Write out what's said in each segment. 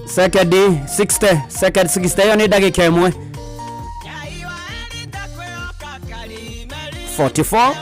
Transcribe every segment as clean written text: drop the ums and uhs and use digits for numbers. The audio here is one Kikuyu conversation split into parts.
Second 60 second 60 ĩyo nĩ ndagĩka ĩmwe. 44.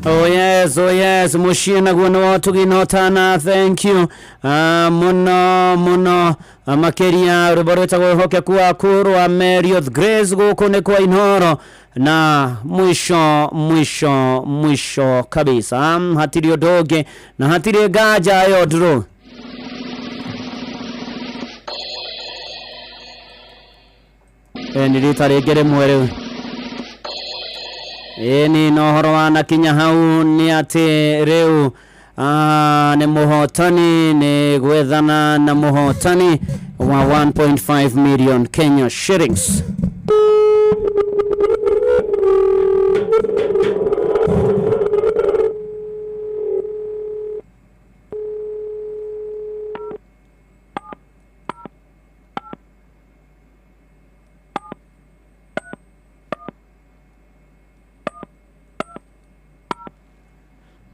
Oh yes, oh yes, muciĩ naguo nĩ wotugi no tana. Thank you. Mũno mũno. Makĩria rwĩmbo rwĩtagwo Wĩhokeku Waku rwa Marriott Grace gũkũ nĩ kwa Inoro na mwisho mwisho mwisho kabisa. Hatirĩ ũndũ ũngĩ na hatirĩ nganja ĩyo ndũrũ. Nĩ rita rĩngĩ rĩmwe rĩu. Ĩni na ũhoro wanakinya hau nĩ atĩ rĩu nĩ mũhotani nĩ gwethana na mũhotani wa 1.5 million Kenya shillings.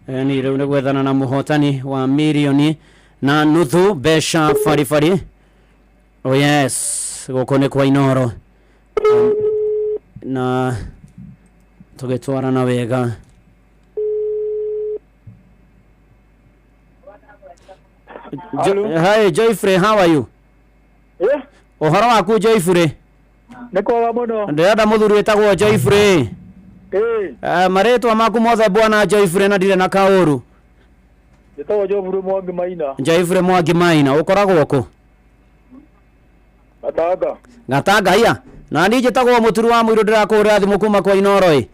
Ni rĩu nĩ gwethana na mũhotani wa mirioni na nuthu mbeca baribari. Oh yes, gũkũ nĩ kwa Inoro na tũgĩtwarana wega. Hi Joyfrey, how are you? Ũhoro waku Joyfrey? Nĩ kwega mũno. Ndĩrenda mũthuri wĩtagwo Joyfrey. Marĩtwa maku mothe bwana Joyfrey na ndirĩ na kaũru. Njĩtagwo Joyfrey Mwangi Maina. Joyfrey Mwangi Maina, ũkoragwo kũ? Gatanga. Gatanga iya. Na niĩ njĩtagwo Mũturu wa Mũirũ, ndĩrakũhũrĩra thimũ kuma kwa Inoro ĩ.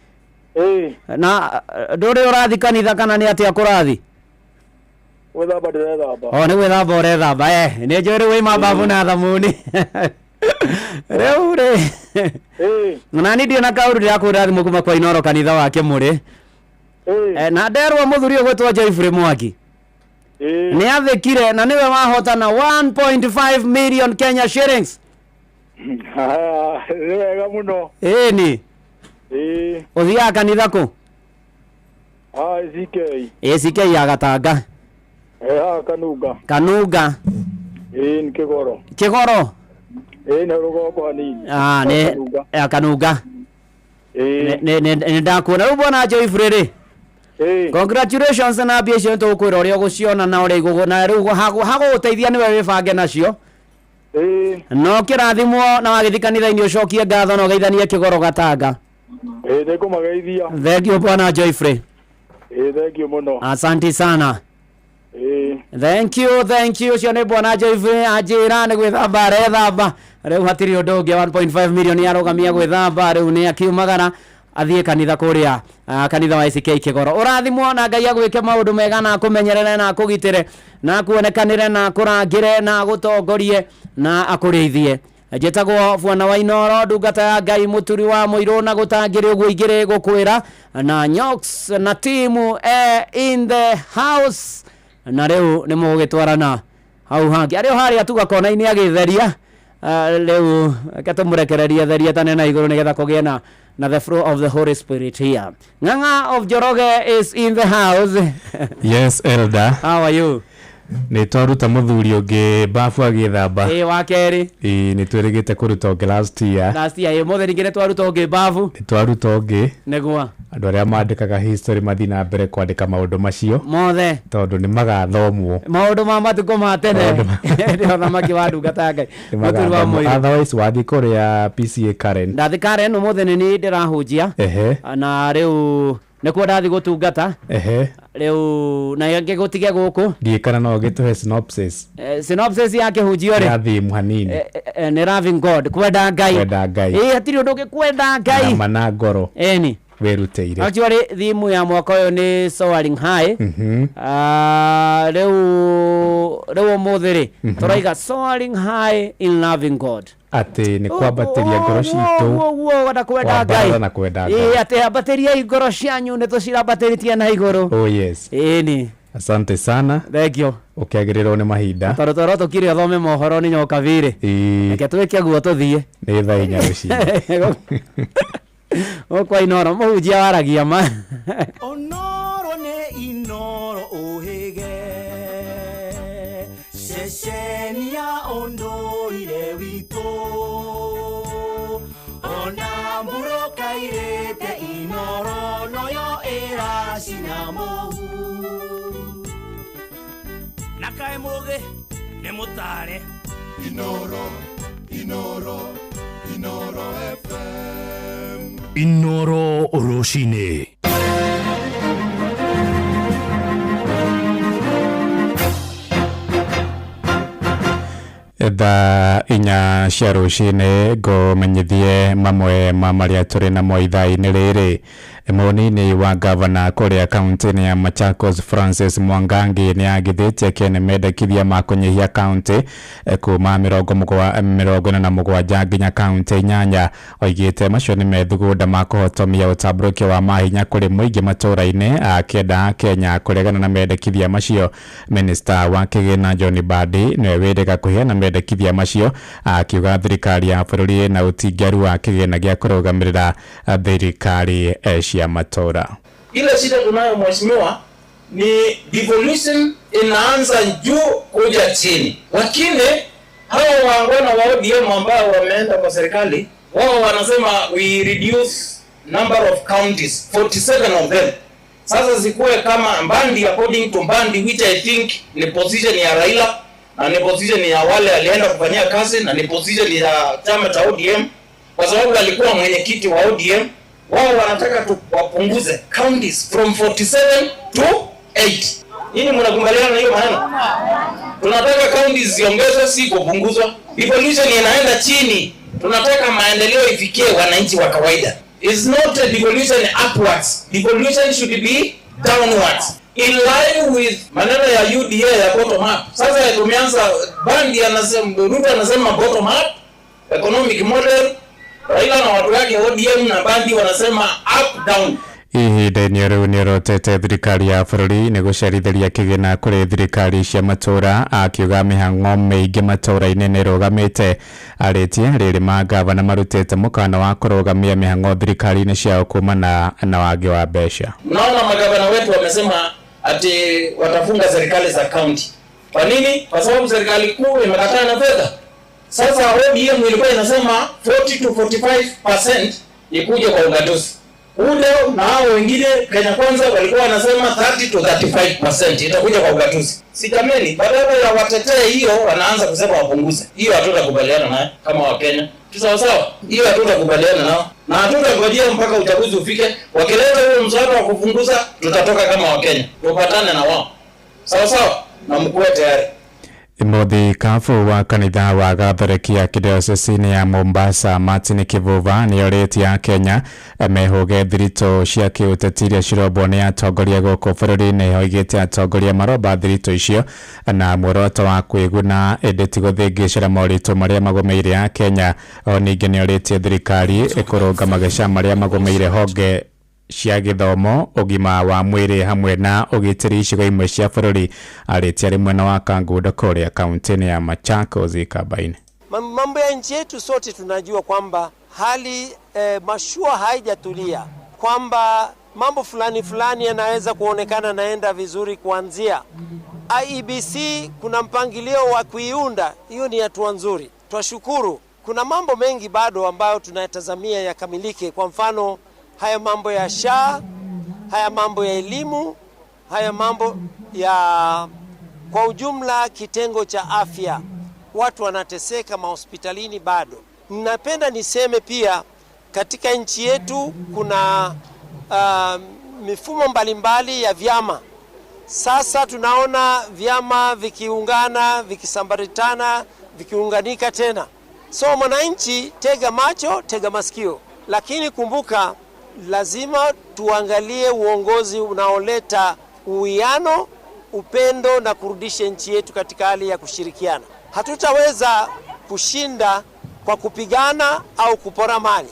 Na ndũrĩ ũrathi kanitha kana nĩ atĩa kũrathi? Gwĩthamba ndĩrethamba. O nĩ gwĩthamba ũrethamba eh nĩ njũĩ rĩu waima babu na thamuni. Rĩu rĩ. Na niĩ ndirĩ na kaũru, ndĩrakũhũrĩra thimũ kuma kwa Inoro kanitha wa Kĩmũrĩ. Na nderwo mũthuri ũyũ gwĩtwo Joyfrey Mwangi nĩ athĩkire na nĩwe wahotana 1.5 million Kenya shillings. Nĩ wega mũno. Ĩni. Ũthiaga kanitha kũ? ACK. ACK ya Gatanga. Haha Kanunga. Kanunga. Nĩ Kĩgoro. Kĩgoro. Nĩ rũgongo hanini. Ah, nĩ Kanunga. ya Kanunga. Nĩ ndakuona rĩu bwana Joyfrey rĩ. Congratulations na mbia icio nĩtũgũkwĩra ũrĩa ũgũciona na ũrĩa igũgũ na rĩu hagũgũteithia nĩwe wĩbange nacio. No kĩrathimwo na wagĩthiĩ kanitha-inĩ ũcokie ngatho na ũgeithanie Kĩgoro Gatanga. Nĩ ngũmageithia. Thank you bwana Joyfrey. Thank you mũno. Asante sana. Thank you, thank you. Ũcio nĩ bwana Joyfrey anjĩra nĩ gwĩthamba arethamba. Rĩu hatirĩ ũndũ ũngĩ, 1.5 million arũgamia gwĩthamba, rĩu nĩ akiumagara athiĩ kanitha kũrĩa kanitha wa ACK Kĩgoro. Ũrathimwo na Ngai agwĩke maũndũ mega na akũmenyerere na akũgitĩre na akuonekanĩre na akũrangĩre na agũtongorie na akũrĩithie. Njĩtagwo Bwana wa Inoro, ndungata ya Ngai, mũturi wa mũirũ na gũtangĩrĩ ũguo ingĩrĩ gũkwĩra na Nyox na timu in the house na rĩu nĩ mũgũgĩtwarana hau hangĩ arĩ o harĩa tuga kona-inĩ agĩtheria. Rĩu reke tũmũrekererie therie tane na igũrũ nĩgetha kũgĩe na the flow of the Holy Spirit here. Ng'ang'a of Njoroge is in the house. Yes, Elder. How are you? Nĩ twaruta mũthuri ũngĩ babu agĩthamba. Ĩĩ, wa kerĩ. Ĩĩ, nĩ twĩrĩgĩte kũruta ũngĩ last year. Last year. Ĩĩ, ũmũthĩ ningĩ nĩ twaruta ũngĩ babu. Nĩ twaruta ũngĩ. Nĩguo. Andũ arĩa mandĩkaga history mathiĩ na mbere kwandĩka maũndũ macio mothe, tondũ nĩ magathomwo. Maũndũ ma matukũ ma tene. Nĩ ũthamaki wa ndungata ya Ngai. Nĩ Mũturi wa magathomwo. mũirũ. Otherwise wathiĩ kũrĩa PCA Karen. Ndathi Karen ũmũthĩ, nĩ niĩ ndĩrahunjia. Na rĩu nĩkuo ndathi gũtungata. Rĩu na ngĩgũtige gũkũ. Ndiĩ kana no ũgĩtũhe synopsis. Synopsis ya kĩhunjio rĩ? Ya theme hanini. Nĩ loving God, kwenda Ngai. Kwenda Ngai. Ĩĩ, hatirĩ ũndũ ũngĩ, kwenda Ngai. Nama na ngoro ĩni wĩrutĩire. Actually, theme ya mwaka ũyũ nĩ soaring high. Ah, rĩu ũmũthĩ rĩ, tũraiga soaring high in loving God. Atĩ nĩ kwambatĩria ngoro citũ. Ũguo na kwenda Kwambarara Ngai. Na kwenda Ngai. Ĩĩ, atĩ ambatĩriai ngoro cianyu, nĩ tũcirambatĩrĩtie na igũrũ. Oh yes. Ĩni. Asante sana. Thank you. Ũkĩagĩrĩrwo nĩ mahinda. Tondũ twerwo tũkire ũthome mohoro nĩ nyoka birĩ. Reke twĩke guo, tũthiĩ. Nĩ thaa 4 rũcinĩ. Gũkũ Inoro mũhunjia waragia ma. Onoro nĩ Inoro ũhĩge, ceceni ya ũndũire witũ, ona mbura kairĩte, Inoro noyo ĩracina mũhu. Na kaĩ mũgĩ nĩ mũtare. Inoro, Inoro, Inoro FM. Inoro rũcinĩ. Thaa 4 cia rũcinĩ, ngũmenyithie mamwe ma marĩa tũrĩ namo ithaa-inĩ rĩrĩ. Mũnini wa gavana kũrĩa kaunti-inĩ ya Machakos, Francis Mwangangi, nĩ agithĩtie kĩene mendekithia ma kũnyihia kaunti kuma 47 nginya kaunti 8. Oigĩte macio nĩ methugunda ma kũhotomia ũtambũrũkio wa mahinya kũrĩ mũingĩ matũũra-inĩ, akĩenda Kenya kũregana na mendekithia macio. Minista wa kĩgĩna John Mbadi nĩwe wĩrĩga kũheana mendekithia macio, akiuga thirikari ya bũrũri ĩna ũtingiaru wa kĩgĩna gĩa kũrũgamĩrĩra thirikari cia matũũra. Ile shida tunayo, mheshimiwa, ni devolution inaanza juu kuja chini, lakini hawa waangwana wa ODM ambao wameenda kwa serikali, wao wanasema we reduce number of counties, 47 of them. Sasa zikuwe kama Mbadi, according to Mbadi, which I think ni position ya Raila na ni position ya wale alienda kufanyia kazi na ni position ya chama cha ODM, kwa sababu alikuwa mwenyekiti wa ODM. Wao wanataka tu wapunguze counties from 47 to 8. Nyinyi mnakubaliana na hiyo maneno? Tunataka counties ziongezwe, si kupunguzwa. Devolution inaenda chini. Tunataka maendeleo ifikie wananchi wa kawaida. It's not a devolution upwards. Devolution should be downwards. In line with maneno ya UDA ya bottom up. Sasa tumeanza, Mbadi anasema, Ruto anasema bottom up economic model. Raila na watu wake ODM na Mbadi wanasema up down. Ihinda-inĩ rĩu nĩorotete thirikari ya bũrũri nĩ gũcerithĩria kĩgĩna kũrĩ thirikari cia matũũra, akiuga mĩhang'o mĩingĩ matũũra-inĩ nĩ ĩrũgamĩte. Arĩtie rĩrĩ mangavana marutĩte mũkana wa kũrũgamia mĩhang'o thirikari-inĩ ciao kumana na wagi wa mbeca. Naona magavana wetu wamesema ati watafunga serikali za county. Kwa nini? Kwa sababu serikali kuu imekataa na fedha. Sasa ODM ilikuwa inasema 40 to 45% ikuje kwa ugatuzi. Ule na hao wengine Kenya Kwanza walikuwa wanasema 30 to 35% itakuja kwa ugatuzi. Si jameni, badala ya watetee hiyo wanaanza kusema wapunguze. Hiyo hatutakubaliana nayo kama Wakenya. Tu sawa sawa? Hiyo hatutakubaliana nao. Na hatutangojea mpaka uchaguzi ufike. Wakileta huo mswada wa kupunguza, tutatoka kama Wakenya. Tupatane na wao. Sawa sawa? Na mkuwe tayari. Mũthikabu wa kanitha wa Gathoreki ya kĩdiocese ya Mombasa, Martin Kivuva, nĩorĩtie Akenya mehũge thiritũ cia kĩũteti iria cirombwo nĩ atongoria gũkũ bũrũri-inĩ. Oigĩte atongoria maromba thiritũ icio na muoroto wa kwĩguna ĩndĩ ti gũthĩngĩcĩra moritũ marĩa magũmĩire Akenya. O ningĩ nĩorĩtie thirikari ĩkũrũnga mageca marĩa magũmĩire honge cia gĩthomo, ũgima wa mwĩrĩ hamwe na ũgitĩri icigo imwe cia bũrũri. Arĩtie arĩ mwena wa Kangundo kũrĩa kaunti-inĩ ya Machakos Ikamba-inĩ. Mambo ya nchi yetu sote tunajua kwamba hali mashua haijatulia, kwamba mambo fulani fulani yanaweza kuonekana naenda vizuri kuanzia IEBC kuna mpangilio wa kuiunda, hiyo ni hatua nzuri, twashukuru. Kuna mambo mengi bado ambayo tunayatazamia yakamilike, kwa mfano haya mambo ya SHA, haya mambo ya elimu, haya mambo ya kwa ujumla kitengo cha afya, watu wanateseka mahospitalini bado. Napenda niseme pia katika nchi yetu kuna mifumo mbalimbali ya vyama. Sasa tunaona vyama vikiungana, vikisambaritana, vikiunganika tena. So mwananchi, tega macho, tega masikio, lakini kumbuka, lazima tuangalie uongozi unaoleta uwiano, upendo na kurudisha nchi yetu katika hali ya kushirikiana. Hatutaweza kushinda kwa kupigana au kupora mali.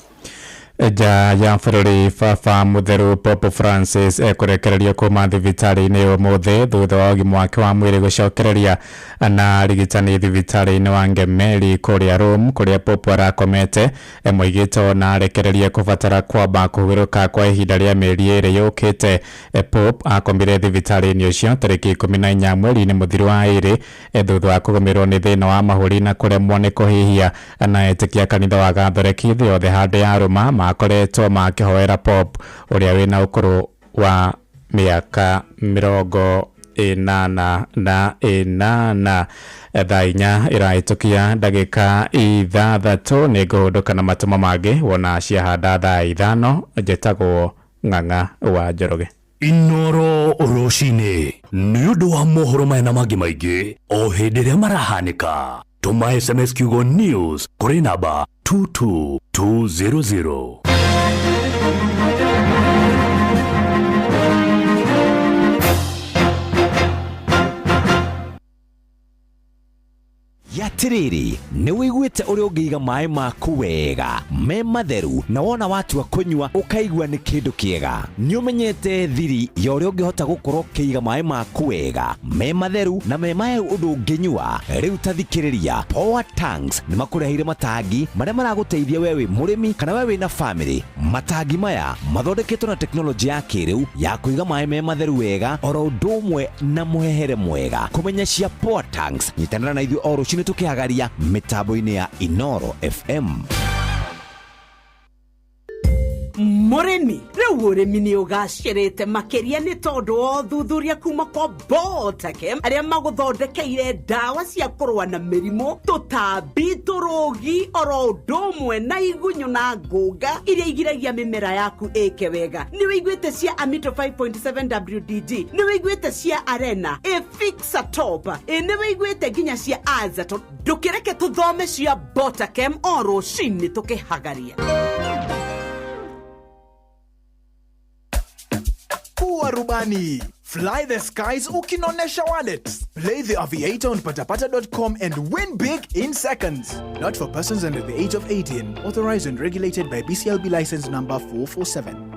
Nja ya bũrũri Baba Mũtheru Pope Francis ekũrekererio kuma thibitarĩ-inĩ ũmũthĩ thutha wa ũgima wake wa mwĩrĩ gũcokereria na arigitani thibitarĩ-inĩ wa Gemelli kũrĩa Rome kũrĩa Pope arakomete. Moigĩte ona arekererie kũbatara kwamba kũhurũka kwa ihinda rĩa mĩeri 2 yũkĩte. Pope akomire thibitarĩ-inĩ ũcio tarĩki 14 mweri-inĩ mũthiru wa 2 thutha wa kũgũmĩrwo nĩ thĩna wa mahũri na kũremwo nĩ kũhihia. Na etĩkia kanitha wa Gatholeki thĩ yothe handũ ya Roma makoretwo makĩhoera Pope ũrĩa wĩna ũkũrũ wa mĩaka 88. Thaa 4 ĩrahĩtũkia ndagĩka 6 nĩ ngũhũndũka na matũma mangĩ wona ciahanda thaa 5. Njĩtagwo Ng'ang'a wa Njoroge. Inoro rũcinĩ nĩ ũndũ wa mohoro maya na mangĩ maingĩ o hĩndĩ ĩrĩa marahanĩka. Tũma SMS kiugo news kũrĩ namba 22200. Yatiriri nĩ wĩiguĩte ũrĩa ũngĩiga maĩ maku wega me matheru na wona watua kũnyua ũkaigua nĩ kĩndũ kĩega. Nĩ ũmenyete thiri ya ũrĩa ũngĩhota gũkorwo ũkĩiga maĩ maku wega me matheru na me maĩ ũndũ ũngĩnyua. Rĩu ta thikĩrĩria, Power Tanks nĩ makũreheire matangi marĩa maragũteithia we wĩ mũrĩmi kana we wĩna family. Matangi maya mathondeketwo na teknolojĩ ya kĩrĩu ya kũiga maĩ me matheru wega oro ũndũ ũmwe na mũhehere mwega. Kũmenya cia Power Tanks, nyitanĩra na ithuĩ o rũcinĩ tukihagaria mitambo-inĩ ya Inoro FM. Mũrĩmi rĩu ũrĩmi nĩ ũgacĩrĩte makĩria nĩ tondũ wa ũthuthuria kuma kwa Botakem arĩa magũthondekeire ndawa cia kũrũa na mĩrimũ, tũtambi, tũrũgi oro ũndũ ũmwe na igunyũ na ngũnga iria igiragia mĩmera yaku ĩke wega. Nĩ wĩiguĩte cia Amito 5.7 WDG, nĩ wĩiguĩte cia Arena, Fixa Top, nĩ wĩiguĩte nginya cia Azaton. Ndũkĩreke tũthome cia Botakem o rũcinĩ tũkĩhagaria. Kuwa rubani. Fly the skies ukinonesha wallet. Play the Aviator on patapata.com and win big in seconds. Not for persons under the age of 18. Authorized and regulated by BCLB license number 447.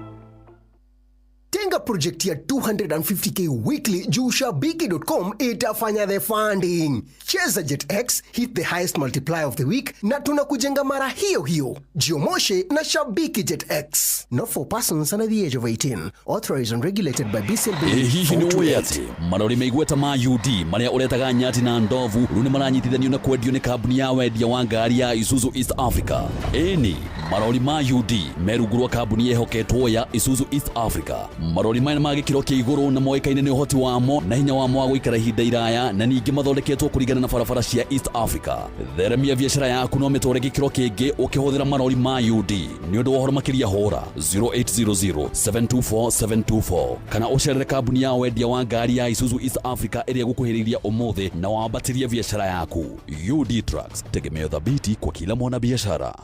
Tenga project ya 250k weekly juu shabiki.com itafanya the funding. Cheza JetX, hit the highest multiplier of the week na tunakujenga mara hiyo hiyo. Jiomoshe na Shabiki JetX. Not for persons under the age of 18. Authorized and regulated by BCLB. Ĩ hihi nĩ ũĩ 428. atĩ marori meigweta ma UD marĩa ũretaga nyati na ndovu rĩu nĩ maranyitithanio na kwendio nĩ kambuni ya wendia wa ngari ya Isuzu East Africa. Ĩni marori ma UD me rungu rwa kambuni ĩhoketwo ya Isuzu East Africa. Marori maya nĩ ma gĩkĩro kĩa igũrũ na moĩkaine nĩ ũhoti wamo na hinya wamo wa gũikara ihinda iraya na ningĩ mathondeketwo kũringana na barabara cia East Africa. Theremia biacara yaku no mĩtware gĩkĩro kĩngĩ ũkĩhũthĩra marori ma UD. Nĩ ũndũ wa ũhoro makĩria hũra 0800 724 724 kana ũcerere kambuni ya wendia wa ngari ya Isuzu East Africa ĩrĩa ĩgũkuhĩrĩiria ũmũthĩ na wambatĩrie biacara yaku. UD Trucks, tegemeo thabiti kwa kila mwanabiashara.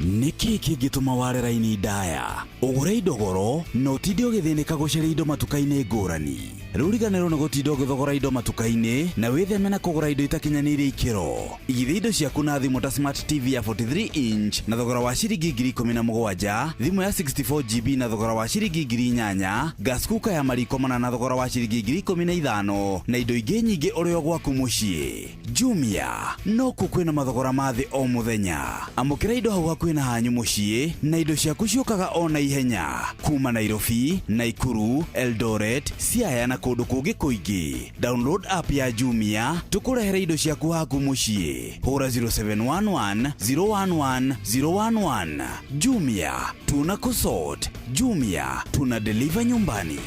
Nĩkĩ kĩngĩtũma ware raini ndaya ũgũre indo goro na ũtinde ũgĩthĩnĩka gũcaria indo matuka-inĩ ngũrani? Rĩu riganĩrwo nĩ gũtinda ũgĩthogora indo matuka-inĩ na wĩtheme na kũgũra indo itakinyanĩirie ikĩro. Igithia indo ciaku na thimũ ta Smart TV ya 43 inch na thogora wa ciringi 17,000, thimũ ya 64 GB na thogora wa ciringi 8,000, gas cooker ya mariko mana na thogora wa ciringi 15,000 na indo ingĩ nyingĩ ũrĩ o gwaku mũciĩ. Jumia nokuo kwĩna mathogora ma thĩ o mũthenya. Amũkĩra indo hau hakuhĩ. hakuhĩ na hanyu mũciĩ na indo ciaku ciũkaga o na ihenya kuma Nairobi, Naikuru, Eldoret, Siaya na kũndũ kũngĩ kũingĩ. Download app ya Jumia tũkũrehere indo ciaku haku mũciĩ. Hũra 0711 011 011. Jumia, tuna kusort. Jumia, tuna deliver nyumbani.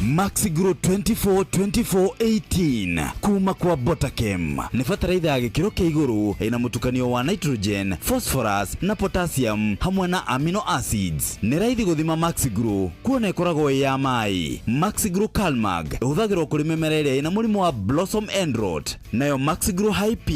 Maxigro 24 24 18 kuma kwa Botakem nĩ bataraitha ya gĩkĩro kĩa igũrũ ĩna mũtukanio wa nitrogen, phosphorus na potassium hamwe na amino acids. Nĩ raithi gũthima Maxigro kuona ĩkoragwo ĩ ya maĩ. Maxigro Calmag ĩhũthagĩrwo kũrĩ mĩmera ĩrĩa ĩna mũrimũ wa blossom end rot, nayo Maxigro High P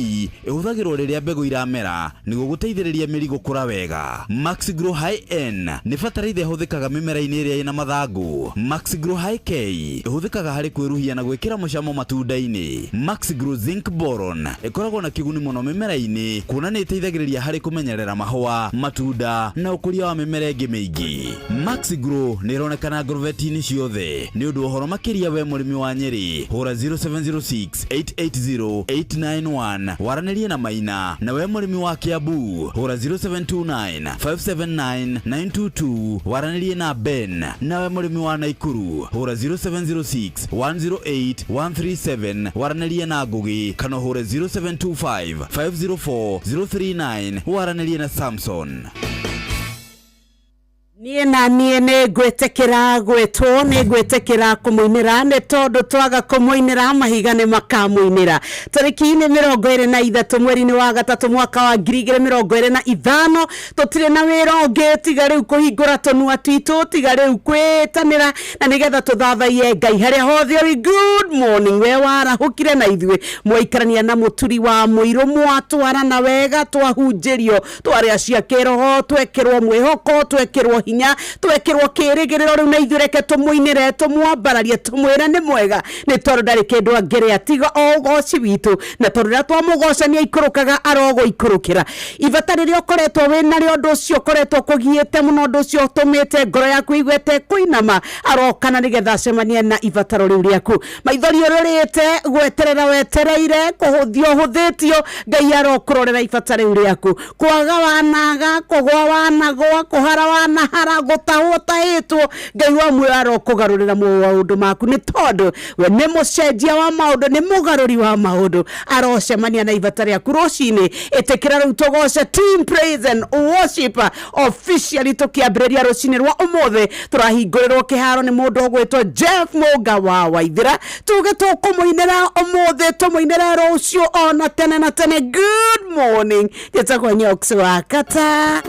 ĩhũthagĩrwo rĩrĩa mbegũ iramera nĩguo gũteithĩrĩria mĩri gũkũra wega. Maxigro High N nĩ bataraitha ĩhũthĩkaga mĩmera-inĩ ĩrĩa ĩna mathangũ. Maxigro High K ĩhũthĩkaga harĩ kwĩruhia na gwĩkĩra mũcamo matunda-inĩ. Maxigro Zinc Boron ĩkoragwo na kĩguni mũno mĩmera-inĩ kuona nĩ ĩteithagĩrĩria harĩ kũmenyerera mahũa, matunda na ũkũria wa mĩmera ĩngĩ mĩingĩ. Maxigro nĩ ĩronekana ngorobeti-inĩ ciothe. Nĩ ũndũ wa ũhoro makĩria we mũrĩmi wa Nyĩrĩ, hũra 0706 880 891 waranĩrie na Maina, na we mũrĩmi wa Kiambu hũra 0729 579 922 waranĩrie na Ben, nawe mũrĩmi wa Naikuru hũra 0706 108 137 waranĩrie na Ngugi, kana ũhũre 0725 504 039 waranĩrie na Samson. Niĩ na niĩ nĩ ngwĩtĩkĩra gwĩtwo, nĩ ngwĩtĩkĩra kũmũinĩra, nĩ tondũ twaga kũmũinĩra mahiga nĩ makamũinĩra. Tarĩki-inĩ 23 mweri-inĩ wa gatatũ mwaka wa 2025, tũtirĩ na wĩra ũngĩ tiga rĩu kũhingũra tũnua twitũ, tiga rĩu kwĩtanĩra na nĩgetha tũthathaiye Ngai harĩa hothe ũrĩ. Good morning, we warahũkire na ithuĩ mwaikarania na mũturi wa mũirũ, mwatwarana wega, twahunjĩrio, twarĩa cia kĩroho, twekĩrwo mwĩhoko, twekĩrwo hinya, twekĩrwo kĩrĩgĩrĩro. Rĩu na ithuĩ reke tũmũinĩre, tũmwambararie, tũmwĩre nĩ mwega, nĩ tondũ ndarĩ kĩndũ angĩrĩa tiga o ũgoci witũ, na tondũ rĩrĩa twamũgoca nĩ aikũrũkaga arogũikũrũkĩra. Ibata rĩrĩa ũkoretwo wĩ narĩo, ũndũ ũcio ũkoretwo kũgiĩte mũno, ũndũ ũcio ũtũmĩte ngoro yaku ĩiguĩte kũinama, arokana nĩgetha acemanie na ibataro rĩu rĩaku. Maithori ũrũrĩte gweterera wetereire, kũhũthio ũhũthĩtio, Ngai arokũrorera ibata rĩu rĩaku. Kwaga wanaga, kũgwa wanagwa, kũhara wanahara, gũtahwo ũtahĩtwo, Ngai wa muoyo arokũgarũrĩra maũndũ maku, nĩ tondũ we nĩ mũcenjia wa maũndũ, nĩ mũgarũri wa maũndũ. Arocemania na ibata rĩaku rũcinĩ. Ĩtĩkĩra rĩu tũgoce team praise and worship officially tũkĩambĩrĩria rũcinĩ rwa ũmũthĩ. Tũrahingũrĩrwo kĩharo nĩ mũndũ ũgwĩtwo Jeff Mũnga wa Waithĩra. Tuge tũkũmũinĩra ũmũthĩ, tũmũinĩre rũciũ, ona tene na tene. Good morning, njĩtagwo Nyox wa Kata.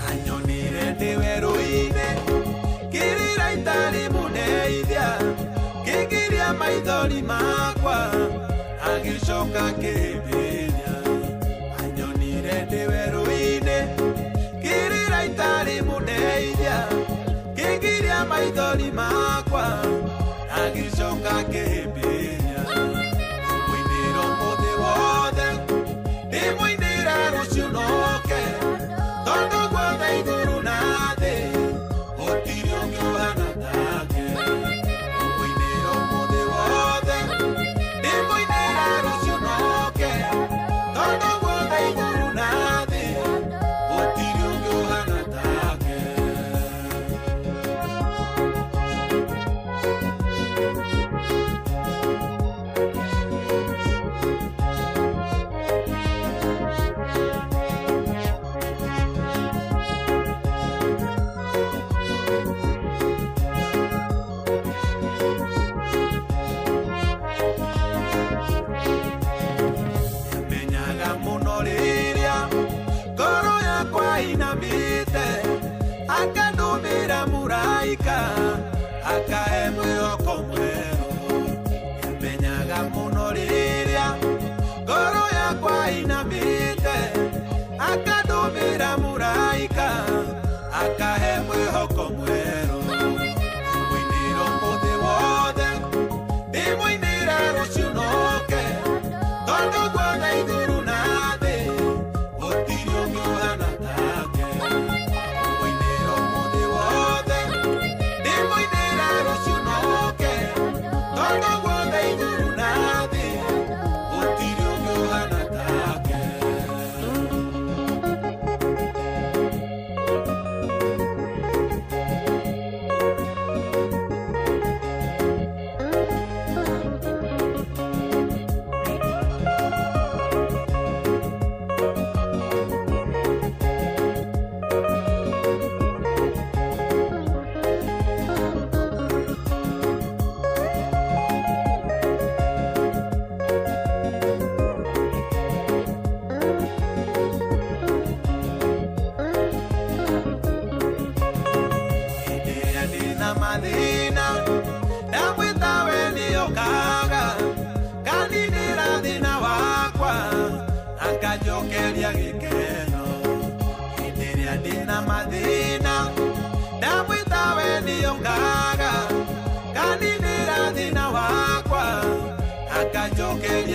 Anyonire ndĩ werũ-inĩ ngĩrĩra itarĩ mũndeithia, ngĩgiria maithori makwa, agĩcoka kĩmbĩria. Anyonire ndĩ werũ-inĩ ngĩrĩra itarĩ mũndeithia, ngĩgiria maithori makwa, agĩcoka kĩmbĩria. Mũinĩra ũmũthĩ wothe, ndĩmũinĩra rũciũ noke, tondũ guothe igũrũ na thĩ gũtirĩ ũngĩ ũhana take. Mũinĩra ũmũthĩ wothe, ndĩmũinĩra rũciũ noke, tondũ guothe igũrũ na thĩ gũtirĩ ũngĩ ũhana take. Menyaga mũno rĩrĩa ngoro yakwa inamĩte, akandũmĩra mũraika akahe mwĩhoko mwerũ. Menyaga mũno rĩrĩa ngoro yakwa inamĩte, akandũmĩra mũraika akahe mwĩhoko mwerũ. Mũinĩra ũmũthĩ wothe.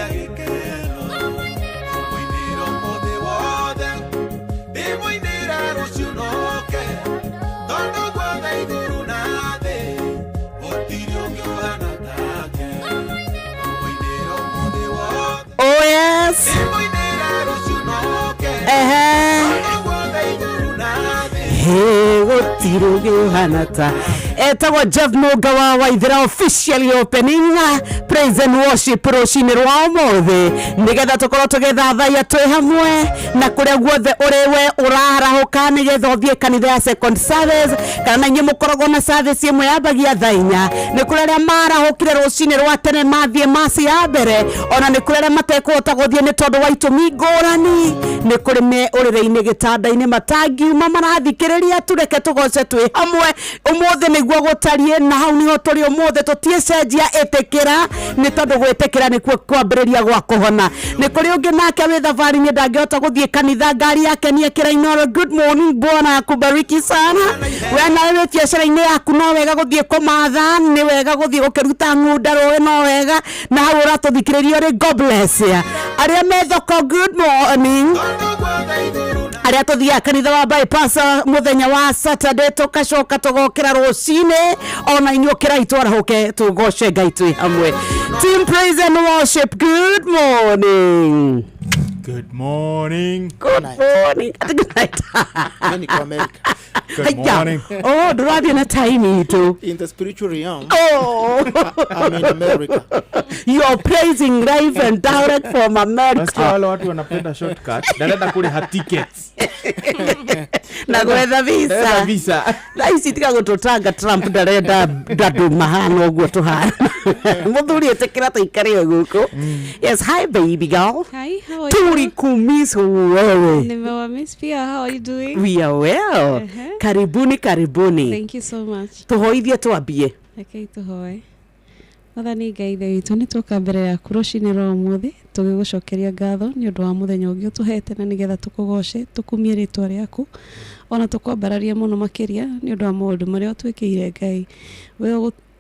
Gĩkeno mũinĩra ũmũthĩ wothe ndĩmũinĩra rũciũ noke tondũ guothe igũrũ na thĩ gũtirĩ ũngĩ ũhana take mũinĩra ũmũthĩ wothe. Oh yes. Ndĩmũinĩra rũciũ noke. Ehe. Tondũ guothe igũrũ na thĩ. Hey, gũtirĩ ũngĩ ũhana ta etagwo Jeff Mũnga wa Waithĩra, officially opening praise and worship rũcinĩ rwa ũmũthĩ, nĩgetha tũkorwo tũgĩthathaiya twĩ hamwe na kũrĩa guothe ũrĩ we ũrarahũka nĩgetha ũthiĩ kanitha ya second service, kana na inyuĩ mũkoragwo na service ĩmwe yambagia thaa 4. Nĩ kũrĩ arĩa marahũkire rũcinĩ rwa tene mathiĩ maci ya mbere, ona nĩ kũrĩ arĩa matekũhota gũthiĩ nĩ tondũ wa itũmi ngũrani. Nĩ kũrĩ me ũrĩrĩ-inĩ, gĩtanda-inĩ, matangiuma, marathikĩrĩria. Tureke tũgoce twĩ hamwe ũmũthĩ nĩguo gũtariĩ, na hau niho tũrĩ ũmũthĩ. Tũtiĩcenjia, ĩtĩkĩra, nĩ tondũ gwĩtĩkĩra nĩkuo kwambĩrĩria gwa kũhona. Nĩ kũrĩ ũngĩ nake wĩ thabarĩ-inĩ, ndangĩhota gũthiĩ kanitha, ngari yake nĩ ekĩra Inoro. Good morning, Bwana akubariki sana. We nawe wĩ biacara-inĩ yaku, no wega gũthiĩ kũmatha, nĩ wega gũthiĩ gũkĩruta ng'unda rũĩ, no wega na hau ũratũthikĩrĩria ũrĩ. God bless ya arĩa me thoko. Good morning arĩa tũthiaga kanitha wa bypass mũthenya wa Saturday, tũkacoka tũgokĩra rũcinĩ. Ona inyuĩ ũkĩrai twarahũke tũgoce Ngai twĩ hamwe. Team praise and worship, good morning. Good morning. Good morning. Good night. Mimi niko America. Good Haya. morning. Oh, ndũrathiĩ na time itũ. In the spiritual realm. Oh. I'm in America. You are praising live and direct from Nasikia America. wale watu wanapenda shortcut. Ndarenda kũrĩha tickets. Na gwetha visa. Ndarenda visa. Thaa ici tiga gũtũtanga. Trump ndarenda andũ mahana ũguo tũhana. Mũthuri, ĩtĩkĩra tũikare o gũkũ. Yes, hi baby girl. Hi, how are you? Tulikumiss wewe. Nimewamiss pia. How are you doing? We are well. Karibuni, karibuni. Thank you so much. Tũhoithie twambie. Rekei tũhoe. Mwathani Ngai Ithe witũ, nĩ twoka mbere yaku rũcinĩ rwa ũmũthĩ tũgĩgũcokeria ngatho nĩ ũndũ wa mũthenya ũngĩ ũtũhete, na nĩgetha tũkũgoce, tũkumie rĩtwa rĩaku, ona tũkwambararia mũno makĩria nĩ ũndũ wa maũndũ marĩa ũtwĩkĩire. Ngai, we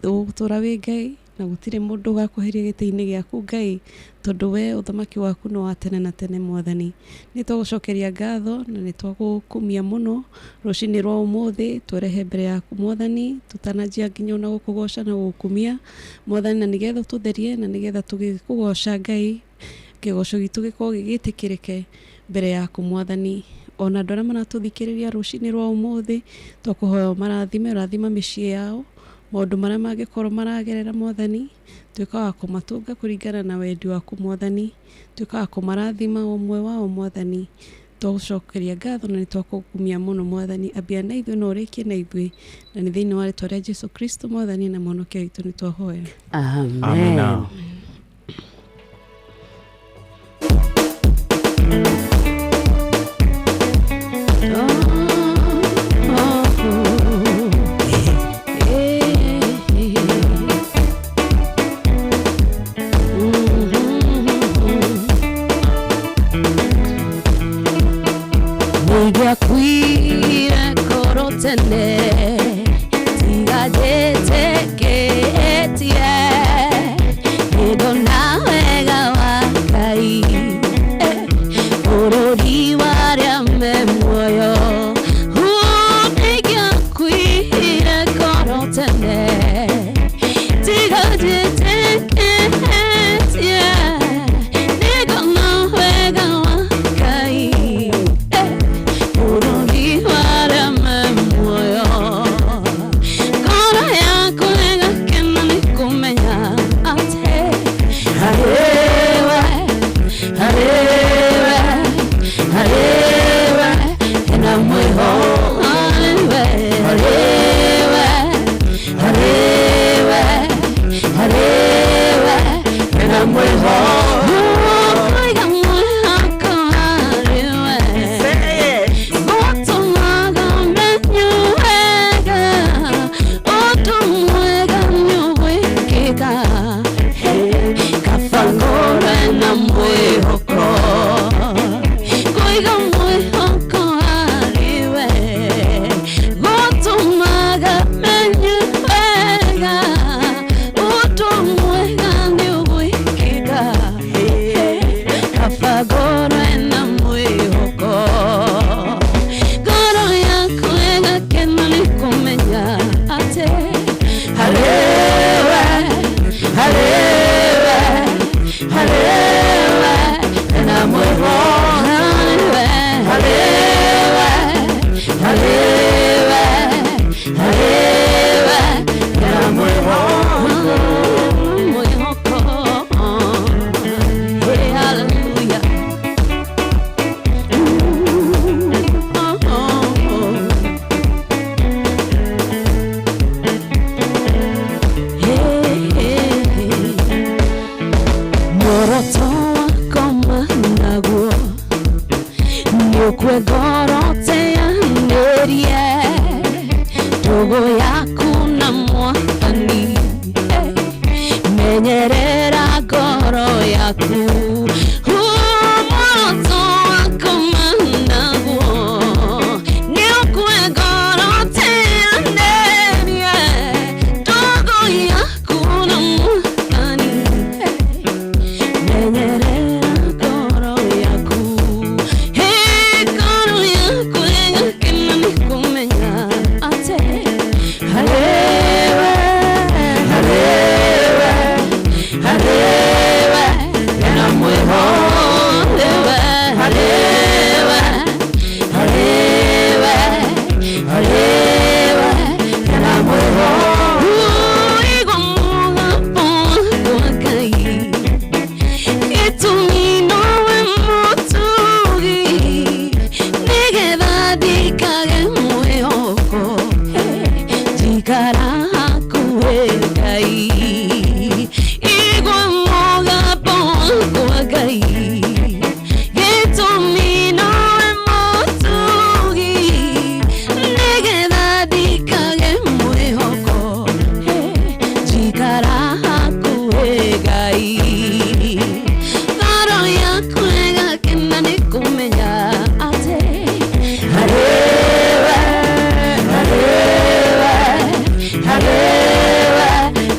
ũgũtũra wĩ Ngai na gũtirĩ mũndũ ũgakweheria gĩtĩ-inĩ gĩaku, Ngai, tondũ we ũthamaki waku nĩ wa tene na tene. Mwathani, nĩ twagũcokeria ngatho na nĩ twagũkumia mũno rũcinĩ rwa ũmũthĩ. Twerehe mbere yaku, Mwathani, tũtananjia nginya ona gũkũgoca na gũgũkumia, Mwathani, na nĩgetha ũtũtherie, na nĩgetha tũgĩkũgoca, Ngai, kĩgoco gitũ gĩkorwo gĩgĩtĩkĩrĩke mbere yaku, Mwathani. Ona andũ arĩa maratũthikĩrĩria rũcinĩ rwa ũmũthĩ, twakũhoya ũmarathime, ũrathima mĩciĩ yao, maũndũ marĩa mangĩkorwo maragerera, Mwathani, tuĩka wa kũmatũnga kũringana na wendi waku. Mwathani, tuĩka wa kũmarathima o ũmwe wao. Mwathani, twagũcokeria ngatho na nĩ twakũkumia mũno. Mwathani, ambia na ithuĩ na ũrĩkie na ithuĩ, na nĩ thĩinĩ wa rĩtwa rĩa Jesu Kristo, Mwathani na Mũhonokia witũ, nĩ twahoya. Amen. Amina. Nĩngĩakuire ngoro tene tiga njĩtĩkĩtie nĩndona wega wa Ngai bũrũri wa arĩa me muoyo. Nĩngĩakuire ngoro tene tiga njĩtĩkĩtie nĩngona wega wa Ngai bũrũri wa arĩa me muoyo. Ngoro yakwa ĩgakena nĩ kũmenya atĩ harĩwe, harĩwe, harĩwe hena mwĩhoko. Harĩwe, harĩwe, harĩwe, harĩwe hena mwĩhoko. Kũiga mwĩhoko harĩwe gũtũmaga menye wega ũndũ mwega nĩũgwĩkĩka. Kaba ngorwe na mwĩhoko kũiga. Nĩũkue ngoro teanĩrie ndũgũ yaku na mwathani. Menyerera ngoro yaku muoroto waku managuo. Nĩũkue ngoro teanĩrie ndũgũ yaku na mwathani. Menyerera ngoro yaku. Hey, ngoro yaku ĩgakena nĩ kũmenya atĩ harĩwe, harĩwe, harĩwe hena mwĩhorewe. Harĩwe, harĩwe, harĩwe hena mwĩhorewe. Igua mũgambo wakwa Ngai, gĩtũmi nowe mũtugi, nĩgetha ndikage mwĩhoko. Njikara hakuhĩ Ngai. Igua mũgambo wakwa Ngai, gĩtũmi nowe mũtugi, nĩgetha ndikage mwĩhoko. Njikara hakuhĩ Ngai. Ngoro yaku ĩgakena nĩ kũmenya atĩ harĩwe, harĩwe, harĩwe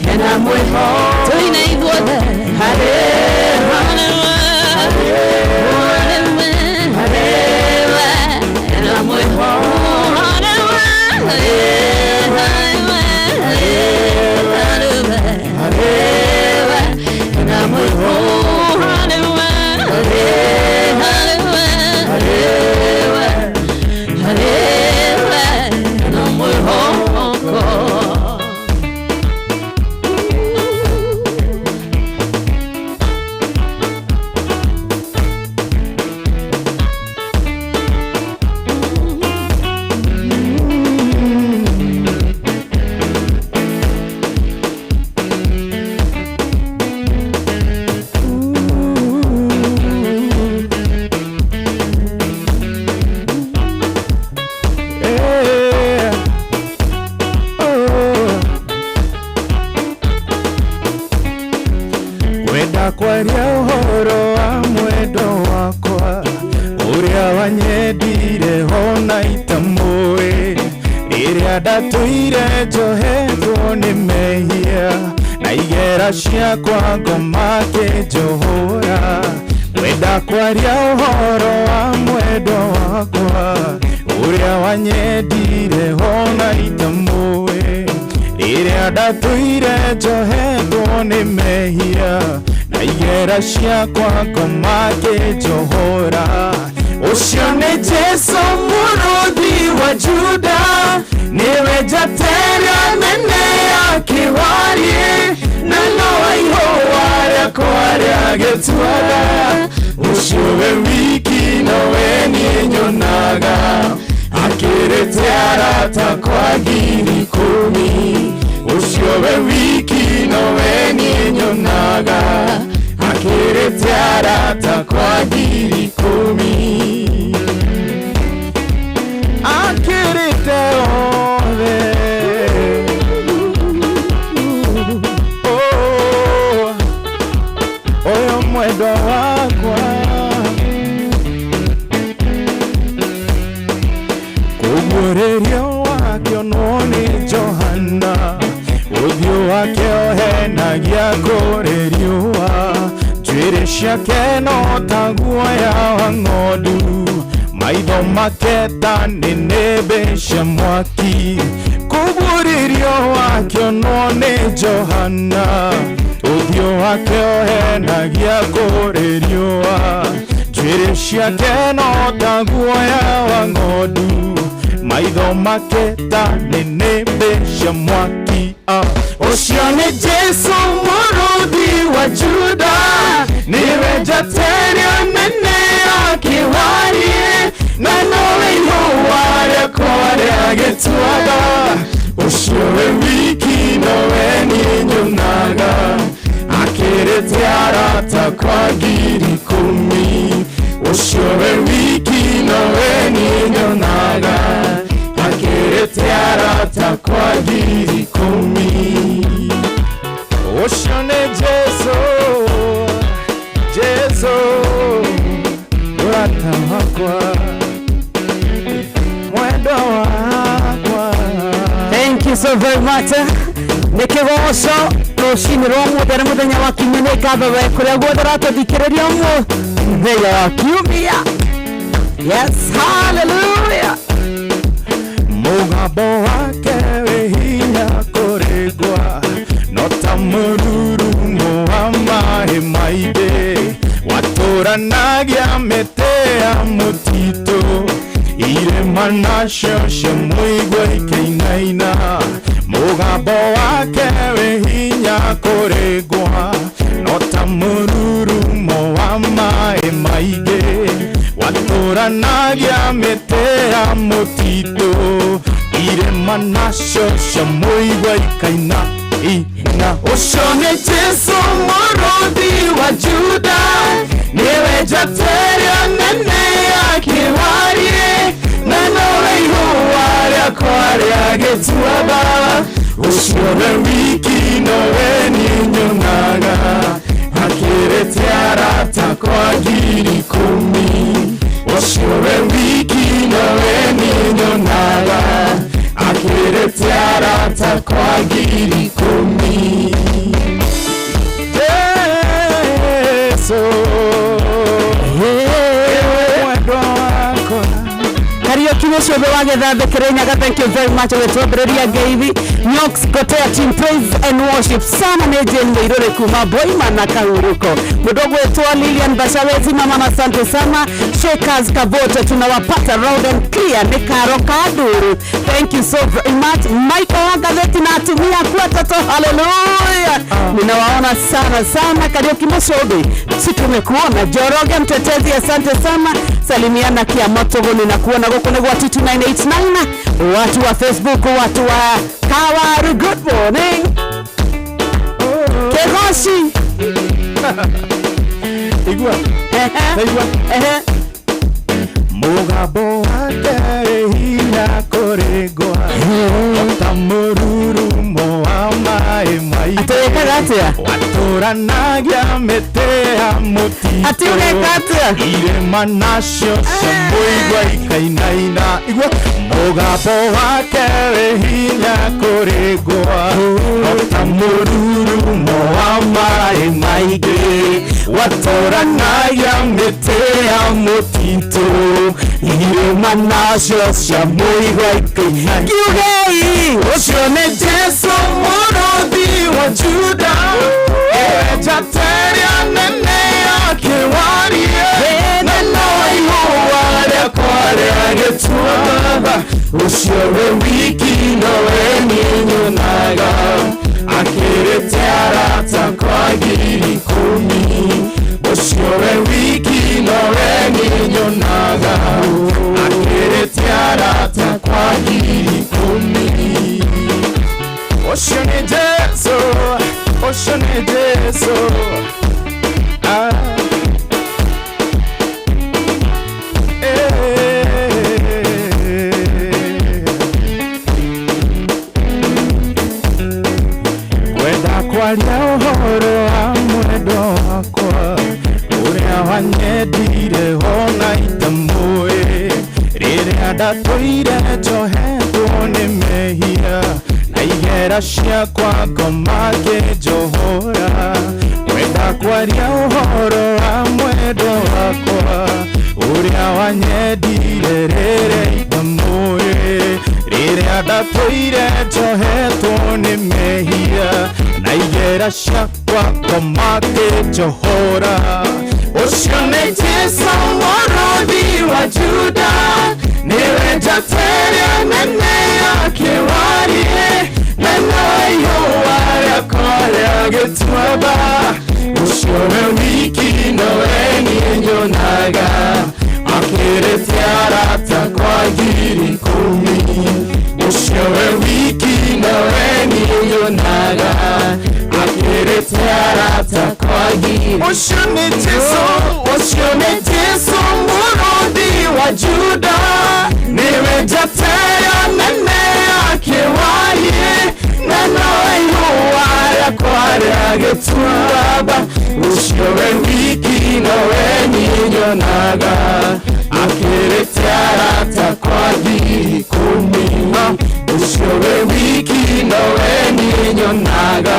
hena mwĩhoko. Tũine ithuothe. Harĩwe, harĩwe, harĩwe hena mwĩhoko. Harĩwe, harĩwe, harĩwe, harĩwe hena mwĩhoko. Harĩwe, harĩwe, harĩwe, harĩwe hena mwĩhoko. Yeah. Oh. Kwenda kwaria ũhoro wa mwendo wakwa ũrĩa wanyendire hona itamũĩ, rĩrĩa ndatũire njohetwo nĩ mehia na igera ciakwa ngoma kĩnjohũra. Kwenda kwaria ũhoro wa mwendo wakwa ũrĩa wanyendire hona itamũĩ, rĩrĩa ndatũire njohetwo nĩ mehia na igera ciakwa ngoma kĩnjohũra. Ũcio nĩ Jesũ mũrũthi wa Juda, nĩwe njata ĩrĩa nene ya kĩwarie, na no ihũa rĩakwa rĩa gĩtuaga. Ũcio we wiki nowe niĩ nyonaga, akĩrĩte arata kwa 10,000. Ũcio we wiki nowe niĩ nyonaga, akĩrĩte arata kwa 10,000. Akĩrĩte othe. Oh, ũyũ mwendwa wakwa kũguũrĩrio wakĩonwo nĩ Johana, ũthiũ wake ũhenagia kũrĩ riũa, njuĩrĩ ciake no ta guoya wa ng'ondu, maitho make ta nĩnĩmbĩ cia mwaki. Kũguũrĩrio wakĩonwo nĩ Johana, ũthiũ wake ũhenagia kũrĩ riũa, njuĩrĩ ciake no ta guoya wa ng'ondu, maitho make ta nĩnĩmbĩ cia mwaki. Ũcio nĩ Jesũ mũrũthi wa Juda, nĩwe njata ĩrĩa nene ya kĩwarie, na nowe ihũa rĩakwa rĩa gĩtuaga. Ũcio we wiki nowe niĩ nyonaga, akĩrĩte arata kwa 10,000. Ũcio we wiki nowe Akĩrĩte arata kwa 10,000. Ũcio nĩ Jesu, Jesu mũrata wakwa, mwendwa wakwa. Thank you so very much. Nĩ kĩgoco rũcinĩ rwa ũmũthĩ nĩ mũthenya wa kiumia, nĩ ngatho we kũrĩa guothe ũratũthikĩrĩria mũthenya wa kiumia. Yes, hallelujah. Mũgambo wake wĩ hinya kũrĩgwa, no ta mũrurumo wa maĩ maingĩ, watũranagia mĩtĩ ya mũtitũ, irĩma nacio cia mũigua ikĩinaina. Mũgambo wake wĩ hinya kũrĩgwa, no ta mũrurumo wa maĩ maingĩ, watũranagia mĩtĩ ya mũtitũ, irĩma nacio cia mũigua ikaina ina. Ũcio nĩ Jesu mũrũthi wa Juda, nĩwe njata ĩrĩa nene ya kĩwarie, na nowe ihũa rĩakwa rĩa gĩtuamba. Ũcio we wiki nowe niĩ nyonaga, akĩrĩte arata kwa 10,000. Ũcio we wiki nowe niĩ nyonaga, akĩrĩte arata kwa 10,000. Jesu, mwendwa wakwa. Kariũki mũcũmbĩ wa gĩthambe Kĩrĩnyaga, thank you very much ũgĩtwambĩrĩria ngeithi. Nyox Gotea team praise and worship sana nĩ Jane Mũirũrĩ kuma Boima na Kahuruko. Mũndũ ũgwĩtwo Lilian Bashawezi, mama asante sana. Shakers Kavote tunawapata round and clear nĩ Karo Kaduru, thank you so very much. Michael wa gatheti na atumia aku watoto, hallelujah, ninawaona sana sana. Kariũki mũcũmbĩ, si tumekuona. Joroge Mtetezi, asante sana. Salimiana Kiamotogo, ninakuona gũkũ nĩ gwa 22989. Watu wa Facebook, watu wa Kawaru, good morning. Kegoshi. Igua. Igua. Mũgambo wake wĩ hinya kũrĩgwa, ta mũrurumo wa maĩ maingĩ. Atĩ wĩkaga atĩa? Watũranagia mĩtĩ ya mũtitũ, Atĩ ũgeka atĩa? Irĩma nacio cia mũigua ikainaina. Igua. Mũgambo wake wĩ hinya kũrĩgwa, ta mũrurumo wa maĩ maingĩ, watũranagia mĩtĩ ya mũtitũ, irĩma nacio cia mũigua ikainaina. Kiugei. Ũcio nĩ Jesu mũrũthi wa Juda, ewe njata ĩrĩa nene ya kĩwarie, na no ihũa rĩakwa rĩa gĩtuamba. Ũcio we wiki nowe niĩ nyonaga, akĩrĩte arata kwa 10,000. Ũcio we wiki nowe niĩ nyonaga, akĩrĩte arata kwa 10,000. Ũcio nĩ Jesu, ũcio nĩ Jesu. Ah. Kwenda kwaria ũhoro wa mwendwa wakwa, ũrĩa wanyendire ona itamũĩ, rĩrĩa ndatũire njohetwo nĩ mehia, na ihera ciakwa ngoma ngĩnjohora. Kwenda kwaria ũhoro wa mwendwa wakwa, ũrĩa wanyendire rĩrĩa itamũĩ, rĩrĩa ndatũire njohetwo nĩ mehia, na ihera ciakwa ngoma ngĩnjohora. Ũcio nĩ Jesu mũrũthi wa Juda, nĩwe njata ĩrĩa nene ya kĩwarie, na no ihũa rĩakwa rĩa gĩtuamba. Ũcio we wiki nowe niĩ nyonaga, akĩrĩte arata kwa 10,000. Ũcio we wiki nowe niĩ nyonaga, akĩrĩte arata kwa 10,000. Ũcio nĩ Jesu, ũcio nĩ Jesu mũrũthi wa Juda, nĩwe njata ĩrĩa nene Ũcio we wiki nowe niĩ nyonaga akĩrĩte arata kwa 10,000. Ũcio we wiki nowe niĩ nyonaga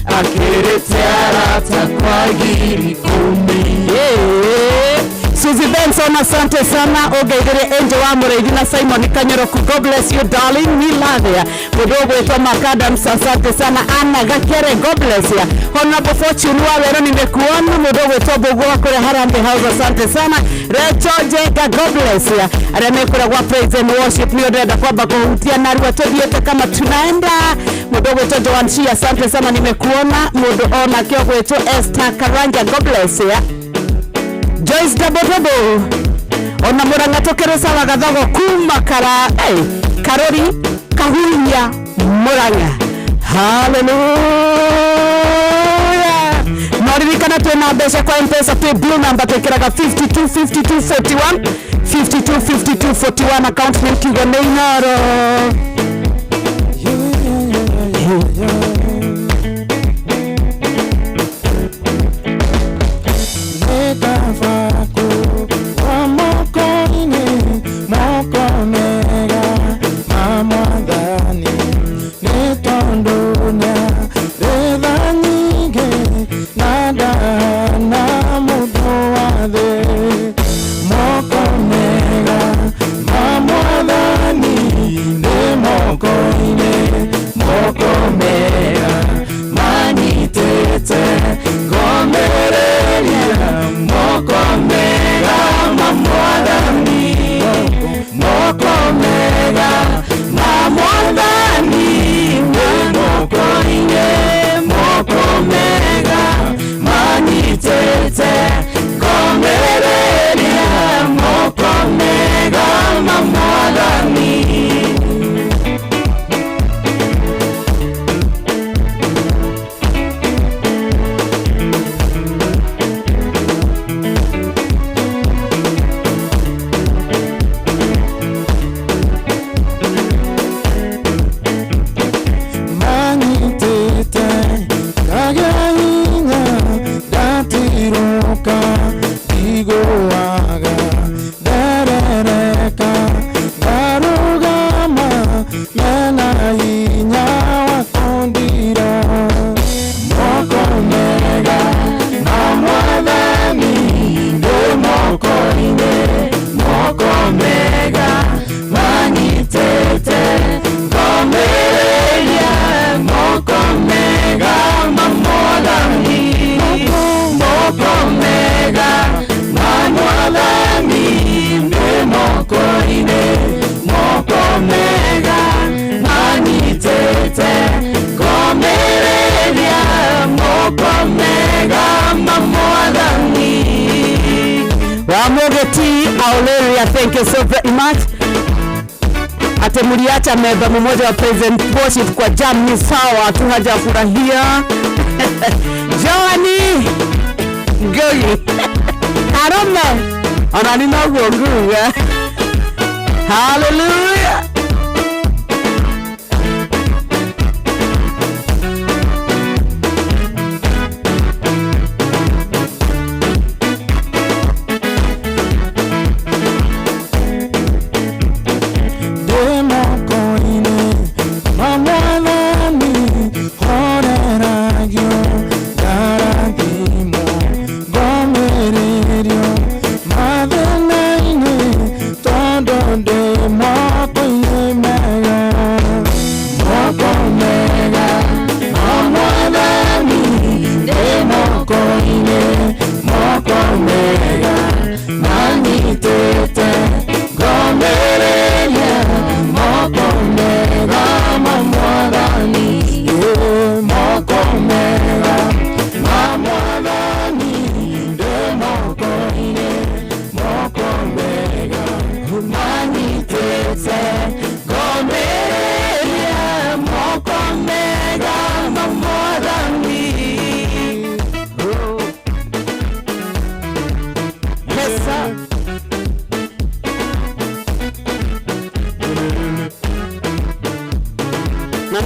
akĩrĩte arata kwa 10,000. Yeah. Suzy Benson, asante sana. Ũngeithĩrie Angel wa Mũrĩithi na Simon Kanyoroku. God bless you darling, we love you. Mũndũ ũgwĩtwo Macadams, asante sana. Anna Gakere, God bless you. Honorable Fortune wa Wero, nimekuona. Mũndũ ũgwĩtwo Mbũgũ wa kũrĩa Harambee House, asante sana. Rachel Jenga, God bless you. Arĩa mekũrĩa gwa praise and worship, nĩ ũndĩrenda kwamba kũhutia narua tũthiĩte kama tunaenda. Mũndũ ũgwĩtwo Joan Shi, asante sana, nimekuona. Mũndũ onake ũgwĩtwo Esther Karanja, God bless you. Joyce Dabodobo ona Murang'a tukĩrĩ sawa gathogo kuma kara hey, Karori Kahunya Murang'a. Hallelujah. No ririkana twĩna mbeca kwa M-Pesa twĩ blue number twĩkĩraga 52 52 41 52 52 41 account name kiugo nĩ Inoro. Wamugeti Aurelia, thank you so very much. Ate muliacha memba mmoja wa present worship kwa jam, ni sawa tu, hajafurahia. Joani Ngũgĩ Arũme ona nĩ noguo nguga. Hallelujah. Mathĩna-inĩ tondũ ndĩ moko-inĩ.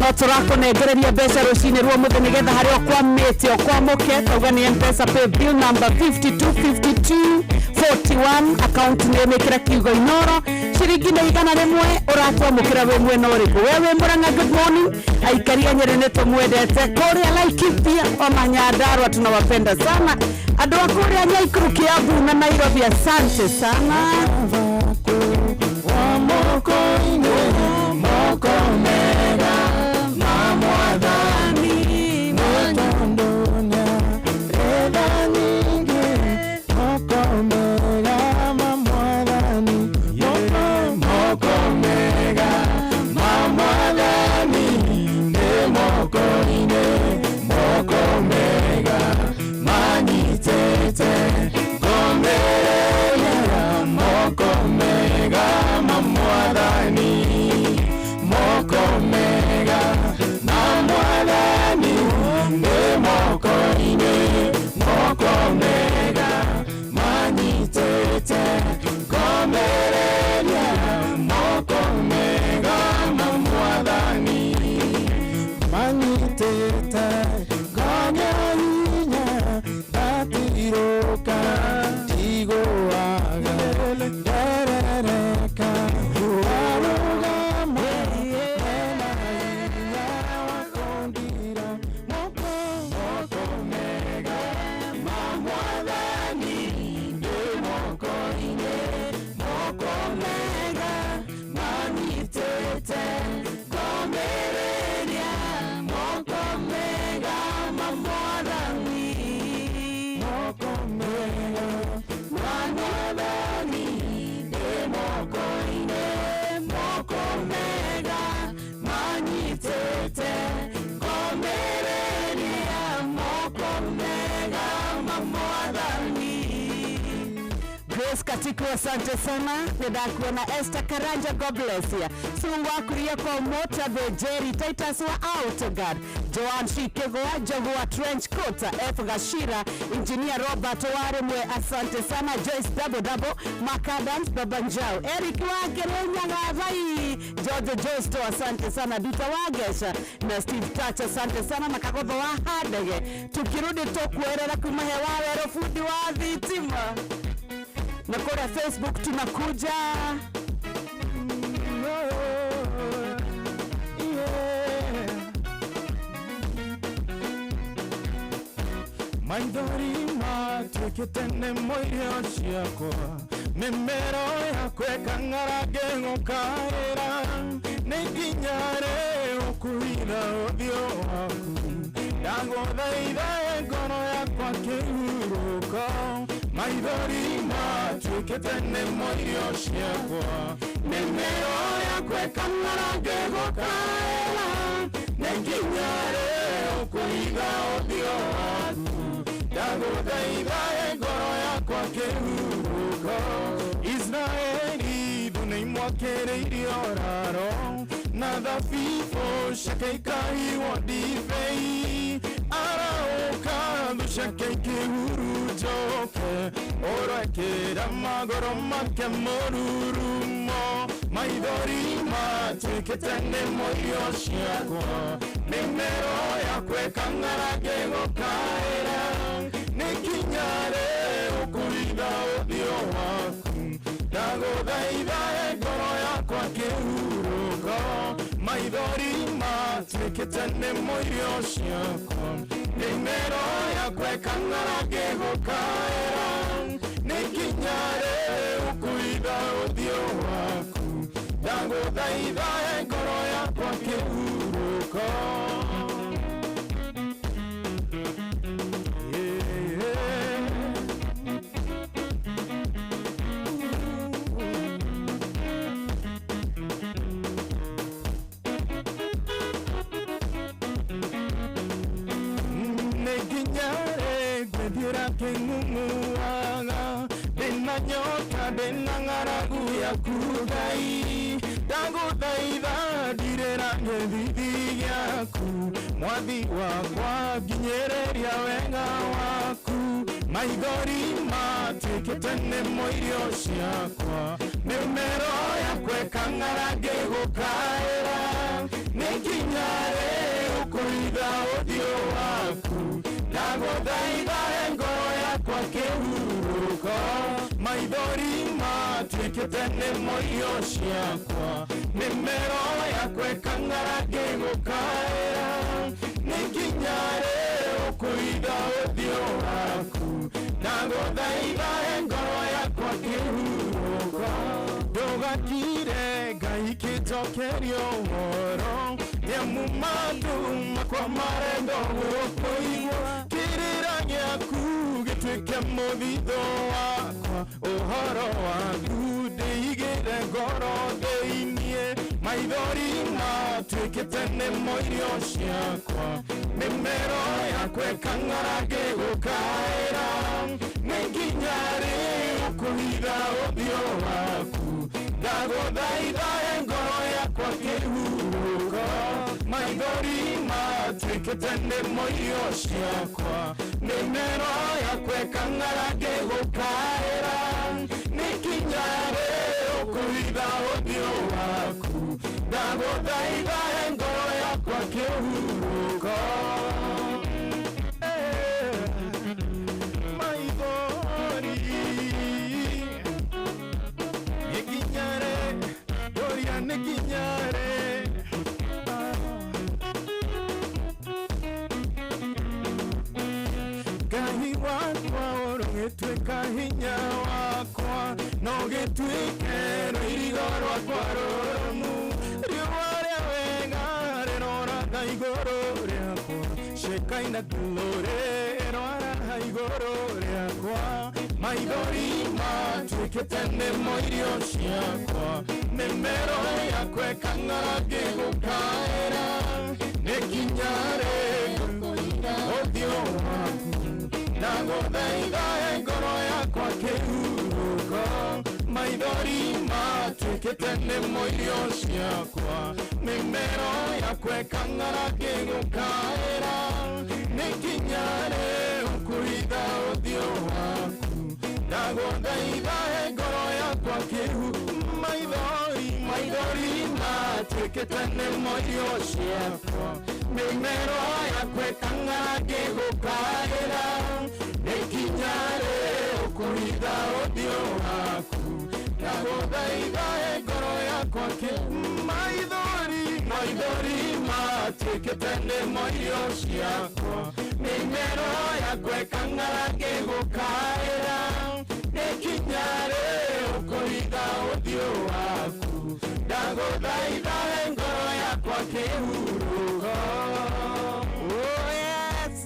No tũrakũnengereria mbeca rũcinĩ rwa mũthĩ nĩgetha harĩa ũkwamĩte ũkwamũke. Tauga nĩ Mpesa pay bill number 525241, account name ĩkĩra kiugo Inoro, ciringi nĩ 100. Ũratwamũkĩra wĩ mwena ũrĩkũ? We wĩ Mũrang'a, good morning. Aikari a Nyĩrĩ nĩ tũmwendete. Kũrĩa Laikipia ona Nyandarua tunawapenda sana. Andũ a kũrĩa Nyaikuru, Kiambu na Nairobi, asante sana. Moko-inĩ moko mega ma Mwathani, nĩ tondũ nĩarĩ nyingĩ. Moko mega ma Mwathani, moko mega ma Mwathani, nĩ moko-inĩ moko mega manyitĩte ngomĩrĩria. Moko mega ma Mwathani, moko mega ma Mwathani, nĩ moko-inĩ moko mega manyitĩte ngomĩrĩria. Moko mega ma Mwathani manyitĩte ngona hinya, ndatirũka ndigũaga, nderereka warũgama mena hinya wa kũndira. Moko moko mega ma Mwathani nĩ moko-inĩ moko mega manyitĩte ngomĩrĩria. Moko mega ma Mwathani, moko mega ma Mwathani, nĩ moko-inĩ moko mega manyitĩte ngomĩrĩria. Moko mega ma Mwathani. Grace Katiku, asante sana. Nĩndakuona. Esther Karanja, God bless you. Sungu wakuria kwa Mota the Jerry Titus wa Autoguard, Joan Shikegwa Jogo Trench Coat, F Gashira, Engineer Robert Waremwe, asante sana. Joyce Double Double, Makadams Baba Njau, Eric Wakerenyaga Vai, George Josto, asante sana. Duta Wagesha na Steve Touch, asante sana. Na Kagotho wa Handege, tukirudi tukuerera kuma hewa wero fundi wa thitima na kũrĩa Facebook tunakuja. Maithori matuĩkĩte nĩmo irio ciakwa, mĩmero yakwa ĩkang'ara ngĩgũkaĩra. Nĩ nginya rĩ ũkũhitha ũthiũ waku? Ndagũthaitha, ngoro yakwa kĩhurũko. Maithori matuĩkĩte nĩmo irio ciakwa, mĩmero yakwa ĩkang'ara ngĩgũkaĩra. Nĩ nginya rĩ ũkũhitha ũthiũ waku? Ndagũthaitha, ngoro yakwa kĩhurũko. Israeli thũ nĩimwakĩrĩirie ũraro, na thabibũ ciake ikahihwo ndibei. Arahũka, thũ ciake ikĩhurunjũke, ũrekĩra magũrũ make mũrurumo. Maithori matuĩkĩte nĩmo irio ciakwa, mĩmero yakwa ĩkang'ara ngĩgũkaĩra. Nĩ nginya rĩ ũkũhitha ũthiũ waku? Ndagũthaitha, ngoro yakwa kĩhurũko. Maithori matuĩkĩte nĩmo irio ciakwa, mĩmero yakwa ĩkang'ara ngĩgũkaĩra. Nĩ nginya rĩ ũkũhitha ũthiũ waku? Ndagũthaitha, ngoro yakwa kĩhurũko. Nĩ nginya rĩ ngwĩthiĩra kĩng'ung'uaga? Ndĩna nyota, ndĩna ng'aragu yaku Ngai. Ndagũthaitha, ndirĩra gĩthithi gĩaku. Mwathi wakwa, nginyĩrĩria wega waku. Maithori matuĩkĩte nĩmo irio ciakwa, mĩmero yakwa ĩkang'ara ngĩgũkaĩra. Nĩ nginya nginya rĩ ũkũhitha ũthiũ waku ndagũthaitha he ngoro yakwa kĩhurũko maithori matuĩkĩte nĩmo irio ciakwa mĩmero yakwa ĩkang'ara ngĩgũkaĩra nĩ nginya rĩ ũkũhitha ũthiũ waku ndagũthaitha he ngoro yakwa kĩhurũko ndũgakire Ngai kĩnjokerio ũhoro nĩamu mandũ makwa marenda gũkũigua kĩrĩra gĩaku gĩtuĩke mũthithũ wakwa ũhoro waku ndĩigĩre ngoro thĩiniĩ maithori matuĩkĩte nĩmo irio ciakwa mĩmero yakwa ĩkang'ara ngĩgũkaĩra nĩ nginya rĩ ũkũhitha ũthiũ waku ndagũthaitha he ngoro yakwa kĩhurũko maithori matuĩkĩte nĩmo irio ciakwa mĩmero yakwa ĩkang'ara ngĩgũkaĩra nĩ nginya rĩ ũkũhitha ũthiũ waku ndagũthaitha he ngoro yakwa kĩhurũko maithori nĩ nginya rĩ Gloria nĩ nginya rĩ Ngai wakwa ũrũgĩtuĩka hinya wakwa no gĩtuĩke rũirigo rwakwa rũrũmu riũa rĩa wega rĩroraga igũrũ rĩakwa Shekinah glory ĩroraga igũrũ rĩakwa maithori matuĩkĩte nĩmo irio ciakwa mĩmero yakwa ĩkang'ara ngĩgũkaĩra nĩ nginya rĩ ũthiũ waku ndagũthaitha he ngoro yakwa kĩhurũko maithori matuĩkĩte nĩmo irio ciakwa mĩmero yakwa ĩkang'ara ngĩgũkaĩra nĩ nginya rĩ ũkũhitha ũthiũ waku ndagũthaitha he ngoro yakwa kĩhu maithori maithori matuĩkĩte nĩmo irio ciakwa mĩmero yakwa ĩkang'ara ngĩgũkaĩra nĩ nginya rĩ ũkũhitha ũthiũ waku ndagũthaitha he ngoro yakwa kĩ maithori maithori matuĩkĩte nĩmo irio ciakwa mĩmero yakwa ĩkang'ara ngĩgũkaĩra nĩ nginya rĩ ũkũhitha ũthiũ waku ndagũthaitha he ngoro yakwa kĩhurũko. Oh yes,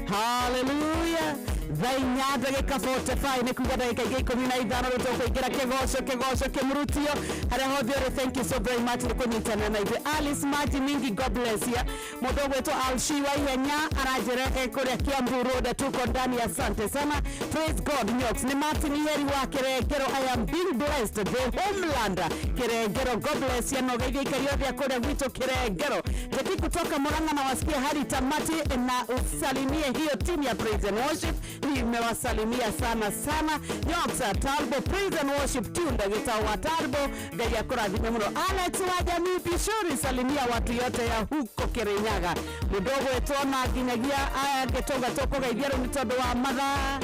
hallelujah. Thaa inya ndagĩka 45 nĩ kuga ndagĩka ingĩ 15 rĩ tũkũingĩra kĩgoco kĩgoco kĩmurutio harĩa hothe ũrĩ. Thank you so very much nĩ kũnyitanĩra na ithuĩ. Alice Maji Mingi, God bless ya. Mũndũ ũgwĩtwo Alshi wa Ihenya aranjĩra e kũrĩa Kiambu Road, tuko ndani. Asante sana. Praise God. Nyox nĩ Martin Iheri wa Kĩrengero. I am being blessed, the homeland Kĩrengero. God bless ya. No geithia ikari othe a kũrĩa gwitũ Kĩrengero. Jeki kutoka Murang'a na wasikia hadi tamati na usalimie hiyo timu ya praise and worship. Nimewasalimia sana sana. Nyoksa Talbo praise and worship tunda gĩtagwo Talbo. Ngai akũrathime mũno. Alex wa jamii Pishori, salimia watu yote ya huko Kirinyaga. Mũndũ ũgwĩtwo na nginyagia aya ngĩtũnga tũkũgeithia rĩu nĩ tondũ wa mathaa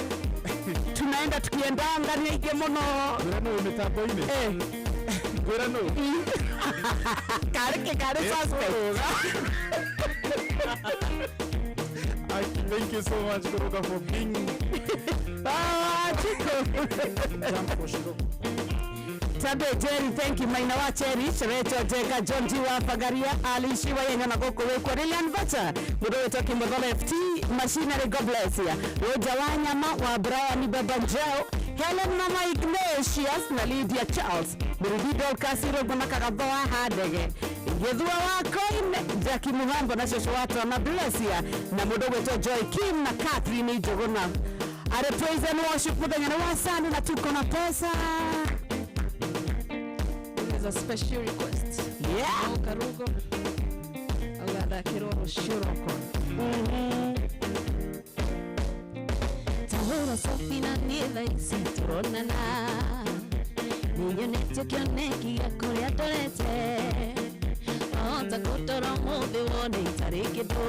tunaenda tukiendanga nĩ aingĩ mũno. Ngwĩra nũ mĩtambo-inĩ ngwĩra nũ karĩ kĩ karĩ suspect. I thank you so much, Kuruka, for being. Ah, Chico. Tabe Jerry, thank you. Maina wa Cherry, Shereto Jeka, John G. wa Fagaria, Ali Shiwa Yenga na gũkũ wĩkwo Lilian Vacha, mũndũ wĩtwo Kimothola FT, Machinery, God bless ya. Roger Wanyama wa Brian Baba Njeo, Helen Mama Ignatius na Lydia Charles, Mũruthi Dorcas Irũngũ na Kagatho wa Handege, Gĩthua wa Koine, Jackie Muhambo na Cũcũ wa Twana Blessia, na mũndũ ũgwĩtwo Joy Kim na Catherine Njũgũna. Are praise and worship mũthenya nĩ wa Sunday na tuko na pesa. There's a special request. Yeah. Karugo. Ũgathakĩrwo rũciũ rũkwa. Tahũra Sophie na niĩ thaa ici tũronana. Nĩnyonetio kĩoneki gĩa kũrĩa ndorete. Ndũngĩhota gũtũra ũmũthĩ wone itarĩ kĩndũ.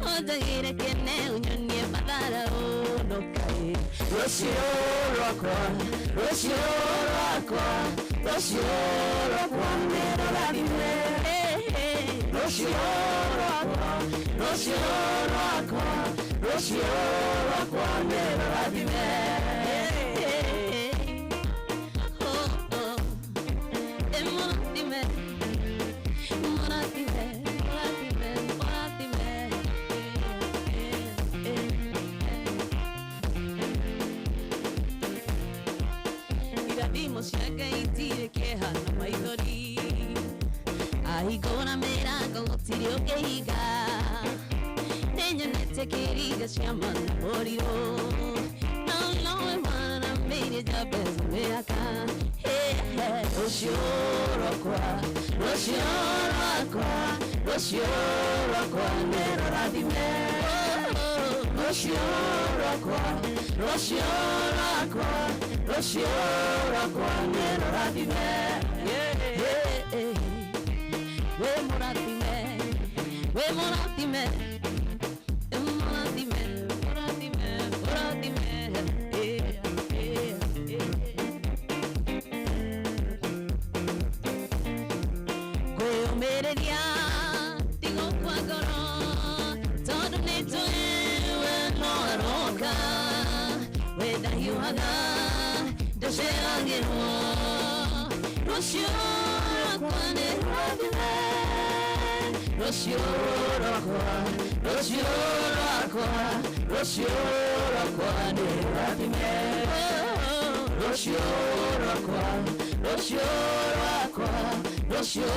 Ũnjagĩre kĩene ũnyonie matharaũ no kaĩ. Rũciũ rwakwa, rũciũ rwakwa, rũciũ rwakwa nĩ rũrathime. Rũciũ rwakwa, rũciũ rwakwa, rũciũ rwakwa nĩ rũrathime. Oh, oh. Mũrathime, mũrathime, mũrathime, mũrathime. Irathimo cia Ngai itirĩ kĩeha na maithori. Ahingũra mĩrango gũtirĩ ũngĩhinga. Nĩnyonete kĩringa ciama na mũrirũ. No nowe waramĩire Jabez mĩaka. Rũciũ rwakwa, rũciũ rwakwa, rũciũ rwakwa nĩ rũrathime. Rũciũ rwakwa, rũciũ rwakwa, rũciũ rwakwa nĩ rũrathime. Wĩ mũrathime, wĩ mũrathime, mũrathime, mũrathime, mũrathime. Kwĩyũmĩrĩria ti gũkua ngoro, tondũ nĩtũĩ we no aroka. We ndahiũhaga, ndaceragĩrwo. Rũciũ rwakwa nĩ rũrathime. Rũciũ rwakwa, rũciũ rwakwa, rũciũ rwakwa nĩ rũrathime. Rũciũ rwakwa, rũciũ rwakwa, rũciũ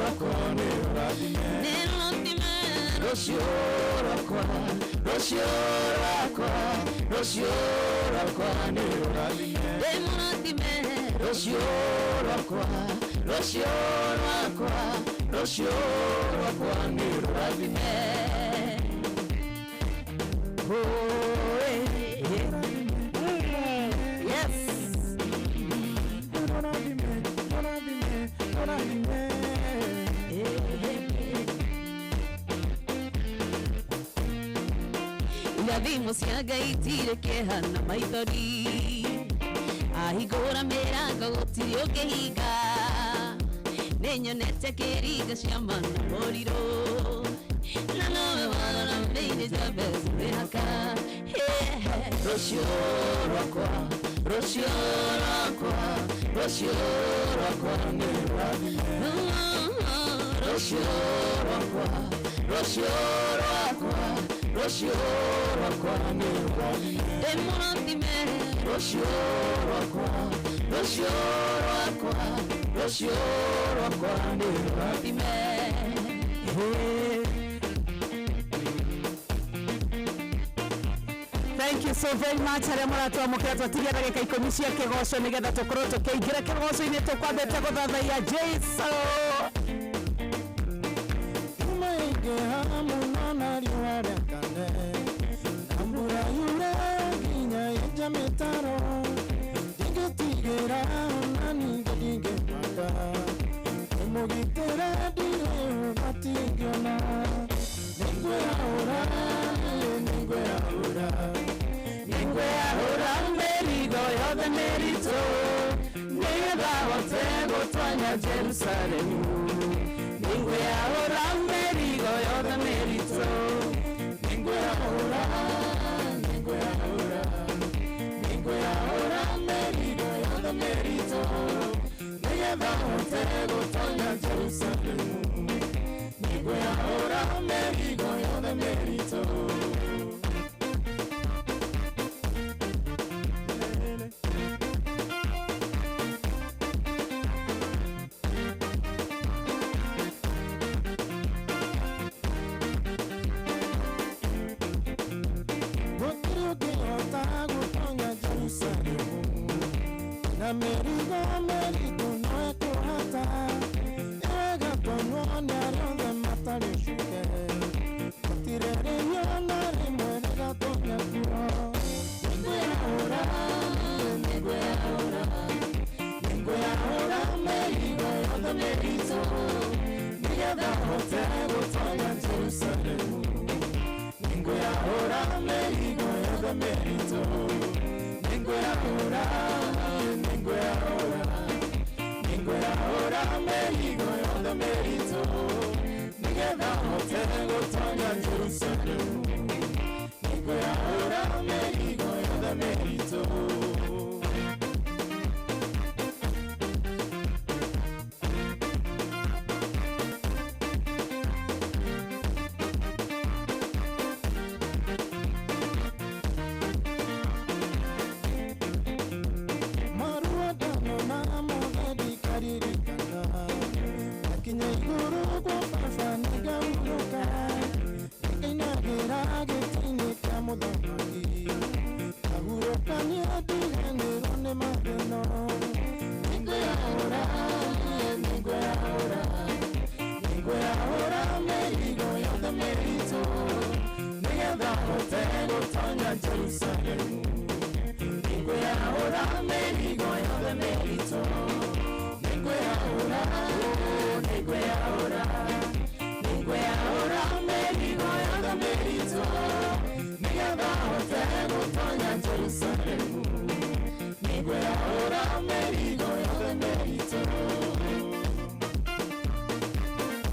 rwakwa nĩ rũrathime. Nĩ rũrathime. Rũciũ rwakwa, rũciũ rwakwa, rũciũ rwakwa nĩ rũrathime. Nĩ mũrathime. Rũciũ rwakwa, rũciũ rwakwa, rũciũ rwakwa nĩ rũrathime. Oh, yes. Irathimo cia Ngai itirĩ kĩeha na maithori. Ahingũra mĩrango gũtirĩ ũngĩhinga. Nĩnyonete kĩringa ciama na mũrirũ. Na nowe waramĩire Jabez mĩhaka. Rũciũ rwakwa, rũciũ rwakwa, rũciũ rwakwa nĩ rũrathime. Rũciũ rwakwa, rũciũ rwakwa, rũciũ rwakwa nĩ rũrathime. Ndĩ mũrathime. Rũciũ rwakwa, rũciũ rwakwa, rũciũ rwakwa nĩ rũrathime. Thank you so very much arĩa mũratwamũkĩra twatigia ndagĩka ikũmi cia kĩgoco nĩgetha tũkorwo tũkĩingĩra kĩgoco-inĩ tũkwambĩte gũthathaiya Jesu. Tumaingĩha mũno na riũa rĩakane, na mbura yure nginya yenje mĩtaro. Ndingĩtigĩra ona ningĩ ndingĩmaka, ndĩmũgitĩre ndirĩ ũgwati ingĩona. Nĩngwĩyahũra, niĩ nĩngwĩyahũra, nĩngwĩyahũra mĩrigo yothe mĩritũ, nĩgetha hote gũtonya Jerusalemu. Nĩngwĩyahũra mĩrigo yothe mĩritũ. Nĩngwĩyahũra, nĩngwĩyahũra, nĩngwĩyahũra mĩrigo yothe mĩritũ, nĩgetha hote gũtonya Jerusalemu. Nĩngwĩyahũra mĩrigo yothe mĩritũ. Gũtirĩ ũngĩhota gũtonya Jerusalemu na mĩrigo mĩritũ no ĩkũhata. Ĩgatonywo nĩ arĩa othe matarĩ ũcuke, gũtirĩ rĩo na rĩmwe rĩgatonya kuo. Nĩngwĩyahũra, nĩngwĩyahũra, nĩngwĩyahũra mĩrigo yothe mĩritũ, hote gũtonya Jerusalemu nĩngwĩyahũra mĩrigo yothe mĩritũ nĩngwĩyahũra nĩngwĩyahũra nĩngwĩyahũra mĩrigo yothe mĩritũ nĩgetha hote gũtonya Jerusalemu nĩngwĩyahũra mĩrigo yothe mĩritũ.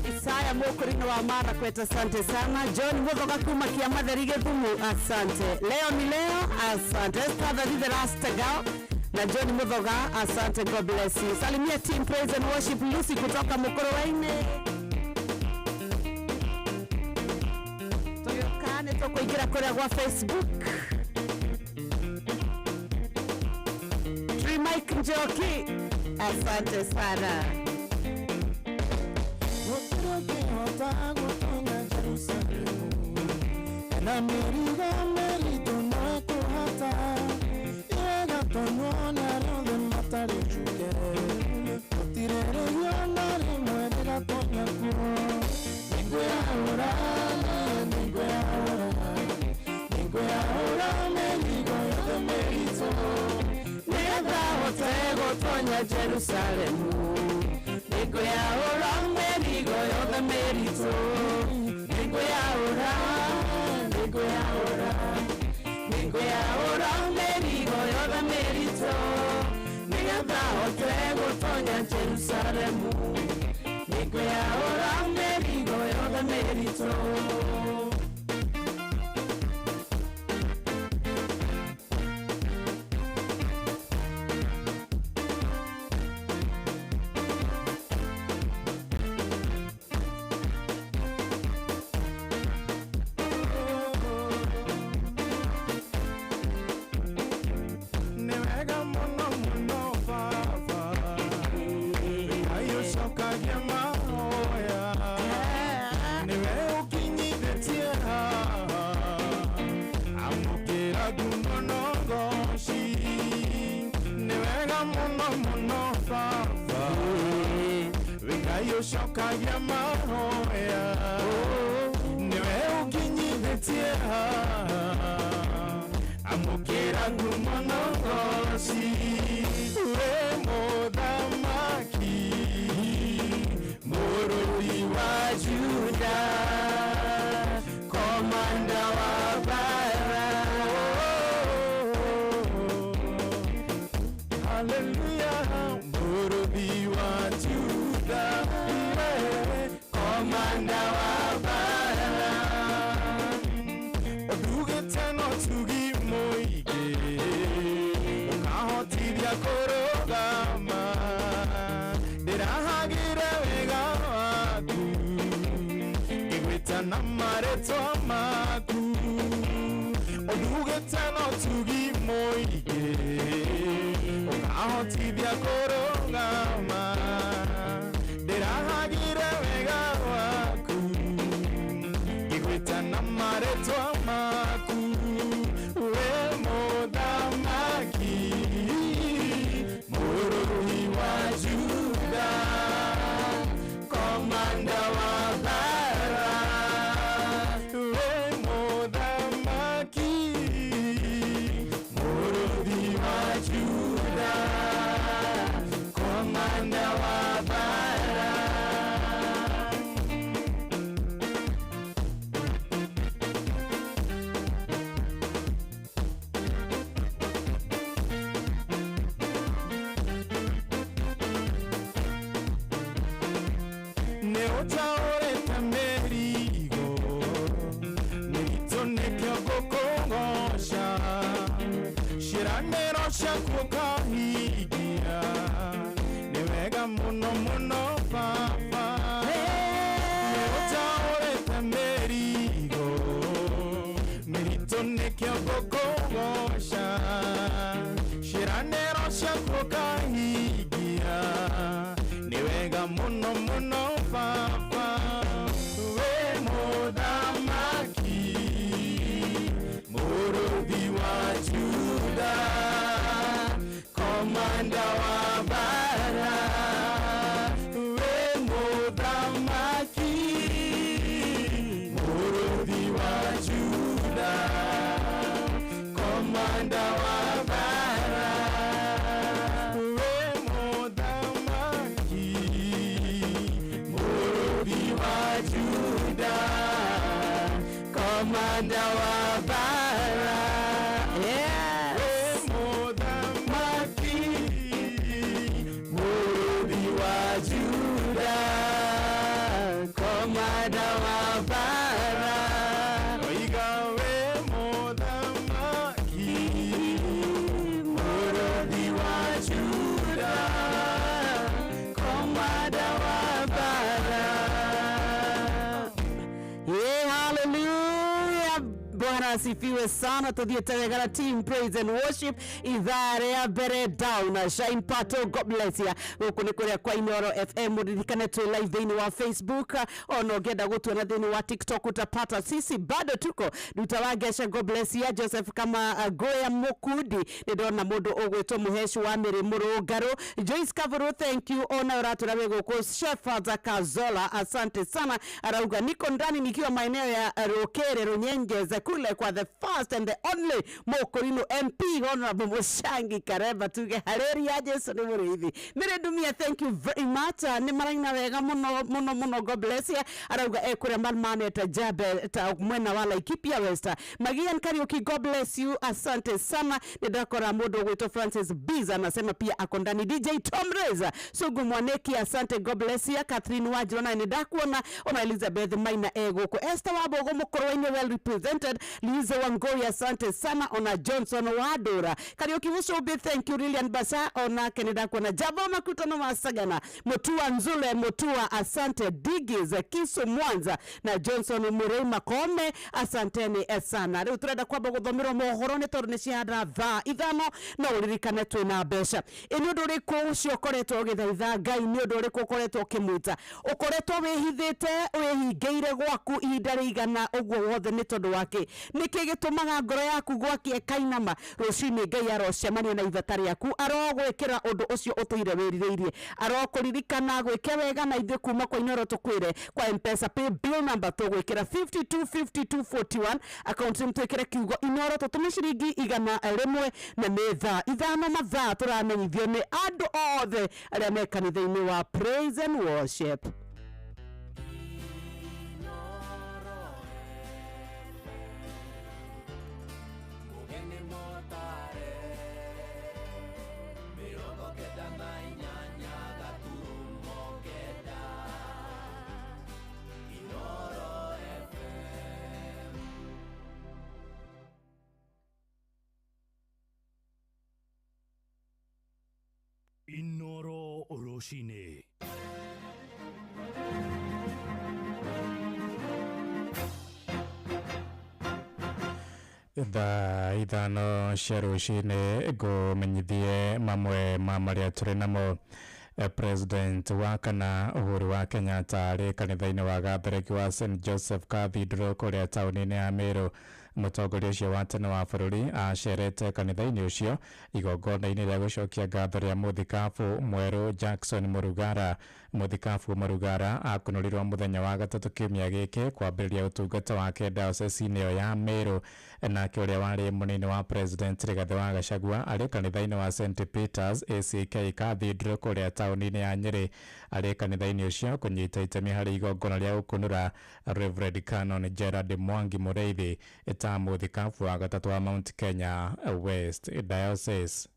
Isaya Mokorino wa Marakwet, asante sana. John Muthoka kuma Kiamatheri Gĩthumu, asante. Leo ni leo, asante. Esther the last girl na John Muthoka, asante, God bless you. Salimia team praise and worship Lucy kutoka Mukorowaine. Tũgĩũka nĩ tũkũingĩra kũrĩa gwa Facebook. Tree Mike Njoki, asante sana. Gũtirĩ gũtonya Jerusalemu na mĩrigo mĩritũ no ĩkũhata ĩgatonywo nĩ arĩa othe matarĩ njuke gũtirĩ rĩhia na rĩmwe rĩgatonya kuo nĩngwĩyahũra nĩngwĩyahũra nĩngwĩyahũra mĩrigo yothe mĩritũ nĩgetha hote gũtonya Jerusalemu nĩngwĩyahũra mĩrigo yothe mĩritũ nĩngwĩyahũra nĩngwĩyahũra nĩngwĩyahũra mĩrigo yothe mĩritũ nĩgetha hote gũtonya Jerusalemu nĩngwĩyahũra mĩrigo yothe mĩritũ. Ũcokagia mahoya nĩwe ũkinyithĩtie haha amũkĩra ngumo na ũgoci wĩ mũthamaki mũrũi wa Juda komanda wa bara. Hallelujah, mũrũthi wa Juda komanda wa bara ũndugĩte no tugi mũingĩ ũkahotithia kũrũgama ndĩrahagĩre wega waku ngĩgwĩta na marĩtwa maku ũndugĩte no tugi mũingĩ ũkahotithia kũrũgama ndĩrahagĩre wega waku ngĩgwĩta na marĩtwa maku wĩ mũthamaki mũrũi wa Juda komanda wa bara wĩ mũthamaki mũrũi wa Juda komanda ũtaũrĩte mĩrigo mĩritũ nĩkĩo ngũkũgoca ciĩranĩro ciaku ũkahingia nĩ wega mũno mũno baba nĩ ũtaũrĩte mĩrigo mĩritũ nĩkĩo ngũkũgoca ciĩranĩro ciaku ũkahingia nĩ wega mũno mũno baba wĩ mũthamaki mũrũthi wa Juda komanda wa bara wĩ mũthamaki mũrũthi wa Juda komanda wa bara wĩ mũthamaki mũrũthi wa Juda komanda wa bara Yes. wĩ mũthamaki mũrũthi wa Juda komanda wa bara oiga wĩ mũthamaki mũrũthi wa Juda komanda wa bara. Yeah, hallelujah. Bwana asifiwe sana. Tuthiĩte wega na team praise and worship ithaa rĩa mbere down shine pato God bless ya gũkũ nĩ kũrĩa kwa Inoro FM. Ririkane twĩ live thĩinĩ wa Facebook, ona ũngĩenda gũtuona thĩinĩ wa TikTok utapata sisi bado tuko Duta wa Gesha God bless ya Joseph kama Goya Mukundi nĩ ndona mũndũ ũgwĩtwo Mũheci wa Mĩrĩ Mũrũngarũ Joyce Kavuru thank you ona ũratũra wĩ gũkũ Shepherd Kazola asante sana arauga niko ndani nikiwa maeneo ya Rukere Runyenges kule kwa the first and the only Mokorino MP Honorable Mushangi Kareba tuge haleluya Jesu nĩ mũrĩithi Mĩrĩ Ndumia thank you very much. Nĩ maraina wega mũno mũno mũno God bless you arauga ekũrĩa marmanete Jabe ta mwena wa Laikipia West. Magian Kariuki God bless you asante sana. Nĩ ndakora mũndũ ũgwĩtwo Francis Biza anasema pia ako ndani. DJ Tom Reza Sugu Mwaneki asante God bless you. Catherine Wanjirũ na nĩ ndakuona ona Elizabeth Maina e gũkũ Esther Wabogo mũkũrũ-inĩ well represented Lize Wangoi asante sana ona Johnson Wadura Kariuki Mucumbi thank you. Lilian Basa onake nĩ ndakuona Jabo Makutano Masagana Mutua Nzule Mutua asante Digis Kisu Mwanza na Johnson Murei Makome asanteni sana. Rĩu tũrenda kwamba gũthomerwo mohoro nĩ tondũ nĩ cihanda thaa 5 no ũririkane twĩna mbeca. Ĩ nĩ ũndũ ũrĩkũ ũcio ũkoretwo ũgĩthaitha Ngai, nĩ ũndũ ũrĩkũ ũkoretwo ũkĩmwĩta, ũkoretwo wĩhithĩte wĩhingĩire gwaku ihinda rĩigana ũguo wothe nĩ tondũ wake? Nĩkĩ gĩtũmaga ngoro yaku gwaki ĩkainama rũcinĩ? Ngai arocemania na ibata rĩaku, arogwĩkĩra ũndũ ũcio ũtũire wĩrirĩirie, arokũririkana gwĩke wega na ithuĩ kuma kwa Inoro tũkwĩre kwa M-Pesa pay bill number tũgwĩkĩra 525241 account name twĩkĩre kiugo Inoro tũtũme ciringi 100 na nĩ thaa 5 mathaa tũramenyithio nĩ andũ othe arĩa me kanitha-inĩ wa praise and worship. Mũgeni mũtare 98 gaturumo 9 Inoro FM. Inoro Rũcinĩ. Thaa 5 cia rũcinĩ ngũmenyithie mamwe ma marĩa tũrĩ namo. President wa kana Uhuru wa Kenyatta arĩ kanitha-inĩ wa Gatholeki wa St Joseph Cathedral kũrĩa taũni-inĩ ya Meru. Mũtongoria ũcio wa tene wa bũrũri acerete kanitha-inĩ ũcio igongona-inĩ rĩa gũcokia ngatho rĩa mũthikabu mwerũ Jackson Murugara. Mũthikabu Murugara akunũrirwo mũthenya wa gatatũ kiumia gĩkĩ kwambĩrĩria ũtungata wake diocese-inĩ ĩyo ya Meru. Nake ũrĩa warĩ mũnini wa president Rigathĩ wa Gachagua arĩ kanitha-inĩ wa St Peters ACK Cathedral kũrĩa taũni-inĩ ya Nyĩrĩ arĩ kanitha-inĩ ũcio kũnyita itemi harĩ igongona rĩa gũkunũra Reverend Canon Gerard Mwangi Mũrĩithi ta mũthikabu wa gatatũ wa Mount Kenya West Diocese.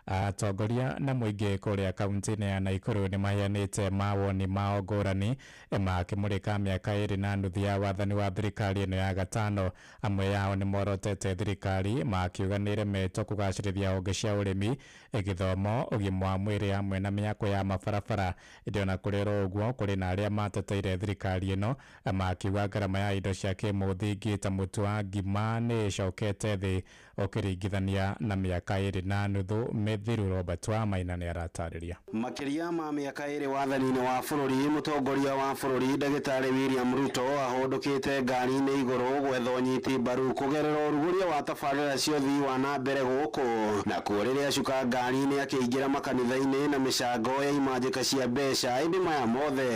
Atongoria na mũingĩ kũrĩa kaunti-inĩ ya Naikuru nĩ maheanĩte mawoni mao ngũrani makĩmũrĩka mĩaka 2.5 ya wathani wa thirikari ĩno ya gatano. Amwe yao nĩ morotete thirikari makiuga nĩ ĩremetwo kũgacĩrithia honge cia ũrĩmi, gĩthomo, ũgima wa mwĩrĩ hamwe na mĩako ya mabarabara. Ĩndĩ ona kũrĩ oro ũguo, kũrĩ na arĩa mateteire thirikari ĩno makiuga ngarama ya indo cia kĩmũthingi ta mũtu wa ngima nĩ ĩcokete thĩ ũkĩringithania na mĩaka 2.5 mĩthiru. Robert Wamaina nĩ aratarĩria. Makĩria ma mĩaka 2 wathani-inĩ wa bũrũri, mũtongoria wa bũrũri ndagĩtarĩ William Ruto ahũndũkĩte ngari-inĩ igũrũ gwetha ũnyiti mbaru kũgerera ũrugũria wa tabarĩra cia ũthii wa na mbere gũkũ, nakuo rĩrĩa acuka ngari-inĩ akĩingĩra makanitha-inĩ na mĩcango ya imanjĩka cia mbeca. Ĩndĩ maya mothe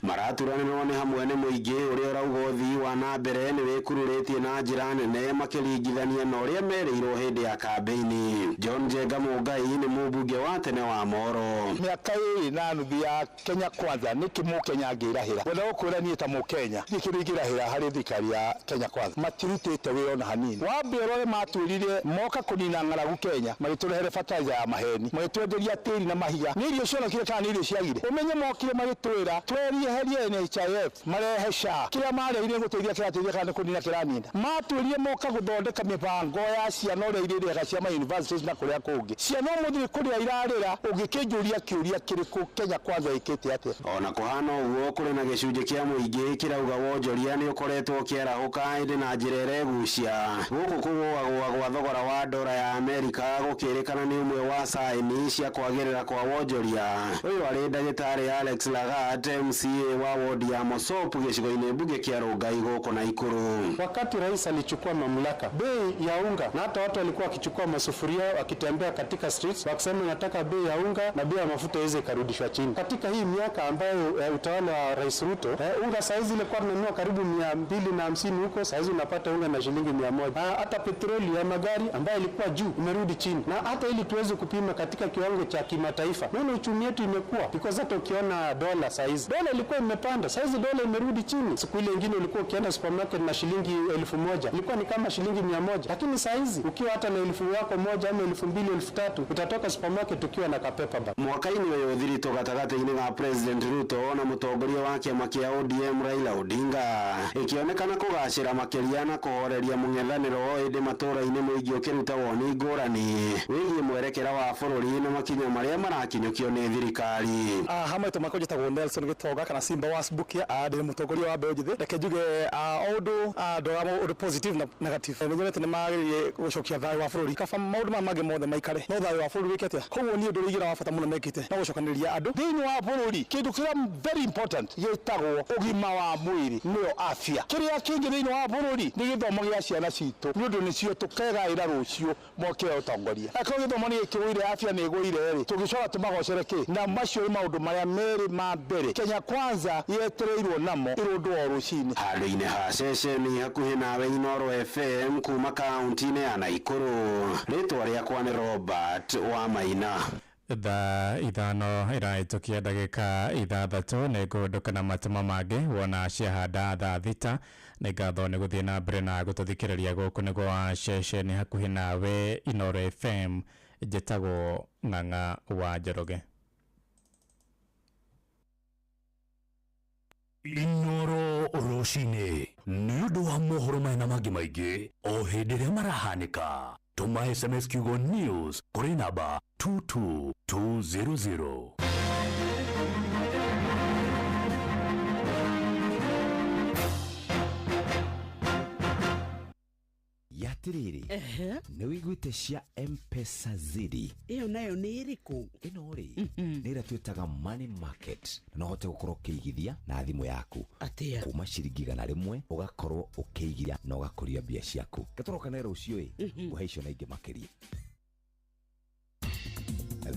maraturanĩrwo nĩ hamwe nĩ mũingĩ ũrĩa ũrauga ũthii wa na mbere nĩ wĩkururĩtie na njĩra nene makĩringithania na ũrĩa merĩirwo hĩndĩ ya kambĩini. John Njenga Mũngai nĩ mũmbunge wa tene wa Moro. Mĩaka 2.5 ya Kenya Kwanza nĩkĩ mũkenya angĩrahĩra? Wenda gũkwĩra niĩ ta mũkenya nĩ kĩndũ ingĩrahĩra harĩ thirikari ya Kenya Kwanza, matirutĩte wĩra ona hanini. Wambe ũrore matwĩrire moka kũnina ng'aragu Kenya, magĩtũrehere fertilizer ya maheni, magĩtwenderia tĩri na mahiga. Nĩ irio cionekire kana nĩ irio ciagire? Ũmenye mokire magĩtwĩra tweherie NHIF, marehe SHA, kĩrĩa mareire gũteithia kĩrateithia kana nĩ kũnina kĩranina. Matwĩrire moka gũthondeka mĩbango ya ciana ũrĩa irĩrĩhaga cia ma universities na kũrĩa kũngĩ. Ciana ũmũthĩ kũrĩa irarĩra, ũngĩkĩnjũria kĩũria kĩrĩkũ Kenya Kwanza ĩkĩte atĩa? Ona kũhana ũguo, kũrĩ na gĩcunjĩ kĩa mũingĩ kĩrauga wonjoria nĩ ũkoretwo ũkĩarahũka ĩndĩ na njĩra ĩregucia. Gũkũ kũgũagũa gwa thogora wa ndora ya Amerika gũkĩrĩkana nĩ ũmwe wa saini cia kwagĩrĩra kwa wonjoria. Ũyũ arĩ ndagĩtarĩ Alex Lagat, MCA wa wodi ya Mosop gĩcigo-inĩ mbunge kĩa Rongai gũkũ Naikuru. Wakati rais alichukua mamlaka, bei ya unga na hata watu walikuwa wakichukua masufuria wakitembea katika streets wakisema nataka bei ya unga na bei ya mafuta iweze ikarudishwa chini. Katika hii miaka ambayo utawala wa Rais Ruto, unga saizi ilikuwa tunanunua karibu 250 huko, saizi unapata unga na shilingi 100. Hata petroli ya magari ambayo ilikuwa juu imerudi chini, na hata ili tuweze kupima katika kiwango cha kimataifa, naona uchumi wetu imekuwa, because hata ukiona dola saizi, dola ilikuwa imepanda, saizi dola imerudi chini. Siku ile nyingine ulikuwa ukienda supermarket na shilingi 1000 ilikuwa ni kama shilingi 100, lakini saizi ukiwa hata na 1000 yako moja ama 2000 3000 utatoka supermarket ukiwa na kapepa bag. Mwaka-inĩ ũyũ thiritũ gatagatĩ-inĩ ga President Ruto na mũtongoria wa kĩama kĩa ODM Raila Odinga ĩkĩonekana kũgacĩra makĩria na kũhoreria mũng'ethanĩro, ĩndĩ matũũra-inĩ mũingĩ ũkĩruta woni ngũrani wĩgiĩ mwerekera wa bũrũri na makinya marĩa marakinyũkio nĩ thirikari. Ha maitũ makwa njĩtagwo Nelson Gĩtonga kana Simba wa Sbukia, ndĩ mũtongoria wa mbeũ njĩthĩ. Reke njuge o ũndũ ndoraga ũndũ positive na negative. Nĩ nyonete nĩ magĩrĩire gũcokia thayũ wa bũrũri, kaba maũndũ maya mangĩ mothe maikare no thayũ wa bũrũri wĩke atĩa. Koguo niĩ ũndũ ũrĩa ingĩra wa bata mũno mekĩte no gũcokanĩrĩria andũ thĩinĩ wa bũrũri. Kĩndũ kĩrĩa very important gĩtagwo ũgima wa mwĩrĩ, nĩyo afya. Kĩrĩa kĩngĩ thĩinĩ wa bũrũri nĩ gĩthomo gĩa ciana citũ, nĩ ũndũ nĩcio tũkegaĩra rũciũ moke ũtongoria. Akorwo gĩthomo nĩ gĩkĩgũire, afya nĩ ĩgũire rĩ, tũngĩcoka tũmagocere kĩ? Na macio nĩ maũndũ marĩa merĩ ma mbere Kenya Kwanza yetereirwo namo ĩrũndũ o rũcinĩ. Handũ-inĩ ha ceceni hakuhĩ nawe Inooro FM kuma kaunti-inĩ ya Naikuru, rĩtwa rĩakwa nĩ Robert Wamaina. Thaa 5 ĩrahĩtũkia ndagĩka 6 nĩ ngũndũka na matũma mangĩ wona ciahanda thaa 6. Nĩ ngatho nĩ gũthiĩ na mbere na gũtũthikĩrĩria gũkũ nĩ gwa ceceni hakuhĩ nawe Inooro FM. Njĩtagwo Ng'ang'a wa Njoroge. Inooro rũcinĩ nĩ ũndũ wa mohoro maya na mangĩ maingĩ o hĩndĩ ĩrĩa marahanĩka. Tũma SMS kiugo news kũrĩ namba 22200. Yatiriri, nĩ wĩiguĩte cia M-Pesa Zidi? Ĩyo nayo nĩ ĩrĩkũ? Ĩno rĩ, nĩ ĩrĩa twĩtaga money market, na no ũhote gũkorwo ũkĩigithia na thimũ yaku. Atĩa? Kuma ciringi 100 ũgakorwo ũkĩigithia na ũgakũria mbia ciaku. Gatũrokane rũciũ ĩ, ngũhe icio na ingĩ makĩria.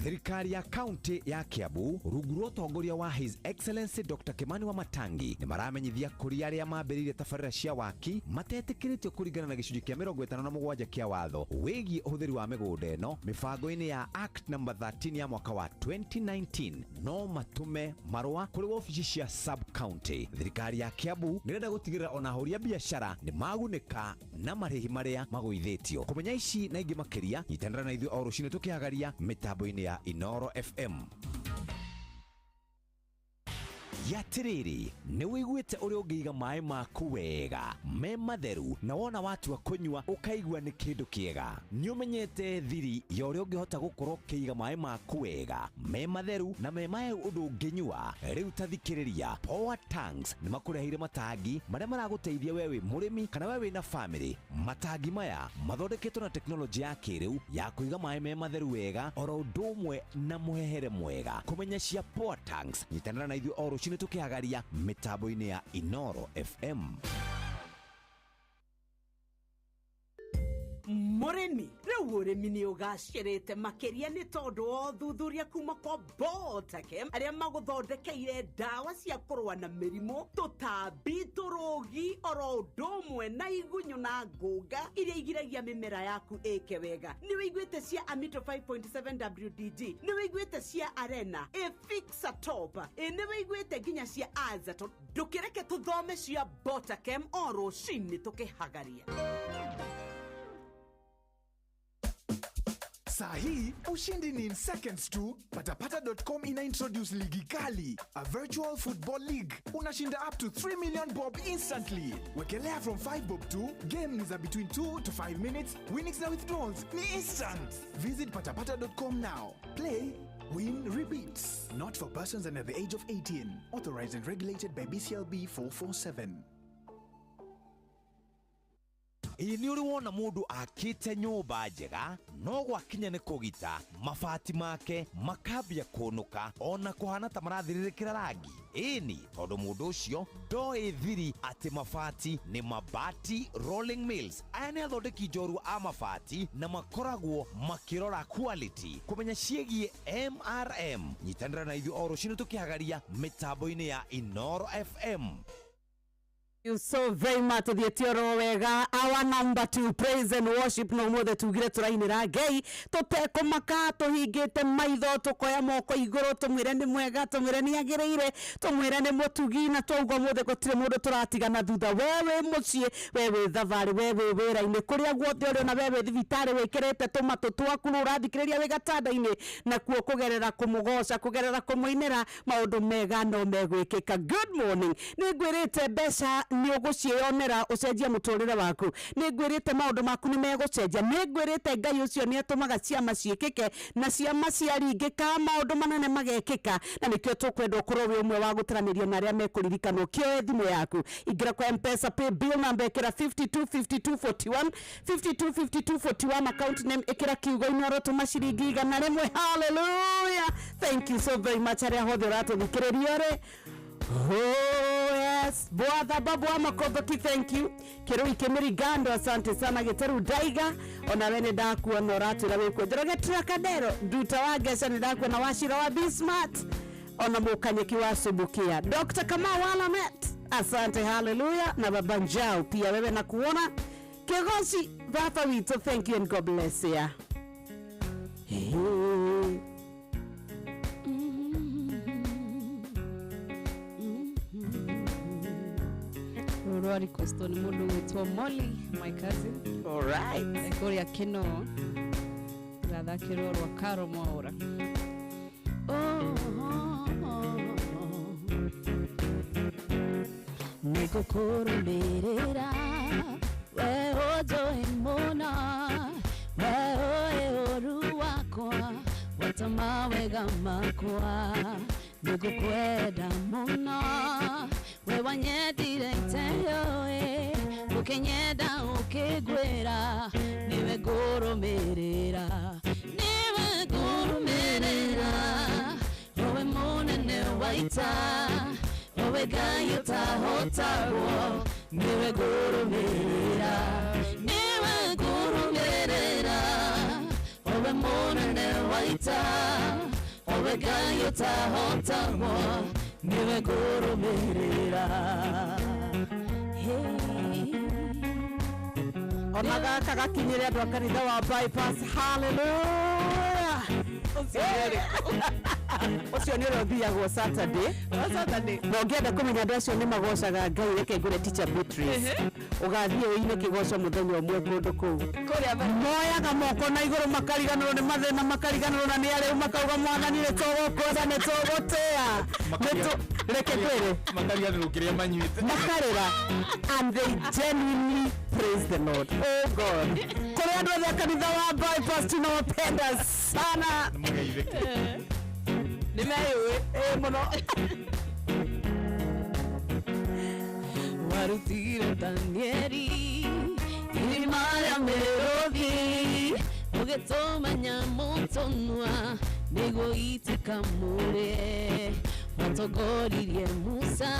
Thirikari ya kaunti ya Kiambu rungu rwa ũtongoria wa His Excellency Dr. Kimani Wamatangi nĩ maramenyithia kũrĩ arĩa mambĩrĩirie tabarĩra cia waki matetĩkĩrĩtio kũringana na gĩcunjĩ kĩa 57 kĩa watho wĩgiĩ ũhũthĩri wa mĩgũnda ĩno mĩbango-inĩ ya Act number 13 ya mwaka wa 2019 no matũme marũa kũrĩ wabici cia sub county. Thirikari ya Kiambu nĩrenda gũtigĩrĩra ona ahũri a biacara nĩ magunĩka na marĩhi marĩa magũithĩtio. Kũmenya ici na ingĩ makĩria nyitanĩra na ithuĩ o rũcinĩ tũkĩhagaria mĩtambo-inĩ mĩtambo-inĩ ya Inoro FM. Yatiriri, nĩ wĩiguĩte ũrĩa ũngĩiga maĩ maku wega me matheru, na wona watua kũnyua ũkaigua nĩ kĩndũ kĩega. Nĩ ũmenyete thiri ya ũrĩa ũngĩhota gũkorwo ũkĩiga maĩ maku wega me matheru na me maĩ ũndũ ũngĩnyua. Rĩu ta thikĩrĩria, Power Tanks nĩ makũreheire matangi marĩa maragũteithia we wĩ mũrĩmi kana we wĩna family. Matangi maya mathondeketwo na tekinoronjĩ ya kĩrĩu ya kũiga maĩ me matheru wega, oro ũndũ ũmwe na mũhehere mwega. Kũmenya cia Power Tanks, nyitanĩra na ithuĩ o rũcinĩ tũkĩhagaria mĩtambo-inĩ ya Inoro FM. Mũrĩmi, rĩu ũrĩmi nĩ ũgacĩrĩte makĩria nĩ tondũ wa ũthuthuria kuma kwa Botakem, arĩa magũthondekeire ndawa cia kũrũa na mĩrimũ, tũtambi, tũrũgi, oro ũndũ ũmwe na igunyũ na ngũnga iria igiragia mĩmera yaku ĩke wega. Nĩ wĩiguĩte cia Amito 5.7 WDG, nĩ wĩiguĩte cia Arena, Efixa Top, nĩ wĩiguĩte nginya cia Azaton. Ndũkĩreke tũthome cia Botakem o rũcinĩ tũkĩhagaria. Saa hii ushindi ni in seconds tu. Patapata.com ina introduce ligi kali, a virtual football league. Unashinda up to 3 million bob instantly. Wekelea from 5 bob tu. Game ni za between 2 to 5 minutes. Winnings na withdrawals ni instant. Visit patapata.com now. Play, win, repeat. Not for persons under the age of 18. Authorized and regulated by BCLB 447. Ĩ nĩ ũrĩ wona mũndũ akĩte nyũmba njega no gwakinya nĩ kũgita mabati make makambia kũnũka ona kũhana ta marathirĩrĩkĩra rangi? Ĩni, tondũ mũndũ ũcio ndoĩ thiri atĩ mabati nĩ Mabati Rolling Mills. Aya nĩ athondeki njorua a mabati na makoragwo makĩrora quality. Kũmenya ciĩgiĩ MRM, nyitanĩra na ithuĩ o rũcinĩ tũkĩhagaria mĩtambo-inĩ ya Inoro FM. You so very much thiĩte oro wega. Our number 2 praise and worship no mothe tugire tũrainĩra Ngai tũtekũmaka, tũhingĩte maitho, tũkoya moko igũrũ, tũmwĩre nĩ mwega, tũmwĩre nĩ agĩrĩire, tũmwĩre nĩ mũtugi, na twauga ũmũthĩ gũtirĩ mũndũ tũratigana thutha. We wĩ mũciĩ, we wĩ thabarĩ, we wĩ wĩra-inĩ, kũrĩa guothe ũrĩ, ona we wĩ thibitarĩ wĩkĩrĩte tũmatũ twaku rĩu ũrathikĩrĩria wĩ gatanda-inĩ, nakuo kũgerera kũmũgoca, kũgerera kũmũinĩra, maũndũ mega no megwĩkĩka. Good morning. Nĩ ngwĩrĩte mbeca nĩ ũgũciĩyonera ũcenjie mũtũrĩre waku. Nĩ ngwĩrĩte maũndũ maku nĩ megũcenjia. Nĩ ngwĩrĩte Ngai ũcio nĩ atũmaga ciama ciĩkĩke, na ciama ciaringĩka maũndũ manene magekĩka, na nĩkĩo tũkwenda ũkorwo wĩ ũmwe wa gũtaranĩrio na arĩa mekũririkanwo. Kĩoe thimũ yaku, ingĩra kwa M-Pesa pay bill number, ĩkĩra 525241, 525241, account name ĩkĩra kiugo Inoro, tũma ciringi 100. Hallelujah, thank you so very much arĩa hothe ũratũthikĩrĩria rĩ. Oh yes, Bwatha Babu wa Makoboki, thank you. Kirui Kimirigando, asante sana. Giteru Daiga, ona we nĩ ndakuona ũratwĩra wĩkuo. Njoroge Trakadero, Nduta wa Ngeca nĩ ndakuona, Wachira wa Be Smart, ona Mũkanyeki wa Subukia. Dr. Kamau Walamet, asante, hallelujah. Na Baba Njau pia wewe nakuona. Kigosi baba witũ, thank you and God bless ya. Hey. Rũrũ requestwo nĩ mũndũ gwĩtwo Molly, my cousin. All right. Kũrĩa Kĩnoo, rathakĩrwo rwa Karo Mwaũra. Nĩngũkũrũmĩrĩra we ũnjũĩ mũno, we ũĩ ũru wakwa, watama wega makwa, nĩngũkwenda mũno, we wanyendire iteyoĩ, ũkĩnyenda ũkĩngwĩra, nĩwe ngũrũmĩrĩra, nĩwe ngũrũmĩrĩra, ũwe mũnene wa ita, ũwe Ngai ũtahotagwo, nĩwe ngũrũmĩrĩra, nĩwe ngũrũmĩrĩra, ũwe mũnene wa ita, ũwe Ngai ũtahotagwo, niwe ngũrũmĩrĩra. Ona gaka gakinyĩre andũ a kanitha wa bypass. Hallelujah. Ũcio nĩ ũrĩa ũthiagwo Saturday. Na ũngĩenda kũmenya andũ acio nĩ magocaga Ngai, reke ngũre Teacher Beatrice. Ũgathiĩ ũine kĩgoco mũthenya ũmwe kũndũ kũu. Moyaga moko na igũrũ, makariganĩrwo nĩ mathĩna, makariganĩrwo na nĩ arĩu, makauga Mwathani nĩ tũgũkwenda, nĩ tũgũtĩa. Reke ngwĩre. Makariganĩrwo kĩrĩa manyuĩte. Makarĩra, and they genuinely praise the Lord. Oh God, kũrĩ andũ othe a kanitha wa Bypass, tunawapenda sana. Nĩ meyũĩ. Ĩ mũno. Warutire Danieli irima rĩa mĩrũthi, ũgĩtũma nyamũ tũnua nĩguo itikamũrĩe. Watongoririe Musa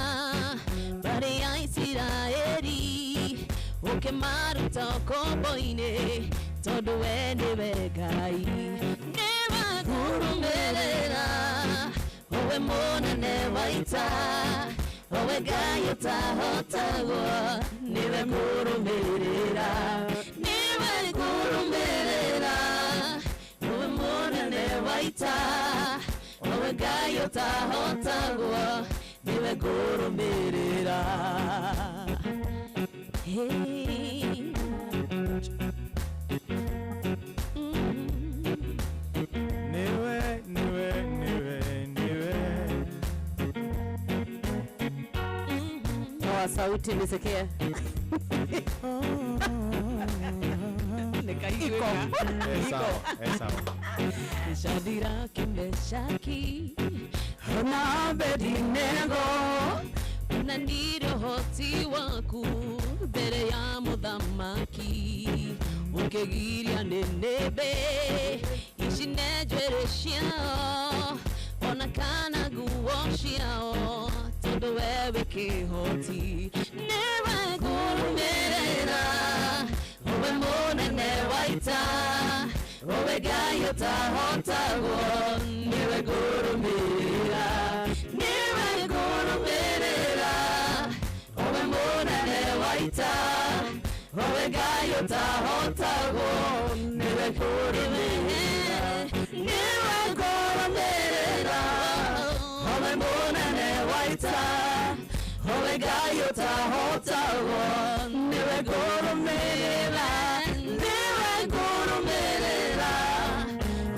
mbarĩ ya Isiraeli, ũkĩmaruta ũkombo-inĩ, tondũ we nĩwe Ngai. Nĩwe ngũrũmĩrĩra, ũwe mũnene wa ita, owe Ngai ũtahotagwo, nĩwe ngũrũmĩrĩra, nĩwe ngũrũmĩrĩra, owe mũnene wa ita, owe Ngai ũtahotagwo, nĩwe ngũrũmĩrĩra. Hey. Niwe, niwe, niwe, niwe. Toa sauti nisikie. Iko. Eh, sawa, eh, sawa. Shadiraki Meshaki na Abednego, na ndire ũhoti waku mbere ya mũthamaki, ũkĩgiria nĩnĩmbĩ icine njuĩrĩ ciao ona kana nguo ciao, tondũ we wĩ kĩhoti. Nĩwe ngũrũmĩrĩra, ũwe mũnene wa ita, owe Ngai ũtahotagwo, nĩwe ngũrũmĩrĩra, nĩwe ngũrũmĩrĩra, owe mũnene wa ita, owe Ngai ũtahotagwo, nĩwe ngũrũmĩrĩra, nĩwe ngũrũmĩrĩra, owe mũnene wa ita, owe Ngai ũtahotagwo, nĩwe ngũrũmĩrĩra, nĩwe ngũrũmĩrĩra,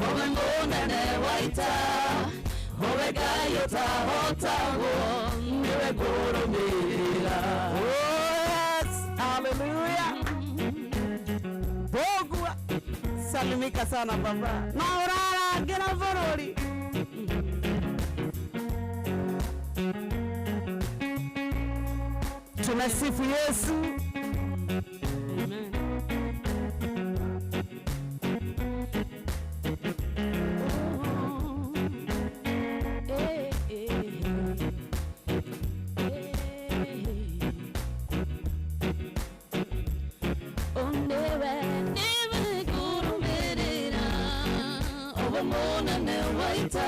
owe mũnene wa ita, owe Ngai ũtahotagwo, nĩwe ngũrũmĩrĩra. Yes, hallelujah. Bogua, salimika sana baba. Na ũrarangĩra bũrũri. Tunasifu Yesu. Amen. Eh, eh, eh. Oh, newe, newe ngũrũmĩrĩra, owe mũnene wa ita,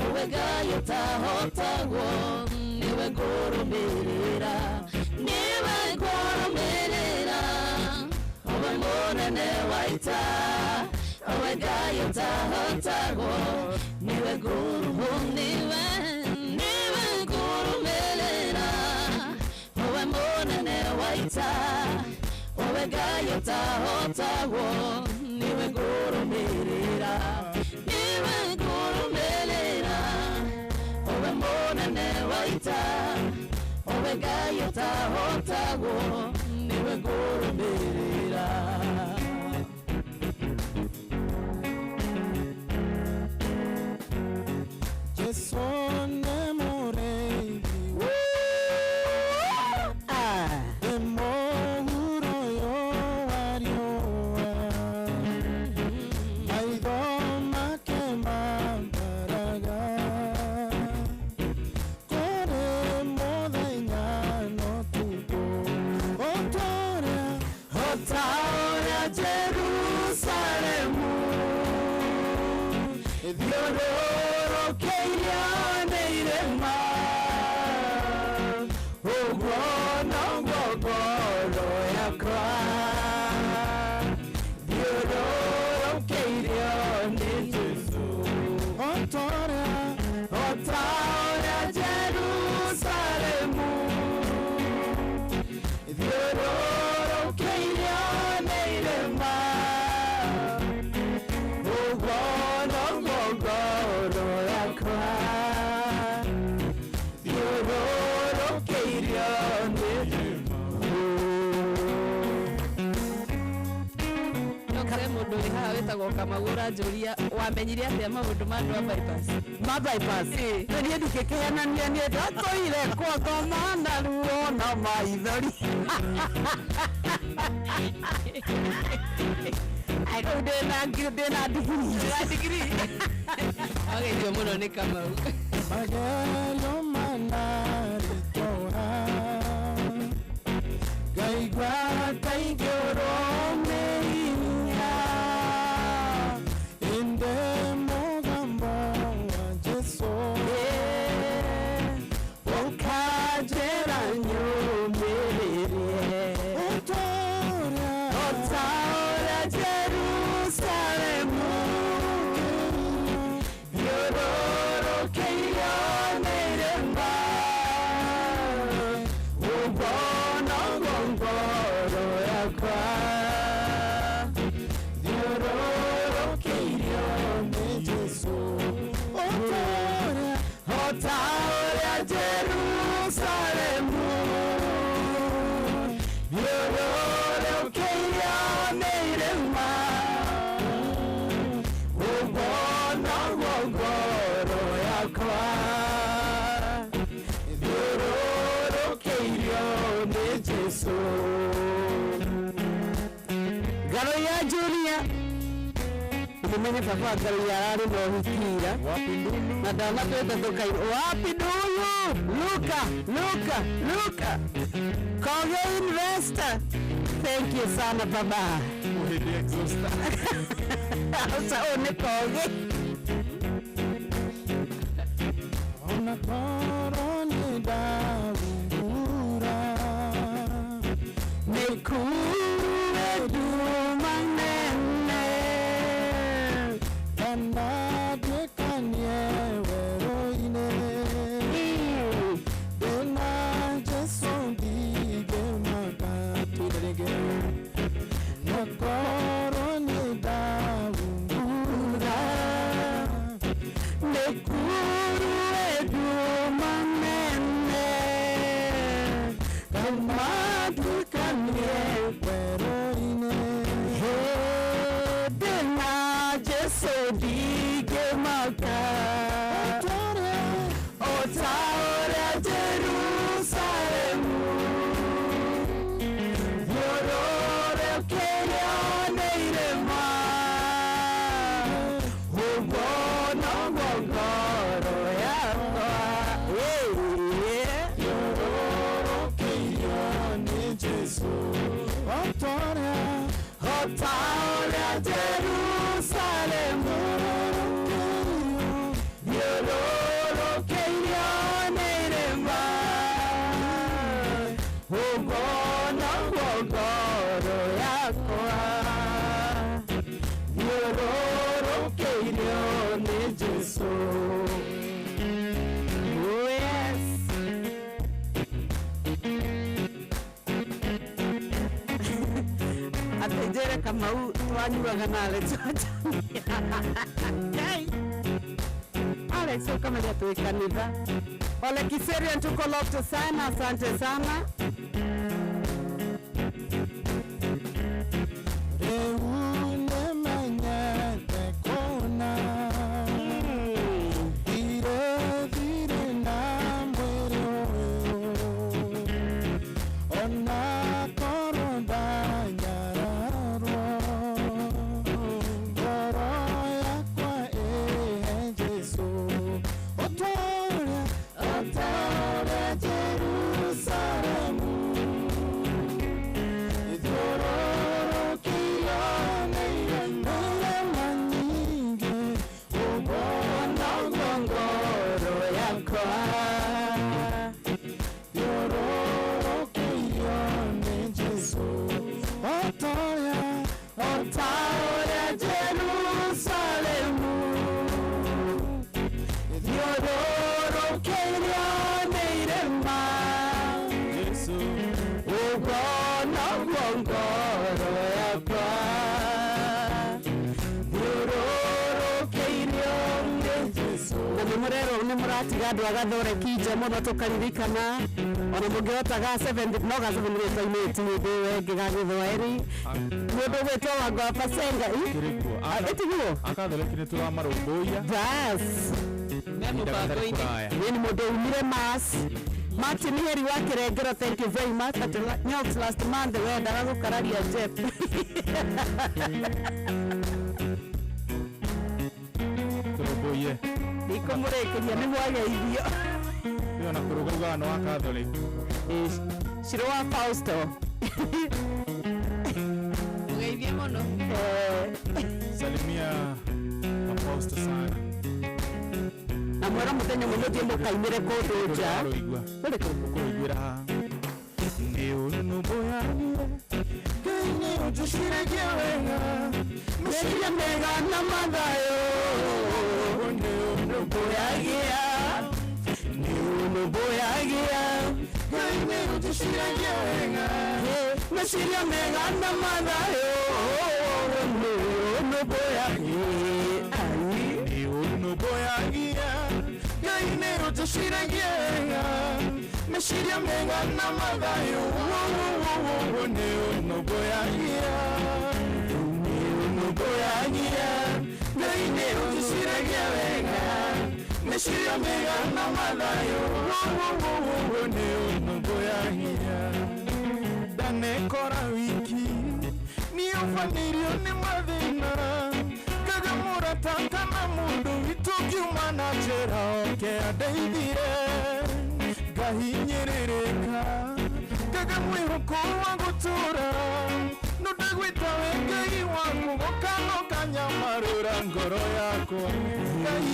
owe Ngai ũtahotagwo, nĩwe ngũrũmĩrĩra, nĩwe ngũrũmĩrĩra, owe mũnene wa ita, owe Ngai ũtahotagwo, nĩwe nĩwe, nĩwe ngũrũmĩrĩra, owe mũnene wa ita, owe Ngai ũtahotagwo, nĩwe ngũrũmĩrĩra, nĩwe ngũrũmĩrĩra, owe mũnene wa ita, owe Ngai ũtahotagwo, nĩwe ngũrũmĩrĩra. Jesu nĩ mũrĩithi ndĩ mũhuro ũyũ wa riũa, maitho make mambaraga kũrĩ mũthenya na ũtukũ, o ta ũrĩa Jerusalemu thiũrũrũkĩirio nĩ irĩma, ũguo noguo ngoro yakwa thiũrũrũkĩirio nĩ Jesũ. O ta Wĩtagwo Kamau, ũranjũria wamenyire atĩa maũndũ ma andũ a bypass? Ma bypass na niĩ ndingĩkĩhenania, niĩ ndatũire kuothoma na ruo na maithori. Ai, rĩu ndĩna ndigiri. Wageithio mũno nĩ Kamau. Magerio manaritoha ngaigua ta ingĩũrwo nĩ hinya, ĩndĩ mũgambo wa Jesũ ũkanjĩra nyũmĩrĩrie o ta ũrĩa Jerusalemu thiũrũrũkĩirio nĩ irĩma, ũguo noguo ngoro yakwa thiũrũrũkĩirio nĩ Jesũ, o ta ũrĩa Jerusalemu thiũrũrũkĩirio nĩ irĩma, ũguo noguo ngoro yakwa thiũrũrũkĩirio nĩ Jesũ. Ngaro ya Julia, mũmenye baba ngaro ya ararĩ na ũhiki ira na ndanatwĩte tũkaira wapi nduyu. Luka, Luka, Luka Koge investor, thank you sana baba. Sasa ũyũ nĩ Koge. Ona korwo nĩ ndahungura, nĩkuure nduma nene, kana nduĩkanie werũ-inĩ, ndĩna Jesũ ndingĩmaka. Tũine rĩngĩ. Na korwo nĩ ndahungura, nĩkuure nduma nene, kana nduĩkanie werũ-inĩ, ndĩna Jesũ ndingĩmaka, o ta ũrĩa Jerusalemu thiũrũrũkĩirio nĩ irĩma, ũguo noguo ngoro yakwa thiũrũrũkĩirio nĩ Jesũ, o ta o ta ũrĩa Jerusalemu thiũrũrũkĩirio nĩ irĩma, ũguo noguo ngoro yakwa thiũrũrũkĩirio nĩ Jesũ. Oh yes. Atĩ njĩre Kamau twanyuaga na Alex wa Ngai. Alex ũkamenya twĩ kanitha. Ole Kiserian, tuko locked sana, asante sana. Rĩu nĩmenyete kũna ndirĩ thirĩ na mwĩrĩ ũyũ, ona korwo ndanyararwo, ngoro yakwa ĩhe Jesũ, o ta ũrĩa Jerusalemu ithiũrũrũkĩirio nĩ irĩma nyingĩ, ũguo noguo ngoro yakwa thiũrũrũkĩirio nĩ Jesũ, o ta o ta ũrĩa Jerusalemu thiũrũrũkĩirio nĩ irĩma, ũguo noguo ngoro yakwa thiũrũrũkĩirio nĩ Jesũ. Na nĩ mũrerwo nĩ mũra Tũgatiga andũ a Gathoreki nja mũno tũkaririkana ona mũngĩhota ga 7 no ga 7 gĩtwainĩti hĩndĩ ĩyo ĩngĩ ga Gĩthwaĩri mũndũ ũgwĩtwo Wango wa Basenga ĩtiguo Akatholeki nĩ tũramarũmbũiya. Bas. Kahinda gatarĩ kũraya. Nĩ mũndũ umire mass. Martin Heri wa Kirengero, thank you very much. At Nyox last month wendaga gũkararia Jeff. Tũrũmbũiye. Ndikũmũrĩkĩria nĩ mwageithio. Ĩyo na kũrũga ugaga nĩ wa Catholic. Shiro wa Fausto. Mũgeithie mũno. Salimia Apostle sana. Na mwera mũthenya ũmwe mũthiĩ mũkainĩre kũndũ nja. Kũrũigua. Kũrĩkũ? Kũrũiguĩra haha. Nĩ ũnũmbũyagia. Ngai nĩ ũnjĩciragia wega. Meciria mega na mathayo. Nĩ ũnũmbũyagia. Nĩ ũnũmbũyagia. Ngai nĩ ũnjĩciragia wega. Meciria mega na mathayo. Nĩ ũnũmbũyagia. Nĩ ũnũmbũyagia. Ngai nĩ ũnjĩciragia wega. Meciria mega na mathayo. Nĩ ũnũmbũyagia. Nĩ ũnũmbũyagia. Ngai nĩ ũnjĩciragia wega. Meciria mega na mathayo. Nĩ ũnũmbũyagia. Ndanekora wiki nĩ ũbanirio nĩ mathĩna ngaga mũrata kana mũndũ witũ ngiuma na njĩra oke andeithie ngahinyĩrĩrĩka ngaga mwĩhoko wa gũtũra no ndagwĩta we Ngai waku goka no kanyamarũra ngoro yakwa Ngai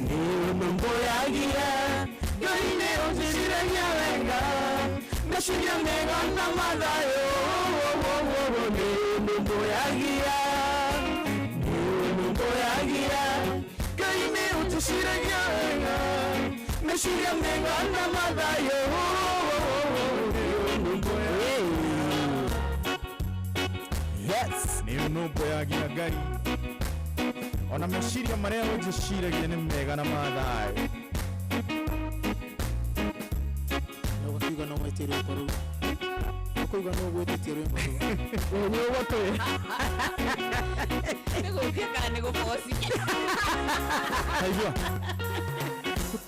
nĩ ũnũmbũyagia. Ngai nĩ ũnjĩciragia wega. Meciria mega na mathayo. Nĩ ũnũmbũyagia. Nĩ ũnũmbũyagia. Ngai nĩ ũnjĩciragia wega. Meciria mega na mathayo. Nĩ ũnũmbũyagia. Yes. Nĩ ũnũmbũyagia Ngai. Ona meciria marĩa ũnjĩciragia nĩ mega na mathayo. Na ũgakiuga no gwĩtie rwĩmbo rũu. Ũkauga no gwĩtĩtie rwĩmbo rũu. Nĩ ũgũtwĩra. Nĩ gũkia kana nĩ gũboci? Kaigua.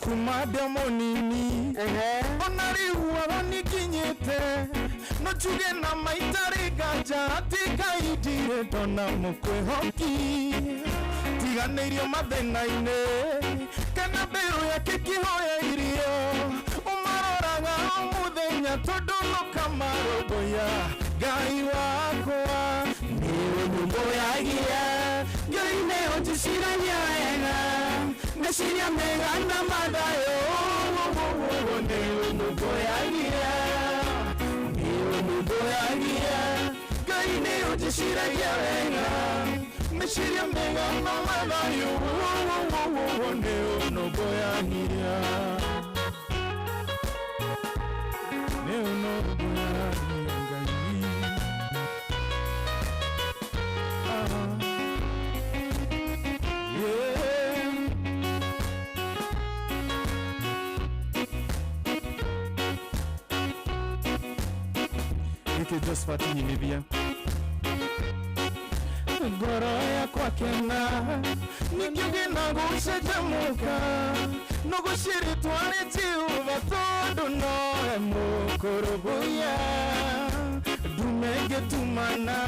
Kuma ndĩ mũnini ona rĩu oro nĩnginyĩte no njuge na maitarĩ nganja atĩ Ngai ndirĩ ndona mũkwĩhoki tiganĩirio mathĩna-inĩ kana mbeũ yake kĩhoya irio ũmaroraga o mũthenya tondũ nũkamarũmbũiya Ngai wakwa. Nĩ ũnũmbũyagia. Ngai nĩ ũnjĩciragia wega. Meciria mega na mathayo. Nĩ ũnũmbũyagia. Nĩ ũnũmbũyagia. Ngai nĩ ũnjĩciragia wega. Meciria mega na mathayo. Nĩ ũnũmbũyagia. Nĩ ũnũmbũyagia Ngai. Ah. Yeah. Gĩkĩ Josephat Nyinithia. Ngoro yakwa kena nikĩo gĩna gũcanjamũka no gũciĩrĩtwo nĩ Jehova tondũ nowe mũkũrũmbũiya ndume ngĩtumana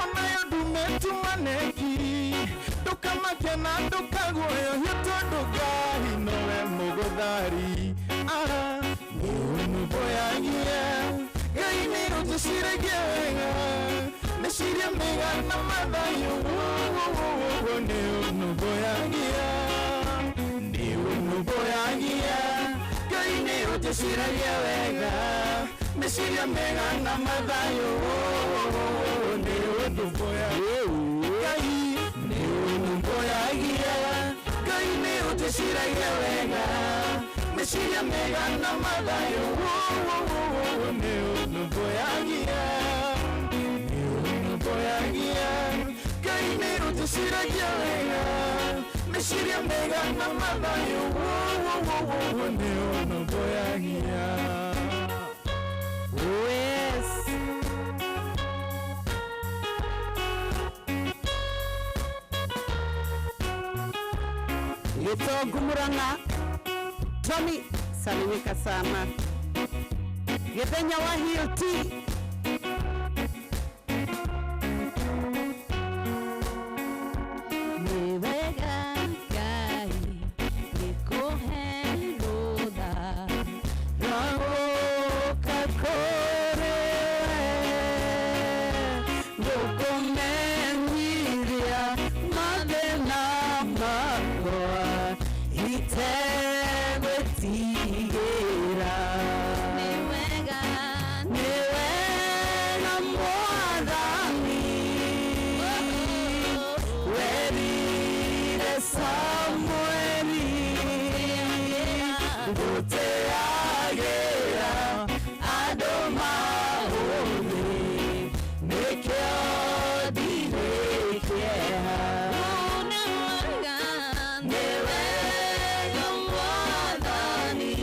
onayo ndume tumaneki ndũkamake na ndũkaguoyohio tondũ Ngai nowe mũgũthari. Nĩ ũnũmbũyagia. Ngai nĩ ũnjĩciragia wega. Meciria mega na mathayo. Nĩ ũnũmbũyagia. Nĩ ũnũmbũyagia. Ngai nĩ ũnjĩciragia wega. Meciria mega na mathayo. Nĩ ũnũmbũyagia. Ngai nĩ ũnũmbũyagia. Ngai nĩ ũnjĩciragia wega. Meciria mega na mathayo. Nĩ ũnũmbũyagia. Nĩ ũnũmbũyagia. Ngai nĩ ũnjĩciragia wega. Meciria mega na mathayo nĩo nũmbũyagia. Oh yes. Gĩtongu Murang'a Tommy, salimika sana. Gĩthenya wa Hilti. Nĩ wega Ngai gĩkũhe rũtha rwa gũka kũrĩ we, gũkũmenyithia mathĩna makwa itegwĩtigĩra. Nĩ wega, nĩ wega Mwathani werire Samueli gũteagĩra andũ maũthĩ, nĩkĩo ndirĩ kĩeha. Nĩ wega Mwathani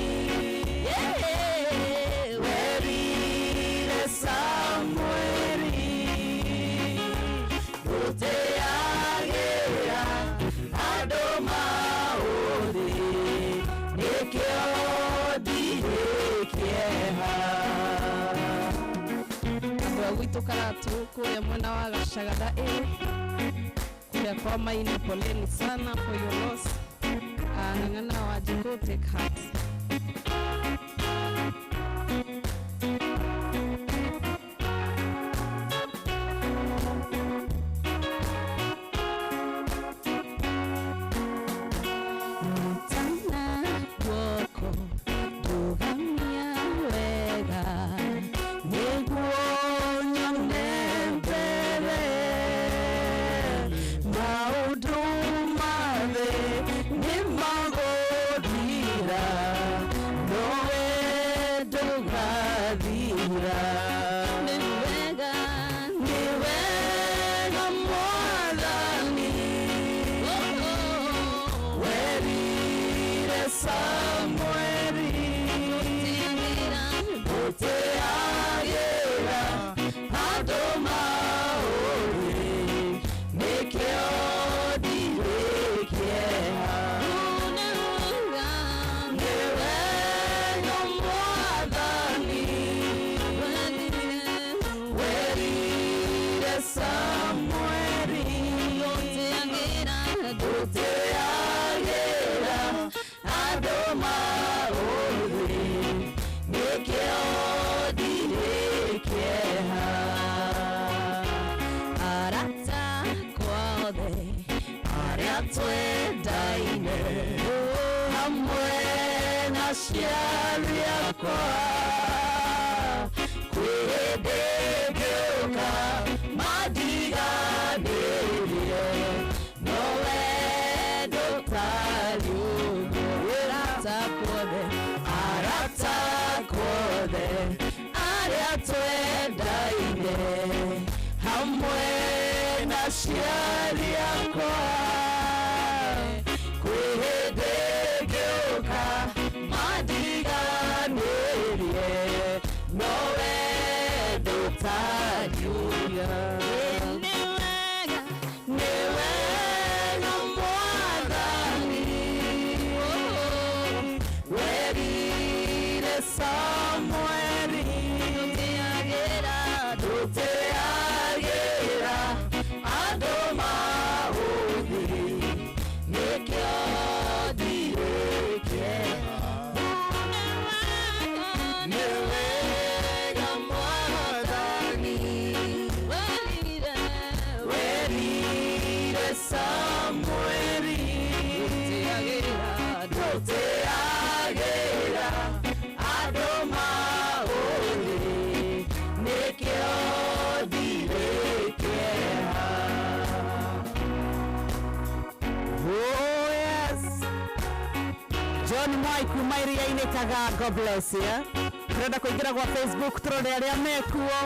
werire Samueli gũteagĩra andũ maũthĩ, nĩkĩo ndirĩ kĩeha. Andũ a gwitũ Karatu kũrĩa mwena wa Gacagada ĩ kũrĩa kwa Maina, poleni sana for your loss. Ah, Ng'ang'ana wa Wanjikũ, take heart. Tana guoko ndũgamia wega nĩguo nyone mbere maũndũ ma thĩ nĩ magũthira, nowe ndũgathira. Nĩ wega, nĩ wega Mwathani werire Samueli gũteagĩra andũ maũthĩ, nĩkĩo ndirĩ kĩeha. Nĩ wega, nĩ wega Mwathani werire Samueli gũteagĩra andũ maũthĩ, nĩkĩo ndirĩ kĩeha. Arata kwothe arĩa twendaine hamwe na aciari akwa, kwĩ hĩndĩ ngĩũka mandiganĩrie, nowe ndũtariĩ ũguo. Arata kwothe, arata kwothe arĩa twendaine hamwe na aciari akwa, kwĩ hĩndĩ ngĩũka mandiganĩrie, nowe ndũtariĩ ũguo. Nĩ wega, nĩ wega Mwathani werire Samueli ndũteagĩra andũ maũthĩ, nĩkĩo ndirĩ kĩeha. Nĩ wega Mwathani werire Samueli ndũteagĩra andũ maũthĩ, nĩkĩo ndirĩ kĩeha. Oh yes. John Mwai kuma iria-inĩ Kaga, God bless you. Tũrenda kũingĩra gwa Facebook tũrore arĩa mekuo.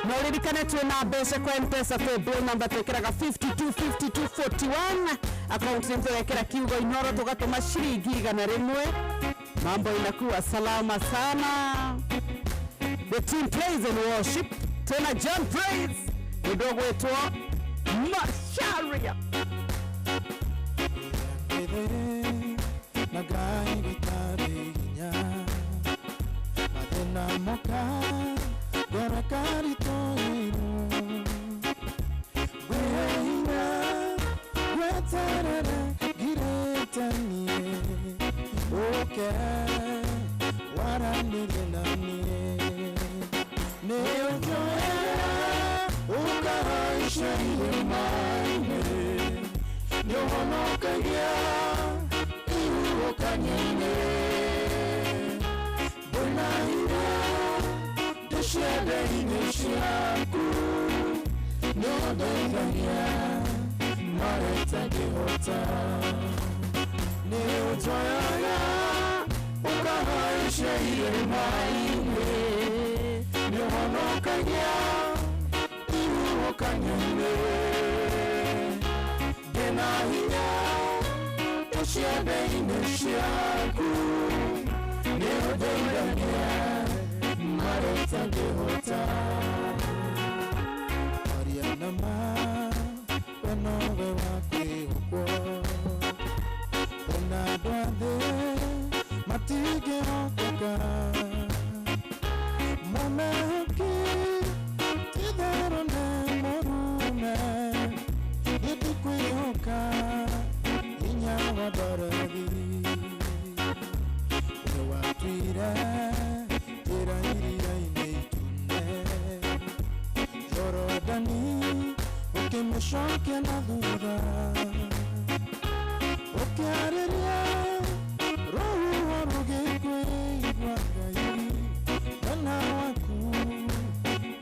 Na ũririkane twĩna mbeca kwa Mpesa pay bill number twĩkĩraga 525241 account name tũgekĩra kiugo Inoro tũgatũma ciringi 100. Mambo inakuwa salama sana. The team plays and worship. Tena John Praise ũndũ ũgwĩtwo Macharia. Na Ngai gĩtarĩ hinya mathĩna moka ngoro karitũhĩrwo ngwĩhe hinya gweterere ngirĩte niĩ ũke waranĩrie na niĩ nĩ ũnjoera ũkahaica irĩma-inĩ nĩ ũhonokagia ihuhũkanio-inĩ ndĩna hinya ndĩciende-inĩ ciaku nĩ ũndeithagia marĩa itangĩhota nĩ ũnjoyaga ũkahaica irĩma-inĩ nĩ ũhonokagia ihuhũkanio-inĩ ndĩna hinya ciande-inĩ ciaku nĩ ũndeithagia marĩa itangĩhota aria na ma we nowe wa kwĩhokwo ona andũ a thĩ matingĩhokeka mũmehoki ti-itherũ nĩ mũrume niĩ ndikwĩhoka hinya wa mbarathi we watuire njĩra iria-inĩ itune Jorodani ũkĩmĩcokia na thutha ũkĩarĩria rũhuho rũgĩkũigua Ngai mwena waku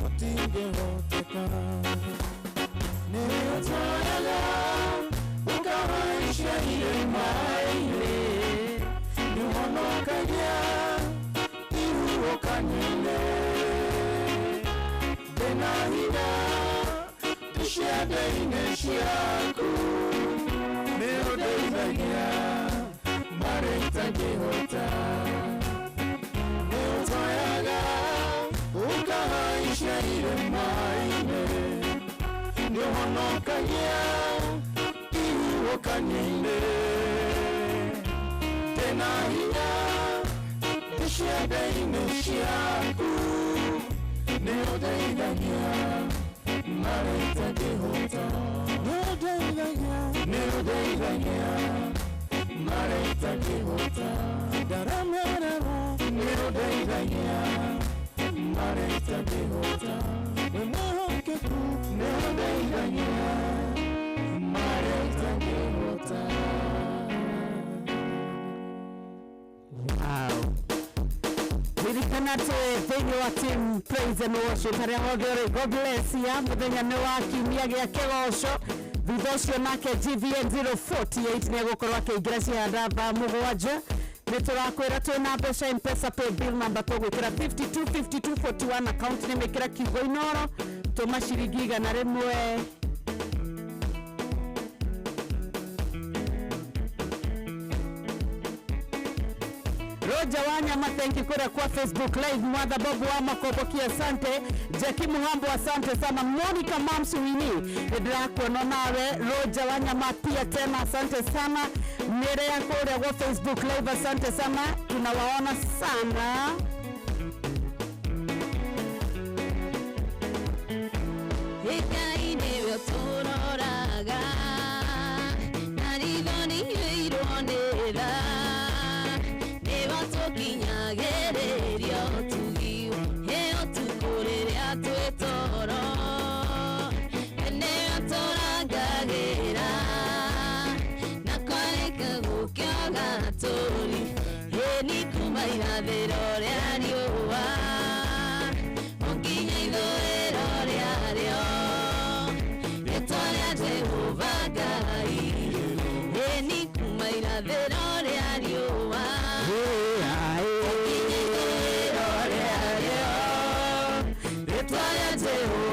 ũtingĩhoteka nĩ ũtwaraga ũkahaica irĩma-inĩ nĩ ũhonokagia ihuhũkanio-inĩ ndĩna hinya ndĩciande-inĩ ciaku nĩ ũndeithagia marĩa itangĩhota nĩ ũtwayaga ũkahaica irĩma-inĩ nĩ ũhonokagia ihuhũkanio-inĩ ndĩna hinya ndĩciande-inĩ ciaku nĩ ũndeithagia marĩa itangĩhota nĩ ũndeithagia nĩ ũndeithagia marĩa itangĩhota ndaremererwo nĩ ũndeithagia marĩa itangĩhota wĩ mwĩhokeku nĩ ũndeithagia marĩa itangĩhota. Wow. Ririkana atĩ thĩinĩ wa team praise and worship arĩa othe ũrĩ God bless ya mũthenya nĩ wa kiumia gĩa kĩgoco thutha ũcio nake GVN 048 nĩ egũkorwo akĩingĩra cihanda thaa 7 nĩ tũrakwĩra twĩna mbeca Mpesa pay bill number tũgwĩkĩra 525241 account nĩ mĩkĩra kiugo Inoro tũma ciringi 100. Roger Wanyama, thank you kura kwa Facebook Live. Mwadha Bobu wa Makoboki, asante. Jackie Muhambo, asante sana. Monica Mamsu Wini, ndĩrakuona nawe. Roger Wanyama pia tena asante sana. Mere ya kũrĩa kwa Facebook Live, asante sana, tunawaona sana. Ngai nĩwe ũtũroraga na ritho nĩihũirwo nĩ tha nĩwe ũtũkinyagĩrĩria ũtugi ĩ ũtukũ rĩrĩa twĩ toro nĩwe ũtũrangagĩra na kwarĩka gũkĩoga tũri ĩ nĩ kuma irathĩro rĩa riũa nginya ithũĩro rĩarĩo rĩtwa rĩa Jehova Ngai ĩ nĩ kuma irathĩro rĩa riũa nginya ithũĩro rĩarĩo rĩtwa rĩa Jehova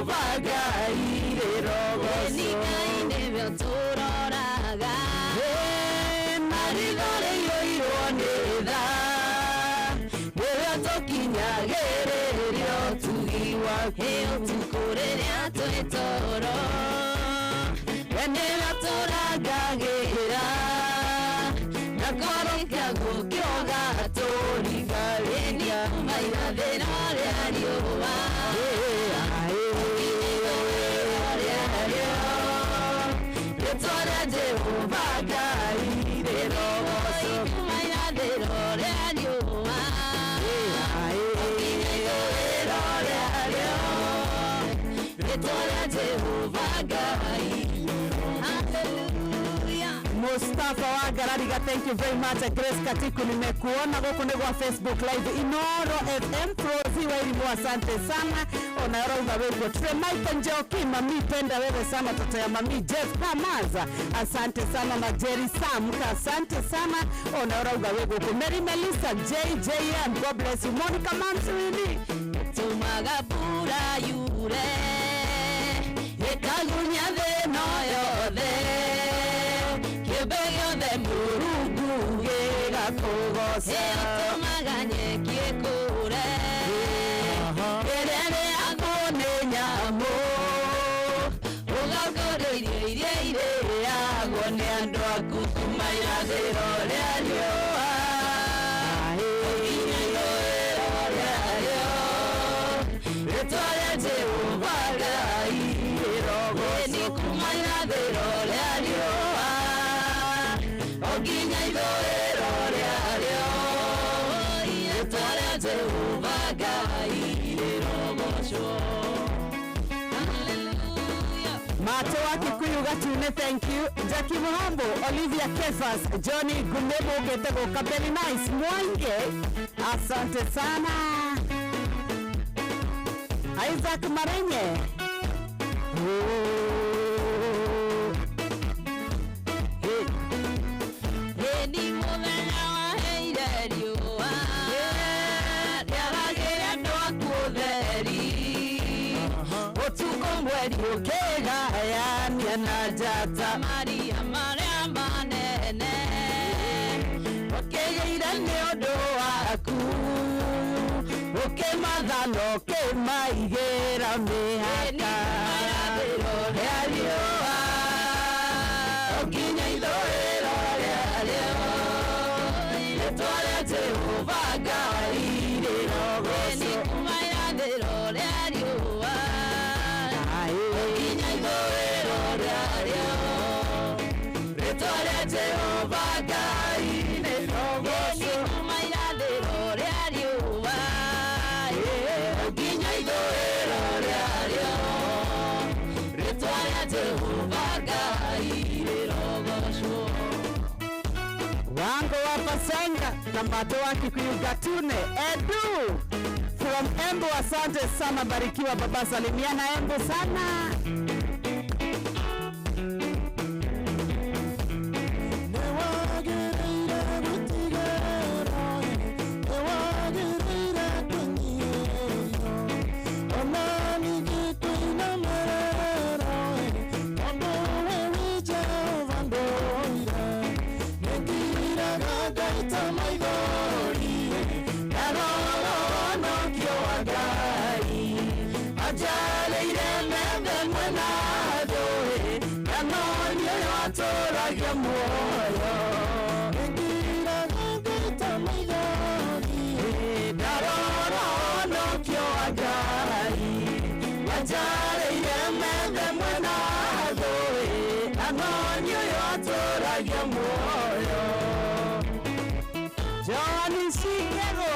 Tũkinyagĩrĩrio ũtugi waku ũtukũ rĩrĩa twĩ toro we nĩwe tũrangagĩra na kwarĩkia gũkĩoga tũrigarĩria kuma irathĩro rĩa riũa rĩtwa rĩa Jehova Ngai rĩrogocwo kuma irathĩro rĩa riũa nginya ithũĩro rĩarĩo rĩtwa rĩa Jehova Ngai. Hallelujah. Mustafa wa Garariga, thank you very much. Grace Katiku, nimekuona gũkũ nĩ gwa Facebook Live Inoro FM. Frozi wa Irimu, asante sana. Onaorauga wĩguo Tre Michael Njoki, mami penda wewe sana, toto ya mami Jeff Kamaza, asante sana na Jerry Samka, asante sana. Onaorauga wĩguo kũ Mary Melissa JJM, God bless you. Monica Manswini Tũmaga mbura yure ĩkagunya thĩ ĩno yothe kĩũmbe gĩothe Mũrungu gĩgakũgoca. Ĩtũmaga nyeki ĩkũre ĩrĩa ĩrĩagwo nĩ nyamũ ũgakũria irio iria irĩagwo nĩ andũ aku kuma irathĩro rĩa riũa nginya ithũĩro rĩarĩo rĩtwa rĩa Jehova Ngai rĩrogocwo kuma irathĩro rĩa riũa o nginya ithũĩro rĩarĩo rĩtwa rĩa Jehova Ngai rĩrogocwo. Mato wa Kikuyu Gatune, thank you. Jackie Muhambo, Olivia Kefas, Johnny Gumebo Getego, Kabeli Nice, Mwange, asante sana. Isaac Marenye. Oh. Hey. Hĩndĩ mũthenya waheire riũa rĩaragĩre andũ aku ũtheri ũtukũ mweri ũkĩgayania na njata maria marĩa manene ũkĩgĩire nĩ ũndũ waku ũkĩmathana ũkĩmaigĩra mĩhaka rĩa riũa nginya ithũĩro rĩarĩo rĩtwa rĩa Jehova Ngai rĩrogocwo kuma irathĩro rĩa riũa nginya ithũĩro rĩarĩo rĩtwa rĩa Jehova Ngai rĩrogocwo kuma irathĩro rĩa riũa nginya ithũĩro rĩarĩo rĩtwa rĩa Jehova Ngai rĩrogocwo. Wango wa Pasenga na Mato wa Kikuyu Gatune Edu from Embu, asante sana, barikiwa baba, salimiana Embu sana. Johnny Shigero.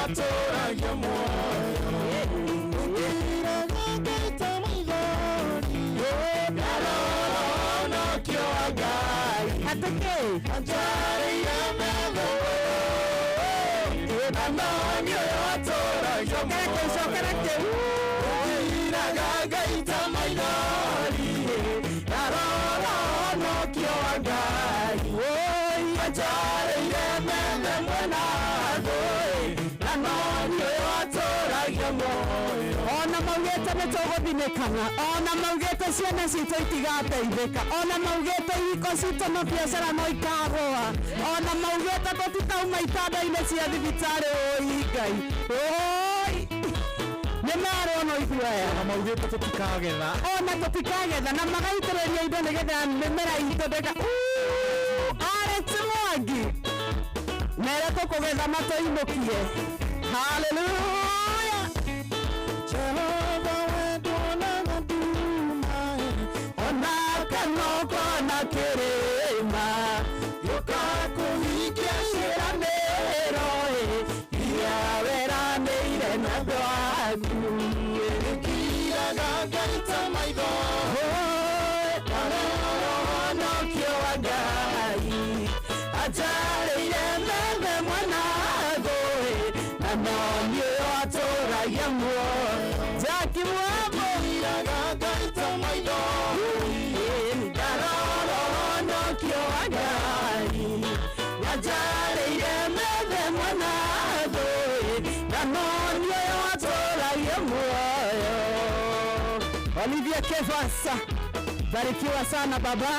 Atũragia muoyo. Ngiraga ngaita maithori. Ngai Atĩ kĩ? Anjarĩire metha na no niĩ ũyũ atũragia Cokera kĩu, cokera kĩu. Ngiraga ngaita maithori ndarora ũhonokio wa Ngai. Woi, anjarĩire metha mwena thũĩ na no niĩ ũyũ atũragia muoyo. Ona maugĩte nĩ tũgũthinĩkana, ona maugĩte ciana citũ itigateithĩka, ona maugĩte ihiko citũ na biacara no ikagũa, ona maugĩte tũtikauma itanda-inĩ cia thibitarĩ. Ũi Ngai, ũi nĩ merwo no ithuĩ aya. Ona maugĩte tũtikagetha. Ona tũtikagetha na magaitĩrĩria indo nĩgetha mĩmera itũ ndĩka. Alex Mwangi, mere tũkũgetha matũinũkie. Haleluya. Jehova wendonaga nduma ona kana ũkona kĩrĩma gĩũka kũhingia ciĩranĩro iria weranĩire na andũ aku. Ngiraga ngaita maitho ndarora ũhonokio wa Ngai anjarĩire metha mwena thũĩ na no niĩ ũyũ atũragia muoyo. Jackie Mwambo. Ngiraga ngaita maitho ndarora ũhonokio wa Ngai anjarĩire metha mwena thũĩ na no niĩ ũyũ atũragia muoyo. Olivia Kefasa, barikiwa sana baba.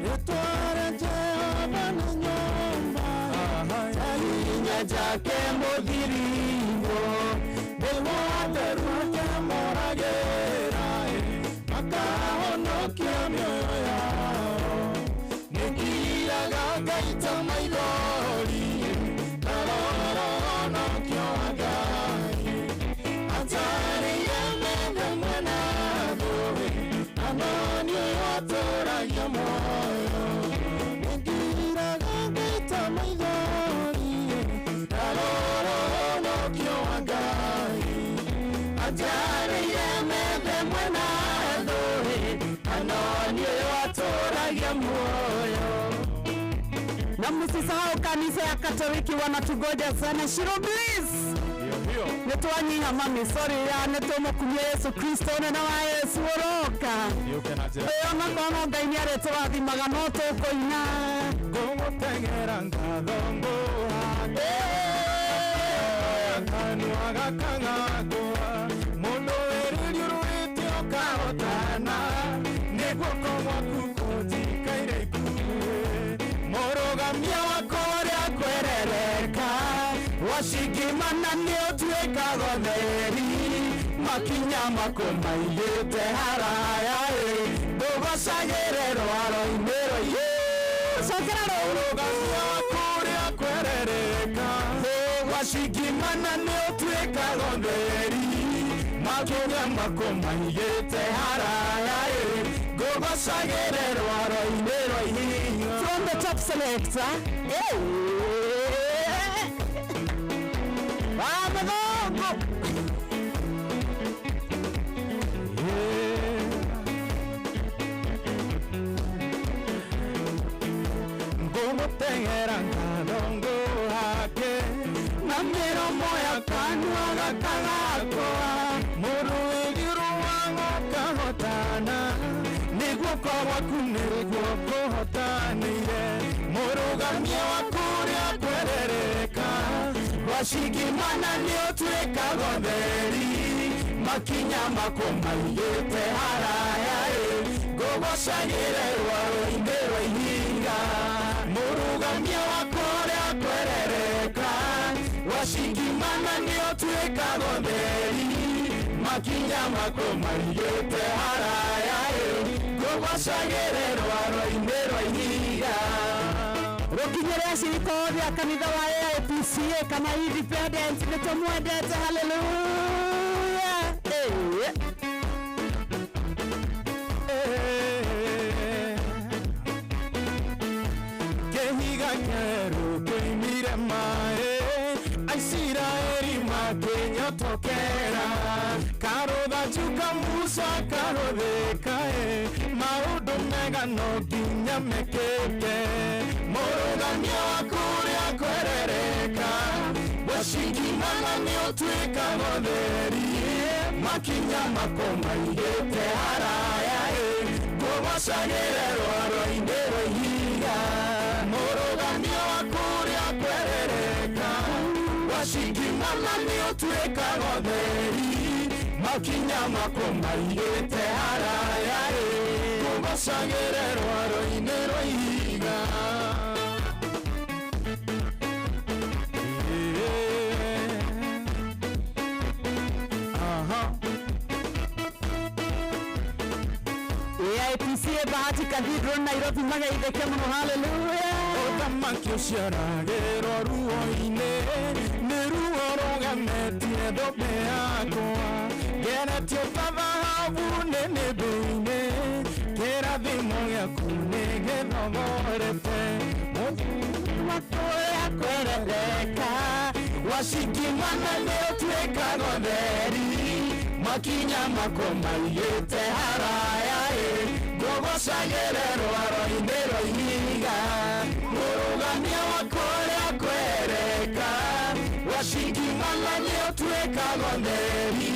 Rĩtwa rĩa Jehova nĩ nyũmba ya hinya njake mũthiringo nĩgwatheru akĩmũragĩra makahonokia mĩoyo yao. Nĩngiraga ngaita maithori ndarora ũhonokio wa Ngai anjarĩire metha mwena thũĩ na no niĩ ũyũ atũragia muoyo. Nĩngiraga ngaita maithori ndarora ũhonokio wa Ngai anjarĩire metha mwena thũĩ na no niĩ ũyũ atũragia muoyo. Na msisahau kanisa ya Katoliki wanatugoja sana. Shiro Bliss. Nĩ twanyiha mami, sorry ya nĩ tũmũkumia Yesu Kristo nene wa Yesu ũroka. Yũke na njĩra. Ĩyo nakorwo Ngai nĩ arĩtũrathimaga no tũkũina. Ngũmũteng'era ngatho ngũhake kanua gakang'angũa mũndũ wĩrĩriũrũĩte ũkahotana nĩ guoko gwaku kũnjikaire ikuĩ mũrũgamia wa kũrĩa kwerereka wacingimana nĩ ũtuĩkaga ũtheri makinya mako maigĩte haraya ĩ ndũgocagĩre rwaro-inĩ rwa Cokera rũu. mũrũgamia wa kũrĩa kwerereka wacingimana nĩ ũtuĩkaga ũtheri makinya mako maigĩte haraya ĩ ngũgocagĩre rwaro-inĩ rwa ihiga. From the top selector. Eh. Wa mũthũngũ. Ngũmũteng'era ngatho ngũhake na mĩromo ya kanua gakagakũa mũrũĩgĩrũ wa gũkahotana nĩ guoko gwaku nĩguo kũhotanĩire mũrũgamia wa kũrĩa kwerereka wacingimana nĩ ũtuĩkaga ũtheri makinya mako maigĩte haraya ĩ ngũgocagĩre rwaro-inĩ rwa ihinga mũrũgamia wa kũrĩa kwerereka wacingimana nĩ ũtuĩkaga ũtheri makinya mako maigĩte haraya ĩ ngũgocagĩre rwaro-inĩ rwa ihiga. Rũkinyĩre acirika othe a kanitha wa AIPCA kana Independent nĩ tũmwendete. Haleluya. Eh. Gakĩnyotokera karũthanju kamuca karũthĩka ĩ maũndũ mega no nginya mekĩke mũrũgamia waku ũrĩa kwerereka wacingimana nĩ ũtuĩkaga ũtheri makinya mako maigĩte haraya ĩ ngũgocagĩre rwaro-inĩ rwa ihiga mũrũgamia waku ũrĩa kwerereka wacingimana nĩ ũtuĩkaga ũtheri makinya mako maigĩte haraya ĩ ngũgocagĩre rwaro-inĩ rwa ihiga. AIPC Bahati Cathedral Nairobi magaitheke muno, haleluya. Ũthamaki ũciaragĩrwo ruo-inĩ nĩ ruo rũgemetie thũmbĩ yakwa ngeretio ta thahabu nĩnĩmbĩ-inĩ kĩrathimo gĩaku nĩ gĩthogorete Makũrĩa kwerereka wacingimana nĩ ũtuĩkaga ũtheri makinya mako maigĩte haraya ĩ ngũgocagĩre rwaro-inĩ rwa ihiga mũrũgamia wakwa ũrĩa kwereka wacingimana nĩ ũtuĩkaga ũtheri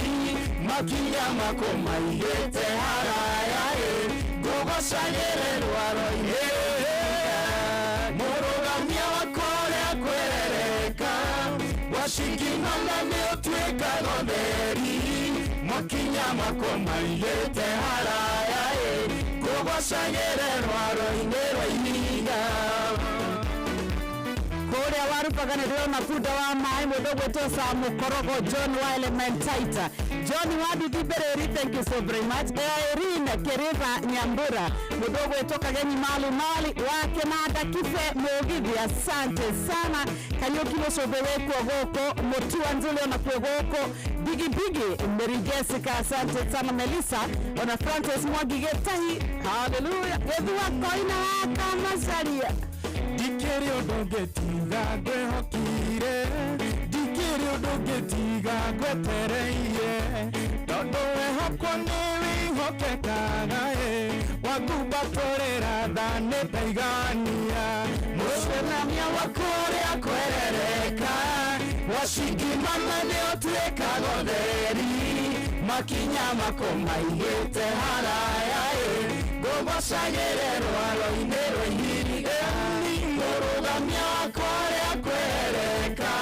makinya mako maigĩte haraya ĩ ngũgocagĩre rwaro-inĩ mũrũgamia wakwa ũrĩa kwereka wacingimana nĩ ũtuĩkaga ũtheri makinya mako maigĩte haraya ĩ ngũgocagĩre rwaro-inĩ rwa ihiga. Kũrĩa warubaga nĩ ndĩrona bunda wa maĩ mũndũ ũgwĩtwo Sam Mũkorogo John wa Elementaita John wa Nduthi Mbereri, thank you so very much. Irene Keriva Nyambura mũndũ ũgwĩtwo Kagenyi Mali Mali wa Kĩnanda Kibe Mũgithi, asante sana. Kariũki Mũcũmbĩ wĩkuo gũkũ, Mũtua Nzũli onakuo gũkũ, Bigi Bigi Mary Jessica, asante sana. Melissa ona Francis Mwangi Gĩtahi, haleluya. Gĩthua Koina wa Kamacaria. Ndikĩrĩ ũndũ ngĩtiga ngwĩhokire ndikĩrĩ ũndũ ngĩtiga ngwetereire tondũ wehokwo nĩ wĩhokekaga ĩ wakumbatũrĩra tha nĩ ndaigania mũcemania waku ũrĩa kwerereka wacingimana nĩ ũtuĩkaga ũtheri makinya mako maigĩte haraya ĩ ngũgocagĩre rwaro-inĩ rwa ihiga mũrũgamia wakwa ũrĩa kwereka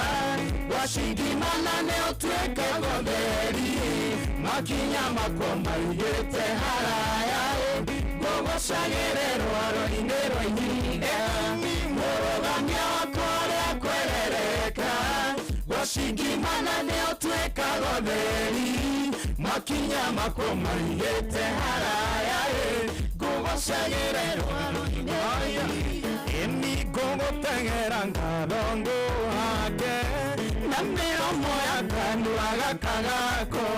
wacingimana nĩ ũtuĩkaga ũtheri makinya mako maigĩte haraya ĩ ngũgocagĩre rwaro-inĩ rwa ihiga mũrũgamia wakwa ũrĩa kwerereka wacingimana nĩ ũtuĩkaga ũtheri makinya mako maigĩte haraya ĩ ngũgocagĩre rwaro-inĩ rwa ihiga ĩni ngũgũteng'era ngatho ngũhake na mĩromo ya kanua gaka gakwa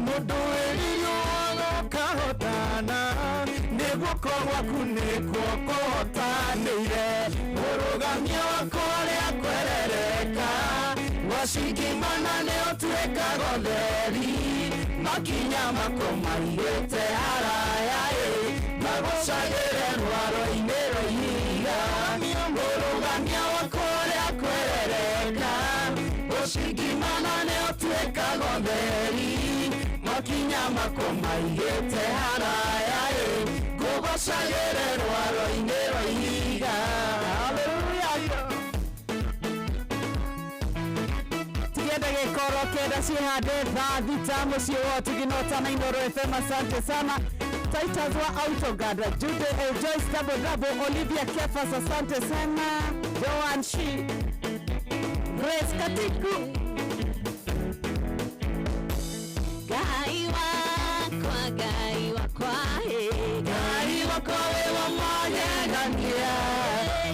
mũndũ wĩriũa gũkahotana nĩ guoko gwaku nĩkuo kũhotanĩire mũrũgamia wakwa ũrĩa kwerereka wacingimana nĩ ũtuĩkaga ũtheri makinya mako maigĩte haraya ĩ ngũgocagĩre rwaro-inĩ rwa ihiga mũrũgamia wakwa ũrĩa kwerereka ũcingimana nĩ ũtuĩkaga ũtheri makinya mako maigĩte haraya ĩ ngũgocagĩre rwaro-inĩ rwa ihiga. Haleluya. Tigienda gĩkoro kenda ciĩhande thaa 6 mũciĩ wa Ũtigi na Inooro FM, asante sana. Titus wa Autoguard, Jude Joyce Double Double, Olivia Kefas, asante sana. Joan Shi, Grace Katiku. Ngai wakwa, Ngai wakwa, Ngai wakwa wĩ wa magegania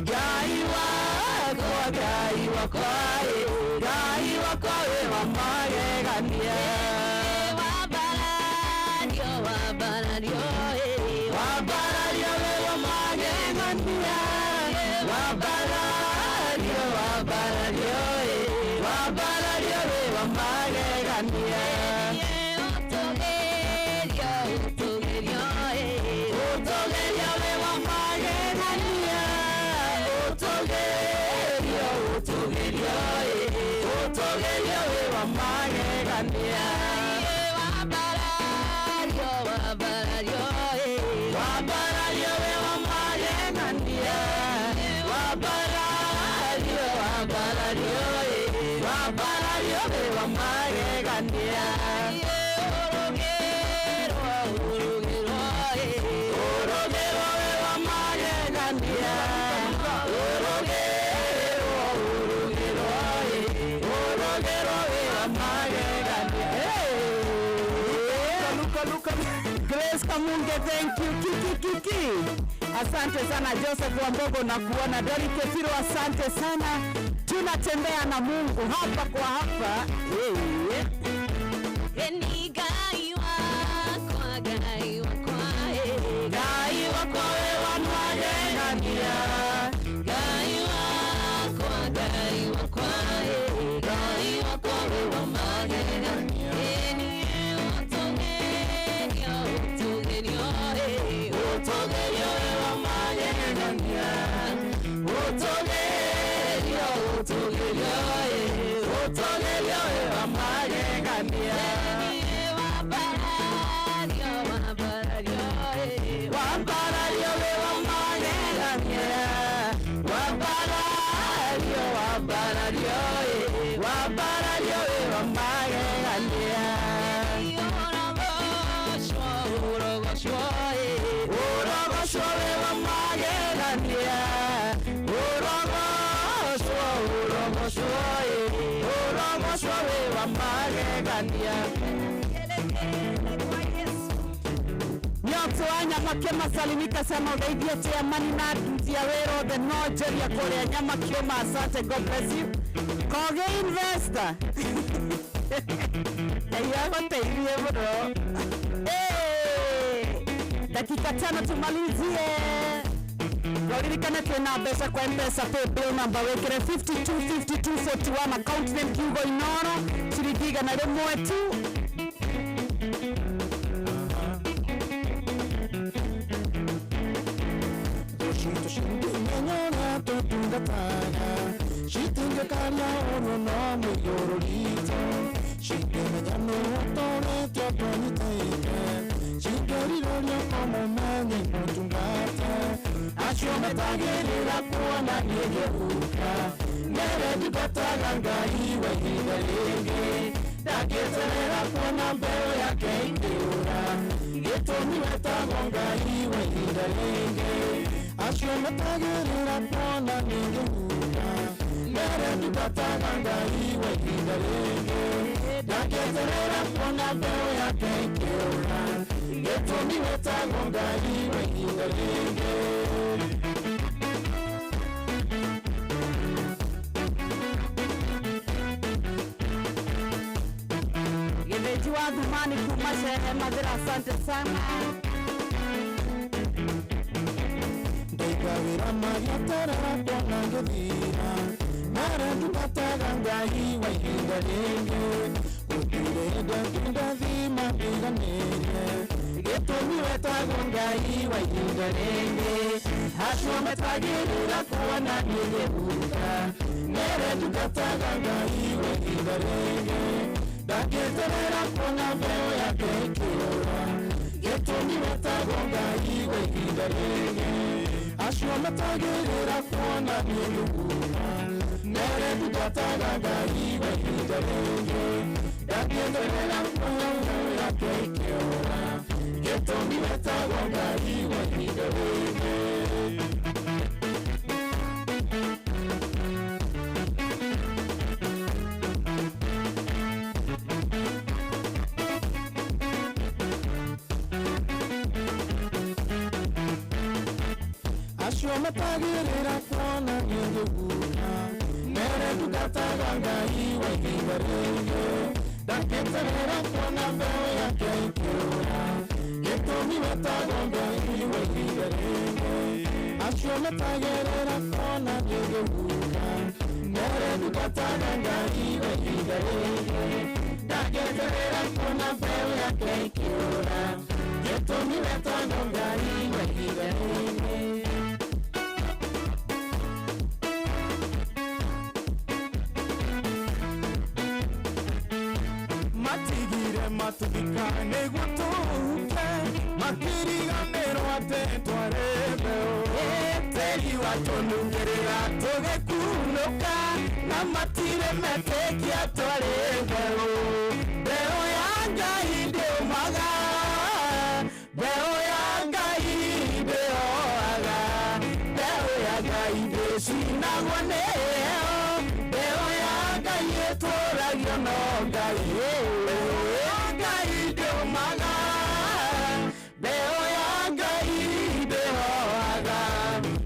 Ngai wakwa, Ngai wakwa, Ngai wakwa wĩ wa magegania Wambarario, wambarario, wambarario wĩ wa magegania wambarario, wambarario, wambarario wĩ wa magegania. Ũtũgĩrio, ũtũgĩrio, ũtũgĩrio wĩ wa magegania. Ũtũgĩrio, ũtũgĩrio, ũtũgĩrio wĩ wa magegania. Wambarario, wambarario, wambarario wĩ wa magegania. Wambarario, wambarario, wambarario wĩ wa magegania. Ũrũgĩrwo, ũrũgĩrwo, ũrũgĩrwo wĩ wa magegania. Ũrũgĩrwo, ũrũgĩrwo, ũrũgĩrwo wĩ wa magegania. Luka, Luka. Grace Kamunge, thank you. Kiki Kiki. Asante sana Joseph Wambogo na kuona Derek Kefiro, asante sana. Tunatembea na Mungu hapa kwa hapa. Yeah. Ni Ngai wakwa, Ngai wakwa, Ngai wakwa wĩ wa magegania. Ngai wakwa, Ngai wakwa, Ngai wakwa wĩ wa magegania. Ũtũgĩrio, ũtũgĩrio, ũtũgĩrio wĩ wa magegania. Ũtũgĩrio, ũtũgĩrio, ũtũgĩrio wĩ wa magegania. Wambarario, wambarario, wambarario wĩ wa magegania. Wambarario, wambarario, wambarario wĩ wa magegania. Ũrogocwo, ũrogocwo, ũrogocwo wĩ wa magegania. Ũrogocwo, ũrogocwo, ũrogocwo wĩ wa magegania. Nyoto wa Nyamakĩoma salimika sana ugeithie chairman na aruti a wĩra othe no njeria kũrĩa Nyamakĩoma, asante, God bless you. Koge investor Ngai agũteithie mũno. Eh, dakika 5 tumalizie. Waririkane twĩna mbeca kwa Mpesa pay bill number wĩkĩre 525241 account name kiugo Inoro ciringi 100 tu. Shitingekaria ũrũ no mũiyũrũ ritũ shingĩmenya nũ ũtũrĩte ũtũnyitĩte shingĩrirĩria kũmũmenya imũtungate acio metagĩrĩra kuona niĩ ngĩhuka mere ndibataga Ngai wa ihinda rĩngĩ ndangĩeterera kuona mbeũ yake ĩkĩũra gĩtũmi wetagwo Ngai wa ihinda rĩngĩ acio metagĩrĩra kuona niĩ ngĩhuka mere ndibataga Ngai wa ihinda rĩngĩ ndangĩeterera kuona mbeũ yake ĩkĩũra gĩtũmi wetagwo Ngai wa ihinda rĩngĩ. Gĩthĩnji wa Thumani kuma Shehe Mathĩra, asante sana. Ndaiga wĩra magĩeterera kuona ngĩthira mere ndungataga Ngai wa ihinda rĩngĩ gũtirĩ hĩndĩ ndathima ndiganĩrie gĩtũmi wetagwo Ngai wa ihinda rĩngĩ acio metagĩrĩra kuona niĩ ngĩhuka mere ndungataga Ngai wa ihinda rĩngĩ ndangĩeterera kuona mbeũ yake ĩkĩũra gĩtũmi wetagwo Ngai wa ihinda rĩngĩ acio metagĩrĩra kuona niĩ ngĩhuka mere ndungataga Ngai wa ihinda rĩngĩ ndangĩeterera kuona mbeũ yake ĩkĩũra gĩtũmi wetagwo Ngai wa ihinda rĩngĩ. Acio metagĩrĩra kuona niĩ ngĩhuka mere ndungataga Ngai wa ihinda rĩngĩ ndangĩeterera kuona mbeũ yake ĩkĩũra gĩtũmi wetagwo Ngai wa ihinda rĩngĩ acio metagĩrĩra kuona niĩ ngĩhuka mere ndungataga Ngai wa ihinda rĩngĩ ndangĩeterera ciake ikĩũra gĩtũmi wetagwo Ngai waigire nĩniĩ. Matigire matuthika nĩguo tũhuke makĩriganĩrwo atĩ twarĩ mbeũ Tĩri watũnungĩrĩra tũgĩkunũka na matirĩ metĩkia twarĩ mbeũ. Mbeũ ya Ngai ndĩũmaga, mbeũ ya Ngai ndĩoaga, mbeũ ya Ngai ndĩcinagwo nĩyo, mbeũ ya Ngai ĩtũragio no Ngai. Mbeũ ya Ngai ndĩũmaga, mbeũ ya Ngai ndĩhoaga,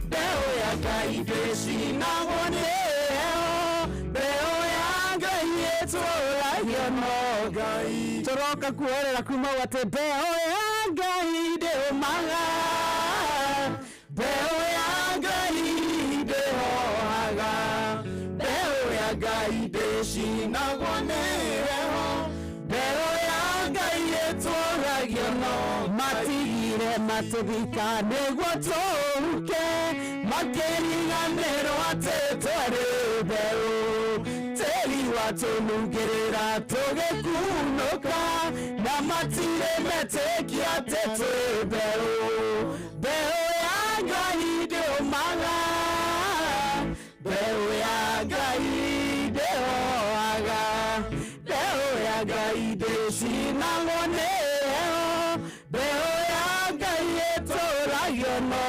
mbeũ ya Ngai ndĩcinagwo nĩyo, mbeũ ya Ngai ĩtũragio no Ngai. Tũroka kuoerera kuma atĩ mbeũ ya Ngai ndĩũmaga, mbeũ ya Ngai ndĩhoaga, mbeũ ya Ngai ndĩcinagwo nĩyo, mbeũ ya Ngai ĩtũragio no matigire matũthika nĩguo tũhuke makĩriganĩrwo atĩ twarĩ mbeũ. Tĩri watũnungĩrĩra tũgĩkunũka na matirĩ metĩkia atĩ twĩ mbeũ. Mbeũ ya Ngai ndĩũmaga, mbeũ ya Ngai ndĩhoaga, mbeũ ya Ngai ndĩcinagwo nĩyo, mbeũ ya Ngai ĩtũragio no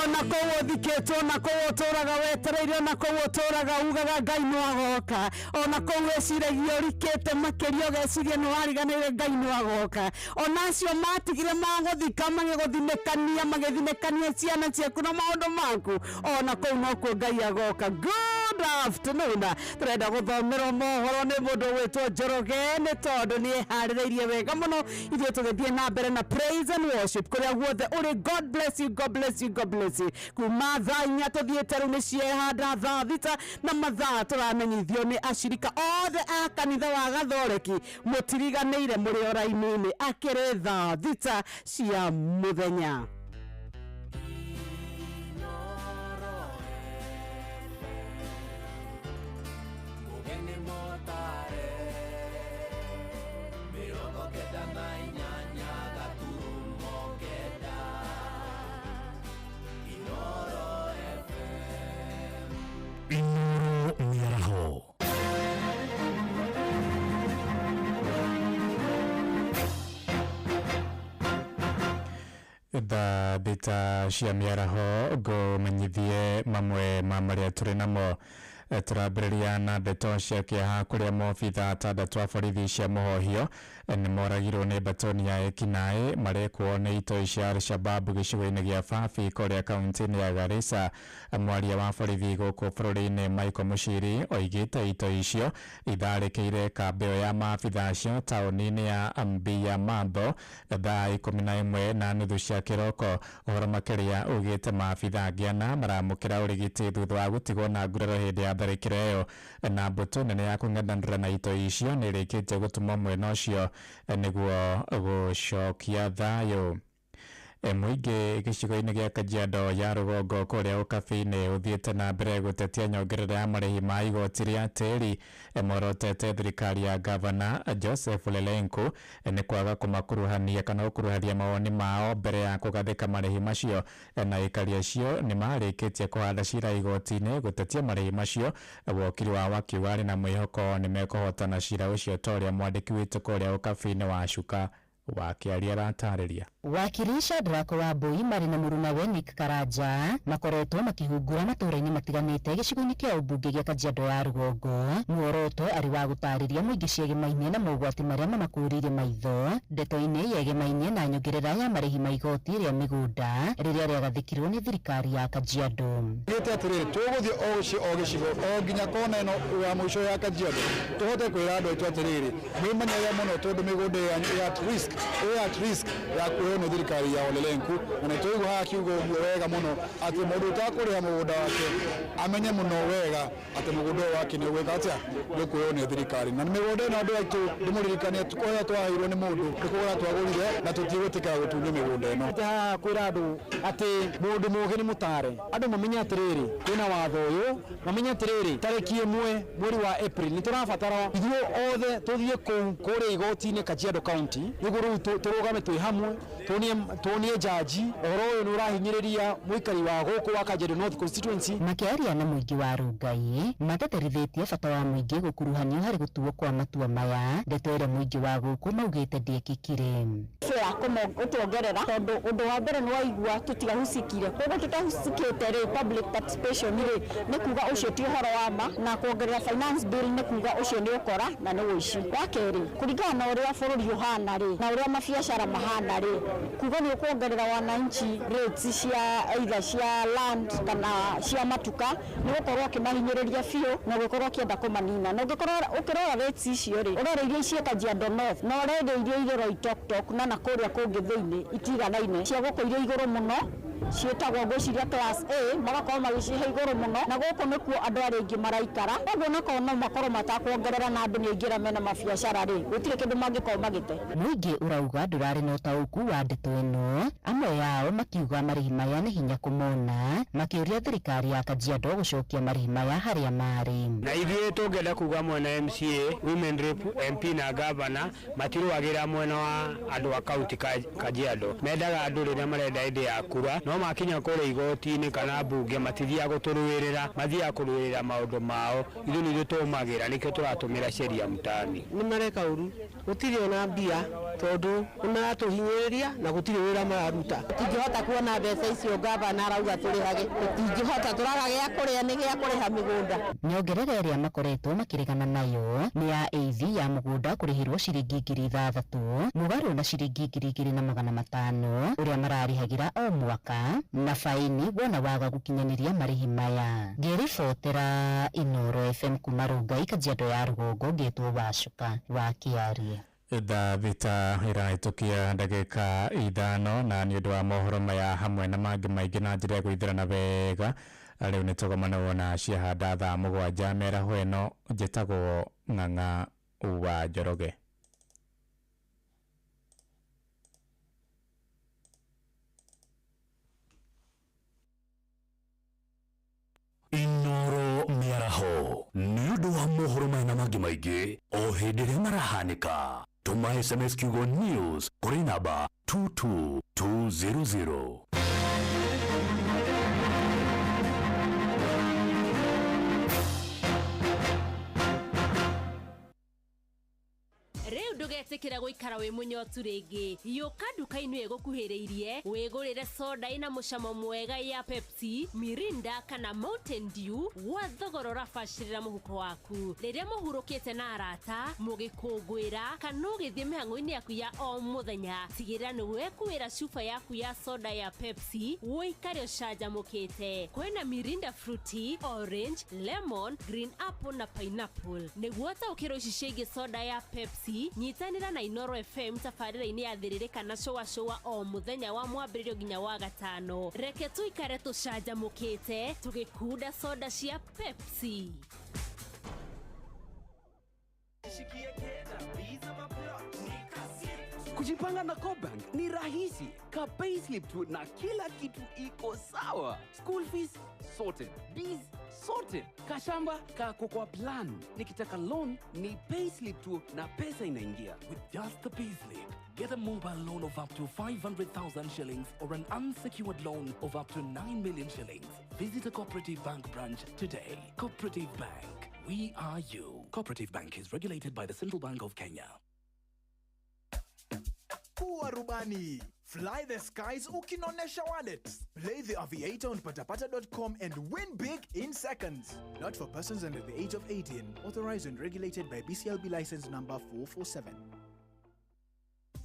ona kũu ũthikĩtwo ona kũu ũtũraga wetereire ona kũu ũtũraga ugaga Ngai no agoka ona kũu wĩciragia ũrikĩte makĩria ũgeciria nĩ wariganĩire Ngai no agoka ona acio matigire magũthika magĩgũthinĩkania magĩthinĩkania ciana ciaku na maũndũ maku ona kũu nokuo Ngai agoka. Good afternoon, tũrenda gũthomerwo mohoro nĩ mũndũ ũgwĩtwo Njoroge nĩ tondũ nĩ eharĩrĩirie wega mũno ithuĩ tũgĩthiĩ na mbere na praise and worship kũrĩa guothe ũrĩ. God bless you, God bless you, God bless you. Kuma thaa 4 tũthiĩte rĩu nĩ ciehanda thaa 6 na mathaa tũramenyithio nĩ acirika othe a kanitha wa Gathoreki mũtiriganĩire mũrĩ o raini-inĩ akĩrĩ thaa 6 cia mũthenya. Mũgeni mũtare 98 gaturumo 9 Inoro FM. Inoro mĩaraho. Thaa 6 cia mĩaraho ngũmenyithie mamwe ma marĩa tũrĩ namo. Tũrambĩrĩria na ndeto cia kĩeha kũrĩa maobitha atandatũ a borithi cia mũhohio nĩ moragirwo nĩ mbatoni ya ekinaĩ marekwo nĩ itoi cia Al-Shabab gĩcigo-inĩ gĩa Fafi kũrĩa kaunti-inĩ ya Garissa. Mwaria wa borithi gũkũ bũrũri-inĩ Michael Mushiri oigĩte itoi icio itharĩkĩire kambĩ ĩyo ya maabitha acio taũni-inĩ ya Mbiamambo thaa 11:30 cia kĩroko. Ũhoro makĩria ugĩte maabitha angĩ ana maramũkĩra ũrigiti thutha wa gũtigwo na nguraro hĩndĩ ya tharĩkĩro ĩyo na mbũtũ nene ya kũng'ethanĩra na itoi icio nĩ ĩrĩkĩtie gũtũmwo mwena ũcio nĩguo gũcokia thayũ. Mũingĩ gĩcigo-inĩ gĩa Kajiado ya rũgongo kũrĩa ũkabi-inĩ ũthiĩte na mbere gũtetia nyongerera ya marĩhi ma igoti rĩa tĩri. Morotete thirikari ya gavana Joseph Lelenku nĩ kwaga kũmakuruhania kana gũkuruhania mawoni mao mbere ya kũgathĩka marĩhi macio na aikari acio nĩ marĩkĩtie kũhanda cira igoti-inĩ gũtetia marĩhi macio. Wokiri wao akiuga arĩ na mwĩhoko nĩ mekũhotana cira ũcio ta ũrĩa mwandĩki witũ kũrĩa ũkabi-inĩ wa Cuka wakĩaria aratarĩria. Wakiri Shadrack Wambui marĩ na mũrunawe Nick Karanja makoretwo makĩhungura matũũra-inĩ matiganĩte gĩcigo-inĩ kĩa ũmbunge gĩa Kajiado ya rũgongo muoroto arĩ wa gũtarĩria mũingĩ ciĩgĩmainie na mogwati marĩa mamakũrĩire maitho ndeto-inĩ yegemainie na nyongerera ya marĩhi ma igoti rĩa mĩgũnda rĩrĩa rĩagathĩkirwo nĩ thirikari ya Kajiado. Gĩte atĩrĩrĩ, tũgũthiĩ o gĩcigo o nginya kona ĩno ya mũico ya Kajiado tũhote kwĩra andũ aitũ atĩrĩrĩ, mwĩmenyerere mũno tondũ mĩgũnda yanyu ĩ at risk. Ĩ at risk ya kuoywo nĩ thirikari ya Olelenku, na nĩ twaigua haha kiugo ũguo wega mũno atĩ mũndũ ũtakũrĩha mũgũnda wake amenye mũno wega atĩ mũgũnda ũyũ wake nĩ ũgwĩka atĩa, nĩ ũkuoywo nĩ thirikari. Na mĩgũnda ĩno andũ aitũ ndĩmũririkanie kũheo twaheirwo nĩ mũndũ, nĩ kũgũra twagũrire na tũtigwĩtĩkĩra gũtunywo mĩgũnda ĩno. Atĩ haha kwĩra andũ atĩ mũndũ mũgĩ nĩ mũtare, andũ mamenye atĩrĩrĩ kwĩna watho ũyũ, mamenye atĩrĩrĩ tarĩki 1 mweri wa April nĩ tũrabatara ithuĩ othe tũthiĩ kũu kũrĩa igoti-inĩ Kajiado County nĩguo rĩu tũrũgame twĩ hamwe tuonie jaji ũhoro ũyũ nĩ ũrahinyĩrĩria mũikari wa gũkũ wa Kajiado North constituency. Makĩaria na mũingĩ wa Rongai mateterithĩtie bata wa mũingĩ gũkuruhanio harĩ gũtuo kwa matua maya, ndeto ĩrĩa mũingĩ wa gũkũ maugĩte ndĩekĩkire. Ya gũtuongerera tondũ ũndũ wa mbere nĩ waigua tũtigahucikire, koguo tũtahucikĩte rĩ public participation rĩ nĩ kuga ũcio ti ũhoro wa ma, na kuongerera finance bill nĩ kuga ũcio nĩ ũkora na nĩ ũici. Wa kerĩ, kũringana na ũrĩa bũrũri ũhana rĩ na ũrĩa mabiacara mahana rĩ, kuga nĩ ũkuongerera wananchi rates cia either cia land kana cia matuka nĩ gũkorwo ũkĩmahinyĩrĩria biũ na gũkorwo ũkĩenda kũmanina. Na ũngĩkorwo ũkĩrora rates icio rĩ, ũrore iria ciĩ Kajiado North na ũrore iria irĩ Loitoktok na kũrĩa kũngĩ thĩinĩ itiganaine, cia gũkũ iria igũrũ mũno ciĩtagwo ngwĩciria class A, magakorwo magĩcihe igũrũ mũno, na gũkũ nĩkuo andũ arĩa aingĩ maraikara. Koguo onakorwo no makorwo matakuongerera na andũ nĩ aingĩ arĩa mena mabiacara rĩ, gũtirĩ kĩndũ mangĩkorwo magĩte. Mũingĩ ũrauga ndũrarĩ na ũtaũku wa ndeto ĩno, amwe ao makiuga marĩhi maya nĩ hinya kũmona, makĩũria thirikari ya Kajiado gũcokia marĩhi maya harĩa marĩ. Na ithuĩ tũngĩenda kuga mwena MCA, Women Rep, MP na Governor matirũagĩra mwena wa andũ a kaunti Kajiado, mendaga andũ rĩrĩa marenda hĩndĩ ya kura, no makinya kũrĩa igoti-inĩ kana mbunge matithiaga gũtũrũĩrĩra, mathiaga kũrũĩrĩra maũndũ mao. Ithuĩ nĩ ithuĩ tũmagĩra, nĩkĩo tũratũmĩra sheria mtaani. Nĩ mareka ũru, gũtirĩ ona mbia tondũ nĩ maratũhinyĩrĩria na gũtirĩ wĩra mararuta. Tũtingĩhota kuona mbeca icio gavana arauga tũrĩhage, tũtingĩhota, tũraga gĩa kũrĩa nĩ gĩa kũrĩha mĩgũnda. Nyongerera ĩrĩa makoretwo makĩregana nayo nĩ ya AV ya mũgũnda kũrĩhĩrwo ciringi 6,000 mũgarũ na ciringi 2,500 ũrĩa mararĩhagĩra o mwaka, na faini wona waga gũkinyanĩria marĩhi maya. Ngĩribotera Inooro FM kuma Rongai, Kajiado ya rũgongo, ngĩtwo Wacuka wa Kĩarie. Thaa 6 ĩrahĩtũkia ndagĩka 5, na nĩ ũndũ wa mohoro maya hamwe na mangĩ maingĩ na njĩra ya gwĩthĩrana wega, rĩu nĩ tũgomanwo na ciahanda thaa 7 mĩaraho ĩno. Njĩtagwo Ng'ang'a wa Njoroge. Inooro mĩaraho nĩ ũndũ wa mohoro maya na mangĩ maingĩ o hĩndĩ ĩrĩa marahanĩka. Tũma SMS kiugo news kũrĩ namba 22200. Rĩu ndũgetĩkĩra gũikara wĩ mũnyotu rĩngĩ, yũka nduka-inĩ ĩgũkuhĩrĩirie wĩgũrĩre soda ĩna mũcamo mwega ya Pepsi, Mirinda kana Mountain Dew gwa thogora ũrabacĩrĩra mũhuko waku. Rĩrĩa mũhurũkĩte na arata, mũgĩkũngũĩra kana ũgĩthiĩ mĩhang'o-inĩ yaku ya o mũthenya, tigĩrĩra nĩ wekuĩra cuba yaku ya soda ya Pepsi ũikare ũcanjamũkĩte. Kwĩna Mirinda Fruity, Orange, Lemon, Green Apple na Pineapple. Nĩguo ũtaũkĩrwo ici ciĩgiĩ soda ya Pepsi, nyitanĩra na Inooro FM tabarĩra-inĩ ya Thĩrĩrĩ kana Cũa Cũa o mũthenya wa mwambĩrĩrio nginya wa gatano. Reke tũikare tũcanjamũkĩte tũgĩkunda soda cia Pepsi. Kujipanga na CoBank ni rahisi. Ka payslip tu na kila kitu iko sawa. School fees sorted, bills sorted, kashamba kako kwa plan. Nikitaka loan ni payslip tu na pesa inaingia. With just the payslip, get a mobile loan of up to 500,000 shillings or an unsecured loan of up to 9 million shillings. Visit a Cooperative Bank branch today. Cooperative Bank, we are you. Cooperative Bank is regulated by the Central Bank of Kenya. Kuwa rubani. Fly the skies ukinonesha wallet. Play the Aviator on patapata.com and win big in seconds. Not for persons under the age of 18. Authorized and regulated by BCLB license number 447.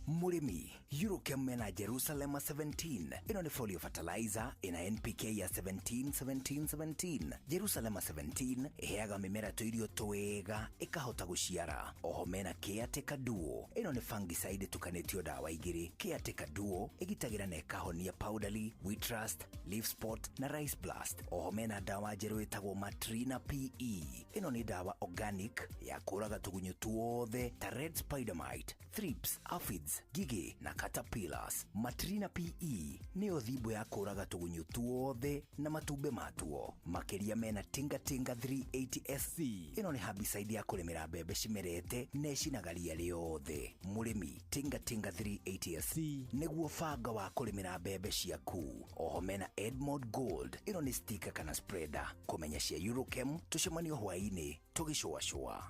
Mũrĩmi, Eurochem mena Jerusalem 17. Ĩno nĩ folio fertilizer ĩna NPK ya 17 17 17. Jerusalem 17 ĩheaga mĩmera tũirio twega ĩkahota gũciara. Oho mena Caretaker Duo. Ĩno nĩ fungicide ĩtukanĩtio ndawa igĩrĩ. Caretaker Duo ĩgitagĩra na ĩkahonia powdery, wheat rust, leaf spot na rice blast. Oho mena ndawa njerũ ĩtagwo Matrina PE. Ĩno nĩ ndawa organic ya kũraga tũgunyũ tuothe ta red spider mite, thrips, aphids, ngigĩ na caterpillars. Matrina PE nĩyo thimbo ya kũraga tũgunyũ tuothe na matumbĩ matuo. Makĩria mena Tinga Tinga 380 SC. Ĩno nĩ herbicide ya kũrĩmĩra mbembe cimerete na ĩcinaga ria rĩothe. Mũrĩmi, Tinga Tinga 380 SC nĩguo banga wa kũrĩmĩra mbembe ciaku. Oho mena Edmond Gold. Ĩno nĩ sticker kana spreader. Kũmenya cia Eurochem tũcemanio hwaĩ-inĩ tũgĩcũacũa.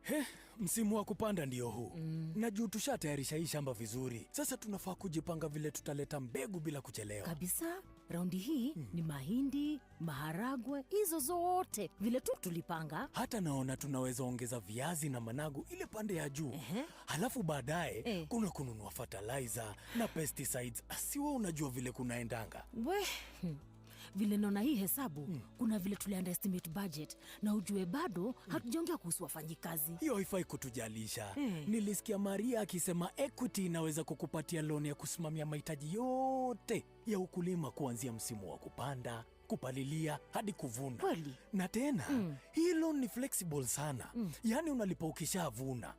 He, msimu wa kupanda ndio huu na juu tushatayarisha hii shamba vizuri. Sasa tunafaa kujipanga vile tutaleta mbegu bila kuchelewa. Kabisa, raundi hii ni mahindi, maharagwe, hizo zote vile tu tulipanga. Hata naona tunaweza ongeza viazi na managu ile pande ya juu. Halafu baadaye kuna kununua fertilizer na pesticides. Siwe unajua vile kunaendanga. We, vile naona hii hesabu kuna vile tuli underestimate budget na ujue bado hatujaongea kuhusu wafanyikazi. Hiyo haifai kutujalisha. Nilisikia Maria akisema Equity inaweza kukupatia loan ya kusimamia mahitaji yote ya ukulima kuanzia msimu wa kupanda, kupalilia hadi kuvuna. Kweli? Na tena hii loan ni flexible sana. Yaani unalipa ukishavuna.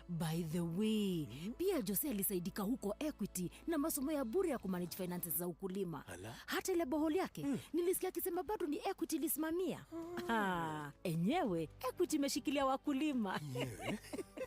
By the way, pia Jose alisaidika huko Equity na masomo ya bure ya kumanage finances za ukulima. Ala. Hata ile boholi yake nilisikia akisema bado ni Equity ilisimamia. Enyewe Equity imeshikilia wakulima.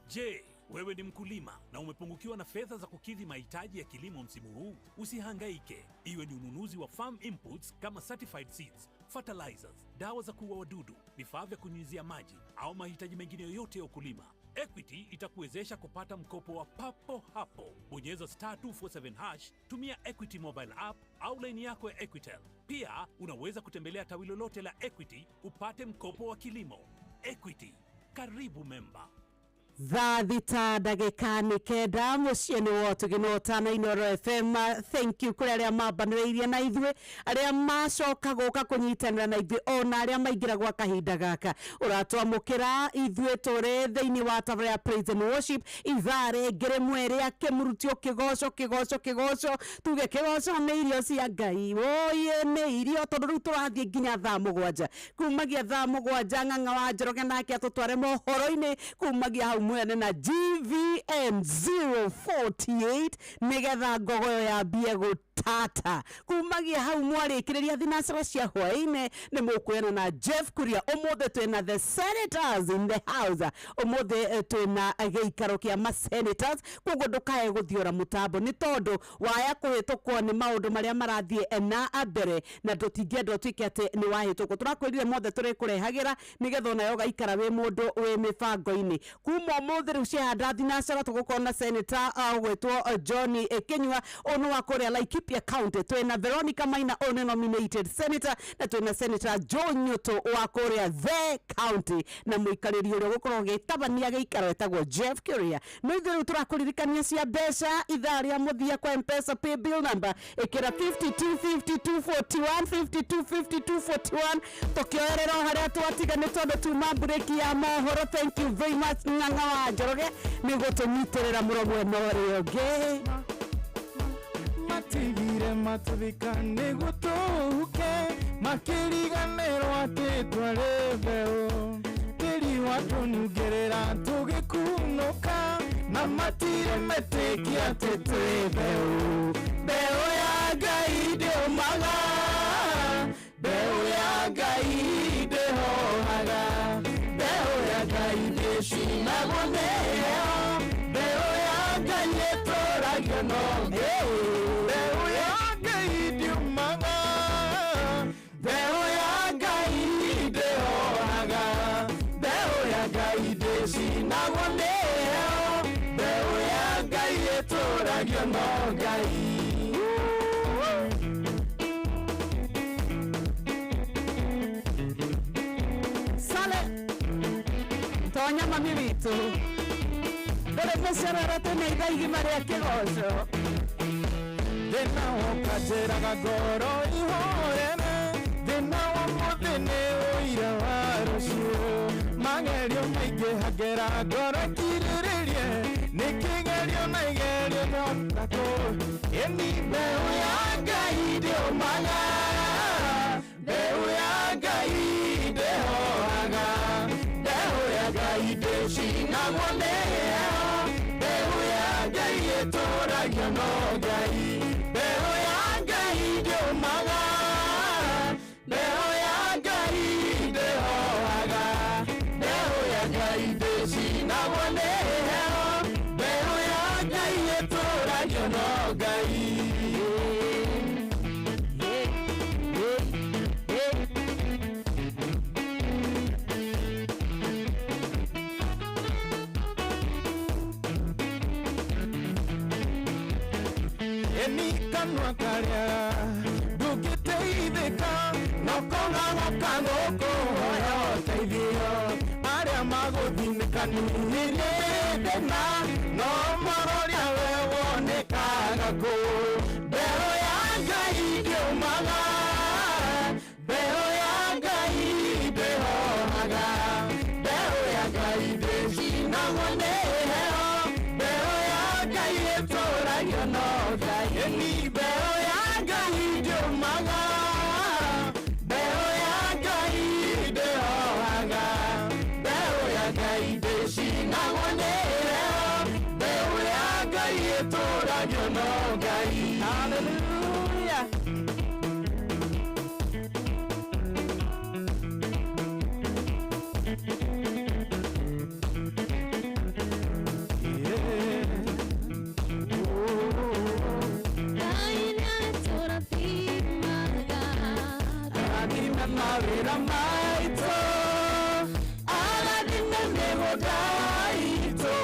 Je, wewe ni mkulima na umepungukiwa na fedha za kukidhi mahitaji ya kilimo msimu huu? Usihangaike. Iwe ni ununuzi wa farm inputs kama certified seeds, fertilizers, dawa za kuua wadudu, vifaa vya kunyunyizia maji au mahitaji mengine yoyote ya ukulima. Equity itakuwezesha kupata mkopo wa papo hapo. Bonyeza star 247 hash, tumia Equity mobile app au laini yako ya Equitel. Pia unaweza kutembelea tawi lolote la Equity upate mkopo wa kilimo. Equity, karibu memba. Thaa thita ndagĩka nĩ kenda mũciĩ nĩ wotũgĩ na Inooro FM. Thank you kũrĩ arĩa mambanĩrĩirie na ithuĩ, arĩa macoka gũka kũnyitanĩra na ithuĩ, ona arĩa maingĩra gwa kahinda gaka ũratwamũkĩra. Ithuĩ tũrĩ thĩinĩ wa tabarĩra ya Praise and Worship ithaa rĩngĩ rĩmwe rĩa kĩmurutio kĩgoco kĩgoco kĩgoco, tuge kĩgoco nĩ irio cia Ngai, oye nĩ irio, tondũ rĩu tũrathiĩ nginya thaa mũgwanja. Kumagia thaa mũgwanja Ng'ang'a wa Njoroge nake atũtware mohoro-inĩ kumagia hau mwene na GVM 048 nigetha ngogoyo yambie gũtata. Kumagia hau mwarĩkĩrĩria thinacara cia hwaĩ-inĩ nĩ mũkwĩrwo na Jeff Kuria. Ũmũthĩ twĩna the senators in the house. Ũmũthĩ twĩna gĩikaro kĩa ma senators, koguo ndũkae gũthiora mũtambo nĩ tondũ waya kũhĩtũkwo nĩ maũndũ marĩa marathiĩ na mbere na ndũtingĩenda ũtuĩke atĩ nĩ wahĩtũkwo. Tũrakwĩrire mothe tũrĩkũrehagĩra nĩgetha onawe ũgaikara wĩ mũndũ wĩ mĩbango-inĩ. Kuma ũmũthĩ rĩu ciahanda thinacara tũgũkorwo na senator ũgwĩtwo John Kinyua, ũyũ nĩ wa kũrĩa Laikipia County. Twĩna Veronica Maina, ũyũ nĩ nominated senator, na twĩna senator Joe Nyutu wa kũrĩa The County, na mũikarĩri ũrĩa ũgũkorwo ũgĩtabania gĩikaro etagwo Jeff Kuria. No ithuĩ rĩu tũrakũririkania cia mbeca ithaa rĩa mũthia kwa M-Pesa pay bill number ĩkĩra 52 52 41 52 52 41 tũkĩoerera o harĩa twatiga nĩ tondũ tuma mburĩki ya mohoro. Thank you very much Ng'ang'a wa Njoroge nĩ gũtũnyitĩrĩra mũromo ĩno ũrĩa ũngĩ. Matigire matuthika nĩguo tũhuke, makĩriganĩrwo atĩ twarĩ mbeũ, tĩri watũnungĩrĩra tũgĩkunũka, na matirĩ metĩkia atĩ twĩ mbeũ. Mbeũ ya Ngai ndĩũmaga, mbeũ ya Ngai ndĩhohaga, mbeũ ya Ngai ndĩcinagwo nĩyo, mbeũ ya Ngai ĩtũragio no mbeũ. Mbeũ ya Ngai ndiumaga, mbeũ ya Ngai ndĩhohaga, mbeũ ya Ngai ndĩcinagwo nĩyo, mbeũ ya Ngai ĩtũragio no Ngai. Sale. Tonya mami witũ. Ndũrĩ mũcerere twĩna ithaa igima rĩa kĩgoco. Thĩna woka njĩraga ngoro ihorere, thĩna wa mũthĩ nĩ ũira wa rũciũ. Magerio maingĩhagĩra ngoro ĩkirĩrĩrie, nĩ kĩgerio na igerio rĩhota ĩni mbeũ ya Ngai ndĩũmaga, mbeũ ya Ngai ndĩhohaga, mbeũ ya Ngai ndĩcinagwo nĩ heho, mbeũ ya Ngai ĩtũragio no Ngai, mbeũ ya Ngai ndĩũmaga, mbeũ ya Ngai ndĩhohaga, mbeũ ya Ngai ndĩcinagwo nĩ heho, mbeũ ya Ngai ĩtũragio no Ngai. Eni kanua karĩa ndũngĩteithĩka, no kũng'ang'ũka gũkũhoya ũteithio. Arĩa magũthinĩkanĩirie thĩna, no mororia we wonekaga kũ. Mbeũ ya Ngai ndĩũmaga, mbeũ ya Ngai ndĩhohaga, mbeũ ya Ngai ndĩcinagwo nĩ heho, mbeũ ya Ngai ĩtũragio no Ngai. Ĩni mbeũ ya Ngai ndĩũmaga, mbeũ ya Ngai ndĩhohaga, mbeũ ya Ngai ndĩcinagwo nĩ heho, mbeũ ya Ngai ĩtũragio no Ngai. Hallelujah. Ngai nĩatũrathimaga. Arathime mawĩra maitũ, arathime mĩgũnda itũ,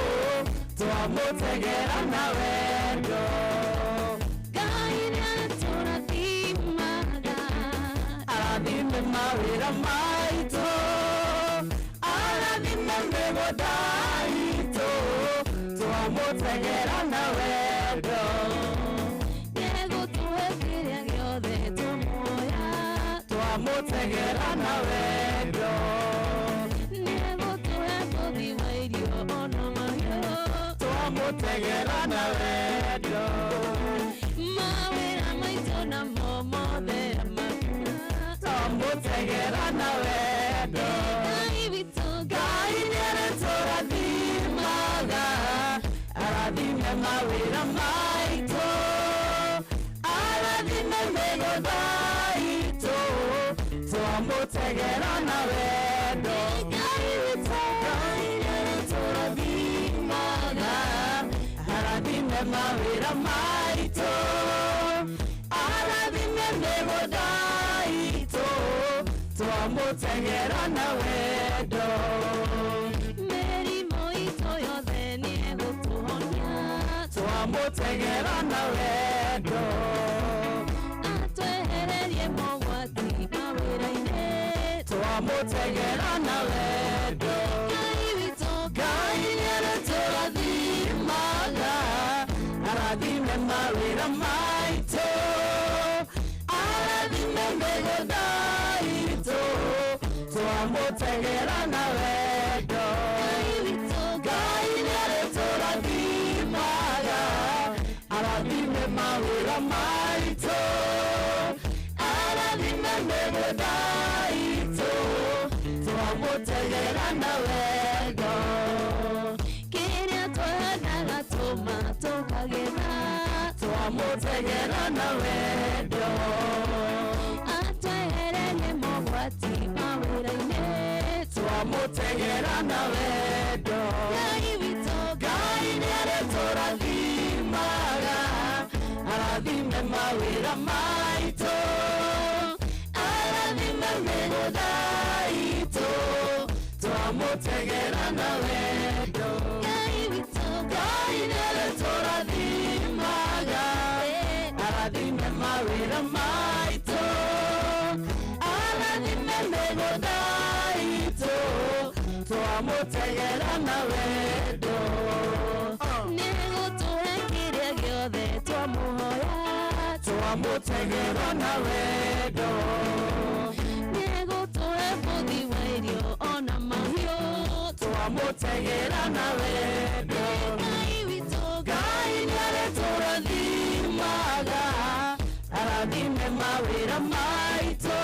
twamũtegera na wendo. Ngai nĩatũrathimaga. Arathime mawĩra maitũ, arathime mĩgũnda itũ, twamũtegera na wendo. Nĩegũtũhe kĩrĩa gĩothe tũmuoya. Twamũtegera na wendo. Nĩegũtũhe mũthi wa irio ona mahiũ. Twamũtegera na wendo. Mawĩra maitũ namo mothe amatua. Twamũtegera na wendo. Ngai witũ, Ngai nĩarĩtũrathimaga, arathime mawĩra maitũ, arathime mĩgũnda itũ, twamũtegera na wendo. Ngai witũ, Ngai nĩarĩtũrathimaga, arathime mawĩra maitũ, arathime mĩgũnda itũ, twamũtegera na wendo. Mĩrimũ itũ yothe nĩegũtũhonia. Twamũtegera na wendo. Atwehererie mogwati mawĩra-inĩ. Twamũtegera na wendo. Ngai witũ, Ngai nĩarĩtũrathimaga, arathime mawĩra maitũ, arathime mĩgũnda itũ, twamũtegera na wendo. Ngai witũ, Ngai nĩarĩtũrathimaga, arathime mawĩra maitũ, arathime mĩgũnda itũ, twamũtegera na wendo. Kĩrĩa twahandaga tũma tũkagetha. Twamũtegera na wendo. Atwehererie mogwati mawĩra-inĩ. Twamũtegera na wendo. Ngai witũ, Ngai nĩarĩtũrathimaga, arathime mawĩra maitũ, arathime mĩgũnda itũ, twamũtegera na wendo. Ngai witũ, Ngai nĩarĩtũrathimaga, arathime mawĩra maitũ, arathime mĩgũnda itũ, Twamũtegera na wendo. Nĩegũtũhe kĩrĩa gĩothe twamũhoya. Twamũtegera na wendo. Nĩegũtũhe bũthi wa irio ona mahiũ. Twamũtegera na wendo. Ngai witũ, Ngai nĩarĩtũrathimaga. Arathime mawĩra maitũ.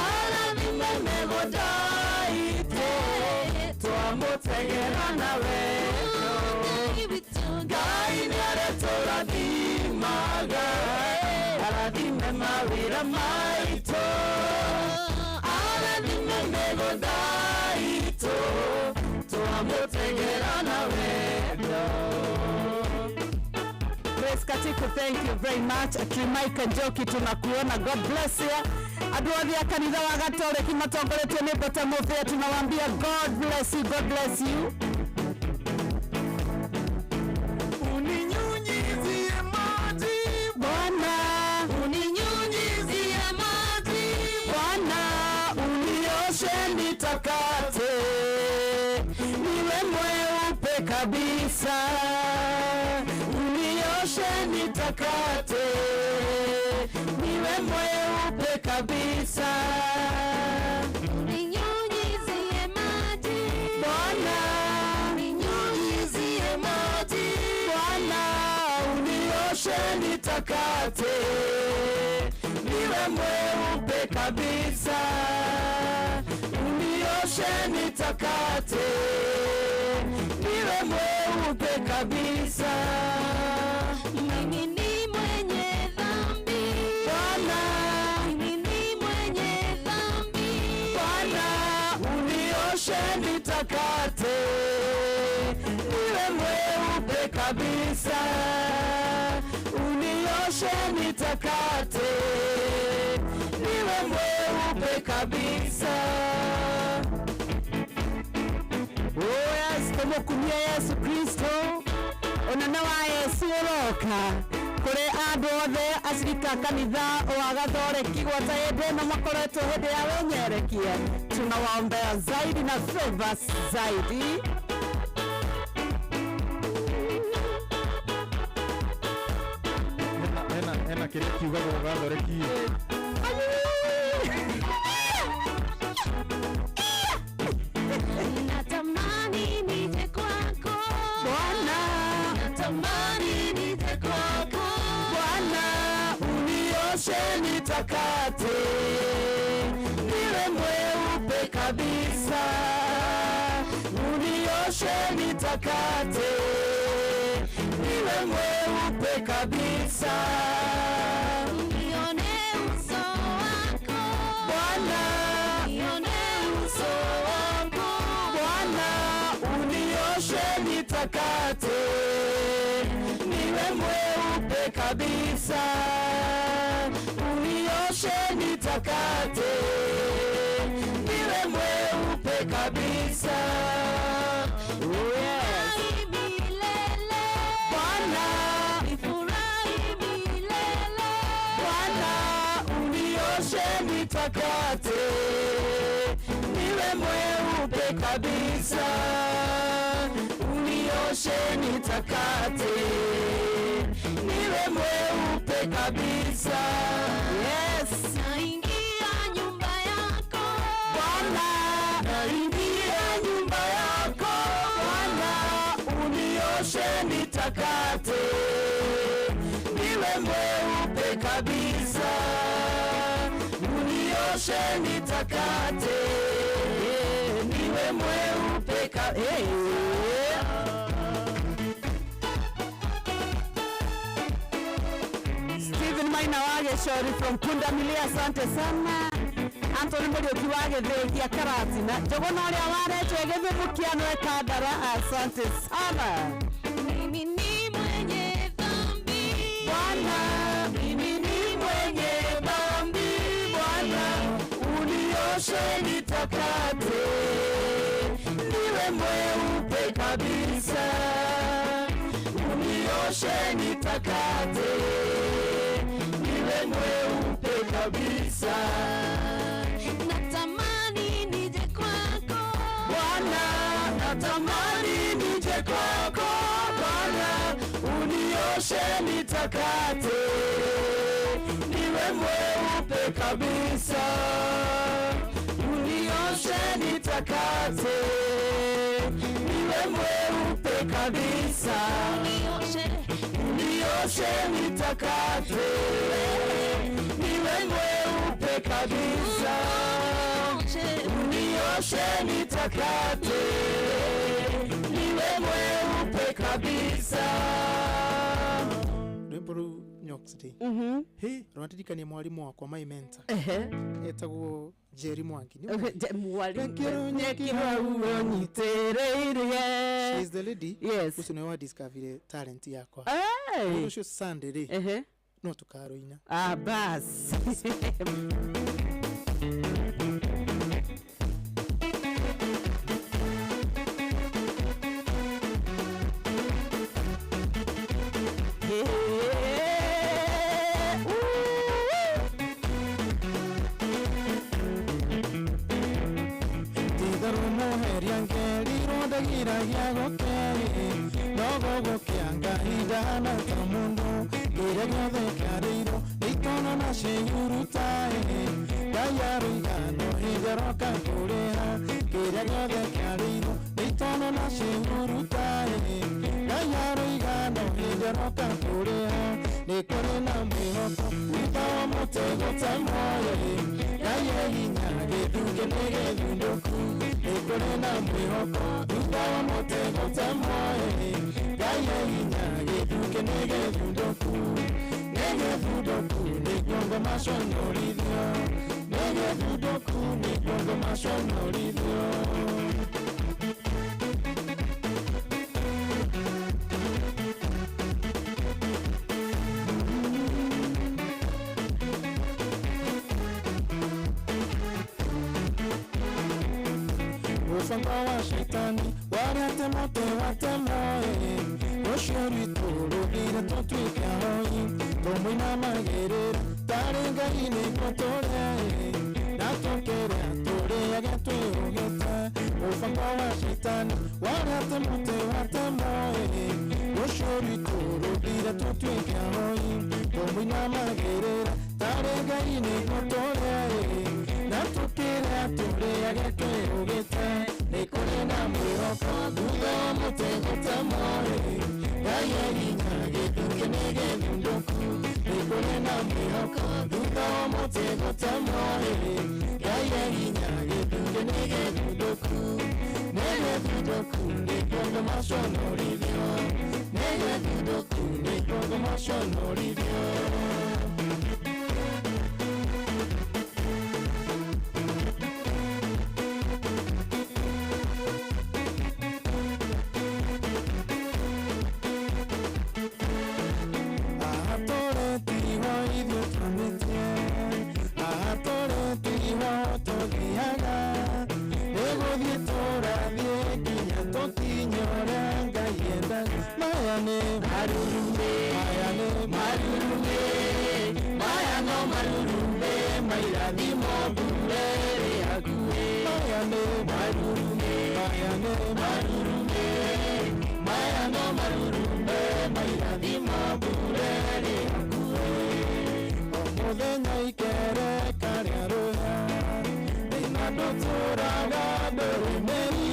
Arathime mĩgũnda itũ. Twamũtegera na wendo. Ngai nĩarĩtũrathimaga. Arathime mawĩra maitũ. Arathime mĩgũnda itũ. Twamũtegera na wendo. Grace Katiku, thank you very much. Kimaika Njoki, tunakuona. God bless you. Andũ othe a kanitha wa Gatoreki matongoretio nĩ Mbete Mũbĩa, tunawaambia God bless you, God bless you. Uninyunyizie maji Bwana, uninyunyizie maji Bwana, unioshe nitakate, niwe mweupe kabisa. Unioshe nitakate, niwe mweupe kabisa. Ninyunyizie maji Bwana, ninyunyizie maji Bwana, unioshe nitakate, niwe mweupe kabisa. Unioshe nitakate, niwe mweupe kabisa. Mimi ni mwenye dhambi Bwana, mimi ni mwenye dhambi Bwana, unioshe nitakate, niwe mweupe kabisa. Unioshe nitakate, niwe mweupe kabisa. Oh yes, tumukumie Yesu Kristo unene wa Yesu ũroka kũrĩ andũ othe acirika kanitha wa Gathoreki gwata hĩndĩ ĩno makoretwo hĩndĩ ya wenyerekia, tunawaombea zaidi na favors zaidi. Hena kĩrĩa kiugagwo Gathoreki. Natamani nije kwako Bwana, natamani nije kwako Bwana, unioshe nitakate, niwe mweupe kabisa. Unioshe nitakate, niwe mweupe kabisa. Nione uso wako Bwana, nione uso wako Bwana, unioshe nitakate, niwe mweupe kabisa. Unioshe nitakate, niwe mweupe kabisa. Oh yes. Nifurahi milele Bwana, nifurahi milele Bwana, unioshe nitakate, niwe mweupe kabisa. Unioshe nitakate, niwe mweupe kabisa. Yes. Naingia nyumba yako Bwana, naingia nyumba yako. Bwana, unioshe nitakate, niwe mweupe kabisa. Unioshe nitakate, niwe mweupe kabisa. Stephen Maina wa Gĩcori from Pundamilia, asante sana. Anthony Mũriũki wa Gĩthĩi gĩa Karatina, Njũgũna ũrĩa waretwo ĩgĩthumũkia nĩwe Kandara, asante sana. Mimi ni mwenye dhambi Bwana, mimi ni mwenye dhambi. Bwana, unioshe nitakate, niwe mweupe kabisa. Unioshe nitakate, niwe mweupe kabisa. Natamani nije kwako Bwana, nitakate, niwe mweupe kabisa. Unioshe nitakate, niwe mweupe kabisa. Unioshe nitakate, niwe mweupe kabisa. Unioshe nitakate, niwe mweupe kabisa. Rwimbo rũu Nyox rĩ, hĩ rwandirikania mwarimũ wakwa my mentor etagwo Jerry Mwangi. She is the lady. Yes. Ũcio nĩwe wa discover talent yakwa. Hey. Mũndũ ũcio Sunday rĩ, no tũkarũina. Ah, bas. Titherũ mũheria ngerirwo ndagiragia gũkĩĩ no gũgũkĩa Ngai ndahana ta mũndũ kĩrĩa gĩothe kĩarĩirwo itono na ciĩhuruta Ngai aroiga no hĩndĩ aroka kũrĩha kĩrĩa gĩothe kĩarĩirwo itono na ciĩhuruta Ngai aroiga no hĩndĩ aroka kũrĩha nĩ kũrĩ na mwĩhoko thutha wa mũtĩ gũtemwo Ngai e hinya gĩthukĩ nĩ gĩthundũku nĩ kũrĩ na mwĩhoko thutha wa mũtĩ gũtemwo Ngai e hinya gĩthukĩ nĩ gĩthundũku nĩ gĩthundũku nĩguo ngũmaconorithio nĩ gĩthundũku nĩguo ngũmaconorithio. Mũbango wa shaitani warĩa mũtĩ watemwo rũciũ rwitũ rũthire tũtuĩke ahoi tũmũinamagĩrĩra tarĩ Ngai nĩguo tũrĩe na tũkĩrĩa tũrĩage twĩhũgĩte. Mũbango wa shaitani warĩa mũtĩ watemwo rũciũ rwitũ rũthire tũtuĩke ahoi tũmũinamagĩrĩra tarĩ Ngai nĩguo tũrĩe na tũkĩrĩa tũrĩage twĩhũgĩte. Nĩ kũrĩ na mwĩhoko thutha wa mũtĩ gũtemwo Ngai e hinya gĩthukĩ nĩ gĩthundũku nĩ kũrĩ na mwĩhoko thutha wa mũtĩ gũtemwo Ngai e hinya gĩthukĩ nĩ gĩthundũku nĩ gĩthundũku nĩguo ngũmaconorithio nĩ gĩthundũku nĩguo ngũmaconorithio. Mũthenya ikereka rĩa rũhĩa thĩna ndũtũraga ndũrĩ mĩri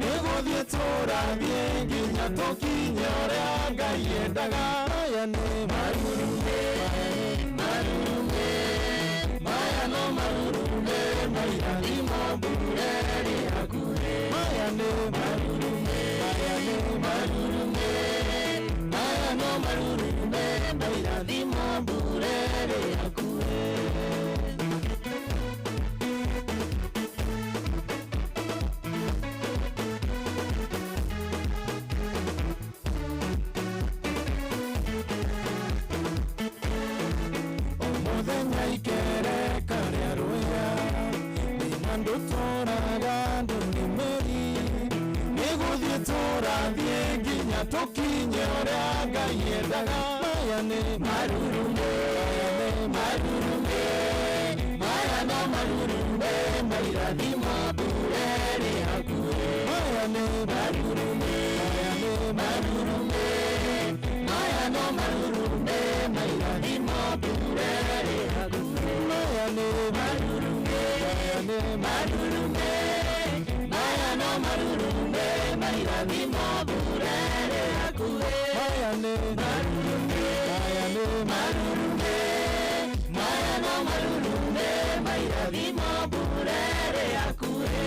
nĩ gũthiĩ tũrathiĩ nginya tũkinye ũrĩa Ngai endaga. Maya nĩ marurume, marurume, maya no marurume, mairathimo mbure rĩ hakuhĩ. Maya nĩ marurume, maya nĩ marurume, maya no marurume, mairathimo mbure rĩ hakuhĩ. Mũthenya ikereka rĩa rũhĩa thĩna ndũtũraga ndũrĩ mĩri nĩ gũthiĩ tũrathiĩ nginya tũkinye ũrĩa Ngai endaga. Maya nĩ marurume, maya nĩ marurume, maya no marurume, mairathimo mbure rĩ hakuhĩ. Maya nĩ marurume, maya nĩ marurume, maya no marurume, nĩ marurume, maya no marurume, mairathimo mbura ĩrĩ hakuhĩ. Maya nĩ marurume, maya nĩ marurume, maya no marurume, mairathimo mbura ĩrĩ hakuhĩ.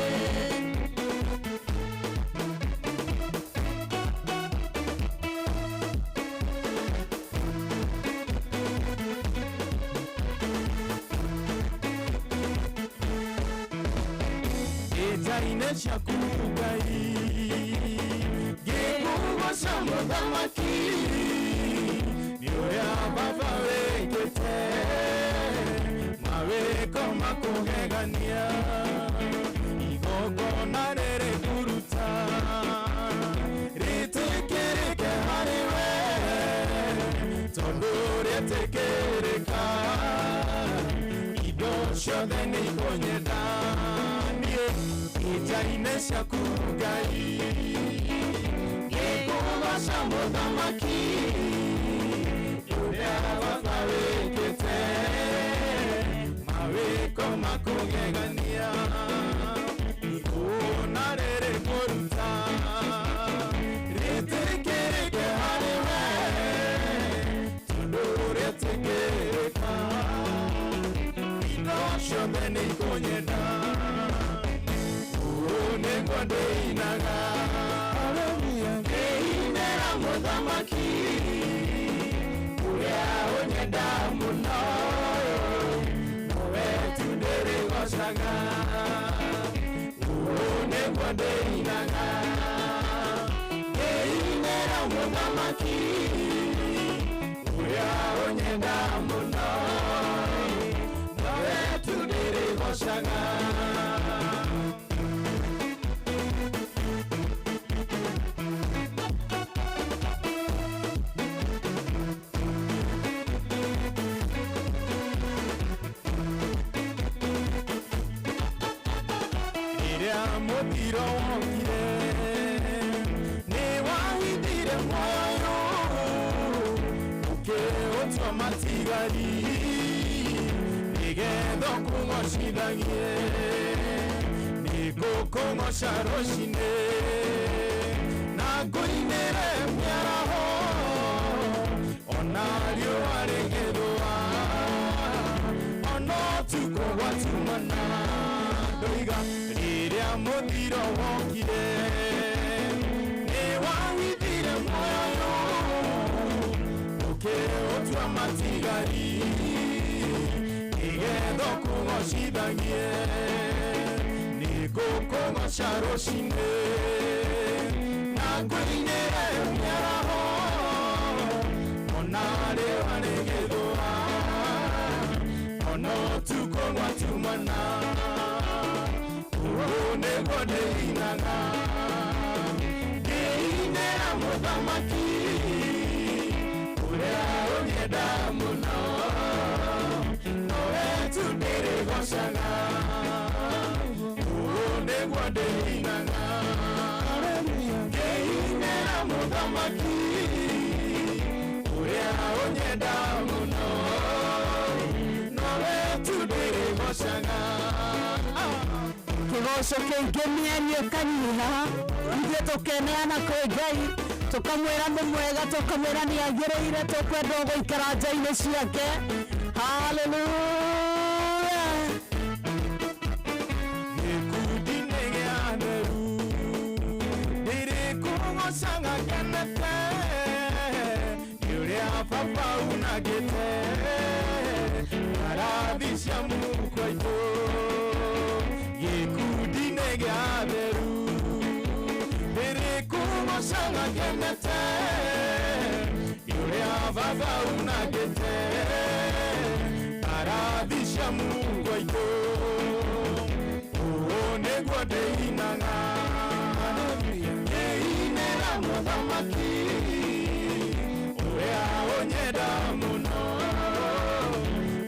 Njaine ciaku Ngai, ngĩkũgoca mũthamaki, nĩ ũrĩa baba wĩkĩte, mawĩko makũgegania, igongona rĩrĩ ngũruta, rĩtĩkĩrĩke harĩ we, tondũ rĩetĩkĩrĩka, indo ciothe nĩ ikũnyenda niĩ. Njaine ciaku Ngai, ngĩkũgoca mũthamaki, ũrĩa baba wĩkĩte, mawĩko makũgegania, igongona rĩrĩ ngũruta, rĩtĩkĩrĩke harĩ we, tondũ rĩetĩkĩrĩka, indo ciothe nĩ ikũnyenda. Nĩguo ndĩinaga, ngĩinĩra mũthamaki, ũrĩa ũnyenda mũno, nowe tu ndĩrĩgocaga. Ũũ nĩguo ndĩinaga, ngĩinĩra mũthamaki, ũrĩa ũnyenda mũno, nowe tu ndĩrĩgocaga. Mũthiro wokire, nĩ wahithire muoyo, ũkĩũtua matigari, nĩgetha ũkũgocithagie, nĩngũkũgoca rũcinĩ, na ngũinĩre mĩaraho, ona riũa rĩgĩthũa, ona ũtukũ gwatumana. Ndoiga rĩrĩa mũthiro wokire, nĩ wahithire muoyo, ũkĩũtua matigari, nĩgetha ũkũgocithagie, nĩngũkũgoca rũcinĩ, na ngũinĩre mĩaraho, ona riũa rĩgĩthũa, ona ũtukũ gwatumana. Ũũ nĩguo ndĩinaga, ngĩinĩra mũthamaki, ũrĩa ũnyenda mũno, nowe tu ndĩrĩgocaga. Ũũ nĩguo ndĩinaga, ngĩinĩra mũthamaki, ũrĩa ũnyenda mũno, nowe tu ndĩrĩgocaga. Kĩgoco kĩingĩ mĩario ĩkanyiha, ithuĩ tũkeneana kwĩ Ngai, tũkamwĩra nĩ mwega, tũkamwĩra nĩ agĩrĩire, tũkwenda gũikara nja-inĩ ciake. Haleluya. Gĩkundi-inĩ gĩa atheru, ndĩrĩkũgocaga ngenete, nĩ ũrĩa baba unagĩte, mbarathi cia mũkwaitũ. Gĩkundi-inĩ gĩa atheru, ndĩrĩkũgocaga ngenete, nĩ ũrĩa baba unagĩte, mbarathi cia mũkwaitũ. Ũũ nĩguo ndĩinaga, ngĩinĩra mũthamaki, ũrĩa ũnyenda mũno,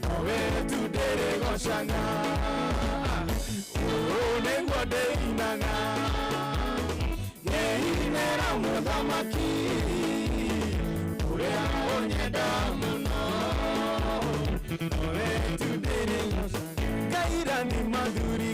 nowe tu ndĩrĩgocaga. Ũũ nĩguo ndĩinaga, ngĩinĩra mũthamaki, ũrĩa ũnyenda mũno, nowe tu ndĩrĩgocaga. Ngai rathima thuri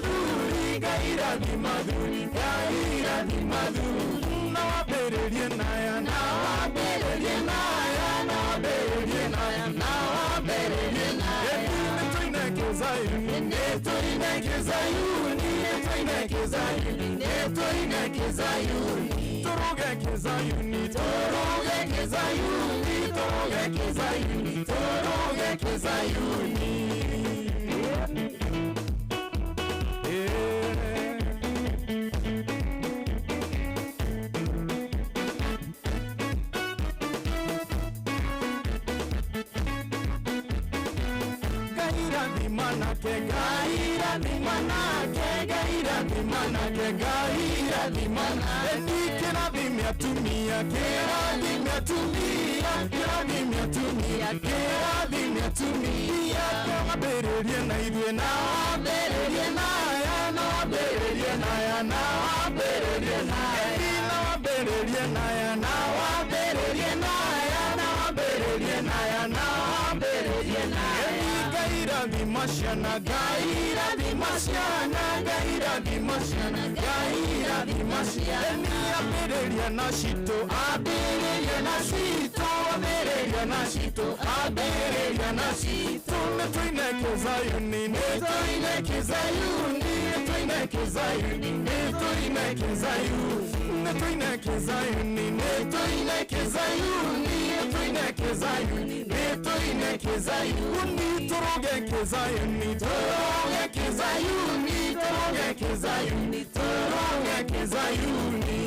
thuri, Ngai rathima thuri, Ngai rathima thuri. Na wambĩrĩrie naya, na wambĩrĩrie naya, na wambĩrĩrie naya, na wambĩrĩrie naya. Nĩ tũine kĩzayuni, nĩ tũine kĩzayuni, nĩ tũine kĩzayuni, nĩ tũine kĩzayuni. Tũrũge kĩzayuni, tũrũge kĩzayuni, tũrũge kĩzayuni, tũrũge kĩzayuni. Ngai rathima nake, Ngai rathima nake, Ngai rathima nake. Kĩrathime atumia, kĩrathime atumia, kĩrathime atumia, kĩrathime atumia. Twambĩrĩrie na ithuĩ, na wambĩrĩrie naya, na wambĩrĩrie naya, na wambĩrĩrie naya. Na wambĩrĩrie naya, na wambĩrĩrie naya, na wambĩrĩrie naya, na wambĩrĩrie naya. Ngai rathima ciana, Ngai rathima ciana, Ngai rathima ciana, Ngai rathima ciana. Nĩ ambĩrĩria na citũ, ambĩrĩria na citũ, ambĩrĩria na citũ, ambĩrĩria na citũ. Nĩ tũine kĩzayuni, nĩ tũine kĩzayuni, nĩ tũine kĩzayuni, nĩ tũine kĩzayuni. Nĩ tũine kĩzayuni, nĩ tũine kĩzayuni, nĩ tũine kĩzayuni, nĩ tũine kĩzayuni. Tũrũge kĩzayuni, tũrũge kĩzayuni, tũrũge kĩzayuni, tũrũge kĩzayuni.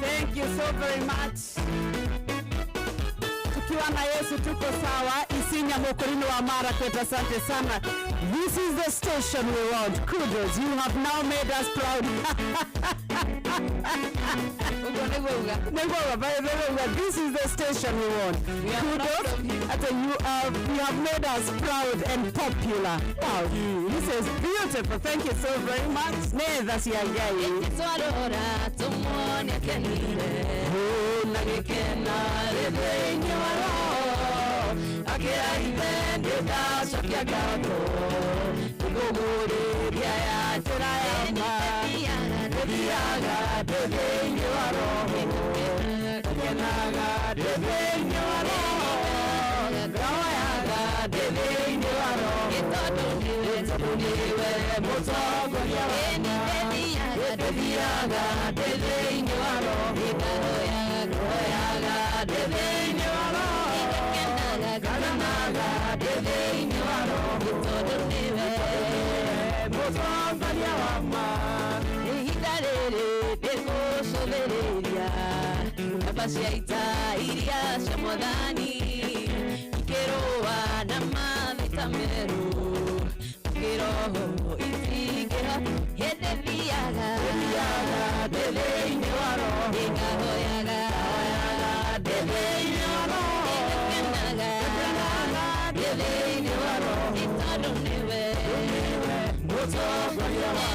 Thank you so very much. Tukiwa na Yesu tuko sawa. Isinya Mukurweini wa Marakwet, asante sana. This is the station we want. Kudos, you have now made us proud. This is the station we want. Kudos, you have made us proud and popular. Wow, this is beautiful. Thank you so very much. Netha cia Ngai. Njamba cia ita iria cia mwathani ikĩrũa na mathita merũ kĩroho itingĩho hĩndĩ thiaga ndĩ thĩinĩ wa roho ngahoyaga ndĩ thĩinĩ wa roho ngakenaga ndĩ thĩinĩ wa roho nĩ tondũ nĩwe mũtongoria wa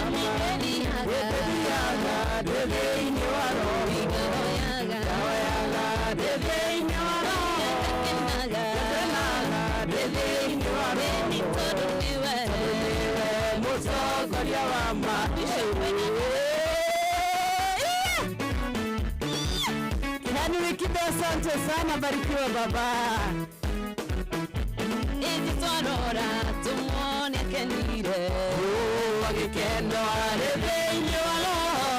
thiaga ndĩ thĩinĩ wa roho ngahoyaga ndĩ thĩinĩ wa roho ngakenaga ndĩ thĩinĩ wa roho nĩ tondũ nĩwe mũtongoria wa ma. Henry Kibe, asante sana, barikiwa baba. Ĩthi twarora tũmuone akenire agĩkeno arĩ thĩinĩ wa roho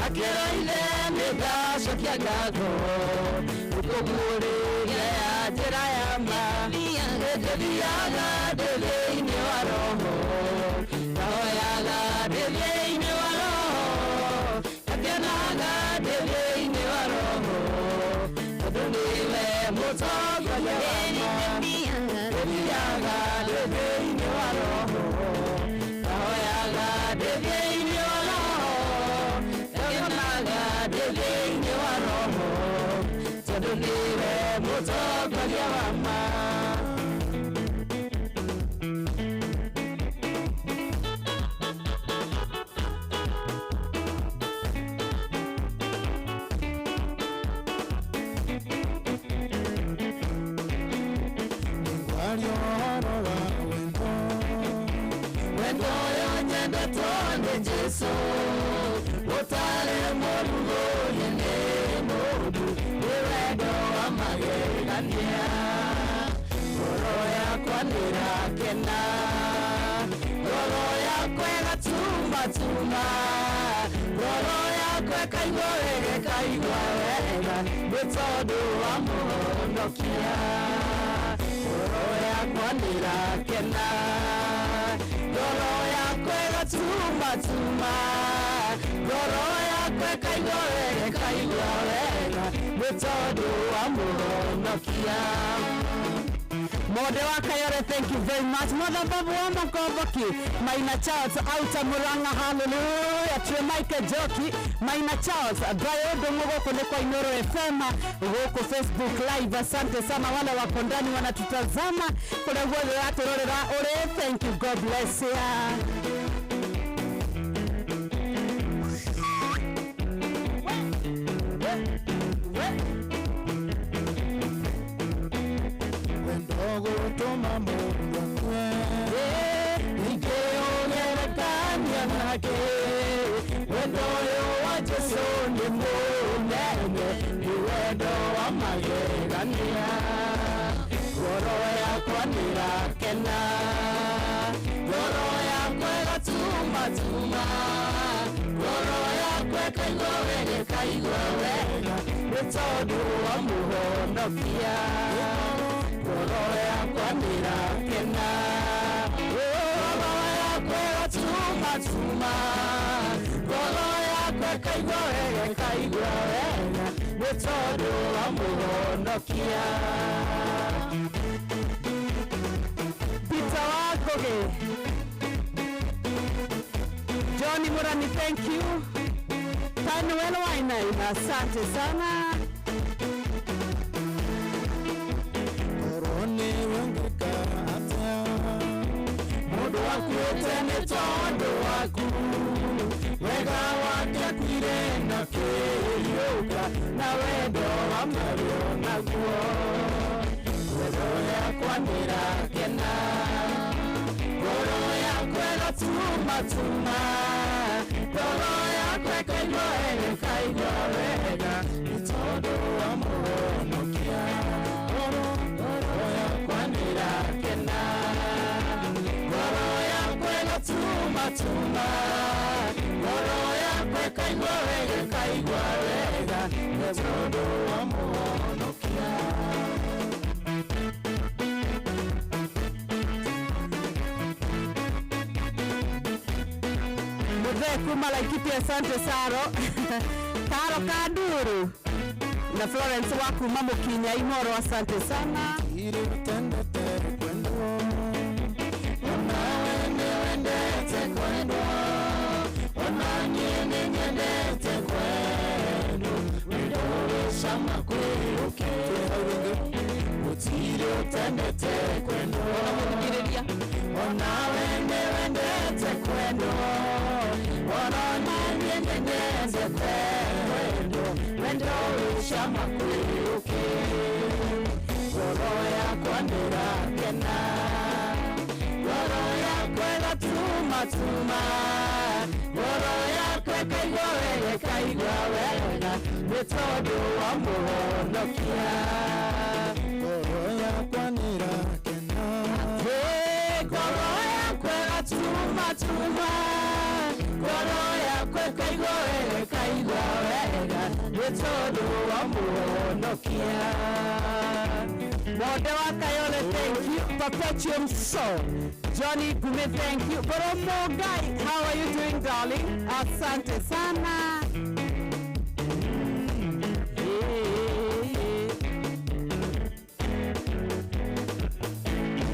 akĩroire nĩ ndacokia ngatho ũkũguũrĩria ya njĩra ya ma ndĩthiaga ndĩ thĩinĩ wa roho ndahoyaga ndĩ thĩinĩ wa roho ngakenaga ndĩ thĩinĩ wa roho tondũ nĩwe mũtongoria wa ma ndĩthiaga ndĩ thĩinĩ wa roho ndahoyaga ndĩ thĩinĩ wa roho ngakenaga ndĩ thĩinĩ wa roho tondũ nĩwe mũtongoria wa ma. Ngwaria ũhoro wa wendo wendo ũyũ nyendetwo nĩ Jesũ ũtarĩ mũrugũrie nĩ mũndũ nĩ wendo wa magegania ngoro yakwa nĩrakena ngoro yakwa ĩgatumatuma ngoro yakwa ĩkaigua wega ĩkaigua wega nĩ tondũ wa mũhonokia ngoro yakwa nĩrakena ngoro yakwa ĩgatumatuma ngoro yakwa ĩkaigua wega ĩkaigua wega nĩ tondũ wa mũhonokia. Mode wa Kayore, thank you very much. Mother Babu wa Makomboki, Maina Charles, Auta Muranga, hallelujah. Tue Michael Joki, Maina Charles, Brian Dongo gũkũ nĩ kwa Inoro FM, gũkũ Facebook Live. Asante sana wale wako ndani wanatutazama, kũrĩa guothe ũratũrorera ũrĩ, thank you, God bless you. Wendo gũtũma mũndũ akue ingĩũgerekania nake wendo ũyũ wa Jesũ nĩ mũnene nĩ wendo wa magegania ngoro yakwa nĩrakena ngoro yakwa ĩgatumatuma ngoro yakwa ĩkaigua wega ĩkaigua wega nĩ tondũ wa mũhonokia ngoro yakwa nĩrakena ngoro yakwa ĩgatumatuma ngoro yakwa ĩkaigua wega ĩkaigua wega nĩ tondũ wa mũhonokia. Peter Wakoge, Johnny Murani, thank you. Panuel Wainaina, asante sana. Korwo nĩwe ũngĩka atĩa Mũndũ akuĩte nĩ tondũ waku wega wake akuire na kĩriũka na wendo wa mario naguo ngoro yakwa nĩrakena ngoro yakwa ĩgatumatuma ngoro yakwa ĩkaigua wega ĩkaigua wega nĩ tondũ wa mũhonokia ngoro yakwa nĩrakena ngoro yakwa ĩgatumatuma ngoro yakwa ĩkaigua wega ĩkaigua wega nĩ tondũ wa mũhonokia. Muthee kuma Laikipia, asante Saro. Karo Kanduru. Na Florence wa kuma Mukinya Imoro, asante sana. Tuma ngoro yakwa ĩkaigua wega ĩkaigua wega nĩ tondũ wa mũhonokia. Ngoro yakwa nĩrakena. Ngoro yakwa ĩgatuma tuma, ngoro yakwa ĩkaigua wega ĩkaigua wega nĩ tondũ wa mũhonokia. Monde wa Kayole, thank you. Perpetuum Soul. Johnny Gume, thank you. Boromo Guy, how are you doing, darling? Asante sana.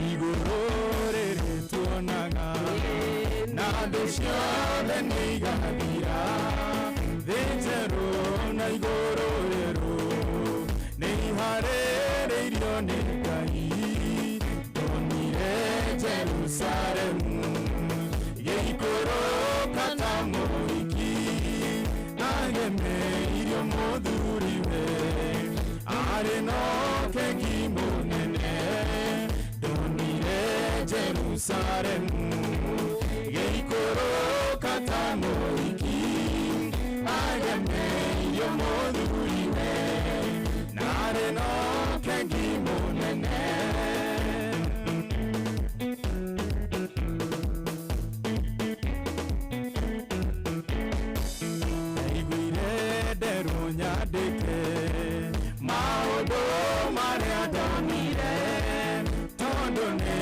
Igũrũ rĩrĩ tuonaga na thĩ ciothe nĩ igathira, thĩ njerũ na igũrũ rĩerũ nĩ iharĩrĩirio nĩ Ngai. Ndonire Jerusalemu gĩikũrũka ta mũhiki agemeirio mũthuriwe arĩ na ũkegi mũnene. Ndonire Jerusalemu gĩikũrũka ta mũhiki agemeirio mũthuriwe na arĩ na ũkegi mũnene. Ndaiguire nderwo nyandĩke maũndũ marĩa ndonire tondũ nĩ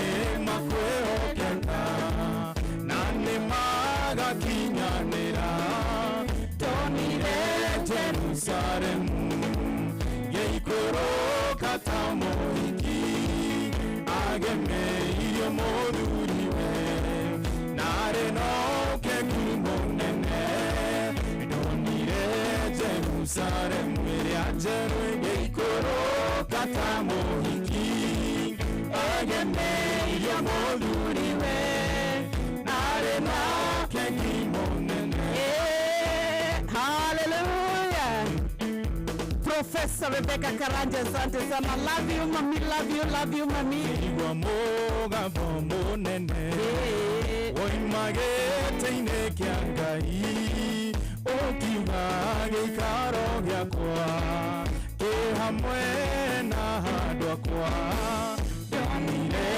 makwĩhokeka na nĩ magakinyanĩra. Ndonire Jerusalemu gĩikũrũka ta mũhiki agemeirio mũthuriwe na arĩ na ũkegi mũnene. Ndonire Jerusalemu ĩrĩa njerũ ĩgĩikũrũka ta mũhiki agemeirio mũthuriwe na arĩ na ũkegi mũnene. Hallelujah. Professor Rebecca Karanja, asante sana. Love you, mami. Love you, love you, mami. Igua mũgambo mũnene woima gĩtĩ-inĩ kĩa Ngai ũkiuga gĩikaro gĩakwa kĩ hamwe na handũ akwa. Ndonire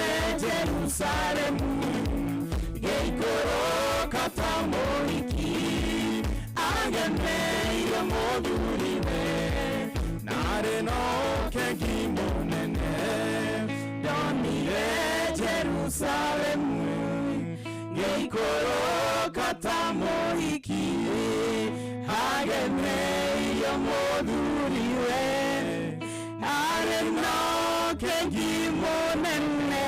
Jerusalemu gĩikũrũka ta mũhiki agemeirio mũthuriwe na arĩ na ũkegi mũnene. Ndonire Jerusalemu gĩikũrũka ta mũhiki agemeirio mũthuriwe arĩ na ũkegi mũnene.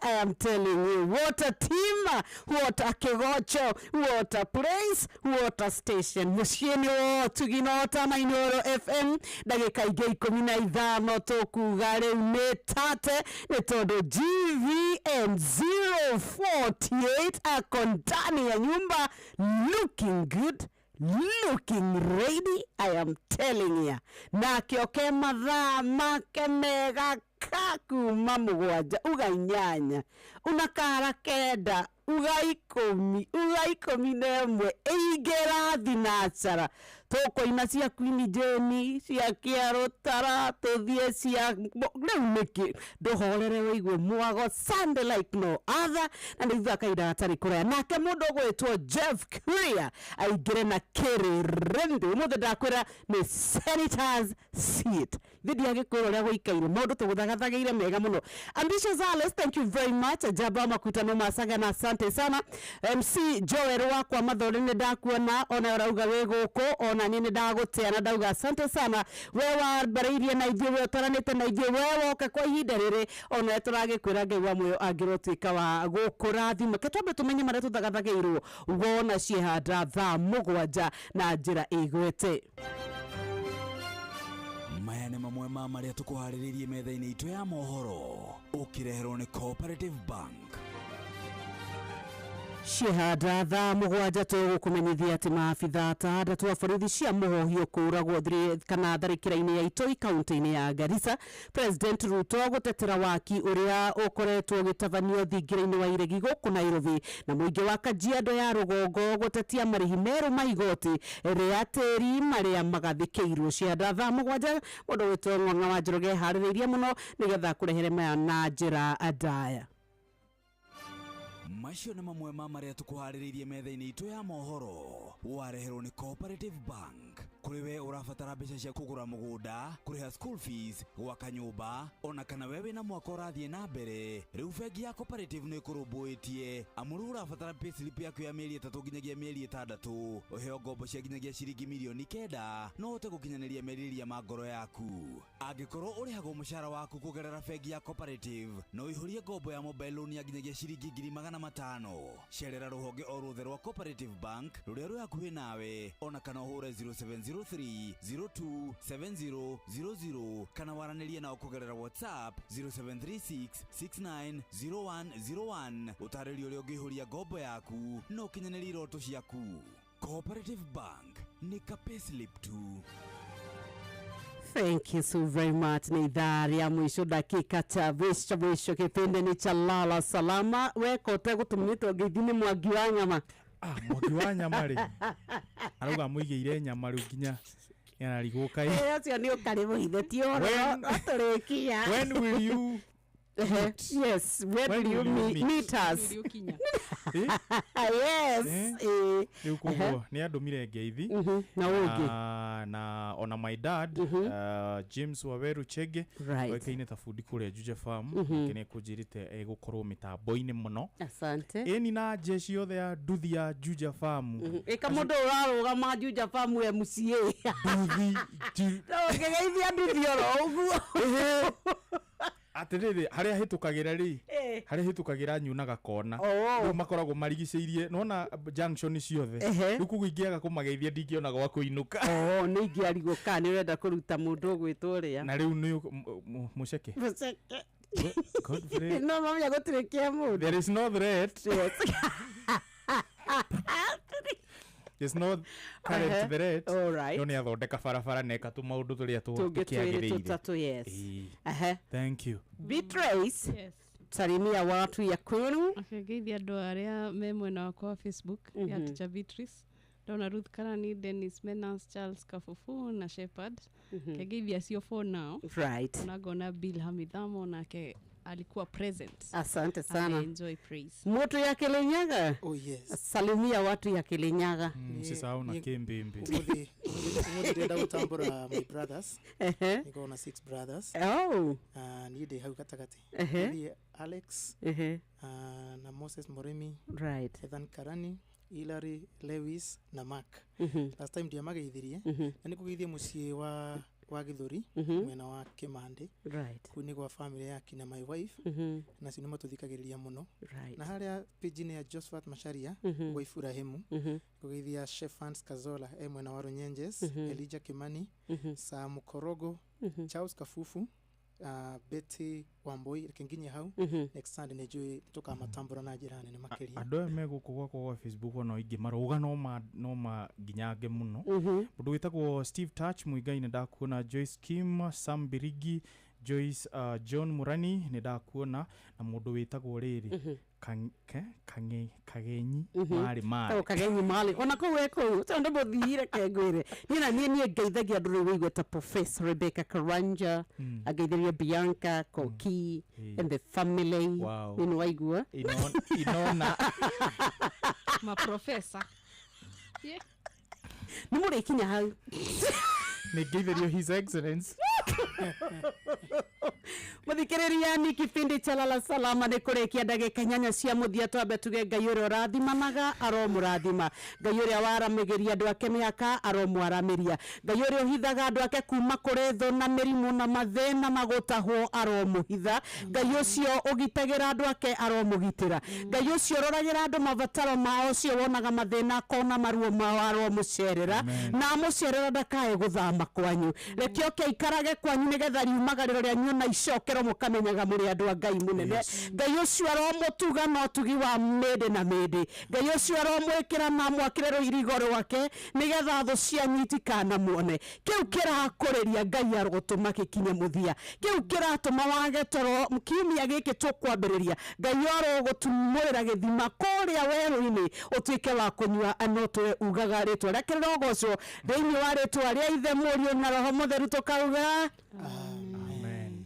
I am telling you, what a team, what a kigocho, what a place, what a station. Muciĩ-inĩ wa Ũtugi na Ũtana Inooro FM, ndagĩka ingĩ 15 tũkuga rĩu nĩ tate nĩ tondũ GVM 048 ako ndani ya nyumba looking good, looking ready, I am telling ya. Nakĩo ke mathaa make mega ka kuma 7 uga 8 una kara 9 uga 10 uga 11 ĩingĩra thinacara tũkũina cia Queen Jane cia Kĩarũtara tũthiĩ cia rĩu nĩkĩ ndũhorere wĩigue mwago Sunday like no other na nĩ ithuĩ kahinda gatarĩ kũraya nake mũndũ ũgwĩtwo Jeff Kuria aingĩre na kĩrĩrĩmbĩ ũmũthĩ ndakwĩra nĩ senators seat ithuĩ ndiagĩkwĩra ũrĩa gũikaire maũndũ tũgũthagathagĩire mega mũno. Ambitious Alice, thank you very much. Jaba makutano masaga na asante sana. MC Joel wakwa Mathore nĩ ndakuona ona ũrauga wĩ gũkũ ona. Ona niĩ nĩ ndagũtĩa na ndauga asante sana, we wambarĩirie na ithuĩ, we ũtaranĩte na ithuĩ, we woka kwa ihinda rĩrĩ, ona tũragĩkwĩra Ngai wa muoyo angĩrotuĩka wa gũkũrathima. Ke twambe tũmenye marĩa tũthagathagĩirwo wona ciehanda thaa 7 na njĩra ĩgwete. Maya nĩ mamwe ma marĩa tũkũharĩrĩirie metha-inĩ itũ ya mohoro, ũkĩreherwo nĩ Cooperative Bank. Ciehanda thaa 7, tũgũkũmenyithia atĩ maabitha 6 a borithi cia mũhohio kũragwo kana tharĩkĩra-inĩ ya Itoi, kaunti-inĩ ya Garissa. President Ruto gũtetera waki ũrĩa ũkoretwo ũgĩtabanio thingira-inĩ wa iregi gũkũ Nairobi, na mũingĩ wa Kajiado ya rũgongo gũtetia marĩhi merũ ma igoti rĩa tĩri marĩa magathĩkĩirwo. Ciehanda thaa 7, mũndũ wĩtwo Ng'ong'a wa Njoroge harĩrĩirie mũno nĩgetha kũrehere maya na njĩra ndaya. Macio nĩ mamwe ma marĩa tũkũharĩrĩirie metha-inĩ itũ ya mohoro, wareherwo nĩ Cooperative Bank. Kũrĩ we ũrabatara mbeca cia kũgũra mũgũnda, kũrĩha school fees, gwaka nyũmba, ona kana we wĩna mwaka ũrathiĩ na mbere, rĩu bengi ya Cooperative nĩ ĩkũrũmbũĩtie, amu rĩu ũrabatara payslip yaku ya mĩeri 3 nginyagia mĩeri 6, ũheo ngombo cia nginyagia ciringi mirioni 9, no ũhote gũkinyanĩria merirĩria ma ngoro yaku. Angĩkorwo ũrĩhagwo mũcara waku kũgerera bengi ya Cooperative, no ũihũrie ngombo ya mobile loan ya nginyagia ciringi 500,000. Cerera rũhonge o ruothe rwa Cooperative Bank rũrĩa rwĩ hakuhĩ nawe, ona kana ũhũre 0703 027000, kana waranĩrie nao kũgerera WhatsApp 0736 690101, ũtarĩrie ũrĩa ũngĩihũria ngombo yaku na ũkinyanĩrie iroto ciaku. Cooperative Bank, nĩ ka payslip tu. Thank you so very much. Ni idhaa ya mwisho, dakika cha mwisho mwisho, kipindi ni cha Lala Salama. Weko ũtegũtũmĩtwo ngeithi nĩ Mwangi wa Nyama. Ah, Mwangi wa Nyama rĩ, arauga mũigĩire nyama rĩu nginya nĩararigwo kaĩ. Eh, ũcio nĩ ũkarĩ mũhithe, ti ũhoro atũrĩkia. When will you Yes, when When will you will you meet, meet? meet us? Yes. Eh? Rĩu koguo nĩ andũmire ngeithi Na ũngĩ. Na ona my dad, James Waweru Chege, oĩkaine ta bundi kũrĩa Juja Farm, nake nĩ ekũnjĩrĩte egũkorwo mĩtambo-inĩ mũno. Asante. Ĩni na jeshi yothe ya nduthi ya Juja Farm. Ĩka mũndũ ũrarũgama Juja Farm MCA. Nduthi. Ũngĩgeithia nduthi oro ũguo. Atĩrĩrĩ, harĩa hĩtũkagĩra rĩ, harĩa hĩtũkagĩra nyunaga kona. Rĩu makoragwo marigicĩirie, nĩwona junction ciothe. Rĩu koguo ingĩaga kũmageithia, ndingĩona gwa kũinũka. Oh, nĩ ingĩarigwo kana nĩ ũrenda kũruta mũndũ ũgwĩtwo ũrĩa. Na rĩu nĩ mũceke. Mũceke. Godfrey. No mamenya gũtirĩ kĩa mũndũ. There is no threat. Yes. There's no current threat. All right. No nĩ athondeka barabara na eka tũmaũndũ tũrĩa Tũngĩ twĩrĩ tũkĩagĩrĩire. tũtatũ, yes. Ĩĩ. Thank you. Beatrice. Yes. Salimia watu ya kwenu. Okay, ngeithia andũ arĩa me mwena wakwa wa Facebook ya Teacher Beatrice. Ndona Ruth Karani, Dennis Menas, Charles Kafufu na Shepard. Kegeithia acio for now. Ona ngona Bill Hamidhamo nake alikuwa present. Asante sana. Enjoy praise. Moto ya Kirinyaga. Oh yes. Salimia watu ya Kirinyaga. Msisahau na Kimbimbi. Umuthi ndĩrenda gũtambũra my brothers. Nĩngoragwo na six brothers. Oh. Niĩ ndĩ hau gatagatĩ. Niĩ Alex, na Moses Moremi, Ethan Karani, Hilary Lewis na Mark. Last time ndiamageithirie, na nĩ kũgeithia mũciĩ wa Gĩthũri, mwena wa Kĩmandĩ. Kũu nĩ gwa family ya kina my wife, na acio nĩ matũthikagĩrĩria mũno. Na harĩa page-inĩ ya Josephat Macharia, gwa Iburahĩmu, kũgeithia Shefans Kazola e mwena wa Runyenjes, Elijah Kimani, Sam Korogo, Charles Kafufu, Betty Wambui. Reke nginye hau. Next Sunday nĩ njũĩ tũkamatambũra na njĩra nene makĩria. Andũ aya me gũkũ gwakwa gwa Facebook ona aingĩ marauga no ma nginyange mũno. Mũndũ wĩtagwo Steve Touch Muigai, nĩ ndakuona. Joyce Kim, Sam Birigi, Joyce, John Murani, nĩ ndakuona, na mũndũ wĩtagwo rĩrĩ Kagenyi marĩ marĩ Tagwo Kagenyi marĩ ona kũu e kũu tondũ mũthire kengwĩre niĩ na niĩ ngeithagia andũ rĩu wĩigua ta Professor Rebecca Karanja, angeithĩria Bianca Koki and the family. Nĩ waigua. Inona. Maprofesa. Yeah. Nĩ mũrĩkinya hau. Nĩ ngeithĩrio His Excellence. Muthikiriria ni kipindi cha Lala Salama ni kurikia ndagika 8 cia muthia. Twambe tuge Ngai uria urathimanaga aromurathima, Ngai uria waramigiria andu ake miaka aromwaramiria, Ngai uria uhithaga andu ake kuma kuri thu na mirimu na mathina na gutahwo aromuhitha, Ngai ucio ugitagira andu ake aromugitira, Ngai ucio uroragira andu mabataro mao, ucio wonaga mathina akona maruo mao aromucerera, na amucerera ndakae guthama kwanyu. Reke oke aikarage kwanyu nigetha riumagariro rianyu na icokero mukamenyaga muri andu a Ngai munene. Ngai ucio aromutuga na utugi wa mĩndĩ na mĩndĩ, Ngai ucio aromwikira na mwakire rũirigo rwake nigetha thũ cianyu itikanamuone. Kiu kirakũrĩria Ngai arogũtũma gĩkinye mũthia, kiu kĩratũma wage toro kiumia gĩkĩ tũkwambĩrĩria, Ngai arogũtumũrĩra gĩthima kũrĩa werũ-inĩ ũtuĩke wa kũnyua. No tũwe ugaga rĩtwa rĩake rĩrogocwo thĩinĩ wa rĩtwa rĩa Ithe, Mũriũ na Roho Mũtheru, tũkauga amen.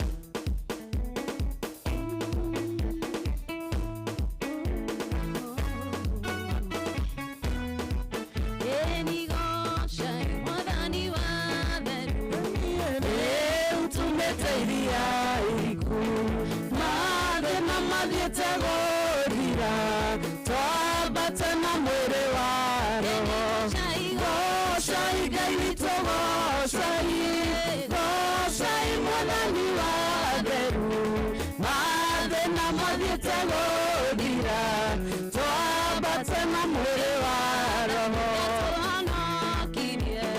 Kinya,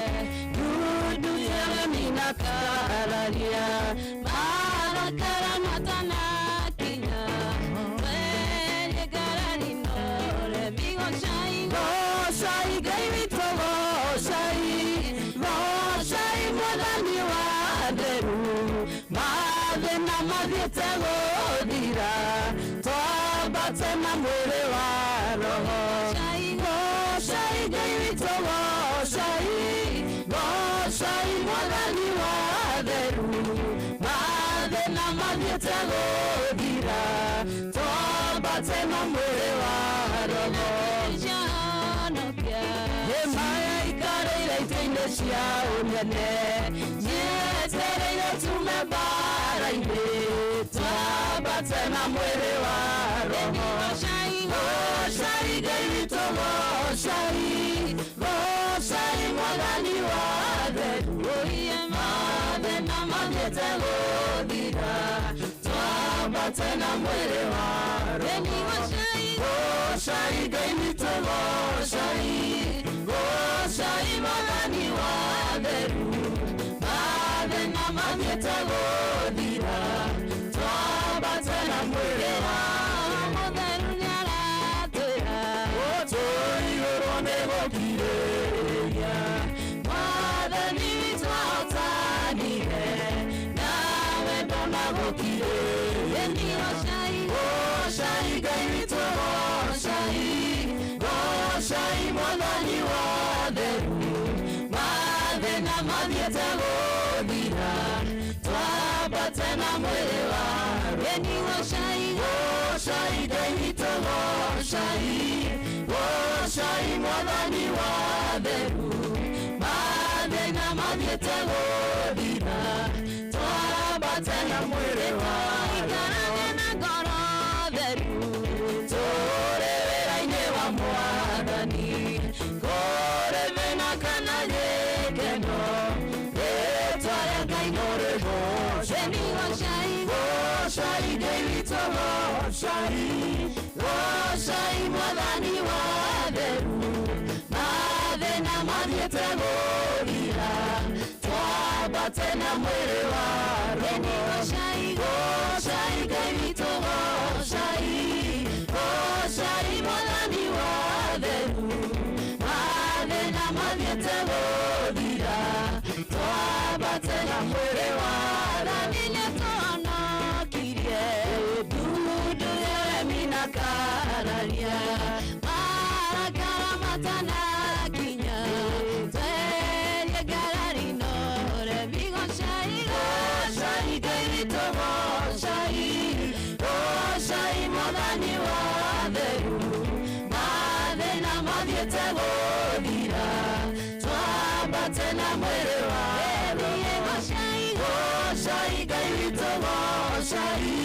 witũ gocai,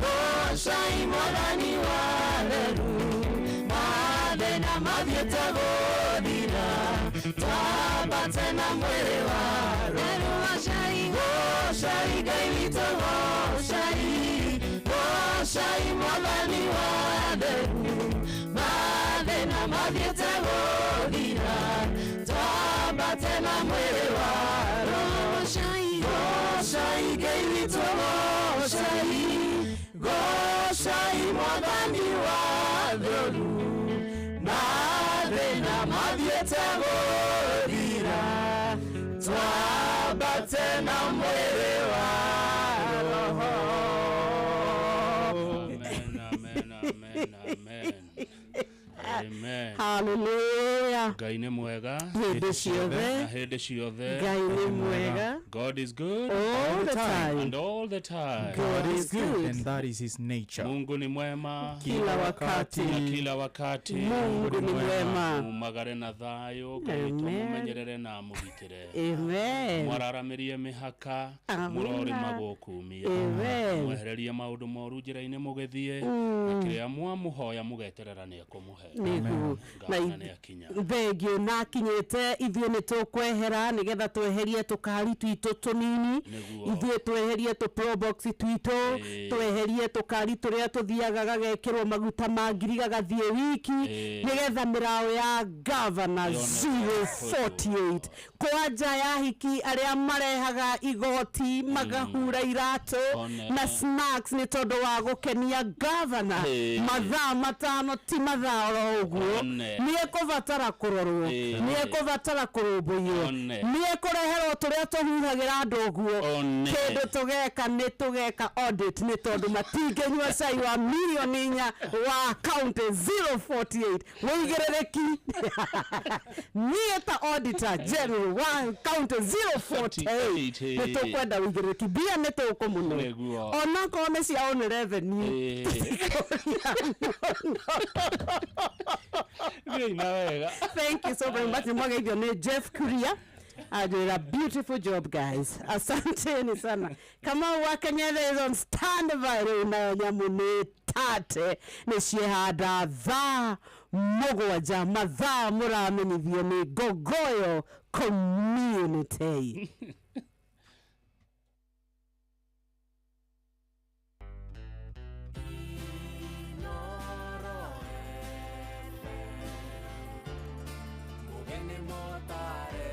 gocai Mwathani wa theru. Mathĩna mathiĩte gũthira, twambate na mwĩrĩ wa Roho. Gocai Ngai witũ gocai, gocai Mwathani wa theru. Mathĩna mathiĩte gũthira, twambate na mwĩrĩ wa Roho. Gocai Ngai witũ gocai, gocai Mwathani wa theru. Mathĩna mathiĩte gũthira, twambate na mwĩrĩ wa Roho. Amen, amen, amen, amen. Amen. Hallelujah. Ngai nĩ mwega Hĩndĩ ciothe. na hĩndĩ ciothe. Ngai nĩ mwega. God is good All the time. and all the time. God is good and that is his nature. Mungu ni mwema Kila wakati. na kila wakati. Mungu ni mwema. Mumagare na thayũ, Ngai witũ Amen. mũmenyerere na mũgitĩre. Amen. Mwararamĩrie mĩhaka, Amina. mũrorĩma gũkumia. Amen. Mwehererie maũndũ moru njĩra-inĩ mũgĩthiĩ, na kĩrĩa mwamũhoya mũgeterera nĩekũmũhe. Nĩguo. Na Ngavana nĩakinya. Thengio na akinyĩte ithuĩ nĩ tũkwehera nĩgetha tweherie tũkari twitũ tũnini. Nĩguo. Ithuĩ tweherie tũ probox twitũ, Ĩĩ. tweherie tũkari tũrĩa tũthiaga gagekĩrwo maguta ma ngiri gagathiĩ wiki, Ĩĩ. nĩgetha mĩraũ ya gavana Yoneke 048 kwanja ya hiki arĩa marehaga igoti magahura iratũ One. na snacks nĩ tondũ wa gũkenia gavana. Ĩĩ. Mathaa 5 ti mathaa oro ũguo. One. Nĩ ekũbatara kũrorwo, Ĩĩ. nĩ ekũbatara kũrũmbũiyo, One. nĩ ekũreherwo tũrĩa tũhuhagĩra andũ ũguo. One. Kĩndũ tũgeka nĩ tũgeka audit nĩ tondũ matingĩnyua cai wa mirioni 4 wa county 048. Wĩigĩrĩrĩki niĩ ta auditor general wa county 048 nĩ tũkwenda wĩigĩrĩrĩki mbia nĩ tũkũmũne Nĩguo. onakorwo nĩ cia on revenue. Thiĩi na wega. Thank you so very much. Nimwageithio nĩ Jeff Kuria. Anjĩra beautiful job guys. Asanteni sana. Kamau wa Kenyethe is on standby rĩu nayo nyamũ nĩ tate nĩ ciehanda thaa 7 mathaa mũramenyithio nĩ Ngogoyo community. Mugeni motare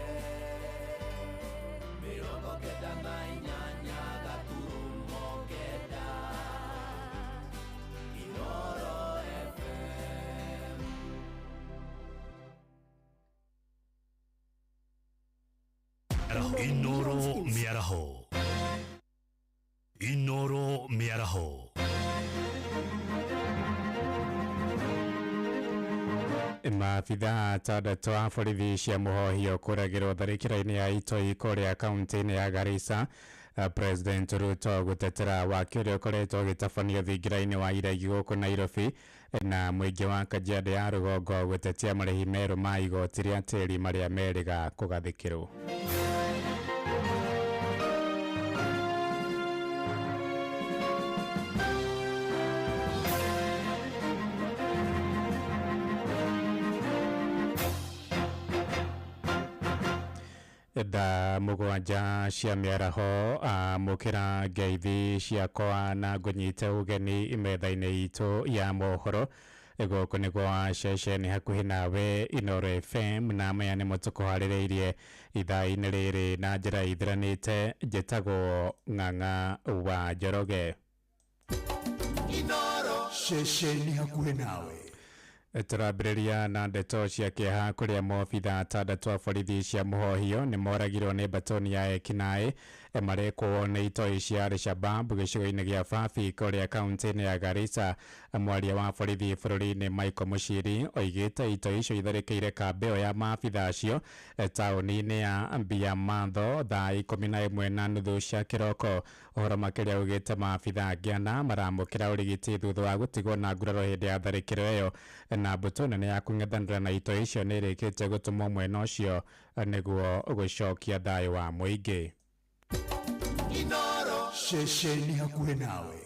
98 gaturumo 9 Inoro FM. Inoro Mĩaraho. Inoro Mĩaraho. Maabithaa 6 a borithi cia mũhohio kũragĩrwo tharĩkĩra-inĩ ya itoi kũrĩa kaunti-inĩ ya Garissa. President Ruto gũtetera waki ũrĩa ũkoretwo ũgĩtabanio thingira-inĩ wa iregi gũkũ Nairobi, na mũingĩ wa Kajiado ya rũgongo gũtetia marĩhi merũ ma igoti rĩa tĩri marĩa merĩga kũgathĩkĩrwo. Thaa 7 cia mĩaraho amũkĩra ngeithi ciakwa na ngũnyite ũgeni metha-inĩ itũ ya mohoro. Gũkũ nĩ gwa ceceni hakuhĩ nawe Inoro FM, na maya nĩmo tũkũharĩrĩirie ithaa-inĩ rĩrĩ na njĩra ithiranĩte. Njĩtagwo Ng'ang'a wa Njoroge. Inoro ceceni hakuhĩ nawe. Tũrambĩrĩria na ndeto cia kĩeha kũrĩa maobitha 6 a borithi cia mũhohio nĩ moragirwo nĩ batoni ya ekinaĩ marekwo nĩ itoi cia Al-Shabaab gĩcigo-inĩ gĩa Fafi kũrĩa kaunti-inĩ ya Garissa. Mwaria wa borithi bũrũri-inĩ Michael Mushiri oigĩte itoi icio itharĩkĩire kambĩ ĩyo ya maabitha acio taũni-inĩ ya Biamantho thaa 11:30 cia kĩroko. Ũhoro makĩria ugĩte maabitha angĩ 4 maramũkĩra ũrigiti thutha wa gũtigwo na nguraro hĩndĩ ya tharĩkĩro ĩyo, na mbũtũ nene ya kũng'ethanĩra na itoi icio nĩ ĩrĩkĩtie gũtũmwo mwena ũcio nĩguo gũcokia thayũ wa mũingĩ. Inoro Ceceni hakuhĩ nawe.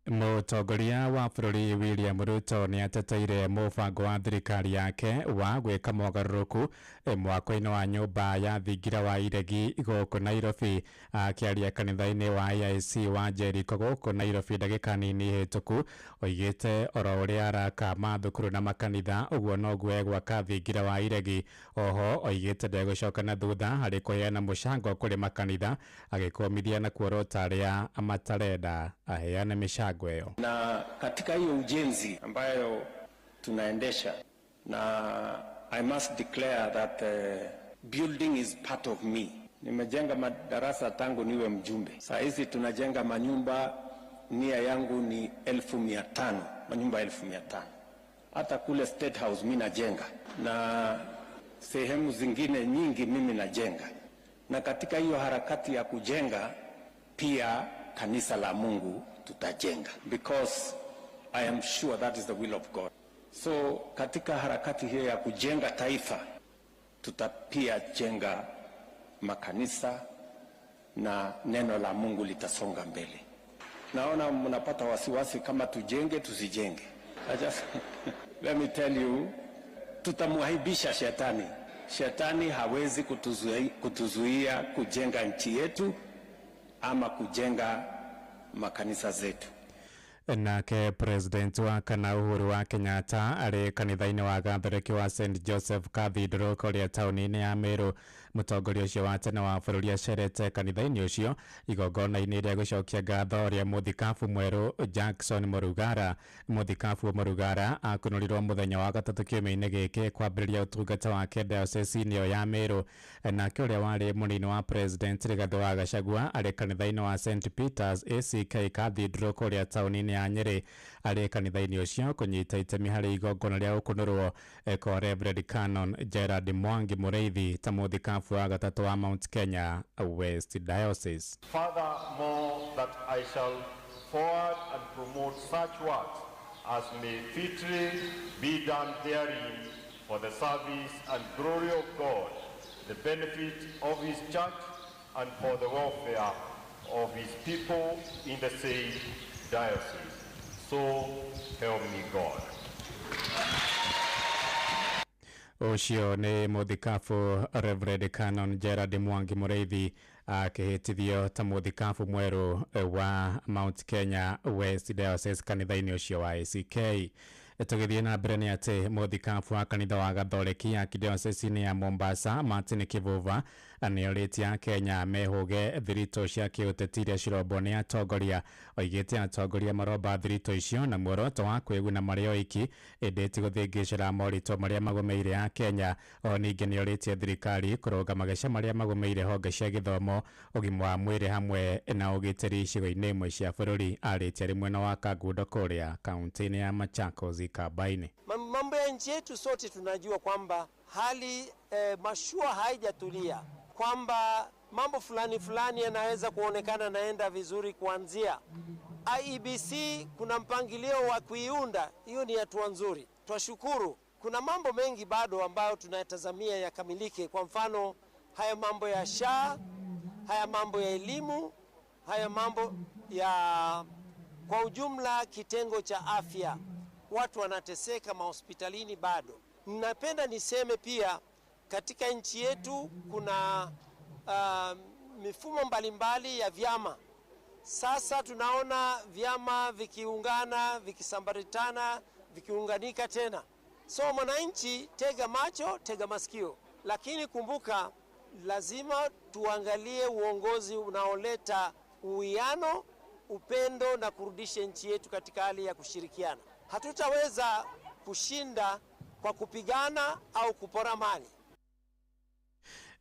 Mũtongoria wa bũrũri William Ruto nĩ ateteire mũbango wa thirikari yake wa gwĩka mogarũrũku mwako-inĩ wa nyũmba ya thingira wa Iregi gũkũ Nairobi. Akĩaria kanitha-inĩ wa AIC wa Jericho gũkũ Nairobi ndagĩka nini hĩtũku, oigĩte oro ũrĩa araka mathukuru na makanitha ũguo noguo egwaka thingira wa Iregi. Oho oigĩte ndegũcoka na thutha harĩ kũheana mũcango kũrĩ makanitha, agĩkũmithia na kuorota arĩa matarenda aheane mĩcango. Na katika hiyo ujenzi ambayo tunaendesha, na I must declare that building is part of me. Nimejenga madarasa tangu niwe mjumbe. Saa hizi tunajenga manyumba, nia yangu ni 500,000, manyumba 500,000. Hata kule State House mimi najenga, na sehemu zingine nyingi mimi najenga. Na katika hiyo harakati ya kujenga pia kanisa la Mungu tutajenga, because I am sure that is the will of God. So katika harakati hiyo ya kujenga taifa tutapia jenga makanisa na neno la Mungu litasonga mbele. Naona mnapata wasiwasi kama tujenge tusijenge. I just let me tell you, tutamuaibisha shetani. Shetani hawezi kutuzuia kujenga nchi yetu ama kujenga makanisa zetu. Nake president wa kana Uhuru wa Kenyatta arĩ kanitha-inĩ wa Gatholeki wa St Joseph Cathedral kũrĩa taũni-inĩ ya Meru. Mũtongoria ũcio wa tene wa bũrũri acerete kanitha-inĩ ũcio igongona-inĩ rĩa gũcokia ngatho rĩa mũthikabu mwerũ Jackson Murugara. Mũthikabu Murugara akunũrirwo mũthenya wa gatatũ kiumia-inĩ gĩkĩ kwambĩrĩria ũtungata wake diocese-inĩ ĩyo ya Meru. Nake ũrĩa warĩ mũnini wa president Rigathĩ wa Gachagua arĩ kanitha-inĩ wa St Peters ACK Cathedral kũrĩa taũni-inĩ ya Nyeri arĩ kanitha-inĩ ũcio kũnyita itemi harĩ igongona rĩa gũkunũrwo kwa Reverend Canon Gerard Mwangi Mũrĩithi ta mũthikabu wa gatatũ wa Mount Kenya West Diocese. Furthermore, that I shall forward and promote such works as may fitly be done therein for the service and glory of God, the benefit of his church, and for the welfare of his people in the same diocese. So help me God. Ũcio nĩ mũthikabu Reverend Canon Gerard Mwangi Mũrĩithi akĩhĩtithio ta mũthikabu mwerũ wa Mount Kenya West Diocese kanitha-inĩ ũcio wa ACK. Tũgĩthiĩ na mbere nĩ atĩ mũthikabu wa kanitha wa Gatholeki ya kĩdiocese-inĩ ya Mombasa Martin Kivuva nĩorĩtie Akenya mehũge thiritũ cia kĩũteti iria cirombwo nĩ atongoria. Oigĩte atongoria maromba thiritũ icio na muoroto wa kwĩguna marĩ oiki, ĩndĩ ti gũthĩngĩcĩra moritũ marĩa magũmĩire Akenya. O ningĩ nĩorĩtie thirikari kũrũnga mageca marĩa magũmĩire honge cia gĩthomo, ũgima wa mwĩrĩ hamwe na ũgitĩri icigo-inĩ imwe cia bũrũri. Arĩtie arĩ mwena wa Kangundo kũrĩa kaunti-inĩ ya Machakos Ikabaini. Mambo ya nchi yetu sote tunajua kwamba hali mashua haijatulia, kwamba mambo fulani fulani yanaweza kuonekana naenda vizuri. Kuanzia IEBC kuna mpangilio wa kuiunda, hiyo ni hatua nzuri, twashukuru. Kuna mambo mengi bado ambayo tunayatazamia yakamilike, kwa mfano haya mambo ya SHA, haya mambo ya elimu, haya mambo ya kwa ujumla kitengo cha afya. Watu wanateseka mahospitalini bado. Napenda niseme pia katika nchi yetu kuna mifumo mbalimbali ya vyama. Sasa tunaona vyama vikiungana, vikisambaritana, vikiunganika tena. So mwananchi, tega macho, tega masikio. Lakini kumbuka, lazima tuangalie uongozi unaoleta uwiano, upendo na kurudisha nchi yetu katika hali ya kushirikiana. Hatutaweza kushinda kwa kupigana au kupora mali.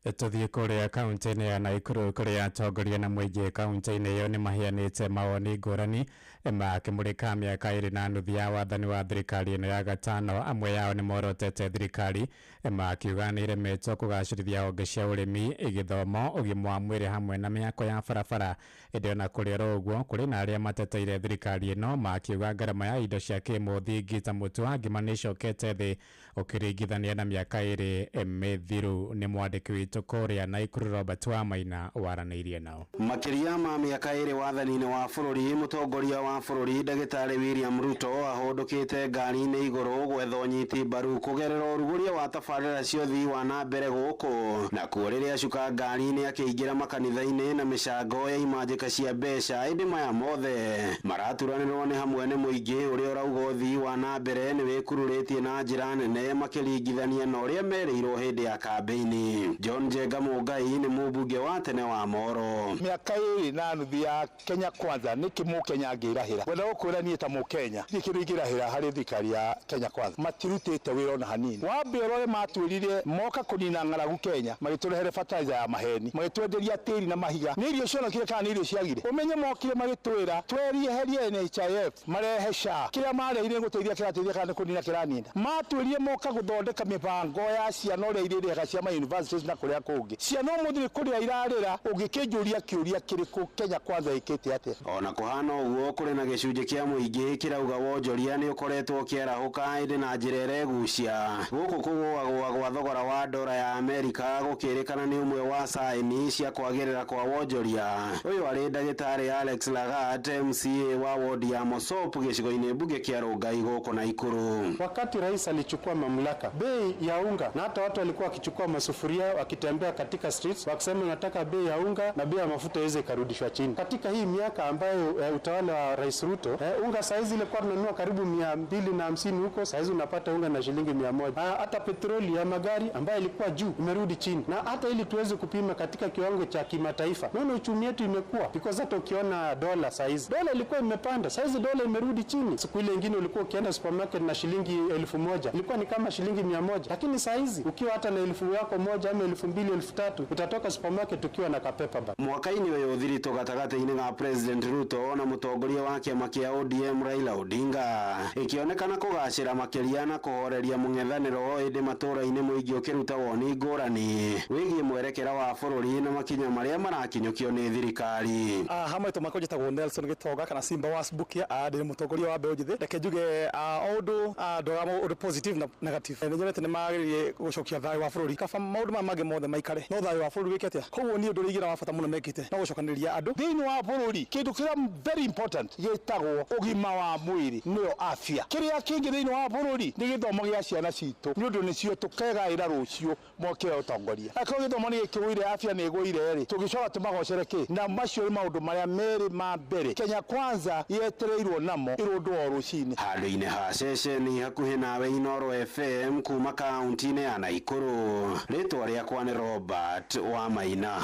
Tũthiĩ kũrĩa kaunti-inĩ ya Naikuru kũrĩa atongoria na mũingĩ kaunti-inĩ ĩyo nĩ maheanĩte mawoni ngũrani makĩmũrĩka mĩaka 2.5 ya wathani wa thirikari ĩno ya gatano. Amwe yao nĩ morotete thirikari makiuga nĩ ĩremetwo kũgacĩrithia honge cia ũrĩmi, gĩthomo, ũgima wa mwĩrĩ hamwe na mĩako ya barabara. Ĩndĩ ona kũrĩ oro ũguo, kũrĩ na arĩa mateteire thirikari ĩno makiuga ngarama ya indo cia kĩmũthingi ta mũtu wa ngima nĩ ĩcokete thĩ ũkĩringithania na mĩaka 2 mĩthiru. Nĩ mwandĩki witũ witũ kũrĩa Naikuru Robert Wamaina waranĩirie nao. Makĩria ma mĩaka 2 wathani-inĩ wa bũrũri, mũtongoria wa bũrũri ndagĩtarĩ William Ruto ahũndũkĩte ngari-inĩ igũrũ gwetha ũnyiti mbaru kũgerera ũrugũria wa tabarĩra cia ũthii wa na mbere gũkũ, nakuo rĩrĩa acuka ngari-inĩ akĩingĩra makanitha-inĩ na mĩcango ya imanjĩka cia mbeca. Ĩndĩ maya mothe maraturanĩrwo nĩ hamwe nĩ mũingĩ ũrĩa ũrauga ũthii wa na mbere nĩ wĩkururĩtie na njĩra nene makĩringithania na ũrĩa merĩirwo hĩndĩ ya kambĩini. John Njenga Mũngai nĩ mũmbunge wa tene wa Moro. Mĩaka 2.5 ya Kenya Kwanza nĩkĩ mũkenya angĩrahĩra? Wenda gũkwĩra niĩ ta mũkenya ndirĩ kĩndũ ingĩrahĩra harĩ thirikari ya Kenya Kwanza. Matirutĩte wĩra ona hanini. Wambe ũrore matwĩrire moka kũnina ng'aragu Kenya, magĩtũrehere fertilizer ya maheni, magĩtwenderia tĩri na mahiga. Nĩ irio cionokire kana nĩ irio ciagire? Ũmenye mokire magĩtwĩra tweherie NHIF, marehe SHA, kĩrĩa marehire gũteithia kĩrateithia kana nĩ kũnina kĩranina. Matwĩrire moka gũthondeka mĩbango ya ciana ũrĩa irĩrĩhaga cia ma universities na kũrĩa kũngĩ. Ciana ũmũthĩ nĩ kũrĩra irarĩra, ũngĩkĩnjũria kĩũria kĩrĩkũ Kenya Kwanza ĩkĩte atĩa? Ona kũhana ũguo, kũrĩ na gĩcunjĩ kĩa mũingĩ kĩrauga wonjoria nĩ ũkoretwo ũkĩarahũka ĩndĩ na njĩra ĩregucia. Gũkũ kũgũagũa gwa thogora wa ndora ya Amerika gũkĩrĩkana nĩ ũmwe wa saini cia kwagĩrĩra kwa wonjoria. Ũyũ arĩ ndagĩtarĩ Alex Lagat, MCA wa wodi ya Mosop gĩcigo-inĩ mbunge kĩa Rongai gũkũ Naikuru. Wakati rais alichukua mamlaka, bei ya unga na hata watu walikuwa wakichukua masufuria wakitembea katika streets wakisema nataka bei ya unga na bei ya mafuta iweze ikarudishwa chini. Katika hii miaka ambayo utawala wa Rais Ruto, unga saizi ilikuwa tunanunua karibu 250 huko, saizi unapata unga na shilingi 100. Hata petroli ya magari ambayo ilikuwa juu imerudi chini. Na hata ili tuweze kupima katika kiwango cha kimataifa, naona uchumi wetu imekuwa, because hata ukiona dola saizi, dola ilikuwa imepanda, saizi dola imerudi chini. Siku ile nyingine ulikuwa ukienda supermarket na shilingi 1000 ilikuwa ni kama shilingi 100, lakini saizi ukiwa hata na 1000 yako moja ama 2000 3000 utatoka supermarket ukiwa na kapepa bag. Mwaka-inĩ ũyũ thiritũ gatagatĩ-inĩ ga President Ruto na mũtongoria wa kĩama kĩa ODM Raila Odinga ĩkĩonekana kũgacĩra makĩria na kũhoreria mũng'ethanĩro, ĩndĩ matũũra-inĩ mũingĩ ũkĩruta woni ngũrani wĩgiĩ mwerekera wa bũrũri na makinya marĩa marakinyũkio nĩ thirikari. Hamwe tũmakwa njĩtagwo Nelson Gĩtonga kana Simba wa Subukia, ndĩ mũtongoria wa mbeũ njĩthĩ. Reke njuge o ũndũ ndoraga ũndũ positive na negative. Nĩ nyonete nĩ magĩrĩire gũcokia thayũ wa bũrũri, kaba maũndũ maya mangĩ mothe maikare no thayũ wa bũrũri wĩke atĩa? Koguo niĩ ũndũ ũrĩa ingĩra wa bata mũno mekĩte no gũcokanĩrĩria andũ thĩinĩ wa bũrũri. Kĩndũ kĩrĩa very important gĩtagwo ũgima wa mwĩrĩ, nĩyo afya. Kĩrĩa kĩngĩ thĩinĩ wa bũrũri nĩ gĩthomo gĩa ciana citũ, nĩ ũndũ nĩcio tũkegaĩra rũciũ moke ũtongoria. Akorwo gĩthomo nĩ gĩkĩgũire, afya nĩ ĩgũire rĩ, tũgĩcoka tũmagocere kĩ? Na macio nĩ maũndũ marĩa merĩ ma mbere Kenya Kwanza yetereirwo namo ĩrũndũ o rũcinĩ. Handũ-inĩ ha ceceni hakuhĩ nawe Inooro FM kuma kaunti-inĩ ya Naikuru, rĩtwa rĩakwa nĩ Robert Wamaina.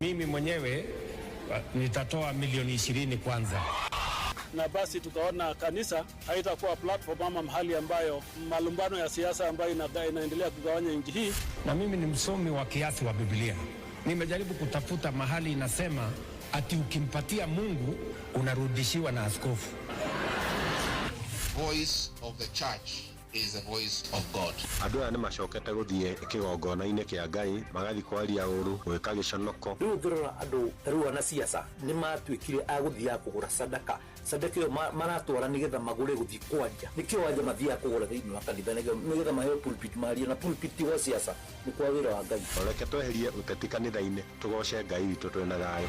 Mimi mwenyewe nitatoa milioni 20 kwanza. Na basi tukaona kanisa haitakuwa platform ama mahali ambayo malumbano ya siasa ambayo inaendelea kugawanya nchi hii. Na mimi ni msomi wa kiasi wa Biblia. Nimejaribu kutafuta mahali inasema ati ukimpatia Mungu unarudishiwa na askofu. Voice of the church is the voice of God. Andũ aya nĩ macokete gũthiĩ kĩgongona-inĩ kĩa Ngai, magathiĩ kwaria ũru, gwĩka gĩconoko. Rĩu ũngĩrora andũ ta rĩu ana siasa nĩ matuĩkire a gũthiaga kũgũra sadaka. Sadaka ĩyo maratwara nĩgetha magũre gũthiĩ kwanja. Nĩkĩo wanja mathiaga kũgũra thĩinĩ wa kanitha nĩgetha maheo pulpit marie, na pulpit ti gwa siasa, nĩ kwa wĩra wa Ngai. Reke tweherie ũteti kanitha-inĩ, tũgoce Ngai witũ twĩna thayũ.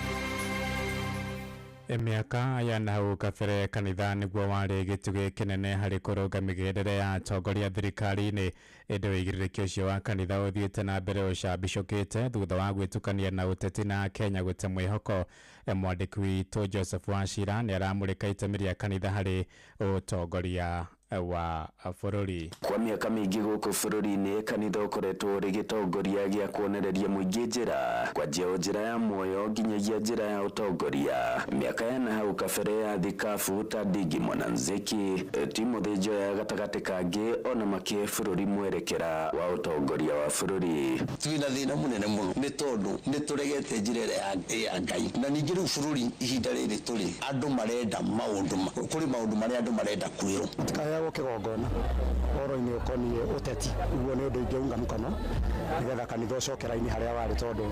Mĩaka ya nahau kabere kanitha nĩguo warĩ gĩtugĩ kĩnene harĩ kũrũnga mĩgendere ya atongoria thirikari-inĩ, ĩndĩ ũigĩrĩrĩki ũcio wa kanitha ũthiĩte na mbere ũcambicũkĩte thutha wa gwĩtukania na ũteti na Kenya gũte mwĩhoko. Mwandĩki witũ Joseph Wachira nĩ aramũrĩka itemi rĩa kanitha harĩ ũtongoria wa bũrũri. Kwa mĩaka mĩingĩ gũkũ bũrũri-inĩ, kanitha ũkoretwo ũrĩ gĩtongoria gĩa kuonereria mũingĩ njĩra, kwanjia o njĩra ya muoyo nginyagia njĩra ya ũtongoria. Mĩaka ya nahau kabere ya thikabu ta Ndingi Mwananziki, Timothy Njoya gatagatĩ kangĩ ona makĩhe bũrũri mwerekera wa ũtongoria wa bũrũri. Twĩna thĩna mũnene mũno nĩ tondũ nĩ tũregete njĩra ĩrĩa ya Ngai, na ningĩ rĩu bũrũri ihinda rĩrĩ tũrĩ andũ marenda maũndũ, kũrĩ maũndũ marĩa andũ marenda kwĩrwo. Tũkaheagwo kĩgongona o Ũhoro-inĩ ũkoniĩ ũteti, ũguo nĩ ũndũ ingĩunga mũkono nĩgetha kanitha ũcoke raini harĩa warĩ tondũ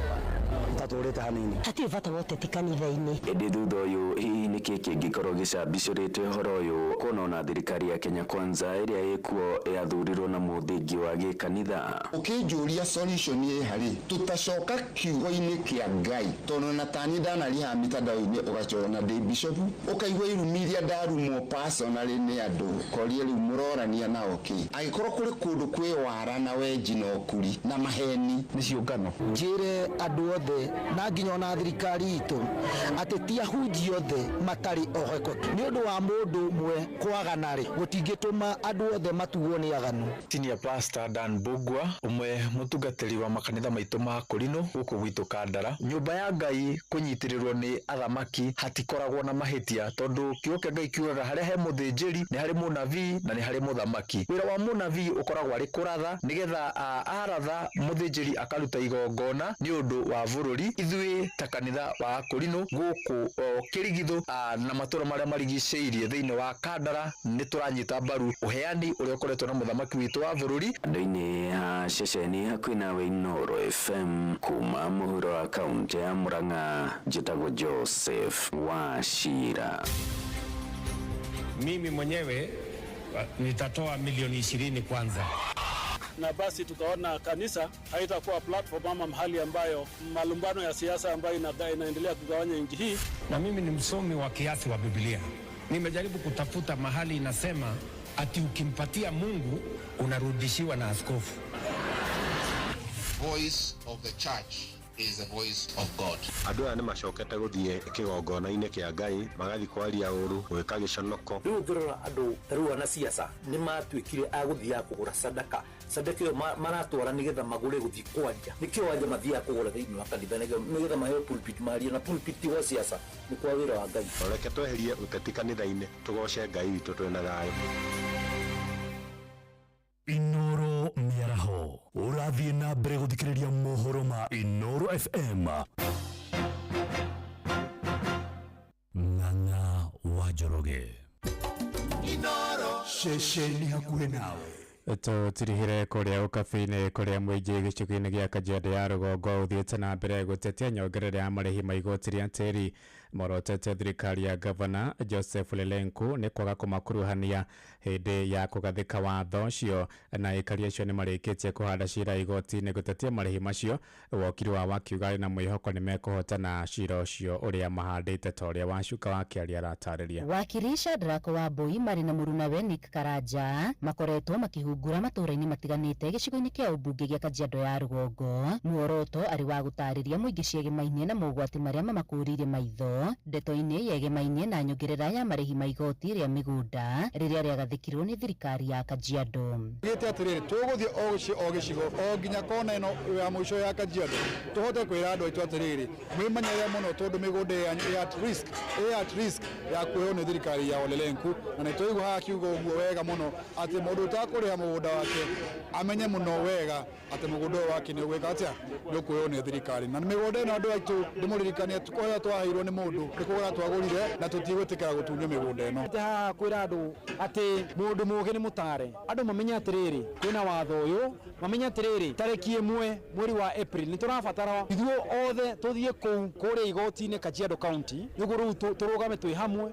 tatũrĩte hanini. Hatirĩ bata wa ũteti kanitha-inĩ. Ĩndĩ thutha ũyũ hihi nĩkĩ kĩngĩkorwo gĩcambicũrĩte ũhoro ũyũ kuona ona thirikari ya Kenya Kwanza ĩrĩa ĩkuo yathurirwo na mũthingi wa gĩkanitha? Ũkĩnjũria solution ĩ harĩ tũtacoka kiugo-inĩ kĩa Ngai, tondũ na tani ndanariha mitandao-inĩ ũgacona ndĩ bishop, ũkaigua irumi iria ndarumwo personally nĩ andũ, korie rĩu mũrorania nao kĩ? Angĩkorwo kũrĩ kũndũ kwĩ wara na wenji na ũkuri na maheni, nĩ ciũngano. Njĩre andũ othe na nginya ona thirikari itũ atĩ ti ahunjia othe matarĩ oheku. Nĩ ũndũ wa mũndũ ũmwe kwagana rĩ, gũtingĩtũma andũ othe matuo nĩ aganu. Senior Pastor Dan Bugwa, ũmwe mũtungatĩri wa makanitha maitũ ma Kũrinũ gũkũ gwitũ Kandara. Nyũmba ya Ngai kũnyitĩrĩrwo nĩ athamaki hatikoragwo na mahĩtia, tondũ kiugo kĩa Ngai kiugaga harĩa he mũthĩnjĩri nĩ harĩ mũnabii na nĩ harĩ mũthamaki. Wĩra wa mũnabii ũkoragwo arĩ kũratha, nĩgetha aratha mũthĩnjĩri akaruta igongona nĩ ũndũ wa bũrũri. Ithuĩ ta kanitha wa Kũrinũ gũkũ Kĩrigithũ na matũũra marĩa marigicĩirie thĩinĩ wa Kandara nĩ tũranyita mbaru ũheani ũrĩa ũkoretwo na mũthamaki witũ wa bũrũri. Andũ-inĩ ha ceceni hakuhĩ nawe Inooro FM kuma mũhuro wa kaunti ya Murang'a, njĩtagwo Joseph Wachira. Mimi mwenyewe nitatoa milioni 20 kwanza. Na basi tukaona kanisa haitakuwa platform ama mahali ambayo malumbano ya siasa ambayo inaendelea kugawanya nchi hii. Na mimi ni msomi wa kiasi wa Biblia. Nimejaribu kutafuta mahali inasema ati ukimpatia Mungu unarudishiwa na askofu. Voice of the church is the voice of God. Andũ aya nĩ macokete gũthiĩ kĩgongona-inĩ kĩa Ngai, magathiĩ kwaria ũru, gwĩka gĩconoko. Rĩu ũngĩrora andũ ta rĩu ana siasa nĩ matuĩkire a gũthiaga kũgũra sadaka. Sadaka ĩyo maratwara nĩgetha magũre gũthiĩ kwaria. Nĩkĩo anja mathiaga kũgũra thĩinĩ wa kanitha nĩgetha maheo pulpit marie, na pulpit ti gwa siasa, nĩ kwa wĩra wa Ngai. Reke tweherie ũteti kanitha-inĩ, tũgoce Ngai witũ twĩna thayũ. Inooro mĩaraho ũrathiĩ na mbere gũthikĩrĩria mohoro ma Inooro FM. Ng'ang'a wa Njoroge. Inooro ceceni hakuhĩ nawe. Tũtirihire kũrĩa ũkabi-inĩ kũrĩa mũingĩ gĩcigo-inĩ gĩa Kajiado ya rũgongo ũthiĩte na mbere gũtetia nyongerera ya marĩhi ma igoti rĩa tĩri. Morotete thirikari ya gavana Joseph Lelenku nĩ kwaga kũmakuruhania hĩndĩ ya kũgathĩka watho ũcio, na aikari acio nĩ marĩkĩtie kũhanda cira igoti-inĩ gũtetia marĩhi macio. Wokiri wa wakiuga arĩ na mwĩhoko nĩ mekũhotana cira ũcio ũrĩa mahandĩte ta ũrĩa Wacuka wa Kĩaria aratarĩria. Wakiri Shadrack Wambui marĩ na mũrunawe Nick Karanja makoretwo makĩhungura matũũra-inĩ matiganĩte gĩcigo-inĩ kĩa ũmbunge gĩa Kajiado ya rũgongo. Muoroto arĩ wa gũtarĩria mũingĩ ciĩgĩmainie na mogwati marĩa mamakũrĩire maitho ndeto-inĩ yegemainie na nyongerera ya marĩhi ma igoti rĩa mĩgũnda rĩrĩa rĩagathĩkirwo nĩ thirikari ya Kajiado. Gĩte atĩrĩrĩ, tũgũthiĩ o gĩcigo o nginya kona ĩno ya mũico ya Kajiado, tũhote kwĩra andũ aitũ atĩrĩrĩ, mwĩmenyerere mũno tondũ mĩgũnda yanyu ĩ at risk ya kuoywo nĩ thirikari ya Olelenku. Na nĩ twaigua haha kiugo ũguo wega mũno atĩ mũndũ ũtakũrĩha mũgũnda wake amenye mũno wega atĩ mũgũnda ũyũ wake nĩ ũgwĩka atĩa, nĩ ũkuoywo nĩ thirikari. Na mĩgũnda ĩno andũ aitũ ndĩmũririkanie kũrĩa twaheirwo nĩ mũndũ nĩ kũgũra twagũrire, na tũtigwĩtĩkĩra gũtunywo mĩgũnda ĩno. Atĩ haha kwĩra andũ atĩ mũndũ mũũgĩ nĩ mũtare, andũ mamenye atĩrĩrĩ kwĩna watho ũyũ, mamenye atĩrĩrĩ tarĩki 1 mweri wa April nĩ tũrabatara ithuĩ othe tũthiĩ kũu kũrĩa igoti-inĩ Kajiado County nĩguo rĩu tũrũgame twĩ hamwe,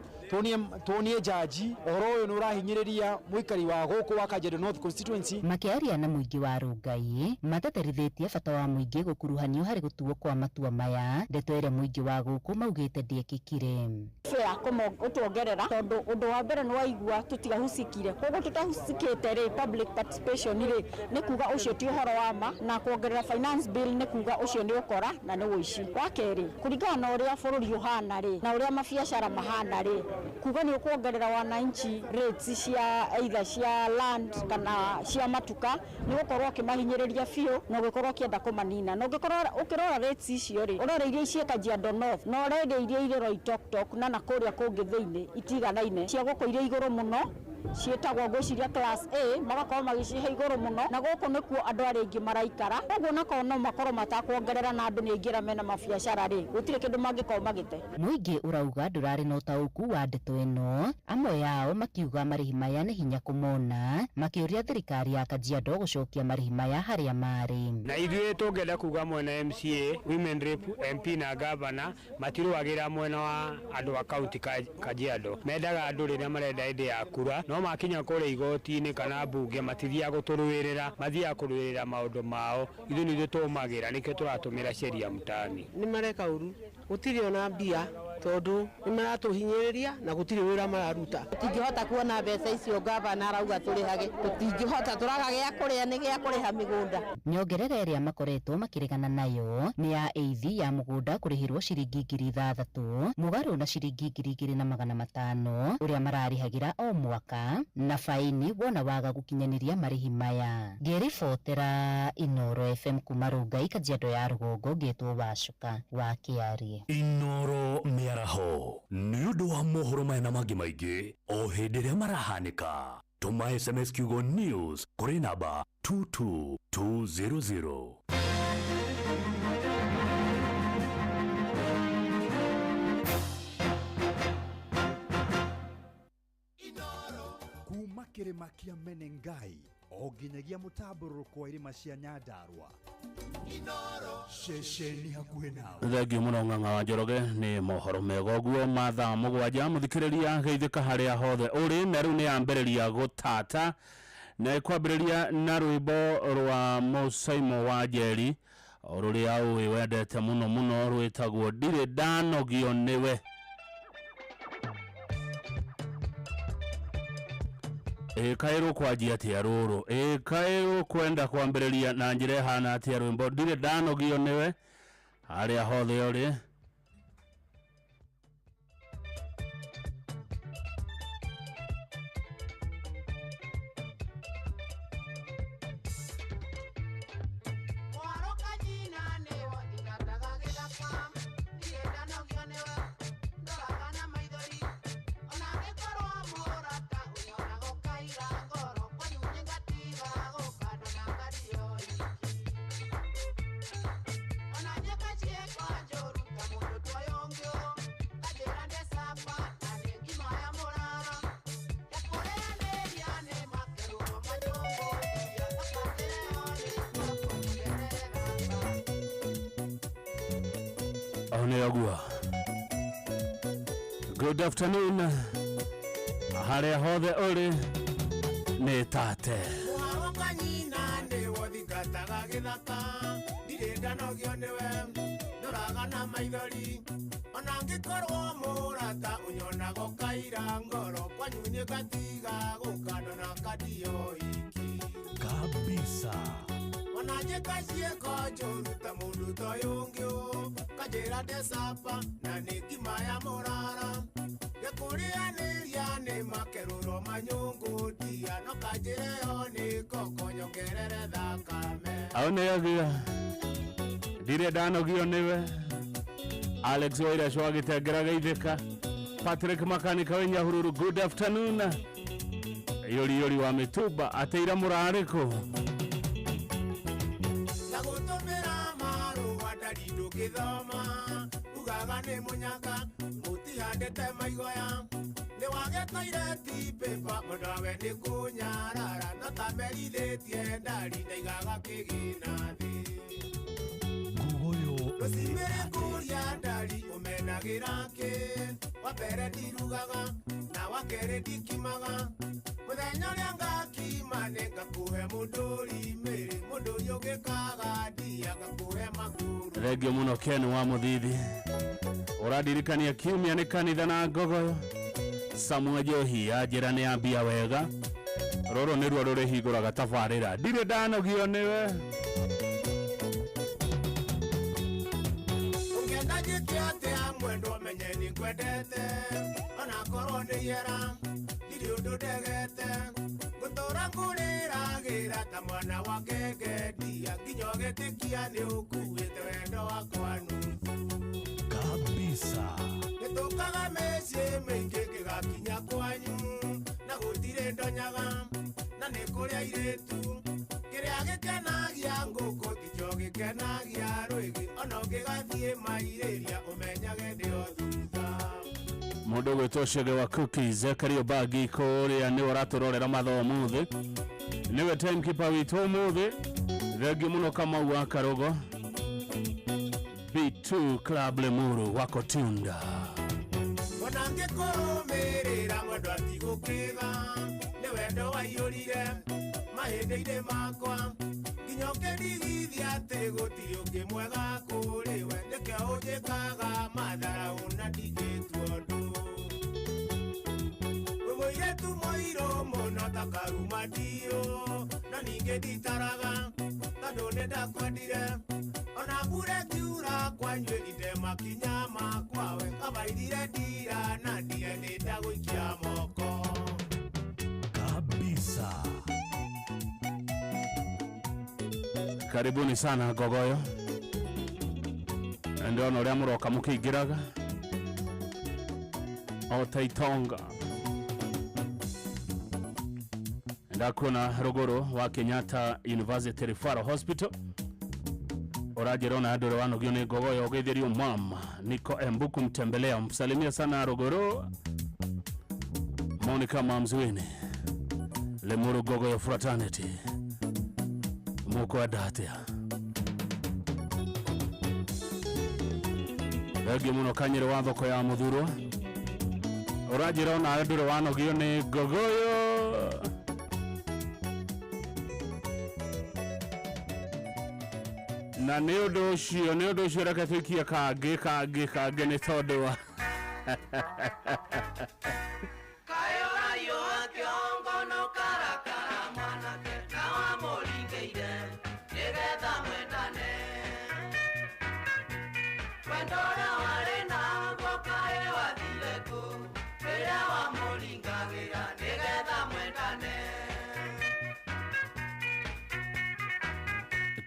tuonie jaji ũhoro ũyũ nĩ ũrahinyĩrĩria mũikari wa gũkũ wa Kajiado North constituency. Makĩaria na mũingĩ wa Rongai mateterithĩtie bata wa mũingĩ gũkuruhanio harĩ gũtuo kwa matua maya, ndeto ĩrĩa mũingĩ wa gũkũ maugĩte ndĩekĩkire. Fair gũtuongerera tondũ ũndũ wa mbere nĩ waigua tũtigahucikire, koguo tũtahucikĩte rĩ public participation rĩ nĩ kuga ũcio ti ũhoro wa ma, na kuongerera finance bill nĩ kuga ũcio nĩ ũkora na nĩ ũici. Wa kerĩ, kũringana na ũrĩa bũrũri ũhana rĩ na ũrĩa mabiacara mahana rĩ, kuga nĩ ũkuongerera wananchi rates cia either cia land kana cia matuka nĩ ũgũkorwo ũkĩmahinyĩrĩria biũ na ũgĩkorwo ũkĩenda kũmanina. Na ũngĩkorwo ũkĩrora rates icio rĩ, ũrore iria ciĩ Kajiado North na ũrore iria irĩ Loitoktok na kũrĩa kũngĩ thĩinĩ itiganaine, cia gũkũ irĩ igũrũ mũno Ciĩtagwo ngwĩciria class A, magakorwo magĩcihe igũrũ mũno, na gũkũ nĩkuo andũ arĩa aingĩ maraikara. Koguo nakorwo no makorwo matakuongerera na andũ nĩ aingĩ arĩa mena mabiacara rĩ, gũtirĩ kĩndũ mangĩkorwo magĩte. Mũingĩ ũrauga ndũrarĩ na ũtaũku wa ndeto ĩno, amwe ao makiuga marĩhi maya nĩ hinya kũmona, makĩũria thirikari ya Kajiado gũcokia marĩhi maya harĩa marĩ. Na ithuĩ tũngĩenda kuga mwena MCA, Women Rep, MP na Governor matirũagĩra mwena wa andũ a kaunti Kajiado. Mendaga andũ rĩrĩa marenda hĩndĩ ya kura, no makinya kũrĩa igoti-inĩ kana mbunge matithiaga gũtũrũĩrĩra, mathiaga kũrũĩrĩra maũndũ mao. Ithuĩ nĩ ithuĩ tũmagĩra, nĩkĩo tũratũmĩra sheria mtaani. Nĩ mareka ũru, gũtirĩ ona mbia tondũ nĩ maratũhinyĩrĩria na gũtirĩ wĩra mararuta. Tũtingĩhota kuona mbeca icio gavana arauga tũrĩhage, tũtingĩhota, tũraga gĩa kũrĩa nĩ gĩa kũrĩha mĩgũnda. Nyongerera ĩrĩa makoretwo makĩregana nayo nĩ ya ĩithi ya mũgũnda kũrĩhĩrwo ciringi 6,000 mũgarũ na ciringi 2,500 ũrĩa mararĩhagĩra o mwaka, na faini wona waga gũkinyanĩria marĩhi maya. Ngĩribotera Inoro FM kuma Rongai, Kajiado ya rũgongo, ngĩtwo Wacuka wa Kĩarie. Inoro mĩaraho nĩ ũndũ wa mohoro maya na mangĩ maingĩ o hĩndĩ ĩrĩa marahanĩka. Tũma SMS kiugo news kũrĩ namba 22200. Kuma kĩrĩma kĩa Menengai o nginyagia mũtambũrũko wa irĩma cia Nyandarua, ceceni hakuhĩ nawe. Thengio mũno Ng'ang'a wa Njoroge nĩ mohoro mega ũguo ma thaa 7. Mũthikĩrĩria geithĩka harĩa hothe ũrĩ, na rĩu nĩ yambĩrĩria gũtata na ĩkwambĩrĩria na rwĩmbo rwa Mũcaimo wa Njeri rũrĩa ũĩ wendete mũno mũno, rwĩtagwo Ndirĩ Ndanogio Nĩwe. Ĩkaĩ rũkwanjia atĩa rũrũ? Ĩkaĩ rũkwenda kwambĩrĩria na njĩra ĩhana atĩa rwĩmbo Ndirĩ Ndanogio Nĩwe harĩa hothe ũrĩ? Oneogua. Good afternoon. Harĩa hothe ũrĩ nĩ tate. Kabisa. Aoneogua. Ndirĩ ndanogio nĩwe. Alex Waira agĩtengera geithĩka. Patrick Makanika wa Nyahururu, good afternoon. Yori yori wa mĩtumba ateira mũrarĩkũ. Thengio mũno Ken wa Mũthithi. Ũrandirikania kiumia nĩ kanitha na ngogoyo. Samuel Njohi anjĩra nĩ ambia wega. Rũrũ nĩruo rũrĩhingũraga tabarĩra. Ndirĩ ndanogio nĩwe. Kabisa. Nĩtũkaga mĩciĩ mĩingĩ gĩgakinya kwanyu na gũtirĩ Ũngĩgathiĩ mairĩria ũmenyage ndĩ o thutha. Mundu gwitwo Chege wa Cookies Kariobangi kuria ni ũratũrorera mathaa ũmũthĩ, niwe timekeeper witũ ũmũthĩ. Thengiũ mũno Kamau wa Karogo, B2 Club Limuru wako tunda. Ona ngĩkũrũmĩrĩra mwendwa tigũkĩga, nĩ wendo waiyũrire mahĩndĩ-inĩ makwa, nginya ũkĩndigithia atĩ gũtirĩ ũngĩ mwega kũrĩ we, nĩkĩo ũnjĩkaga matharaũ na ndingĩtua ũndũ. Wĩ mũirĩtu mũirũ mũno ta karuma ndiũ, no ningĩ nditaraga tondũ nĩndakwendire, ona mbura ĩkiura kwanyu ĩrinde makinya makwa, we kabairire ndira na ndige nĩndagũikia moko. Kabisa. Karibuni sana Gogoyo, ndĩrona ũrĩa mũroka mũkĩingĩraga o ta itonga. Ndakuona rũgũrũ wa Kenyatta University Referral Hospital, ũranjĩra ona andũ ũrĩa wanogio nĩ Ngogoyo ũgeithĩrio mama niko Embu kumtembelea, msalimia sana rũgũrũ Monica Mamzwini Limuru Ngogoyo Fraternity mukwenda atia. Thengiũ mũno Kanyĩrĩ wa thoko ya Mũthurwa, ũranjĩra onawe ndũrĩ wanogio nĩ Ngogoyo. Na nĩ ũndũ ũcio, nĩ ũndũ ũcio reke tũikie kangĩ kangĩ kangĩ nĩ tondũ wa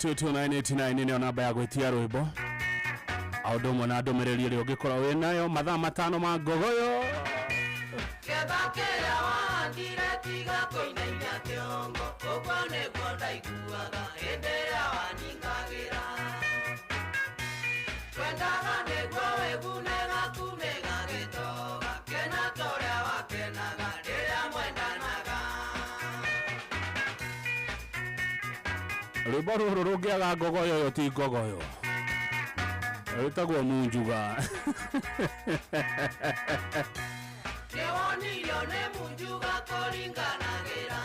22989 nĩyo namba ya gwĩtia rwĩmbo o ũndũ ũmwe na ndũmĩrĩri ĩrĩa ũngĩkorwo wĩ nayo mathaa 5 ma Ngogoyo. Ketha kĩrĩa wahandire tiga kũinainia kĩongo, ũguo nĩguo ndaiguaga hĩndĩ ĩrĩa waningagĩra. Twendaga nĩguo wĩgune gaku nĩgagĩtoga, kena ta ũrĩa wakenaga rĩrĩa mwendanaga. Rwĩmbo rũrũ rũngĩaga Ngogoyo ĩyo ti Ngogoyo, rwĩtagwo Munjuga. Nĩwonirio nĩ Munjuga kũringanagĩra,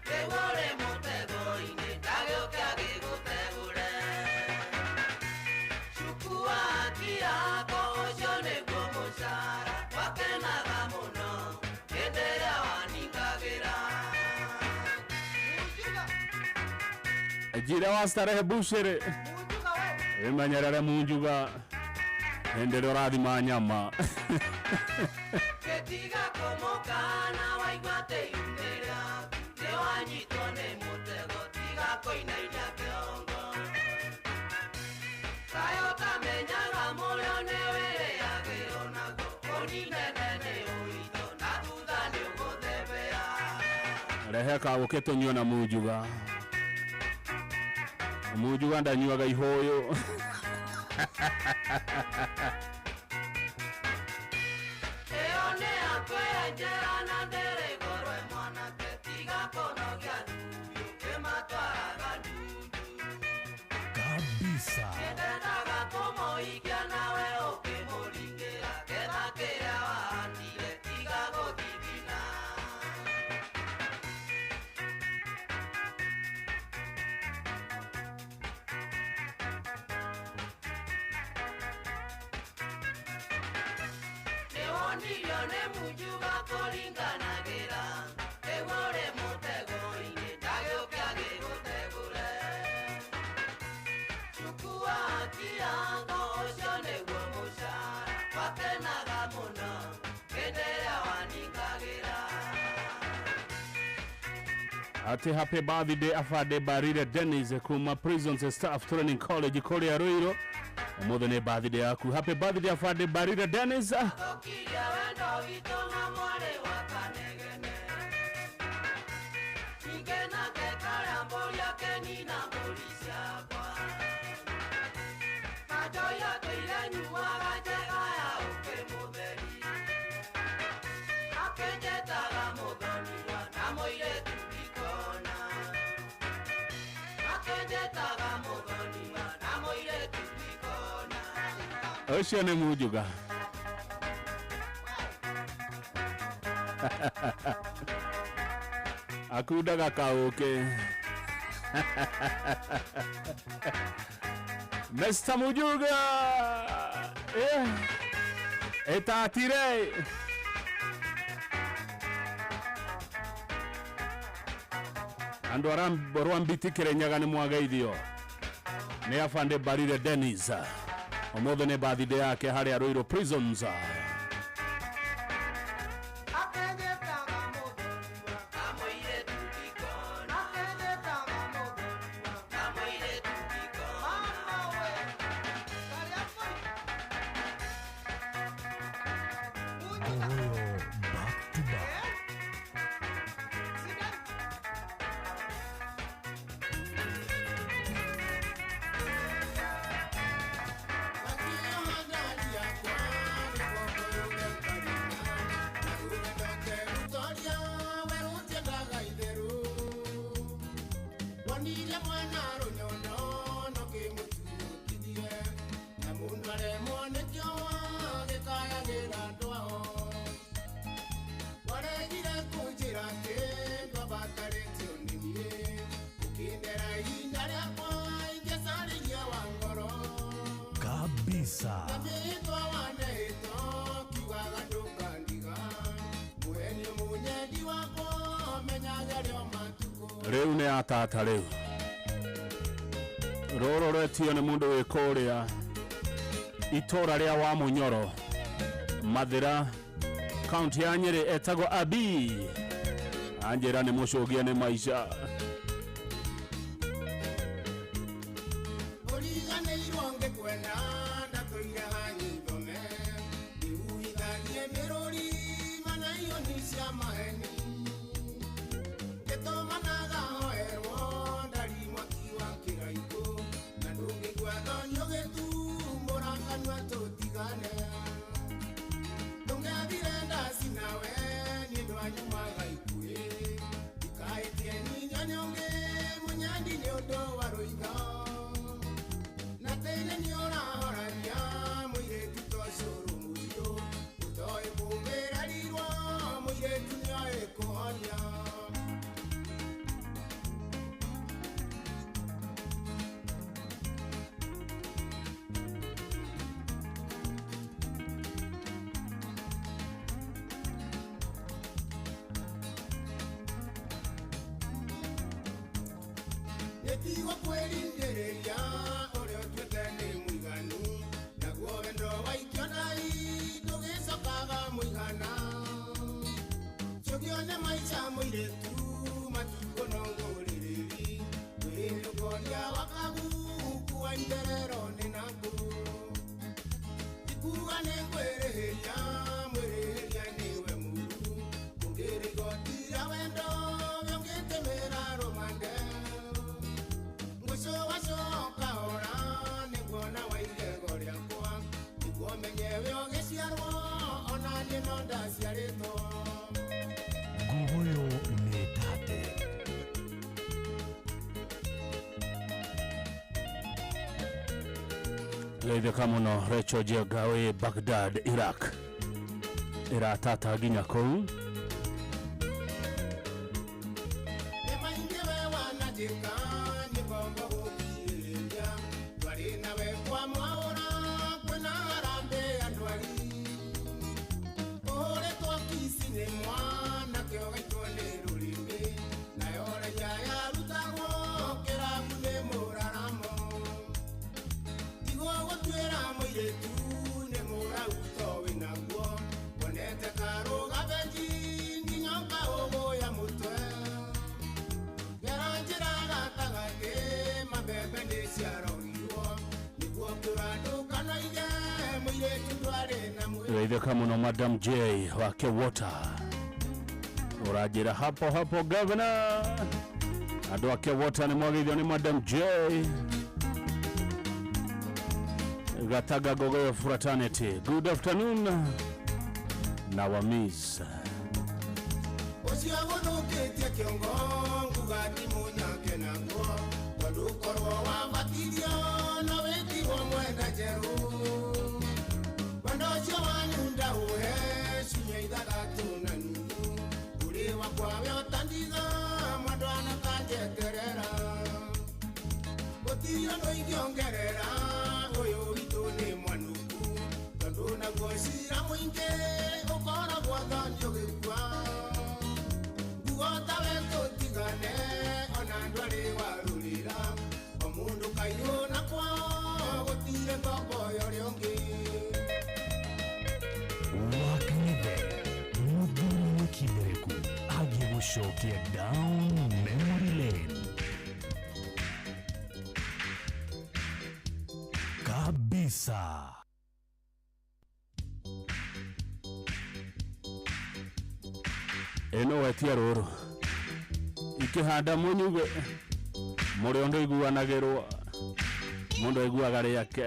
rĩu ũrĩ mũtego-inĩ ndagĩũke agĩgũtegũre. Cukua haki yako ũcio nĩguo mũcara, wakenaga mũno hĩndĩ ĩrĩa waningagĩra. Njira wa starehe bucere imenyerere Munjuga hĩndĩ ĩrĩa ũrathima nyama. Gĩtiga kũmũkana waigua atĩ ihu-inĩ rĩaku nĩwanyitwo nĩ mũtego, tiga kũinainia kĩongo. Kaĩ ũtamenyaga mũrĩo nĩwĩrĩagĩrwo naguo, ũninene nĩ ũitho na thutha nĩũgũthebea. Rehe kaũkĩ tũnyue na Munjuga. Munjuga ndanyuaga ihũyũ. Ĩyo nĩ ya kwĩyenjera na ndĩrĩ goro mwanake, tiga kũnogia ndundu ũkĩmatwaraga ndundu. Kabisa. Nĩndendaga kũmũhikia nawe ũkĩmũringĩra, ketha kĩrĩa wahandire tiga gũthithina. Nĩwonirio nĩ Munjuga kũringanagĩra, rĩu ũrĩ mũtego-inĩ ndagĩũke agĩgũtegũre. Cukua haki yako ũcio nĩguo mũcara, wakenaga mũno hĩndĩ ĩrĩa waningagĩra. Ati happy birthday afande Barire Dennis kuma Prisons Staff Training College kũrĩa Ruiru. Ũmũthĩ nĩ birthday yaku. Happy birthday afande Barire Dennis. Thũkirie wendo witũ na mwarĩ wa Kanegene, ningĩ nake karĩa mbũri akenina mbũri ciakwa. Njoya tũire nyuaga njega ya ũkĩ mũtheri. Akenjetaga mũthoniwa na mũirĩtu ndikona. Akenjetaga mũthoniwa na mũirĩtu ndikona. Ũcio nĩ Munjuga. Akundaga kaũkĩ. Mr. Mujuga. Etatire. Andũ arĩa rwambiti Kĩrĩnyaga nĩ mwageithio nĩ afande Barire Dennis. Ũmũthĩ nĩ birthday yake harĩa Ruiru Prisons. Akenjetaga mũthoniwa na mũirĩtu ndikona. Akenjetaga mũthoniwa na mũirĩtu ndikona. Mama we, Ngogoyo back to back. Wonire mwana rũnyondo no kĩmũtunyũkithie na mũndũ aremwo nĩkĩo gĩkayagĩra andũ ao. Waregire kũnjĩra atĩ ndwabatarĩtio nĩ niĩ, ũkĩndera ihinda rĩakwa ingĩcarĩria wa ngoro. Kabisa. Na mĩĩtwa waneĩtwo kiugaga ndũkandiga, mũhenio mũnyendi wakwa menyaga rĩo matukũ. Rĩu nĩ atata rĩu rũrũ rwetio nĩ mũndũ wĩ kũrĩa itũra rĩa wa Mũnyoro, Mathĩra, kaunti ya Nyĩrĩ, etagwo Abi. Anjĩra nĩ mũcũgie nĩ maica. Ũriganĩirwo ngĩkwenda ndatũire hanyithome, ndiuhithagie mĩrũri mana ioni cia maheni. Ngĩtũmanaga hoerwo ndari mwaki wa kĩraikũ, na ndũngĩigua thoni ũgĩtumũra kanua tũtigane. Ndũngĩathire ndaci nawe niĩ ndwanyumaga ikuĩ, ndikaĩtie nyinya nĩ ũngĩ mũnyendi nĩ ũndũ wa rũitho. Na tene nĩ ũrahoraria mũirĩtu ta ũcũrũ mũirũ, ũtoĩ kũmĩrarirwo mũirĩtu nĩoĩ kũhoria. Nĩtigwo kwĩringĩrĩria ũrĩa ũtuĩte nĩ mũiganu, naguo wendo waikio ndai ndũgĩcokaga mũigana. Cũgio nĩ maica mũirĩtu matukũ no ngũrĩrĩri, wĩrũkoria wa kaguku wa itherero nĩ nakũ. Ikuga nĩ ngwĩrĩhĩria, mwĩrĩhĩria nĩwe mũru, ũngĩrĩ igoti rĩa wendo ũngĩtĩmĩra rũmande. Ngũcũgacũka ora nĩguona wa igego rĩakwa, nĩguo menye we ũgĩciarwo ona niĩ no ndaciarĩtwo. Ngogoyo nĩ tate. Geithĩka mũno Rachel Njenga wĩ Baghdad, Iraq. Ĩratata nginya kũu. Nĩ maingĩ we wananjĩka nĩ ngombo gũkirĩrĩria, twarĩ nawe kwa mwaũra kwĩna harambee ya ndwari. Ũhũrĩtwo kici nĩ mwana kĩo gaitwo nĩ rũrĩmĩ, nayo raia yarutagwo kĩrabu nĩ mũraramo. Tigwo gũtuĩra mũirĩtu nĩ mũrau to wĩnaguo, wonete karũga benji nginya ũkaũgũya mũtwe. Gera njĩra gatagatĩ mabebe nĩ ciarogirwo, nĩguo kĩũra ndũkanoige mũirĩtu ndwarĩ na mwĩrĩ. Geithĩka mũno Madam J wake Water. Ũranjĩra hapo hapo governor. Andũ ake Water nĩ mwageithio nĩ Madam J. Gataga Gogoyo Fraternity. Good afternoon. Nawamis. Ucio gũthũkĩtie kĩongo nguga ti mũnyake naguo tondũ korwo wabatirio no wĩtigwo mwenda njerũ wendo ũcio wanyu ndaũhe ciumia ithathatũ na nuthu ũrĩ wakwa we ũtandiga mwendwa na kanjeterera gũtirĩ ũndũ ingĩongerera ũyũ witũ nĩ mwanuku tondũ naguo cira mũingĩ ũkoragwo thoni ũgĩkua tawe tũtigane ona ndwarĩ warũrĩra o mũndũ kairũ na kwao gũtirĩ ngombo ya ũrĩa ũngĩ. Wakanithe mũthuri mũkindereku agĩgũcokia down memory lane kabisa. Ĩno wetia rũrũ ikĩhanda mũnyuge mũrĩ ũndũ iguanagĩrwo mũndũ aiguaga rĩake.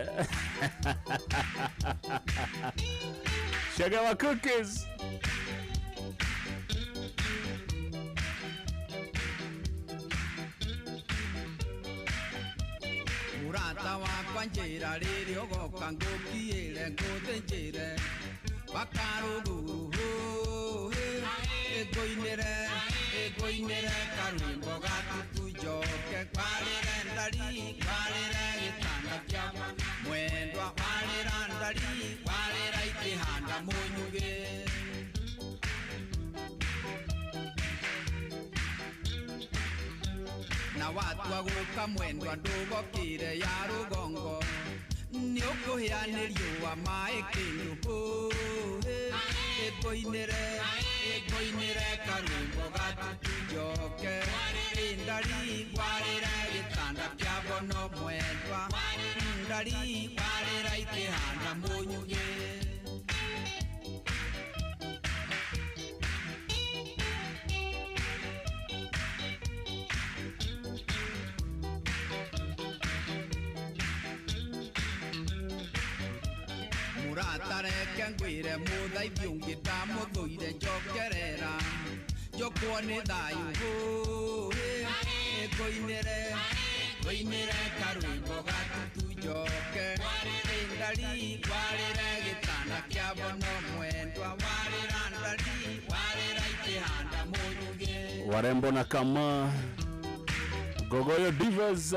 Chege wa cookies. Mũrata wakwa njĩra rĩrĩa ũgoka ngũkiĩre ngũthĩnjĩre bakarũguru ĩngũinĩre ĩngũinĩre karwĩmbo gatutu njoke kwarĩre ndari kwarĩre gĩtanda kĩa mwendwa kwarĩra ndari kwarĩra ikĩhanda mũnyugĩ. Na watua gũka mwendwa ndũgokĩre ya rũgongo nĩ ũkũhĩa nĩ riũa maĩ kĩndũ ĩngũinĩre ĩngũinĩre karwĩmbo gatutu njoke ndari kwarĩre gĩtanda kĩa bono mwendwa ndari kwarĩra ikĩhanda mũnyugĩ. Mũratareke ngwĩre mũthaithi ũngĩ ndamũthũire njokerera njokwo nĩ thayũ ĩngũinĩre ngũinĩre karwĩmbo gatutu njoke ndari kwarĩre gĩtanda kĩa bono mwendwa warĩra ndari warĩra ikĩhanda mũnyugĩ. Warembo na kama Gogoyo Divas.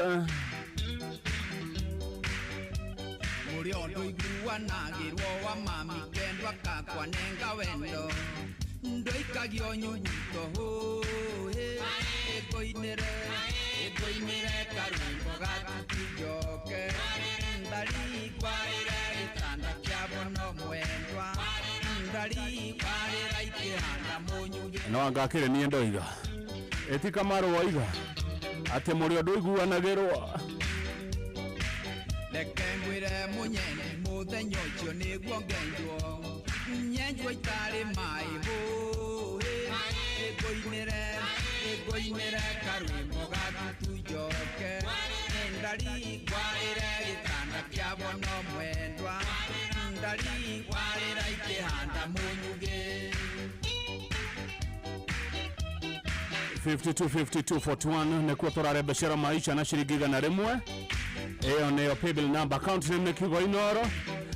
Mũrĩ ũndũ iguanagĩrwo wa mami kendwa kakwa nenga wendo ndoikagio nyunyuto ĩngũinĩre ĩngũinĩre karwĩmbo gatutu njoke ndari kwarĩre gĩtanda kĩa bono mwendwa ndari kwarĩra ikĩhanda mũnyugĩ. No angakĩrĩ niĩ ndoiga ĩti Kamaru waiga atĩ mũrĩ ũndũ iguanagĩrwo. Reke ngwĩre mũnyendi mũthenya ũcio nĩguo ngenjwo nyenjwo itarĩ maĩ ĩngũinĩre ĩngũinĩre karwĩmbo gatutu njoke ndari kwarĩre gĩtanda kĩa bono mwendwa ndari kwarĩra ikĩhanda mũnyugĩ. 52 52 41 nĩkuo tũrarembecera maisha na ciringi 100. Ĩyo nĩyo paybill number, account name nĩ Kiugo Inoro.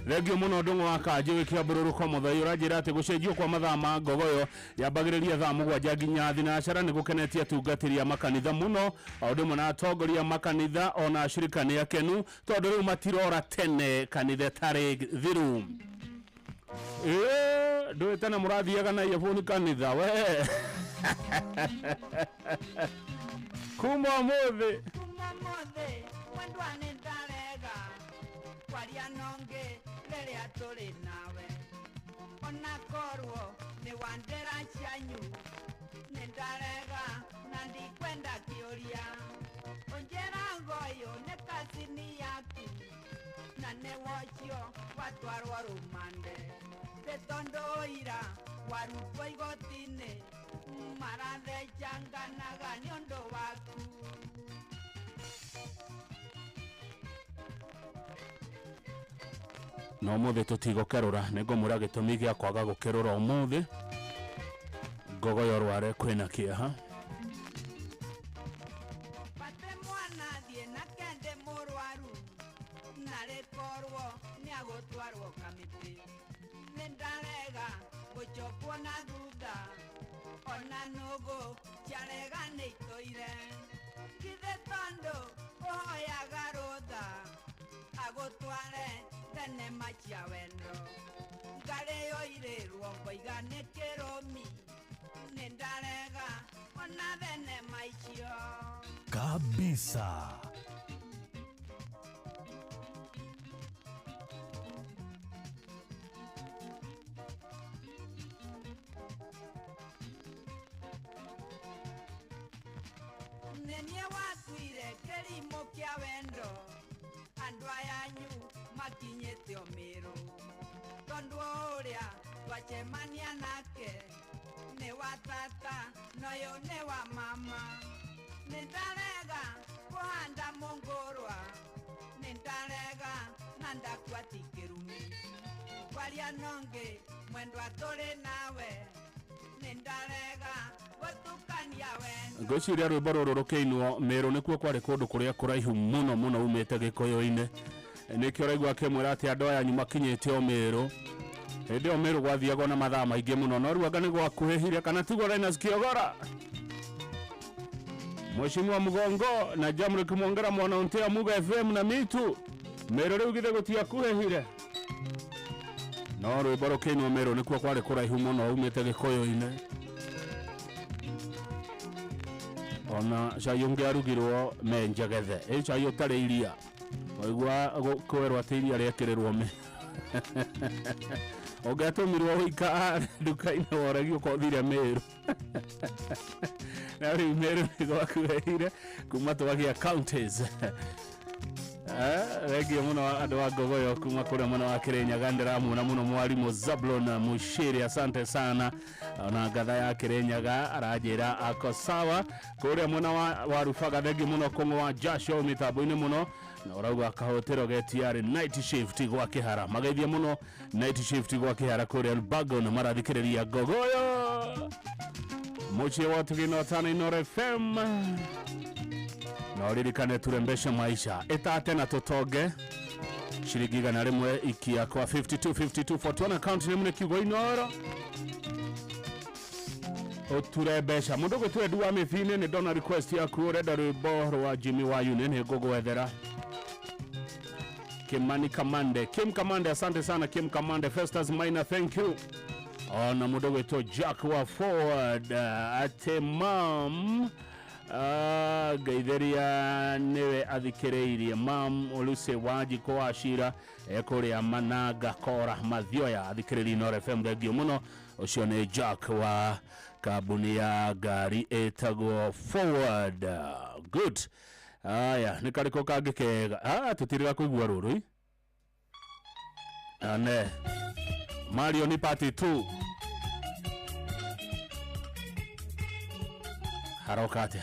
Thengio mũno Ndung'u wa Kanjĩ wĩ Kĩambũrũrũko Mũthai ũranjĩra atĩ gũcenjio kwa mathaa ma Ngogoyo yambagĩrĩria thaa 7 nginya thinacara nĩ gũkenetie atungatĩri a makanitha mũno o ũndũ ũmwe na atongoria a makanitha ona ashirika nĩ akenu tondũ rĩu matirora tene kanitha ĩtarĩ thiru. Ndũĩ tene mũrathiaga na earphone kanitha we. Kuma ũmũthĩ mwendwa nĩ ndarega kwaria nonge rĩrĩa tũrĩ nawe ona korwo nĩ wandĩra cianyu nĩ ndarega na ndikwenda kĩũria ũnjĩra ngoyũ nĩ kacini yaku na nĩ wocio watwarwo rũmande tĩ tondũ ira warutwo igoti-inĩ marathecanganaga nĩ ũndũ waku. Na ũmũthĩ tũtigũkerũra, nĩngũmwĩra gĩtũmi gĩa kwaga gũkerũra ũmũthĩ. Ngogoyo rware kwĩna kĩeha. Kabisa. Nenie wakuire kĩrimũ kĩa wendo andũ ayanyu makinyĩte o Mĩrũ tondũ ũrĩa twacemania nake nĩ wa tata noyũ nĩ wa mama. Nĩ ndarega kũhanda mũngũrwa, nĩ ndarega na ndakua ti kĩrumi kwaria nongĩ mwendwa tũrĩ nawe nĩ ndarega gũtukania wendo. Ngwĩciria rwĩmbo rũrũ rũkĩinwo Mĩrũ nĩkuo kwarĩ kũndũ kũrĩa kũraihu mũno mũno umĩte Gĩkũyũ-inĩ. Nĩkĩo ũraigua akĩmwĩra atĩ andũ aya anyu makinyĩte o Mĩrũ. Hĩndĩ ĩyo Mĩrũ gwathiagwo na mathaa maingĩ mũno, no rĩu anga nĩ gwakuhĩhire kana tiguo Linus Kĩogora? Mheshimiwa Mugongo na Jamri Kumwongera mwana untia Muga FM na Mitu. Mĩrũ rĩu githĩ gũtiakuhĩhire? No rwĩmbo rũkĩinwo Mĩrũ nĩkuo kwarĩ kũraihu mũno umĩte Gĩkũyũ-inĩ. Ona cai ũngĩarugirwo me njegethe, ĩ cai ũtarĩ iria, waigua kwĩrwo atĩ iria rĩekĩrĩrwo me ũngĩatũmirwo ũikare nduka-inĩ woragio ko ũthire Mĩrũ. Na rĩu Mĩrũ nĩ gwakuhĩire kuma twagĩa counties. Thengiũ mũno andũ a Ngogoyo kuma kũrĩa mwena wa Kĩrĩnyaga, ndĩramuona mũno mwarimũ Zablon Mushiri, asante sana. Ona ngatha ya Kĩrĩnyaga aranjĩra ako sawa. Kũrĩa mwena wa Rubaga thengiũ mũno Kũng'ũ wa Jasho mĩtambo-inĩ mũno, na ũrauga kahũtĩro getiarĩ night shift gwa Kĩhara. Mageithie mũno night shift gwa Kĩhara kũrĩa Elbagon marathikĩrĩria Ngogoyo mũciĩ wa Tugino Tana Inooro FM. Na ũririkane turembeshe maisha ĩtate na tũtonge ciringi 100 ikia kwa 52 52 41 account name nĩ kiugo Inooro ũture mbeca. Mũndũ ũgwĩtwo Edu wa Mĩthinĩ, nĩ ndona request yaku, ũrenda rwĩmbo rwa Jimmy wa Yune, nĩ ngũgwethera. Kimani Kamande, Kim Kamande, asante sana Kim Kamande. Festus Maina, thank you. Ona mũndũ ũgwĩtwo Jack wa Forward ate mam ngeithĩria nĩwe athikĩrĩirie mam Lucy Wanjikũ wa Cira ekũrĩa Mananga Kora Mathioya, athikĩrĩria Inooro FM, thengiũ mũno. Ũcio nĩ Jack wa kambuni ya ngari ĩtagwo Forward. Good. Aya, nĩ karĩkũ kangĩ kega? Tũtirĩga kũigua rũrũ. Ane Mario ni part 2. Haroka atĩa?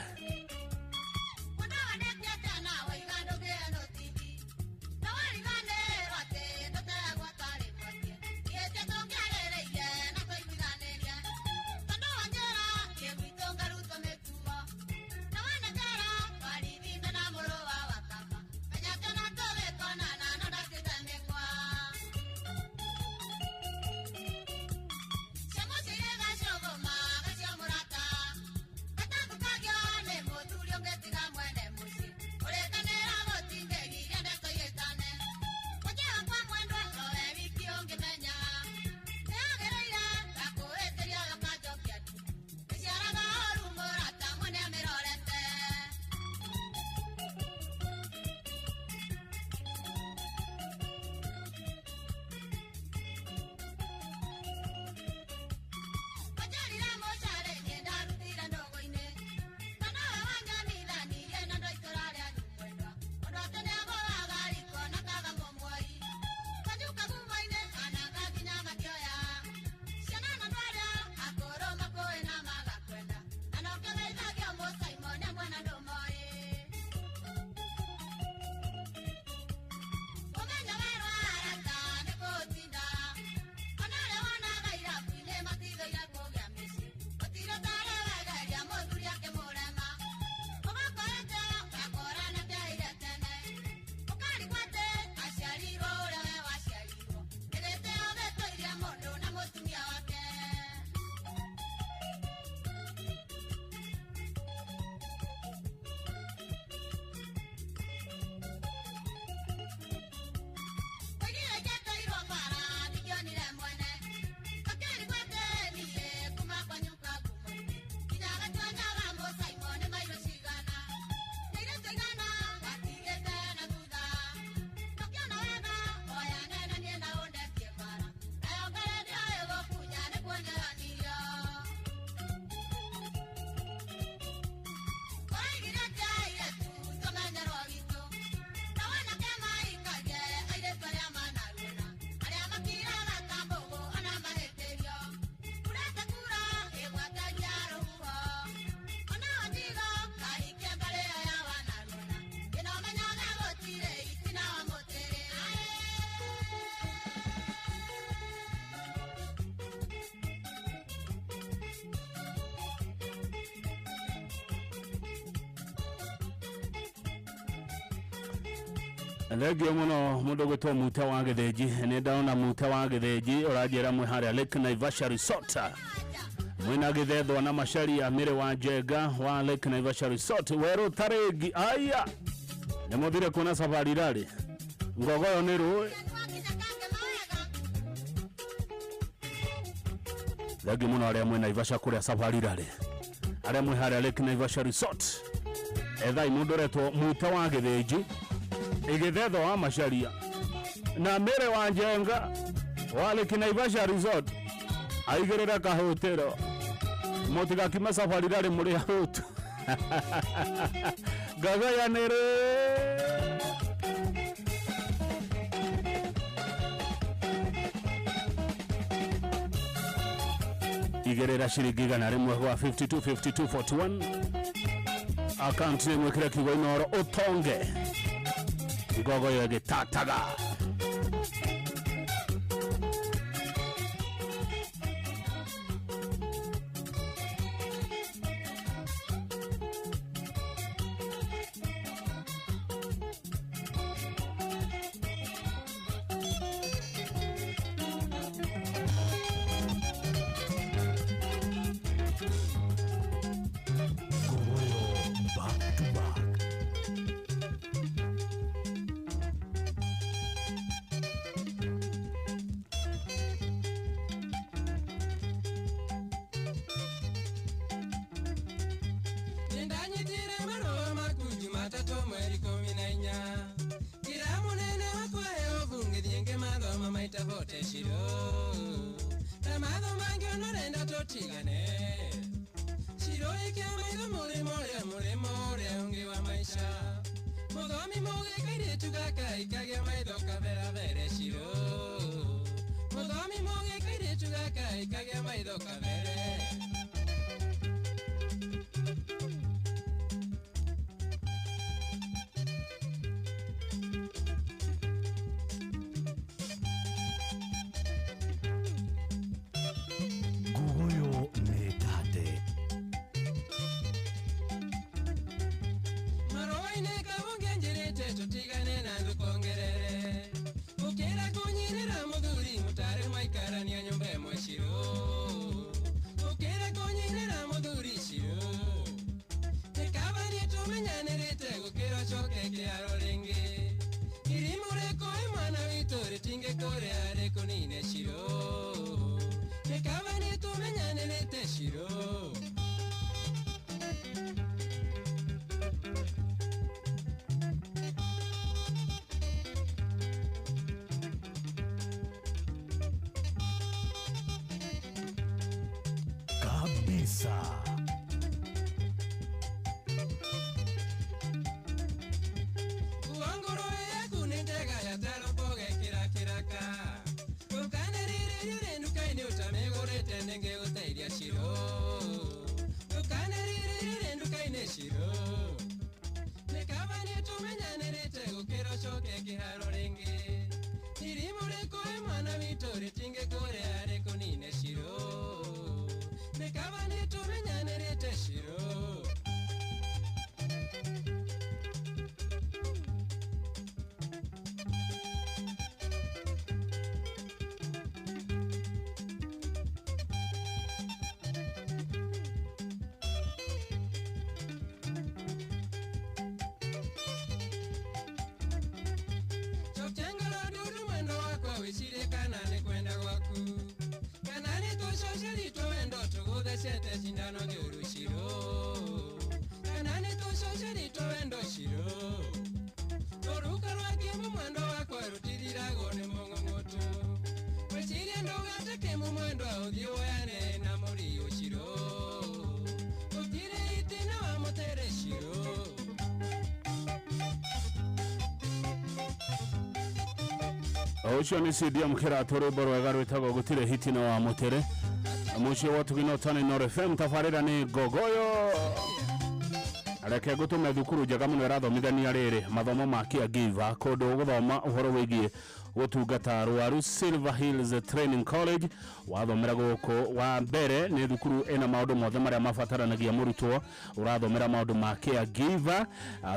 Thengio muno mundu gwitwo Mute wa Githinji. Ni ndaona Mute wa Githinji uranjira mwi haria Lake Naivasha Resort, mwina githethwa na Macharia Mĩrĩ wa Njenga wa Lake Naivasha Resort weru tarĩngi. Aya, nĩ mũthire kuona safari rari ngogoyo nĩ rũĩ. Thengio muno arĩa mwĩ Naivasha kũrĩa safari rari, arĩa mwĩ haria Lake Naivasha Resort. Ethai mũndũ ũretwo Mute wa Githinji, igithetho wa Macharia na Mĩrĩ wa Njenga wa Lake Naivasha Resort, aigĩrĩre kahũtĩro mũtigakime safari rari mũrĩ ahũtu. Ngagayanĩrĩ. Igĩrĩra ciringi 100 gwa 52 52 41 akaunti nĩ mwĩkĩre kiugo Inooro ũtonge ngogoyo ĩgĩtataga. Back to back. Nindanyitire marũa maku Jumatatũ mweri 14 kira munene wakwa ovu ngĩthiĩ ngĩmathoma maita bote ciro na mathoma ngĩona ũrenda tũtigane ciro ikia maitho mũrĩmo ũrĩa mũrĩmo ũrĩa ũngĩ wa maica mũthomi mũgĩ kairĩtu gaka ikagia maitho kaberabere ciro mũthomi mũgĩ kairĩtu gaka ikagia maitho kabere. Ngogoyo nĩ tate. Marũa-inĩ kabunge njĩrĩte tũtigane na ndũkongerere ũkĩra kũnyinĩra mũthuri mũtarĩ mwaikarania nyũmba ĩmwe ciro ũkĩra kũnyinĩra mũthuri ciro nĩ kaba niĩ tũmenyanĩrĩte gũkĩra ũcoke kĩharo rĩngĩ irimũ rĩkũĩ mwana witũ rĩtingĩkũrĩa rĩkũnine ciro nĩ kaba niĩ tũmenyanĩrĩte ciro. Kabisa. Ngoro yaku nĩ njega yatarũmboge kĩrakĩraka ndũkanerirĩrie ũrĩ nduka-inĩ ũtamĩgũrĩte nĩngĩgũteithia ciro ndũkanerirĩrie ũrĩ nduka-inĩ ciro nĩ kaba niĩ tũmenyanĩrĩte gũkĩra ũcoke kĩharo rĩngĩ irimũ rĩkũĩ mwana witũ rĩtingĩkũrĩa rĩkũnine ciro nĩ kaba niĩ tũmenyanĩrĩte ciro. Chengolo dudu mwendo wakwa wĩcirie kana nĩ kwenda gwaku kana nĩ tũcoceritwo wendo tũgũthecete cindano njũru ciro kana nĩ tũcoceritwo wendo ciro rũruka rwa kĩmũ mwendo wakwa rũtithiragwo nĩ mũng'ũng'ũtũ wĩcirie ndũgate kĩmũ mwendwa ũthiĩ woyane na mũriũ ciro gũtirĩ itina wa mũtere ciro. Ũcio nĩ CDM kĩratũ rwĩmbo rwega rwĩtagwo gũtirĩ hitina wa mũtĩrĩ mũciĩ wa Tugino Tani Inooro FM. Tabarĩra nĩ Ngogoyo. Reke ngũtũme thukuru njega mũno ĩrathomithania rĩrĩ mathomo ma caregiver, kũndũ ũgũthoma ũhoro wĩgiĩ Gũtungata arwaru. Silver Hills Training College wathomera gũkũ wa mbere nĩ thukuru ĩna maũndũ mothe marĩa mabataranagia mũrutwo ũrathomera maũndũ ma caregiver.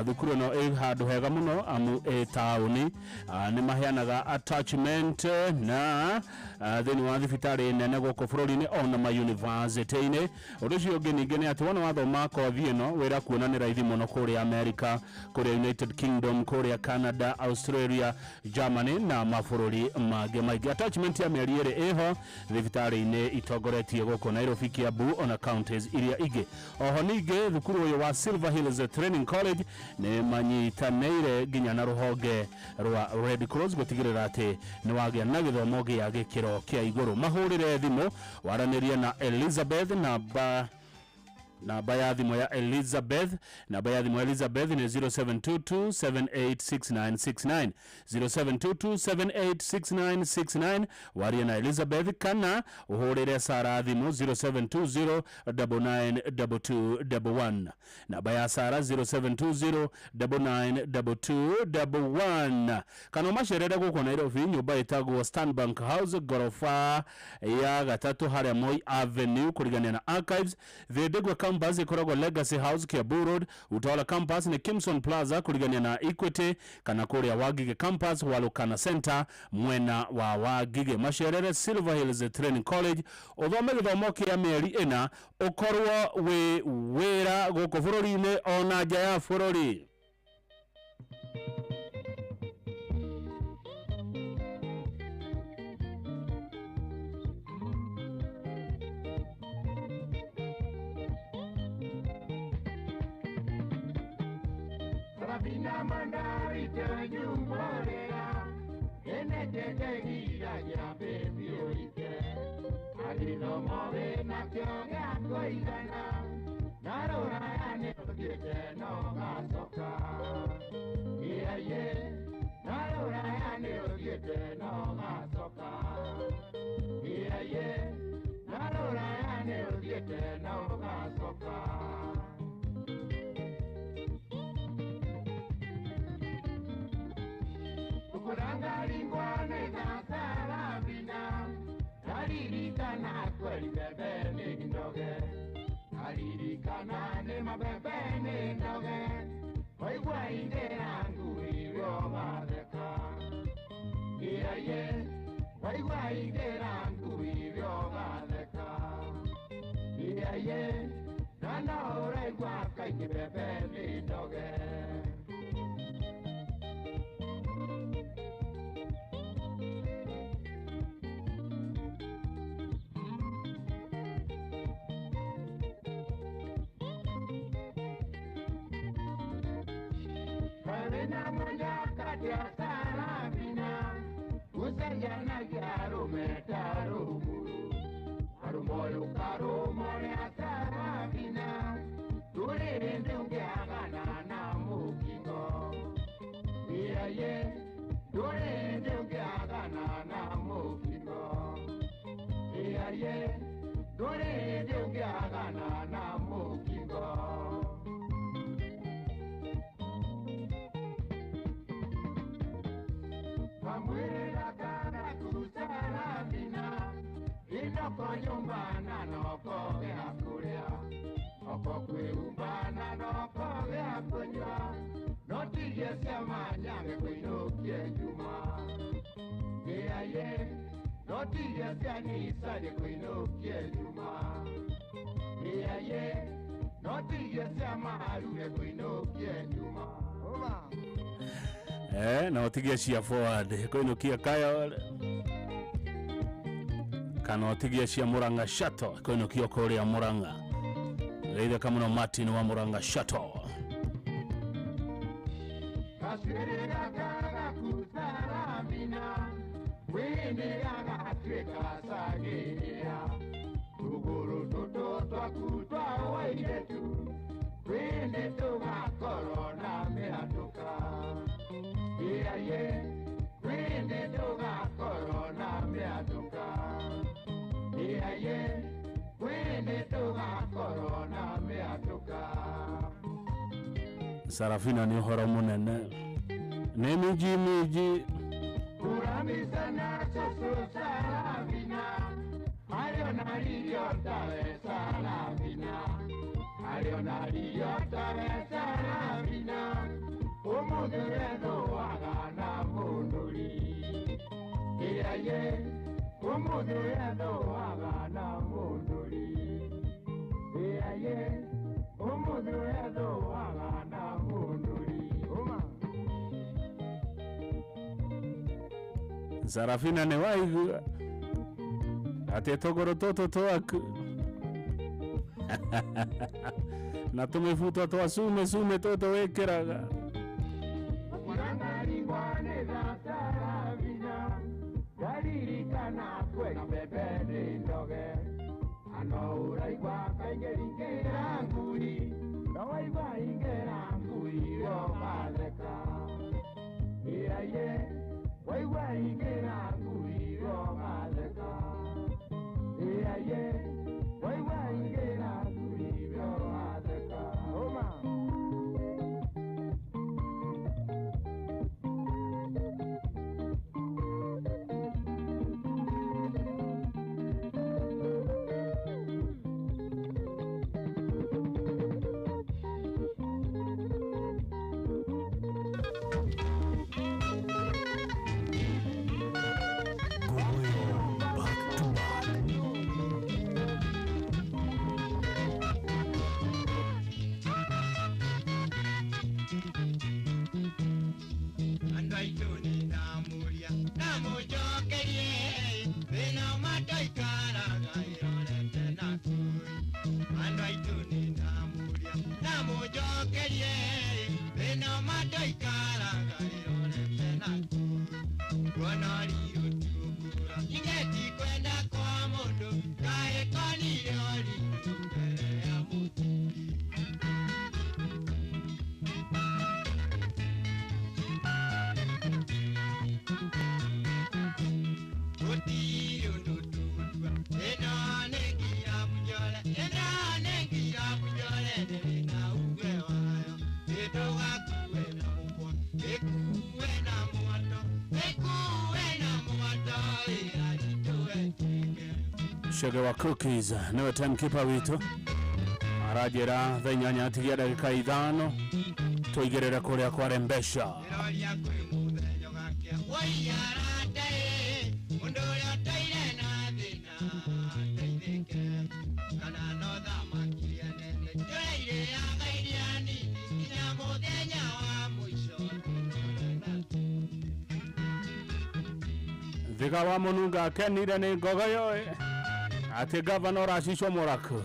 Thukuru ĩno ĩ handũ hega mũno amu ĩ taũni. Nĩ maheanaga attachment na thĩinĩ wa thibitarĩ nene gũkũ bũrũri-inĩ ona ma university-inĩ. Ũndũ ũcio ũngĩ ningĩ nĩ atĩ wona wathoma kothi ĩno wĩra kuona nĩ raithi mũno kũrĩa America, kũrĩa United Kingdom, kũrĩa Canada, Australia, Germany na mabũrũri mangĩ maingĩ. Attachment ya mĩeri ĩrĩ ĩho thibitarĩ-inĩ itongoretie gũkũ Nairobi, Kiambu ona counties iria ingĩ. Oho ningĩ thukuru ũyũ wa Silver Hills Training College nĩ manyitanĩire nginya na rũhonge rwa Red Cross gũtigĩrĩra atĩ nĩ wagĩa na gĩthomo gĩa gĩkĩro kĩa igũrũ. Mahũrĩre thimũ waranĩrie na Elizabeth namba ya thimũ ya Elizabeth, namba ya thimũ ya Elizabeth nĩ 0722786969, 0722786969. Warie na Elizabeth kana ũhũrĩre Sara thimũ 0720992211, namba ya Sara 0720992211. Kana ũmacerere gũkũ Nairobi nyũmba ĩtagwo Stanbank House goroba ya gatatũ harĩa Moi Avenue kũrigania na Archives. Thindigwa campus ikoragwo Legacy House Kiambu Road. Utawala campus ni Kimson Plaza kurigania na Equity, kana kuria Wagige campus Walukana Center mwena wa Wagige. Macerere Silver Hills Training College uthome githomo kia mieri ĩna ukorwo wi wira guku bururi-ini ona nja ya bururi. Sarafina mandari tenyumorera enetete gira ya baby oite agithomo wĩnakĩo gĩa kũigana na rũraya nĩ ũthiĩte no ũgacoka ĩaiĩ na rũraya nĩ ũthiĩte no ũgacoka ĩaiĩ na rũraya nĩ ũthiĩte no ũgacoka. Kurangaringwa nĩ Sarafina naririkana kweli bebe nĩ ndoge naririkana nĩ mabebe nĩ ndoge waigua indĩra ngui rĩogatheka ĩaiĩ waigua indĩra ngui rĩogatheka ĩaiĩ na no ũraigua kaingĩ bebe nĩ ndoge. Karena moja Sarafina gũcenjanagia arũme ta rũguru karumoyo karumo rĩa Sarafina ndũrĩ hĩndĩ ũngĩagana na mũkingo ĩaiĩ ndũrĩ hĩndĩ ũngĩagana na mũkingo ĩaiĩ ndũrĩ hĩndĩ ũngĩagana na mũkingo. Kamwĩrĩra kana ku Sarafina inoko nyũmba na noko gĩa kũrĩa oko kwĩhumba na noko gĩa kũnyua no tigie cia manyange kũinũkie njuma ĩaiĩ no tigie cia nicanye kũinũkie njuma ĩaiĩ no tigie cia maruge kũinũkie njuma. Na ũtigie cia forward kũinũkia Kayole kana ũtigie cia Murang'a Shuttle kũinũkio kũrĩa Murang'a. Geithĩka mũno Martin wa Murang'a Shuttle. Kacwĩrĩ gaka gaku Sarafina wĩnĩ gagatuĩka cagĩrĩra tũgũrũ tũtũ twaku twa wairĩtu wĩnĩ tũgakorwo na mĩatũka ĩaiĩ wĩnĩ tũgakorwo na mĩatũka ĩaiĩ wĩnĩ tũgakorwo na mĩatũka. Sarafina nĩ ũhoro mũnene nĩ miji miji Kura tawe Sarafina Aliona rio tawe Sarafina Umuthi wethuaga na mũnũri Ĩaye umuthi wethuaga na mũnũri Ĩaye umuthi wethuaga na mũnũri Uma Sarafina nĩ waigua atĩ tũgũrũ tũtũ twaku na tũmĩbuto twa cume cume tũtũ wĩkĩraga Sugar wa cookies niwe timekeeper witũ aranjĩra thaa inyanya atigia ndagĩka ithano tũigĩrĩre kũrĩa kwa Rembesha. Thiga wa Mũnunga akenire nĩ ngogoyo atĩ gavana ũracicwo mũraku.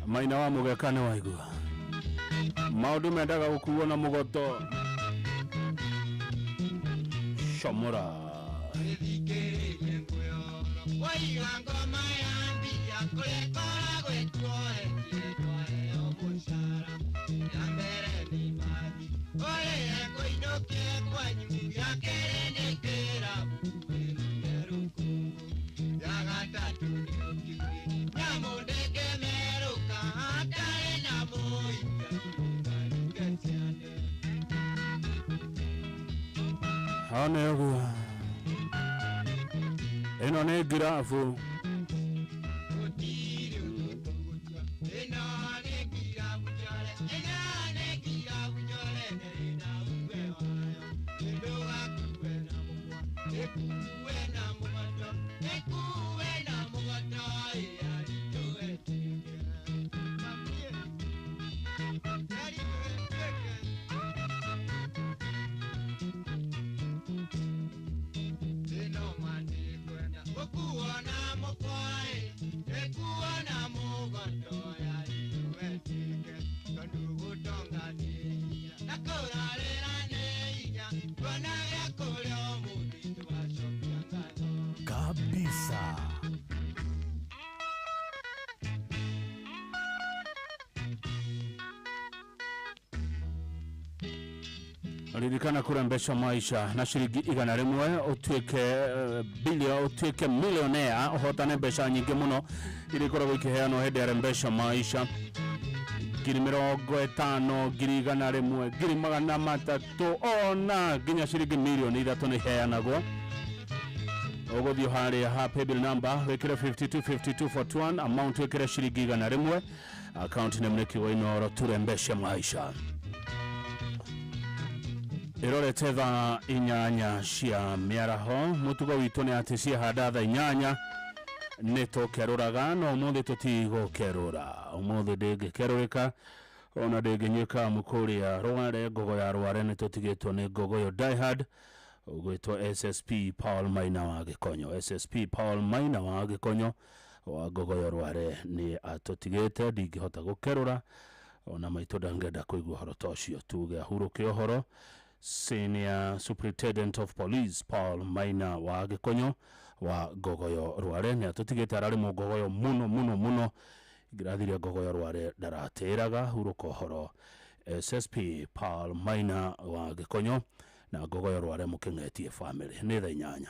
Maina wa mũgeka nĩ waigua maũndũ mendaga gũkuo na mũgoto comora. Hao nĩ ũguo. Ĩno nĩ ngirabu. Kabisa. Ririkana kurembesha maisha na ciringi 100 utuike bilio utuike millionaire uhotane mbeca nyingĩ mũno iria ikoragwo ikĩheanwo hĩndĩ ya rembesha maisha 50,000 100,000 300,000 ona nginya ciringi mirioni 3 nĩ iheanagwo. Ũgũthiĩ harĩa ha paybill number wĩkĩre 525241 amount wĩkĩre ciringi 100 account name nĩ Kigo Inooro turembeshe maisha. Irorete thaa 8 cia mĩaraho. Mũtugo witũ nĩ atĩ ciahanda thaa 8 nĩ tũkerũraga, no ũmũthĩ tũtigũkerũra. Ũmũthĩ ndĩngĩkerũrĩka ona ndĩngĩnyuĩka mũkũrĩa Rware. Ngogo ya Rware nĩ tũtigĩtwo nĩ Ngogoyo Diehard ũgwĩtwo SSP Paul Maina wa Gĩkonyo. SSP Paul Maina wa Gĩkonyo wa Ngogoyo Rware nĩ atũtigĩte, ndingĩhota gũkerũra ona maitũ ndangĩenda kũigua ũhoro ta ũcio. Tuge ahurũke ũhoro. Senior Superintendent of Police Paul Maina wa Gĩkonyo wa Ngogoyo Rware nĩ atũtigĩte. Ararĩ mũngogoyo mũno mũno mũno, ngĩrathirie Ngogoyo Rware ndaratĩraga. Hurũka ũhoro SSP Paul Maina wa Gĩkonyo na Ngogoyo Rware mũkĩng'etie family. Nĩ thaa 8.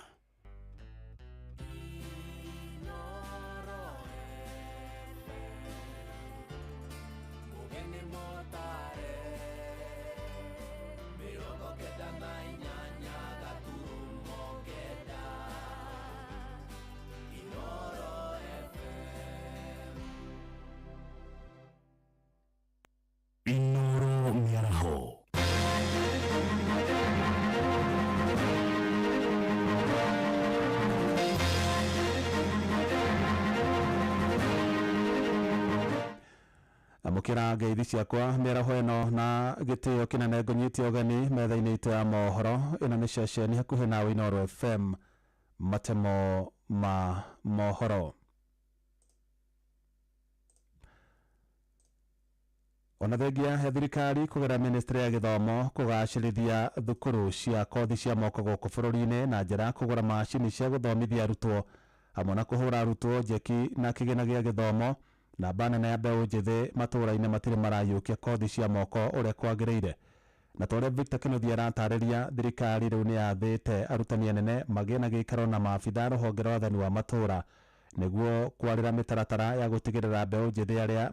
Inooro mĩaraho. Amũkĩra ngeithi ciakwa mĩaraho ĩno na gĩtĩo kĩnene ngũnyite ũgeni metha-inĩ itũ ya mohoro. Ĩno nĩ ceceni hakuhĩ nawe Inooro FM, matemo ma mohoro. Ona thengia ya thirikari kũgerera ministry ya gĩthomo kũgacĩrithia thukuru cia kothi cia moko gũkũ bũrũri-inĩ na njĩra ya kũgũra macini cia gũthomithia arutwo hamwe na kũhũra arutwo njeki na kĩgĩna gĩa gĩthomo. Namba nene ya mbeũ njĩthĩ matũũra-inĩ matirĩ marayũkia kothi cia moko ũrĩa kwagĩrĩire. Na ta ũrĩa Victor Kĩnuthia aratarĩria, thirikari rĩu nĩ yathĩte arutani anene magĩe na gĩikaro na maabitha rũhonge rwa wathani wa matũũra nĩguo kwarĩra mĩtaratara ya gũtigĩrĩra mbeũ njĩthĩ arĩa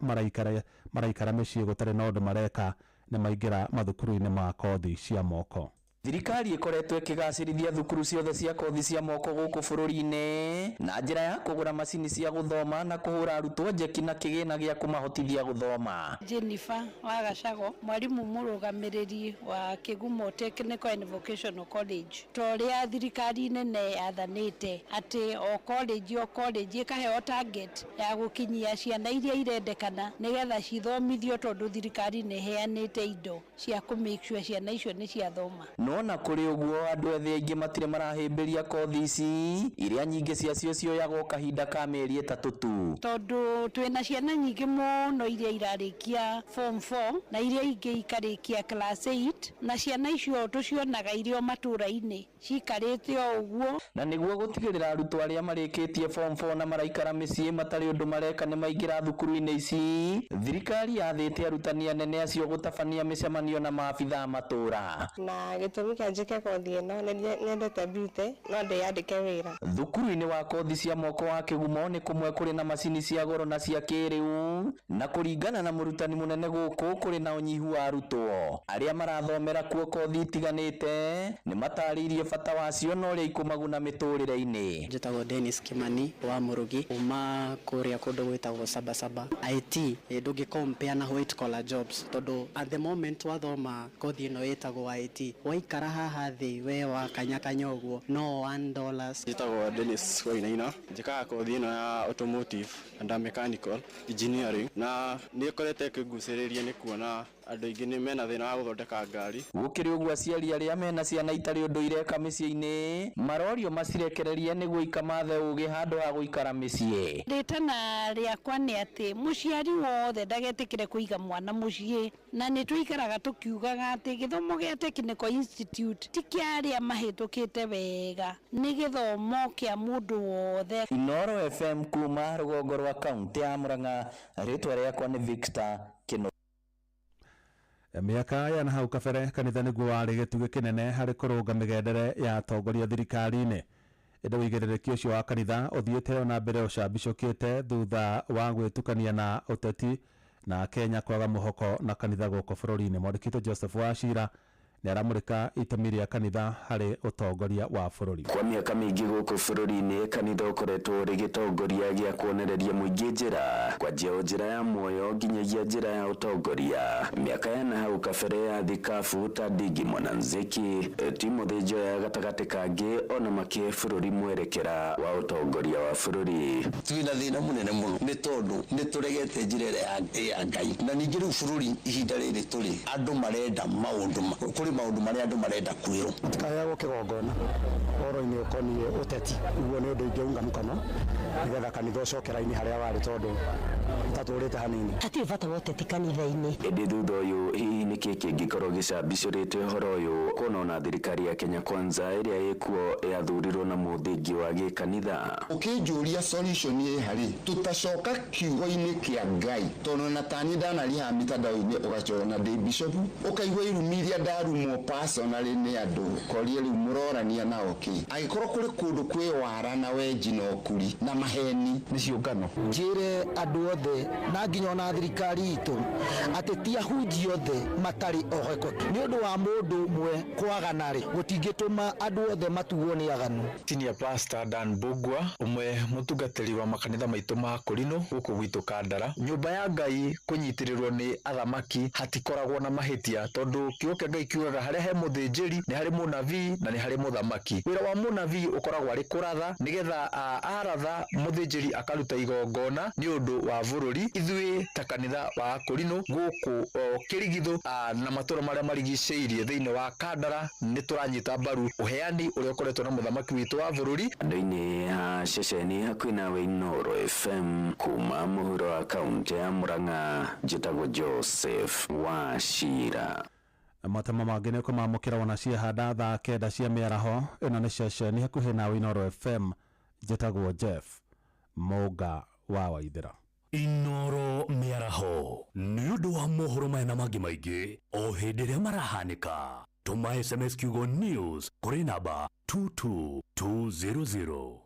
maraikara mĩciĩ gũtarĩ na ũndũ mareka nĩ maingĩra mathukuru-inĩ ma kothi cia moko. Thirikari ĩkoretwo ĩkĩgacĩrithia thukuru ciothe cia kothi cia moko gũkũ bũrũri-inĩ na njĩra ya kũgũra macini cia gũthoma na kũhũra arutwo njeki na kĩgĩna gĩa kũmahotithia gũthoma. Jennifer wa Gacago, mwarimu mũrũgamĩrĩri wa Kĩgumo Technical and Vocational College. Ta ũrĩa thirikari nene yathanĩte atĩ o college ĩkaheo target ya gũkinyia ciana iria irendekana nĩgetha cithomithio, tondũ thirikari nĩ ĩheanĩte indo cia kũ make sure ciana icio nĩ ciathoma. Na kũrĩ ũguo andũ ethĩ aingĩ matirĩ marahĩmbĩria kothi ici iria nyingĩ ciacio cioyagwo kahinda ka mĩeri 3 tu. Tondũ twĩna ciana nyingĩ mũno iria irarĩkia form 4 na iria ingĩ ikarĩkia class 8, na ciana icio tũcionaga irĩ o matũũra-inĩ cikarĩte o ũguo. Na nĩguo gũtigĩrĩra arutwo arĩa marĩkĩtie form 4 na maraikara mĩciĩ matarĩ ũndũ mareka nĩ maingĩra thukuru-inĩ ici, thirikari yathĩte arutani anene acio gũtabania mĩcemanio na maabitha a matũũra. Na gĩtũmi Gĩtũmi kĩa njĩke kothi ĩno nĩ nyendete beauty no ndĩyandĩke wĩra. Thukuru-inĩ wa kothi cia moko wa Kĩgumo nĩ kũmwe kũrĩ na macini cia goro na cia kĩrĩu, na kũringana na mũrutani mũnene gũkũ kũrĩ na ũnyihu wa arutwo arĩa marathomera kuo kothi itiganĩte. Nĩ matarĩirie bata wacio na ũrĩa ikũmaguna mĩtũrĩre-inĩ. Njĩtagwo Dennis Kimani wa Murugi kuma kũrĩa kũndũ gwĩtagwo Sabasaba. IT ndũngĩ compare na white collar jobs tondũ at the moment wathoma kothi ĩno ĩtagwo IT waikara haha thĩ we wakanyakanya ũguo no $1. Njĩtagwo Dennis Wainaina, njĩkaga kothi ĩno ya automotive and mechanical engineering na nĩ ĩkoretwo ĩkĩngucĩrĩria nĩ kuona andũ aingĩ nĩ mena thĩna wa gũthondeka ngari. Gũkĩrĩ ũguo aciari arĩa mena ciana itarĩ ũndũ ireka mĩciĩ-inĩ marorio macirekererie nĩguo ikamathe ũgĩ handũ ha gũikara mĩciĩ. Rĩtana rĩakwa nĩ atĩ mũciari wothe ndagetĩkĩre kũiga mwana mũciĩ, na nĩ tũikaraga tũkiugaga atĩ gĩthomo gĩa Technical Institute ti kĩa arĩa mahĩtũkĩte wega, nĩ gĩthomo kĩa mũndũ wothe. Inoro FM kuma rũgongo rwa kaunti ya Murang'a, rĩtwa rĩakwa nĩ Victor Kino. Mĩaka ya na hau kabere kanitha nĩguo warĩ gĩtugĩ kĩnene harĩ kũrũnga mĩgendere ya atongoria thirikari-inĩ. Ĩndĩ ũigĩrĩrĩki ũcio wa kanitha ũthiĩte ona mbere ũcambicũkĩte thutha wa gwĩtukania na ũteti na Kenya kwaga mũhoko na kanitha gũkũ bũrũri-inĩ. Mwandĩki witũ Joseph Wachira nĩ aramũrĩka itemi rĩa kanitha harĩ ũtongoria wa bũrũri. Kwa mĩaka mĩingĩ gũkũ bũrũri-inĩ kanitha ũkoretwo ũrĩ gĩtongoria gĩa kuonereria mũingĩ njĩra, kwanjia o njĩra ya muoyo nginyagia njĩra ya ũtongoria. Mĩaka ya na hau kabere ya thikabu ta Ndingi Mwananziki, Timothy Njoya gatagatĩ kangĩ ona makĩhe bũrũri mwerekera wa ũtongoria wa bũrũri. Twĩna thĩna mũnene mũno nĩ tondũ nĩ tũregete njĩra ĩrĩa ya Ngai, na ningĩ rĩu bũrũri ihinda rĩrĩ tũrĩ andũ marenda maũndũ kũrĩ maũndũ marĩa andũ marenda kwĩrwo. Tikaheagwo kĩgongona ũhoro-inĩ ũkoniĩ ũteti, ũguo nĩ ũndũ ingĩunga mũkono nĩgetha kanitha ũcoke raini harĩa warĩ tondũ tatũrĩte hanini. Hatirĩ bata wa ũteti kanitha-inĩ. Ĩndĩ thutha ũyũ hihi nĩkĩ kĩngĩkorwo gĩcambicũrĩte ũhoro ũyũ kuona ona thirikari ya Kenya Kwanza ĩrĩa ĩkuo yathurirwo na mũthingi wa gĩkanitha? Ũkĩnjũria solution ĩ harĩ tũtacoka kiugo-inĩ kĩa Ngai tondũ na tani ndanariha mitandao-inĩ ũgacona ndĩ bishop ũkaigua irumi iria ndarumwo personally nĩ andũ korie rĩu mũrorania nao kĩ angĩkorwo kũrĩ kũndũ kwĩ wara na wenji na ũkuri na maheni nĩ ciũngano. Njĩre andũ othe na nginya ona thirikari itũ atĩ ti ahunjia othe matarĩ ohekoku. Nĩ ũndũ wa mũndũ ũmwe kwagana rĩ gũtingĩtũma andũ othe matuo nĩ aganu. Senior Pastor Dan Bugwa ũmwe mũtungatĩri wa makanitha maitũ ma Kũrinũ gũkũ gwitũ Kandara. Nyũmba ya Ngai kũnyitĩrĩrwo nĩ athamaki hatikoragwo na mahĩtia tondũ kiugo kĩa Ngai kiugaga harĩa he mũthĩnjĩri nĩ harĩ mũnabii na nĩ harĩ mũthamaki. Wĩra wa mũnabii ũkoragwo arĩ kũratha nĩgetha aratha mũthĩnjĩri akaruta igongona nĩ ũndũ wa bũrũri. Ithuĩ ta kanitha wa Kũrinũ gũkũ Kĩrigithũ na matũũra marĩa marigicĩirie thĩinĩ wa Kandara nĩ tũranyita mbaru ũheani ũrĩa ũkoretwo na mũthamaki witũ wa bũrũri. Andũ-inĩ ha ceceni hakuhĩ nawe Inoro FM kuma mũhuro wa kaunti ya Murang'a, njĩtagwo Joseph Wachira. Matemo mangĩ nĩ ũkũmamũkĩra wona ciahanda thaa 9 cia mĩaraho. Ĩno nĩ ceceni hakuhĩ nawe Inoro FM, njĩtagwo Jeff Mũnga wa Waithĩra. Inoro mĩaraho nĩ ũndũ wa mohoro maya na mangĩ maingĩ o hĩndĩ ĩrĩa marahanĩka. Tũma SMS kiugo news kũrĩ namba 22200.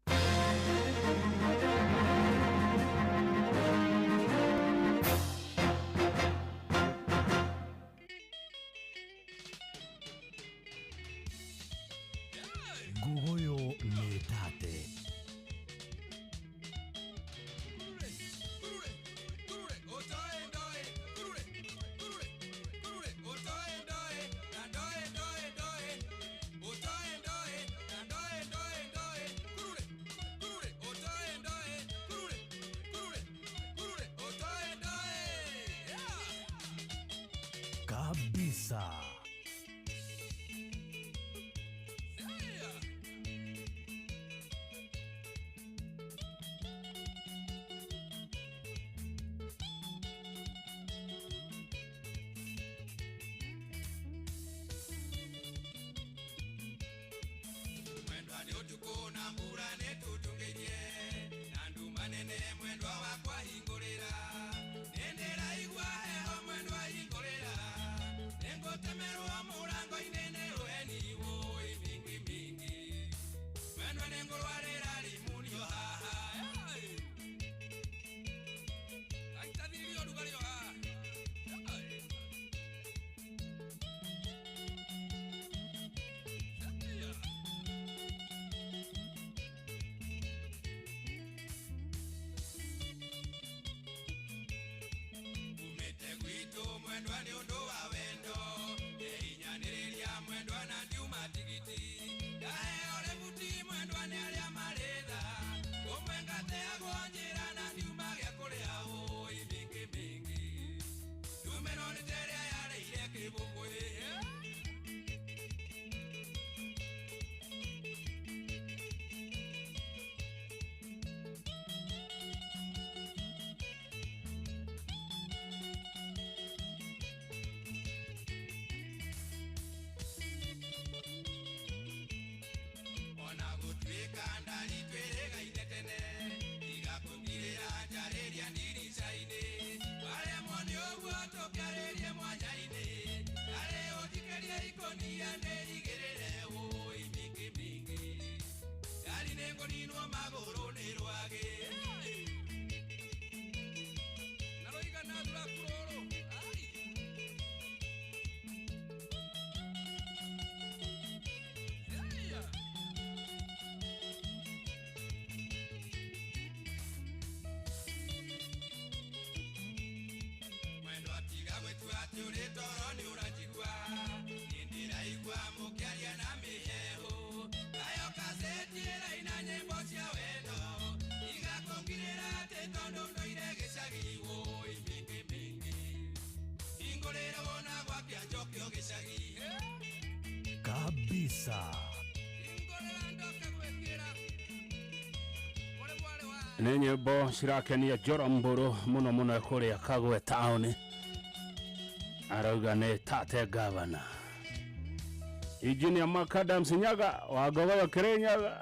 Nguguyo nĩ tate. Kabisa. Mwendwa hingũrĩra, nĩngũtemerwo mũrango-inĩ nĩ rũheni. Mwendwa ni undu wa wendo Neinyanĩrĩria mwendwa na ndiuma tigiti Ndaheo rebuti mwendwa nĩ arĩa marĩ tha Ũmwe ngateagwo njĩra na ndiuma gĩa kũrĩa ũĩ mĩingĩ mĩingĩ Ndume no nĩ ta ĩrĩa yarĩire kĩbũgũĩ. Kabisa. Nĩ nyĩmbo cirakenia Njoro Mbũrũ mũno mũno kũrĩa Kagwe taũni. Arauga nĩ tate gavana Engineer Mark Adams Nyaga wa Ngogoyo Kirinyaga.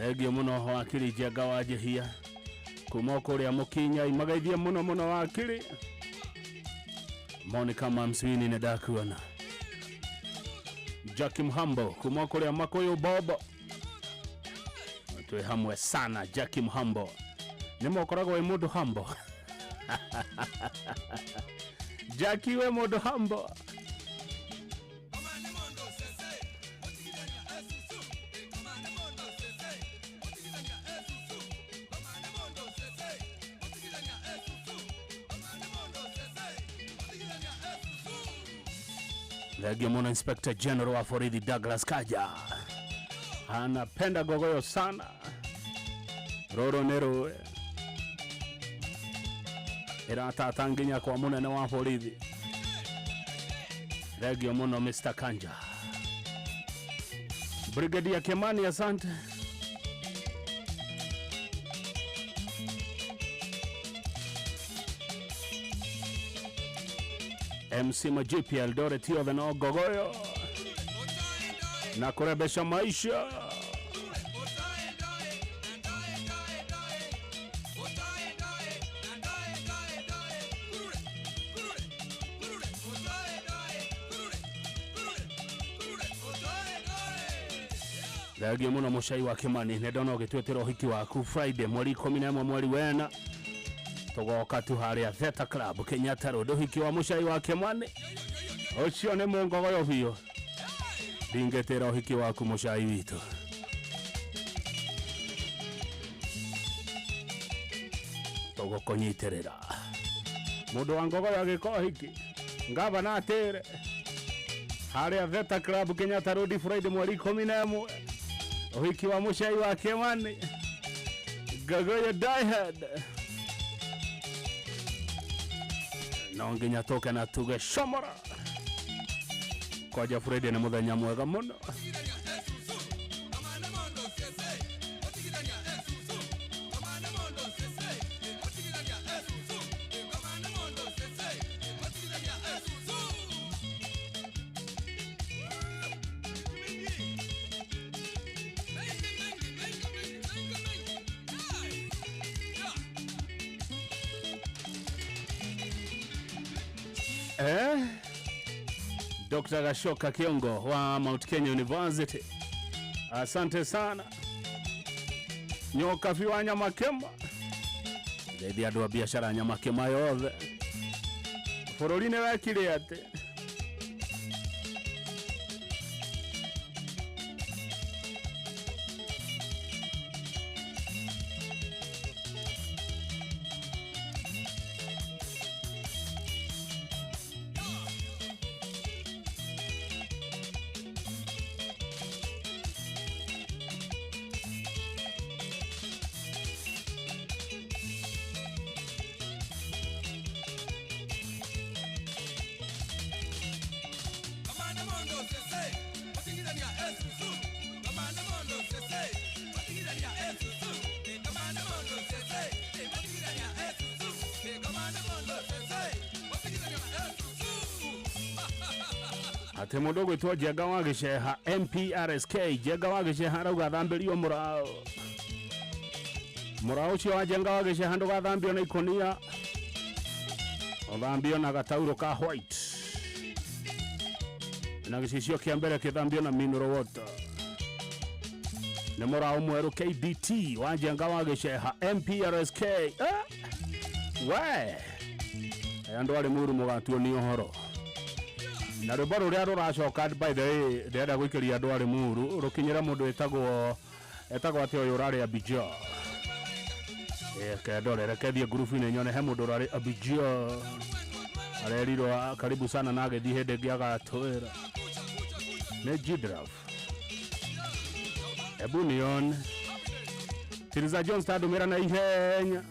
Egio muno wakiri Njenga wa Njihia kuma kuria mukinya imagaithie muno muno wakiri Monica Mamswini nĩ ndakuona. Jackie Mhambo kuma kuria Makuyu Bobo twi hamwe sana. Jackie Mhambo nĩ mokoragwo wĩ mũndũ hambo. Jackie we mũndũ hambo. Thengio muno Inspector General wa borithi Douglas Kaja anapenda gogoyo sana. Roro nĩ rũĩ ĩratata nginya kwa mũnene wa borithi. Thengio muno Mr. Kanja. Brigadier Kimani, asante. MC Majipi Eldoret yothe no gogoyo na kurebesha maisha. Thengio muno Mucai wa Kimani, nĩ ndona ũgĩtwĩtĩra ũhiki waku Friday mweri 11 mweri wena tugoka tu haria Theta Club Kenyatta Road. Ũhiki wa Mucai wa Kimani ũcio nĩ mũngogoyo biũ. Ndingĩtĩra ũhiki waku Mucai witũ. Tũgũkũnyitĩrĩra mũndũ wa ngogoyo agĩka ũhiki ngavana atĩre haria Theta Club Kenyatta Road Friday mweri 11 ũhiki wa Mucai wa Kimani. Gogoyo diehard no nginya tũke na tuge shomora kwaja Friday nĩ mũthenya mwega mũno. Dr. Gashoka Kiongo wa Mount Kenya University, asante sana. Nyoka fi wa Nyamakema, ngeithia andũ a biacara Nyamakema yothe bũrũri-inĩ wekire atĩ. Atä må ndå gwä two Njenga wa Gĩceha MPRSK Njenga wa Gĩceha arauga thambĩrio mũraũ mũraũ ũcio wa Njenga wa Gĩceha ndũgathambio na ikũnia, ũthambio na gataurũ ka white na gĩcicio kĩa mbere kĩthambio na mineral water. Nĩ mũraũ mwerũ KBT wa Njenga wa Gĩceha MPRSK. We andũ arĩ mũru mũgatuo nĩ ũhoro na rwĩmbo rũrĩa rũracoka. By the way, ndĩrenda gũikĩria andũ arĩ muru rũkinyĩre mũndũ wĩtagwo etagwo atĩ ũyũ ũrarĩ Abidjan. Reke ndore, reke thiĩ ngurubu-inĩ nyone he mũndũ ũrarĩ Abidjan arerirwo karibu sana na agĩthiĩ hĩndĩ ĩngĩ agatwĩra nĩ Gidraf. Ebu nione Tiriza Jones tandũmĩra na ihenya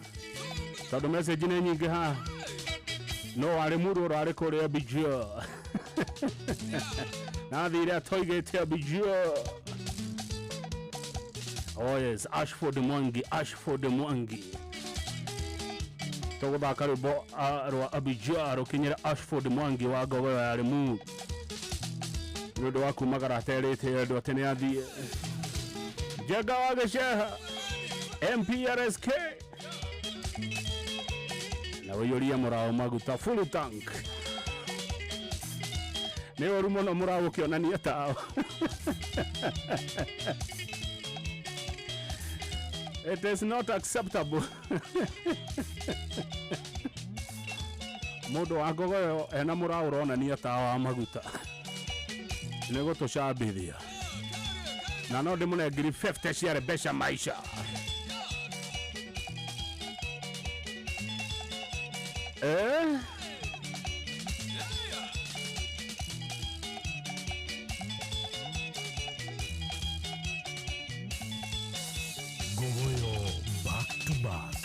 tondũ message nĩ nyingĩ haha. No arĩ muru ũrarĩ kũrĩa Abidjan na athire atoigĩte Abidjan. Oh yes, Ashford Mwangi, Ashford Mwangi. Tũgũthaka rwĩmbo rwa Abidjan rũkinyĩre Ashford Mwangi wa Ngogoyo ya Limuru nĩ ũndũ wa kumagara aterĩte andũ atĩ nĩ athiĩ. Njenga wa Gĩceha MPRSK na ũiyũrie mũraũ maguta full tank. Nĩ ũru mũno mũraũ ũkĩonania tawa. It is not acceptable. Mũndũ wa Ngogoyo ena mũraũ ũronania tawa wa maguta nĩ gũtũcambithia na no ndĩmũne ngiri 50 cia mbeca maisha. Ngogoyo back to back.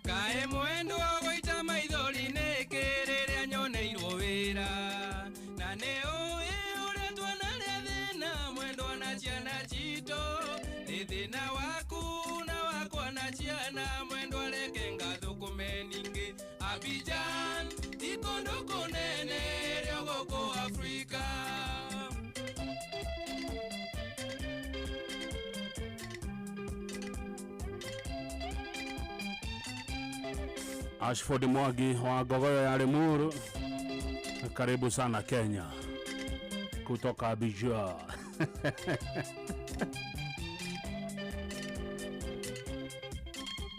Kae mwendo goita maithori nĩ kĩrĩrĩa nyoneirwo wĩra na nĩ ũĩ ũrĩa tuonarĩa thĩna mwendwa na ciana citũ nĩ thĩna waku na wakwa na ciana mwendwa reke ngathũkũme ningĩ Abidjan ti kũndũ kũnene rĩo gũkũ Afrika. Ashford Mwangi wa Ngogoyo ya Limuru, karibu sana Kenya kutoka Abidjan.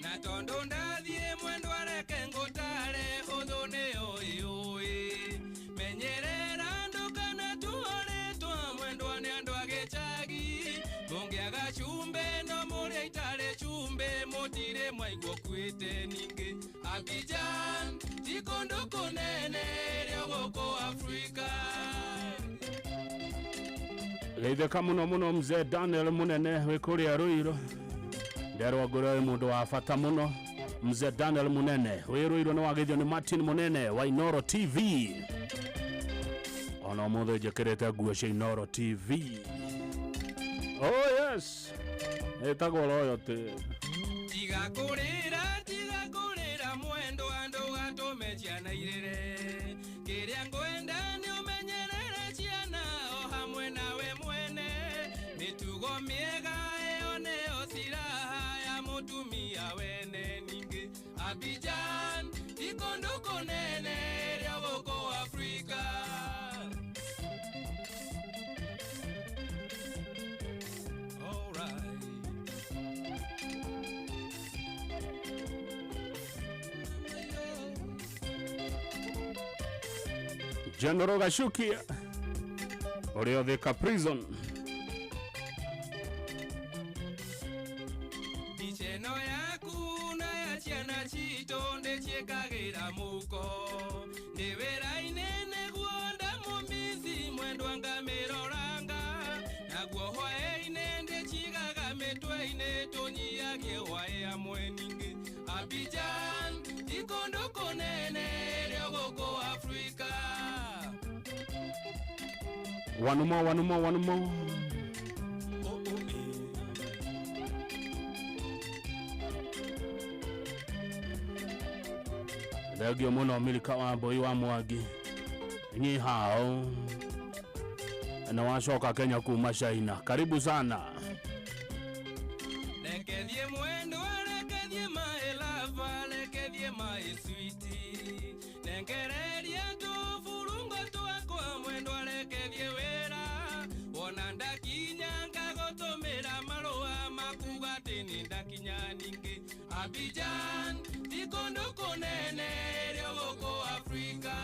Na tondũ ndathiĩ mwendwa reke ngũtare ũthũ nĩ ũĩ ũĩ menyerera ndũkana tuorĩtwa mwendwa nĩ andũ a gĩcagi mũngĩaga cumbĩ no mũrĩa itarĩ cumbĩ mũtirĩ mwaigua ũkuĩte ningĩ Abidjan ti kũndũ kũnene rĩo gũkũ Afrika. Geithĩka mũno mũno mzee Daniel Munene wĩ kũrĩa Ruiru. Nderwo ngũrwe wĩ mũndũ wa bata mũno. Mzee Daniel Munene wĩ Ruiru nĩ wageithio nĩ Martin Munene wa Inoro TV. Ona ũmũthĩ njĩkĩrĩte nguo cia Inoro TV. Oh yes. Ĩtagwo royalty. Tiga kũrĩra mwendo andũ gatũme ciana irĩre. Kĩrĩa ngwenda nĩ ũmenyerere ciana o hamwe nawe mwene. Mĩtugo mĩega ĩyo nĩyo silaha ya mũtumia wene ningĩ. Abidjan ti kũndũ kũnene rĩa gũkũ Afrika. General Gachukia ũrĩa Thika prison. Mbica ĩno yaku na ya ciana citũ ndĩciĩkagĩra mũhuko. Ndĩ wĩra-inĩ nĩguo ndamũmici mwendwa ngamĩroranga. Naguo hwaĩ-inĩ ndĩcigaga mĩtwe-inĩ tũnyihagie hwaĩ hamwe ningĩ. Abidjan ti kũndũ kũnene rĩo gũkũ Afrika. One more, one more, one more. Thengio mũno Milika wa Mbui wa Mwangi. Nyi hao. Na wacoka Kenya kuma China. Karibu sana. Rekethie mwendwa, rekethie my lover, rekethie my sweetie. Nengereria tũburungo twakwa mwendwa, rekethie wĩra. Wona ndakinya ngagũtũmĩra marũa makuga atĩ nĩ ndakinya ningĩ. Abidjan ti kũndũ kũnene rĩo gũkũ Afrika.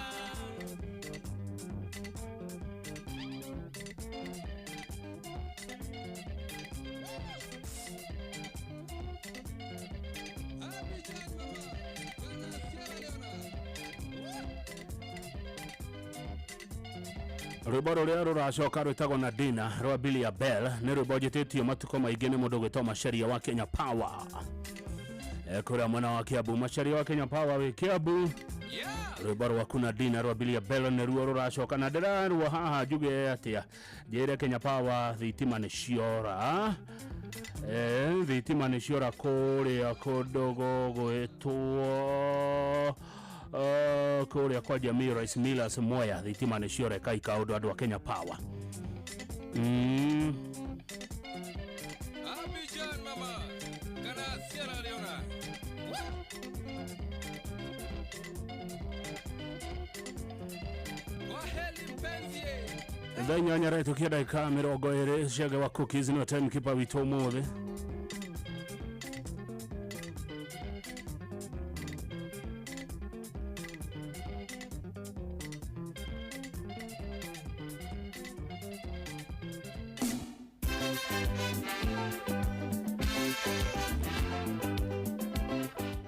Rwĩmbo rũrĩa rũracoka rwĩtagwo Nadina rwa Billy Abel nĩ rwĩmbo njĩtĩtio matukũ maingĩ nĩ mũndũ ũgwĩtwo Macharia wa Kenya Power. Kũrĩa mwena wa Kiambu, Macharia wa Kenya Power wĩ Kiambu. Rwĩmbo rwaku Nadina rwa Billy Abel nĩruo rũracoka na ndĩrarwo haha njuge atĩa njĩre Kenya Power thitima nĩ ciora. Thitima nĩ ciora kũrĩa kũndũ gũgwĩtwo kũrĩa kwa jamii Rice Millers Mwea, thitima nĩ ciora ĩkaika ũndũ andũ a Kenya Power. Abidjan mama kana Sierra Leone. Kwaheri mpenzi. Thaa inyanya rĩtũkia ndagĩka 20 Chege wa Cookies nĩwe time keeper witũ ũmũthĩ.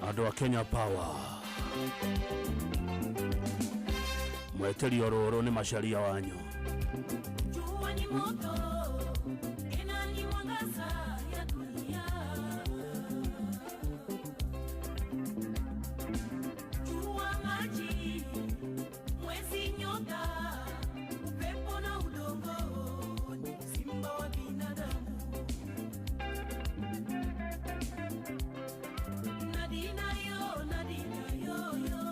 Andũ a Kenya Power mweterio rũrũ nĩ Macharia wanyu. Jua ni moto, tena ni mwangaza ya dunia. Jua maji, mwezi nyota, upepo na udongo, simba wa binadamu. Nadina yo, Nadina yo yo.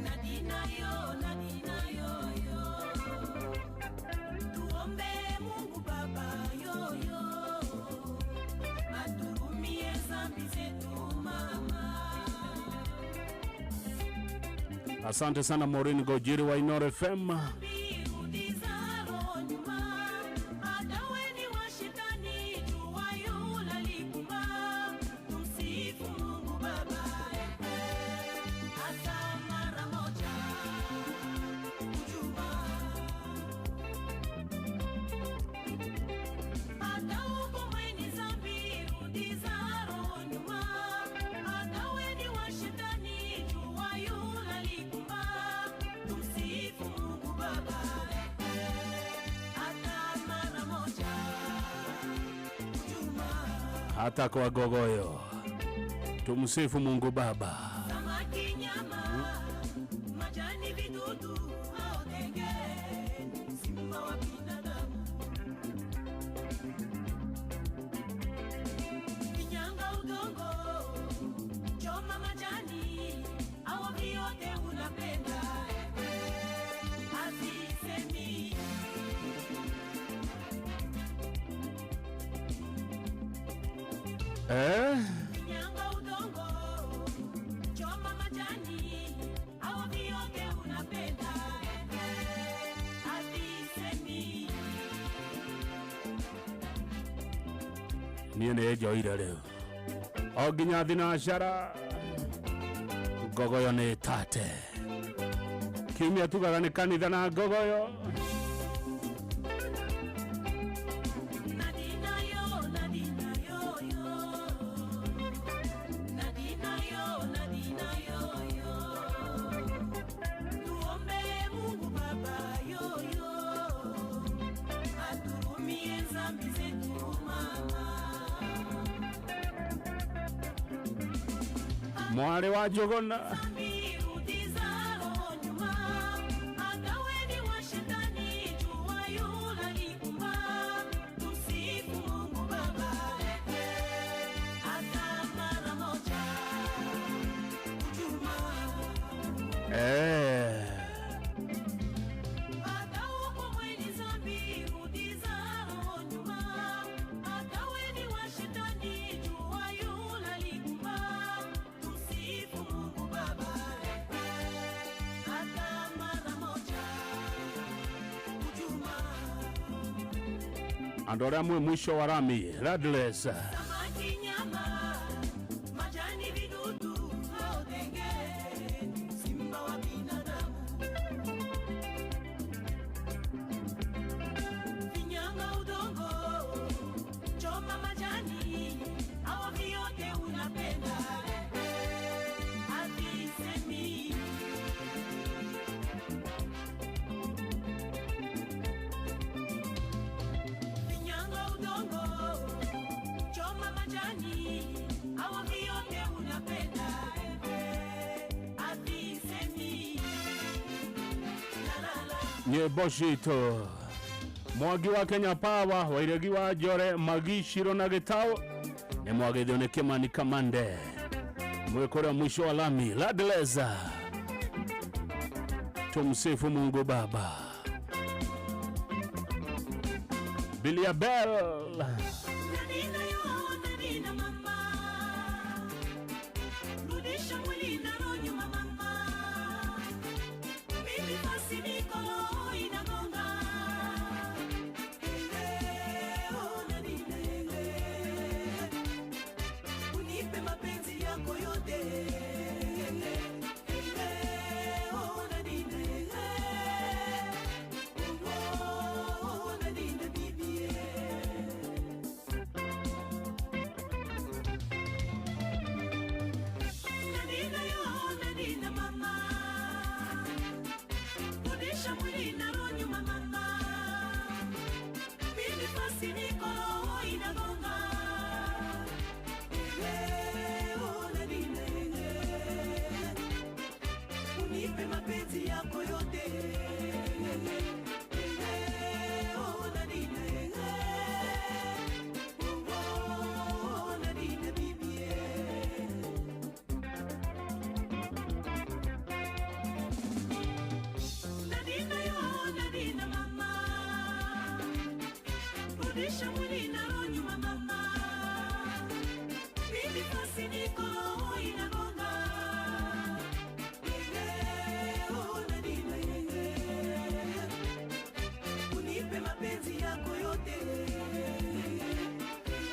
Nadina yo, Nadina yo yo. Tuombe Mungu Baba yo yo. Aturumie zambi zetu mama. Asante sana Maureen Gojiri wa Inoro FM. Hata kwa gogoyo tumsifu Mungu Baba. Samaki nyama, majani vidudu, aotenge, simba wa binadamu. Eh? Nyanga udongo, choma majani, au vyote unapenda. Atisemi. Niĩ nĩ njoire rĩu o nginya thinacara ngogoyo nĩ tate kiumia tugaga nĩ kanitha na ngogoyo. Nadina yo, Nadina yo yo. Nadina yo, Nadina yo yo. Tuombe Mungu Baba yo yo. Aturumie zambi zetu mama. Mwarĩ wa Njũgũna. Eh. Andũ arĩa mwĩ mwisho wa rami Radless. Samaki nyama, majani vidudu, hautenge, simba wa binadamu. Finyanga udongo, choma majani, au vyote unapenda. Atisemi. Finyanga udongo, choma majani, au vyote unapenda. Atisemi. La la la. Nyĩmbo citũ Mwangi wa Kenya Power, Wairegi wa Njore, Magiciro na Gĩtaũ nĩ mwagĩthio nĩ Kĩmani Kamande mwĩ kũrĩa mwisho wa lami Ladleza. Tumsifu Mungu Baba. Bilia Bell. Nadina yo, Nadina mama. Rudisha mwili na roho nyuma mama. Mimi basi niko roho inagonga. Eh, oh, Nadina, eh. Unipe mapenzi yako yote. Eh, oh, Nadina, eh. Oh, Nadina, bibi, eh. Nadina yo, Nadina mama. Rudisha mwili na roho nyuma mama. Mimi basi niko roho inagonga. Eh, oh, Nadina, eh. Unipe mapenzi yako yote. Eh, oh, Nadina, eh. Oh, Nadina, bibi, eh. Nadina yo, Nadina mama. Rudisha mwili na roho nyuma mama. Mimi basi niko roho inagonga. Eh, oh, Nadina, eh. Unipe mapenzi yako yote.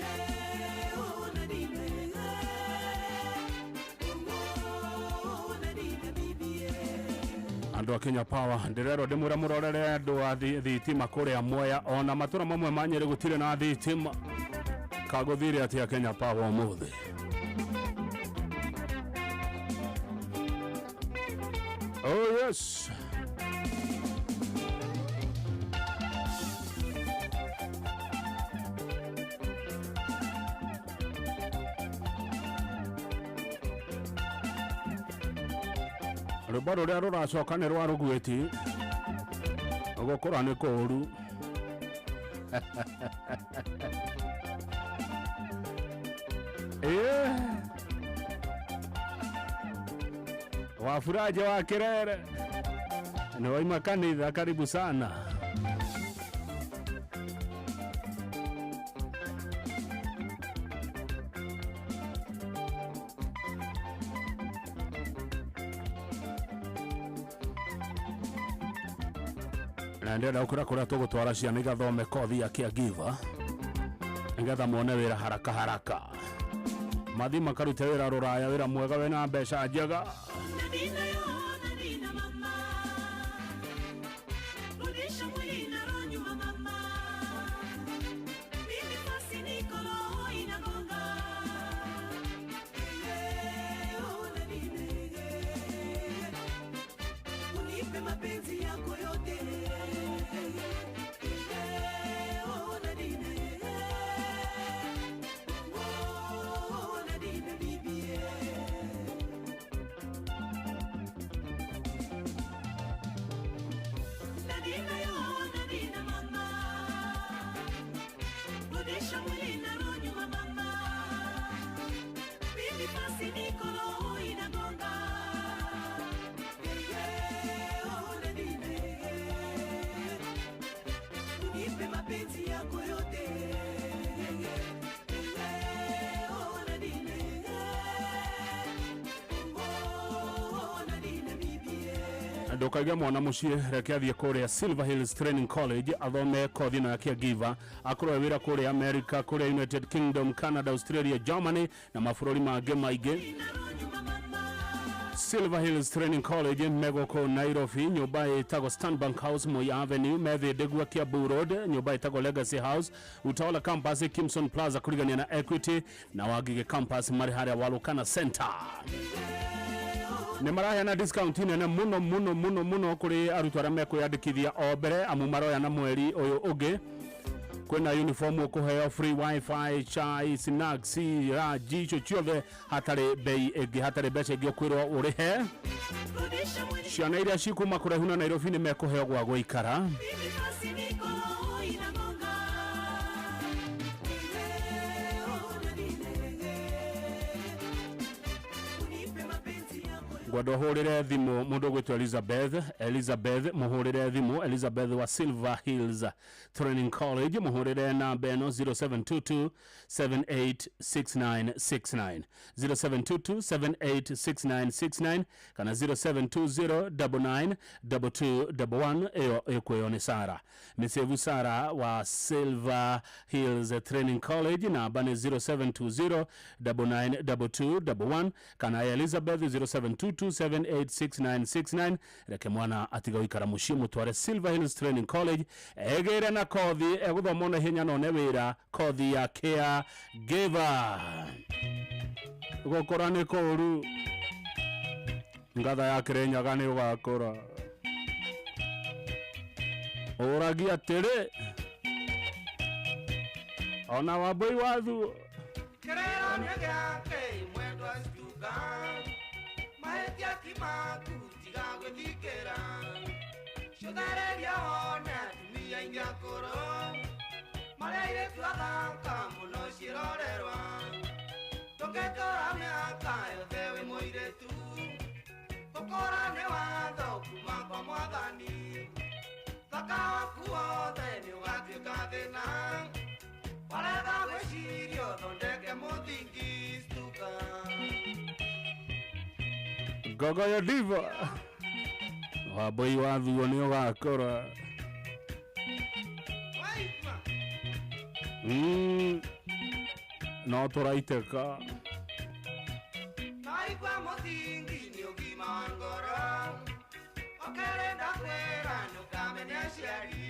Eh, oh, Nadina, eh. Oh, Nadina, bibi, eh. Andũ a Kenya Power ndĩrerwo ndĩmwĩre mũrorere andũ a thitima kũrĩa Mwea ona matũra mamwe ma Nyĩrĩ gũtirĩ na thitima kagũthire atĩa Kenya Power ũmũthĩ. Oh yes. Rwĩmbo rũrĩa rũracoka nĩ rwa rũgwĩti gũkũra nĩ kũũru. Ĩĩ. Wafuraje wa Kirere nĩ waima kanitha, karibu sana. Na ndĩrenda gũkwĩra kũrĩa tũgũtwara ciana igathome kothi ya caregiver nĩgetha mone wĩra haraka haraka, mathi makarute wĩra rũraya, wĩra mwega wĩna mbeca njega. Nadina yo, Nadina mama. Rudisha mwili na roho nyuma mama. Mimi basi niko roho inagonga. Oh, Nadine. Unipe mapenzi yako yote. Oh, Nadine. Oh, Nadine bibi. Nadina yo, Nadina mama. Rudisha mwili na roho nyuma mama. Mimi basi niko roho inagonga. Oh, Nadine. Unipe mapenzi yako yote. Oh, Nadine. Oh, Nadine bibi. Ndũkaige mwana mũciĩ, reke athiĩ kũrĩa Silver Hills Training College athome kothi ĩno ya caregiver, akorwo wĩra kũrĩa America, kũrĩa United Kingdom, Canada, Australia, Germany na mabũrũri mangĩ maingĩ. Silver Hills Training College megũkũ Nairobi, nyũmba ĩtagwo Stanbank House, Moi Avenue, methĩ Kiambu Road, nyũmba ĩtagwo Legacy House, Utawala Campus, Kimson Plaza kũrigania na Equity, na Wangige Campus marĩ harĩa Walukana Center. Nĩ maraheana discount nene mũno mũno mũno mũno kũrĩ arutwo arĩa mekwĩyandĩkithia o mbere, amu maroya na mweri ũyũ ũngĩ. Kwĩna uniform ũkũheo, free wifi, chai, snacks, raji, icio ciothe hatarĩ bei ĩngĩ, hatarĩ mbeca ingĩ ũkwĩrwo ũrĩhe. Rudisha mwili Ciana iria cikuma kũraihu na Nairobi nĩ mekũheo gwa gũikara. Mimi basi niko roho inagonga. Oh, Nadine. Unipe mapenzi yako. Ngwenda ũhũrĩre thimũ mũndũ ũgwĩtwo Elizabeth, Elizabeth mũhũrĩre thimũ, Elizabeth wa Silver Hills Training College, mũhũrĩre namba ĩno 0722 786969, 0722 786969 kana 0720 992211. Ĩyo ĩkwĩyo nĩ Sara Mĩsevu Sara wa Silver Hills Training College, namba nĩ 0720 992211 kana Elizabeth 0722 786969. Reke mwana atiga gũikara mũciĩ, mũtware Silver Hills Training College egĩre na kothi egũthoma na ihenya na one wĩra, kothi ya caregiver. Gũkũra nĩ kũũru, ngatha ya Kĩrĩnyaga nĩ ũgakũra ũragia atĩrĩ ona Wambũi wathuo. Kĩrĩro nĩ gĩake mwendwa cituka mahĩtia ti maku tiga gwĩthikĩra cũthereria wone atumia aingĩ akũrũ marĩa airĩtu athaka mũno ciĩrorerwa ndũngĩtũra mĩaka yothe wĩ mũirĩtu gũkũra nĩ watho kuma kwa mwathani thaka waku wothe nĩ ũgatuĩka thĩna warega gwĩciria ũthondeke mũthingi stuka. Gogo ya diva Wambũi wathuo nĩ ũgakũra. No tũraitĩka. Naigua mũthingi nĩ ũgima wa ngoro ũkĩrĩ ndakwĩra ndũkamene aciari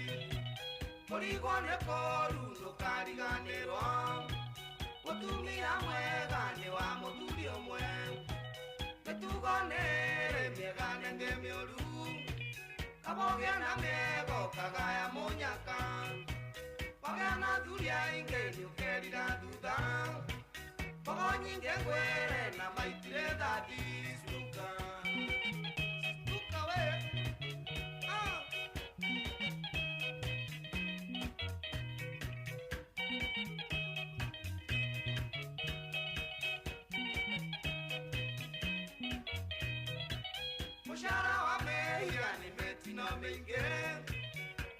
kũrigwo nĩ kũũru ndũkariganĩrwo mũtumia mwega nĩ wa mũthuri ũmwe mĩtugo nĩrĩ mĩega na ĩngĩ mĩũru kabũgĩa na mĩego kagaya mũnyaka wagĩa na athuri aingĩ nĩũkerira thutha mbogo nyingĩ ngwĩre na maitire thathi stuka stuka we. Mũcara wa mehia nĩ mĩtino mĩingĩ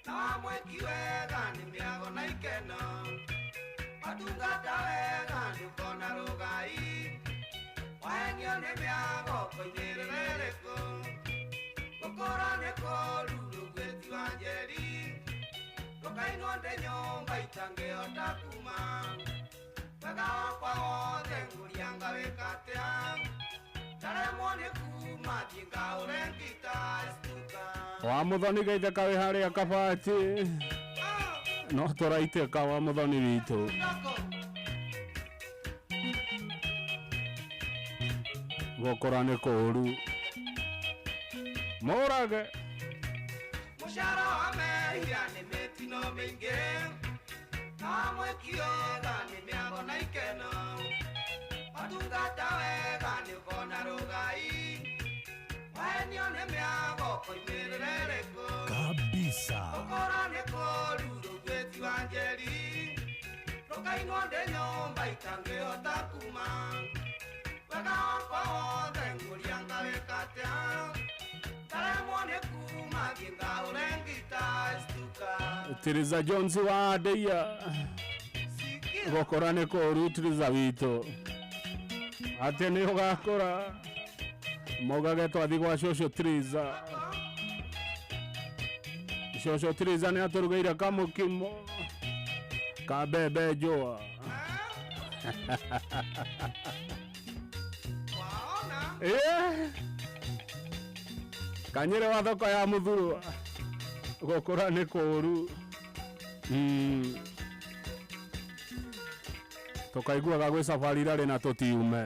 na wa mwĩki wega nĩ mĩago na ikeno watungata wega ndũkona rũgai wahenio nĩ mĩago koinĩrĩre rĩkũ gũkũra nĩ kũũru rũgwĩti wa njeri. ndĩ nyũmba itangĩhota kuma wega wakwa wothe ngũria ngawĩka atĩa ndaremwo nĩ kuma thiĩ ngaũre ngita stuka Wa muthoni geithĩka wĩ harĩa kabati no tũraitĩka wa muthoni witũ. Gũkũra nĩ kũũru mũrage. Mũcara wa mehia nĩ mĩtino mĩingĩ na mwĩki wega nĩ mĩago na ikeno watungata wega nĩ ũkona rũgai wahenio nĩ mĩago koimĩrĩre rĩkũ Kabisa. Gũkũra nĩ kũũru rũgwĩti wa njeri rũkainwo ndĩ nyũmba itangĩhota kuma wega wakwa wothe ngũria ngawĩka atĩa ndaremwo nĩ kuma thiĩ ngaũre ngita stuka. Tiriza Jones wa ndeia gũkũra nĩ kũũru Tiriza witũ atĩ nĩ ũgakũra maugage twathi gwa cũcũ Tiriza. Cũcũ Tiriza nĩ atũrugĩire kamũkimo ka mbembe njũa. Kanyĩrĩ wa thoko ya Mũthurwa gũkũra nĩ kũũru. Tũkaiguaga gwĩ safari irarĩ na tũtiume.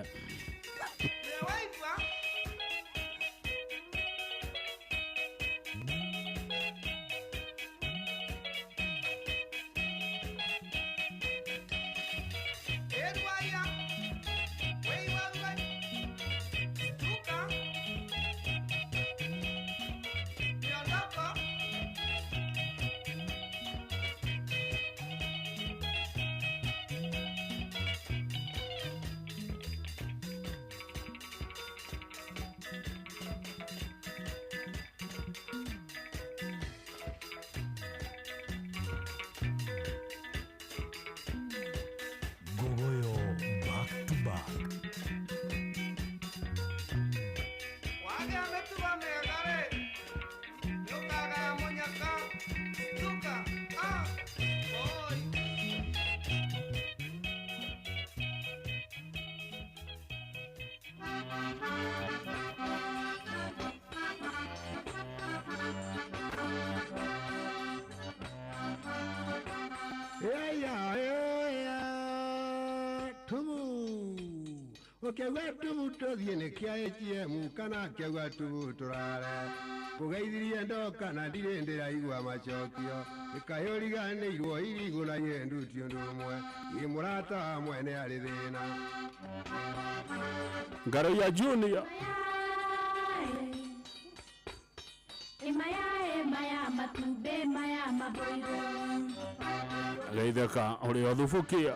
Gogoyo back to back. Wagĩa mĩtugo mĩega rĩ nĩũkagaya mũnyaka stuka oi. Ũkĩauga tubu tũthiĩ nĩ kĩa ATM kana akĩauga tubu tũrare kũgeithirie ndoka na ndirĩ ndĩraigua macokio ĩkayũriganĩirwo irigũ na nyendu ti ũndũ ũmwe ĩ mũrata wa mwene arĩ thĩna. Ngaroia Junior. Maya maya matumbĩ maya maboiro. Geithĩka ũrĩ o thubukia.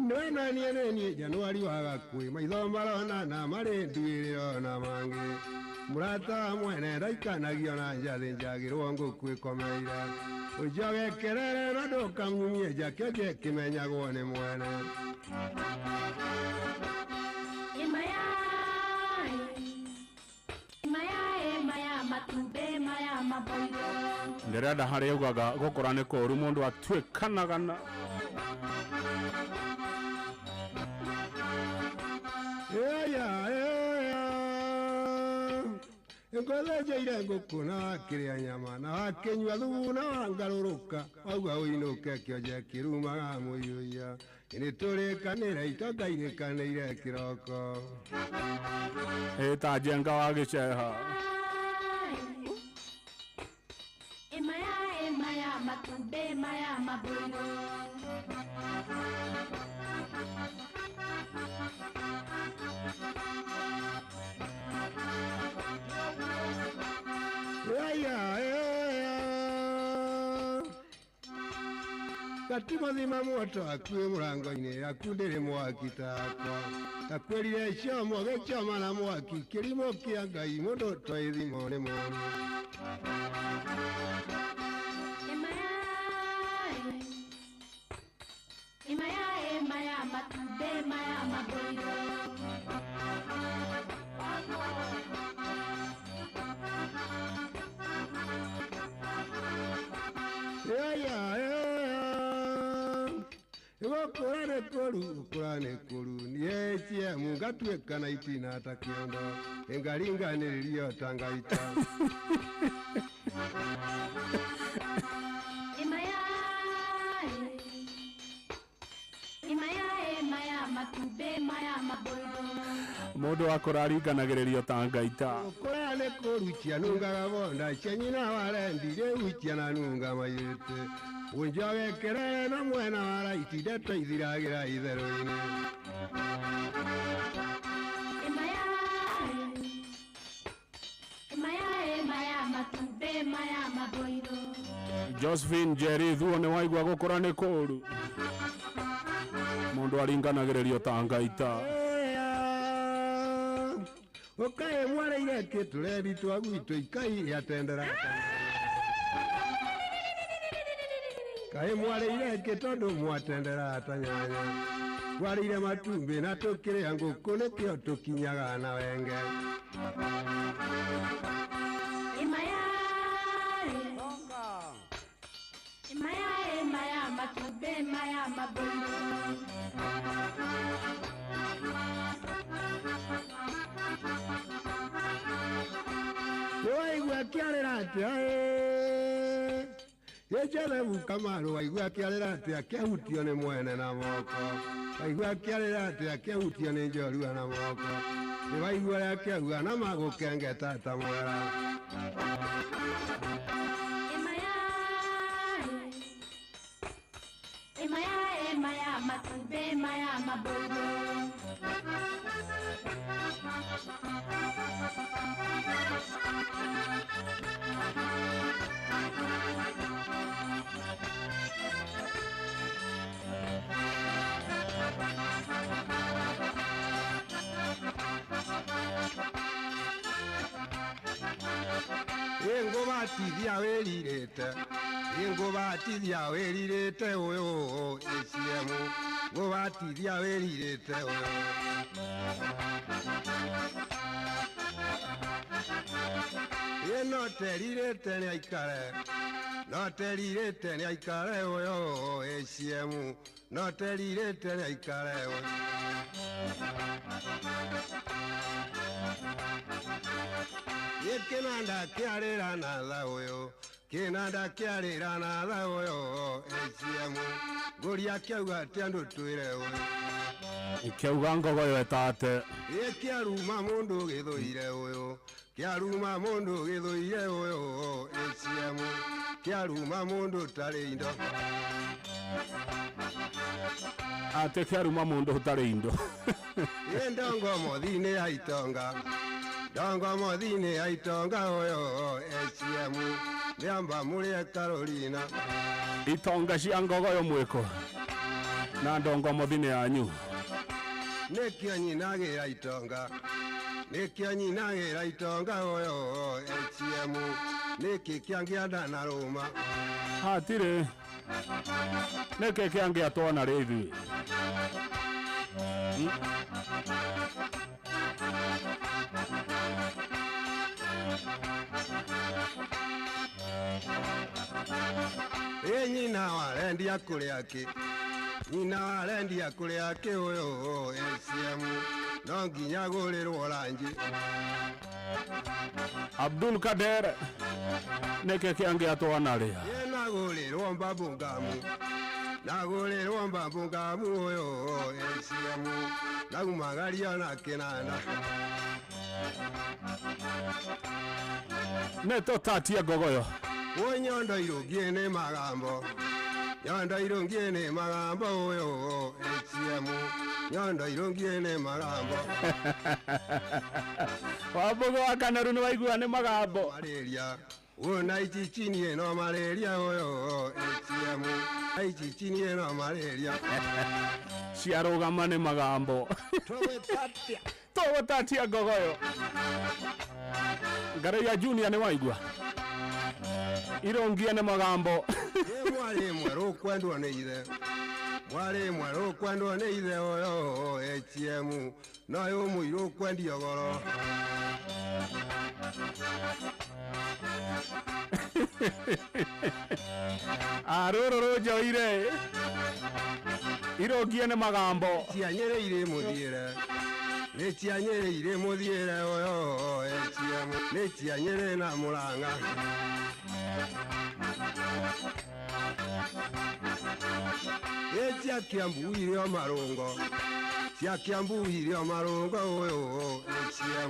Nĩwenanie nĩniĩ Januari wa gakuĩ maitho marona na marĩ nduĩrĩro na mangĩ mũrata wa mwene ndaikanagio na njathĩ njagĩrwo ngũkũ ĩkomeire ũnjoge kerere na ndũkang'umie njakĩ kĩmenyagwo nĩ mwene. Maya maya maya matumbĩ maya maboiro. Ndĩrenda harĩa augaga gũkũra nĩ kũũru mũndũ atuĩkanaga na Ngũthĩnjĩire ngũkũ na wakĩrĩa nyama na wakĩnyua thubu na wangarũrũka wauga ũinũke kĩonje kĩrumaga mũiyũiya nĩ tũrĩkanĩre itonga irĩkanĩire kĩroko. Ĩta Njenga wa gĩceha. Maya maya matumbĩ maya maboiro. Katimothi mamoto akuĩ mũrango-inĩ akundĩrĩ mwaki takwa takwĩrire ciomo gĩchoma na mwaki kĩrimũ kĩa Ngai mũndũ toĩ thimo nĩ mũru. Gũkũra nĩ kũru, gũkũra nĩ kũru, niĩ HM ngatuĩka na itina ta kĩondo, ngaringanĩrĩrio ta ngaita. Mundu akora aringanagĩrĩrio ta ngaita. Gũkũra nĩ kũru, cianungaga bonda, cia nyina warendi, rĩu ciananunga mairĩte. Unjogekere na mwena wa raiti, ndeto ithiragĩra itherũ-inĩ. Josephine Njeri thuo nĩ waigua gũkũra nĩ kũru. Mundu aringanagĩrĩrio ta ngaita. Ũkaĩ mwareire kĩ tũrendi twa gwitũ ikai rĩatendera. Kaĩ mwareire kĩ tondũ mwatendera ta nyanya. Twarĩire matumbĩ na tũkĩrĩa ngũkũ nĩkĩo tũkinyaga na wenge. Waigua akĩarĩra atĩa ĩ? Joseph Kamaru waigua akĩarĩra atĩa akĩhutio nĩ mwene na moko. Waigua akĩarĩra atĩa akĩhutio nĩ njorua na moko. Nĩ waigua ũrĩa akĩauga na magũkengeta ta mwera. Ingũbatithia wĩrirĩte, ingũbatithia wĩrirĩte ũyũ HM, ngũbatithia wĩrirĩte ũyũ. Ĩ no terirĩte nĩ aikare, no terirĩte nĩ aikare ũyũ HM, no terirĩte nĩ aikare ũyũ. Kĩnanda kĩarĩra na tha ũyũ, kĩnanda kĩarĩra na tha ũyũ HM, ngũria kĩauga atĩ andũ twĩre ũyũ. Kĩauga ngogoyo ĩtate. Ĩ kĩaruma mũndũ gĩthũire ũyũ, kĩaruma mũndũ gĩthũire ũyũ HM, kĩaruma mũndũ ũtarĩ indo. Atĩ kĩaruma mũndũ ũtarĩ indo. Ĩ ndongo mothi-inĩ ya itonga, ndongo mothi-inĩ ya itonga ũyũ HM, nĩamba mũrĩe Carolina. Itonga cia ngogoyo mwĩkũ na ndongo mothi-inĩ yanyu. Nĩkĩo nyinagĩra itonga, nĩkĩo nyinagĩra itonga ũyũ HM, nĩkĩ kĩangĩanda na rũma. Hatirĩ. Nĩkĩ kĩangĩatwo na rĩ ithuĩ? Ĩ nyina warendia kũrĩa kĩ, nyina warendia kũrĩa kĩ ũyũ HM, no nginya gũrĩrwo ranji. Abdul Kader nĩkĩ kĩangĩatwo na rĩ? Ĩ nagũrĩrwo mbabũngamu, nagũrĩrwo mbabũngamu ũyũ HM, naumagario na kĩnanda. Nĩ tũtatie ngogoyo. Ũ nyondo irũngiĩ nĩ magambo, nyondo irũngiĩ nĩ magambo ũyũ HM, nyondo irũngiĩ nĩ magambo. Wambũgũ wa Kanaru nĩ waigua nĩ magambo. Malaria, wona ici chini ĩno malaria ũyũ HM, ici chini ĩno malaria. Ciarũgama nĩ magambo. Tũgũtatia ngogoyo. Ngarĩia Junior nĩ waigua. Irongia nĩ magambo. Ĩ mwarĩ mwerũ kwendwo nĩ ithe, mwarĩ mwerũ kwendwo nĩ ithe ũyũ HM, no ũyũ mũirũ kwendio goro. Rũrũ rũnjoire irũngie nĩ magambo. Cia Nyĩrĩ irĩ mũthiĩre, nĩ cia Nyĩrĩ irĩ mũthiĩre ũyũ, nĩ cia Nyĩrĩ na Mũrang'a. Nĩ cia Kiambu irĩ o marũngo, cia Kiambu irĩ o marũngo ũyũ, nĩ cia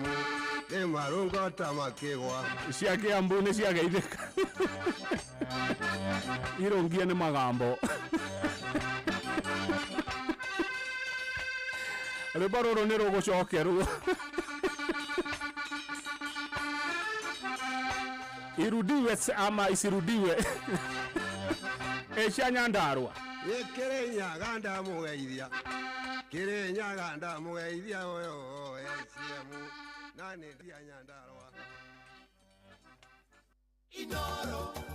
nĩ marũngo ta makĩgwa. Cia Kiambu nĩ ciageithĩka irũngie nĩ magambo. Rwĩmbo rũrũ nĩ rũgũcokerwo. Irudiwe ama isirudiwe. Cia Nyandarua. Ĩ Kĩrĩnyaga ndamũgeithia, Kĩrĩnyaga ndamũgeithia ũyũ, eciemu na nĩ cia Nyandarua.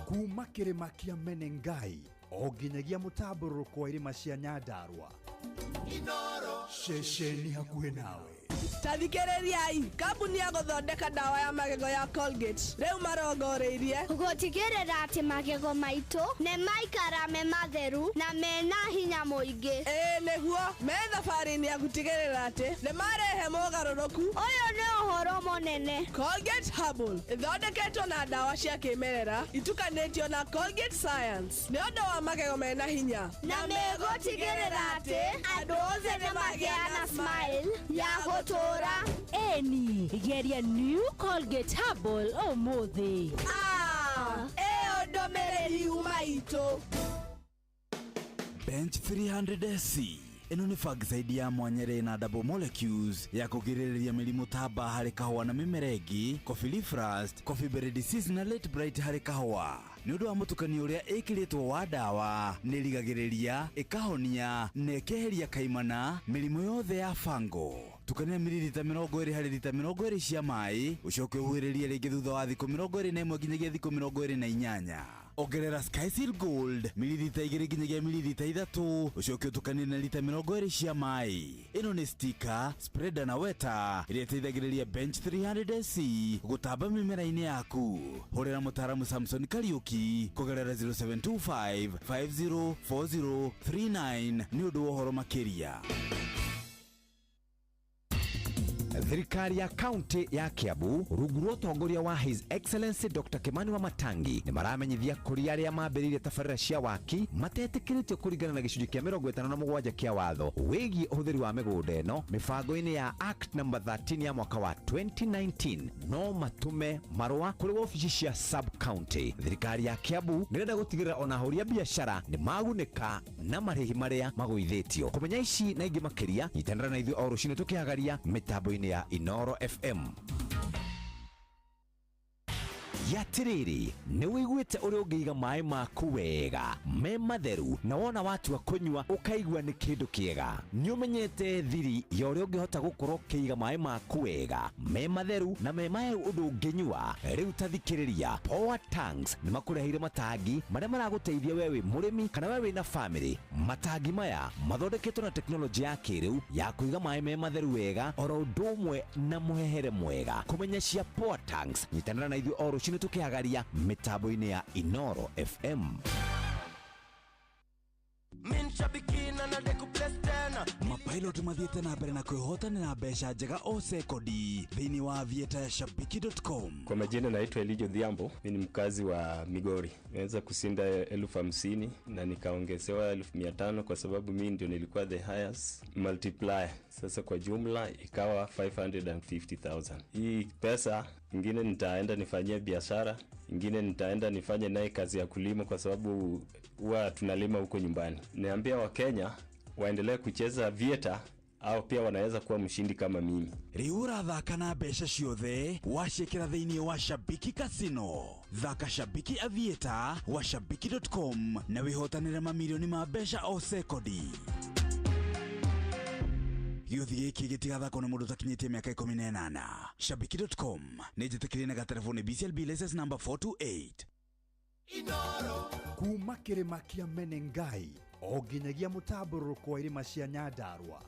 Kuma kĩrĩma kĩa Menengai o nginyagia mũtambũrũko wa irĩma cia Nyandarua, ceceni hakuhĩ nawe. Tathikĩrĩriai, kambuni ya gũthondeka ndawa ya magego ya Colgate rĩu marongoreirie gũtigĩrĩra atĩ magego maitũ nĩ maikara me matheru na mena hinya mũingĩ. Ĩĩ nĩguo, me thabarĩ-inĩ ya gũtigĩrĩra atĩ nĩ marehe mogarũrũku. Ũyũ nĩ ũhoro mũnene. Colgate Herbal ĩthondeketwo na ndawa cia kĩmerera itukanĩtio na Colgate Science nĩ ũndũ wa magego mena hinya, na megũtigĩrĩra atĩ andũ othe nĩ magĩa na smile ya gũtũra. Eni, geria New Colgate Herbal ũmũthĩ. Ĩyo ndũmĩrĩri yuma itũ. Bench 300 SC ĩno nĩ fungicide ya mwanya ĩrĩ na double molecules ya kũgirĩrĩria mĩrimũ ta mbaa harĩ kahũa na mĩmera ĩngĩ, coffee leaf rust, coffee berry disease na late blight harĩ kahũa. Nĩ ũndũ wa mũtukanio ũrĩa ĩkĩrĩtwo wa ndawa, nĩ ĩrigagĩrĩria, ĩkahonia na ĩkeheria kaimana mĩrimũ yothe ya fango. Tukania mililita 20 harĩ lita 20 cia maĩ, ũcoke ũhuhĩrĩrie rĩngĩ thutha wa thikũ 21 nginyagia thikũ 28. Ongerera Skyseal Gold mililita 2 nginyagia mililita 3, ũcoke ũtukanie na lita 20 cia maĩ. Ĩno nĩ stika, spreader na weta ĩrĩa ĩteithagĩrĩria Bench 300 SC gũtamba mĩmera-inĩ yaku. Hũrĩra mũtaaramu Samson Kariuki kũgerera 0725 504039 nĩ ũndũ wa ũhoro makĩria. Thirikari ya kaunti ya Kiambu rungu rwa ũtongoria wa His Excellency Dr. Kimani Wamatangi nĩ maramenyithia kũrĩ arĩa mambĩrĩirie tabarĩra cia waki matetĩkĩrĩtio kũringana na gĩcunjĩ kĩa 57 kĩa watho wĩgiĩ ũhũthĩri wa mĩgũnda ĩno mĩbango-inĩ ya Act number 13 ya mwaka wa 2019 no matume marũa kũrĩ wabici cia sub county. Thirikari ya Kiambu nĩrenda gũtigĩrĩra ona ahũri a biacara nĩ magunĩka na marĩhi marĩa magũithĩtio. Kũmenya ici na ingĩ makĩria nyitanĩra na ithuĩ o rũcinĩ tũkĩhagaria mĩtambo-inĩ ya Inoro FM. Yatiriri, nĩ wĩiguĩte ũrĩa ũngĩiga maĩ maku wega me matheru na wona watua kũnyua ũkaigua nĩ kĩndũ kĩega. Nĩ ũmenyete thiri ya ũrĩa ũngĩhota gũkorwo ũkĩiga maĩ maku wega me matheru na me mahehu ũndũ ũngĩnyua. Rĩu ta thikĩrĩria, Power Tanks nĩ makũreheire matangi marĩa maragũteithia we wĩ mũrĩmi kana we wĩna family. Matangi maya mathondeketwo na tekinoronjĩ ya kĩrĩu ya kũiga maĩ me matheru wega oro ũndũ ũmwe na mũhehere mwega. Kũmenya cia Power Tanks, nyitanĩra na ithuĩ o rũcinĩ tũkĩhagaria mĩtambo-inĩ ya Inoro FM. Mapilot mathiĩte na mbere na kwĩhotanĩra mbeca njega o sekondi thĩinĩ wa aviator ya shabiki.com. Kwa majina naitwa Elijo Dhiambo, mimi ni mkazi wa Migori. Nimeweza kushinda 50,000 na nikaongezewa 500,000 kwa sababu mimi ndio nilikuwa the highest multiplier. Sasa kwa jumla ikawa 550,000. Hii pesa ingine nitaenda nifanyie biashara, ingine nitaenda nifanye naye kazi ya kulima kwa sababu huwa tunalima huko nyumbani. Niambia Wakenya waendelee kucheza Aviator au pia wanaweza kuwa mshindi kama mimi. Rĩu ũrathaka na mbeca ciothe waciĩkĩra thĩinĩ wa Shabiki Casino. Thaka Shabiki Aviator wa shabiki.com na wĩhotanĩre mamirioni ma mbeca o sekondi. Gĩũthi gĩkĩ gĩtigathakwo nĩ mũndũ ũtakinyĩtie mĩaka 18. Shabiki.com nĩ njĩtĩkĩrie na gatelefoni BCLB license number 428. Kuma kĩrĩma kĩa Menengai o nginyagia mũtambũrũko wa irĩma cia Nyandarua.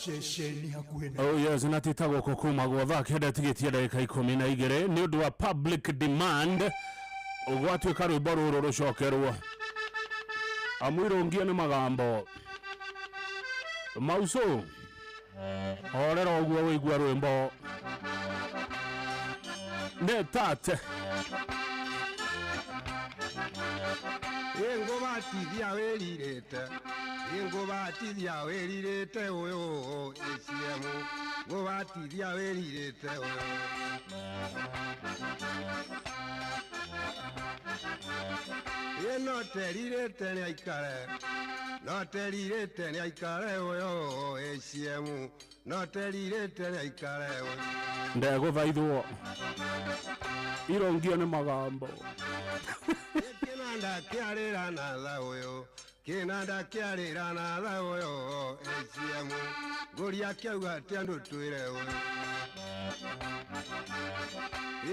Ceceni hakuhĩ na Oh yes, na tita gũkũ kumagwo thaa kenda tigĩtie ndagĩka 12 nĩ ũndũ wa public demand ũgwatuĩka rwĩmbo rũrũ rũcokerwo amwirũngie nĩ magambo mausu horera ũguo wĩigua rwĩmbo nĩ tate Ingũbatithia wĩrirĩte ingũbatithia wĩrirĩte ũyũ ACM ngũbatithia wĩrirĩte ũyũ ĩ no terirĩte nĩ aikare no terirĩte nĩ aikare ũyũ ACM no terirĩte nĩ aikare ũyũ ndegũthaithwo irongio nĩ magambo kĩnanda kĩarĩra na tha ũyũ kĩnanda kĩarĩra na tha ũyũ ACM ngũria kĩauga atĩ andũ twĩre ũyũ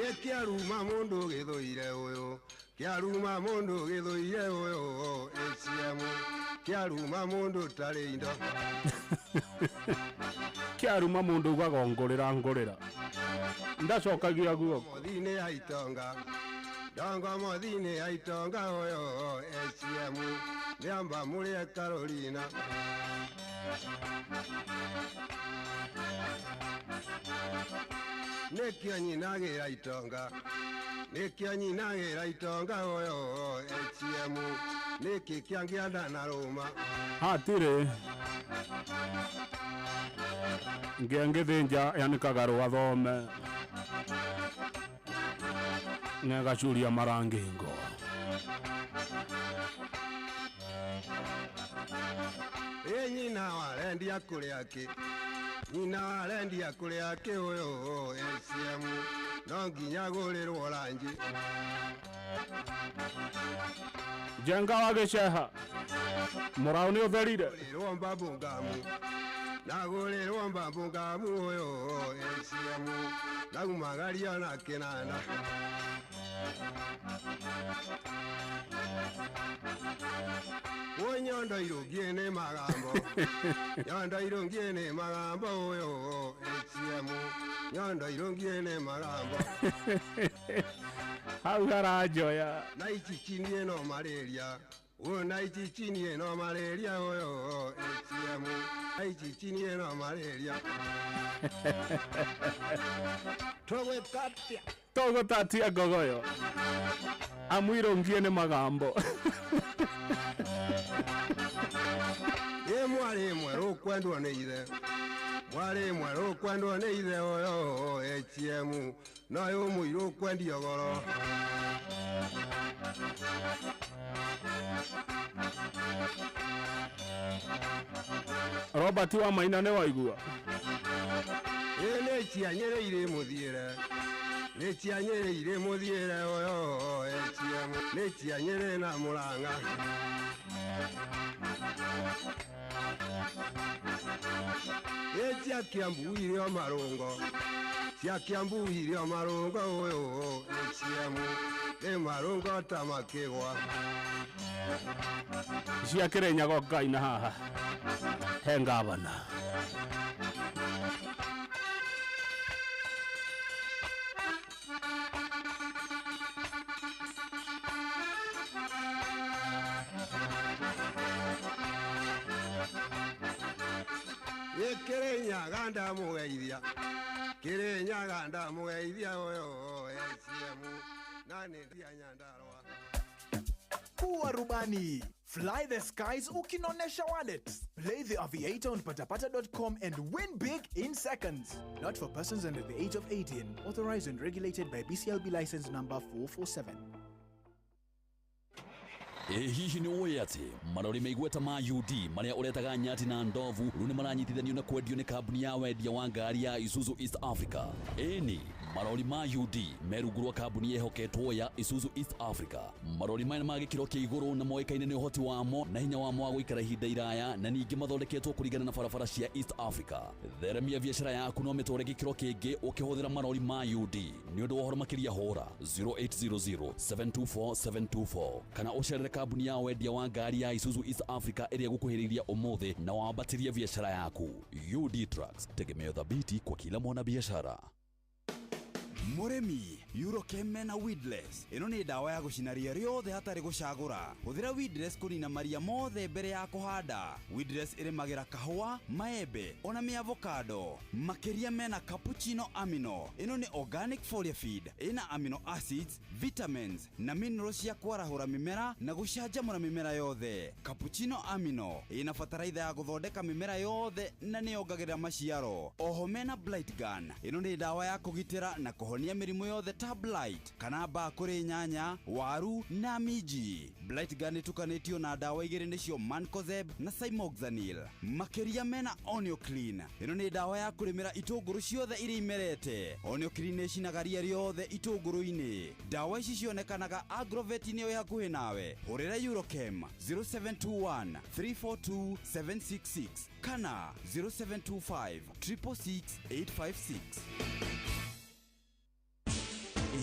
ĩ kĩaruma mũndũ gĩthũire ũyũ kĩaruma mũndũ gĩthũire ũyũ ACM kĩaruma mũndũ tarĩ indo kĩaruma mũndũ ugaga ngũrĩra ngũrĩra ndacokagia guoko mothini ya itonga ndongo mothini ya itonga ũyũ ACM nĩamba mũrĩe Carolina nĩkĩo nyinagĩra itonga nĩkĩo nyinagĩra itonga ũyũ ACM nĩkĩ kĩangĩanda na rũma hatirĩ ngĩangĩthĩnja yanĩkaga rũa thome ng'egacuria marangingo ĩ nyina warendia kũrĩa kĩ nyina warendia kũrĩa kĩ ũyũ ACM no nginya gũrĩrwo ranji njenga wa gĩceha mũraũ nĩ ũtherire gũrĩrwo mbambũngamu nagũrĩrwo mbambũngamu ũyũ ACM naumagario na kĩnanda Nyondo irũngie nĩ magambo nyondo irũngie nĩ magambo ũyũ ACM nyondo irũngie nĩ magambo hau haranjoya na ichichinie no malaria ũyũ na ichichinie no malaria ũyũ ACM na ichichinie no malaria tũgwĩtatia tũgũtatia ngogoyo amwirũngie nĩ magambo ĩ mwarĩ mwerũ kwendwo nĩ ithe mwarĩ mwerũ kwendwo nĩ ithe ũyũ ACM no yũ mũirũ kwendio goro Robert wa Maina nĩ waigua ĩ nĩ cianyĩrĩire mũthiĩre nĩ cianyĩrĩire mũthiĩre ũyũ ACM nĩ cianyĩrĩ na Mũrang'a ĩ cia Kiambu irio marũngo cia Kiambu irio marũngo ũyũ ACM nĩ marũngo ta makĩgwa cia Kĩrĩnyaga Ngai na haha he ngavana ĩ Kĩrĩnyaga ndamũgeithia Kĩrĩnyaga ndamũgeithia ũyũ ACM na nĩ ndia Nyandarũa Kuwa rubani. Fly the skies ukinonesha wallet. Play the Aviator on patapata.com and win big in seconds. Not for persons under the age of 18. Authorized and regulated by BCLB license number 447. Ĩ hihi nĩ ũĩ atĩ marori meigweta ma UD marĩa ũretaga nyati na ndovu rĩu nĩ maranyitithanio na kwendio nĩ kambuni ya wendia wa ngari ya Isuzu East Africa. Ĩni Marori ma UD me rungu rwa kambuni yehoketwo ya Isuzu East Africa. Marori maya ma gĩkĩro kĩa igũrũ na moĩkaine nĩ ũhoti wamo na hinya wamo wa gũikara ihinda iraya, na ningĩ mathondeketwo kũringana na barabara cia East Africa. Theremia biacara yaku no mĩtware gĩkĩro kĩngĩ ũkĩhũthĩra marori ma UD. Nĩ ũndũ wa ũhoro makĩria hũra 0800 724 724 kana ũcerere kambuni ya wendia wa ngari ya Isuzu East Africa ĩrĩa ĩgũkuhĩrĩiria ũmũthĩ na wambatĩrie biacara yaku. UD Trucks, tegemeo thabiti kwa kila mwanabiashara. Mũrĩmi, Eurochem mena weedless. Ĩno nĩ ndawa ya gũcina ria rĩothe hatarĩ gũcagũra. Hũthĩra weedless kũnina maria mothe mbere ya kũhanda. Weedless ĩrĩmagĩra kahũa, maembe ona mĩavocado. Makĩria mena cappuccino amino. Ĩno nĩ organic foliar feed. Ĩna amino acids, vitamins na minerals cia kwarahũra mĩmera na gũcanjamũra mĩmera yothe. Cappuccino amino ĩna bataraitha ya gũthondeka mĩmera yothe na nĩyongagĩrĩra maciaro. Oho mena blight gun. Ĩno nĩ ndawa ya kũgitĩra na kũhonia mĩrimũ yothe ta blight kana mbaa kũrĩ nyanya, waru na minji. Blight gun ĩtukanĩtio na ndawa igĩrĩ nĩcio Mancozeb na Cymoxanil. Makĩria mena Onioclean. Ĩno nĩ ndawa ya kũrĩmĩra itũngũrũ ciothe iria imerete. Onioclean ĩcinaga ria rĩothe itũngũrũ-inĩ. Ndawa ici cionekanaga agrovet-inĩ ĩ hakuhĩ nawe. Hũrĩra Eurochem 0721 342 766 kana 0725 666 856.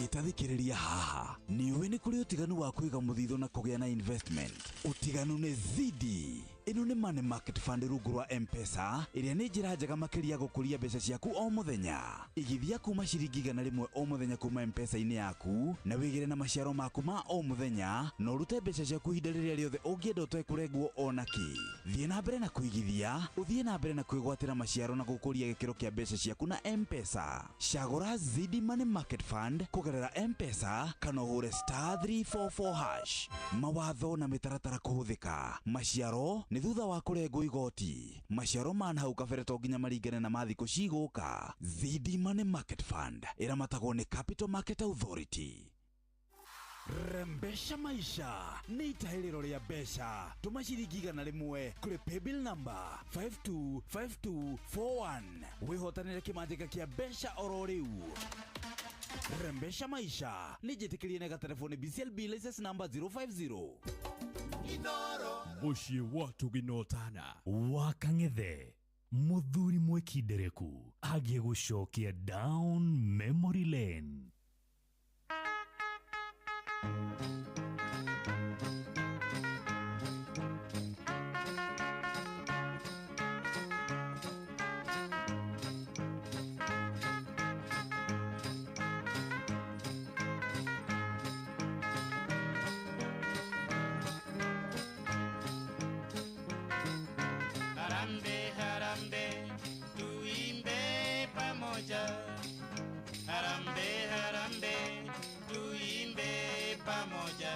Ĩtathikĩrĩria haha nĩ ũĩ nĩ kũrĩ ũtiganu wa kũiga mũthithũ na kũgĩa na investment. Ũtiganu nĩ zidi. Ĩno nĩ money market fund rungu rwa M-Pesa ĩrĩa nĩ njĩra njega makĩria gũkũria mbeca ciaku o mũthenya. Igithia kuma ciringi 100 o mũthenya kuma M-Pesa-inĩ yaku na wĩgĩre na maciaro maku ma o mũthenya na ũrute mbeca ciaku ihinda rĩrĩa rĩothe ũngĩenda ũtekũrengwo ona kĩ. Thiĩ na mbere na kũigithia, ũthiĩ na mbere na kwĩgwatĩra maciaro na gũkũria gĩkĩro kĩa mbeca ciaku na M-Pesa. Cagũra Zidi Money Market Fund kũgerera M-Pesa kana ũhũre *344#. Mawatho na mĩtaratara kũhũthĩka. Maciaro nĩ thutha wa kũrengwo igoti. Maciaro ma nahau kabere to nginya maringane na mathikũ cigũka. Zidi Money Market Fund ĩramatagwo nĩ Capital Market Authority. Rembesha maisha nĩ itahĩrĩro rĩa mbeca. Tũma ciringi 100 kũrĩ paybill number 525241 wĩhotanĩre kĩmanjĩka kĩa mbeca oro rĩu. Rembesha maisha nĩ njĩtĩkĩrie na gatelefoni BCLB license number 050. Mũciĩ wa tũginotana wa Kang'ethe, mũthuri mwĩkindereku agĩgũcokia down memory lane. Harambe, harambe, tuimbe pamoja. Harambe, harambe, tuimbe pamoja.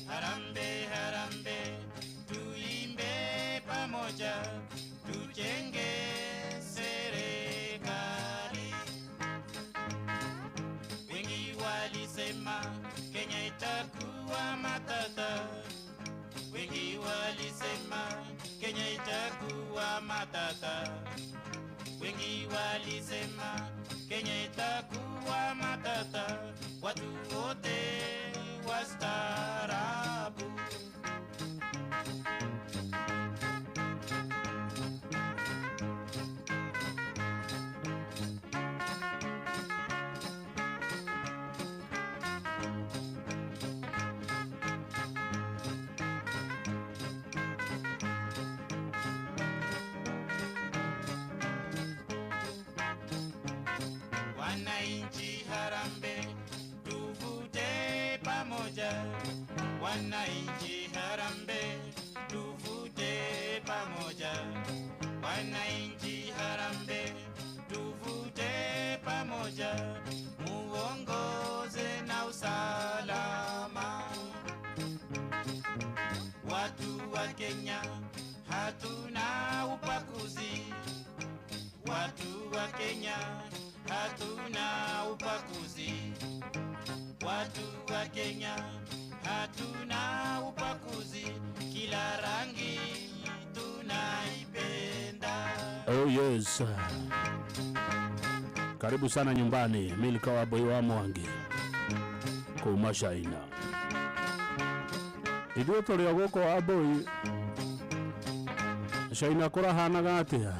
Harambe, harambe, tuimbe pamoja. Tujenge serikali. Wengi walisema Kenya itakuwa matata. Wengi walisema Kenya itakuwa matata. Wengi walisema Kenya itakuwa matata. Watu wote wastaarabu. Wananchi harambe, tuvute pamoja. Wananchi harambe, tuvute pamoja. Wananchi harambe, tuvute pamoja. Muongoze na usalama. Watu wa Kenya hatuna ubaguzi. Watu wa Kenya hatuna ubaguzi. Watu wa Kenya hatuna ubaguzi. Kila rangi tunaipenda. Oh yes. Karibu sana nyumbani, Milka wa Boy wa Mwangi kuma China. Ithuĩ tũrĩ o gũkũ Wambui. China kũrahanaga atĩa?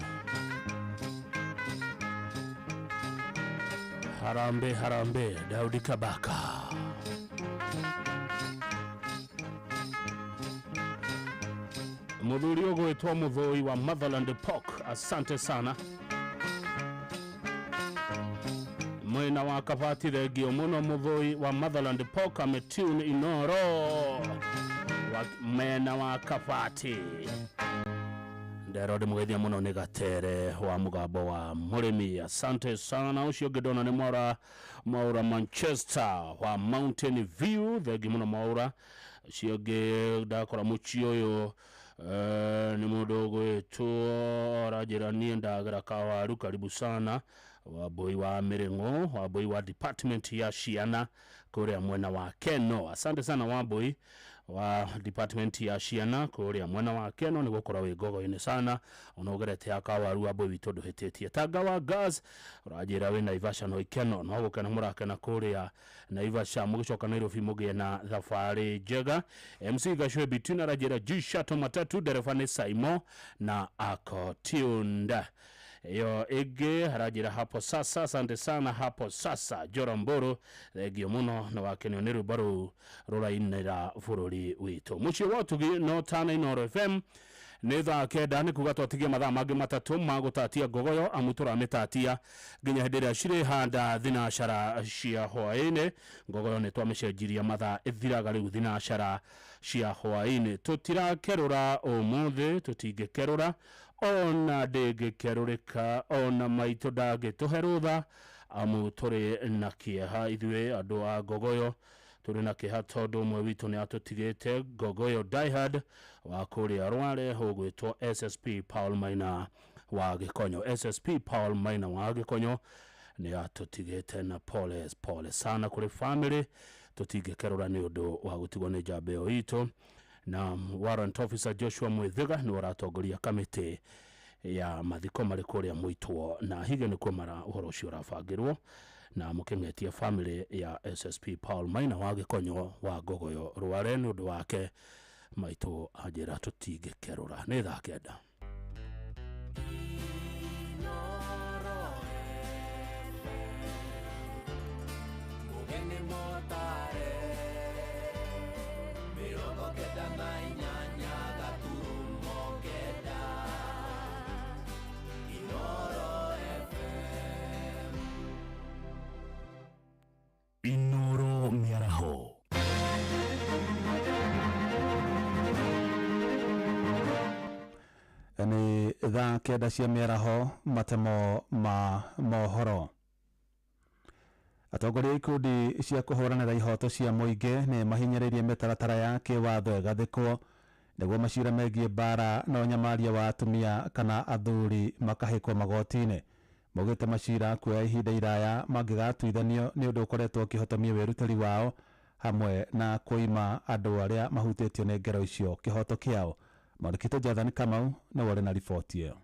Harambe harambe, Daudi Kabaka. Muthuri ũgwĩtwo Mũthũi wa Motherland Pork, asante sana. Mwena wa Kabati, thengio mũno Mũthũi wa Motherland Pork ametune Inoro wa mwena wa Kabati. Ndero ndĩmũgeithia mũno nĩ Gatere wa mũgambo wa mũrĩmi, asante sana. Ũcio ũngĩ ndona nĩ Mwaura Manchester wa Mountain View, thengi mũno Mwaura. Ũcio ũngĩ ndakora mũciĩ ũyũ nĩ mũndũ ũgwĩtwo aranjĩra niĩ ndagĩra kawaru, karibu sana Wambui wa Mĩrĩng'ũ, Wambui wa department ya ciana kũrĩa mwena wa Keno. Asante sana Wambui wa department ya ciana kũrĩa mwena wa Keno, nĩ gũkorwo wĩ ngogo-inĩ sana ona ũgerete ya kawaru Wambui witũ ndũhĩtĩtie. Tanga wa gas ũranjĩra wĩ Naivasha no ikeno, no gũkena mũrakena kũrĩa Naivasha, mũgĩcoka Nairobi mũgĩe na thabarĩ njega. MC Gacwe Between aranjĩra G Shato matatu, ndereba nĩ Saimo na ako tuned. Iyo ĩngĩ aranjĩra hapo sasa, asante sana hapo sasa Jora Mburu, thengio mũno na wakenio nĩ rwĩmbo rũu rũrainĩra bũrũri witũ. Mũciĩ wa ũtugi no tana Inoro FM nĩ thaa 9, nĩ kuga twatigia mathaa mangĩ 3 ma gũtatia ngogoyo, amu tũramĩtatia nginya hĩndĩ ĩrĩa cirĩhanda thinacara cia hwaĩ-inĩ. Ngogoyo nĩ twamĩcenjirie mathaa, ĩthiraga rĩu thinacara cia hwaĩ-inĩ. Tũtirakerũra ũmũthĩ, tũtingĩkerũra ona ndĩngĩkerũrĩka, ona maitũ ndangĩtũhe rũtha, amu tũrĩ na kĩeha ithuĩ andũ a ngogoyo, tũrĩ na kĩeha tondũ ũmwe witũ nĩ atũtigĩte. Ngogoyo diehard wa kũrĩa Rware ũgwĩtwo SSP Paul Maina wa Gĩkonyo. SSP Paul Maina wa Gĩkonyo nĩ atũtigĩte, na pole pole sana kũrĩ family, tũtingĩkerũra nĩ ũndũ wa gũtigwo nĩ njamba ĩyo itũ. Na Warrant Officer Joshua Mwithiga nĩ ũratongoria kamĩtĩ ya mathiko marĩ kũrĩa Mũitwo na Hige, nĩkuo mara ũhoro ũcio ũrabangĩrwo, na mũkĩng'etie family ya SSP Paul Maina wa Gĩkonyo wa Ngogoyo Rware nĩ ũndũ wake maitũ anjĩra tũtingĩkerũra. Nĩ thaa 9. Mũgeni mũtare 98.9 Inoro FM. Inoro mĩaraho. Nĩ thaa 9 cia mĩaraho, matemo ma mohoro. Atongoria a ikundi cia kũhũranĩra ihoto cia mũingĩ nĩ mahinyĩrĩirie mĩtaratara ya kĩwatho ĩgathĩkwo nĩguo macira megiĩ mbara na ũnyamaria wa atumia kana athuri makahĩkwo magoti-inĩ. Maugĩte macira kuoya ihinda iraya mangĩgatuithanio nĩ ũndũ ũkoretwo ũkĩhotomia wĩrutĩri wao hamwe na kũima andũ arĩa mahutĩtio nĩ ngero icio kĩhoto kĩao. Mwandĩki Jathani Kamau nĩwe ũrĩ na riboti ĩyo.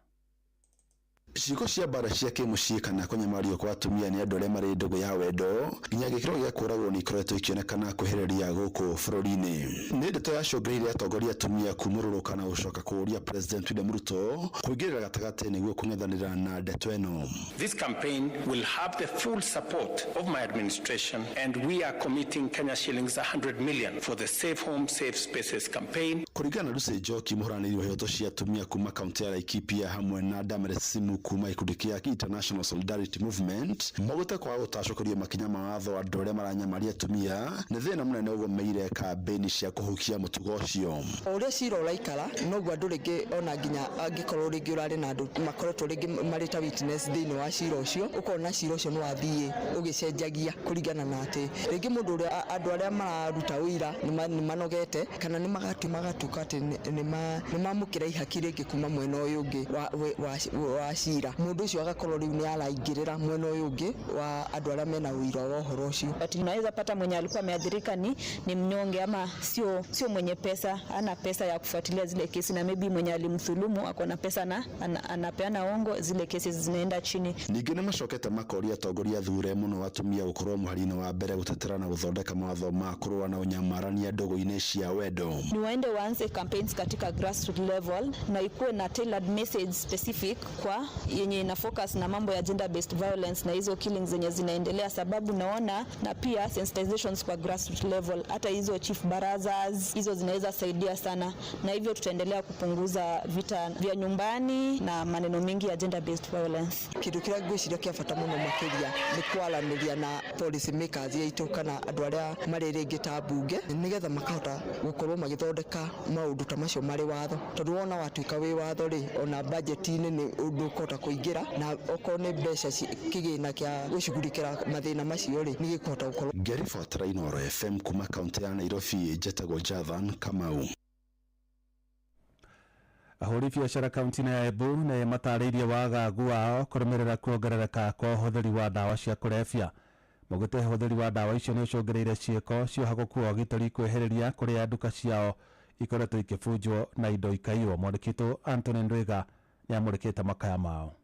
Ciĩko cia mbara cia kĩmũciĩ kana kũnyamario kwa atumia nĩ andũ arĩa marĩ ndũgũ ya wendo nginya gĩkĩro gĩa kũragwo nĩ ikoretwo ikĩonekana kwĩhereria gũkũ bũrũri-inĩ. Nĩ ndeto yacũngĩrĩirie atongoria atumia kumũrũrũka na gũcoka kũũria President William Ruto kũingĩrĩra gatagatĩ nĩguo kũng'ethanĩra na ndeto ĩno. This campaign will have the full support of my administration, and we are committing Kenya shillings 100 million for the Safe Home Safe Spaces campaign. Kũringana na Lucy Njoki, mũhũranĩri wa ihoto cia atumia kuma kaunti ya Laikipia hamwe na Damaris Simu kuma gĩkundi kĩa International Solidarity Movement, maugĩte kwaga gũtacũkĩrio makinya ma watho andũ arĩa maranyamaria atumia nĩ thĩna mũnene ũgũmĩire kambĩini cia kũhukia mũtugo ũcio. O ũrĩa cira ũraikara noguo andũ rĩngĩ ona nginya angĩkorwo rĩngĩ ũrarĩ na andũ makoretwo rĩngĩ marĩ ta witness thĩinĩ wa cira ũcio, ũkona cira ũcio nĩ wathiĩ ũgĩcenjagia kũringana na atĩ rĩngĩ mũndũ ũrĩa andũ arĩa mararuta ũira nĩ manogete kana nĩ magatua magatuĩka atĩ nĩ mamũkĩra ihaki rĩngĩ kuma mwena ũyũ ũngĩ wa cira. Mũndũ ũcio agakorwo rĩu nĩ araingĩrĩra mwena ũyũ ũngĩ wa andũ arĩa mena ũira wa ũhoro ũcio. But unaweza pata mwenye alikuwa ameathirika ni mnyonge ama sio mwenye pesa, ana pesa ya kufuatilia zile kesi, na maybe mwenye alimdhulumu ako na pesa na anapeana ongo, zile kesi zinaenda chini. Ningĩ nĩ macokete makoria atongoria athure mũno atumia gũkorwo mũhari-inĩ wa mbere gũtetera na gũthondeka mawatho ma kũrũa na ũnyamarania ndũgũ-inĩ cia wendo. Ni waende waanze campaigns katika grassroots level na ikuwe na tailored message specific kwa yenye ina focus na mambo ya gender based violence na hizo killings zenye zinaendelea, sababu naona na pia sensitizations kwa grassroots level, hata hizo chief barazas hizo zinaweza saidia sana, na hivyo tutaendelea kupunguza vita vya nyumbani na maneno mengi ya gender based violence. Kindu kiria ngwiciria kia bata muno makiria ni kwaranĩria na policy makers aitũ kana andũ arĩa marĩ rĩngĩ ta mbunge, nĩgetha makahota gũkorwo magĩthondeka maũndũ ta macio marĩ watho, tondũ wona watuĩka wĩ watho rĩ, ona budget-inĩ nĩ ũndũ ũkũhota kũingĩra, na okorwo nĩ mbeca kĩgĩna kĩa gũcugurikĩra mathĩna macio rĩ, nĩ gĩkũhota gũkorwo. Ngĩribotera Inooro FM kuma kaunti ya Nairobi, njetagwo Jathan Kamau. Ahũri biacara kaunti-inĩ ya Embu nĩ matarĩirie wagagu wao kũrũmĩrĩra kuongerereka kwa ũhũthĩri wa ndawa cia kũrebia. Maugĩte ũhũthĩri wa ndawa icio nĩ ũcũngĩrĩire ciĩko cia ũhagũku wa ũgitĩri kwĩhĩrĩria kũrĩa nduka ciao ikoretwo ikĩbunjwo na indo ikaiywo. Mwandĩki witũ Anthony Ndwiga nĩamũrĩkĩte makaya mao.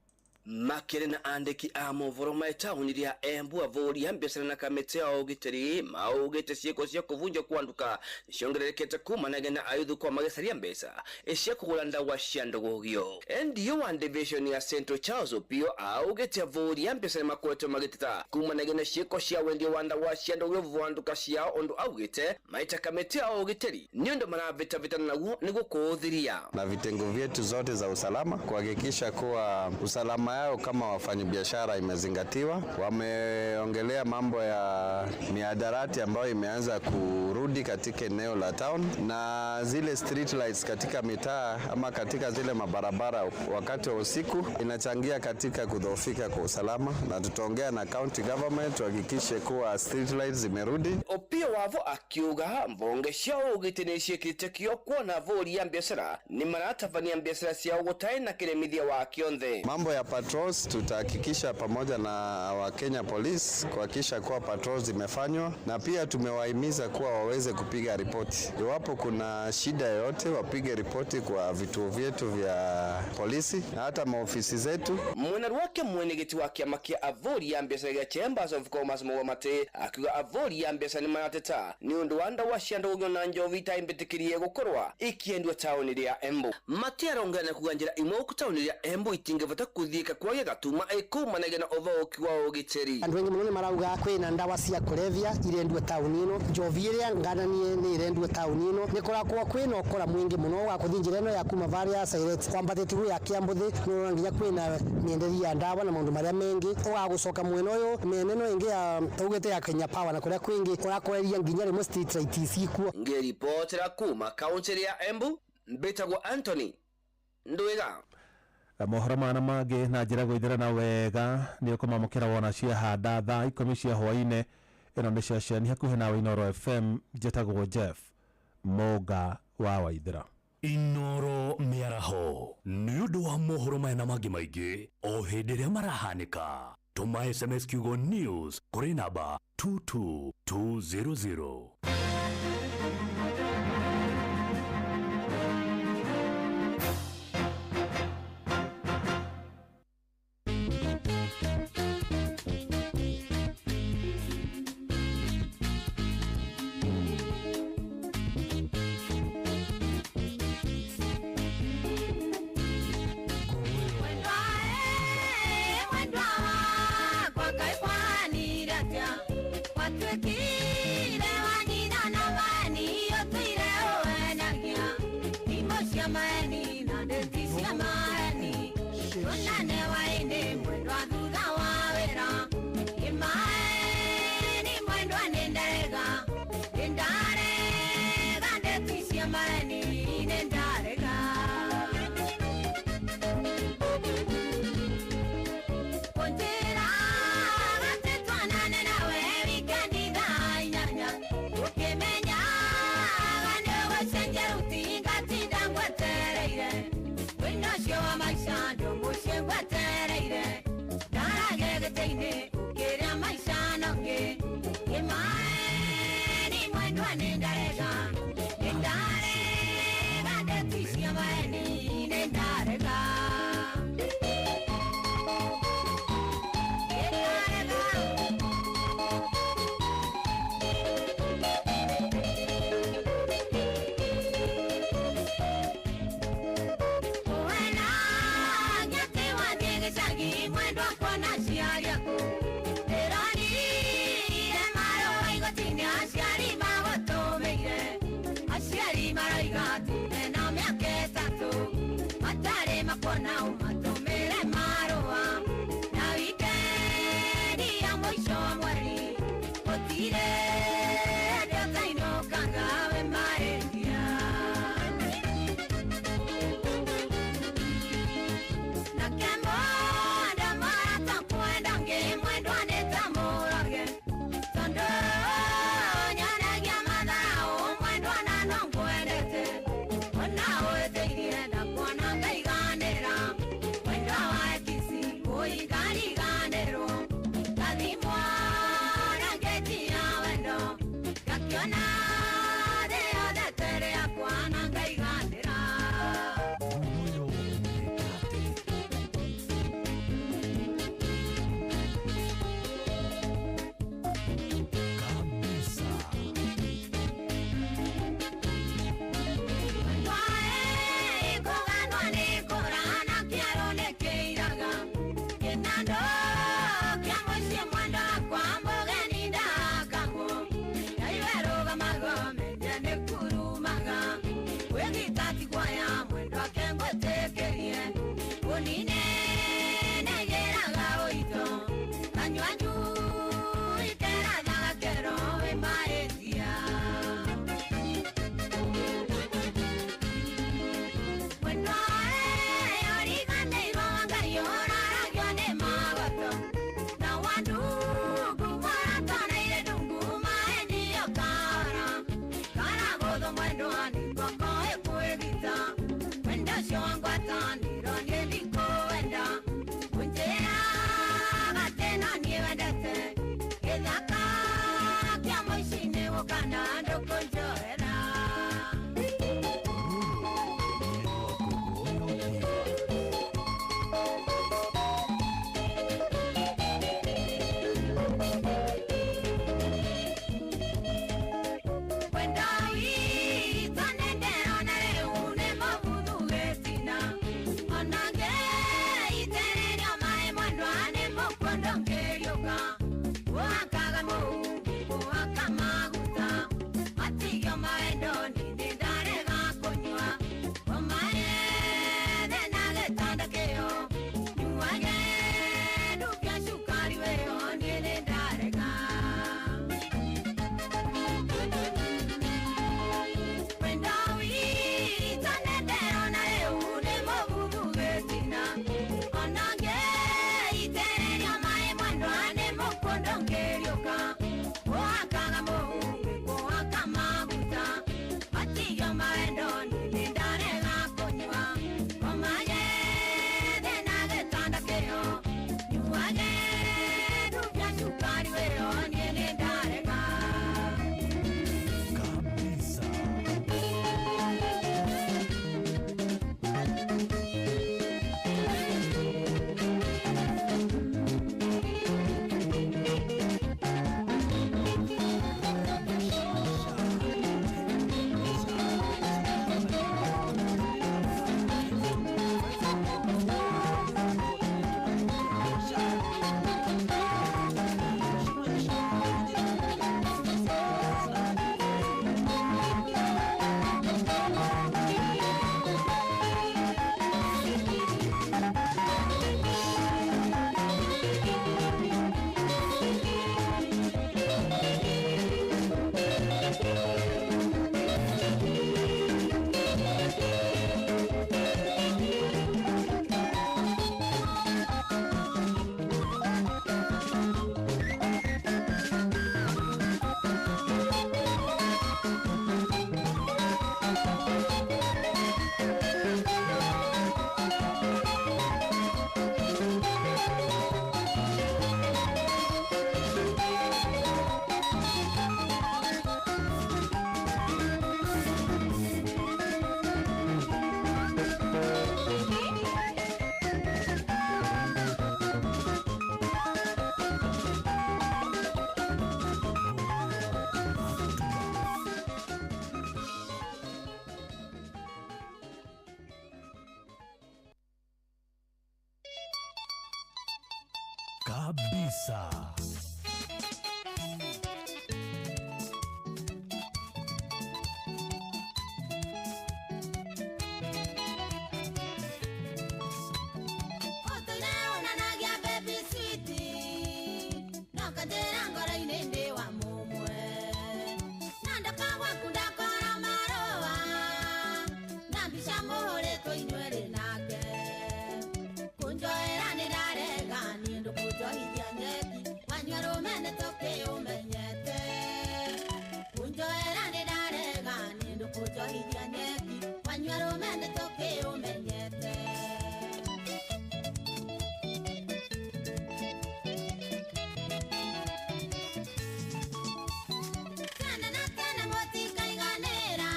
Makĩrĩ na andĩki a mohoro ma taũni rĩa Embu avũri a biacara na kamĩtĩ ya ũgitĩri maugĩte ciĩko cia kũbunjwo kwa nduka nĩciongererekete kumanagia na ayuthu kwa magĩcaria mbeca cia kũgũra ndawa cia ndũgũgio. NDO wa division ya Central Charles Opio augĩte avũri a biacara makoretwo magĩteta kumanagia na ciĩko cia wendia wa ndawa cia ndũgũgio wa nduka ciao, ũndũ augĩte maita kamĩtĩ ya ũgitĩri nĩ ũndũ maravĩtavĩtana naguo nĩguo kũũthiria. Na vitengo vyetu zote za usalama kuhakikisha kuwa usalama yao kama wafanyabiashara imezingatiwa. Wameongelea mambo ya mihadarati ambayo imeanza kurudi katika eneo la town, na zile street lights katika mitaa ama katika zile mabarabara wakati wa usiku inachangia katika kudhoofika kwa usalama, na tutaongea na county government tuhakikishe kuwa street lights zimerudi. Opio wavo akiuga mbonge cia ũgitĩri nĩciĩkĩrĩte kĩo kuona avũri a biacara nĩ maratabania biacara ciao gũtarĩ na kĩremithia wa kĩonthe. Mambo ya patrols tutahakikisha pamoja na wa Kenya Police kuhakikisha kuwa patrols zimefanywa, na pia tumewahimiza kuwa waweze kupiga ripoti iwapo kuna shida yoyote, wapige ripoti kwa vituo vyetu vya polisi na hata maofisi zetu. Mwena wake mwenegeti wa kĩama kĩa avũri a biacara gĩa Chambers of Commerce Mũgo Matĩ akiuga avũri a biacara nĩ marateta nĩ ũndũ wa ndawa cia ndũgũgio na njovi itaimbĩtĩkĩrie gũkorwa ikiendio taũni rĩa Embu. Matĩ arongera na kuga njĩra imwe gũkũ taũni rĩa Embu itingĩbota kuthiĩka kwagĩa gatuma ĩkumanagia na ũthũki wa ũgitĩri. Andũ aingĩ mũno nĩ marauga kwĩna ndawa cia kũrebia irendio taũni ĩno, njovi ĩrĩa ngananie nĩ irendio taũni ĩno, nĩ kũrakorwo kwĩna ũkora mũingĩ mũno wa kũthiĩ njĩra ĩno ya kuma varia Sileti kwambatĩte igũrũ ya Kĩambũthĩ, nĩ ũrona nginya kwĩna mĩenderie ya ndawa na maũndũ marĩa mengĩ. Ũgagũcoka mwena ũyũ mĩena ĩno ĩngĩ ya taugĩte ya Kenya Power na kũrĩa kwĩngĩ ũrakoreria nginya rĩmwe street light cikuo. Ngĩribotera kuma kaunti ya Embu, mbĩtagwo Anthony Ndwiga. Mohoro mana mangĩ na njĩra gwĩthĩra wega nĩ ũkũmamũkĩra wona ciahanda thaa 10 cia hwaĩ-inĩ. Ĩno nĩ ceceni hakuhĩ nawe Inooro FM, njĩtagwo Jeff Mũnga wa Waithĩra. Inooro mĩaraho nĩ ũndũ wa mohoro maya na mangĩ maingĩ o hĩndĩ ĩrĩa marahanĩka. Tũma SMS kiugo news kũrĩ namba 22200. Ukimenya, Kabisa. Ũtũire baby sweet no kanjĩra ngoro-inĩ ndĩ wa mũmwe na ndoka gwaku ndakora marũa na mbica mũhũrĩtwo inyuerĩ nake kũnjoera nĩ ndarega niĩ ndũkũnjohithia nyeki wanyua rũme nĩ tũkĩũmenyete kũnjoera nĩ ndarega niĩ ndũkũnjohithia nyeki wanyua rũme nĩ tũkĩũmenyete. Tene na tene mũtikaiganĩra,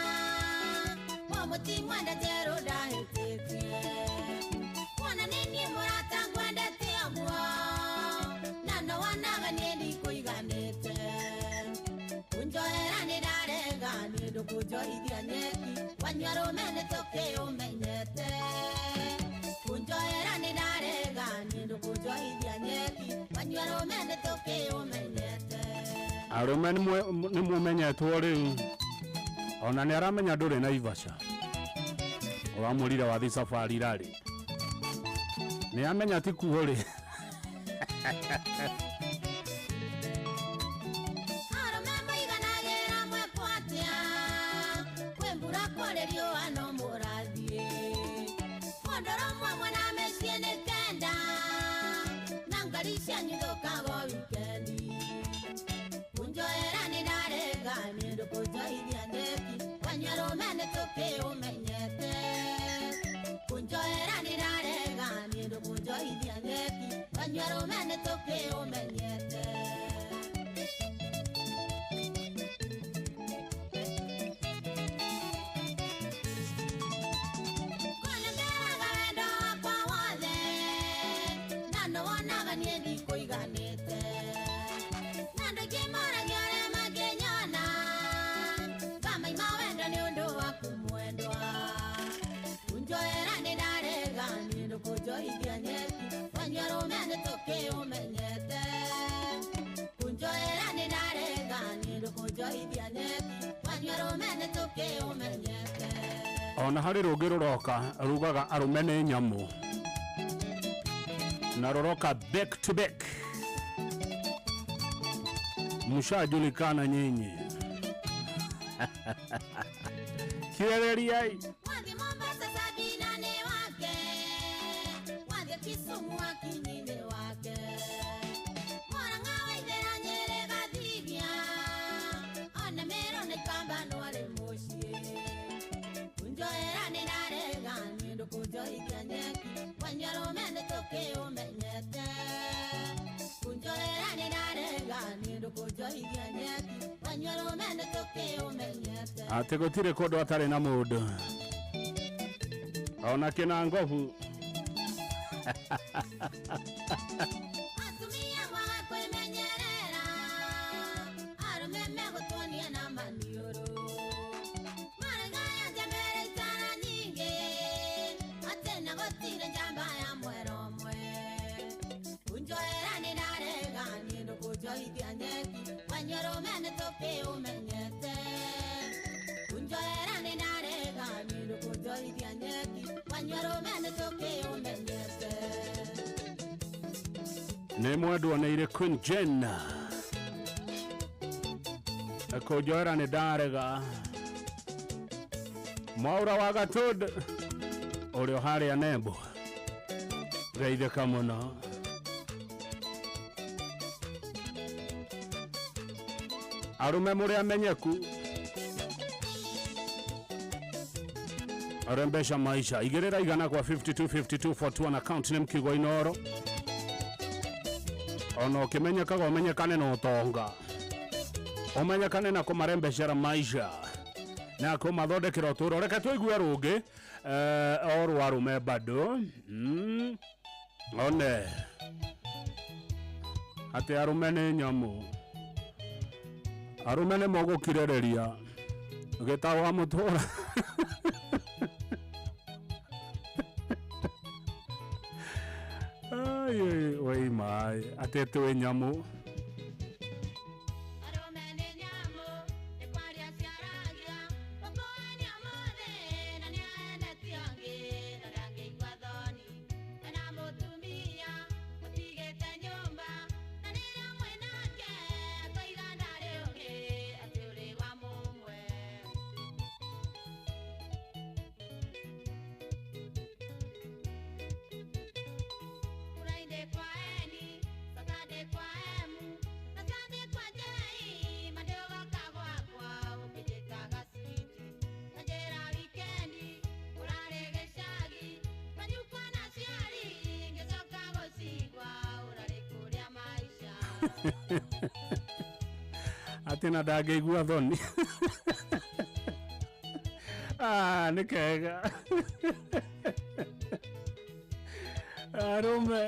mũtimwenda njerũ ndahĩtĩtie. Kuona nĩ niĩ mũrata ngwendete ũguo, na no wonaga niĩ ndikũiganĩte. Kũnjoera nĩ ndarega, niĩ ndũkũnjohithia nyeki, wanyua rũme nĩ tũkĩũmenyete. Kũnjoera nĩ ndarega, niĩ ndũkũnjohithia nyeki, wanyua rũme nĩ tũkĩũmenyete. Arũme nĩ mũmenyetwo rĩu ona nĩ aramenya ndũrĩ na ivaca ũramũrire wathi safari rarĩ nĩ amenya ti kuo rĩ. Arũme maiganagĩra mwekwo atĩa, kwĩ mbura kũrĩ riũa no mũrathiĩ. Mũndũrũmwe mwena mĩciĩ nĩ kenda, na ngari cianyu ithũkaga o wikendi. Kũnjoera nĩ ndarega, niĩ ndũkũnjohithia nyeki, wanyua rũme nĩ tũkĩũmenyete. Kũnjoera nĩ ndarega, niĩ ndũkũnjohithia nyeki, wanyua rũme nĩ tũkĩũmenyete. Ngeraga wendo wakwa wothe, na nĩwonaga niĩ ndikũiganĩte. Na andũ aingĩ moragia ũrĩa mangĩnyona, ngamaima wendo nĩ ũndũ waku mwendwa. Kũnjoera nĩ ndarega, niĩ ndũkũnjohithia nyeki, wanyua rũme nĩ tũkĩũmenyete. Kũnjoera nĩ ndarega, niĩ ndũkũnjohithia nyeki, wanyua rũme nĩ tũkĩũmenyete. Ona harĩ rũngĩ rũroka rugaga arũme nĩ nyamũ na rũroka back to back, mshajulikana nyinyi. Kirereriai. Wathiĩ Mombasa Sabina nĩ wake, wathiĩ Kisumu Akinyi nĩ wake. Murang'a Waithera Nyĩrĩ Gathibia, ona Meru na Ikamba no arĩ mũciĩ. Kũnjoera nĩ ndarega, niĩ ndũkũnjohithia nyeki, wanyua rũme nĩ tũkĩũmenyete. Kũnjoera nĩ ndarega, niĩ ndũkũnjohithia nyeki, wanyua rũme nĩ tũkĩũmenyete. Atĩ gũtirĩ kũndũ atarĩ na mũndũ ona kĩna ngobu. Atumia mwaga kwĩmenyerera, arũme megũtuonia na maniũrũ. Maragaya njambere itara nyingĩ, atĩ na gũtirĩ njamba ya mwera ũmwe. Kũnjoera nĩ ndarega, niĩ ndũkũnjohithia nyeki, wanyua rũme nĩ tũkĩũmenyete. Kũnjoera nĩ ndarega, niĩ ndũkũnjohithia nyeki, wanyua rũme nĩ tũkĩũmenyete. Nĩ mwendwo nĩ irĩ Queen Jane kũnjoera nĩ ndarega Mwaura wa Gatũnd ũrĩa harĩa Nembo geithĩka mũno. Arũme mũrĩ amenyeku arembesha maisha igĩrĩra igana kwa 52 52 41 account nĩ Mkigwa Inoro ona ũkĩmenyekaga ũmenyekane na ũtonga ũmenyekane na kũmarembecera maisha na kũmathondekera ũtũũro. Reke tũigue rũngĩ o rwa arũme bado one atĩ arũme nĩ nyamũ, arũme nĩ mogũkirĩrĩria gĩtaũ wa mũtũũra. Ai, Oi oi mai atĩ twĩ nyamũ. Atĩ na ndangĩigua thoni. Ah, nĩ kega. Arũme.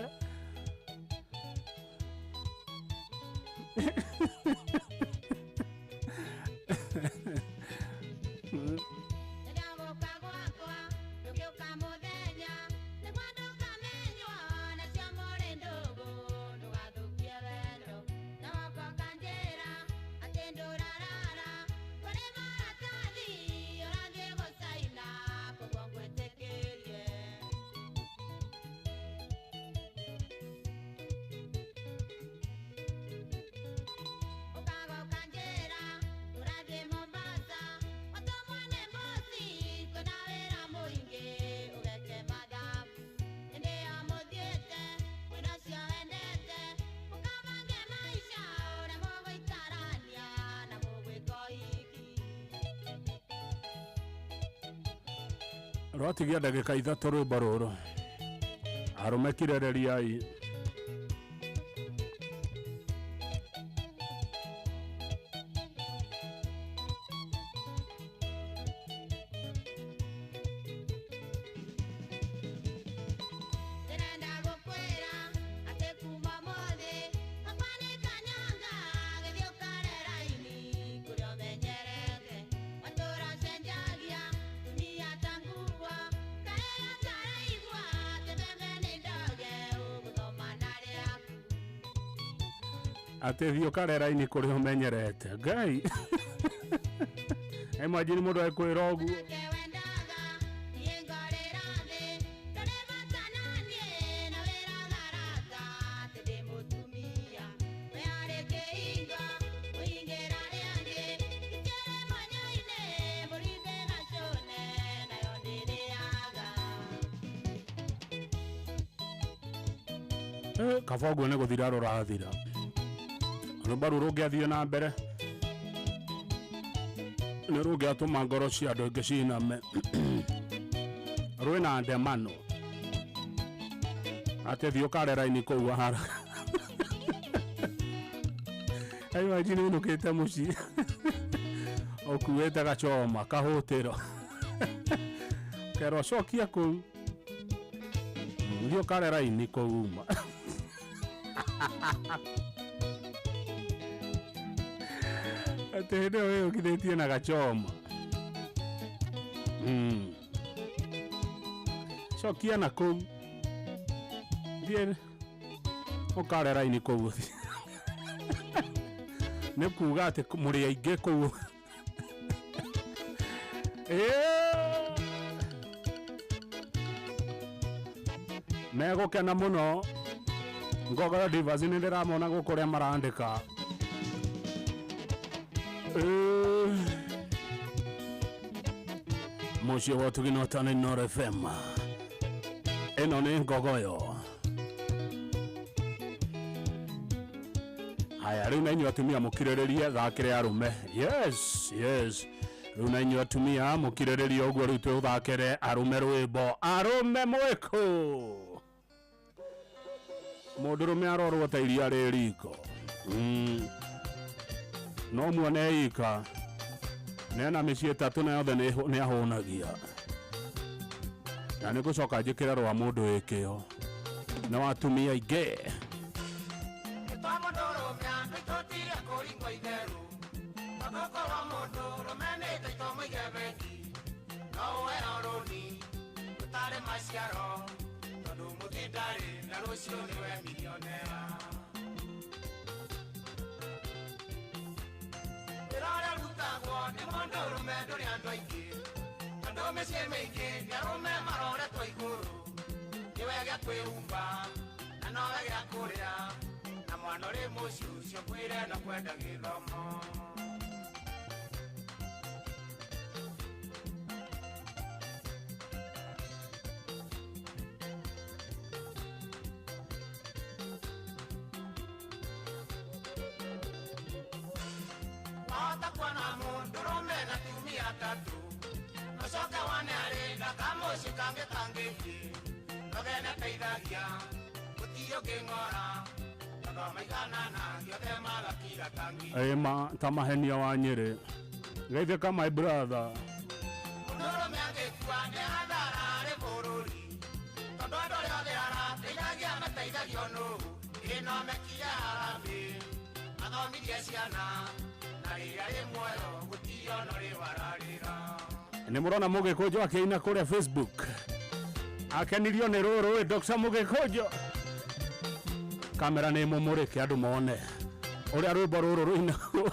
Rwatigia ndagĩka 3 rwĩmbo rũrũ. Arũme kirereriai. Atĩ thiĩ ũkarera-inĩ kũrĩa ũmenyerete. Ngai. Imagine mũndũ ekwĩra ũguo. Kaba ũguo nĩ gũthira rũrathira. Rwĩmbo rũrũ rũngĩathiĩ na mbere nĩ rũngĩatũma ngoro cia andũ aingĩ ciname. Rwĩna ndemano. Atĩ thiĩ ũkarera-inĩ kũu wahara. Imagine ũinũkĩte mũciĩ ũkuĩte gachoma kahũtĩro. Kerwo cokia kũu. Thiĩ ũkarera-inĩ kũu uma. Atĩ hĩndĩ ĩyo wĩyũkithĩtie na gachoma. Cokia na kũu. Thiĩ ũkarera-inĩ kũu. Nĩ kuga atĩ mũrĩ aingĩ kũu. Megũkena mũno. Ngogoyo Divas nĩ ndĩramona gũkũ ũrĩa marandĩka. Mũciĩ wa ũtugi na ũtani Inooro FM. Ĩno nĩ Ngogoyo. Haya, rĩu na inyuĩ atumia mũkirĩrĩrie thakĩre arũme. Yes, yes. Rĩu na inyuĩ atumia mũkirĩrĩrie ũguo rĩu twĩthakĩre arũme rwĩmbo. Arũme mwĩkũ. Mũndũrũme arorwo ta iria rĩ riko. No muone ika. Nena mĩciĩ 3 na yothe nĩ ahũnagia. Na nĩ ngũcoka njĩkĩre rwa mũndũ wĩ kĩo. Na wa atumia aingĩ. No ũheo rũni ũtarĩ maciaro tondũ mũthĩ Ndarĩ na rũciũ nĩwe milionea. Wĩra ũrĩa ũrutagwo nĩ mũndũrũme ndũrĩ andũ aingĩ, tondũ mĩciĩ mĩingĩ nĩ arũme maroretwo igũrũ. Nĩwe gĩa kwĩhumba na nowe gĩa kũrĩa, na mwana ũrĩ mũciĩ ũcio kwĩre no kwenda gĩthomo. Wahota kuona mũndũrũme na tumia atatũ, ũcoke wone arĩ na kamũciĩ kangĩ kangĩthiĩ, nogene teithagia gũtirĩ ũngĩng'ora, tondũ maiganana gĩothe magakira tangi. Ĩma ta mahenia wa Nyĩrĩ. Geithĩka my brother. Mũndũrũme angĩkua nĩ hathara harĩ bũrũri, tondũ andũ arĩa othe arateithagia mateithagio nũũ? Ĩ no mekire harambee mathomithie ciana, na rĩrĩa rĩ muoyo gũtirĩ ona ũrĩ wararĩra. Nĩ mũrona Mũgĩkũnjũ akĩina kũrĩa Facebook. Akenirio nĩ rũrũ Dr. Mũgĩkũnjũ. Kamera nĩ mũmũrĩke andũ mone ũrĩa rwĩmbo rũrũ rũinagwo.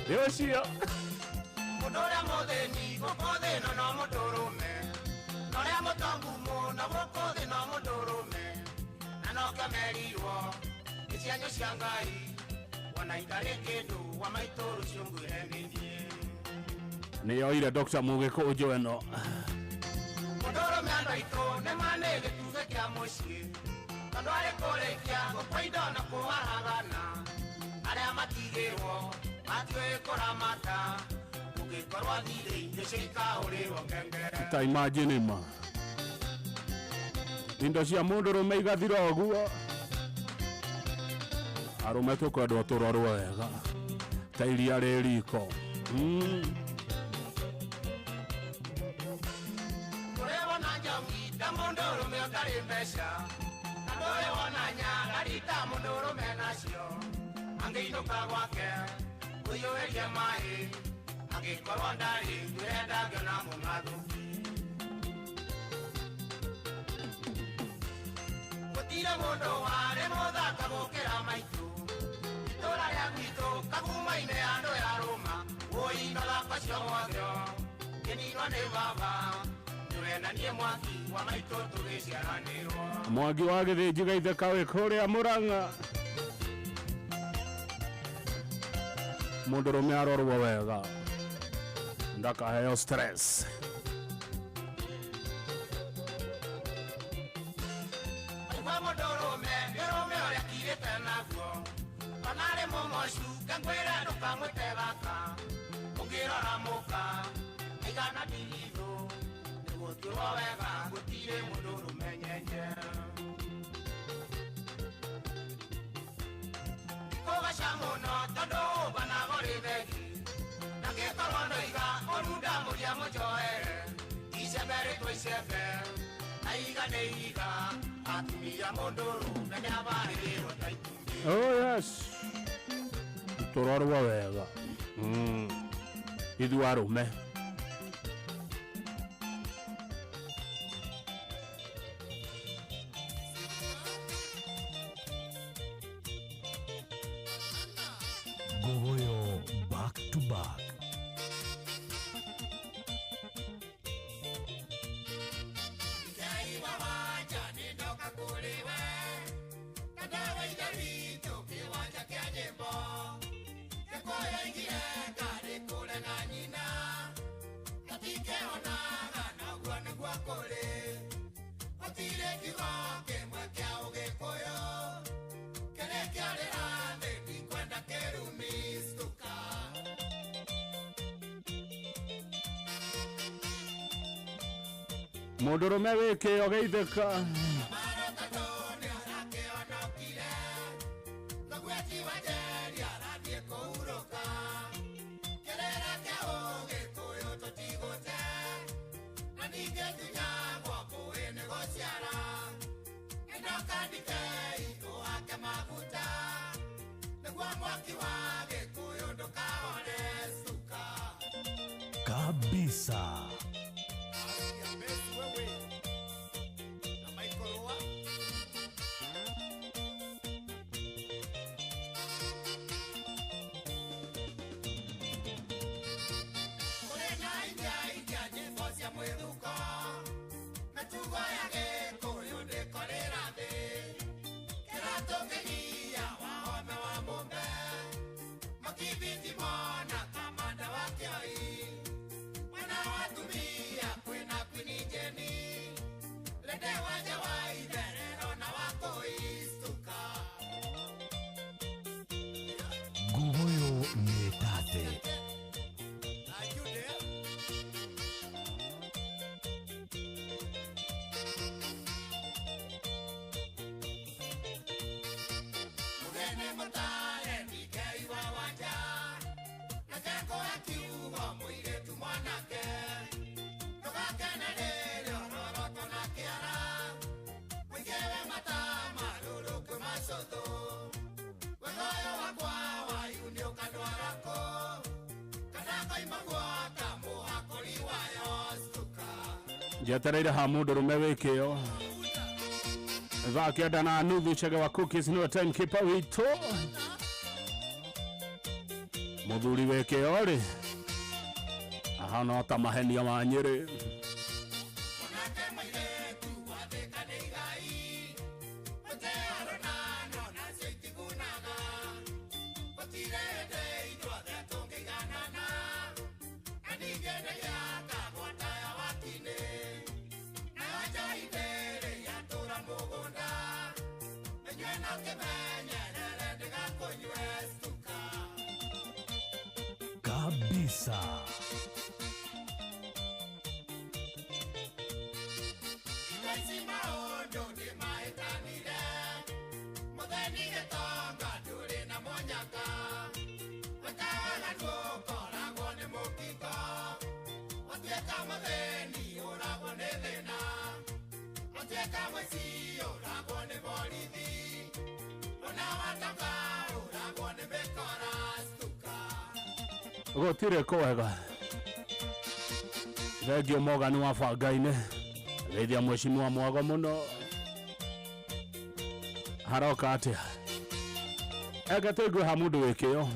Nĩ ũcio. Mũndũ ũrĩa mũthĩni gũkũ thĩ ĩno no mũndũrũme, na ũrĩa mũtongu mũno gũkũ thĩ no mũndũrũme, na nokĩo merirwo nĩ cianyu cia Ngai, wona itarĩ kĩndũ wa maitũ rũciũ ngwĩre nĩ niĩ. Nĩ yoire Dr. Mũgĩkũnjũ ĩno. Mũndũrũme andũ aitũ nĩ manĩ gĩtugĩ kĩa mũciĩ, tondũ arĩ kũrĩkia gũkua indo na kũharagana, arĩa matigĩrwo matiũĩ kũramata, ũngĩkorwo thirĩ indo cikahũrĩrwo ngengere. Ta imagine ma indo cia mũndũrũme igathira ũguo. Arũme tũkwendwo tũrorwo wega ta iria rĩ riko. Ndũrĩ wona njoki ta mũndũrũme ũtarĩ mbeca, na ndũrĩ wona nyarari ta mũndũrũme nacio, angĩinũka gwake ũiyũrĩrie maĩ, angĩkorwo ndarĩ ngwĩre ndangĩona mũng'athũki. Gũtirĩ mũndũ warĩ mũthaka gũkĩra maitũ, itũra rĩa gwitũ Kagumainĩ andũ ya Rũma, wũi mathako cio mwakĩo kĩninwo nĩ baba, nĩwe na niĩ mwaki wa maitũ tũgĩciaranĩrwo. Mwangi wa Gĩthĩnji geithĩka wĩ kũrĩa Mũrang'a. Mũndũrũme arorwo wega ndakaheo stress. Maigua mũndũrũme nĩ ũrũme ũrĩa kirĩte naguo, ona arĩ mũmocu ngangwĩra ndũkamwĩte gaka, ũngĩrora mũka aigana ndigithũ, nĩgũtuĩrwo wega gũtirĩ mũndũrũme nyenye. Ndikũgaca mũno tondũ ũmbanago rĩ thegi, na ngĩkorwo ndoiga ũrunda mũria mũnjoere, icembe rĩtwo icembe na ihiga nĩ ihiga, atumia mũndũrũme nĩabarĩrĩrwo ta itumbĩ. Oh yes. Tũrorwo wega. Ithuĩ arũme. Gogoyo back to back. Mũndũrũme wĩ kĩo geithĩka. Kabisa. Njetereire ha mundu rume wikio. Thaa 9:30 Chege wa Cookies niwe timekeeper witũ. Muthuri wikio ri ahana ta mahenia ma Nyĩrĩ. Kabisa. Gũtirĩ kwega. Thengio Morgan wa bangainĩ. Geithia mheshimiwa Mwago mũno. Haroka atĩa? Eke tũigue ha mũndũ wĩ kĩo.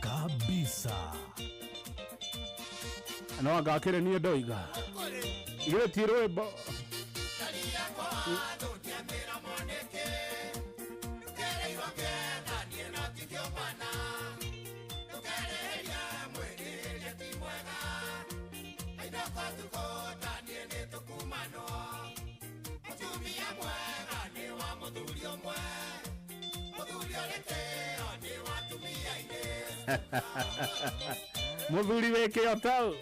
Kabisa. No ngakĩrĩ niĩ ndoiga. Githĩ ti rwĩmbo? Muthuri wĩ kĩo tau.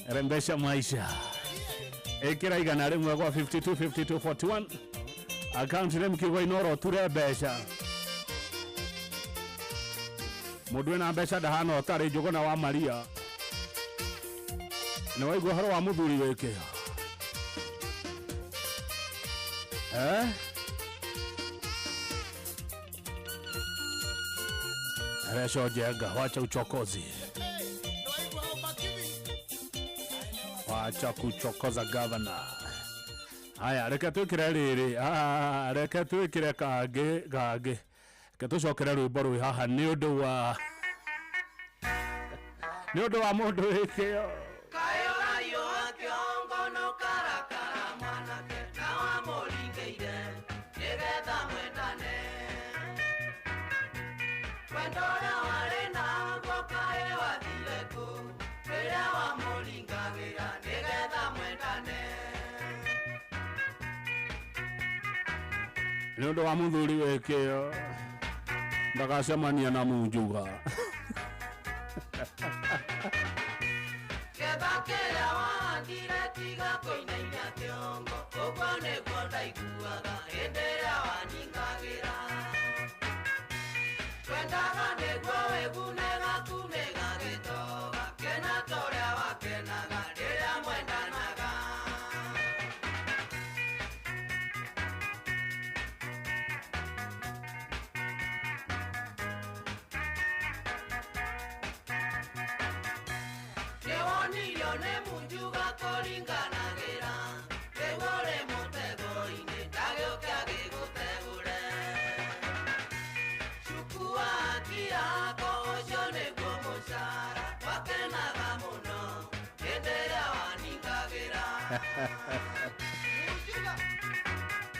Rembesha maisha. Ĩkĩra 100 kwa 52 52 41. Account name Kigo Inoro ture mbeca. Mũndũ wĩna mbeca ndahana ũtarĩ Njũgũna wa Maria. Nĩ waigua ũhoro wa mũthuri wĩ kĩo? Resho Jenga, wacha uchokozi. Wacha kuchokoza governor. Haya, reke twikire riri. Reke twikire kangĩ kangĩ. Reke tũcokere rwĩmbo rwĩ haha nĩ ũndũ wa mũndũ wĩ kĩo. Nĩ ũndũ wa mũthuri wĩ kĩo ndagacemania na munjuga.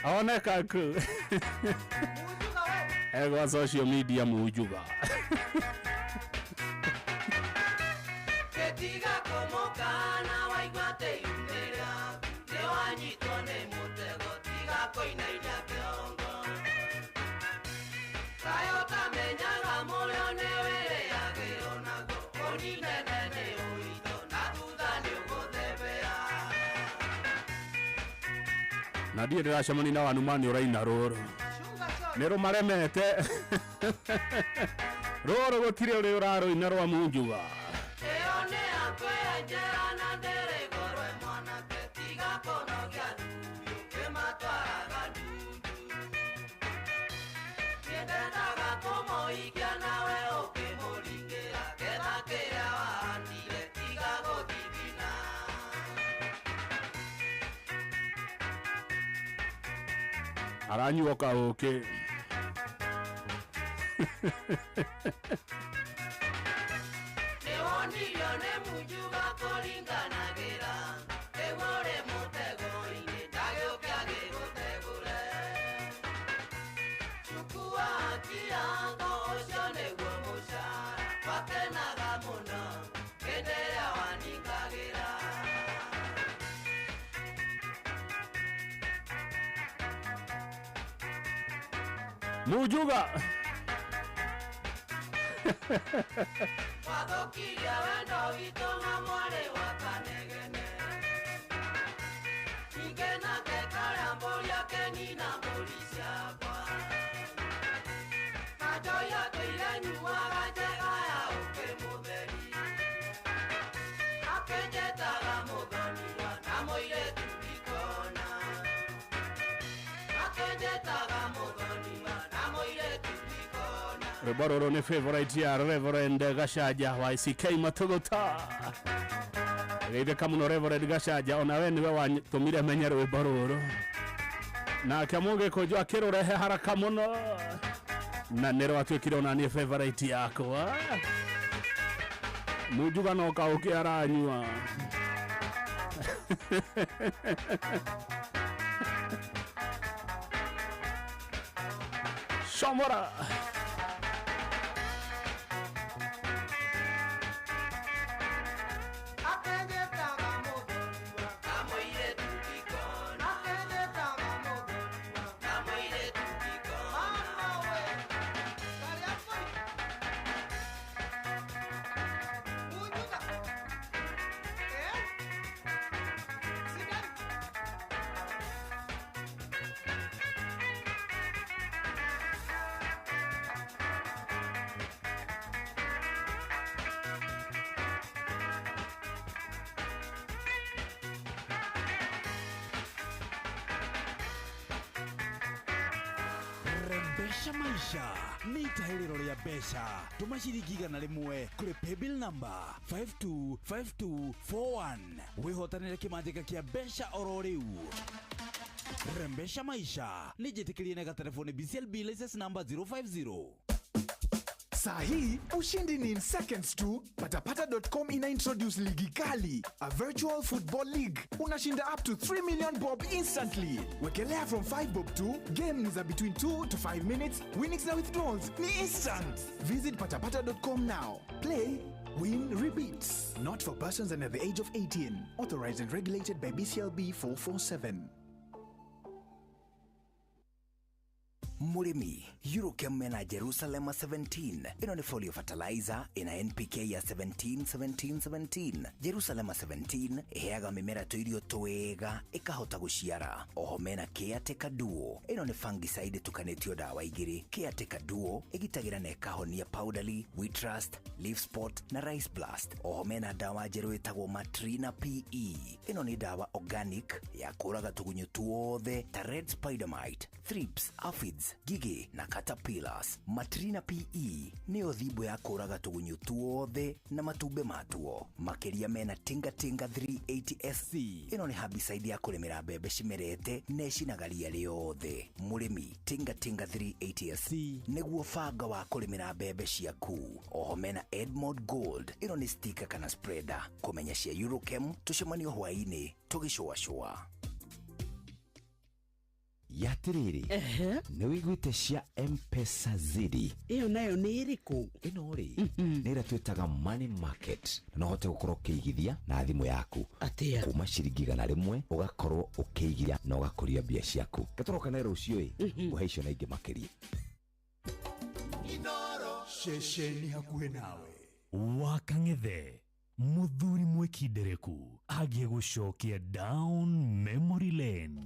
Oneka ku. Ego social media mujuga. Na ndiĩ ndĩracemania na wanumani ũraina rũrũ. Nĩ rũmaremete. Rũrũ gũtirĩ ũrĩ ũrarũina rwa Munjuga. Ĩyo nĩ akwĩenjera na ndĩrĩgũrwe mwanake tiga kũnogia thuri ũkĩmatwaraga ndundu. Niĩ ndendaga kũmũhikia nawe ũkĩmũringĩra ketha kĩrĩa wahandire tiga gũthithina. Aranyua kaũkĩ. Nĩwonirio nĩ Munjuga kũringanagĩra ĩgũrĩ mũtego-inĩ ndagĩũke agĩgũtegũre. Chukua haki yako ũcio nĩguo mũcara wakenaga mũno hĩndĩ ĩrĩa waningagĩra. Munjuga. Wathũkirie wendo witũ na mwarĩ wa Kanegene. Ningĩ nake karĩa mbũri akĩnina mbũri ciakwa. Na njohi atũire nyuaga njega ya ũkĩ mũtheri. Akĩnjĩtaga mũthoniwa na mũirĩtu ndikona. Akĩnjĩtaga mũthoniwa na mũirĩtu ndikona. Rwĩmbo rũrũ nĩ favorite ya Reverend Gacaja wa ICK Matũgũta. Geithĩka mũno Reverend Gacaja, ona we nĩwe watũmire menye rwĩmbo rũrũ. Nake Mũgĩkũnjũ akĩrũrehe haraka mũno na nĩ rwatuĩkire ona niĩ favorite yakwa. Munjuga no kaũkĩ aranyua. Shomora. Akĩnjĩtaga mũthoniwa na mũirĩtu ndikona. Akĩnjĩtaga mũthoniwa na mũirĩtu ndikona. Mama we, karĩa mbũri. Munjuga. Eh? Sidari. Rembesha maisha nĩ itahĩrĩro rĩa mbeca tũma ciringi 100 kũrĩ paybill number 525241 wĩhotanĩre kĩmanjĩka kĩa mbeca oro rĩu. Rembesha maisha nĩ njĩtĩkĩrie na gatelefoni BCLB license number 050. Saa hii ushindi ni in seconds tu. Patapata.com ina introduce ligi kali, a virtual football league. Unashinda up to 3 million bob instantly. Wekelea from 5 bob to game ni za between 2 to 5 minutes. Winnings na withdrawals ni instant. Visit patapata.com now. Play, win, repeat. Not for persons under the age of 18. Authorized and regulated by BCLB 447. Mũrĩmi, Eurochem mena Jerusalem 17. Ĩno nĩ folio fertilizer ĩna NPK ya 17 17 17. Jerusalem 17 ĩheaga mĩmera tũirio twega ĩkahota gũciara. Oho mena Caretaker Duo. Ĩno nĩ fungicide ĩtukanĩtio ndawa igĩrĩ. Caretaker Duo ĩgitagĩra na ĩkahonia powdery, wheat rust, leaf spot na rice blast. Oho mena ndawa njerũ ĩtagwo Matrina PE. Ĩno nĩ ndawa organic ya kũraga tũgunyũ tuothe ta red spider mite, thrips, aphids, ngigĩ na caterpillars. Matrina PE nĩyo thimbo ya kũraga tũgunyũ tuothe na matumbĩ matuo. Makĩria mena Tinga Tinga 380 SC. Ĩno nĩ herbicide ya kũrĩmĩra mbembe cimerete na ĩcinaga ria rĩothe. Mũrĩmi, Tinga Tinga 380 SC nĩguo banga wa kũrĩmĩra mbembe ciaku. Oho mena Edmond Gold. Ĩno nĩ stika kana spreader. Kũmenya cia Eurochem tũcemanio hwaĩ-inĩ tũgĩcũacũa. Yatirĩrĩ, nĩ wĩiguĩte cia Mpesa Zidi? Ĩyo nayo nĩ ĩrĩkũ? Ĩno rĩ, nĩ ĩrĩa twĩtaga money market, na no ũhote gũkorwo ũkĩigithia na thimũ yaku. Atĩa? Kuma ciringi 100 ũgakorwo ũkĩigithia na ũgakũria mbia ciaku. Gatũroka na rũciũ ĩ ngũhe icio na ingĩ makĩria. Ceceni hakuhĩ nawe. Wakang'ethe muthuri mwikindereku agĩgũcokia down memory lane.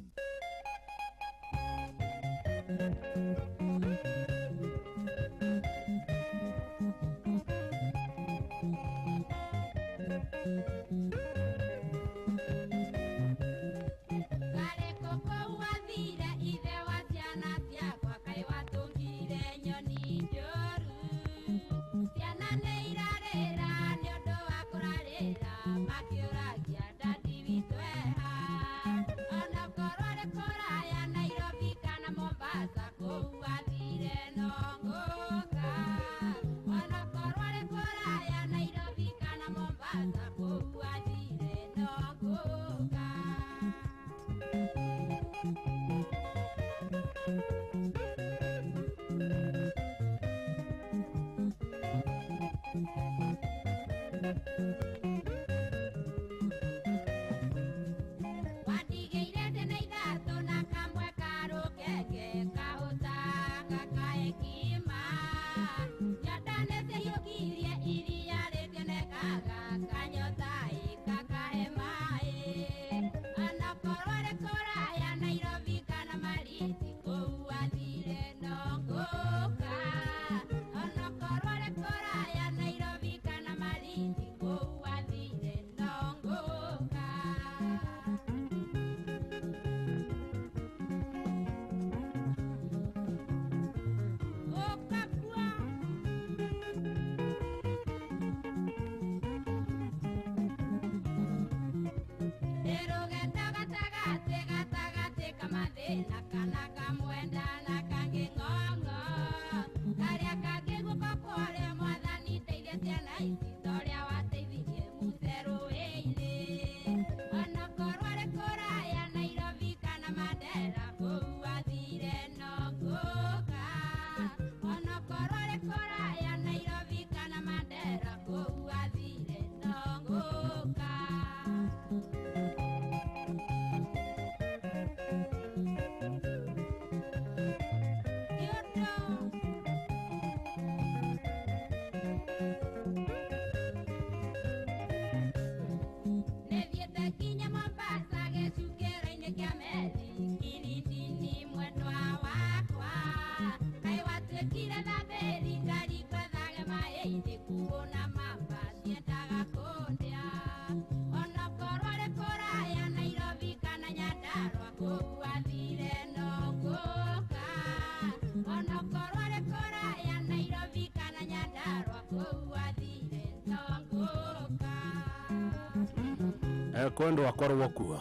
Ekwendwo akorwo kuo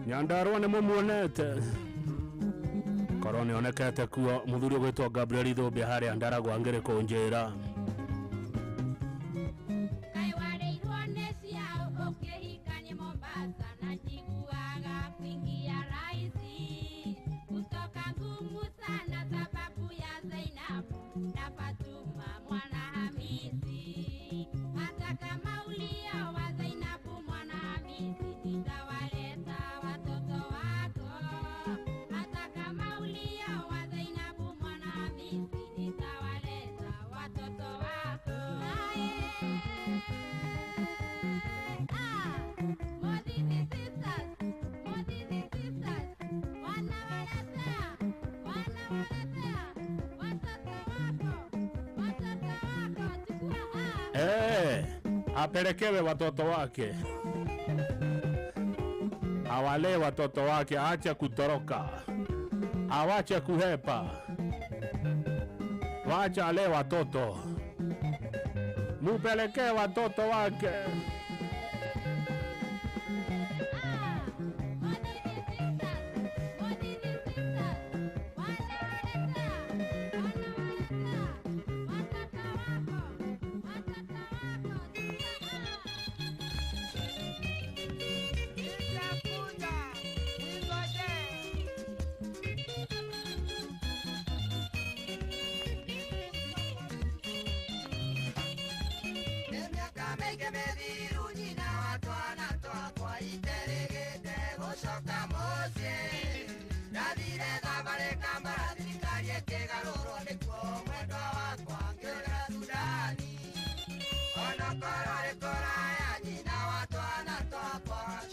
Nyandarua nĩ mũmuonete korwo nĩonekete kuo mũthuri ũgwĩtwo Gabriel Ithũmbĩ harĩa Ndaragwa ngĩrĩ kũnjĩra. Apelekewe watoto wake, awalee watoto wake, aache kutoroka, awache kuhepa, wacha alee watoto, mupelekee watoto wake.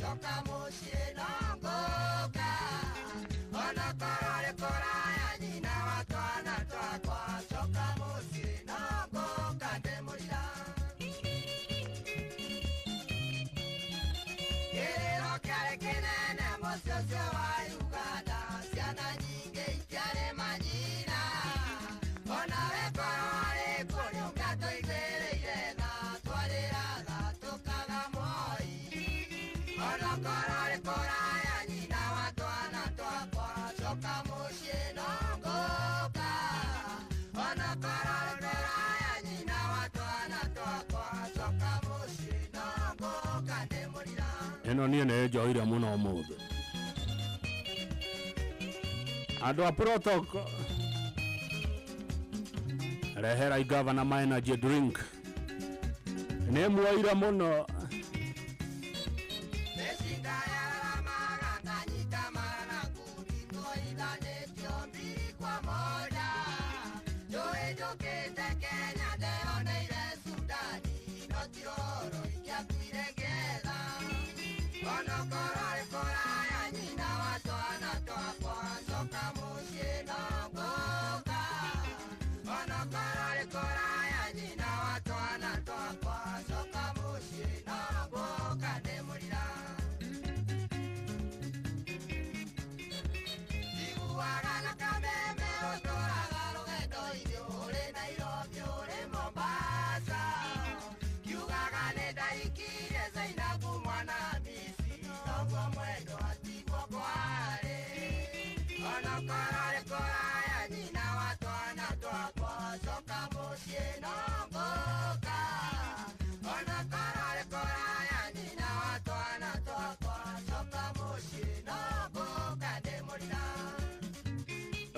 Coca mushi no ngoka. Ona Ĩno niĩ nĩ njoire mũno ũmũthĩ. Andũ a protocol, reherai gavana ma energy drink. Nĩ muoire mũno.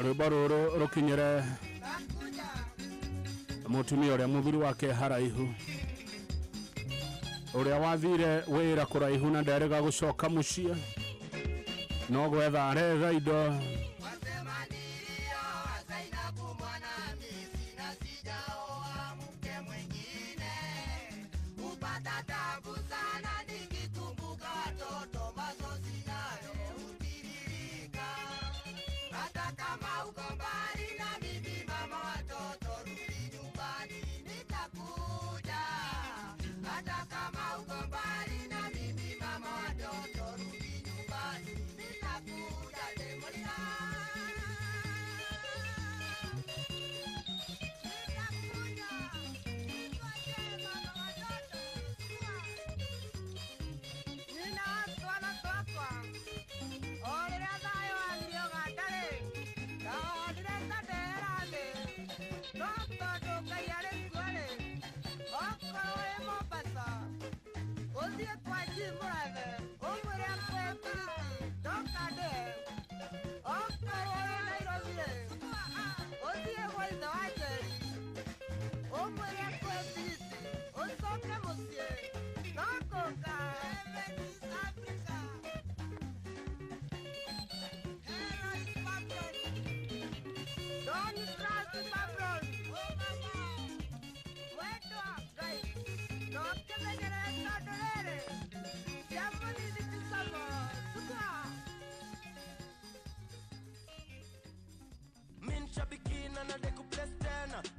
Rwĩmbo rũrũ rũkinyĩre mũtumia ũrĩa mũthuri wake haraihu, ũrĩa wathire wĩra kũraihu na nderĩga gũcoka mũciĩ, no gwetha aretha indo.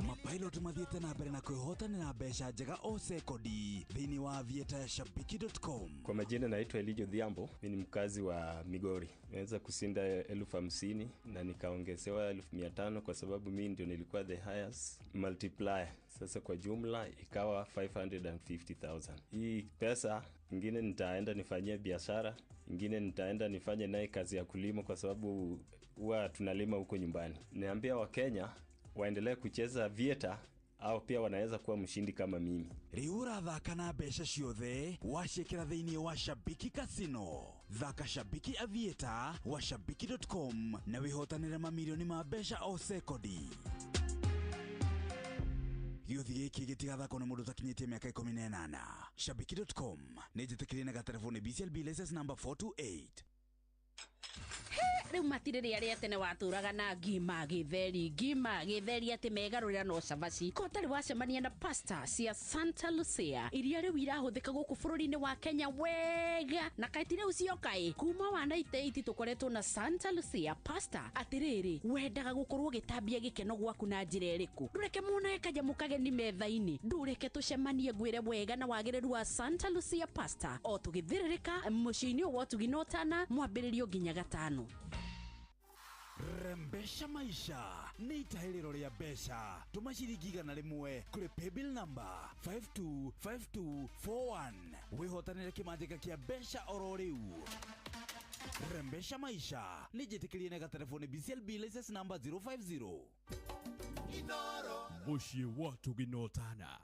Mapilot mathiĩte na mbere na kwĩhotanĩra mbeca njega o sekondi thĩinĩ wa Aviator ya shabiki.com. Kwa majina naitwa Elijo Dhiambo, mimi ni mkazi wa Migori. Nimeweza kushinda 50,000 na nikaongezewa 500,000 kwa sababu mimi ndio nilikuwa the highest multiplier. Sasa kwa jumla ikawa 550,000. Hii pesa ingine nitaenda nifanyie biashara, ingine nitaenda nifanye naye kazi ya kulima kwa sababu huwa tunalima huko nyumbani. Niambia Wakenya waendelee kucheza Aviator au pia wanaweza kuwa mshindi kama mimi. Rĩu ũrathaka na mbeca ciothe waciĩkĩra thĩinĩ wa Shabiki Casino. Thaka Shabiki Aviator wa shabiki.com na wĩhotanĩre mamirioni ma mbeca o sekondi. Gĩũthi gĩkĩ gĩtigathakwo nĩ mũndũ ũtakinyĩtie mĩaka 18. Shabiki.com nĩ njĩtĩkĩrie na gatelefoni BCLB license number 428. Rĩu matirĩ rĩa rĩa tene watũraga na ngima gĩtheri ngima gĩtheri atĩ megarũrĩra no cabaci ko ũtarĩ wacemania na pasta cia Santa Lucia iria rĩu irahũthĩka gũkũ bũrũri-inĩ wa Kenya wega na kaĩ ti rĩu cioka ĩ kuma wa 98 tũkoretwo na Santa Lucia pasta. Atĩrĩrĩ, wendaga gũkorwo ũgĩtambia gĩkeno gwaku na njĩra ĩrĩkũ? Ndũreke muonae kanyamũ kageni metha-inĩ, ndũreke tũcemanie ngwĩre wega na wagĩrĩru wa Santa Lucia pasta o tũgĩthĩrĩrĩka mũciĩ-inĩ wa ũtugi na ũtana mwambĩrĩrio nginya gatano. Rembesha maisha nĩ itahĩrĩro rĩa mbeca. Tũma ciringi 100 kũrĩ paybill number 525241 wĩhotanĩre kĩmanjĩka kĩa mbeca oro rĩu. Rembesha maisha nĩ njĩtĩkĩrie na gatelefoni BCLB license number 050. Mũciĩ wa ũtugi na ũtana.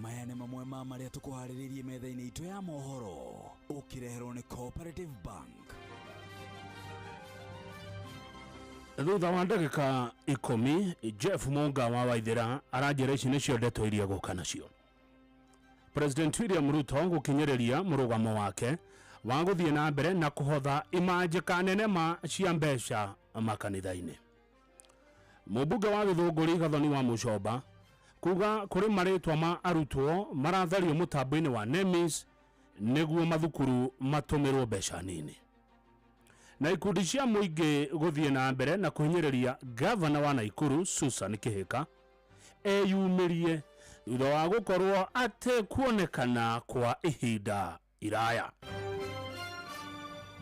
Maya nĩ mamwe ma marĩa tũkũharĩrĩirie metha-inĩ itũ ya mohoro, ũkĩreherwo nĩ Cooperative Bank. Thutha wa ndagĩka 10, Jeff Munga wa Waithĩra aranjĩra ici nĩcio ndeto iria gũka nacio. President William Ruto gũkinyĩrĩria mũrũgamo wake wa gũthiĩ na mbere na kũhotha imanjĩka nene ma cia mbeca makanitha-inĩ. Mũmbunge wa Gĩthũngũri Gathoni wa Mũcomba kuga kũrĩ marĩtwa ma arutwo marathario mũtambo-inĩ wa NEMIS nĩguo mathukuru matũmĩrwo mbeca nini. Na ikundi cia mũingĩ gũthiĩ na mbere na kũhinyĩrĩria gavana wa Naikuru Susan Kihika eyumĩrie thutha wa gũkorwo atekuonekana kwa ihinda iraya.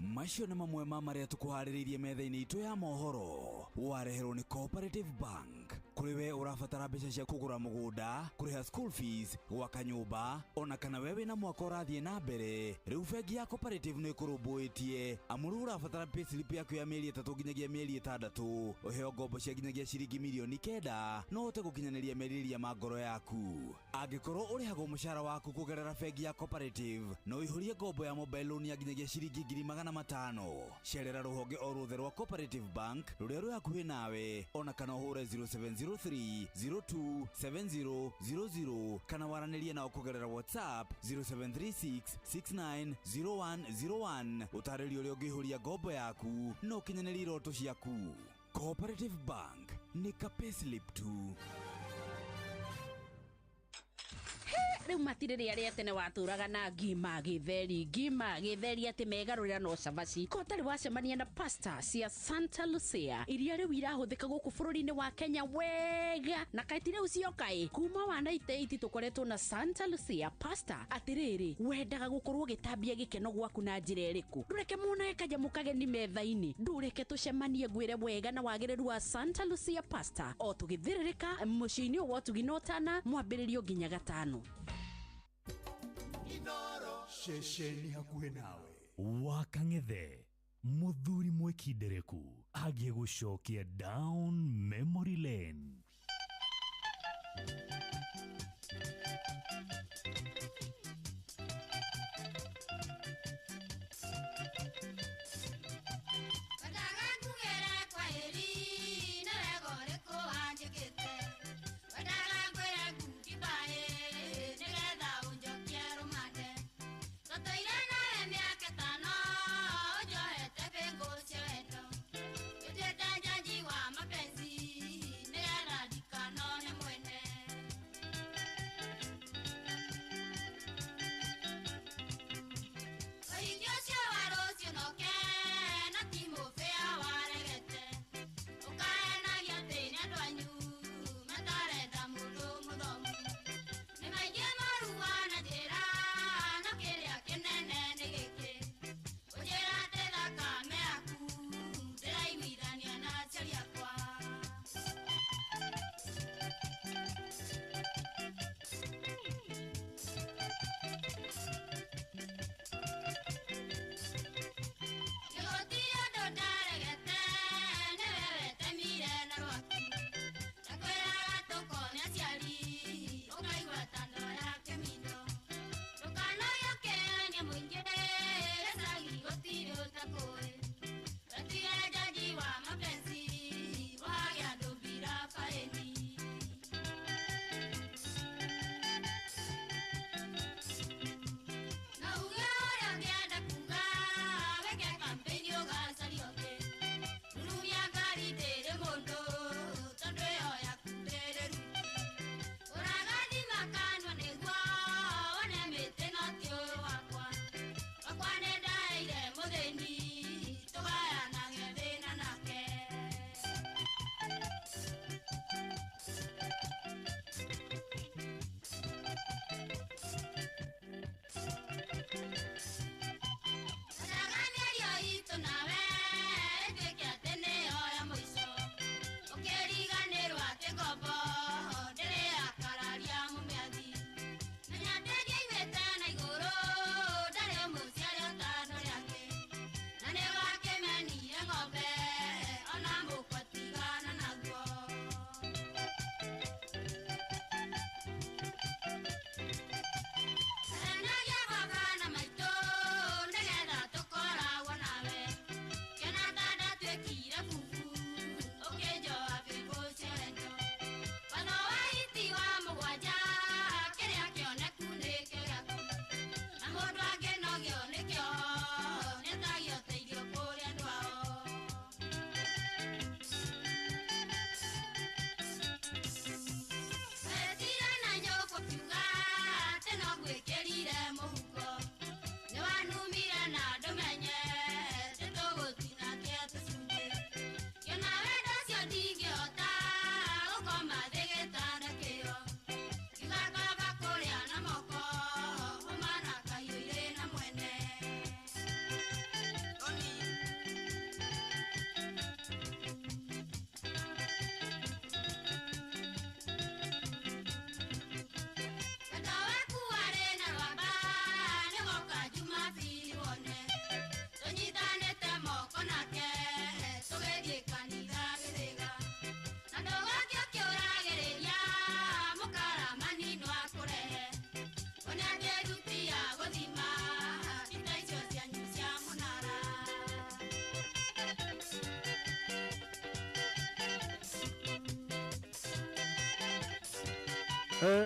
Macio nĩ mamwe ma marĩa tũkũharĩrĩirie metha-inĩ itũ ya mohoro, wareherwo nĩ Cooperative Bank. Kũrĩ we ũrabatara mbeca cia kũgũra mũgũnda, kũrĩha school fees, gwaka nyũmba, ona kana we wĩna mwaka ũrathiĩ na mbere, rĩu bengi ya Cooperative nĩ ĩkũrũmbũĩtie. Amu rĩu ũrabatara payslip yaku ya mĩeri 3 nginyagia mĩeri 6, ũheo ngombo cia nginyagia ciringi mirioni 9, no ũhote gũkinyanĩria merirĩria ma ngoro yaku. Angĩkorwo ũrĩhagwo mũcara waku kũgerera bengi ya Cooperative, no ũihũrie ngombo ya mobile loan ya nginyagia ciringi 500,000. Cerera rũhonge o ruothe rwa Cooperative Bank rũrĩa rwĩ hakuhĩ nawe, ona kana ũhũre 0703 027000 kana waranĩrie nao kũgerera WhatsApp 0736 690101. Ũtarĩrio ũrĩa ũngĩihũria ngombo yaku na ũkinyanĩrie iroto ciaku. Cooperative Bank nĩ ka payslip tu. Rĩu matirĩ rĩa tene watũraga na ngima gĩtheri, ngima gĩtheri atĩ megarũrĩra no cabaci. Ko ũtarĩ wacemania na pasta cia Santa Lucia iria rĩu irahũthĩka gũkũ bũrũri-inĩ wa Kenya wega, na kaĩ ti rĩu cioka ĩ. Kuma wa 98 tũkoretwo na Santa Lucia pasta. Atĩrĩrĩ, wendaga gũkorwo ũgĩtambia gĩkeno gwaku na njĩra ĩrĩkũ? Ndũreke monage kanyamũ kageni metha-inĩ, ndũreke tũcemanie ngwĩre wega na wagĩrĩru wa Santa Lucia pasta o tũgĩthĩrĩrĩka mũciĩ-inĩ wa ũtugi na ũtana mwambĩrĩrio nginya gatano. Ceceni hakuhĩ nawe Wakang'ethe, mũthuri mwĩkindereku agĩgũcokia down memory lane.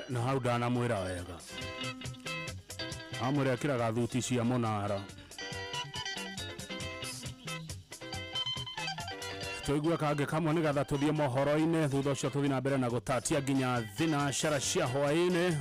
Na hau ndanamwĩra wega amwĩra ekĩraga thuti cia mũnara. Tũigue kangĩ kamwe nĩgetha tũthiĩ mohoro-inĩ, thutha ũcio tũthiĩ na mbere na gũtatia nginya thinacara cia hwaĩ-inĩ.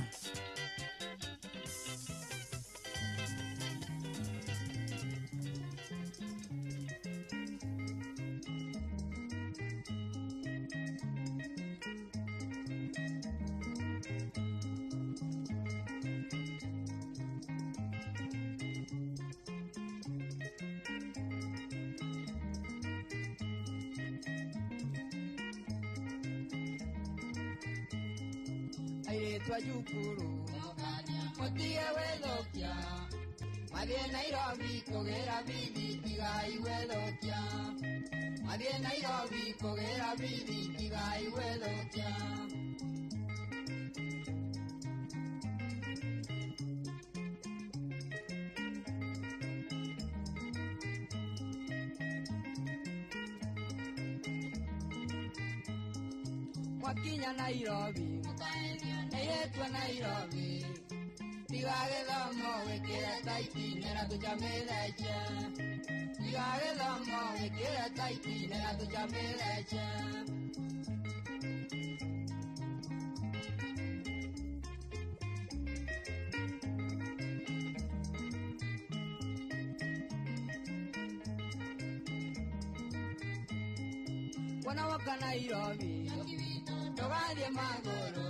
Airĩtu a cukuru mũtige gwĩthũkia, mathiĩ Nairobi kũgĩra bithi tigai gwĩthũkia, mathiĩ Nairobi kũgĩra bithi tigai gwĩthũkia. Mwakinya Nairobi airĩtu a Nairobi tiga gĩthomo wĩkĩre taiti nĩra tũcamĩrece, tiga gĩthomo wĩkĩre taiti nĩra tũcamĩrece. Wona woka Nairobi ndũgathiĩ magũrũ,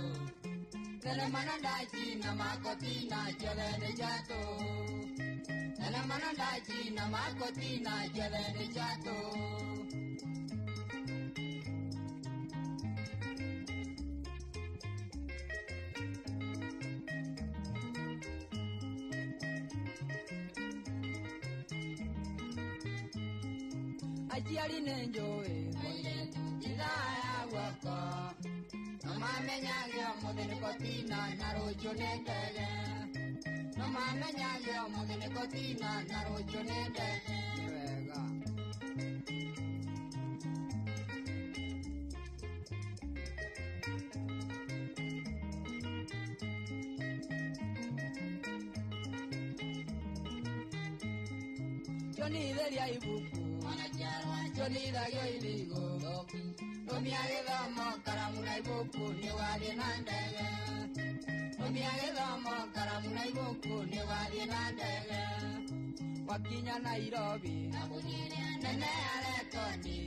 thenema na ndaci na makoti na ciothe nĩ cia tũhũ, thenema na ndaci na makoti na ciothe nĩ cia tũhũ. Aciari nĩ njũĩ ithaa ya guoko, no mamenyage ũmũthĩ nĩ kotina na rũciũ nĩ ndege, no mamenyage ũmũthĩ nĩ kotina na rũciũ nĩ ndege. Wega. Cionithĩria ibuku cionithagio irigũ, rũmia gĩthomo karamu na ibuku nĩ ũgathiĩ na ndege, rũmia gĩthomo karamu na ibuku nĩ ũgathiĩ na ndege. Wakinya Nairobi nene ya rekodi,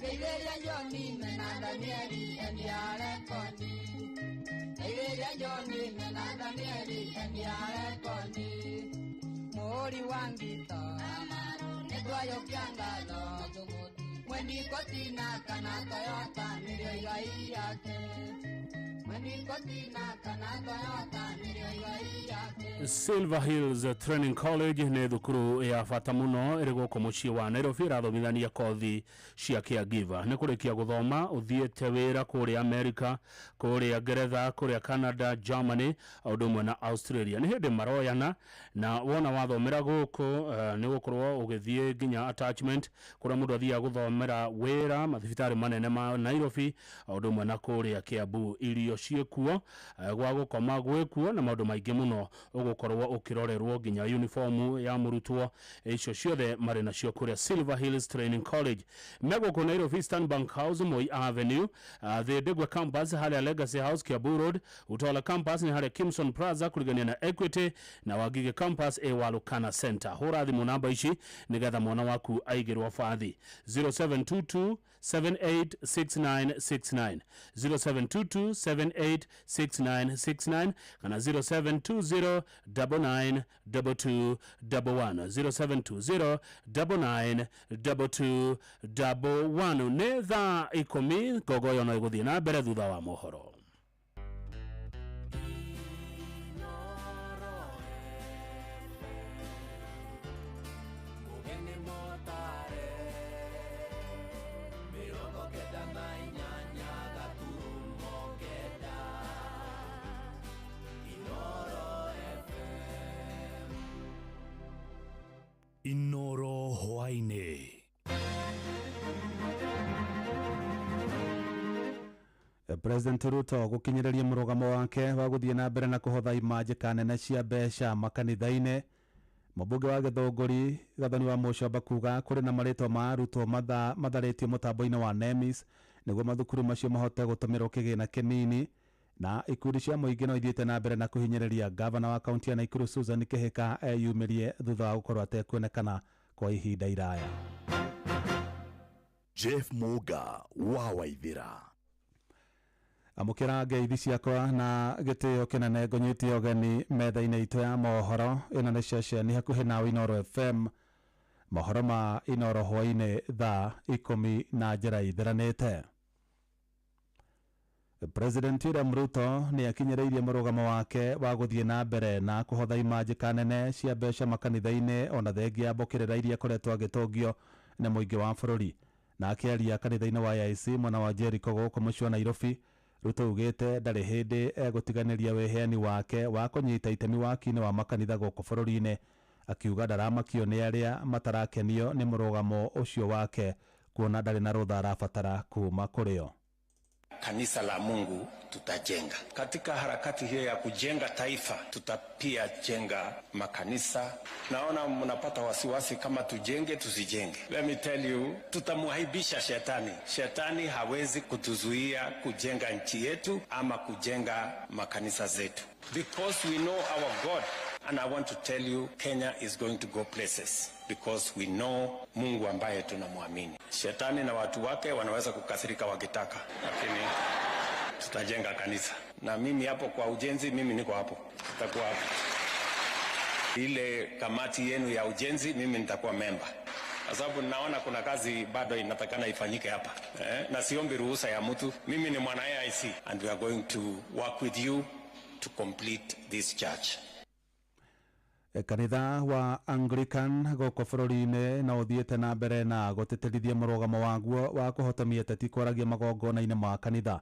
geithĩria John mena Danieli endia rekodi, geithĩria John mena Danieli endia rekodi. Mũhũri wa ngita nĩ twayũkia ngatho, mwendi kotina kana Toyota nĩrĩo igai yake, mwendi kotina kana Toyota nĩrĩo igai yake. Silver Hills Training College nĩ thukuru ya bata mũno ĩrĩ gũkũ mũciĩ wa Nairobi, ĩrathomithania kothi cia caregiver. Nĩ kũrĩkia gũthoma ũthiĩte wĩra kũrĩa America, kũrĩa Ngeretha, kũrĩa Canada, Germany, o ũndũ ũmwe na Australia. Nĩ hĩndĩ maroyana na wona wathomera gũkũ nĩ ũgũkorwo ũgĩthiĩ nginya attachment kũrĩa mũndũ athiaga gũthomera wĩra mathibitarĩ manene ma Nairobi, o ũndũ ũmwe na kũrĩa Kiambu. Irio ciĩkuo, gwa gũkoma gwĩkuo na maũndũ maingĩ mũno ũgũkorwo ũkĩrorerwo nginya uniform ya mũrutwo, icio ciothe marĩ nacio kũrĩa Silver Hills Training College. Megũkũ Nairobi Eastern Bank House, Moi Avenue, the Ndegwa Campus harĩa Legacy House, Kiambu Road, Utawala Campus nĩ harĩa Kimson Plaza kũrigania na Equity, na Wangige Campus ĩ Walukana Center. Hũra thimũ namba ici nĩgetha mwana waku aigĩrwo bathi 0722 786969, 0722 786969 kana 0720 992211, 0720 992211. Nĩ thaa 10 ngogoyo no ĩgũthiĩ na mbere thutha wa mohoro. Inoro hwaĩ-inĩ. President Ruto gũkinyĩrĩria mũrũgamo wake wa gũthiĩ na mbere na kũhotha imanjĩka nene cia mbeca makanitha-inĩ. Mũmbunge wa Gĩthũngũri Gathoni wa Mũcomba kuga kũrĩ na marĩtwa ma arutwo matharĩtio mũtambo-inĩ wa NEMIS nĩguo mathukuru macio mahote gũtũmĩrwo kĩgĩna kĩnini. Na ikundi cia mũingĩ no ithiĩte na mbere na kũhinyĩrĩria gavana wa kaunti ya Nakuru Susan Kihika eyumĩrie thutha wa gũkorwo atekuonekana kwa ihinda iraya. Jeff Muga wa Waithira. Amũkĩra ngeithi ciakwa na gĩtĩo kĩnene ngũnyite ũgeni metha-inĩ itũ ya mohoro. Ĩno nĩ ceceni hakuhĩ nawe Inooro FM. Mohoro ma Inooro hwaĩ-inĩ thaa 10 na njĩra ithiranĩte. President William Ruto nĩ akinyĩrĩirie mũrũgamo wake wa gũthiĩ na mbere na kũhotha imanjĩka nene cia mbeca makanitha-inĩ ona thengia ya mbũkĩrĩra iria akoretwo agĩtũngio nĩ mũingĩ wa bũrũri. Na akĩaria kanitha-inĩ wa AIC mwena wa Jericho gũkũ mũciĩ wa Nairobi, Ruto augĩte ndarĩ hĩndĩ egũtiganĩria wĩheani wake wa kũnyita itemi waki-inĩ wa makanitha gũkũ bũrũri-inĩ, akiuga ndaramakio nĩ arĩa matarakenio nĩ mũrũgamo ũcio wake kuona ndarĩ na rũtha arabatara kuma kũrĩ o. Kanisa la Mungu tutajenga. Katika harakati hiyo ya kujenga taifa, tutapia jenga makanisa. Naona mnapata wasiwasi kama tujenge tusijenge. Let me tell you, tutamuaibisha shetani. Shetani hawezi kutuzuia kujenga nchi yetu ama kujenga makanisa zetu. Because we know our God. And I want to tell you, Kenya is going to go places because we know Mungu ambaye tunamwamini. Shetani na watu wake wanaweza kukasirika wakitaka, lakini tutajenga kanisa. Na mimi hapo kwa ujenzi, mimi niko hapo. Nitakuwa hapo. Ile kamati yenu ya ujenzi, mimi nitakuwa member. Kwa sababu naona kuna kazi bado inatakana ifanyike hapa. Na siombi ruhusa ya mtu. Mimi ni mwana AIC and we are going to work with you to complete this church. Kanitha wa Anglican gũkũ bũrũri-inĩ no ũthiĩte na mbere na gũtĩtĩrithia mũrũgamo waguo wa kũhotomia ateti kwaragia magongona-inĩ ma kanitha.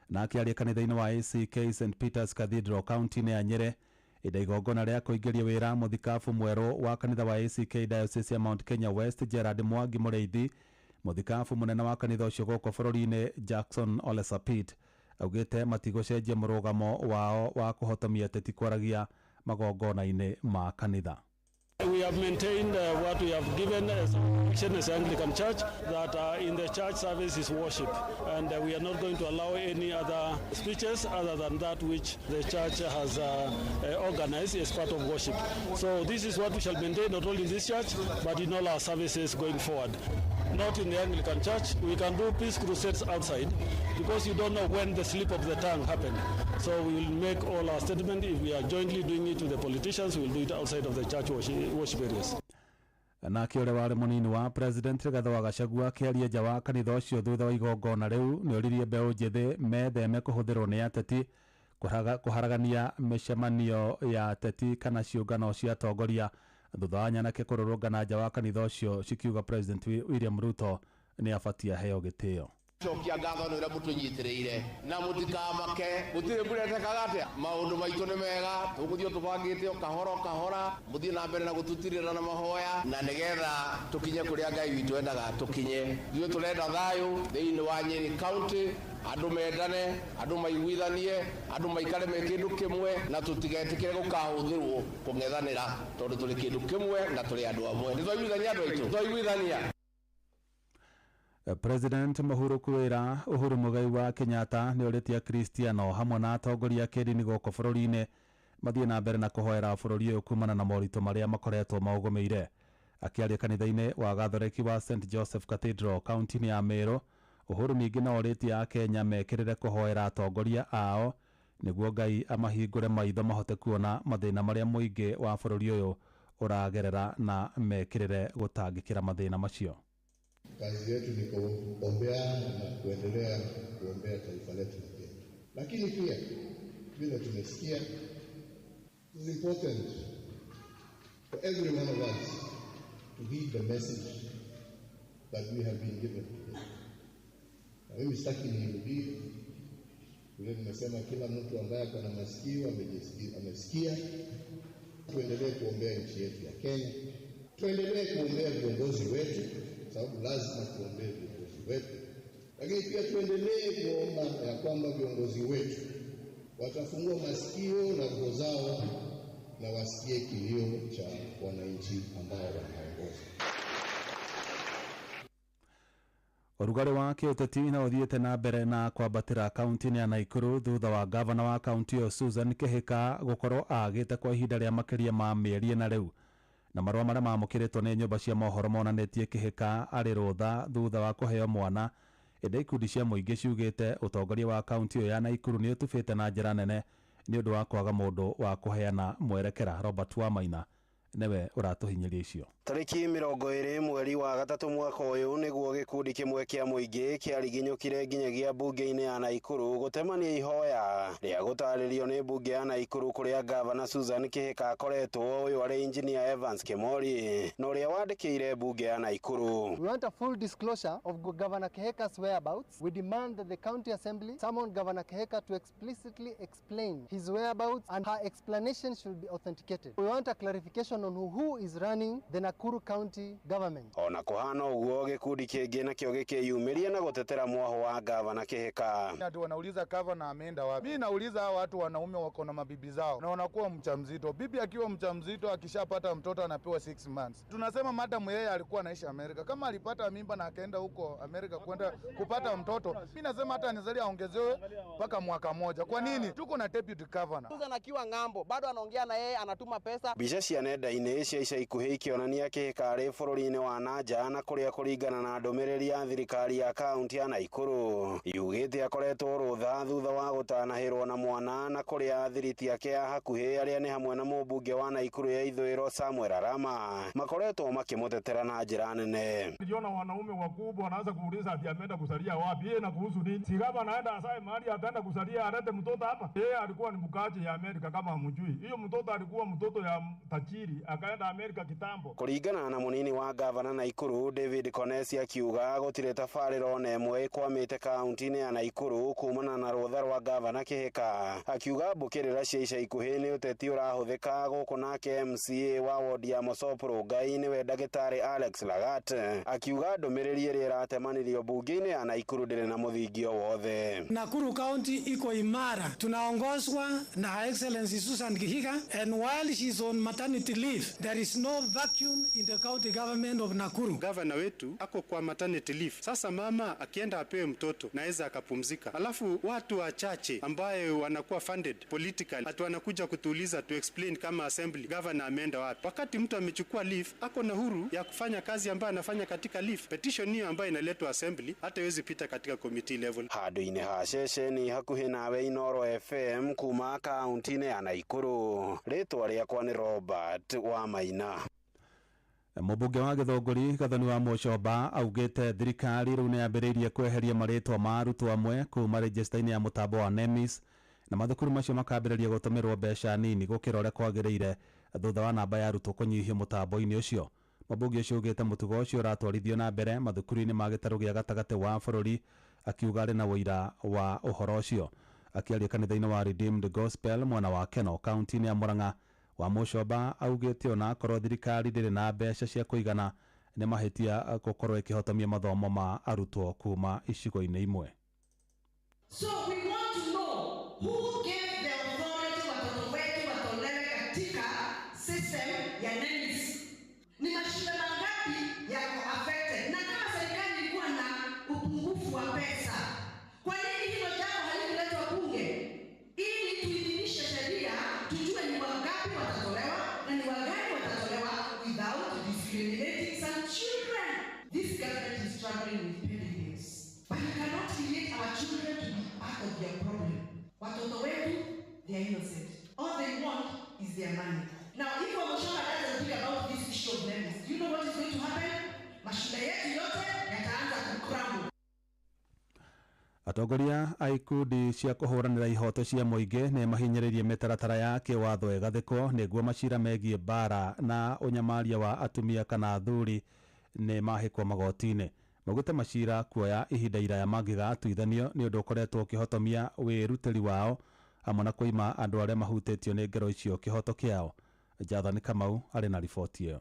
Na akĩaria kanitha-inĩ wa ACK St Peters Cathedral kaunti-inĩ ya Nyĩrĩ, ĩnda igongona rĩa kũingĩria wĩra mũthikabu mwerũ wa kanitha wa ACK Diocese ya Mount Kenya West Gerard Mwangi Mũrĩithi, mũthikabu mũnene wa kanitha ũcio gũkũ bũrũri-inĩ Jackson Ole Sapit augĩte matigũcenjia mũrũgamo wao wa kũhotomia ateti kwaragia magongona-inĩ ma kanitha. We have maintained what we have given as action as Anglican Church, that in the church service is worship, and we are not going to allow any other speeches other than that which the church has organized as part of worship. So this is what we shall maintain not only in this church but in all our services going forward. Not in the Anglican Church. We can do peace crusades outside because you don't know when the slip of the tongue happened. So we will make all our statement. If we are jointly doing it with the politicians, we will do it outside of the church worship areas. Nake ũrĩa warĩ mũnini wa President Rigathĩ wa Gachagua akĩaria nja wa kanitha ũcio thutha wa igongona rĩu nĩ oririe mbeũ njĩthĩ metheme kũhũthĩrwo nĩ ateti kũharagania mĩcemanio ya ateti kana ciũngano cia atongoria thutha wa nyanake kũrũrũngana nja wa kanitha ũcio cikiuga President William Ruto nĩ abatie aheo gĩtĩo. Cokia ngatho nĩ ũrĩa mũtũnyitĩrĩire na mũtikamake mũtirĩ mũretekaga atĩa maũndũ maitũ nĩ mega tũgũthiĩ tũbangĩte o kahora o kahora mũthiĩ na mbere na gũtũtirĩra na mahoya na nĩgetha tũkinye kũrĩa Ngai witũ endaga tũkinye. Ithuĩ tũrenda thayũ thĩinĩ wa Nyĩrĩ County, andũ mendane, andũ maiguithanie, andũ maikare me kĩndũ kĩmwe na tũtigetĩkĩre gũkahũthĩrwo kũng'ethanĩra tondũ tũrĩ kĩndũ kĩmwe na tũrĩ andũ amwe. Nĩ twaiguithania andũ aitũ? Twaiguithania. President Uhuru kwĩra Uhuru Muigai wa Kenyatta nĩ orĩtie Akristiano hamwe na atongoria a kĩndini gũkũ bũrũri-inĩ mathiĩ na mbere na kũhoera bũrũri ũyũ kumana na moritũ marĩa makoretwo maũgũmĩire. Akĩaria kanitha-inĩ wa Gathoreki wa St Joseph Cathedral kaunti-inĩ ya Meru, Uhuru ningĩ no orĩtie Akenya mekĩrĩre kũhoera atongoria ao nĩguo Ngai amahingũre maitho mahote kuona mathĩna marĩa mũingĩ wa bũrũri ũyũ ũragerera na mekĩrĩre gũtangĩkĩra mathĩna macio. Kazi yetu ni kuombea na kuendelea kuombea taifa letu la Kenya. Lakini pia vile tumesikia, it is important for every one of us to heed the message that we have been given today. Na mimi sitaki nirudie vile nimesema, kila mtu ambaye ako na masikio amesikia. Tuendelee kuombea nchi yetu ya Kenya, tuendelee kuombea viongozi wetu, sababu lazima tuombee viongozi wetu. Lakini pia tuendelee kuomba ya kwamba viongozi wetu watafungua masikio na roho zao na wasikie kilio cha wananchi ambao wanaongoza. Ũrugarĩ wa kĩũteti no ũthiĩte na mbere na kwambatĩra kaunti-inĩ ya Naikuru thutha wa gavana wa kaunti ĩyo Susan Kihika gũkorwo agĩte kwa ihinda rĩa makĩria ma mĩeri ĩna rĩu, na marũa marĩa mamũkĩrĩtwo nĩ nyũmba cia mohoro monanĩtie Kihika arĩ rũtha thutha wa kũheo mwana, ĩndĩ ikundi cia mũingĩ ciugĩte ũtongoria wa kaunti ĩyo ya Naikuru nĩ ũtubĩte na njĩra nene nĩ ũndũ wa kwaga mũndũ wa kũheana mwerekera. Robert Wamaina nĩwe ũratũhinyĩria icio. Tarĩki 20 mweri wa 3 mwaka ũyũ nĩguo gĩkundi kĩmwe kĩa mũingĩ kĩariginyũkire nginyagia mbunge-inĩ ya Naikuru gũtemania ihoya rĩa gũtarĩrio nĩ mbunge ya Naikuru kũrĩa gavana Susan Kihika akoretwo, ũyũ arĩ Engineer Evans Kemori na ũrĩa wandĩkĩire mbunge ya Naikuru. We want a full disclosure of Governor Kihika's whereabouts. We demand that the County Assembly summon Governor Kihika to explicitly explain his whereabouts, and her explanation should be authenticated. We want a clarification on who is running the Nakuru County government. Ona kuhana uguo gikundi kingi nakio gikiyumiria na gutetera mwaho wa gavana Kihika. Ati wanauliza gavana ameenda wapi? Mimi nauliza hao watu wanaume wako na mabibi zao na wanakuwa mjamzito. Bibi akiwa mjamzito akishapata mtoto anapewa 6 months. Tunasema madam yeye alikuwa anaishi Amerika. Kama alipata mimba na akaenda huko Amerika kwenda kupata mtoto, mimi nasema hata anizali aongezewe mpaka mwaka moja. Kwa nini? Tuko na deputy governor. Susan akiwa ng'ambo bado anaongea na yeye, anatuma pesa. Mbica cia nenda-inĩ cia ica ikuhĩ ikĩonania Kihika arĩ bũrũri-inĩ wa nanja na kũrĩa kũringana na ndũmĩrĩri ya thirikari ya kaunti ya Naikuru yugĩte akoretwo rũtha thutha wa gũtanahĩrwo na mwana na kũrĩa athiriti ake a hakuhĩ arĩa nĩ hamwe na mũmbunge wa Naikuru ya ithũĩro Samuel Arama makoretwo makĩmũtetera na njĩra nene. Niliona wanaume wakubwa wanaanza kuuliza ati ameenda kusalia wapi? Yeye na kuhusu nini? Si kama anaenda asae mahali ataenda kusalia alete mtoto hapa. Yeye alikuwa ni mkaji ya Amerika kama hamjui. Hiyo mtoto alikuwa mtoto ya tajiri akaenda Amerika kitambo. Kũringana na mũnini wa gavana Naikuru David Konesi akiuga gũtirĩ tabarĩra ona ĩmwe ĩkwamĩte kaunti-inĩ ya Naikuru kumana na rũtha rwa gavana Kihika, akiuga mbũkĩrĩra cia ica ikuhĩ nĩ ũteti ũrahũthĩka gũkũ, nake MCA wa wodi ya Mosop Rongai nĩwe ndagĩtarĩ Alex Lagat akiuga ndũmĩrĩri ĩrĩa ĩratemanirio mbunge-inĩ ya Naikuru ndĩrĩ na mũthingi o wothe. Nakuru County iko imara, tunaongozwa na Her Excellency Susan Kihika, and while she is on maternity leave there is no vacuum in the county government of Nakuru. Governor wetu ako kwa maternity leave. Sasa mama akienda apewe mtoto naweza akapumzika. Alafu watu wachache ambaye wanakuwa funded politically atu wanakuja kutuuliza to explain kama assembly governor ameenda wapi. Wakati mtu amechukua leave ako na huru ya kufanya kazi ambayo anafanya katika leave. Petition hiyo ambayo inaletwa assembly hata iwezi pita katika committee level. Handũ-inĩ ha ceceni hakuhĩ nawe Inoro FM kuma kaunti-inĩ ya Naikuru, rĩtwa rĩakwa nĩ Robert Wamaina. Mũmbunge wa Gĩthũngũri Gathoni wa Mũcomba augĩte thirikari rĩu nĩ yambĩrĩirie kweheria marĩtwa ma arutwo amwe kuma rejista-inĩ ya mũtambo wa NEMIS, na mathukuru macio makambĩrĩria gũtũmĩrwo mbeca nini gũkĩra ũrĩa kwagĩrĩire thutha wa namba ya arutwo kũnyihio mũtambo-inĩ ũcio. Mũmbunge ũcio augĩte mũtugo ũcio ũratwarithio na mbere mathukuru-inĩ ma gĩtarũ gĩa gatagatĩ wa bũrũri, akiuga arĩ na ũira wa ũhoro ũcio. Akĩaria kanitha-inĩ wa Redeemed Gospel mwena wa Keno kaunti-inĩ ya Murang'a, wa Mũcomba augĩte ona akorwo thirikari ndĩrĩ na mbeca cia kũigana nĩ mahĩtia gũkorwo ĩkĩhotomia mathomo ma arutwo kuma icigo-inĩ imwe. So we want to know who gave the authority watoto wetu watolewe katika system ya NEMIS. Ni mashule mangapi yako affected? Na kama serikali ilikuwa na upungufu wa pesa, kwa nini hilo jambo halikuletwa bunge ili tuidhinishe sheria, tujue ni wangapi watatolewa na ni wangapi watatolewa without discriminating some children? This government is struggling with petty things, but we cannot create our children to be part of their problem. Watoto wetu, they are innocent. All they want is their money. Now, if Wamuchomba doesn't think about this issue of NEMIS, do you know what is going to happen? Mashule yetu yote yataanza kucrumble. Atongoria a ikundi cia kũhũranĩra ihoto cia mũingĩ nĩ mahinyĩrĩirie mĩtaratara ya kĩwatho ĩgathĩkwo nĩguo macira megiĩ mbara na ũnyamaria wa atumia kana athuri nĩ mahĩkwo magoti-inĩ. Maugĩte macira kuoya ihinda iraya mangĩgatuithanio nĩ ũndũ ũkoretwo ũkĩhotomia wĩrutĩri wao hamwe na kũima andũ arĩa mahutĩtio nĩ ngero icio kĩhoto kĩao. Jathani Kamau arĩ na riboti ĩyo.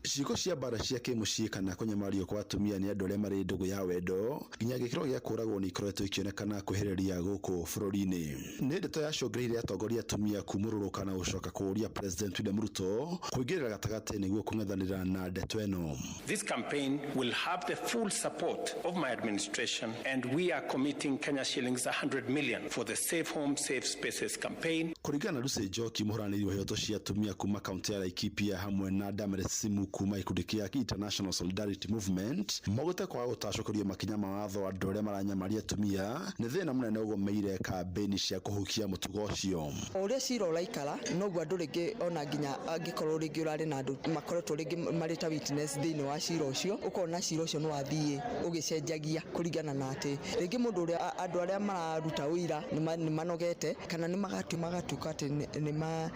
Ciĩko cia mbara cia kĩmũciĩ kana kũnyamario kwa atumia nĩ andũ arĩa marĩ ndũgũ ya wendo nginya gĩkĩro gĩa kũragwo nĩ ikoretwo ikĩonekana kwĩhĩrĩria gũkũ bũrũri-inĩ. Nĩ ndeto yacũngĩrĩirie atongoria atumia kumũrũrũka na gũcoka kũũria President William Ruto kũingĩrĩra gatagatĩ nĩguo kũng'ethanĩra na ndeto ĩno. This campaign will have the full support of my administration, and we are committing Kenya shillings 100 million for the Safe Home, Safe Spaces campaign. Kũringana na Lucy Njoki, mũhũranĩri wa ihoto cia atumia kuma kaunti ya Laikipia hamwe na Damaris Simu kuma gĩkundi kĩa International Solidarity Movement, maugĩte kwaga gũtacũkĩrio makinya ma watho andũ arĩa maranyamaria atumia nĩ thĩna mũnene ũgũmĩire kambĩini cia kũhukia mũtugo ũcio. O ũrĩa cira ũraikara noguo andũ rĩngĩ ona nginya angĩkorwo rĩngĩ ũrarĩ na andũ makoretwo rĩngĩ marĩ ta witness thĩinĩ wa cira ũcio, ũkona cira ũcio nĩ wathiĩ ũgĩcenjagia kũringana na atĩ rĩngĩ mũndũ ũrĩa andũ arĩa mararuta ũira nĩ manogete kana nĩ magatuĩka atĩ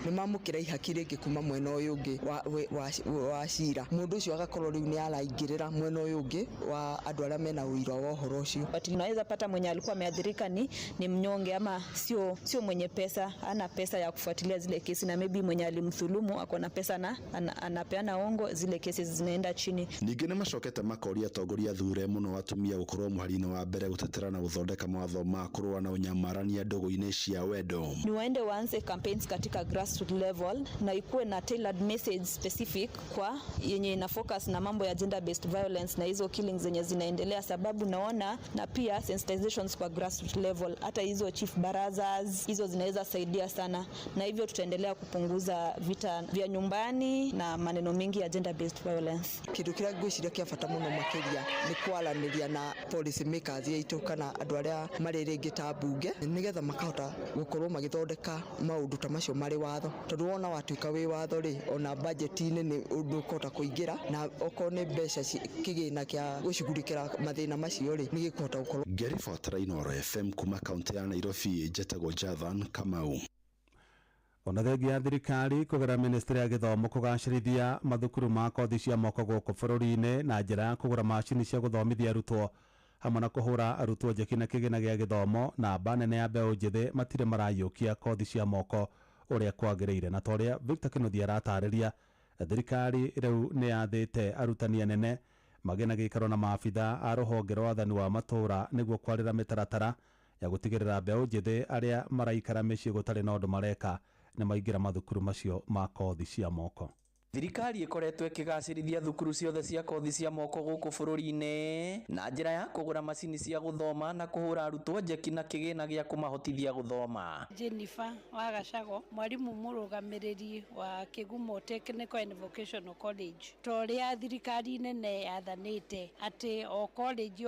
nĩ mamũkĩra ihaki rĩngĩ kuma mwena ũyũ ũngĩ wa cira, mũndũ ũcio agakorwo rĩu nĩ araingĩrĩra mwena ũyũ ũngĩ wa andũ arĩa mena ũira wa ũhoro ũcio. But unaweza pata mwenye alikuwa ameathirika ni mnyonge ama sio mwenye pesa, ana pesa ya kufuatilia zile kesi, na maybe mwenye alimdhulumu ako na pesa na anapeana ongo, zile kesi zinaenda chini. Ningĩ nĩ macokete makoria atongoria athure mũno atumia gũkorwo mũhari-inĩ wa mbere gũtetera na gũthondeka mawatho ma kũrũa na ũnyamarania ndũgũ-inĩ cia wendo. Ni waende waanze campaigns katika grassroots level na ikuwe na tailored message specific kwa yenye ina focus na mambo ya gender based violence na hizo killings zenye zinaendelea, sababu naona na pia sensitizations kwa grassroots level, hata hizo chief barazas hizo zinaweza saidia sana, na hivyo tutaendelea kupunguza vita vya nyumbani na maneno mengi ya gender based violence. Kindu kiria ngwiciria kia bata muno makiria ni kwaranĩria na policy makers aitũ kana andũ arĩa marĩ rĩngĩ ta mbunge, nĩgetha makahota gũkorwo magĩthondeka maũndũ ta macio marĩ watho, tondũ wona watuĩka wĩ watho rĩ, ona budget-inĩ nĩ ũndũ ũkũhota kũingĩra, na okorwo nĩ mbeca kĩgĩna kĩa gũcugurikĩra mathĩna macio rĩ, nĩ gĩkũhota gũkorwo. Ngĩribotera Inooro FM kuma kaunti ya Nairobi, njetagwo Jathan Kamau. Ona thengia ya thirikari kũgerera ministry ya gĩthomo kũgacĩrithia mathukuru ma kothi cia moko gũkũ bũrũri-inĩ na njĩra ya kũgũra macini cia gũthomithia arutwo hamwe na kũhũra arutwo njeki na kĩgĩna gĩa gĩthomo, namba nene ya mbeũ njĩthĩ matirĩ marayũkia kothi cia moko ũrĩa kwagĩrĩire. Na ta ũrĩa Victor Kĩnuthia aratarĩria, thirikari rĩu nĩ yathĩte arutani anene magĩe na gĩikaro na maabitha a rũhonge rwa wathani wa matũũra nĩguo kwarĩra mĩtaratara ya gũtigĩrĩra mbeũ njĩthĩ arĩa maraikara mĩciĩ gũtarĩ na ũndũ mareka nĩ maingĩra mathukuru macio ma kothi cia moko. Thirikari ĩkoretwo ĩkĩgacĩrithia thukuru ciothe cia kothi cia moko gũkũ bũrũri-inĩ na njĩra ya kũgũra macini cia gũthoma na kũhũra arutwo njeki na kĩgĩna gĩa kũmahotithia gũthoma. Jennifer wa Gacago, mwarimu mũrũgamĩrĩri wa Kĩgumo Technical and Vocational College. Ta ũrĩa thirikari nene yathanĩte atĩ o college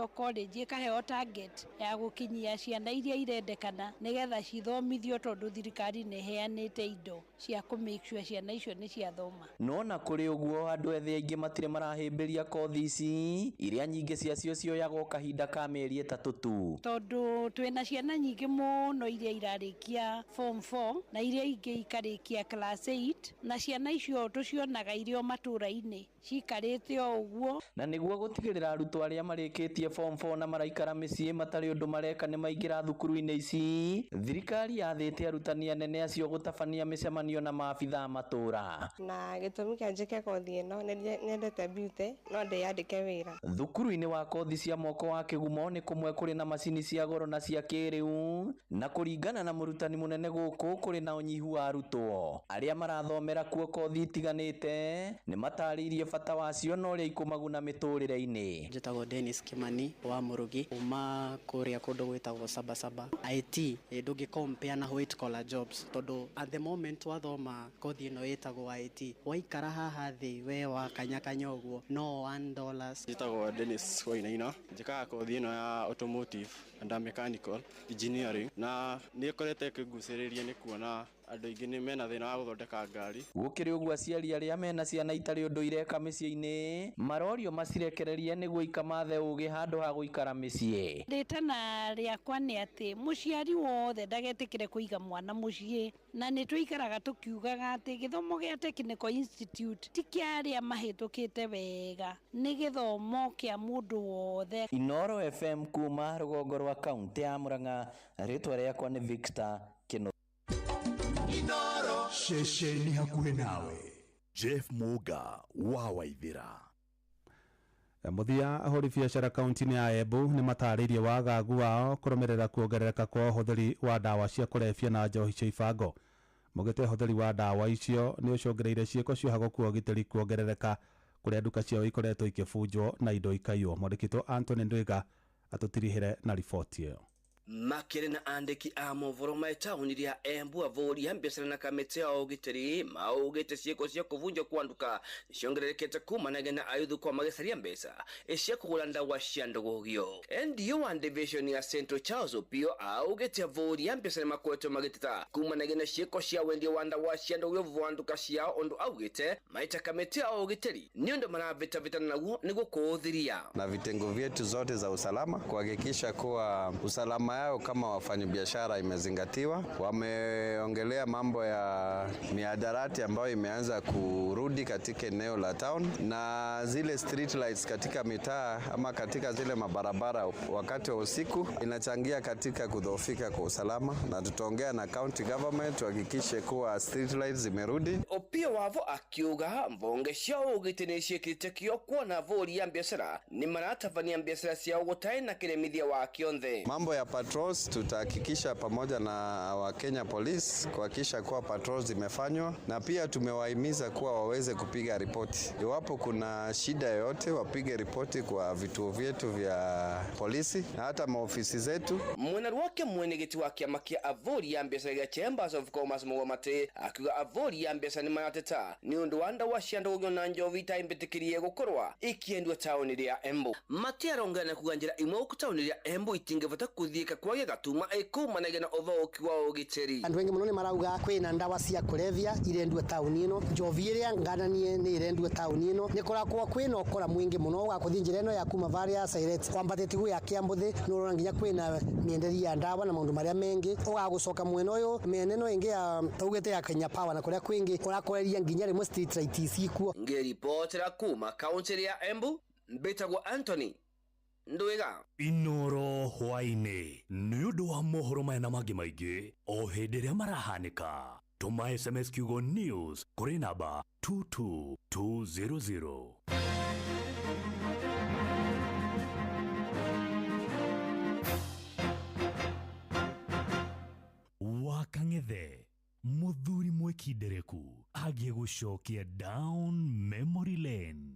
ĩkaheo target ya gũkinyia ciana iria irendekana nĩgetha cithomithio, tondũ thirikari nĩ ĩheanĩte indo cia kũ make sure ciana icio nĩ ciathoma. Nona kũrĩ ũguo andũ ethĩ aingĩ matirĩ marahĩmbĩria kothi ici iria nyingĩ ciacio cioyagwo kahinda ka mĩeri 3 tu, tondũ twĩna ciana nyingĩ mũno iria irarĩkia form 4 na iria ingĩ ikarĩkia class 8, na ciana icio tũcionaga irĩ o matũũra-inĩ cikarĩte o ũguo. Na nĩguo gũtigĩrĩra arutwo arĩa marĩkĩtie form 4 na maraikara mĩciĩ matarĩ ũndũ mareka nĩ maingĩra thukuru-inĩ ici, thirikari yathĩte arutani anene acio gũtabania mĩcemanio na maabitha a matũũra. Na gĩtũmi kĩa njĩke kothi ĩno nĩ nyendete beauty, no ndĩyandĩke wĩra. Thukuru-inĩ wa kothi cia moko wa Kĩgumo nĩ kũmwe kũrĩ na macini cia goro na cia kĩrĩu, na kũringana na mũrutani mũnene gũkũ kũrĩ na ũnyihu wa arutwo arĩa marathomera kuo kothi itiganĩte. Nĩ matarĩirie bata wacio na ũrĩa ikũmaguna mĩtũrĩre-inĩ. Njĩtagwo Dennis Kimani wa Mũrũgi, kuma kũrĩa kũndũ gwĩtagwo Sabasaba. IT ndũngĩ compare na white collar jobs, tondũ at the moment wathoma kothi ĩno ĩtagwo IT, waikara haha thĩ we wakanyakanya ũguo no $1. Njĩtagwo Dennis Wainaina, njĩkaga kothi ĩno ya automotive and mechanical engineering, na nĩ ĩkoretwo ĩkĩngucĩrĩria nĩ kuona andũ aingĩ nĩ mena thĩna wa gũthondeka ngari. Gũkĩrĩ ũguo aciari arĩa mena ciana itarĩ ũndũ ireka mĩciĩ-inĩ marorio macirekererie nĩguo ikamathe ũgĩ handũ ha gũikara mĩciĩ. Rĩtana rĩakwa nĩ atĩ mũciari wothe ndagetĩkĩre kũiga mwana mũciĩ, na nĩ tũikaraga tũkiugaga atĩ gĩthomo gĩa Technical Institute ti kĩa arĩa mahĩtũkĩte wega, nĩ gĩthomo kĩa mũndũ wothe. Inooro FM kuma rũgongo rwa kaunti ya Murang'a, rĩtwa rĩakwa nĩ Victor Kĩnuthia. Ceceni hakuhĩ nawe. Jeff Muga wa Waithira. Muthia ahũri biacara kaunti-inĩ ya Embu nĩ matarĩirie wagagu wao kũrũmĩrĩra kuongerereka kwa ũhũthĩri wa ndawa cia kũrebia na njohi cia ibango. Maugĩte ũhũthĩri wa ndawa icio nĩ ũcũngĩrĩirie ciĩko cia ũhagũku wa ũgitĩri kuongerereka kũrĩa nduka ciao ikoretwo ikĩbunjwo na indo ikaiywo. Mwandĩki Anthony Ndwiga atũtirihĩre na riboti ĩyo. Makĩrĩ na andĩki a mohoro ma taũni rĩa Embu avũri a biacara na kamĩtĩ ya ũgitĩri maugĩte ciĩko cia kũbunjwo kwa nduka nĩciongererekete kumanagia na ayuthu kwa magĩcaria mbeca cia kũgũra ndawa cia ndũgũgio. NDO wa division ya Central Charles Opio augĩte avũri a biacara makoretwo magĩteta kumanagia na ciĩko cia wendia wa ndawa cia ndũgũgio wa nduka ciao ũndũ augĩte maita kamĩtĩ ya ũgitĩri nĩ ũndũ maravĩtavĩtana naguo nĩguo kũũthiria. Na vitengo vyetu zote za usalama kuhakikisha kuwa usalama yao kama wafanyabiashara imezingatiwa. Wameongelea mambo ya mihadarati ambayo imeanza kurudi katika eneo la town na zile street lights katika mitaa ama katika zile mabarabara wakati wa usiku inachangia katika kudhoofika kwa usalama, na tutaongea na county government tuhakikishe kuwa street lights zimerudi. Opio wavo akiuga mbonge cia ũgitĩri nĩciĩkĩrĩte kĩo kuona avũri a biacara nĩ maratabania biacara ciao gũtarĩ na kĩremithia wa kĩonthe. Mambo ya patrols tutahakikisha pamoja na wa Kenya Police kuhakikisha kuwa patrols zimefanywa, na pia tumewahimiza kuwa waweze kupiga ripoti iwapo kuna shida yoyote, wapige ripoti kwa vituo vyetu vya polisi na hata maofisi zetu. Mwena wake mwenegeti wa kĩama kĩa avũri a biacara gĩa Chambers of Commerce Mũgwamate akiuga avũri a biacara nĩ marateta nĩ ũndũ wa ndawa cia ndũgũgio na njovi itaĩmbĩtĩkĩrie gũkorwa ikiendio taũni rĩa Embu. Matiarongana na kuga njĩra imwe gũkũ taũni rĩa Embu itingĩbota kuthiĩka kwagĩa gatuma ĩkumanagia na ũthũki wa ũgitĩri. Andũ aingĩ mũno nĩ marauga kwĩna ndawa cia kũrebia irendwo taũni ĩno, njovi ĩrĩa ngananie nĩ irendwo taũni ĩno, nĩ kũrakorwo kwĩna ũkora mwingĩ mũno ũgakũthiĩ njĩra ĩno ya kuma varia Siret kwambatĩte ya Kĩambũthĩ nĩ ũrona nginya kwĩna mĩenderie ya ndawa na maũndũ marĩa mengĩ. Ũgagũcoka mwena ũyũ mĩena ĩno ĩngĩ ya taugĩte ya Kenya Power na kũrĩa kwĩngĩ ũrakoreria nginya rĩmwe street light cikuo. Ngĩribotera kuma kaunti ya Embu mbĩtagwo Anthony Ndwiga. Inoro hwaĩ-inĩ nĩ ũndũ wa mohoro maya na mangĩ maingĩ o hĩndĩ ĩrĩa marahanĩka. Tũma SMS kiugo news kũrĩ namba 22200. Wakang'ethe mũthuri mwĩkindereku agĩgũcokia down memory lane.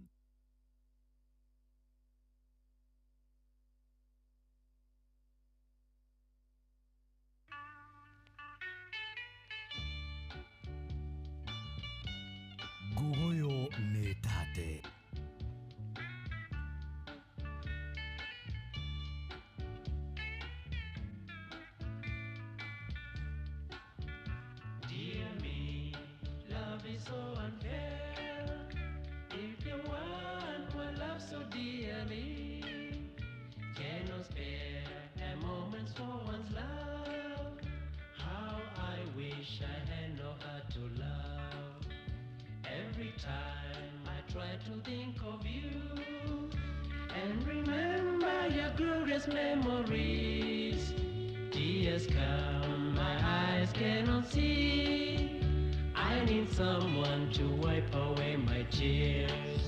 Ngugoyo nĩ tate. Dear me, love is so unfair. If the one who I love so dearly cannot spare a moment for one's love, how I wish I had no heart to love. Every time I try to think of you and remember your glorious memories, tears come, my eyes cannot see. I need someone to wipe away my tears.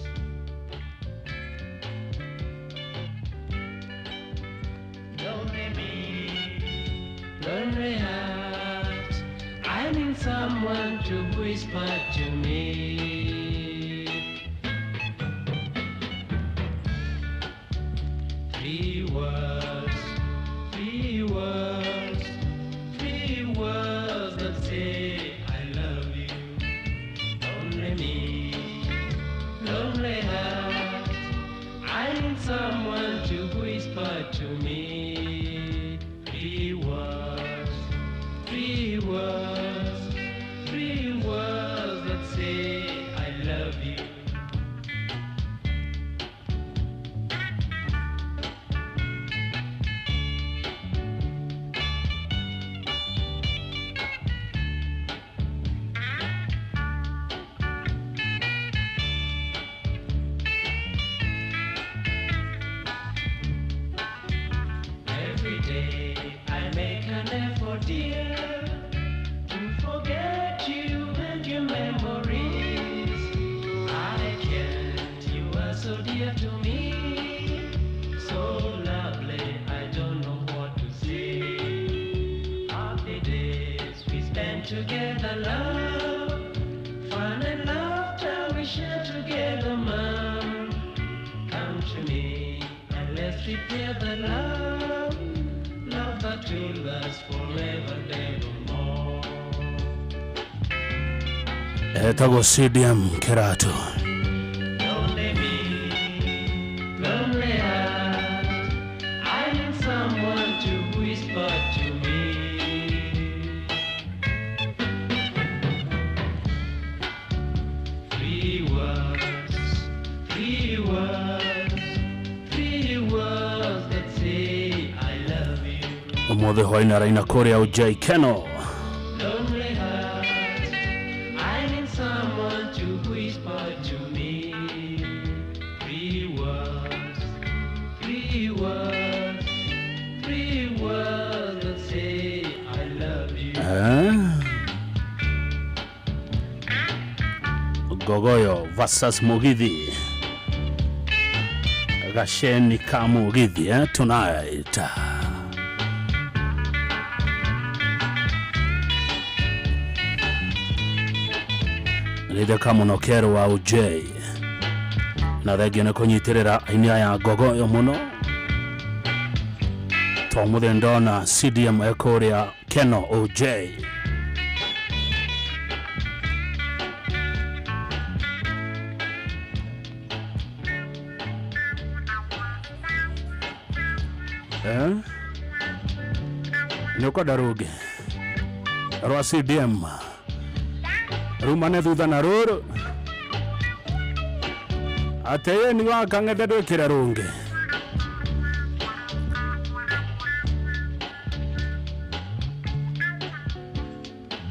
Lonely me, lonely heart, I need someone to whisper to me. Three words, three words, three words that say I love you. Lonely me, lonely heart, I need someone to whisper to me. Three words, three words, three words that say I love you. Every day I make an effort, dear, to forget you and your memories. Together love, fun and laughter we share together, mom. Come to me and let's repair the love, love that will last forever and evermore. Etagwo CDM Kerato. Lonely me, lonely heart, I need someone to whisper to me. Three words, three words, three words that say I love you. Umuthi hwaini araina kuria Ujai Keno. Lonely heart, I need someone to whisper to me. Three words, three words, three words that say I love you. Gogoyo versus Mugithi. Gasheni ka Mugithi tonight. Nĩtheka mũno kerũ wa UJ na thengio nĩ kũnyitĩrĩra aini aya Gogoyo mũno to mũthĩ ndona CDM ekũrĩa Keno UJ. Nĩ ũkwenda rũngĩ rwa CDM rumane thutha na rũrũ atĩ ĩ nĩ wakang'ethe ndwĩkĩre rũngĩ.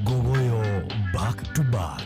Gogoyo back to back.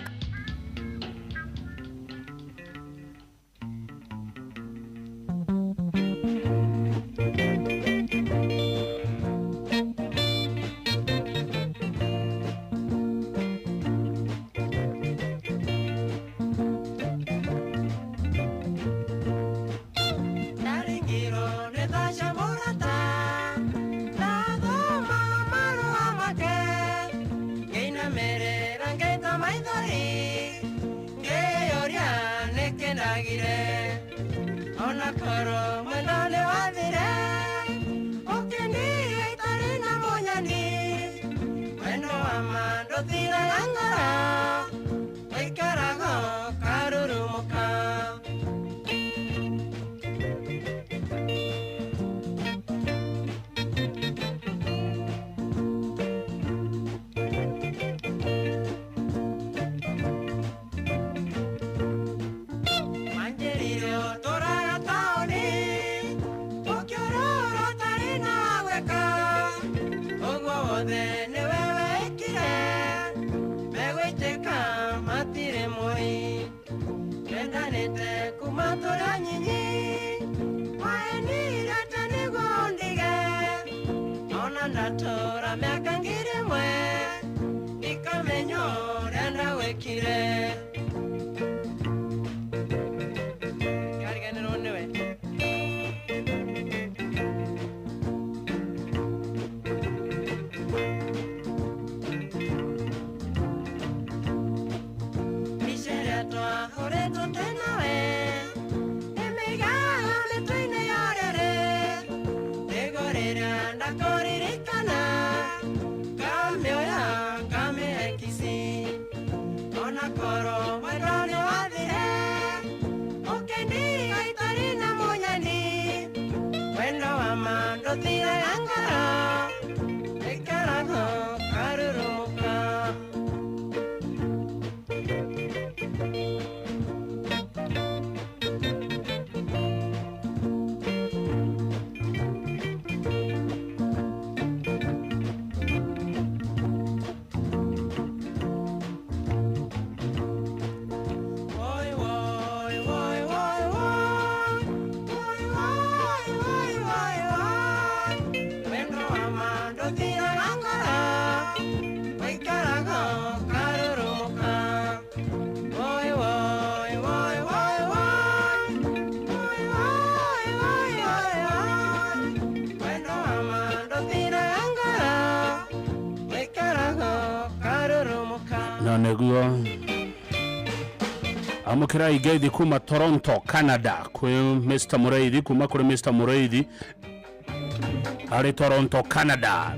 Na nĩguo amũkĩra ingeithi kuma Toronto, Canada kwĩ Mr. Mũrĩithi, kuma kũrĩ Mr. Mũrĩithi arĩ Toronto, Canada.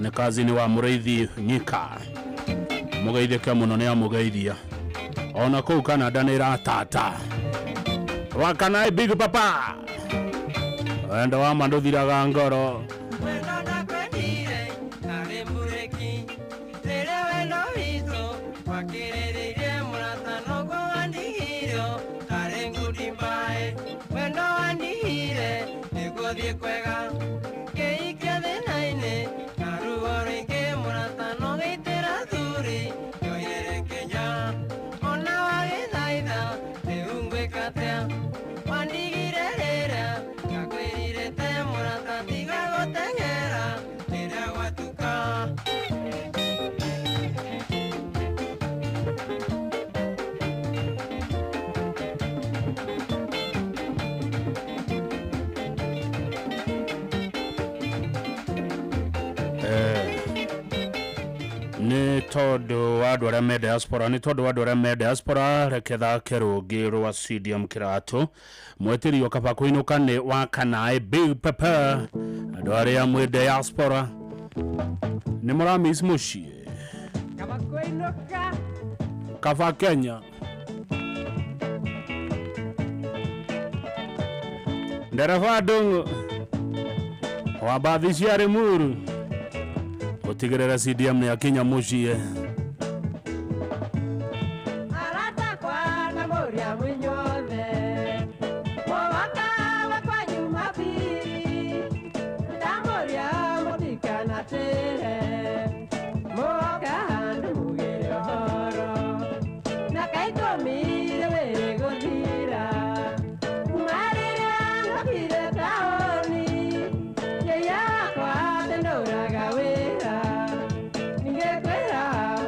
Nĩ kazini wa Mũrĩithi Nyika, mũgeithĩke mũno, nĩ amũgeithia ona kũu Canada nĩ ĩratata. Wakanai Big Papa, wendo wa ma ndũthiraga ngoro. Nĩ tondũ wa andũ arĩa me diaspora, nĩ tondũ wa andũ arĩa me diaspora, reke thake rũngĩ rwa CDM Kĩratũ mwetĩrio kaba kũinũka nĩ wa Kanaĩ Big Papa. Andũ arĩa mwĩ diaspora nĩ mũramiss mũciĩ, kaba Kenya. Ndereba Ndung'u wa mbathi cia Limuru ũtigĩrĩre CDM nĩ akinya mũciĩ. Ningekuera.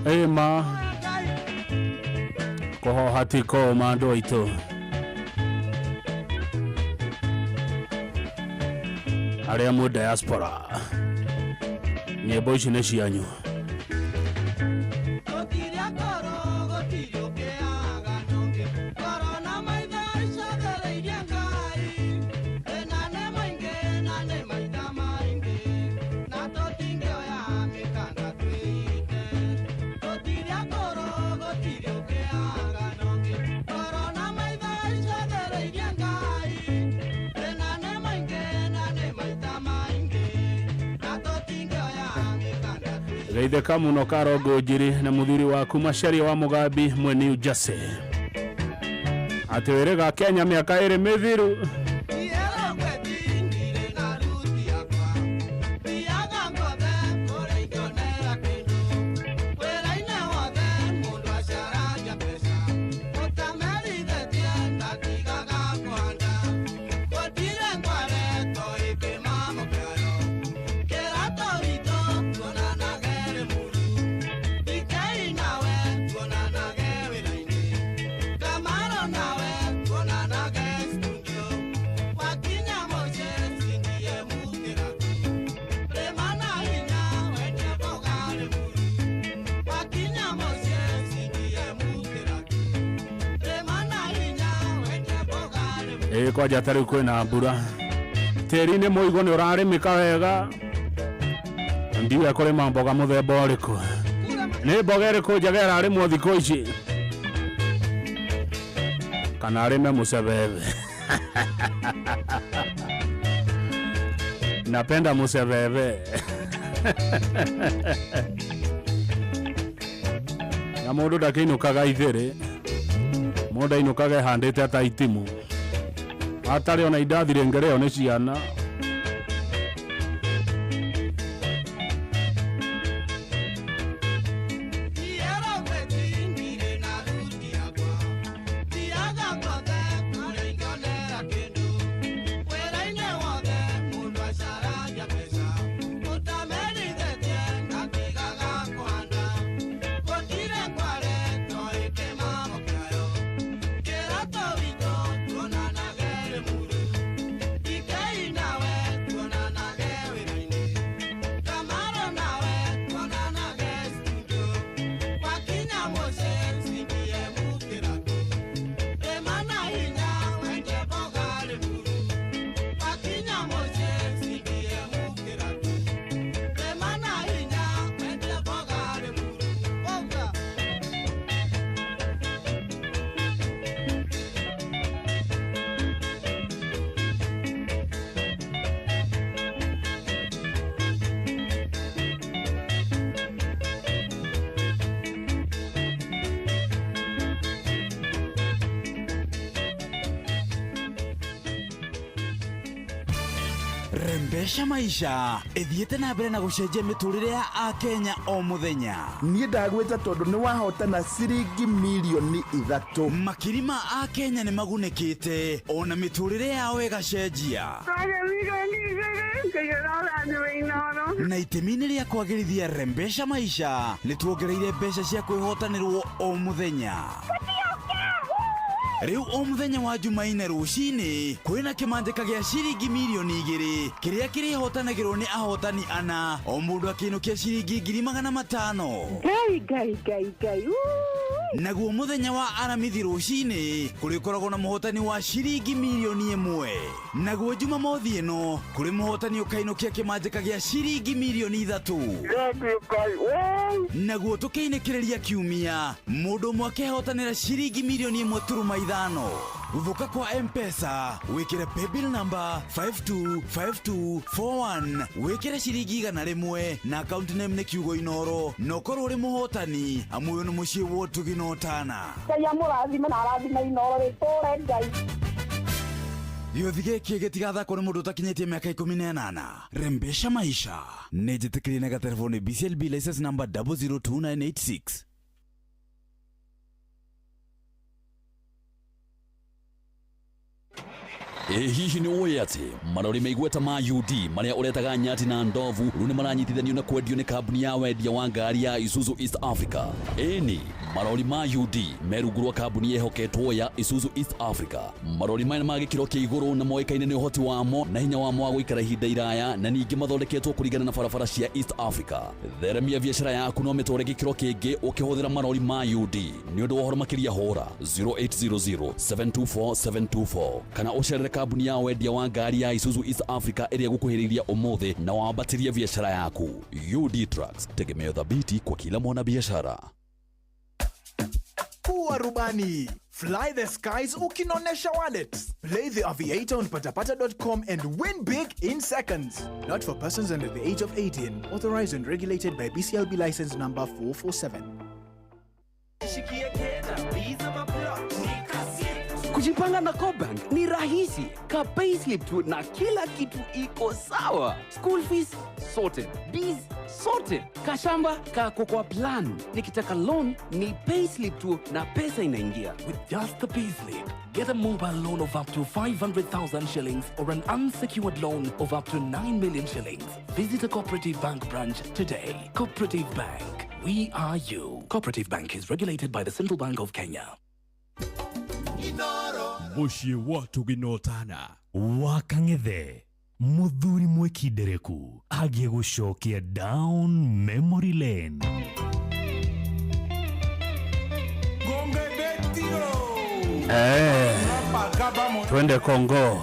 Ĩma kũhoha ti kũũma andũ aitũ. Arĩa mwĩ diaspora, nyĩmbo ici nĩ cianyu. Geithĩka mũno Karongo Njiri na mũthuri waku Macharia wa Mugambi mwĩ New Jersey. Atĩ wĩrĩga Kenya mĩaka ĩrĩ mĩthiru. Ĩ kwanja ta rĩu kwĩna mbura, tĩri nĩ mũigũ nĩ ũrarĩmĩka wega. Ndiũĩ kũrĩma mboga mũthemba ũrĩkũ, nĩ mboga ĩrĩkũ njega ĩrarĩmwo thikũ ici, kana arĩme mũcebebe. Napenda mũcebebe. Na mũndũ ndakĩinũkaga ithĩrĩ, mũndũ ainũkaga ehandĩte ata itimũ, atarĩ ona indathi rĩngĩrĩo nĩ ciana. Rembesha maisha ithiĩte na mbere na gũcenjia mĩtũrĩre ya akenya o mũthenya. Niĩ ndagwĩta tondũ nĩ wahotana ciringi mirioni 3. Makiri ma akenya nĩ magunĩkĩte ona mĩtũrĩre yao ĩgacenjia. Na itemi-inĩ rĩa kwagĩrithia Rembesha maisha nĩ tuongereire mbeca cia kwĩhotanĩrwo o mũthenya. Rĩu o mũthenya wa Jumaine rũcinĩ kwĩna kĩmanjĩka gĩa ciringi mirioni 2 kĩrĩa kĩrĩhotanagĩrwo nĩ ahotani ana, o mũndũ akĩinũkia ciringi 500,000. Ngai ngai ngai ngai. Naguo mũthenya wa Aramithi rũcinĩ kũrĩkoragwo na mũhotani wa ciringi mirioni 1. Naguo Jumamothi ĩno kũrĩ mũhotani ũkainũkia kĩmanjĩka gĩa ciringi mirioni 3. Naguo tũkĩinĩkĩrĩria kiumia mũndũ ũmwe akehotanĩra ciringi mirioni 1.5. Gũthũka kwa M-Pesa wĩkĩre paybill number 525241 wĩkĩre ciringi 100 na account name nĩ kiugo Inoro, na ũkorwo ũrĩ mũhotani amu ũyũ nĩ mũciĩ wa ũtugi na ũtana. Ngai amũrathime na arathime Inoro rĩtũre Ngai. Gĩũthi gĩkĩ gĩtigathakwo nĩ mũndũ ũtakinyĩtie mĩaka 18. Rembesha maisha nĩ njĩtĩkĩrie na gatelefoni BCLB license number 002986. Ĩ hihi nĩ ũĩ atĩ marori meigweta ma UD marĩa ũretaga nyati na ndovu rĩu nĩ maranyitithanio na kwendio nĩ kambuni ya wendia wa ngari ya Isuzu East Africa. Ĩni, marori ma UD me rungu rwa kambuni yehoketwo ya Isuzu East Africa. Marori maya nĩ ma gĩkĩro kĩa igũrũ na moĩkaine nĩ ũhoti wamo na hinya wamo wa gũikara ihinda iraya, na ningĩ mathondeketwo kũringana na barabara cia East Africa. Theremia biacara yaku no mĩtware gĩkĩro kĩngĩ ũkĩhũthĩra marori ma UD. Nĩ ũndũ wa ũhoro makĩria hũra 0800 724 724 kana ũcerere kambuni ya wendia wa ngari ya Isuzu East Africa ĩrĩa ĩgũkuhĩrĩiria ũmũthĩ na wambatĩrie biacara yaku. UD Trucks, tegemeo thabiti kwa kila mwanabiashara. Kuwa rubani. Fly the skies ukinonesha wallet. Play the Aviator on patapata.com and win big in seconds. Not for persons under the age of 18. Authorized and regulated by BCLB license number 447. Kujipanga na CoBank ni rahisi. Ka payslip tu na kila kitu iko sawa. School fees sorted, biz sorted, kashamba kako kwa plan. Nikitaka loan ni payslip tu na pesa inaingia. With just the payslip, get a mobile loan of up to 500,000 shillings or an unsecured loan of up to 9 million shillings. Visit a Cooperative Bank branch today. Cooperative Bank, we are you. Cooperative Bank is regulated by the Central Bank of Kenya. Mũciĩ wa tũginotana wa Kang'ethe, mũthuri mwĩkindereku agiĩ gũcokia down memory lane. Eh, twende Kongo.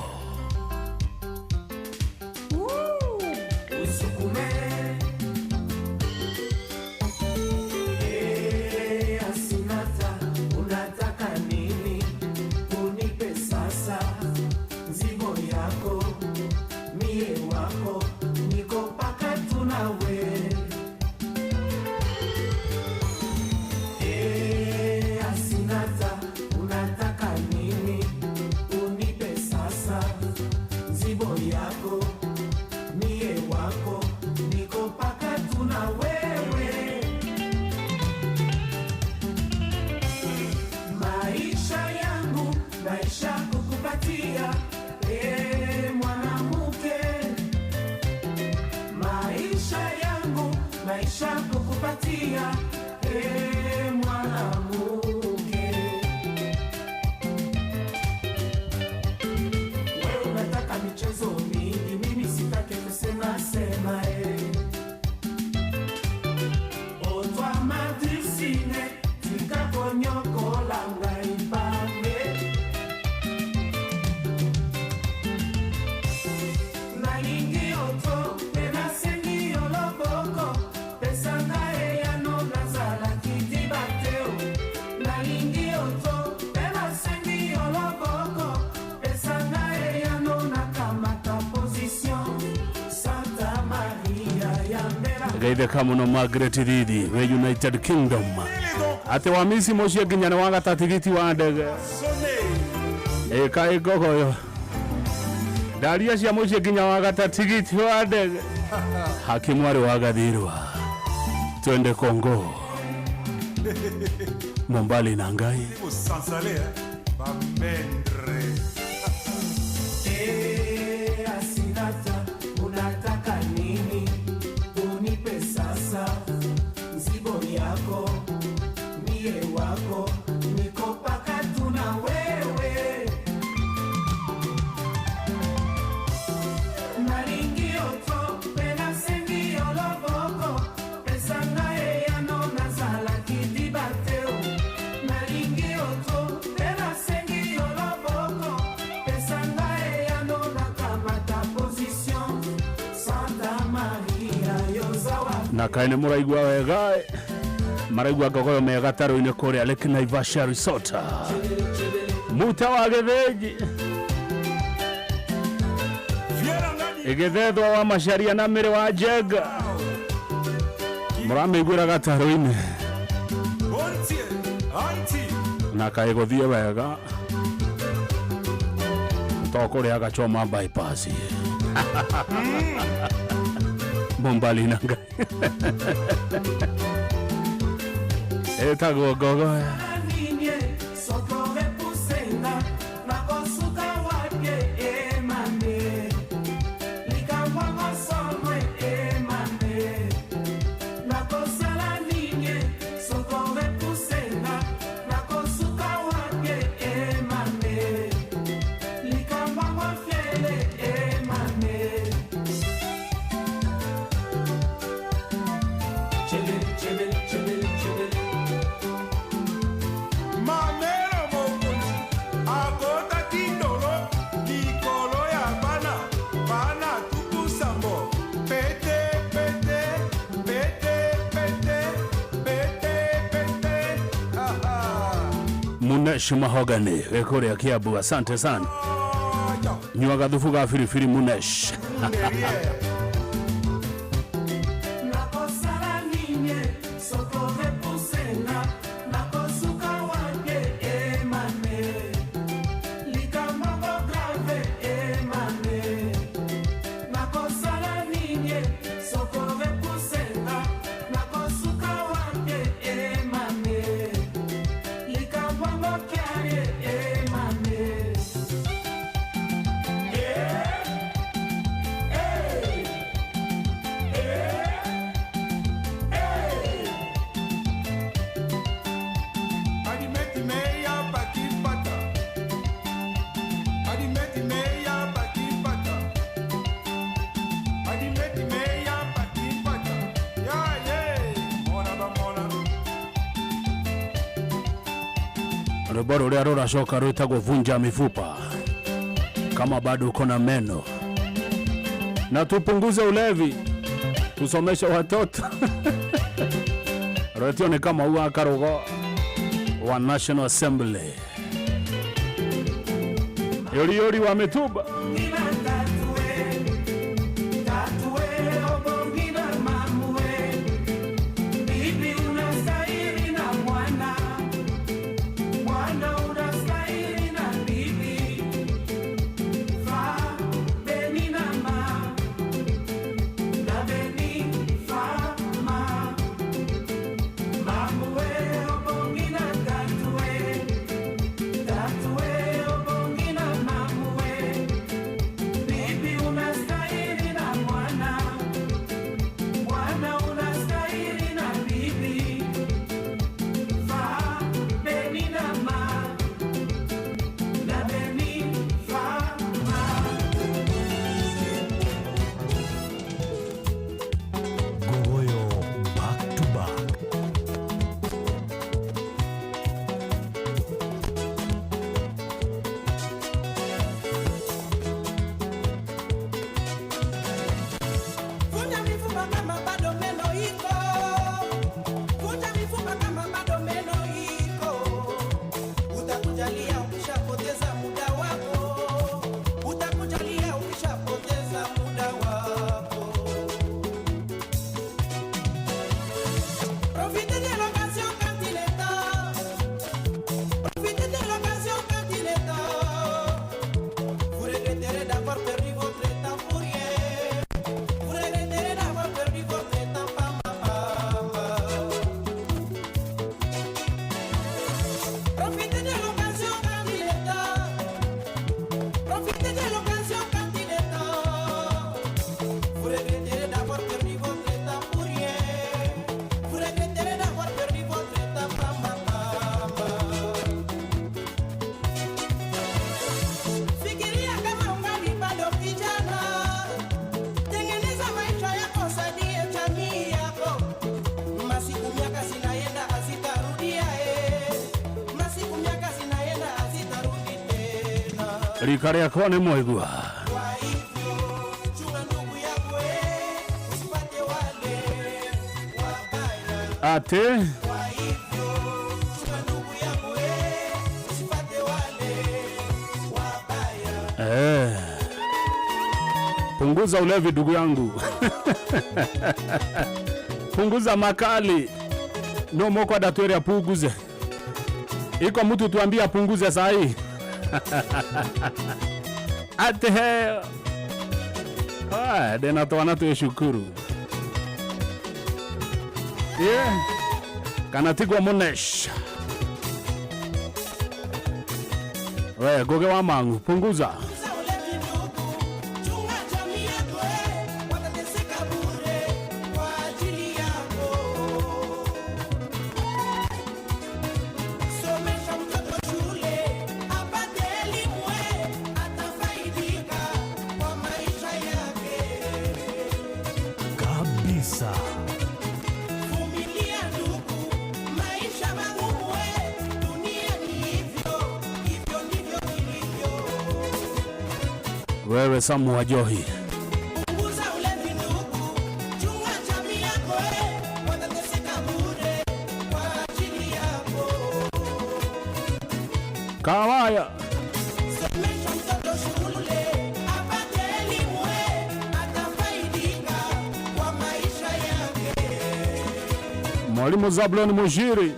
Eh, Asinata, unataka nini? Unipe sasa nzigo yako, mie wako, niko paka tunawe. Eh, Asinata, unataka nini? Unipe sasa nzigo yako, mie wako, niko paka tuna wewe. Maisha yangu maisha kukupatia, eh, mwanamke. Maisha yangu maisha kukupatia, eh, mwanamke. Wewe unataka michezo mingi, mimi sitaki kusema sema, eh. Otwa madrisine tikakonyokola ngai pambe. Nalingi yo to mpe nasengi yo loboko, pesa ngai eyano nazalaki diba te o. Nalingi yo to mpe nasengi yo loboko, pesa ngai eyano nakamata position. Santa Maria yambela. Geithĩka mũno Margaret Thithi we United Kingdom, atĩ wamisi mũciĩ nginya nĩ wagata tigiti wa ndege. Ĩka ĩngogoyo ndaria cia mũciĩ nginya wagata tigiti wa ndege. Haki mwarĩ wa Gathirwa, twende Kongo Mombali na Ngai. Eh, Asinata, unataka nini? Unipe sasa mzigo yako, mie wako, niko paka tuna wewe. Nalingi yo to mpe nasengi yo loboko, pesa ngai eyano nazalaki diba te o. Nalingi yo to mpe nasengi yo loboko, pesa ngai eyano nakamata position. Santa Maria yozawa. Na kaĩ nĩ mũraigua wega, maraigua ngogoyo me gatarũ-inĩ kũrĩa Lake Naivasha Resort, muta wa gĩthĩnji ĩgĩthethwo wa macaria na mĩrĩ wa njenga, mũramĩiguĩra gatarũ-inĩ na kaĩ gũthiĩ wega to kũrĩa gachoma bypass Mombali na Ngai. Ĩtagwo ngogoyo. Ninie, soko repusenga, nakosuka wake, eh. Munesh Mahogany wĩ kũrĩa Kiambu, asante sana. Nyua gathubu ga biribiri Munesh. Rwĩmbo rũrĩa rũracoka rwĩtagwo vunja mifupa, kama bado uko na meno. Na tupunguze ulevi, tusomeshe watoto. Retio ni kama ua karugo wa National Assembly. Yori yori wa mituba. Rika rĩakwa nĩ mwaigua. Atĩ punguza ulevi ndugu yangu. Punguza makali. No moko adatwere apunguze. Iko mtu tuambie apunguze saa hii. Ate dena twana twishukuru. Yeah. Kana tigwa Munesh. We goge wa mangu punguza. Wewe Samu Wajohi. Kawaya. Mwalimu Zablon Mujiri.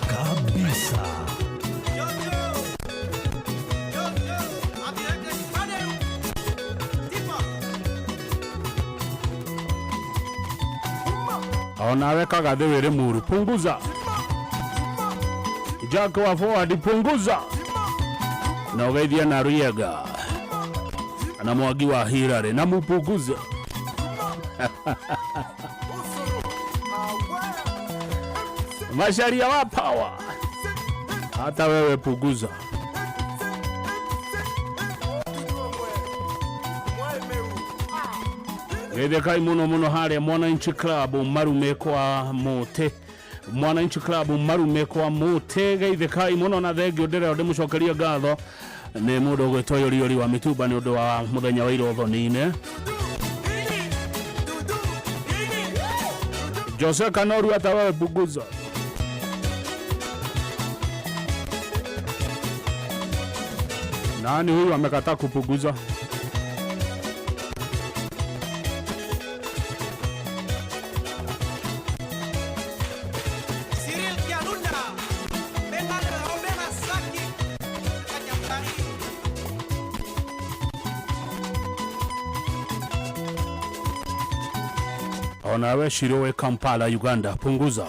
Kabisa. Onawe Kagathe wĩrĩ muru punguza. Jack wa forward punguza. Na ũgeithia na Riega na Mwangi wa Hillary na mupunguze. Masharia wa power, hata wewe punguza. Gethekai muno muno haria Mwananchi Club marume kwa muti. Mwananchi Club marume kwa muti. Gethekai muno na thengio ndĩrenda ndĩmũcokerie ngatho nĩ mũndũ ũgwĩtwo Yoriori wa Mĩtumba nĩ ũndũ wa mũthenya wa ira ũthoni-inĩ. Jose Kanoru, hata wewe punguza. Nani huyu amekataa kupunguza? Cyril Kialunda, Bengal Robert Asaki, Kanyambari. Onawe Shirowe Kampala Uganda punguza.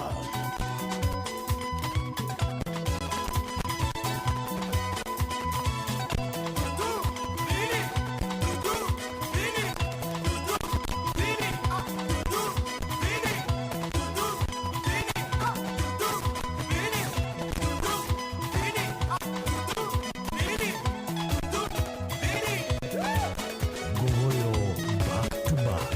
Goyo back to back.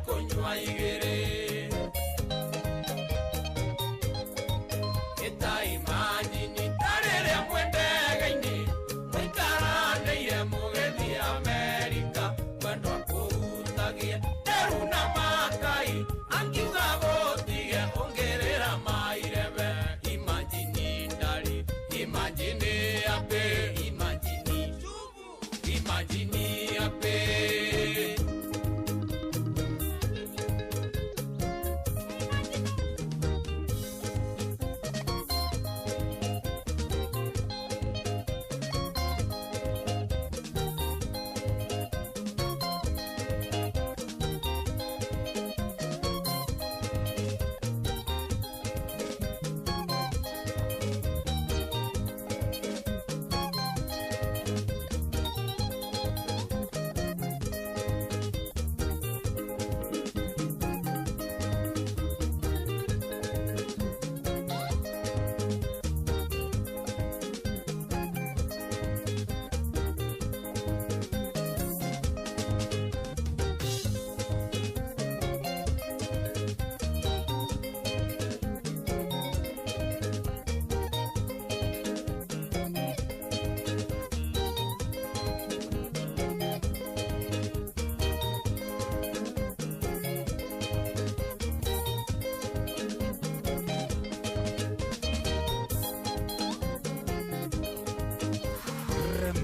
Konywa igere.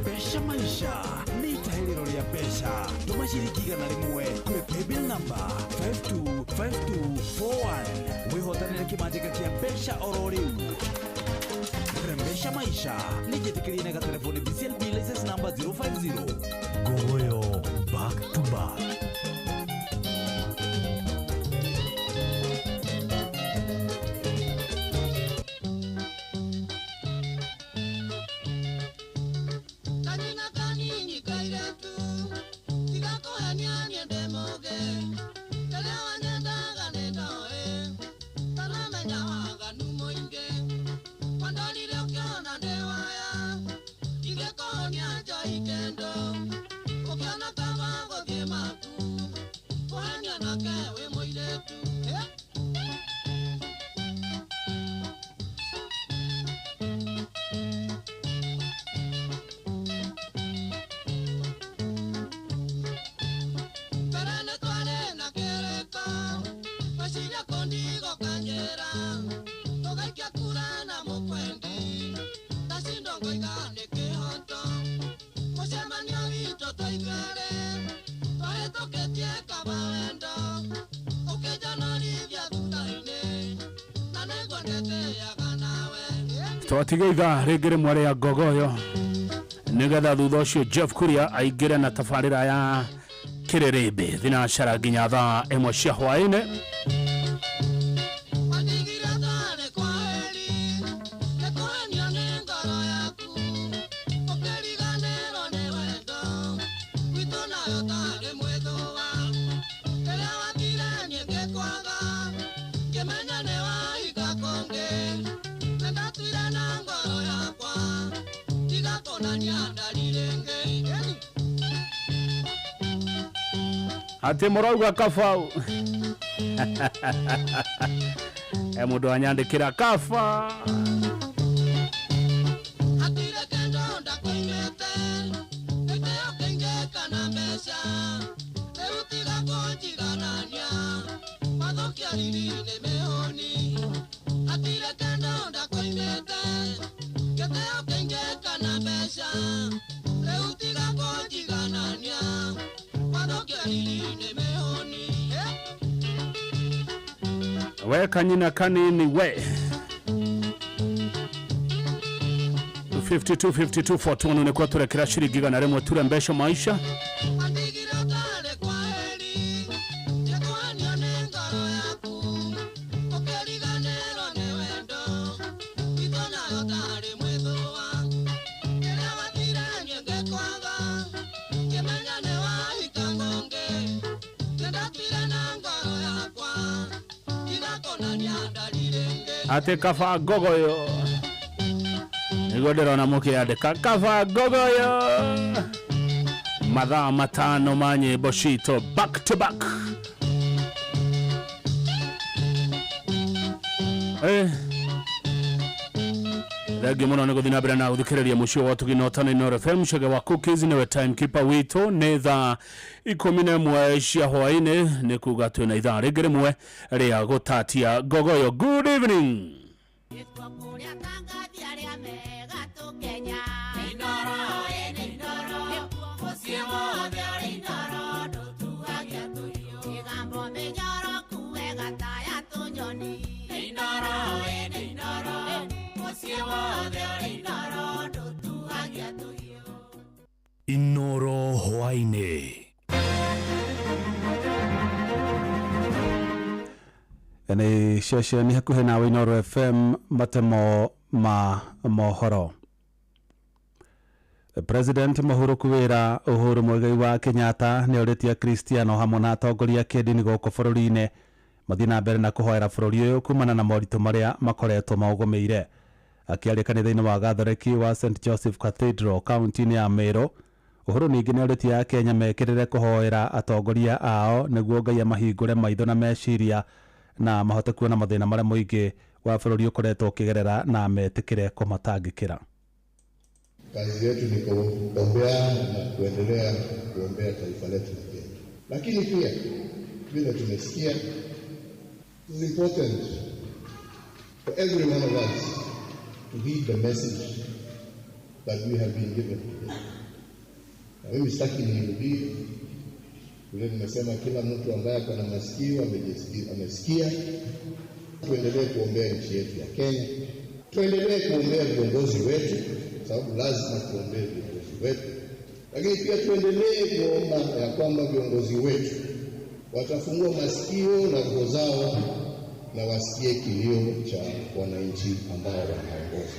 Rembesha maisha nĩ itahĩrĩro rĩa mbeca. Tũma ciringi 100 kũrĩ paybill number 525241 wĩhotanĩre kĩmanjĩka kĩa mbeca oro rĩu. Rembesha maisha nĩ njĩtĩkĩrie na gatelefoni BCLB license number 050. Ngogoyo back to back. Kanina kanini kairetu tigakohenia niende muge keria wanyendaga nindoe taramenya waganu muingi wandorire ukiona ndi waya ingĩkũhonia njoi kendo ukiona kaba gũthiĩ maku kũhenia nake wĩ mũirĩtu. Mbere nĩ twarĩ na kĩrĩko gwĩciria kũndigo kanjĩra tũgaikia kura na mũkwendi tacindwo ngoiga nĩ kĩhoto mũcemanio witũ twaithuerĩ twahĩtũkĩtie kaba wendo ũkĩnjonorithia thutha-inĩ na nĩguo ndĩtĩaga nawe. Twatiga ithaa rĩngĩ rĩmwe rĩa ngogoyo nĩgetha thutha ũcio Jeff Kuria aingĩre na tabarĩra ya kĩrĩrĩmbĩ thinacara nginya thaa 1 cia hwaĩ-inĩ. Wandigire tarĩ kwaheri nĩ kũhenio nĩ ngoro yaku ũkĩriganĩrwo nĩ wendo witũ nayo tarĩ mwĩthũa rĩrĩa wathire niĩ ngĩkwaga ngĩmenya nĩ wahinga kũngĩ nĩ ndatuire na ngoro yakwa tiga kũnania ndari rĩngĩ. Atĩ mũrauga kabau e mũndũ anyandĩkĩra kaba. Hatirĩ kĩndũ ndakoimĩte gĩtĩo kĩingĩ kana mbeca rĩu tiga kũnjiganania mathũkia riri nĩ mĩhũni. Hatirĩ kĩndũ ndakoimĩte gĩtĩo kĩingĩ kana mbeca rĩu tiga kũnjiganania mathũkia riri nĩ mĩhũni. We kanyina kanini we 52 52 41 nĩkuo tũrekera ciringi 100 turembesha maisha. Wandigire ũtarĩ kwaheri nĩkũhenio nĩ ngoro yaku ũkĩriganĩrwo nĩ wendo witũ nayo tarĩ mwĩthũa rĩrĩa wathire niĩ ngĩkwaga ngĩmenya nĩ wahika kũngĩ nĩndatuire na ngoro yakwa tiga kũnania ndari rĩngĩ. Atĩ kaba ngogoyo nĩguo ndĩrona mũkĩandĩka kaba ngogoyo mathaa 5 ma nyĩmbo citũ back to back. Thengiũ mũno nĩ gũthiĩ na mbere na gũthikĩrĩria mũciĩ wa Ũtugi na Ũtano Inooro FM. Chege wa Cookies nĩwe timekeeper witũ. Nĩ thaa 11 cia hwaĩ-inĩ nĩ kuga twĩna ithaa rĩngĩ rĩmwe rĩa gũtatia ngogoyo. Good evening. Inoro hwaĩ-inĩ. Nĩ ceceni hakuhĩ nawe Inooro FM matemo ma mohoro. President Mũhuru Kuwĩra Uhuru Muigai wa Kenyatta nĩ orĩtie Akristiano hamwe na atongoria a kĩndini gũkũ bũrũri-inĩ mathiĩ na mbere na kũhoera bũrũri ũyũ kumana na moritũ marĩa makoretwo maũgũmĩire. Akĩaria kanitha-inĩ wa Gathoreki wa St Joseph Cathedral kaunti-inĩ ya Meru, Uhuru ningĩ nĩ orĩtie Akenya mekĩrĩre kũhoera atongoria ao nĩguo Ngai amahingũre maitho na meciria na mahote kuona mathĩna marĩa mũingĩ wa bũrũri ũkoretwo ũkĩgerera na metĩkĩre kũmatangĩkĩra. Kazi yetu ni kuombea na kuendelea kuombea taifa letu la Kenya, lakini pia vile tumesikia, it is important for every one of us to heed the message that we have been given today. Na mimi sitaki nirudie vile nimesema, kila mtu ambaye ako na masikio amesikia. Tuendelee kuombea nchi yetu ya Kenya, tuendelee kuombea viongozi wetu, sababu lazima tuombee viongozi wetu, lakini pia tuendelee kuomba ya kwamba viongozi wetu watafungua masikio na roho zao na wasikie kilio cha wananchi ambao wanaongoza.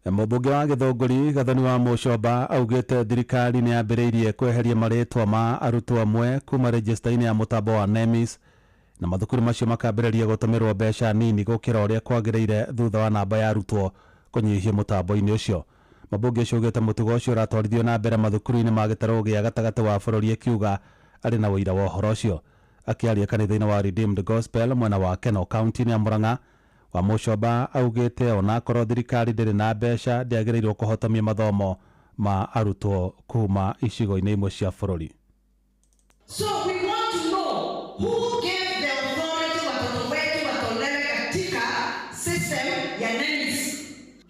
Mũmbunge wa Gĩthũngũri Gathoni wa Mũcomba augĩte thirikari nĩ yambĩrĩirie kweheria marĩtwa ma arutwo amwe kuma rejista-inĩ ya mũtambo wa NEMIS na mathukuru macio makambĩrĩria gũtũmĩrwo mbeca nini gũkĩra ũrĩa kwagĩrĩire thutha wa namba ya arutwo kũnyihio mũtambo-inĩ ũcio. Mũmbunge ũcio augĩte mũtugo ũcio ũratwarithio na mbere mathukuru-inĩ ma gĩtarũ gĩa gatagatĩ wa bũrũri, akiuga arĩ na ũira wa ũhoro ũcio. Akĩaria kanitha-inĩ wa Redeemed Gospel mwena wa Keno kaunti-inĩ ya Murang'a, wa Mũcomba augĩte onakorwo thirikari ndĩrĩ na mbeca ndĩagĩrĩirwo kũhotomia mathomo ma arutwo kuma icigo-inĩ imwe cia bũrũri. So we want to know who gave the authority watoto wetu watolewe katika system ya NEMIS.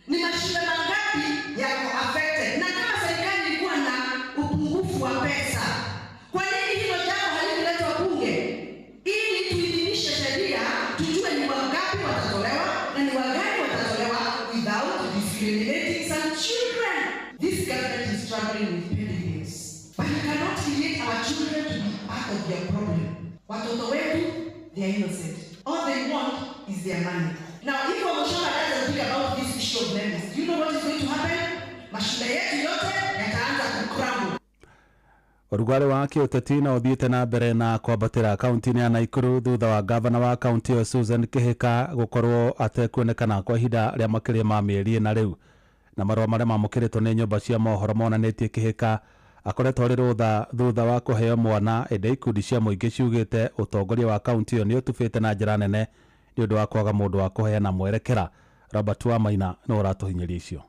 Ni mashule mangapi yako affected? Na kama serikali ilikuwa na upungufu wa pesa, kwa nini hilo jambo halikuletwa bunge ili tuidhinishe sheria, tujue ni wangapi watatolewa na ni wangapi watatolewa without discriminating some children? This government is struggling with petty things, but we cannot create our children to be part of their problem. Watoto wetu, they are innocent. All they want is their money. Now, if Wamuchomba doesn't think about this issue of NEMIS, do you know what is going to happen? Mashule yetu yote yataanza kucrumble. Ũrugarĩ wa kĩũteti no ũthiĩte na mbere na kwambatĩra kaunti-inĩ ya Naikuru thutha wa gavana wa kaunti ĩyo Susan Kihika gũkorwo atekuonekana kwa ihinda rĩa makĩria ma mĩeri ĩna rĩu. Na marũa marĩa mamũkĩrĩtwo nĩ nyũmba cia mohoro monanĩtie Kihika akoretwo arĩ rũtha thutha wa kũheo mwana, ĩndĩ ikundi cia mũingĩ ciugĩte ũtongoria wa kaunti ĩyo nĩ ũtubĩte na njĩra nene nĩ ũndũ wa kwaga mũndũ wa kũheana mwerekera. Robert Wamaina no ũratũhinyĩria icio.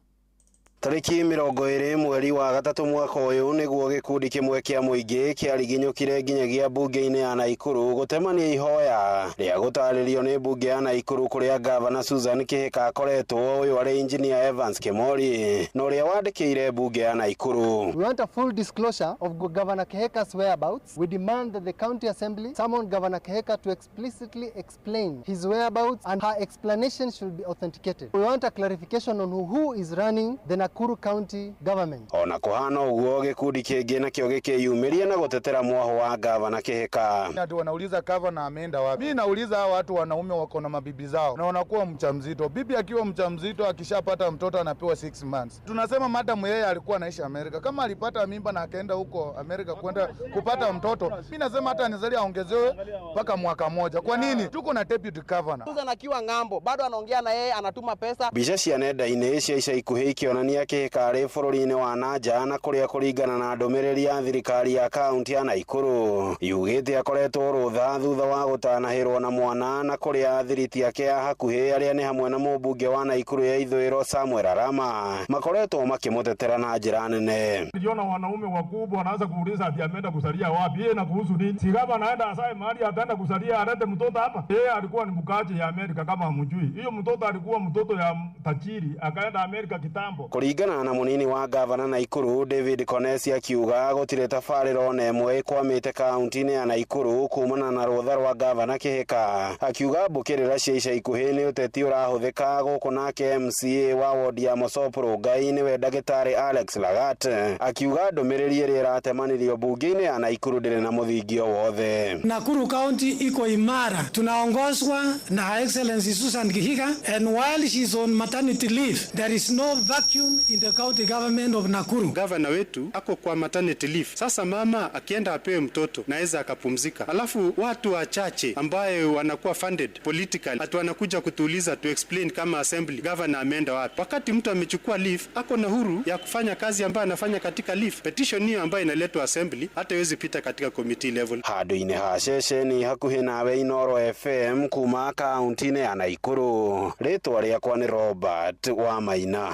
Tarĩki 20 mweri wa 3 mwaka ũyũ nĩguo gĩkundi kĩmwe kĩa mũingĩ kĩariginyũkire nginyagia mbunge-inĩ ya Naikuru gũtemania ihoya rĩa gũtarĩrio nĩ mbunge ya Naikuru kũrĩa gavana Susan Kihika akoretwo, ũyũ arĩ Engineer Evans Kemori na ũrĩa wandĩkĩire mbunge ya Naikuru. We want a full disclosure of Governor Kihika's whereabouts. We demand that the county assembly summon Governor Kihika to explicitly explain his whereabouts, and her explanation should be authenticated. We want a clarification on who is running the Nakuru County government. Ona kuhana uguo gikundi kingi nakio gikiyumiria na gutetera mwaho wa gavana Kihika. Ati wanauliza gavana ameenda wapi? Mimi nauliza hawa watu wanaume wako na mabibi zao na wanakuwa mchamzito. Bibi akiwa mchamzito akishapata mtoto anapewa 6 months. Tunasema madam yeye alikuwa anaishi Amerika. Kama alipata mimba na akaenda huko Amerika kwenda kupata mtoto, mimi nasema hata anizali aongezewe mpaka mwaka moja. Kwa nini? Tuko na deputy governor. Susan akiwa ngambo bado anaongea na yeye, anatuma pesa. Mbica cia nenda-inĩ cia ica ikuhĩ ikionania Kihika arĩ bũrũri-inĩ wa nanja na kũrĩa kũringana na ndũmĩrĩri ya thirikari ya kaunti ya Naikuru yugĩte akoretwo rũtha thutha wa gũtanahĩrwo na mwana na kũrĩa athiriti ake a hakuhĩ arĩa nĩ hamwe na mũmbunge wa Naikuru ya ithũĩro Samuel Arama makoretwo makĩmũtetera na njĩra nene. Niliona wanaume wakubwa wanaanza kuuliza ati ameenda kusalia wapi, yeye na kuhusu nini? Si kama anaenda asae mahali ataenda kusalia alete mtoto hapa. Yeye alikuwa ni mkaji ya Amerika kama hamjui. Hiyo mtoto alikuwa mtoto ya tajiri akaenda Amerika kitambo. Kũringana na mũnini wa gavana Naikuru David Konesi akiuga gũtirĩ tabarĩra ona ĩmwe ĩkwamĩte kaunti-inĩ ya Naikuru kumana na rũtha rwa gavana Kihika, akiuga mbũkĩrĩra cia ica ikuhĩ nĩ ũteti ũrahũthĩka gũkũ, nake MCA wa wodi ya Mosop Rongai nĩwe ndagĩtarĩ Alex Lagat akiuga ndũmĩrĩri ĩrĩa ĩratemanirio mbunge-inĩ ya Naikuru ndĩrĩ na mũthingi o wothe. Nakuru County iko imara, tunaongozwa na Her Excellency Susan Kihika, and while she's on maternity leave there is no vacuum in the county government of Nakuru. Governor wetu ako kwa maternity leave. Sasa mama akienda apewe mtoto naweza akapumzika. Alafu watu wachache ambaye wanakuwa funded politically atu wanakuja kutuuliza to explain kama assembly governor ameenda wapi. Wakati mtu amechukua leave ako na huru ya kufanya kazi ambayo anafanya katika leave. Petition hiyo ambayo inaletwa assembly hata iwezi pita katika committee level. Handũ-inĩ ha ceceni hakuhĩ nawe Inooro FM kuma kaunti-inĩ ya Naikuru, rĩtwa rĩakwa nĩ Robert Wamaina.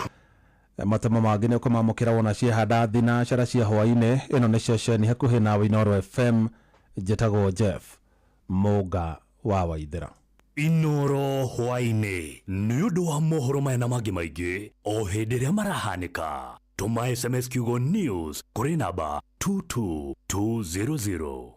Matemo mangĩ nĩ ũkũmamũkĩra wona ciehanda thinacara cia hwaĩ-inĩ. Ĩno nĩ ceceni hakuhĩ nawe Inooro FM, njĩtagwo Jeff Mũnga wa Waithĩra. Inooro hwaĩ-inĩ nĩ ũndũ wa mohoro maya na mangĩ maingĩ o hĩndĩ ĩrĩa marahanĩka. Tũma SMS kiugo news kũrĩ namba 22200.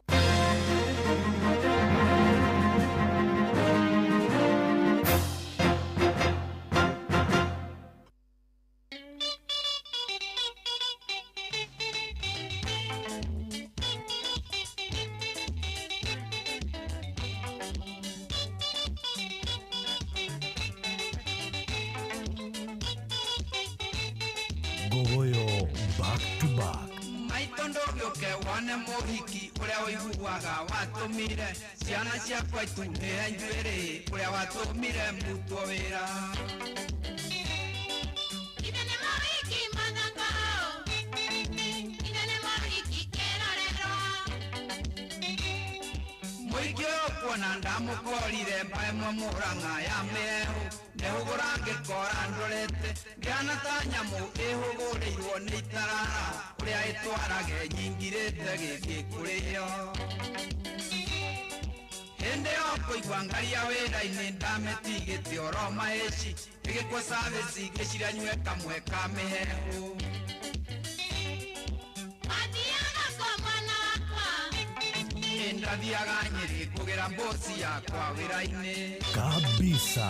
Ngogoyo back to back. Maitũ ndũgĩũke wone mũhiki ũrĩa ũiguaga watũmire ciana ciakwa itunĩhe njuĩrĩ ũrĩa watũmire mbutwo wĩra. Mũingĩ ũyũ kuona ndamũkorire mbae mwe mũrang'a ya mĩhehu ndehũgũra ngĩkora ndorete ngĩhana ta nyamũ ĩhũgũrĩirwo nĩ itarara ũrĩa ĩtwarage nyingirĩte gĩkĩ kũrĩo. Hĩndĩ ĩyo kũigua ngaria wĩra-inĩ ndametigĩte oro mahĩci ĩgĩkwo service ngĩciria nyue kamwe ka mĩhehu. Ndathiaga Nyĩrĩ kũgĩra mboci yakwa wĩra-inĩ. Kabisa.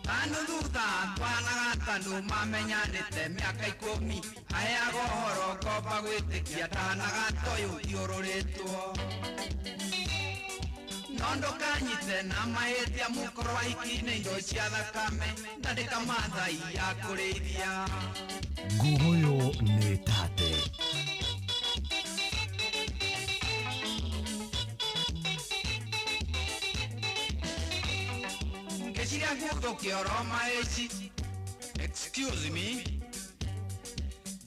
Tanu thutha twanaga tandũ mamenyanĩte mĩaka 10 aheaga ũhoro ngomba gwĩtĩkia ndahanaga toyũ thiũrũrĩtwo. No ndũkanyite na mahĩtia mũkorwo ahiki-inĩ indo cia thakame ndandĩka mathai ya kũrĩithia. Ngogoyo nĩ tate. Ngĩciria nguthũkia oro mahĩci. Excuse me.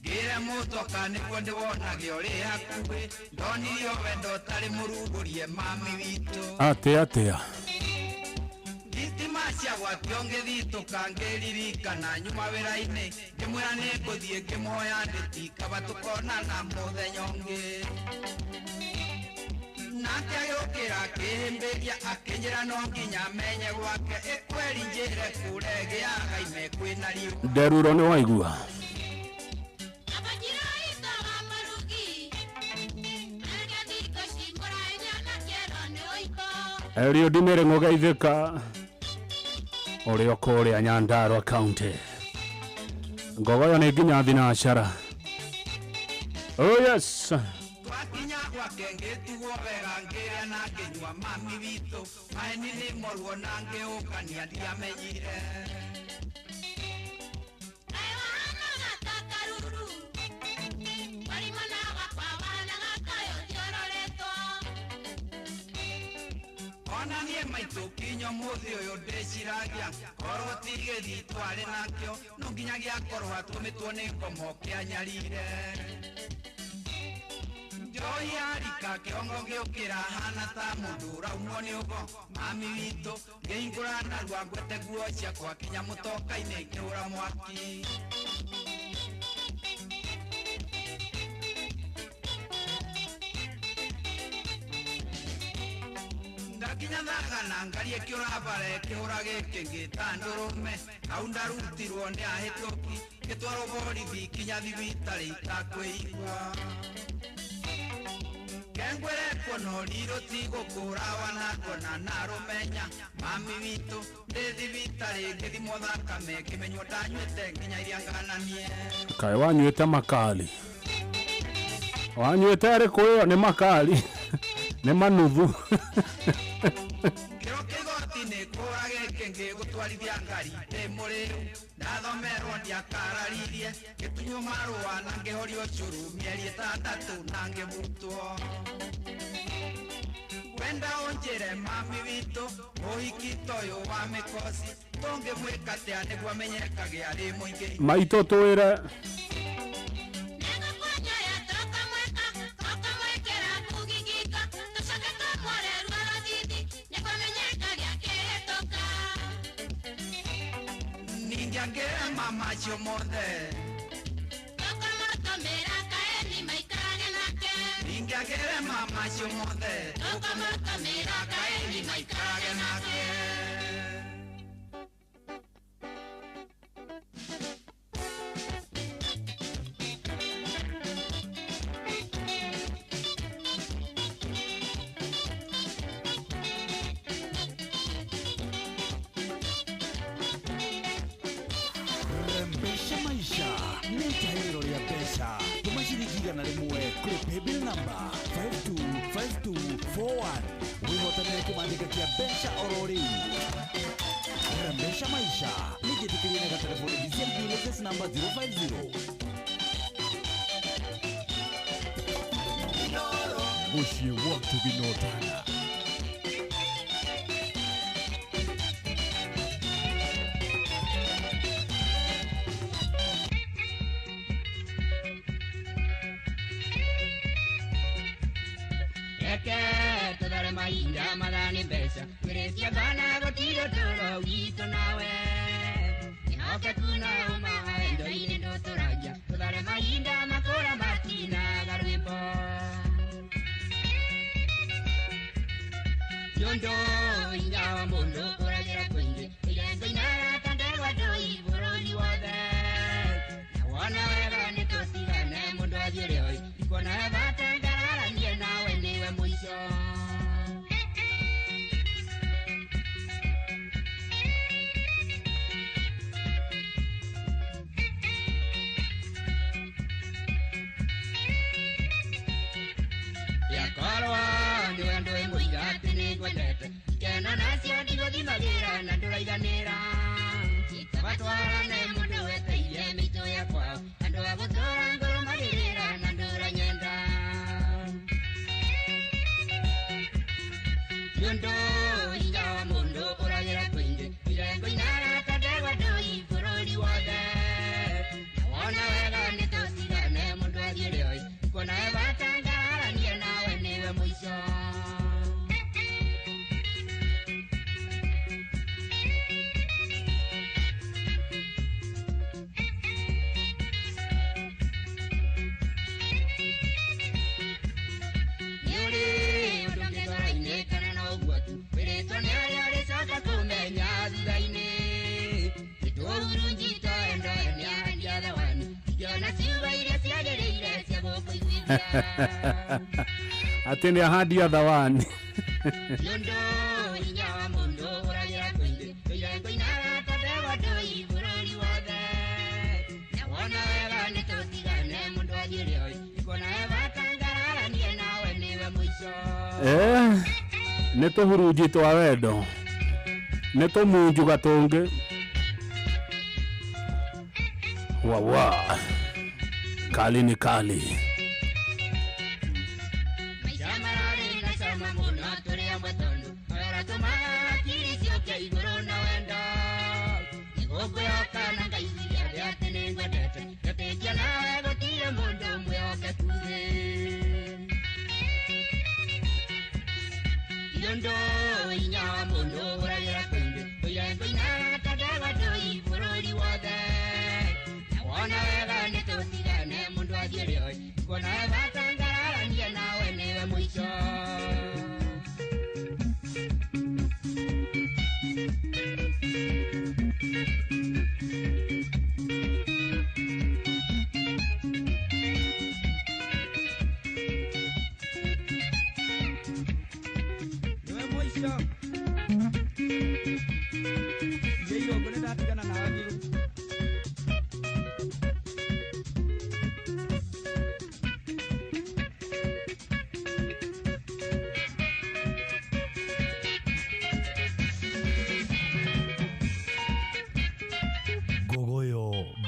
Ngĩre mũtoka nĩguo ndĩwonage ũrĩ hakuhĩ ndonirio wendo ũtarĩ mũrugũrie mami witũ. Atĩa atĩa. Thitima ciagwatio ngĩthitũka ngĩririkana nyuma wĩra-inĩ ngĩmwĩra nĩngũthiĩ ngĩmũhoya ndĩti kaba tũkonana mũthenya ũngĩ. Nake agĩũkĩra akĩhĩmbĩria akĩnjĩra no nginya menye gwake ĩkweri njĩre kũrĩa ĩgĩaga ime kwĩna riũa. Nderuro nĩ waigua. Eliud Mĩrĩng'ũ geithĩka ũrĩa ũkũrĩa Nyandarua County. Ngogoyo nĩ nginya thinacara. Oh yes. Twakinya gwake ngĩtigwo wega ngĩrĩa na ngĩnyua mami witũ maheni nĩ moruo na ngĩũkania ndiamenyire. Ona niĩ maitũ kinya ũmũthĩ ũyũ ndĩciragia korwo ti gĩthii twarĩ nakĩo no nginya gĩakorwo atũmĩtwo nĩ ngomo kĩanyarire. Njohi yarika kĩongo gĩũkĩra hana ta mũndũ ũraumwo nĩ ũgo mami witũ ngĩhingũra narua ngwete nguo ciakwa kinya mũtoka-inĩ ngĩhũra mwaki. Ndakinya thagana ngarie kĩũra bara ĩkĩhũra gĩkĩ ngĩta ndũrũme hau ndarutirwo nĩ ahĩtũki ngĩtwarwo borithi kinya thibitarĩ itakwĩigua. Kengwĩre kuona ũrirũ ti gũkũra wanakona narũmenya mami witũ ndĩ thibitarĩ ngĩthimwo thakame ngĩmenywo ndanyuĩte nginya iria ngananie. Kaĩ wanyuĩte makali. Wanyuĩte arĩkũ ĩyo nĩ makali. Nĩ manuthu. Kĩro kĩgoti-inĩ kũra gĩkĩ ngĩgũtwarithia ngari ndĩ mũrĩu ndathomerwo ndiakararirie ngĩtunywo marũa na ngĩhorio cũrũ mĩeri 6 na ngĩbutwo. Wenda ũnjĩre mami witũ mũhiki toyũ wa mĩkoci tũngĩmwĩka atĩa nĩguo amenyekage arĩ mũingĩ. Maitũ twĩre. Ningĩangĩre mama acio mothe. Ningĩangĩre mama acio mothe. Maikarage nake. Mbeca oro rĩu. Rembesha maisha. Nĩnjĩtĩkĩrie na gatelefoni BCLB license number 050. Mũciĩ wa Tũginotana. Reke tũthare mahinda mathani mbeca twĩrĩtie kana gũtirĩ ũtũũro witũ nawe ĩhokeku na ũma wendo-inĩ ndũtũragia tũthare mahinda makũra matinaga rwĩmbo Yondo hinya wa mũndũ ũragĩra kũingĩ mĩrengo inaga ta ndegwa ndũi bũrũri wothe na wona wega nĩ tũtigane mũndũ athiĩ rĩoi ndikuona bata ngararanie nawe nĩwe mũico. Yakorwo nĩwe ndũĩ mũiga atĩ nĩngwendete ikeno nacio ndigũthimagĩra na ndũraiganĩra batwarane mũndũ weteire mĩitũ ya kwao andũ a gũtũra ngũrũmagĩrĩra na ndũranyenda Yondo hinya wa mũndũ ũragĩra kũingĩ mĩrengo inaga ta ndegwa ndũi bũrũri wothe na wona wega nĩ tũtigane mũndũ athiĩ rĩoi kuona bata ngararanie nawe nĩwe mũico. Atĩ nĩ ahandia thawani. Nĩ tũhurunji twa wendo nĩ tũmunjuga tũngĩ wawa kali ni kali.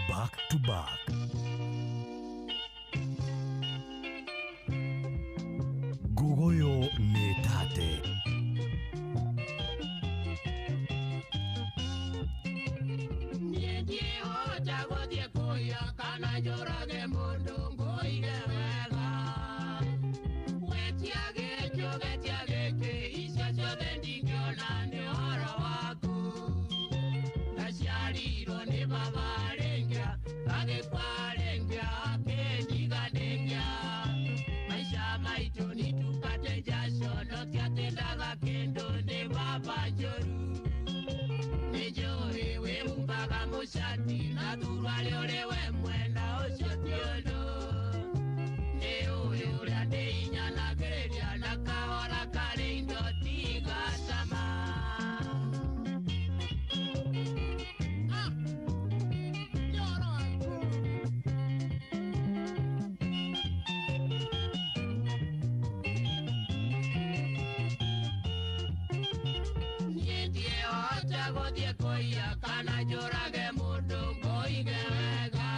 Back to back. Gogoyo nĩ tate. Niĩ gũthiĩ kũiya kana njũrage mũndũ ngũige wega wetia gĩkĩ ũgetia gĩkĩ icio ciothe ndingĩona nĩ ũhoro waku ndaciarirwo nĩ baba rĩngĩa agĩkua rĩngĩa akĩndiga ndĩngĩa maica maitũ nĩtukate jasho no tiatendaga kĩndũ nĩ baba njũru nĩnjũĩ wĩhumbaga mũcati na thuruarĩ ũrĩ we mwena ũcio ti ũndũ nĩũĩ ũrĩa ndĩinyanagĩrĩria na kahora karĩ indo tigacama. gũthiĩ kũiya kana njũrage mũndũ ngũige wega.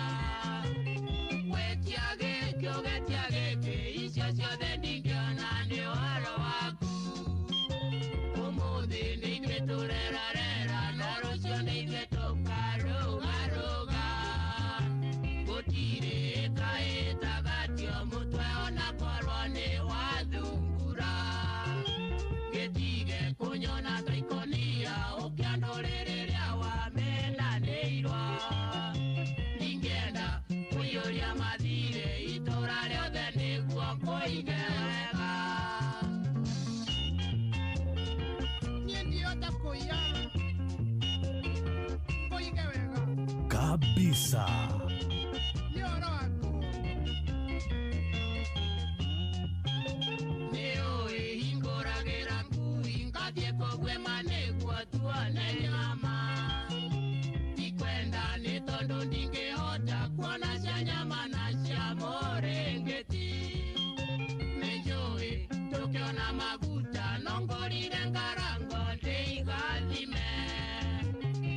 Wetia gĩkĩ ũgetia gĩkĩ, icio ciothe ndingĩona nĩ ũhoro waku. Ũmũthĩ nĩ ithuĩ tũrerarera, na rũciũ nĩ ithuĩ tũkarũgarũga. Gũtirĩ ĩkaĩtagatio mũtwe ona korwo nĩ wathungura. Gĩtige kũnyona ta ikũnia, ũkĩandũrĩ rĩrĩa wamenanĩirwo. Ndingĩenda kũiyũria mathirĩ itũra rĩothe nĩguo ngũige wega. Niĩ ndihota kũiya ngũige wega. Kabisa. Nĩ ũhoro waku. Nĩũĩ hingũragĩra ngui ngathiĩ kũguĩma nĩguo tuone nyama. Ndikwenda nĩ tondũ ndingĩhota kuona cia nyama na cia mũrĩngĩti. Nĩnjũĩ tũkĩona maguta no ngũrire ngarango ndĩigathime.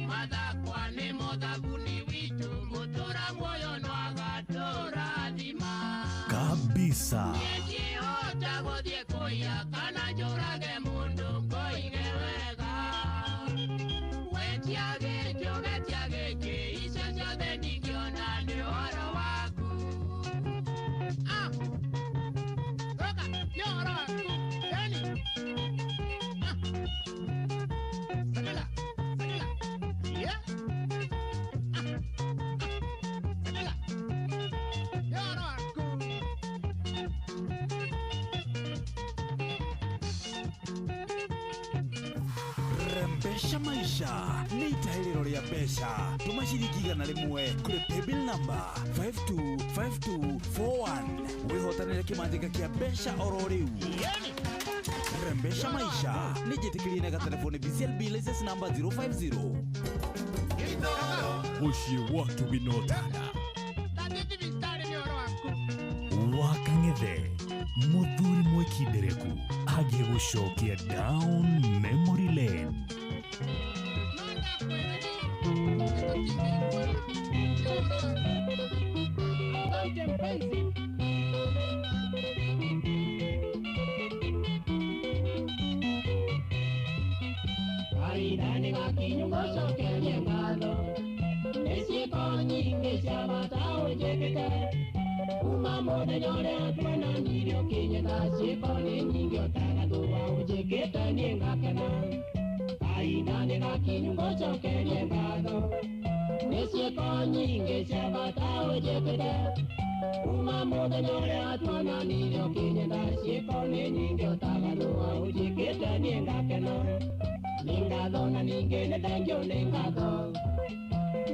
Mathakwa nĩmo thabuni witũ, mũtũra muoyo no agatũrathima. Kabisa. Niĩ ndihota gũthiĩ kũiya kana njũrage mũndũ ngũige wega. Wetia gĩkĩ ũgetia gĩkĩ, icio ciothe ndingĩona nĩ ũhoro waku. Ah, roka, nĩ ũhoro waku. Eni. Ah. Sakala, sakala. Yeah. Ah. Ah. Sakala. Nĩ ũhoro waku. Rembesha maisha nĩ itahĩrĩro rĩa mbeca. Tũma ciringi 100 kũrĩ paybill number 525241 wĩhotanĩre kĩmanjĩka kĩa mbeca oro rĩu. Rembesha maisha nĩ njĩtĩkĩrie na gatelefoni BCLB license number 050. Mũciĩ wa Tũginotana. Ndathiĩ thibitarĩ nĩ ũhoro waku. Wa Kang'ethe, mũthuri mwĩkindereku agĩgũcokia down memory lane. Asante mpenzi. Kahinda nĩ gakinyu ngũcokerie ngatho nĩ ciĩko nyingĩ cia bata ũnjĩkĩte. Kuma mũthenya ũrĩa tuonanirie ũkĩnyenda, ciĩko nĩ nyingĩ ũtagathũa ũnjĩkĩte niĩ ngakena. Kahinda nĩ gakinyu ngũcokerie ngatho nĩ ciĩko nyingĩ cia bata ũnjĩkĩte. Kuma mũthenya ũrĩa tuonanirie ũkĩnyenda, ciĩko nĩ nyingĩ ũtagathũa ũnjĩkĩte niĩ ngakena. Nĩ ngatho na ningĩ nĩ thengiũ nĩ ngatho.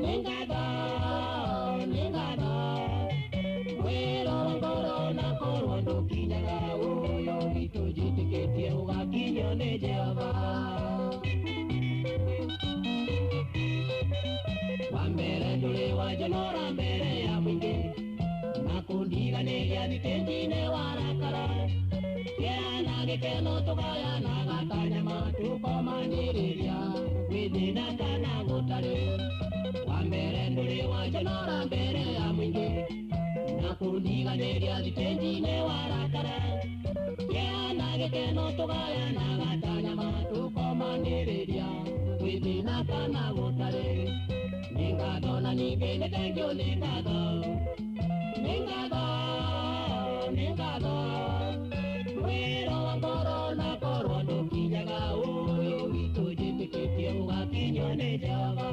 Nĩ ngatho, nĩ ngatho. Wĩra wa ngoro na korwo ndũkinyaga ũyũ witũ njĩtĩkĩtie ũgakinyio nĩ Jehova. Wa mbere ndũrĩ wanjonora mbere ya mũingĩ na kũndiganĩria thitĩnji-inĩ warakara. Kĩeha na gĩkeno tũgayanaga ta nyama tũkomanĩrĩria gwĩ thĩna kana gũtarĩ. Wa mbere ndũrĩ wanjonora mbere ya mũingĩ na kũndiganĩria thitĩnji-inĩ warakara. Kĩeha na gĩkeno tũgayanaga ta nyama tũkomanĩrĩria gwĩ thĩna kana gũtarĩ. Nĩ ngatho na ningĩ nĩ thengiũ nĩ ngatho. Nĩ ngatho, nĩ ngatho. Wĩra wa ngoro na korwo ndũkinyaga ũyũ witũ njĩtĩkĩtie ũgakinyio nĩ Jehova.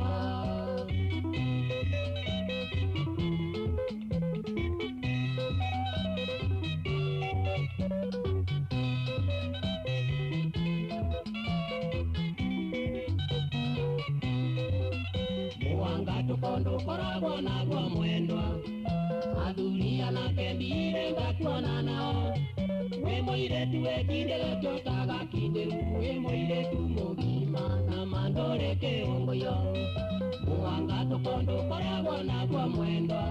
Mwanga tũkondo ũkoragwo naguo mwendwa, athuri anake ndirĩ ngakuona nao. Wĩ mũirĩtu wĩkindĩrĩte ũtagakindĩru, wĩ mũirĩtu mũgima na mandũrĩ kĩũngũyũ. Mwanga tũkondo ũkoragwo naguo mwendwa,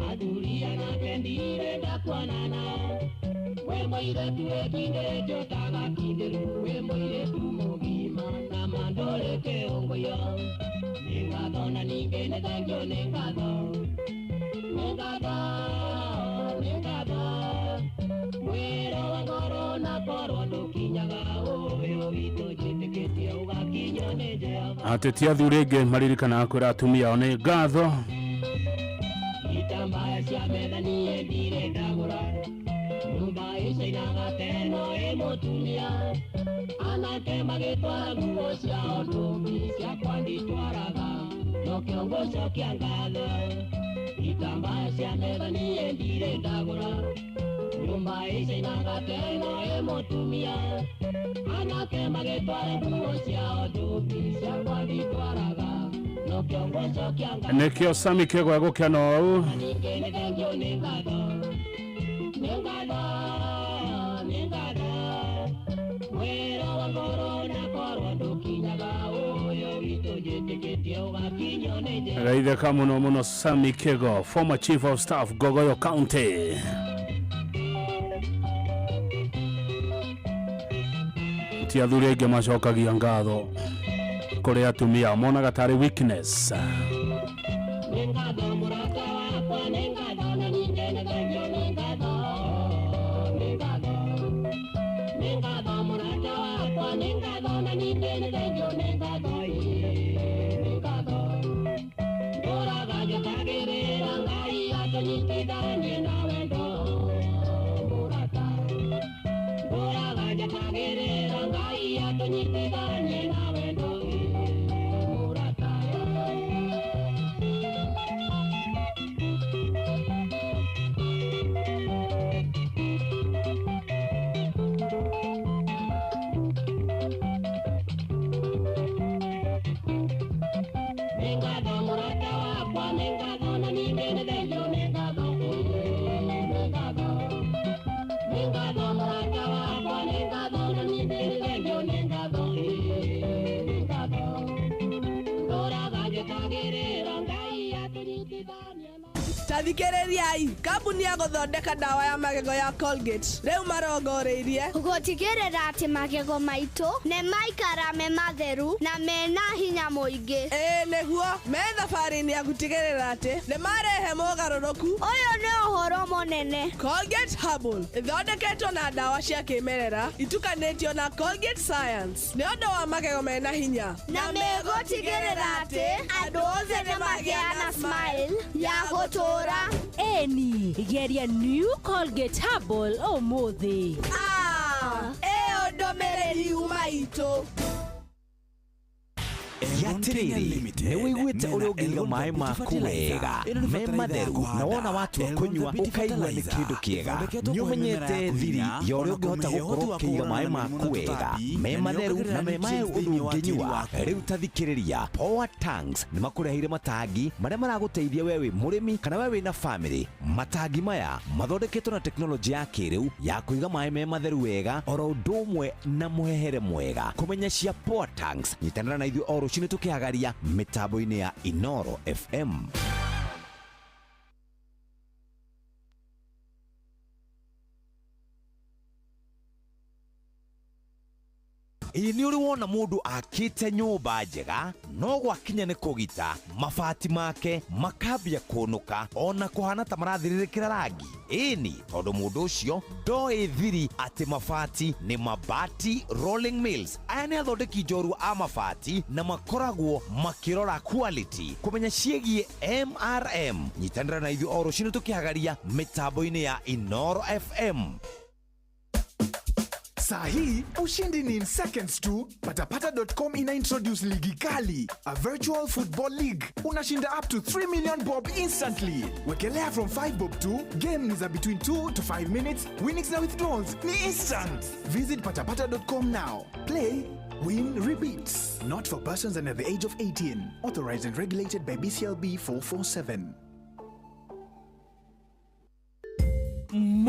athuri anake ndirĩ ndakuona nao. Wĩ mũirĩtu wĩkindĩrĩte ũtagakindĩru, wĩ mũirĩtu mũgima na mandũrĩ kĩũngũyũ. ũyũ nĩ ngatho na ningĩ nĩ thengio nĩ ngatho nĩ ngatho nĩ ngatho mwĩra wa ngoro na korwo ndũkinyaga ũyũ witũ njĩtĩkĩtie ũgakinywo nĩ Jehova. Ateti athuri aingĩ maririkanaga kwĩra atumia ao nĩ ngatho. Itambaya cia metha niĩ ndirĩ ndagũra nyũmba ĩcainaga teno ĩ mũtumia anake magĩtwara nguo ciao ndũmi ciakwa nditwaraga no kĩongo cokia ngatho. Itambaya cia metha niĩ ndirĩ ndagũra nyũmba ĩcainaga teno ĩ mũtumia anake magĩtwara nguo ciao ndũmi ciakwa nditwaraga no kĩongo cokia ngatho. Nĩkĩo Sami Kĩgo egũkena ũũ. Ningĩ nĩ thengio nĩ ngatho nĩ ngatho nĩ ngatho mwĩra wa ngoro na korwo ndũkinyaga ũyũ witũ njĩtĩkĩtie ũgakinywo nĩ Jehova. Geithĩka mũno mũno Sami Kĩgo, former chief of staff Gogoyo County. Ti athuri aingĩ macokagia ngatho kũrĩ atumia, monaga tarĩ weakness. Nĩ ngatho mũrata wakwa nĩ ngatho na ningĩ nĩ thengio nĩ ngatho nĩ ngatho nĩ ngatho mũrata wakwa nĩ ngatho na ningĩ nĩ thengio nĩ ngatho nĩ ngatho ndũraga njũkagĩrĩra Ngai atũnyitithanie na wendo mũrata ndũraga njũkagĩrĩra Ngai atũnyitithanie na wendo mũrata. Nĩ ngatho mũrata wakwa nĩ ngatho na ningĩ nĩ thengio nĩ ngatho nĩ ngatho nĩ ngatho mũrata wakwa nĩ ngatho na ningĩ nĩ thengio nĩ ngatho nĩ ngatho ndũraga njũkagĩrĩra Ngai atũnyitithanie. Tathikĩrĩriai, kambuni ya gũthondeka ndawa ya magego ya Colgate rĩu marongoreirie gũtigĩrĩra atĩ magego maitũ nĩ maikara me matheru na mena hinya mũingĩ. Ĩĩ nĩguo me thabarĩ-inĩ ya gũtigĩrĩra atĩ nĩ marehe mogarũrũku. Ũyũ nĩ ũhoro mũnene. Colgate Herbal ĩthondeketwo na ndawa cia kĩmerera itukanĩtio na Colgate Science nĩ ũndũ wa magego mena hinya na megũtigĩrĩra atĩ andũ othe nĩ magĩa na smile ya gũtũũra. Eni geria new Colgate Herbal ũmũthĩ. Ĩyo ndũmĩrĩri yuma itũ. Atĩrĩrĩ, nĩ wĩiguĩte ũrĩa ũngĩiga maĩ maku wega me matheru na wona watua kũnyua ũkaigua nĩ kĩndũ kĩega. Nĩ ũmenyete thiri ya ũrĩa ũngĩhota gũkorwo ũkĩiga maĩ maku wega me matheru na me maĩ ũndũ ũngĩnyua. Rĩu ta thikĩrĩria, Power Tanks nĩ makũreheire matangi marĩa maragũteithia we wĩ mũrĩmi kana we wĩna family. Matangi maya mathondeketwo na tekinoronjĩ ya kĩrĩu ya kũiga maĩ me matheru wega oro ũndũ ũmwe na mũhehere mwega. Kũmenya cia Power Tanks, nyitanĩra na ithuĩ o rũcinĩ tũkĩhagaria mĩtambo-inĩ ya Inoro FM. Ĩĩ nĩ ũrĩ wona mũndũ akĩte nyũmba njega no gwakinya nĩ kũgita mabati make makambia kũnũka ona kũhana ta marathirĩrĩkĩra rangi. Ĩni tondũ mũndũ ũcio ndoĩ thiri atĩ mabati nĩ Mabati Rolling Mills. Aya nĩ athondeki njorua a mabati na makoragwo makĩrora quality. Kũmenya ciĩgiĩ MRM, nyitanĩra na ithuĩ o rũcinĩ tũkĩhagaria mĩtambo-inĩ ya Inoro FM. Saa hii ushindi ni in seconds tu. Patapata.com ina introduce ligi kali, a virtual football league. Unashinda up to 3 million bob instantly. Wekelea from 5 bob tu. Game ni za between 2 to 5 minutes. Winnings na withdrawals ni instant. Visit patapata.com now. Play, win, repeat. Not for persons under the age of 18. Authorized and regulated by BCLB 447.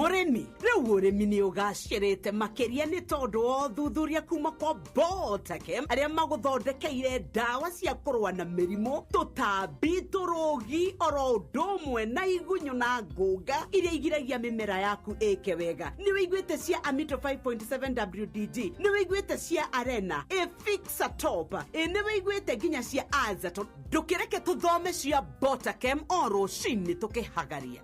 Mũrĩmi, rĩu ũrĩmi nĩ ũgacĩrĩte makĩria nĩ tondũ wa ũthuthuria kuma kwa Botakem arĩa magũthondekeire ndawa cia kũrũa na mĩrimũ, tũtambi, tũrũgi, oro ũndũ ũmwe na igunyũ na ngũnga iria igiragia mĩmera yaku ĩke wega. Nĩ wĩiguĩte cia Amito 5.7 WDG, nĩ wĩiguĩte cia Arena, Efixa Top, ĩ nĩ wĩiguĩte nginya cia Azaton. Ndũkĩreke tũthome cia Botakem o rũcinĩ tũkĩhagaria.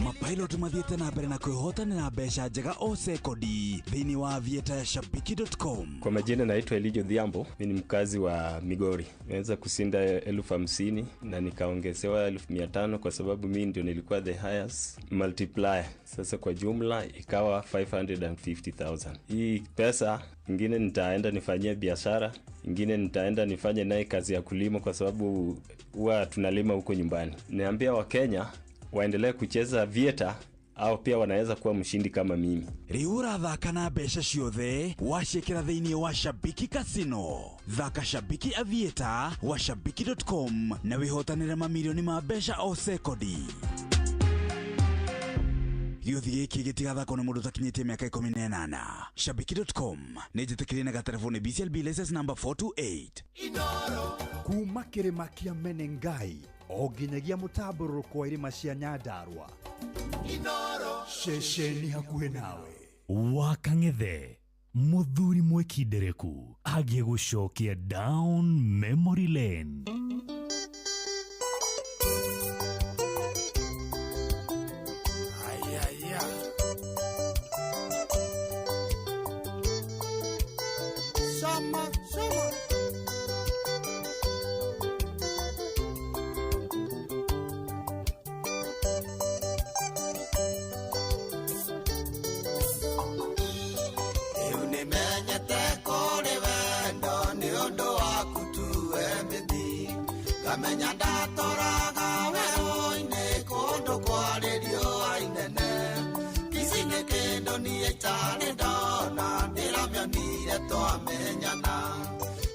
Mapilot mathiĩte na mbere na kwĩhotanĩra mbeca njega o sekondi thĩinĩ wa avieta ya shabiki.com. Kwa majina naitwa Elijo Dhiambo, mi ni mkazi wa Migori. Nimeweza kushinda 50,000 na nikaongezewa 500,000 kwa sababu mi ndio nilikuwa the highest multiplier. Sasa kwa jumla ikawa 550,000. Hii pesa ingine nitaenda nifanyie biashara, ingine nitaenda nifanye naye kazi ya kulima kwa sababu huwa tunalima huko nyumbani. Niambia Wakenya waendelee kucheza Vieta au pia wanaweza kuwa mshindi kama mimi. Rĩu ũrathaka na mbeca ciothe waciĩkĩra thĩinĩ wa Shabiki Casino. Thaka Shabiki Aviator wa shabiki.com na wĩhotanĩre mamirioni ma mbeca o sekondi. Gĩũthi gĩkĩ gĩtigathakwo nĩ mũndũ ũtakinyĩtie mĩaka 18. Shabiki.com nĩ njĩtĩkĩrie na gatereboni BCLB license number 428. Kuma kĩrĩma kĩa Menengai o nginyagia mũtambũrũko wa irĩma cia Nyandarua, ceceni hakuhĩ nawe. Wakang'ethe mũthuri mwĩkindereku agĩgũcokia down memory lane. Shama, shama. Rĩu nĩmenyete kũrĩ wendo nĩ ũndũ waku tuwe mĩthi, ngamenya ndatoraga werũ-inĩ kũndũ kwarĩ riũa inene. Ici nĩ kĩndũ niĩ itarĩ ndona, ndĩramĩonire twamenyana.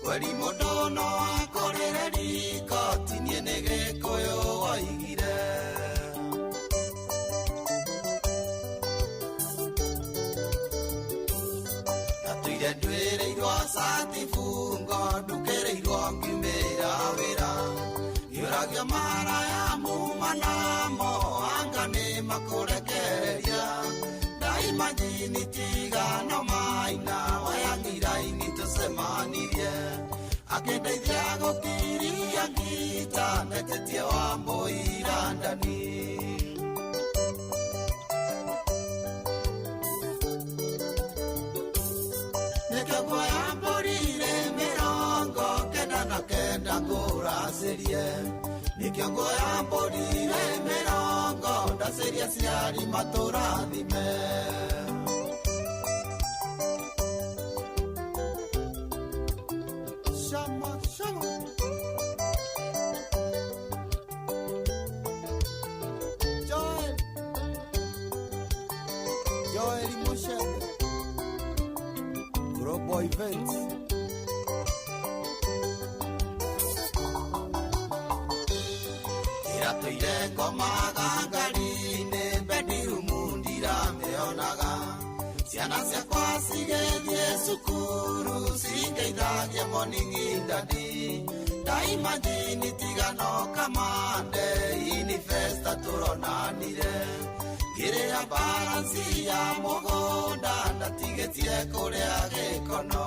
Kweri mũndũ no akũrĩre riko, ti niĩ nĩ Gĩkũyũ woigire. Ndatũire ndwĩrĩirwo cati bungo, ndukĩrĩirwo ngiumĩra wĩra. Ngĩũragio maraya muma namo, anga nĩ makũrekereria. Ndaimajini tigano maina, wayang'iraini tũcemanirie. Akĩndeithia gũkiria ngita, ndetĩtie wa mũira ndani. Nĩkĩo nguoya mbũri irĩ 99 ngũracĩrie. Nĩkĩo nguoya mbũri irĩ mĩrongo, ndacĩrie aciari matũrathime. Shama, shama. Joel, Joel Mushebe, Global Events. Iratũire ngomaga ngari-inĩ, bedroom ndiramĩonaga. Ciana ciakwa cigĩthiĩ cukuru, cingeithagia morning daddy. Ndaimajini tigano kamande, inifesta tũronanire. Ngĩrĩha baranci ya mũgũnda, ndatigĩtie kũrĩa gĩkono.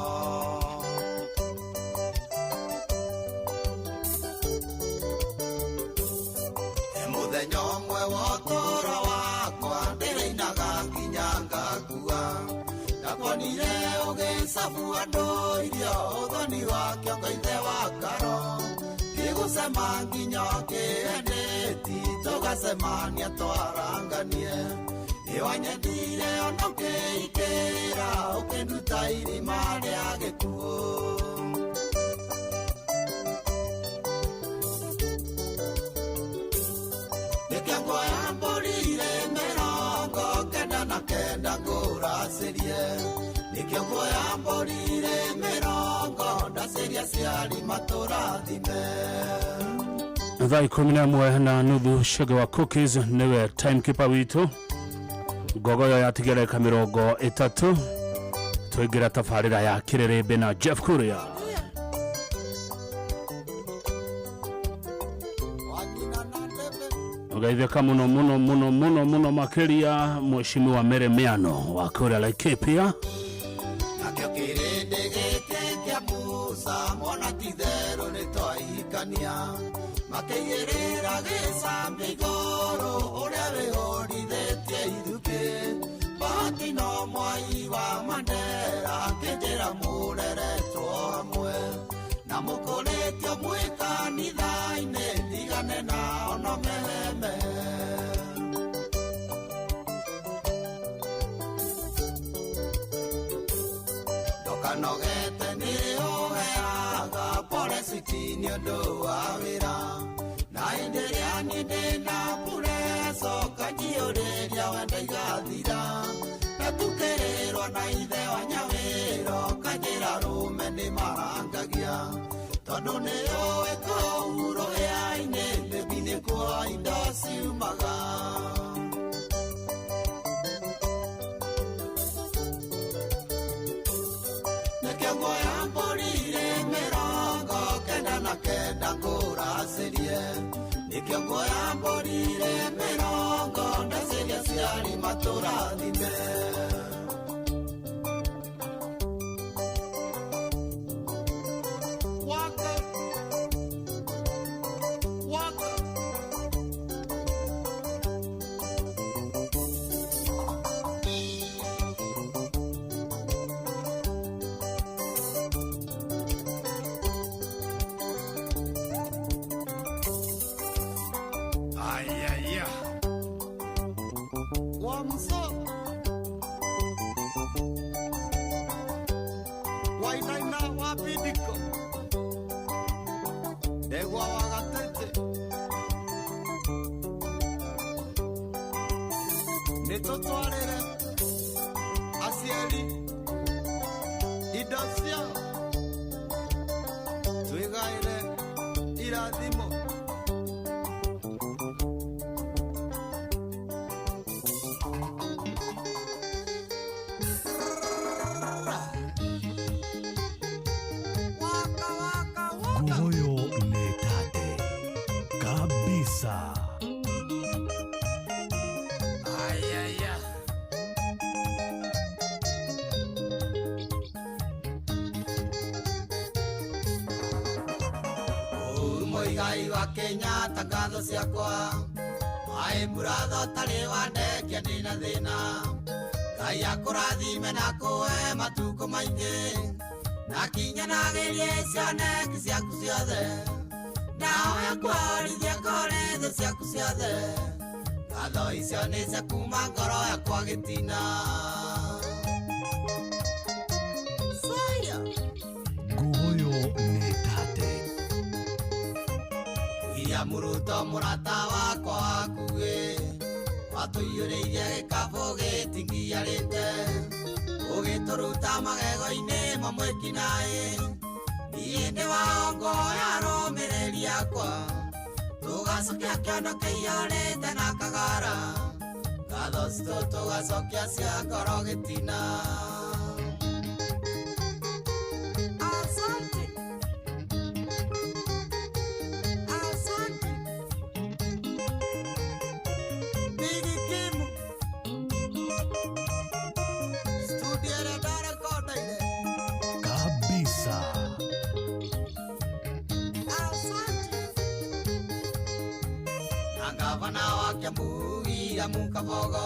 Mũthenya ũmwe wa ũtũũro wakwa ndĩrĩinaga nginya ngakua. Ndakuonire ũgĩcabu andũ irio, ũthoni wa kĩongo ithe wa karo. Ngĩgũcema nginya ũkĩendeti, tũgacemania twaranganie. Nĩwanyendire ona ũkĩikĩra, ũkĩnduta irima rĩa gĩkuũ. Nĩkĩo nguoya mbũri irĩ 99 ngũracĩrie. Nĩkĩo nguoya mbũri irĩ 40 ndacĩrie aciari matũrathime. Thaa 11:30, Shege wa Cookies niwe timekeeper witũ. Ngogoyo yatigereka 30 twaingĩra tabarĩra ya kĩrĩrĩmbĩ na Jeff Kuria. Ugeithĩka mũno mũno mũno mũno mũno makĩria mheshimiwa Mary Miano wa kũrĩa Laikipia. Nakĩo kĩrĩndĩ gĩkĩ kĩa Musa mona ti-itherũ nĩ twahikania, makĩigĩrĩra gĩcambi igũrũ ũrĩa wĩhũrithĩtie ithukĩ. Bahati no mwai wa Mandera akĩnjĩra mũreretwo hamwe na mũkũrĩtio mwĩ kanitha-inĩ, ndigane nao no mehemehe. Ndokanogete nĩ ũheaga pole citi nĩ ũndũ wa wĩra, na hĩndĩ ĩrĩa niĩ ndĩna pureco kanjiyũrĩria wenda igathira, ndatukĩrĩrwo na ithe wa nyawĩro kanjĩra rũme nĩ marangagia, tondũ nĩ ũĩ kũu rũhĩa-inĩ nĩmbi nĩkuo indo ciumaga. Nĩkĩo nguoya mbũri irĩ 99 ngũracĩrie, nĩkĩo nguoya mbũri irĩ mĩrongo ndacĩrie aciari matũrathime. Waka, waka. Ayaya. Wamso Wainaina wapidiko Ndegwa wa gatete Nĩtũtwarĩre aciari indo ciao, twĩgaĩre irathimo. Ngogoyo nĩ tate kabisa. Ayaya. Uhuru Muigai wa Kenyatta ngatho ciakwa, maĩ mũratho ũtarĩ wandekia ndĩna thĩna. Ngai akũrathime na akũhe matukũ maingĩ, na kinyanagĩrie cioneki ciaku ciothe, nawe akũhorithie kũrĩ thũ ciaku ciothe. Ngatho icio nĩ cia kuma ngoro yakwa gĩtina. Saya. Ngogoyo nĩ tate. William Ruto mũrata wakwa wakuĩ, watũiyũrĩirie gĩkabũ gĩtingiarĩte, ũgĩtũruta magego-inĩ mamwe kinaĩ. Niĩ ndĩ wao ngoya arũmĩrĩri akwa, tũgacokia kĩondo kĩiyũrĩte na kagara, ngatho citũ tũgacokia cia ngoro gĩtina. Asante. Asante. Big Kim. Studio ĩrĩa ndarekondeire. Kabisa. Asante. Na gavana wa Kiambu William Kabogo,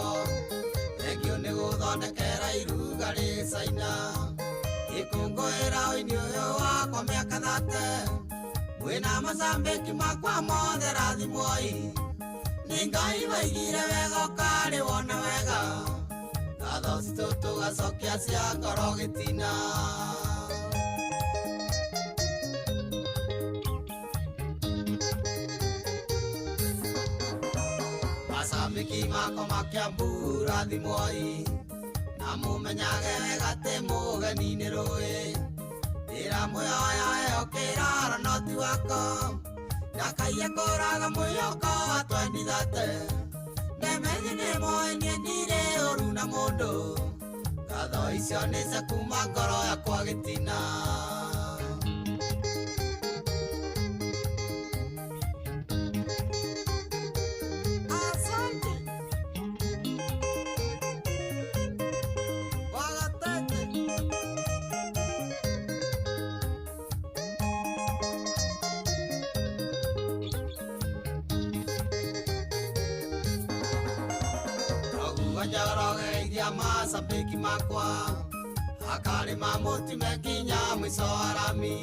thengio nĩ gũthondekera iruga rĩ Caina, gĩkũngũĩra ũini ũyũ wakwa mĩaka 30, mwĩna macambĩki makwa mothe rathimwoi, nĩ Ngai waigire wega ũkarĩ wona wega, ngatho citũ tũgacokia cia ngoro gĩtina. Macambĩki makwa ma Kiambu rathimwoi, na mũmenyage wega atĩ mũgeni nĩ rũĩ, ndĩramwĩhoya ĩyo kĩraro no ti wako, Ndakaia kũraga mwĩhoko wa twendithate. Ndemethi nĩ moĩ niĩ ndirĩ ũru na mũndũ. Ngatho icio nĩ cia kuma ngoro yakwa gĩtina. Asante. Wagatete. Toguo njorogeithia macambĩki makwa akarĩma mũtime nginya mũico wa rami.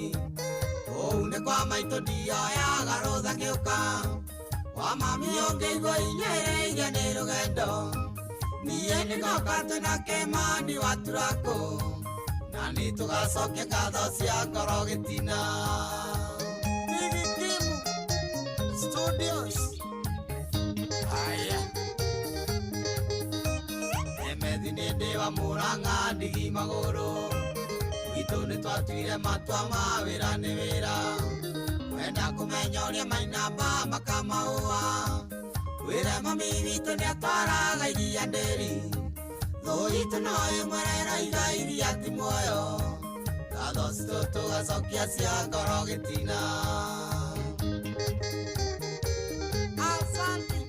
Kũu nĩ kwa maitũ ndioyaga rũtha ngĩũka. Wa mami ũngĩigua inyĩrĩirie nĩ rũgendo. Niĩ nĩngoka twĩna Kĩmani wa Turakũ. Na nĩ tũgacokia ngatho cia ngoro gĩtina. Big Kimu Studios. Aya. Emethi nĩ ndĩ wa Mũrang'a ndigi magũrũ. Gwitũ nĩ twatuire matua ma wĩra nĩ wĩra. Wenda kũmenya ũrĩa mainamba makamahũa. Wĩre mami witũ nĩatwaraga iria ndĩri. Thũ itũ no ĩmwe ĩroiga iria ti muoyo. Ngatho citũ tũgacokia cia ngoro gĩtina. Asante.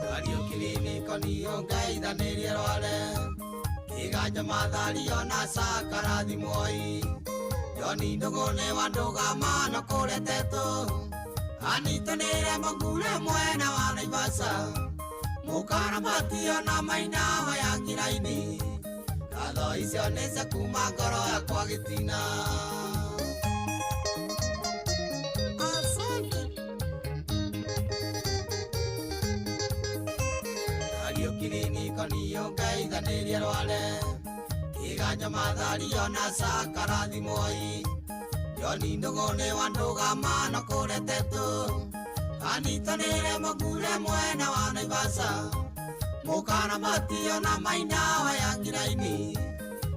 Kariũki nikonio ngeithanĩrie rware. Kĩganja Mathario na Sakarathi Moi. Joni Ndũgũ nĩ wa ndũgama no kũrĩa Tetũ. Anyitanĩre Mũngure mwena wa Naivasha. Mũkaramati ona Maina wa ya Ngiraini. Ngatho icio nĩ cia kuma ngoro yakwa gĩtina. Asante. Kariũki nikonio ngeithanĩrie rware. Kĩganja Mathario na Sakarathi Moi. Joni Ndũgũ nĩ wa ndũgama no kũrĩa Tetũ. Anyitanĩre Mũngure mwena wa Naivasha. Mũkaramati ona Maina wa ya Ngiraini.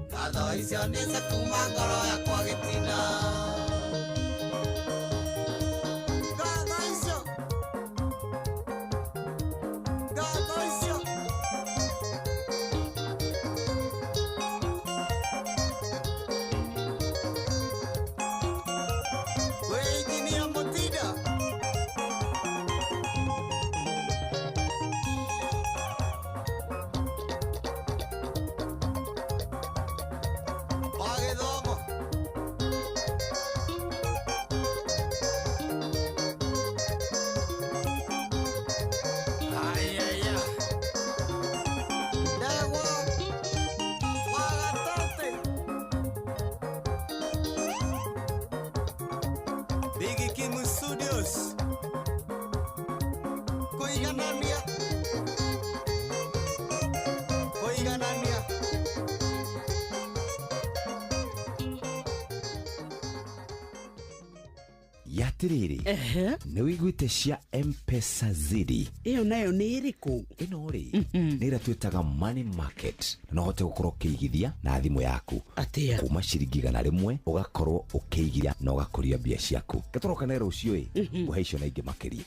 Ngatho icio nĩ cia kuma ngoro yakwa gĩtina. Ngatho icio. Ngatho icio. Wĩ injinia Mũtinda. Wa gĩthomo. Ayaya. Ndegwa. Wa gatete. Big Kimu Studios. Kũiganania. Kũiganania. Yatirĩrĩ, nĩ wĩiguĩte cia Mpesa Zidi? Ĩyo nayo nĩ ĩrĩkũ? Ĩno rĩ, nĩ ĩrĩa twĩtaga money market, na no ũhote gũkorwo ũkĩigithia na thimũ yaku. Atĩa? Kuma ciringi 100 ũgakorwo ũkĩigithia na ũgakũria mbia ciaku. Gatũroka na rũciũ ĩ ngũhe icio na ingĩ makĩria.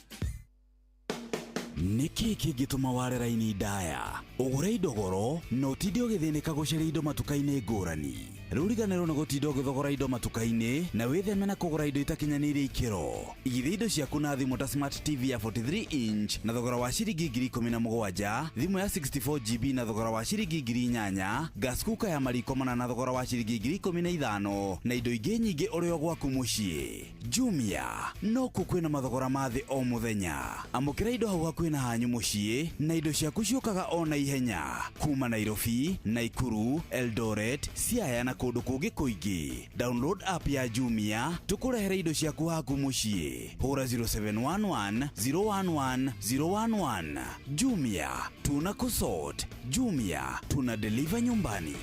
Nĩ kĩĩ kĩngĩtũma ware raini ndaya, ũgũre indo goro na ũtinde ũgĩthĩnĩka gũcaria indo matuka-inĩ ngũrani? Rĩu riganĩrwo nĩ gũtinda ũgĩthogora indo matuka-inĩ na wĩtheme na kũgũra indo itakinyanĩirie ikĩro. Igithia indo ciaku na thimũ ta smart TV ya 43 inch na thogora wa ciringi 17,000, thimũ ya 64 GB na thogora wa ciringi 8,000, gas cooker ya mariko mana na thogora wa ciringi 15,000 na indo ingĩ nyingĩ ũrĩ o gwaku mũciĩ. Jumia nokuo kwĩna mathogora ma thĩ o mũthenya. Amũkĩra indo hau hakuhĩ na hanyu mũciĩ na indo ciaku ciũkaga o na ihenya kuma Nairobi, Naikuru, Eldoret, Siaya na kũndũ kũngĩ kũingĩ. Download app ya Jumia tũkũrehere indo ciaku haku mũciĩ. Hũra 0711 011 011. Jumia tuna kusort. Jumia tuna deliver nyumbani.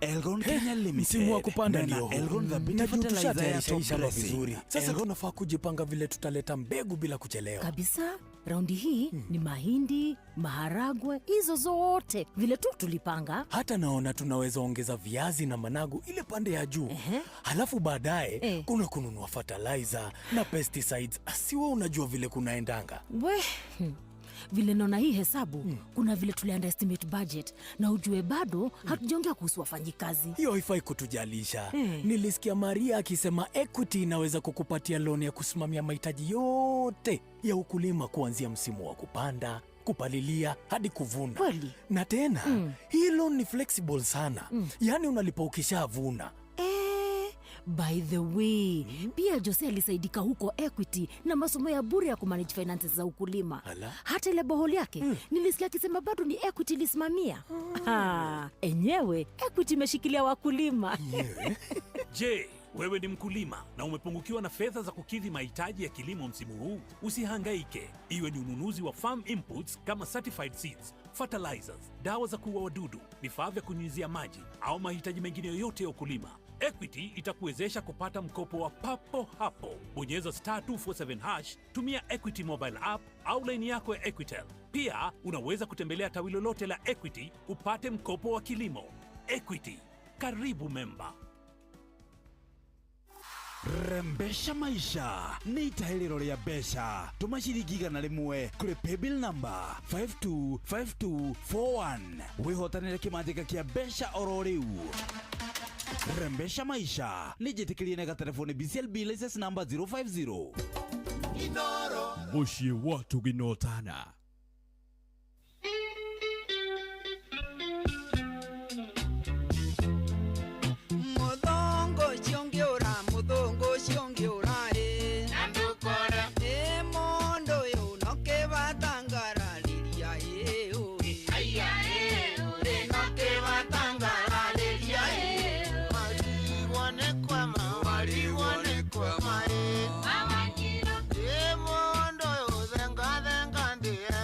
Elgon Kenya Limited. Msimu wa kupanda Mena ndio huu. Elgon Thabiti Na juu Fertilizer ya tushatayarisha top hii shamba dressing. vizuri. Sasa Elgon tunafaa kujipanga vile tutaleta mbegu bila kuchelewa. Kabisa, raundi hii ni mahindi, maharagwe, hizo zote vile tu tulipanga. Hata naona tunaweza ongeza viazi na managu ile pande ya juu. Halafu baadaye kuna kununua fertilizer na pesticides. Siwe unajua vile kunaendanga. We, vile naona hii hesabu kuna vile tuli underestimate budget na ujue bado hatujaongea kuhusu wafanyikazi. Hiyo haifai kutujalisha. Nilisikia Maria akisema Equity inaweza kukupatia loan ya kusimamia mahitaji yote ya ukulima kuanzia msimu wa kupanda, kupalilia hadi kuvuna. Kweli? Na tena hii loan ni flexible sana. Yaani unalipa ukishavuna. By the way, pia Jose alisaidika huko Equity na masomo ya bure ya kumanage finances za ukulima. Ala. Hata ile boholi yake nilisikia akisema bado ni Equity ilisimamia. Enyewe Equity imeshikilia wakulima. Je, wewe ni mkulima na umepungukiwa na fedha za kukidhi mahitaji ya kilimo msimu huu? Usihangaike, iwe ni ununuzi wa farm inputs kama certified seeds, fertilizers, dawa za kuua wadudu, vifaa vya kunyunyizia maji au mahitaji mengine yoyote ya ukulima. Equity itakuwezesha kupata mkopo wa papo hapo. Bonyeza star 247 hash, tumia Equity mobile app au laini yako ya Equitel. Pia unaweza kutembelea tawi lolote la Equity upate mkopo wa kilimo. Equity, karibu memba. Rembesha maisha nĩ itahĩrĩro rĩa mbeca tũma ciringi 100 kũrĩ paybill number 525241 wĩhotanĩre kĩmanjĩka kĩa mbeca oro rĩu. Rembesha maisha nĩ njĩtĩkĩrie nĩ gatelefoni BCLB license number 050. Mũciĩ wa Tũginotana. Muthongo ũcio ũngĩũra, mũthũngũ ũcio ũngĩũra ĩ. Na ndũkore. Ĩ mũndũ ũyũ no kĩbatangararĩria ĩ ũĩ. Aya ĩ ũĩ no kĩbatangararĩria ĩ. Warigwo nĩ kwema, warigwo nĩ kwema ĩ. Ĩ mũndũ ũyũ thenga thenga ndĩe.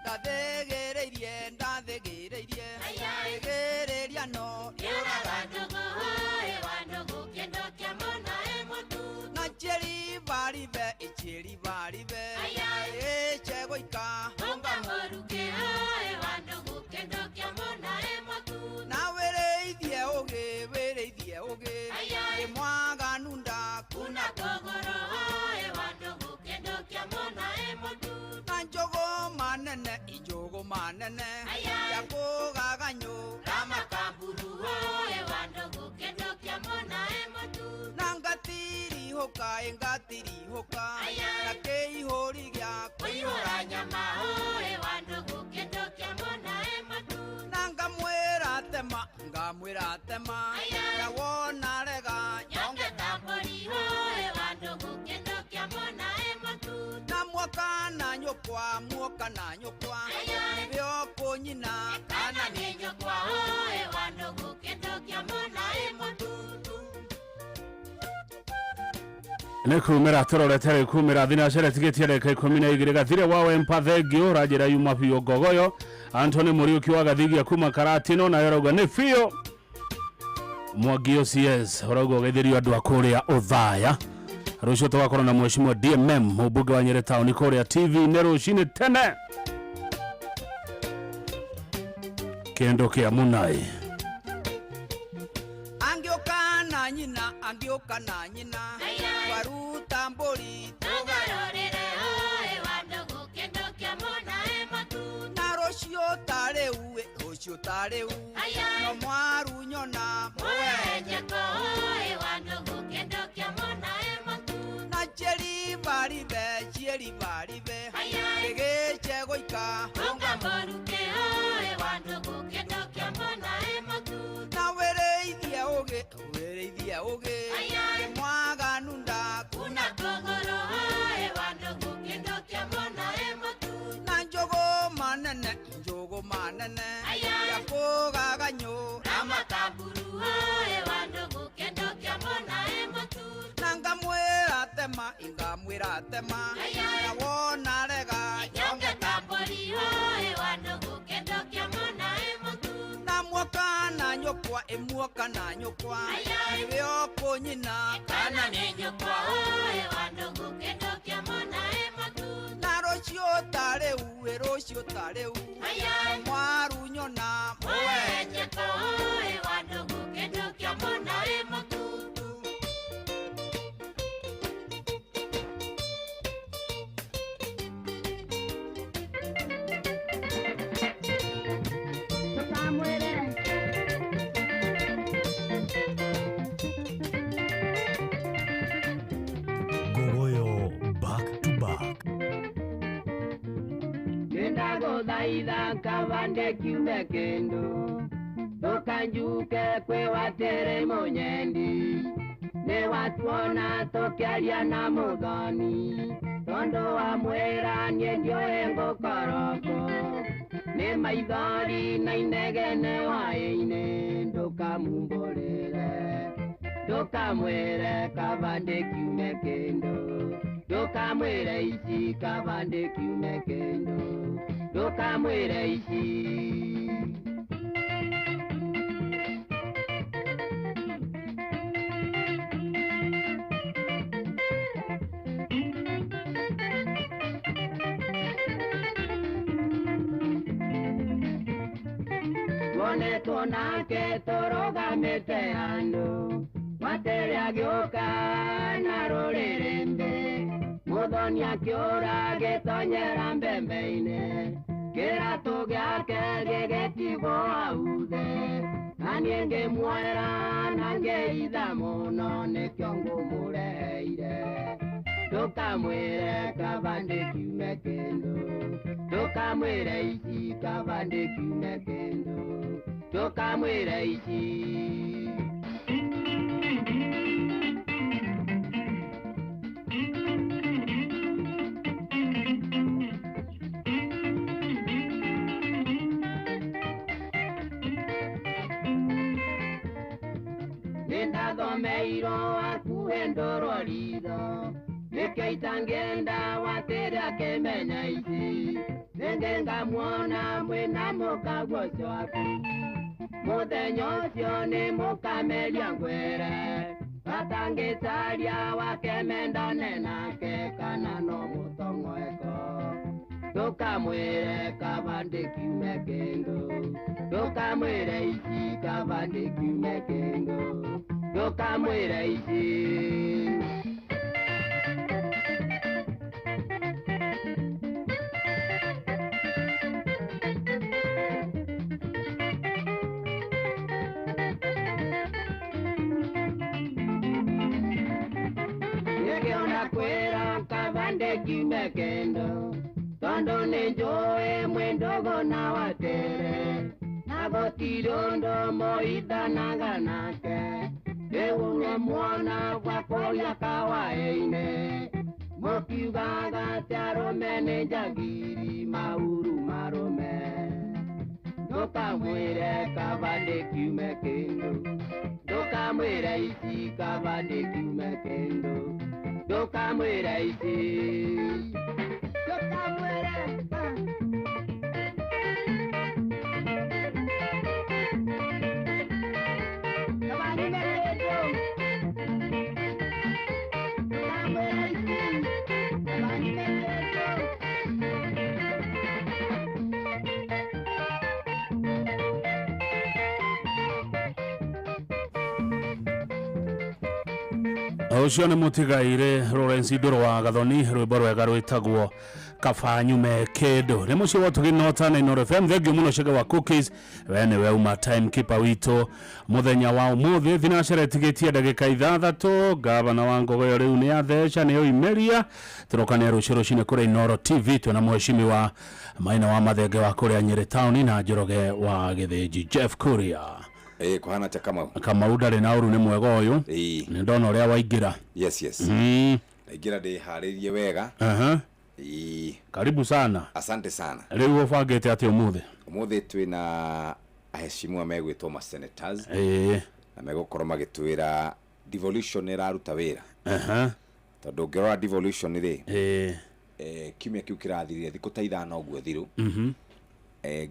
Ndathĩgĩrĩirie ndathĩgĩrĩirie Thĩgĩrĩria no Yũraga ndugu ĩ wa ndugu kĩndũ kĩa mwana ĩ mũtu. Na nchĩribaribe ichĩribaribe ĩchegũika Unga mũrukĩ ĩ wa ndugu kĩndũ kĩa mwana ĩ mũtu. Na wĩrĩithie ũgĩ wĩrĩithie ũgĩ Ĩ mwaganu ndakuna Kuna kũgũrũ ĩ wa ndugu kĩndũ kĩa mwana ĩ mũtu. Na njũgũ manene injũgũ manene Ya kũgaganyũ Ramakamburu ĩ wa ndugu kĩndũ kĩa mwana ĩ mũtu. Na ngatirihũka ĩ ngatirihũka Na kĩihũri gĩa Kũihũra nyama ĩ wa ndugu kĩndũ kĩa mwana ĩ mũtu. Na ngamwĩra tema ngamwĩra tema Na wona rega Nyonge ta mbũri ĩ wa ndugu kĩndũ kĩa mwana ĩ mũtu. Na muoka na nyũkwa muoka na nyũkwa Nĩwe ũkũnyina Kana nĩ nyũkwa ĩ wa ndugu kĩndũ kĩa mwana ĩ mũtu. Nĩ kumĩra tũrorete rĩ kumĩra thinacara tigĩtie ndagĩka 12 gathire wawe mpa thengio ũranjĩra yuma biũ ngogoyo Anthony Mũriũki wa Gathigia kuma Karatino nayo arauga nĩ biũ Mwangi OCS ũrauga ũgeithĩrio andũ a kũrĩa Othaya rũciũ tũgakorwo na mheshimiwa DMM mũmbunge wa Nyĩrĩ taũni kũrĩa TV nĩ rũcinĩ tene kĩndũ kĩa Munai Angĩũka na nyina angĩũka na nyina Twaruta mbũri Tũgarũrĩre ĩ wa ndugu kĩndũ kĩa mwana ĩ mũtu. Na rũciũ ta rĩu ĩ rũciũ ta rĩu No mwaru nyona Muoe njeko ĩ wa ndugu kĩndũ kĩa mwana ĩ mũtu. Na nchĩribaribe nchĩribaribe Gĩgĩchegũika Unga mũrukĩ ĩ wa ndugu kĩndũ kĩa mwana ĩ mũtu. Na wĩrĩithie ũgĩ wĩrĩithie ũgĩ Ĩ mwaganu ndakuna Kuna kũgũrũ ĩ wa ndugu kĩndũ kĩa mwana ĩ mũtu. Na njũgũ manene njũgũ manene Ya kũgaganyũ Ramakamburu ĩ wa ndugu kĩndũ kĩa mwana ĩ mũtu. Na ngamwĩra tema ngamwĩra tema Na wona rega Nyonge ta mbũri ĩ wa ndugu kĩndũ kĩa mwana ĩ mũtu. Na muoka na nyũkwa ĩ muoka na nyũkwa Nĩwe ũkũnyina Kana nĩ nyũkwa ĩ wa ndugu kĩndũ kĩa mwana ĩ mũtu. Na rũciũ ta rĩu ĩ rũciũ ta rĩu No mwaru nyona Muoe njeko ĩ wa ndugu kĩndũ kĩa mwana ĩ mũtu. Ngogoyo back to back. Nĩndagũthaitha kavande kiume kĩndũ ndũkanjuke kwĩ watĩrĩ mũnyendi nĩ watuona tũkĩaria na mũthoni tondũ wamwĩra niĩ ndiũĩ ngũkorwo nĩ maithori na inegene hwaĩ-inĩ ndũkamumbũrĩre ndũkamwĩre kavande kiume kĩndũ ndũkamwĩre ici kavande kiume kĩndũ ndũkamwĩre ici. Tuonetwo nake tũrũgamĩte handũ watĩrĩ agĩũka na rũrĩrĩmbĩ mũthoni akĩũra agĩtonyera mbembe-inĩ kĩratũ gĩake gĩgĩtigwo hau thĩ na niĩ ngĩmuoera na ngĩitha mũno nĩkĩo ngũmũreheire ndũkamwĩre kavande kiume kĩndũ ndũkamwĩre ici kavande kiume kĩndũ ndũkamwĩre ici. Nĩndathomeirwo hakuhĩ ndũrwo ritho Nĩkĩo itangĩenda watĩre akĩmenya ici rĩngĩ ngamuona mwĩna mũkaguo ũcio waku mũthenya ũcio nĩ mũkameria ngwĩre batangĩcaria wake mendane nake kana no mũtong'oeko ndũkamwĩre kaba ndĩkiume kĩndũ ndũkamwĩre ici kaba ndĩkiume kĩndũ ndũkamwĩre ici. Kwĩra kaba ndĩkiume kĩndũ tondũ nĩ njũĩ mwĩ ndũgũ na watĩre na gũtirĩ ũndũ mũithanaga nake rĩu nĩmuona gwa kũrĩa kawaĩ-inĩ mũkiugaga atĩ arũme nĩ njagiri mauru marũme ndũkamwĩre kaba ndĩkiume kĩndũ ndũkamwĩre ici kaba ndĩkiume kĩndũ ndũkamwĩre ici ndũkamwĩre. Ũcio nĩ mũtigaire Lawrence Ndũrũ wa Gathoni rwĩmbo rwega rwĩtagwo kaba nyume kĩndũ. Nĩ mũciĩ wa tũgĩnota na Inooro FM. Thengiũ mũno Chege wa Cookies, we nĩwe uma timekeeper witũ mũthenya wa ũmũthĩ. Thinacara ĩtigĩtie ndagĩka 6 gavana wa Ngogoyo rĩu nĩ atheca nĩ oimĩria. Tũrokania rũciũ rũcinĩ kũrĩa Inooro TV twĩna mũhecimiwa Maina wa Mathenge wa kũrĩa Nyĩrĩ taũni na Njoroge wa Gĩthĩnji Jeff Kuria. Kuhana ta Kamau. Kamau ndarĩ na ũru nĩ mwega ũyũ. Nĩ ndona ũrĩa waingĩra. Yes, yes. Ndaingĩra ndĩharĩrie wega. Karibu sana. Asante sana. Rĩu ũbangĩte atĩa ũmũthĩ? Ũmũthĩ twĩna aheshimiwa megwĩtwo ma senators. Na megũkorwo magĩtwĩra devolution ĩraruta wĩra. Tondũ ũngĩrora devolution rĩ, kiumia kĩu kĩrathirire thikũ ta 5 ũguo thiru.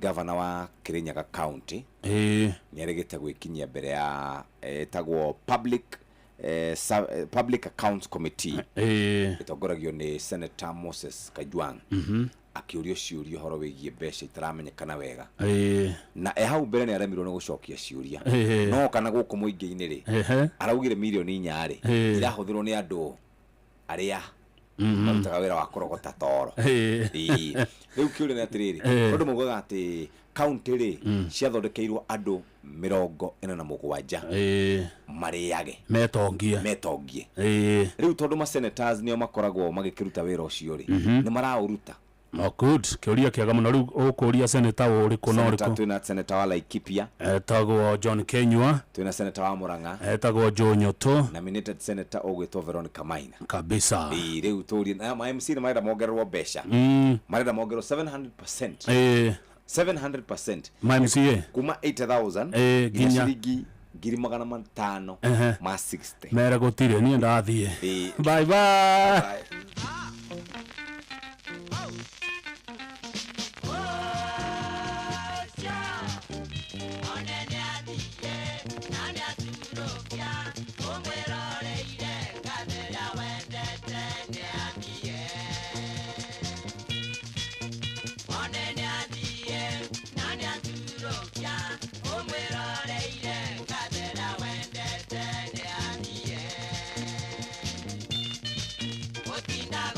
Governor wa Kirinyaga County nĩ aregete gwĩkinyia mbere ya ĩtagwo Public Accounts Committee ĩtongoragio nĩ Senator Moses Kajwang' akĩũrio ciũria ũhoro wĩgiĩ mbeca itaramenyekana wega na hau mbere nĩ aremirwo nĩ gũcokia ciũria no kana gũkũ mũingĩ-inĩ rĩ araugire mirioni 4 rĩ irahũthĩrwo nĩ andũ arĩa marutaga wĩra wa kũrogota toro. Rĩu kĩũria nĩ atĩrĩrĩ, tondũ maugaga atĩ county rĩ ciathondekeirwo andũ 47 marĩage metongie. Rĩu tondũ ma senators nĩo makoragwo magĩkĩruta wĩra ũcio rĩ nĩ maraũruta. Oh, good. Kĩũria kĩega mũno. Rĩu ũkũria senator ũrĩkũ na ũrĩkũ? Twĩna senator wa Laikipia etagwo John Kenyua, twĩna senator wa Murang'a etagwo Joe Nyoto, nominated senator ũgwĩtwo Veronica Maina kabisa. Rĩu tũrie na ma MC nĩ marenda mongererwo mbeca, marenda mongererwo 700%. 700% ma MCA kuma 80,000 nginya ciringi 500,000 ma 60. Mere gũtirĩ niĩ ndathiĩ. Bye bye. Otinda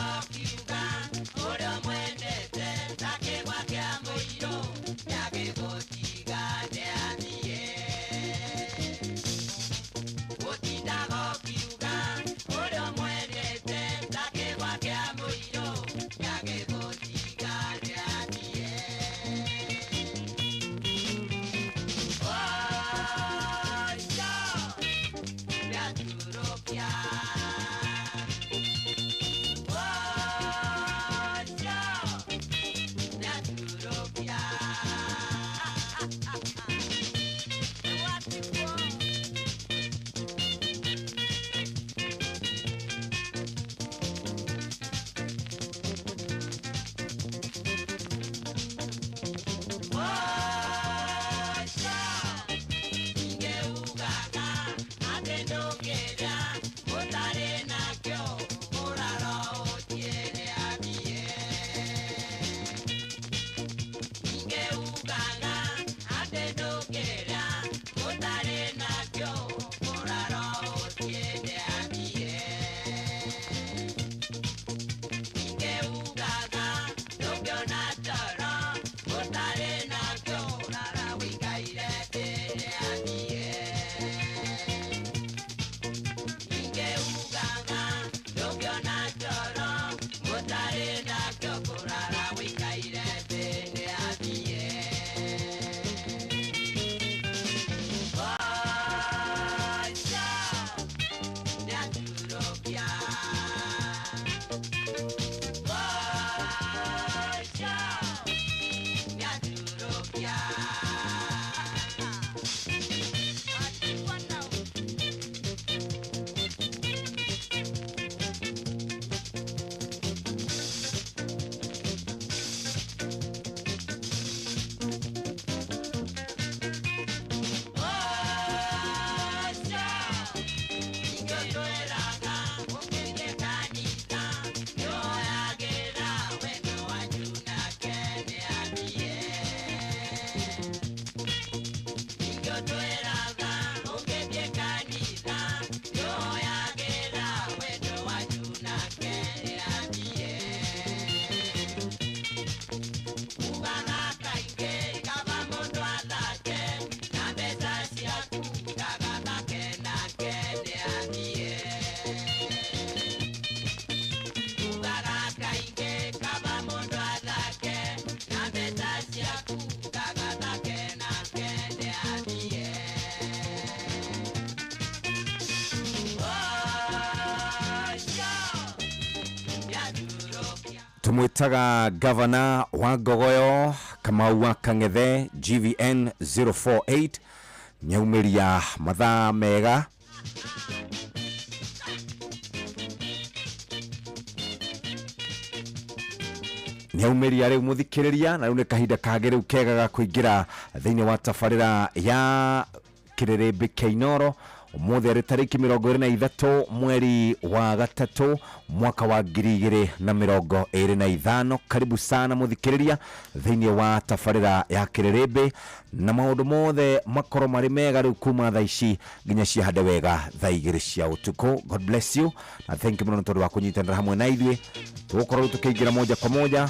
Tũmwĩtaga gavana wa Ngogoyo Kamau wa Kang'ethe GVN 048 nĩaumĩria mathaa mega. Nĩaumĩria rĩu mũthikĩrĩria, na rĩu nĩ kahinda kangĩ rĩu kega ga kũingĩra thĩinĩ wa tabarĩra ya kĩrĩrĩmbĩ kĩa Inooro. Ũmũthĩ arĩ tarĩki 23 mweri wa gatatũ mwaka wa 2025. Karibu sana mũthikĩrĩria thĩinĩ wa tabarĩra ya kĩrĩrĩmbĩ, na maũndũ mothe makorwo marĩ mega rĩu kuma thaa ici nginya ciahande wega thaa 2 cia ũtukũ. God bless you na thank you mũno nĩ tondũ wa kũnyitanĩra hamwe na ithuĩ. Tũgũkorwo rĩu tũkĩingĩra moja kwa moja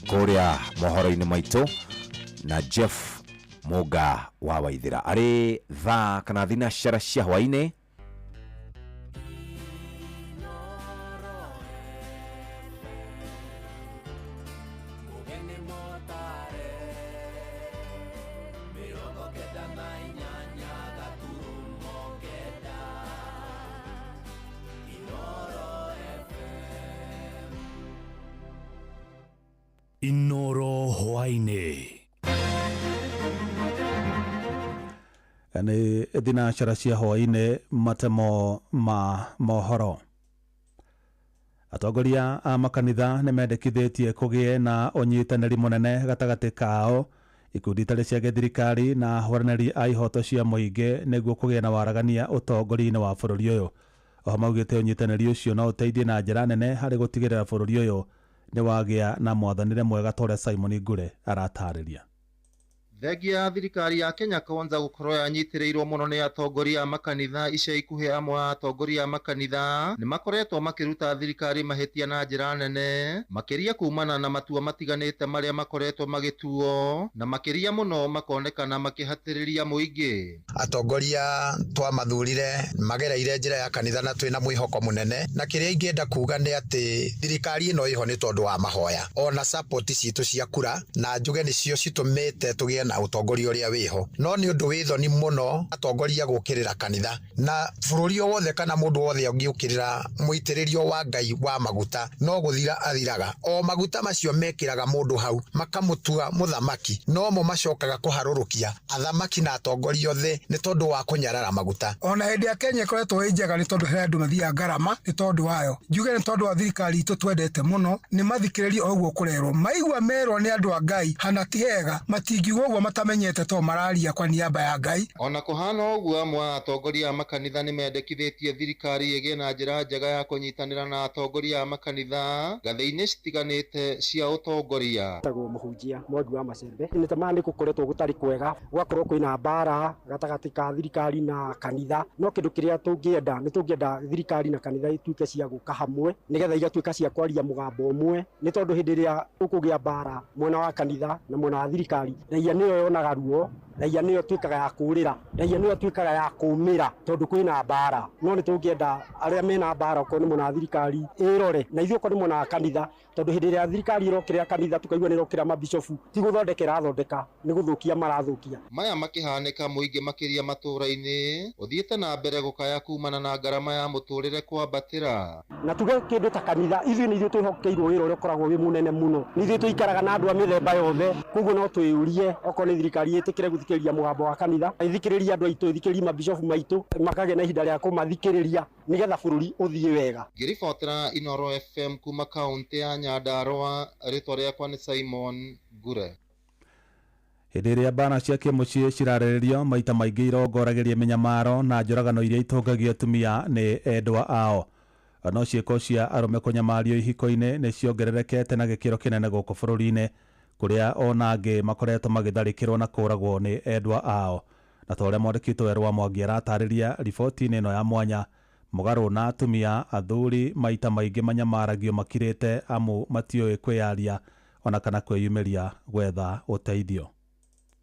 kũrĩa mohoro-inĩ maitũ na Jeff Muga wa Waithira arĩ thaa kana thinacara cia hwaĩ-inĩ. Inooro hwaĩ-inĩ. Nĩ thinacara cia hwaĩ-inĩ, matemo ma mohoro. Atongoria a makanitha nĩ mendekithĩtie kũgĩe na ũnyitanĩri mũnene gatagatĩ kao, ikundi itarĩ cia gĩthirikari na ahũranĩri a ihoto cia mũingĩ nĩguo kũgĩe na waragania ũtongoria-inĩ wa bũrũri ũyũ. Oho maugĩte ũnyitanĩri ũcio no ũteithie na njĩra nene harĩ gũtigĩrĩra bũrũri ũyũ nĩ wagĩa na mwathanĩre mwega ta ũrĩa Simon Ngure aratarĩria. Thengia ya thirikari ya Kenya Kwanza gũkorwo yanyitĩrĩirwo mũno nĩ atongoria a makanitha ica ikuhĩ, amwe a atongoria a makanitha nĩ makoretwo makĩruta thirikari mahĩtia na njĩra nene, makĩria kumana na matua matiganĩte marĩa makoretwo magĩtuo, na makĩria mũno makonekana makĩhatĩrĩria mũingĩ. Atongoria twamathurire magereire njĩra ya kanitha na twĩna mwĩhoko mũnene, na kĩrĩa ingĩenda kuga nĩ atĩ thirikari ĩno ĩho nĩ tondũ wa mahoya ona support citũ cia kura, na njuge nĩcio citũmĩte tũgĩe na ũtongoria ũrĩa wĩho. No nĩ ũndũ wĩ thoni mũno atongoria gũkĩrĩra kanitha, na bũrũri o wothe kana mũndũ wothe ũngĩũkĩrĩra mũitĩrĩrio wa Ngai wa maguta no gũthira athiraga. O maguta macio mekĩraga mũndũ hau makamũtua mũthamaki, no mo macokaga kũharũrũkia athamaki na atongoria othe nĩ tondũ wa kũnyarara maguta. Ona hĩndĩ ya Kenya ĩkoretwo ĩ njega nĩ tondũ he andũ mathiaga ngarama nĩ tondũ wayo. Njuge nĩ tondũ wa thirikari itũ twendete mũno, nĩ mathikĩrĩrie o ũguo kũrerwo. Maigua merwo nĩ andũ a Ngai hana ti hega, matingiuga ũguo matamenyete to mararia kwa niaba ya Ngai. Ona kũhana ũguo, amwe a atongoria a makanitha nĩ mendekithĩtie thirikari ĩgĩe na njĩra njega ya kũnyitanĩra na atongoria a makanitha ngathĩ-inĩ citiganĩte cia ũtongoria. Tagwo mũhunjia Mwangi wa Macembe. Nĩ tamaa nĩ gũkoretwo gũtarĩ kwega, gũgakorwo kwĩna mbara gatagatĩ ka thirikari na kanitha. No kĩndũ kĩrĩa tũngĩenda nĩ tũngĩenda thirikari na kanitha ituĩke cia gũka hamwe, nĩgetha igatuĩka cia kwaria mũgambo ũmwe, nĩ tondũ hĩndĩ ĩrĩa ũkũgĩa mbara mwena wa kanitha na mwena wa thirikari, raia nĩyo yonaga ruo, raia nĩyo ĩtuĩkaga ya kũũrĩra, raia nĩyo ĩtuĩkaga ya kũũmĩra tondũ kwĩna mbara. No nĩ tũngĩenda arĩa mena mbara okorwo nĩ mwena wa thirikari ĩrore, na ithuĩ okorwo nĩ mwena wa kanitha, tondũ hĩndĩ ĩrĩa thirikari ĩrokĩrĩra kanitha tũkaigua nĩ ĩrokĩrĩra mabicobu, ti gũthondeka ĩrathondeka, nĩ gũthũkia marathũkia. Maya makĩhanĩka mũingĩ makĩria matũũra-inĩ ũthiĩte na mbere gũkaya kumana na ngarama ya mũtũrĩre kwambatĩra. Na tuge kĩndũ ta kanitha, ithuĩ nĩ ithuĩ twĩhokeirwo wĩra ũrĩa ũkoragwo wĩ mũnene mũno, nĩ ithuĩ tũikaraga na andũ a mĩthemba yothe, koguo no twĩyũrie okorwo nĩ thirikari ĩtĩkĩre gũthikĩrĩria mũgambo wa kanitha, ĩthikĩrĩrie andũ aitũ, ĩthikĩrĩrie mabicobu maitũ, makagĩa na ihinda rĩa kũmathikĩrĩria nĩgetha bũrũri ũthiĩ wega. Ngĩribotera Inooro FM kuma kaũntĩ ya Nyandarũa, rĩtwa rĩakwa nĩ Simon Ngure. Hĩndĩ ĩrĩa mbara cia kĩmũciĩ cirarĩrĩrio, maita maingĩ irongoragĩria mĩnyamaro na njũragano iria itũngagio atumia nĩ endwa ao. No ciĩko cia arũme kũnyamario ihiko-inĩ nĩ ciongererekete na gĩkĩro kĩnene gũkũ bũrũri-inĩ, kũrĩa ona angĩ makoretwo magĩtharĩkĩrwo na kũũragwo nĩ endwa ao. Na ta ũrĩa mwandĩki witũ Werũ wa Mwangi aratarĩria riboti-inĩ ĩno ya mwanya, mũgarũ na atumia athuri maita maingĩ manyamaragio makirĩte amu matiũĩ kwĩyaria ona kana kwĩyumĩria gwetha ũteithio.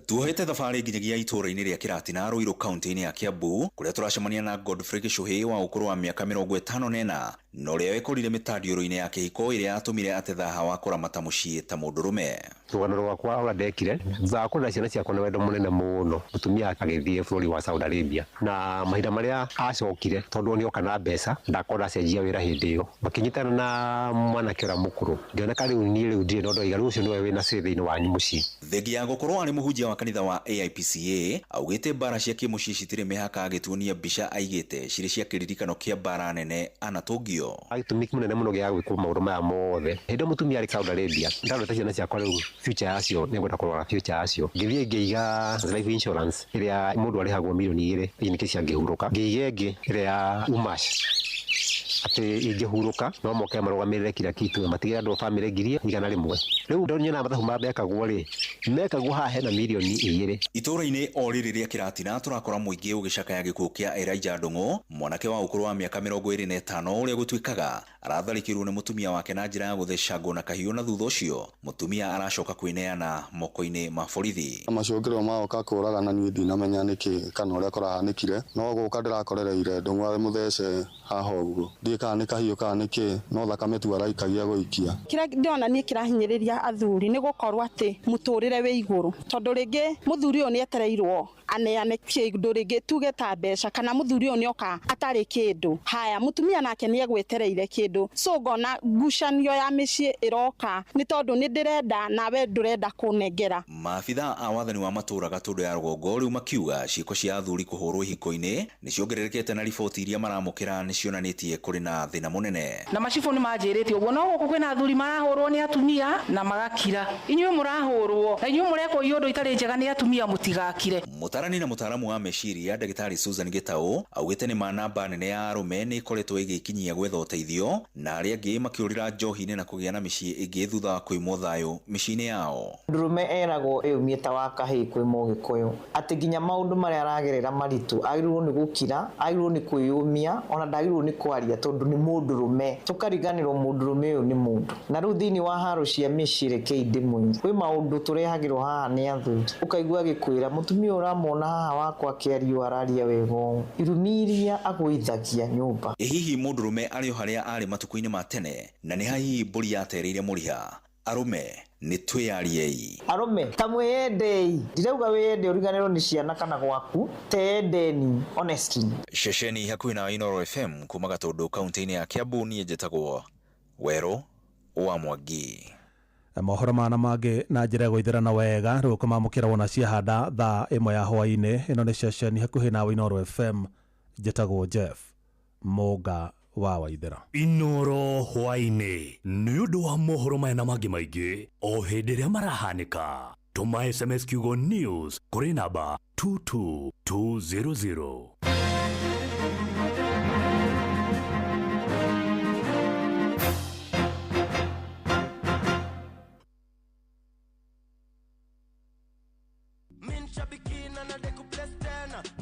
Tuohete thabarĩ nginyagia itũũra-inĩ rĩa Kĩratina Ruiru kaunti-inĩ ya Kiambu, kũrĩa tũracemania na Godfrey Gĩchũhĩ wa ũkũrũ wa mĩaka 54 Na ũrĩa wekorire mĩtandiũrũ-inĩ ya kĩhiko ĩrĩa yatũmire ate thaha wa kũramata mũciĩ ta mũndũrũme. Rũgano rwakwa ũrĩa ndekire thutha wa kũrera ciana ciakwa na wendo mũnene mũno, mũtumia agĩthiĩ bũrũri wa Saudi Arabia, na mahinda marĩa acokire tondũ nĩoka na mbeca ndakorwo ndacenjia wĩra hĩndĩ ĩyo, makĩnyitana na mwanake ũrĩa mũkũrũ, ngĩoneka rĩu niĩ rĩu ndirĩ na ũndũ waiga, rĩu ũcio nĩwe wĩna say thĩinĩ wanyu mũciĩ. Thengia ya gũkorwo arĩ mũhunjia wa kanitha wa AIPCA, augĩte mbara cia kĩmũciĩ citirĩ mĩhaka, agĩtuonia mbica aigĩte cirĩ cia kĩririkano kĩa mbara nene anatũngio. Gĩtũmi kĩnene mũno gĩa gwĩkwo maũndũ maya mothe, hĩndĩ ĩyo mũtumia arĩ Saudi Arabia, ndarorete ciana ciakwa rĩu future yacio, nĩngwenda kũrora future yacio, ngĩthiĩ ngĩiga life insurance ĩrĩa mũndũ arĩhagwo mirioni 2 in case angĩhurũka, ngĩiga ĩngĩ ĩrĩa ya umash atĩ ingĩhurũka no moke marũgamĩrĩre kila kitu, matigĩre andũ a bamĩrĩ 100,000. Rĩu ndonye na mathabu marĩa mekagwo rĩ, mekagwo haha hena mirioni 2. Itũũra-inĩ o rĩrĩ rĩa Kĩratina tũrakora mũingĩ ũgĩcakaya gĩkuũ kĩa Elijah Ndung'u, mwanake wa ũkũrũ wa mĩaka 25 ũrĩa gũtuĩkaga aratharĩkĩirwo nĩ mũtumia wake na njĩra ya gũthecangwo na kahiũ, na thutha ũcio mũtumia aracoka kwĩneana moko-inĩ ma borithi. Macũngĩrĩro magoka kũragana niĩ ndinamenya nĩkĩ kana ũrĩa kũrahanĩkire, no gũka ndĩrakorereire Ndung'u arĩ mũthece haha ũguo, ndiũĩ kana nĩ kahiũ kana nĩkĩ, no thakame tu araikagia gũikia. Kĩrĩa ndĩrona niĩ kĩrahinyĩrĩria athuri nĩ gũkorwo atĩ mũtũrĩre wĩ igũrũ, tondũ rĩngĩ mũthuri ũyũ nĩetereirwo aneane kĩndũ rĩngĩ tuge ta mbeca, kana mũthuri ũyũ nĩoka atarĩ kĩndũ, haya mũtumia nake nĩegwetereire kĩndũ, so ngona ngucanio ya mĩciĩ ĩroka nĩ tondũ nĩ ndĩrenda nawe ndũrenda kũnengera. Maabitha a wathani wa matũũra Gatũndũ ya rũgongo rĩu makiuga ciĩko cia athuri kũhũrwo ihiko-inĩ nĩciongererekete, na riboti iria maramũkĩra nĩcionanĩtie kũrĩ na thĩna mũnene. Na macibũ nĩmanjĩrĩte ũguo, no gũkũ kwĩna athuri marahũrwo nĩ atumia na magakira, inyuĩ mũrahũrwo na inyuĩ mũrekwo iũndũ itarĩ njega nĩ atumia mũtigakire. Mũtarani na mũtaaramu wa meciria ndagĩtarĩ Susan Gitau augĩte nĩ ma namba nene ya arũme nĩ ĩkoretwo ĩgĩkinyia gwetha ũteithio, na arĩa angĩ makĩũrĩra njohi-inĩ na kũgĩa na mĩciĩ ĩngĩ thutha wa kũimwo thayũ mĩciĩ-inĩ yao. Ndũrũme eragwo ĩyũmie ta wa kahĩĩ kwĩ mũgĩkũyũ, atĩ nginya maũndũ marĩa aragerera maritũ agĩrĩirwo nĩ gũkira, agĩrĩirwo nĩ kwĩyũmia, ona ndagĩrĩirwo nĩ kwaria tondũ nĩ mũndũrũme. Tũkariganĩrwo mũndũrũme ũyũ nĩ mũndũ. Na rĩu thĩinĩ wa haro cia mĩciĩ rekei ndĩmwĩre, kwĩ maũndũ tũrehagĩrwo haha nĩ athuri, ũkaigua agĩkwĩra mũtumia ũramwona haha wakwa akĩario araria wega ũũ, irumi iria agũithagia nyũmba. Ĩ hihi mũndũrũme arĩ o harĩa arĩ matukũ-inĩ ma tene, na nĩ ha hihi mbũri yatereire mũriha? Arũme nĩ twĩyariei. Arũme ta mwĩyendei, ndirauga wĩyende ũriganĩrwo nĩ ciana kana gwaku, teyendeni honestly. Ceceni hakuhĩ na Inooro FM kuma Gatũndũ kaunti-inĩ ya Kiambu, niĩ njĩtagwo Werũ wa Mwangi. Mohoro mana mangĩ na njĩra ya gũithĩrana wega rĩu ũkamamũkĩra wona ciahanda thaa 1 ya hwaĩ-inĩ. Ĩno nĩ ceceni hakuhĩ na Inooro FM, njĩtagwo Jeff Mũnga wa Waithera. Inooro hwaĩ-inĩ nĩ ũndũ wa mohoro maya na mangĩ maingĩ o hĩndĩ ĩrĩa marahanĩka. Tũma SMS kiugo news kũrĩ namba 22200.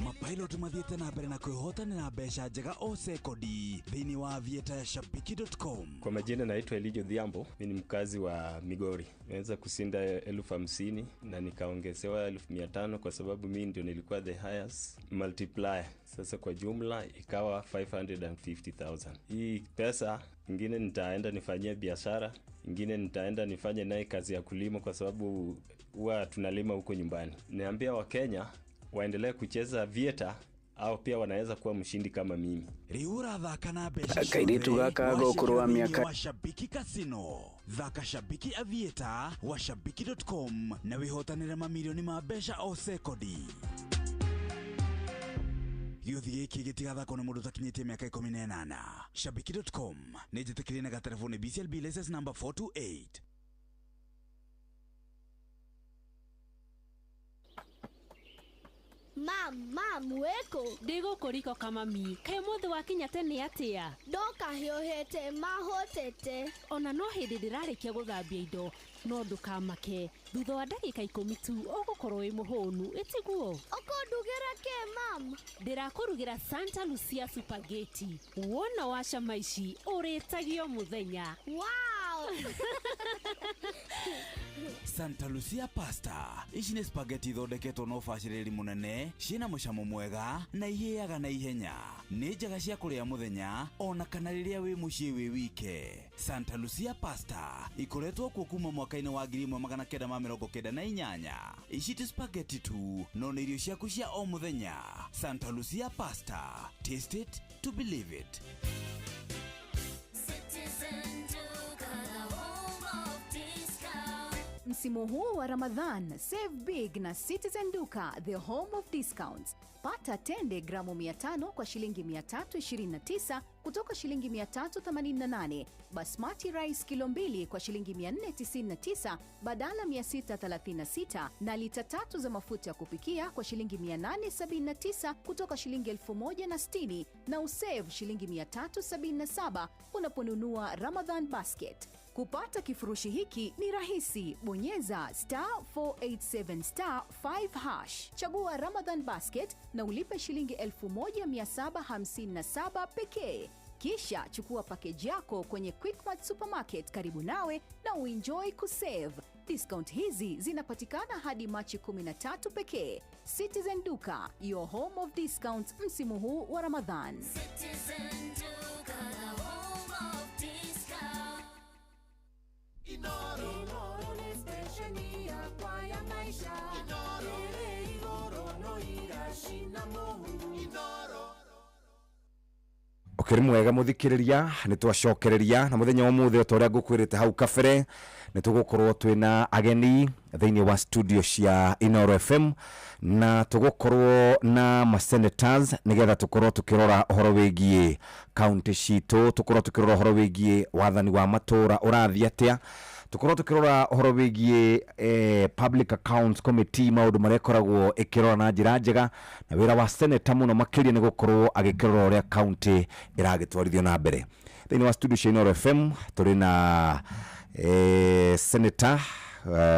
Mapilot mathiĩte na mbere na kwĩhotanĩra mbeca njega o sekondi thĩinĩ wa aviator ya shabiki.com. Kwa majina naitwa Elijah Odhiambo, mimi ni mkazi wa Migori. Nimeweza kushinda 50,000 na nikaongezewa 500,000 kwa sababu mimi ndio nilikuwa the highest multiplier. Sasa kwa jumla ikawa 550,000. Hii pesa ingine nitaenda nifanyie biashara, ingine nitaenda nifanye naye kazi ya kulima kwa sababu huwa tunalima huko nyumbani. Niambia Wakenya waendelee kucheza Aviator au pia wanaweza kuwa mshindi kama mimi. Rĩu ũrathaka na mbeca Kairĩtu gaka ga ũkũrũ wa mĩaka wa Shabiki Casino. Thaka Shabiki Aviator wa shabiki.com na wĩhotanĩre mamirioni ma mbeca o sekondi. Gĩũthi gĩkĩ gĩtigathakwo nĩ mũndũ ũtakinyĩtie mĩaka 18. Shabiki.com nĩ njĩtĩkĩrie na gatereboni BCLB license number 428. Mam, weko Ndĩgũkũ riko kama mi. Kaĩ ũmũthĩ wakinya tene atĩa? Ndoka hiũhĩte mahũtĩte. Ona no hĩndĩ ndĩrarĩkia gũthambia indo, no ndũkamake. Thutha wa ndagĩka 10 tu ũgũkorwo wĩ mũhũnu, ĩtiguo? Ũkũndugĩra kĩ mam? Ndĩrakũrugĩra Santa Lucia spaghetti. Wona wacama ici ũrĩtagio mũthenya. Wow! Santa Lucia pasta ici nĩ spaghetti ithondeketwo na ũbacĩrĩri mũnene, ciĩna mũcamo mwega na ihĩaga na ihenya. Nĩ njega cia kũrĩa mũthenya ona kana rĩrĩa wĩ mũciĩ wĩ wike. Santa Lucia pasta ikoretwo kuo kuma mwaka-inĩ wa 1998. Ici ti spaghetti tu, no nĩ irio ciaku cia o mũthenya. Santa Lucia pasta, taste it to believe it. Citizen Duka, the home of discount. Msimu huu wa Ramadhan, save big na Citizen Duka, the home of discounts. Pata tende gramu 500 kwa shilingi 329 kutoka shilingi 388, basmati rice kilo 2 kwa shilingi 499 badala 636, na lita 3 za mafuta ya kupikia kwa shilingi 879 kutoka shilingi 1060, na usave shilingi 377 unaponunua Ramadhan basket. Kupata kifurushi hiki ni rahisi. Bonyeza star 487 star 5 hash. Chagua Ramadhan basket na ulipe shilingi 1757 pekee. Kisha chukua pakeji yako kwenye Quickmart Supermarket karibu nawe na uenjoy kusave. Discount hizi zinapatikana hadi Machi 13 pekee. Citizen Duka, your home of discounts msimu huu wa Ramadhan. Citizen Duka, the home of discount. Inoro nĩ stesheni yakwa ya maisha ĩrĩ igũrũ no iracina mũhu. Ũkĩrĩ mwega mũthikĩrĩria, nĩ twacokereria na mũthenya wa ũmũthĩ o ta ũrĩa ngũkwĩrĩte hau kabere, nĩ tũgũkorwo twĩna ageni thĩinĩ wa studio cia Inooro FM, na tũgũkorwo na ma senators nĩgetha tũkorwo tũkĩrora ũhoro wĩgiĩ kaunti citũ, tũkorwo tũkĩrora ũhoro wĩgiĩ wathani wa matũra ũrathiĩ atĩa, tũkorwo tũkĩrora ũhoro wĩgiĩ Public Accounts Committee, maũndũ marĩa ĩkoragwo ĩkĩrora na njĩra njega, na wĩra wa senator mũno makĩria nĩ gũkorwo agĩkĩrora ũrĩa kaunti ĩragĩtwarithio na mbere. Thĩinĩ wa studio cia Inooro FM tũrĩ na senator,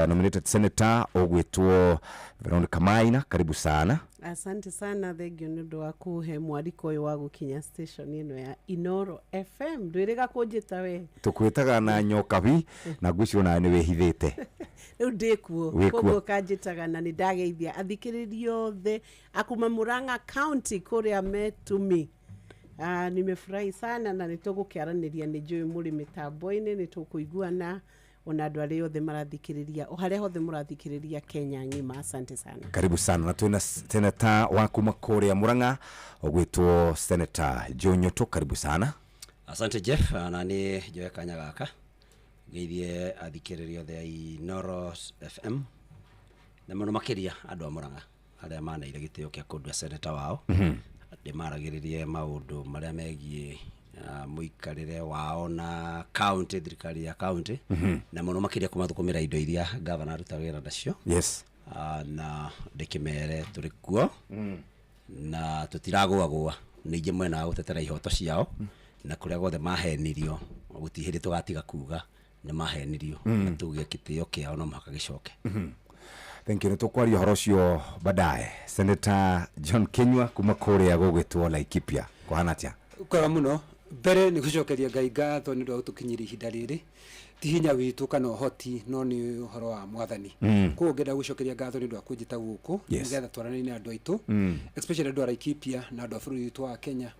nominated senator ũgwĩtwo Veronica Maina, karibu sana. Asante sana, thengio nĩ ũndũ wa kũhe mwariko ũyũ wa gũkinya station ĩno ya Inooro FM. Ndwĩrĩga kũnjĩta we. Tũkwĩtaga na nyokabi na ngwĩciria onawe nĩ wĩhithĩte. Rĩu ndĩkuo, Wĩkuo. koguo kanjĩtaga na nĩ ndageithia athikĩrĩria othe akuma Murang'a County kũrĩa Metumi. Nimefurahi sana na nĩ tũgũkĩaranĩria, nĩ njũĩ mũrĩ mĩtambo-inĩ, nĩ tũkũiguana ona andũ arĩa othe marathikĩrĩria, o harĩa hothe mũrathikĩrĩria Kenya ng'ima. Asante sana. Karibu sana. Na twĩna senator wa kuma kũrĩa Murang'a ũgwĩtwo Senator Joe Nyoto, karibu sana. Asante Jeff, na nĩ njoe kanya gaka ngeithie athikĩrĩria othe a Inooro FM na mũno makĩria andũ a Murang'a arĩa maneire gĩtĩo kĩa kũndua senator wao. Ndĩmaragĩrĩrie maũndũ marĩa megiĩ mũikarĩre wao na county, thirikari ya county, na mũno makĩria kũmathũkũmĩra indo iria gavana aruta wĩra nacio. Na ndĩkĩmere tũrĩ kuo na tũtiragũagũa, ningĩ mwena wa gũtetera ihoto ciao, na kũrĩa guothe mahenirio gũtirĩ hĩndĩ tũgatiga kuga nĩ mahenirio, na tuge gĩtĩo kĩao no mũhaka gĩcoke. Thank you. Nĩ tũkwaria ũhoro ũcio baadaye. Senator John Kinyua kuma kũrĩa gũgwĩtwo Laikipia, kũhana atĩa? Kwega mũno. Mbere nĩ gũcokeria Ngai ngatho nĩ ũndũ wa gũtũkinyĩria ihinda rĩrĩ, ti hinya witũ kana ũhoti, no nĩ ũhoro wa mwathani. Koguo ngenda gũcokeria ngatho nĩ ũndũ wa kũnjĩta gũkũ nĩgetha twaranĩrie na andũ aitũ, especially andũ a Laikipia na andũ a bũrũri witũ wa Kenya,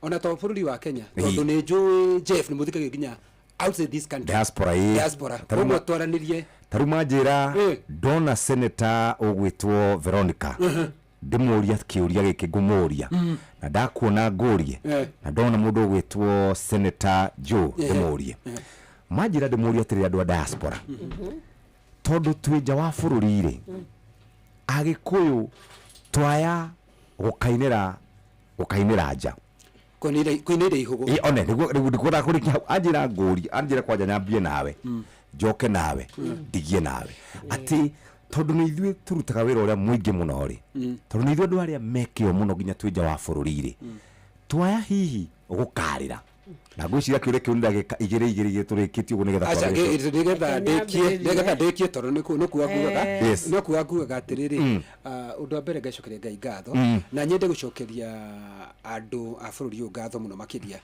ona to bũrũri wa Kenya, tondũ nĩ njũĩ Jeff nĩ mũthikagia nginya outside this country, Diaspora, ĩĩ. diaspora. Tarĩu Koguo twaranĩrie. Tarĩu manjĩra ndona senator ũgwĩtwo Veronica, ndĩmũria kĩũria gĩkĩ ngũmũria, na ndakuona ngũrie, na ndona mũndũ ũgwĩtwo Senator Joe ndĩmũrie. Manjĩra ndĩmũrie atĩrĩrĩ andũ a diaspora, tondũ twĩ nja wa bũrũri rĩ, Agĩkũyũ twaya gũkainĩra nja kũinĩra ihũgũ. Ĩ, one nĩguo ndikwendaga kũrĩkia hau. Anjĩra ngũrie, anjĩra kwanja nyambie nawe, njoke nawe, ndigie nawe, atĩ tondũ nĩ ithuĩ tũrutaga wĩra ũrĩa mũingĩ mũno rĩ, tondũ nĩ ithuĩ andũ arĩa mekĩo mũno nginya twĩ nja wa bũrũri rĩ, twaya hihi gũkarĩra Na ngwĩciria kĩũria kĩu nĩ ndagĩka igĩrĩ igĩrĩ igĩrĩ tũrĩkĩtie ũguo nĩgetha Aca, twagĩrĩre. nĩgetha ndĩkie, nĩgetha ndĩkie tondũ nĩ kuga ngugaga. Yes. No kuga ngugaga atĩrĩrĩ, ũndũ wa mbere ngacokeria Ngai ngatho, na nyende gũcokeria andũ a bũrũri ũyũ ngatho mũno makĩria.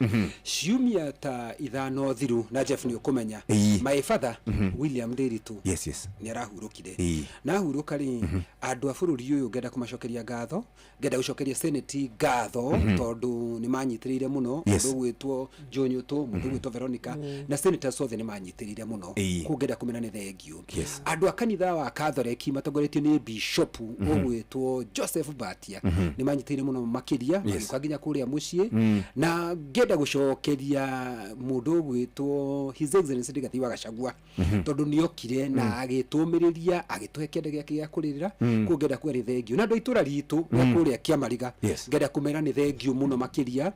Ciumia ta 5 thiru, na Jeff nĩ ũkũmenya, my father William Ndiritu nĩ arahurũkire. Na ahurũka rĩ, andũ a bũrũri ũyũ ngenda kũmacokeria ngatho, ngenda gũcokeria Senate ngatho, tondũ nĩ manyitĩrĩire mũno. Mũndũ ũgwĩtwo Jonyũtũ, mũndũ ũgwĩtwo Veronica, na senators othe nĩ manyitĩrĩire mũno. Kũu ngenda kũmena nĩ thengiũ. Andũ a kanitha wa Katholeki matongoretio nĩ bishop ũgwĩtwo Joseph Batia, nĩ manyitĩrĩire mũno makĩria, magĩũka nginya kũrĩa mũciĩ. Na ngenda gũcokeria mũndũ ũgwĩtwo His Excellency Rigathi wa Gachagua, tondũ nĩ okire na agĩtũmĩrĩria, agĩtũhe kĩande gĩake gĩa kũrĩrĩra. Kũu ngenda kuga nĩ thengiũ. Na andũ a itũra ritũ rĩa kũrĩa Kĩamariga, ngenda kũmera nĩ thengiũ mũno makĩria,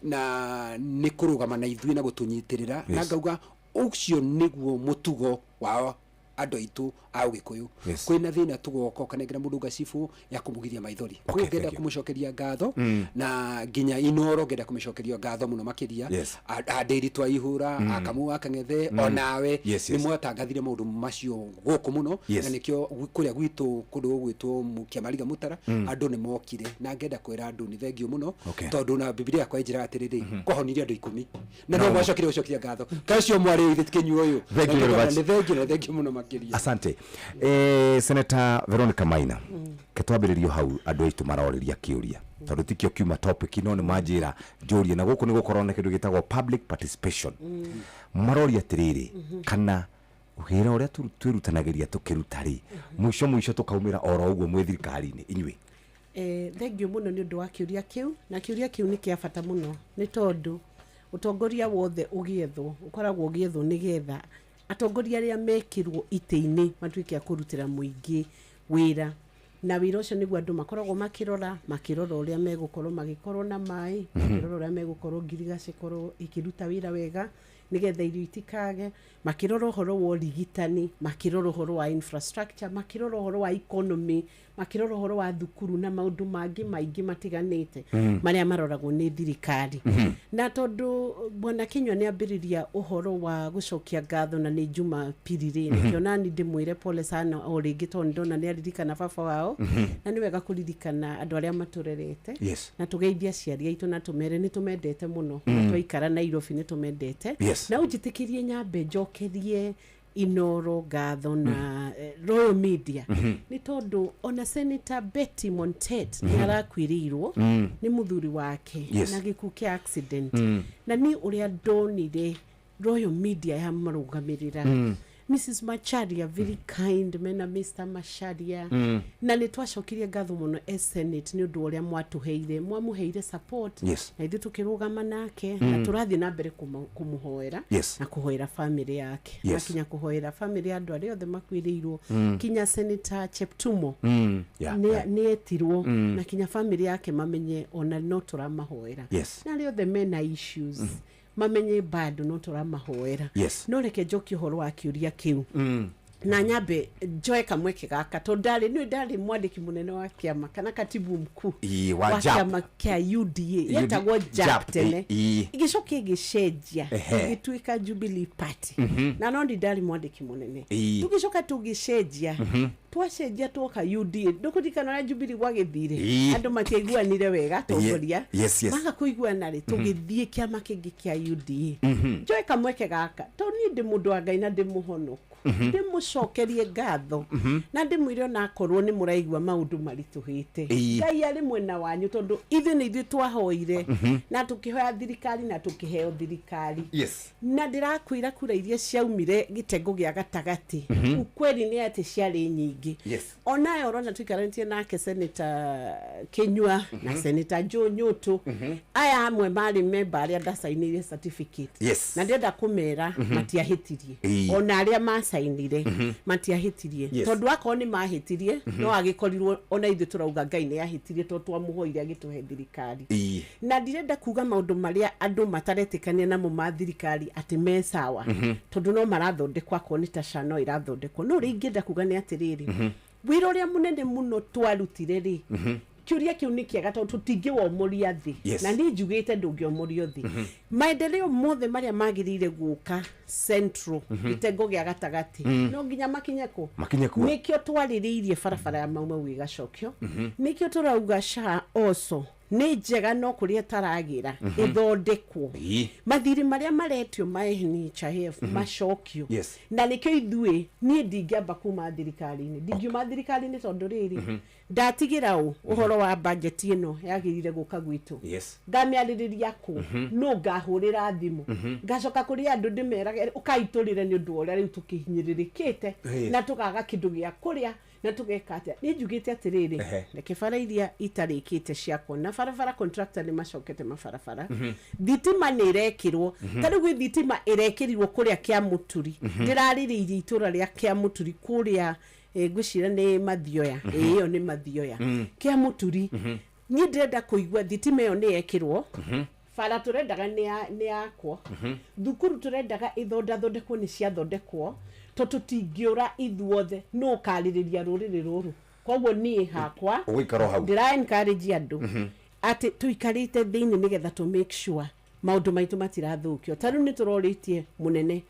na nĩ kũrũgama na ithuĩ na gũtũnyitĩrĩra. Na ngauga ũcio nĩguo mũtugo wa andũ aitũ a Ũgĩkũyũ. Kwĩna thĩna tũgoka ũkanengera mũndũ ngacibũ ya kũmũgiria maithori. Kũu ngenda Thank you. kũmũcokeria ngatho, na nginya Inoro ngenda kũmĩcokeria ngatho mũno makĩria. Andĩri twa Ihũra, Akamu wa Kang'ethe, onawe nĩ mwatangathire maũndũ macio gũkũ mũno. Na nĩkĩo kũrĩa gwitũ kũndũ gũgwĩtwo Kĩamariga Mũtara, andũ nĩ mokire, na ngenda kwĩra andũ nĩ thengiũ mũno, tondũ na Bibilia yakwa ĩnjĩraga atĩrĩrĩ, kwahonire andũ 10 na no mwacokire gũcokia ngatho kacio mwarĩ ithe kĩnyuo ũyũ. Thank you very much. Nĩ thengiũ, na thengiũ mũno makĩria. Asante. Senator Veronica Maina, ke twambĩrĩrio hau andũ aitũ marorĩria kĩũria, tondũ tikĩo kiuma topic, no nĩ manjĩra njũrie, na gũkũ nĩ gũkorwo na kĩndũ gĩtagwo public participation. Maroria atĩrĩrĩ, kana wĩra ũrĩa twĩrutanagĩria tũkĩruta rĩ, mũico mũico tũkaumĩra oro ũguo mwĩ thirikari-inĩ inyuĩ? Thengiũ mũno nĩ ũndũ wa kĩũria kĩu, na kĩũria kĩu nĩ kĩa bata mũno, nĩ tondũ ũtongoria wothe ũgĩethwo ũkoragwo ũgĩethwo nĩgetha atongoria arĩa mekĩrwo itĩ-inĩ matuĩke a kũrutĩra mũingĩ wĩra, na wĩra ũcio nĩguo andũ makoragwo makĩrora ũrĩa megũkorwo magĩkorwo na maĩ, makĩrora ũrĩa megũkorwo ngirigaca ĩkorwo ĩkĩruta wĩra wega nĩgetha irio itikage, makĩrora ũhoro wa ũrigitani, makĩrora ũhoro wa infrastructure, makĩrora ũhoro wa economy, makĩrora ũhoro wa thukuru na maũndũ mangĩ maingĩ matiganĩte marĩa maroragwo nĩ thirikari. Na tondũ Bwana Kinyua nĩ ambĩrĩria ũhoro wa gũcokia ngatho na nĩ Jumapili rĩ, nĩkĩo nani ndĩmwĩre pole sana o rĩngĩ, tondũ ndona nĩ aririkana baba wao, na nĩ wega kũririkana andũ arĩa matũrerete, na tũgeithie aciari aitũ na tũmere nĩ tũmendete mũno. Na twaikara Nairobi nĩ tũmendete. Na ũnjĩtĩkĩrie nyambe njokerie Inoro ngatho na Royal Media, nĩ tondũ ona Senator Betty Montet nĩ arakuĩrĩirwo nĩ mũthuri wake na gĩkuũ kĩa accident. Na niĩ ũrĩa ndonire Royal Media ya marũgamĩrĩra, Mrs. Macharia, very kind, mena Mr. Macharia, na nĩ twacokirie ngatho mũno as Senate nĩ ũndũ wa ũrĩa mwatũheire, mwamũheire support, na ithuĩ tũkĩrũgama nake, na tũrathiĩ na mbere kũmũhoera na kũhoera family yake, na kinya kũhoera family ya andũ arĩa othe makuĩrĩirwo, kinya Senator Cheptumo nĩ etirwo, na kinya family yake mamenye ona no tũramahoera, na arĩa othe mena issues mamenye bado no tũramahoera. No reke njokie ũhoro wa kĩũria kĩu, na nyambe njoe kamweke gaka, tondũ ndarĩ nĩ ndarĩ mwandĩki mũnene wa kĩama kana katibu mkuu Ii, wa wa JAP. kĩama kĩa UDA, yetagwo JAP tene, ĩgĩcoka ĩgĩcenjia ĩgĩtuĩka Jubilee Party, na no ndi ndarĩ mwandĩki mũnene. Tũgĩcoka tũgĩcenjia, twacenjia twoka UDA, ndũkũririkana ũrĩa Jubilee gwagĩthire, andũ matiaiguanire wega atongoria, maga kũiguana rĩ, tũgĩthiĩ kĩama kĩngĩ kĩa UDA. Njoe kamweke gaka tondũ niĩ ndĩ mũndũ wa Ngai na ndĩ mũhonoku, ndĩmũcokerie ngatho na ndĩmwĩre onakorwo nĩ mũraigua maũndũ maritũhĩte, Ngai arĩ mwena wanyu, tondũ ithuĩ nĩ ithuĩ twahoire na tũkĩhoya thirikari na tũkĩheo thirikari. Na ndĩrakwĩra kura iria ciaumire gĩtengo gĩa gatagatĩ, ukweli nĩ atĩ ciarĩ nyingĩ. Onayo ũrona tũikaranĩtie nake Senator Kinyua na Senator Joe Nyutu, aya amwe marĩ memba arĩa ndacainĩire certificate, na ndĩrenda kũmera matiahĩtirie, ona arĩa macainire matiahĩtirie, tondũ akorwo nĩ mahĩtirie, no agĩkorirwo ona ithuĩ tũrauga Ngai nĩ ahĩtirie, tondũ twamũhoire agĩtũhe thirikari. Na ndirenda kuga maũndũ marĩa andũ mataretĩkania namo ma thirikari atĩ me sawa, tondũ no marathondekwo, akorwo nĩ ta SHA no ĩrathondekwo. No ũrĩa ingĩenda kuga nĩ atĩrĩrĩ, wĩra ũrĩa mũnene mũno twarutire rĩ, Kĩũria kĩu nĩ kĩega tondũ tũtingĩwomoria thĩ. Na niĩ njugĩte ndũngĩomorio thĩ. Maendeleo mothe marĩa magĩrĩire gũka central, gĩtengo gĩa gatagatĩ, no nginya makinye kũ? Makinye kuo. Nĩkĩo twarĩrĩirie barabara ya Mau Mau ĩgacokio. Nĩkĩo tũrauga SHA also nĩ njega, no kũrĩa ĩtaragĩra ĩthondekwo. Mathirĩ marĩa maretio ma NHIF macokio. Na nĩkĩo ithuĩ, niĩ ndingĩamba kuma thirikari-inĩ, ndingiuma thirikari-inĩ tondũ rĩrĩ, ndatigĩra ũ ũhoro wa bajeti ĩno yagĩrĩire gũka gwitũ? Ngamĩarĩrĩria kũ? No ngahũrĩra thimũ, ngacoka kũrĩ andũ ndĩmerage ũkaitũrĩre nĩ ũndũ wa ũrĩa rĩu tũkĩhinyĩrĩrĩkĩte na tũkaga kĩndũ gĩa kũrĩa na tũgeka atĩa. Nĩ njugĩte atĩrĩrĩ, reke bara iria itarĩkĩte ciakwo na barabara, contractor nĩ macokete mabarabara. Thitima nĩ ĩrekĩrwo. Ta rĩu gwĩ thitima ĩrekĩrirwo kũrĩa Kĩamũturi. Ndĩrarĩrĩirie itũra rĩa Kĩamũturi kũrĩa, ngwĩciria nĩ Mathioya. Ĩ, ĩyo nĩ Mathioya. Kĩamũturi. Niĩ ndĩrenda kũigua thitima ĩyo nĩ yekĩrwo. Bara tũrendaga nĩ yakwo. Thukuru tũrendaga ithondathondekwo nĩ ciathondekwo, to tũtingĩũra ithuothe nũ ũkarĩrĩria rũrĩrĩ rũrũ. Koguo niĩ hakwa Ũgũikara o hau. ndĩra encourage andũ atĩ tũikarĩte thĩinĩ nĩgetha tũ make sure maũndũ maitũ matirathũkio. Ta rĩu nĩ tũrorĩtie mũnene,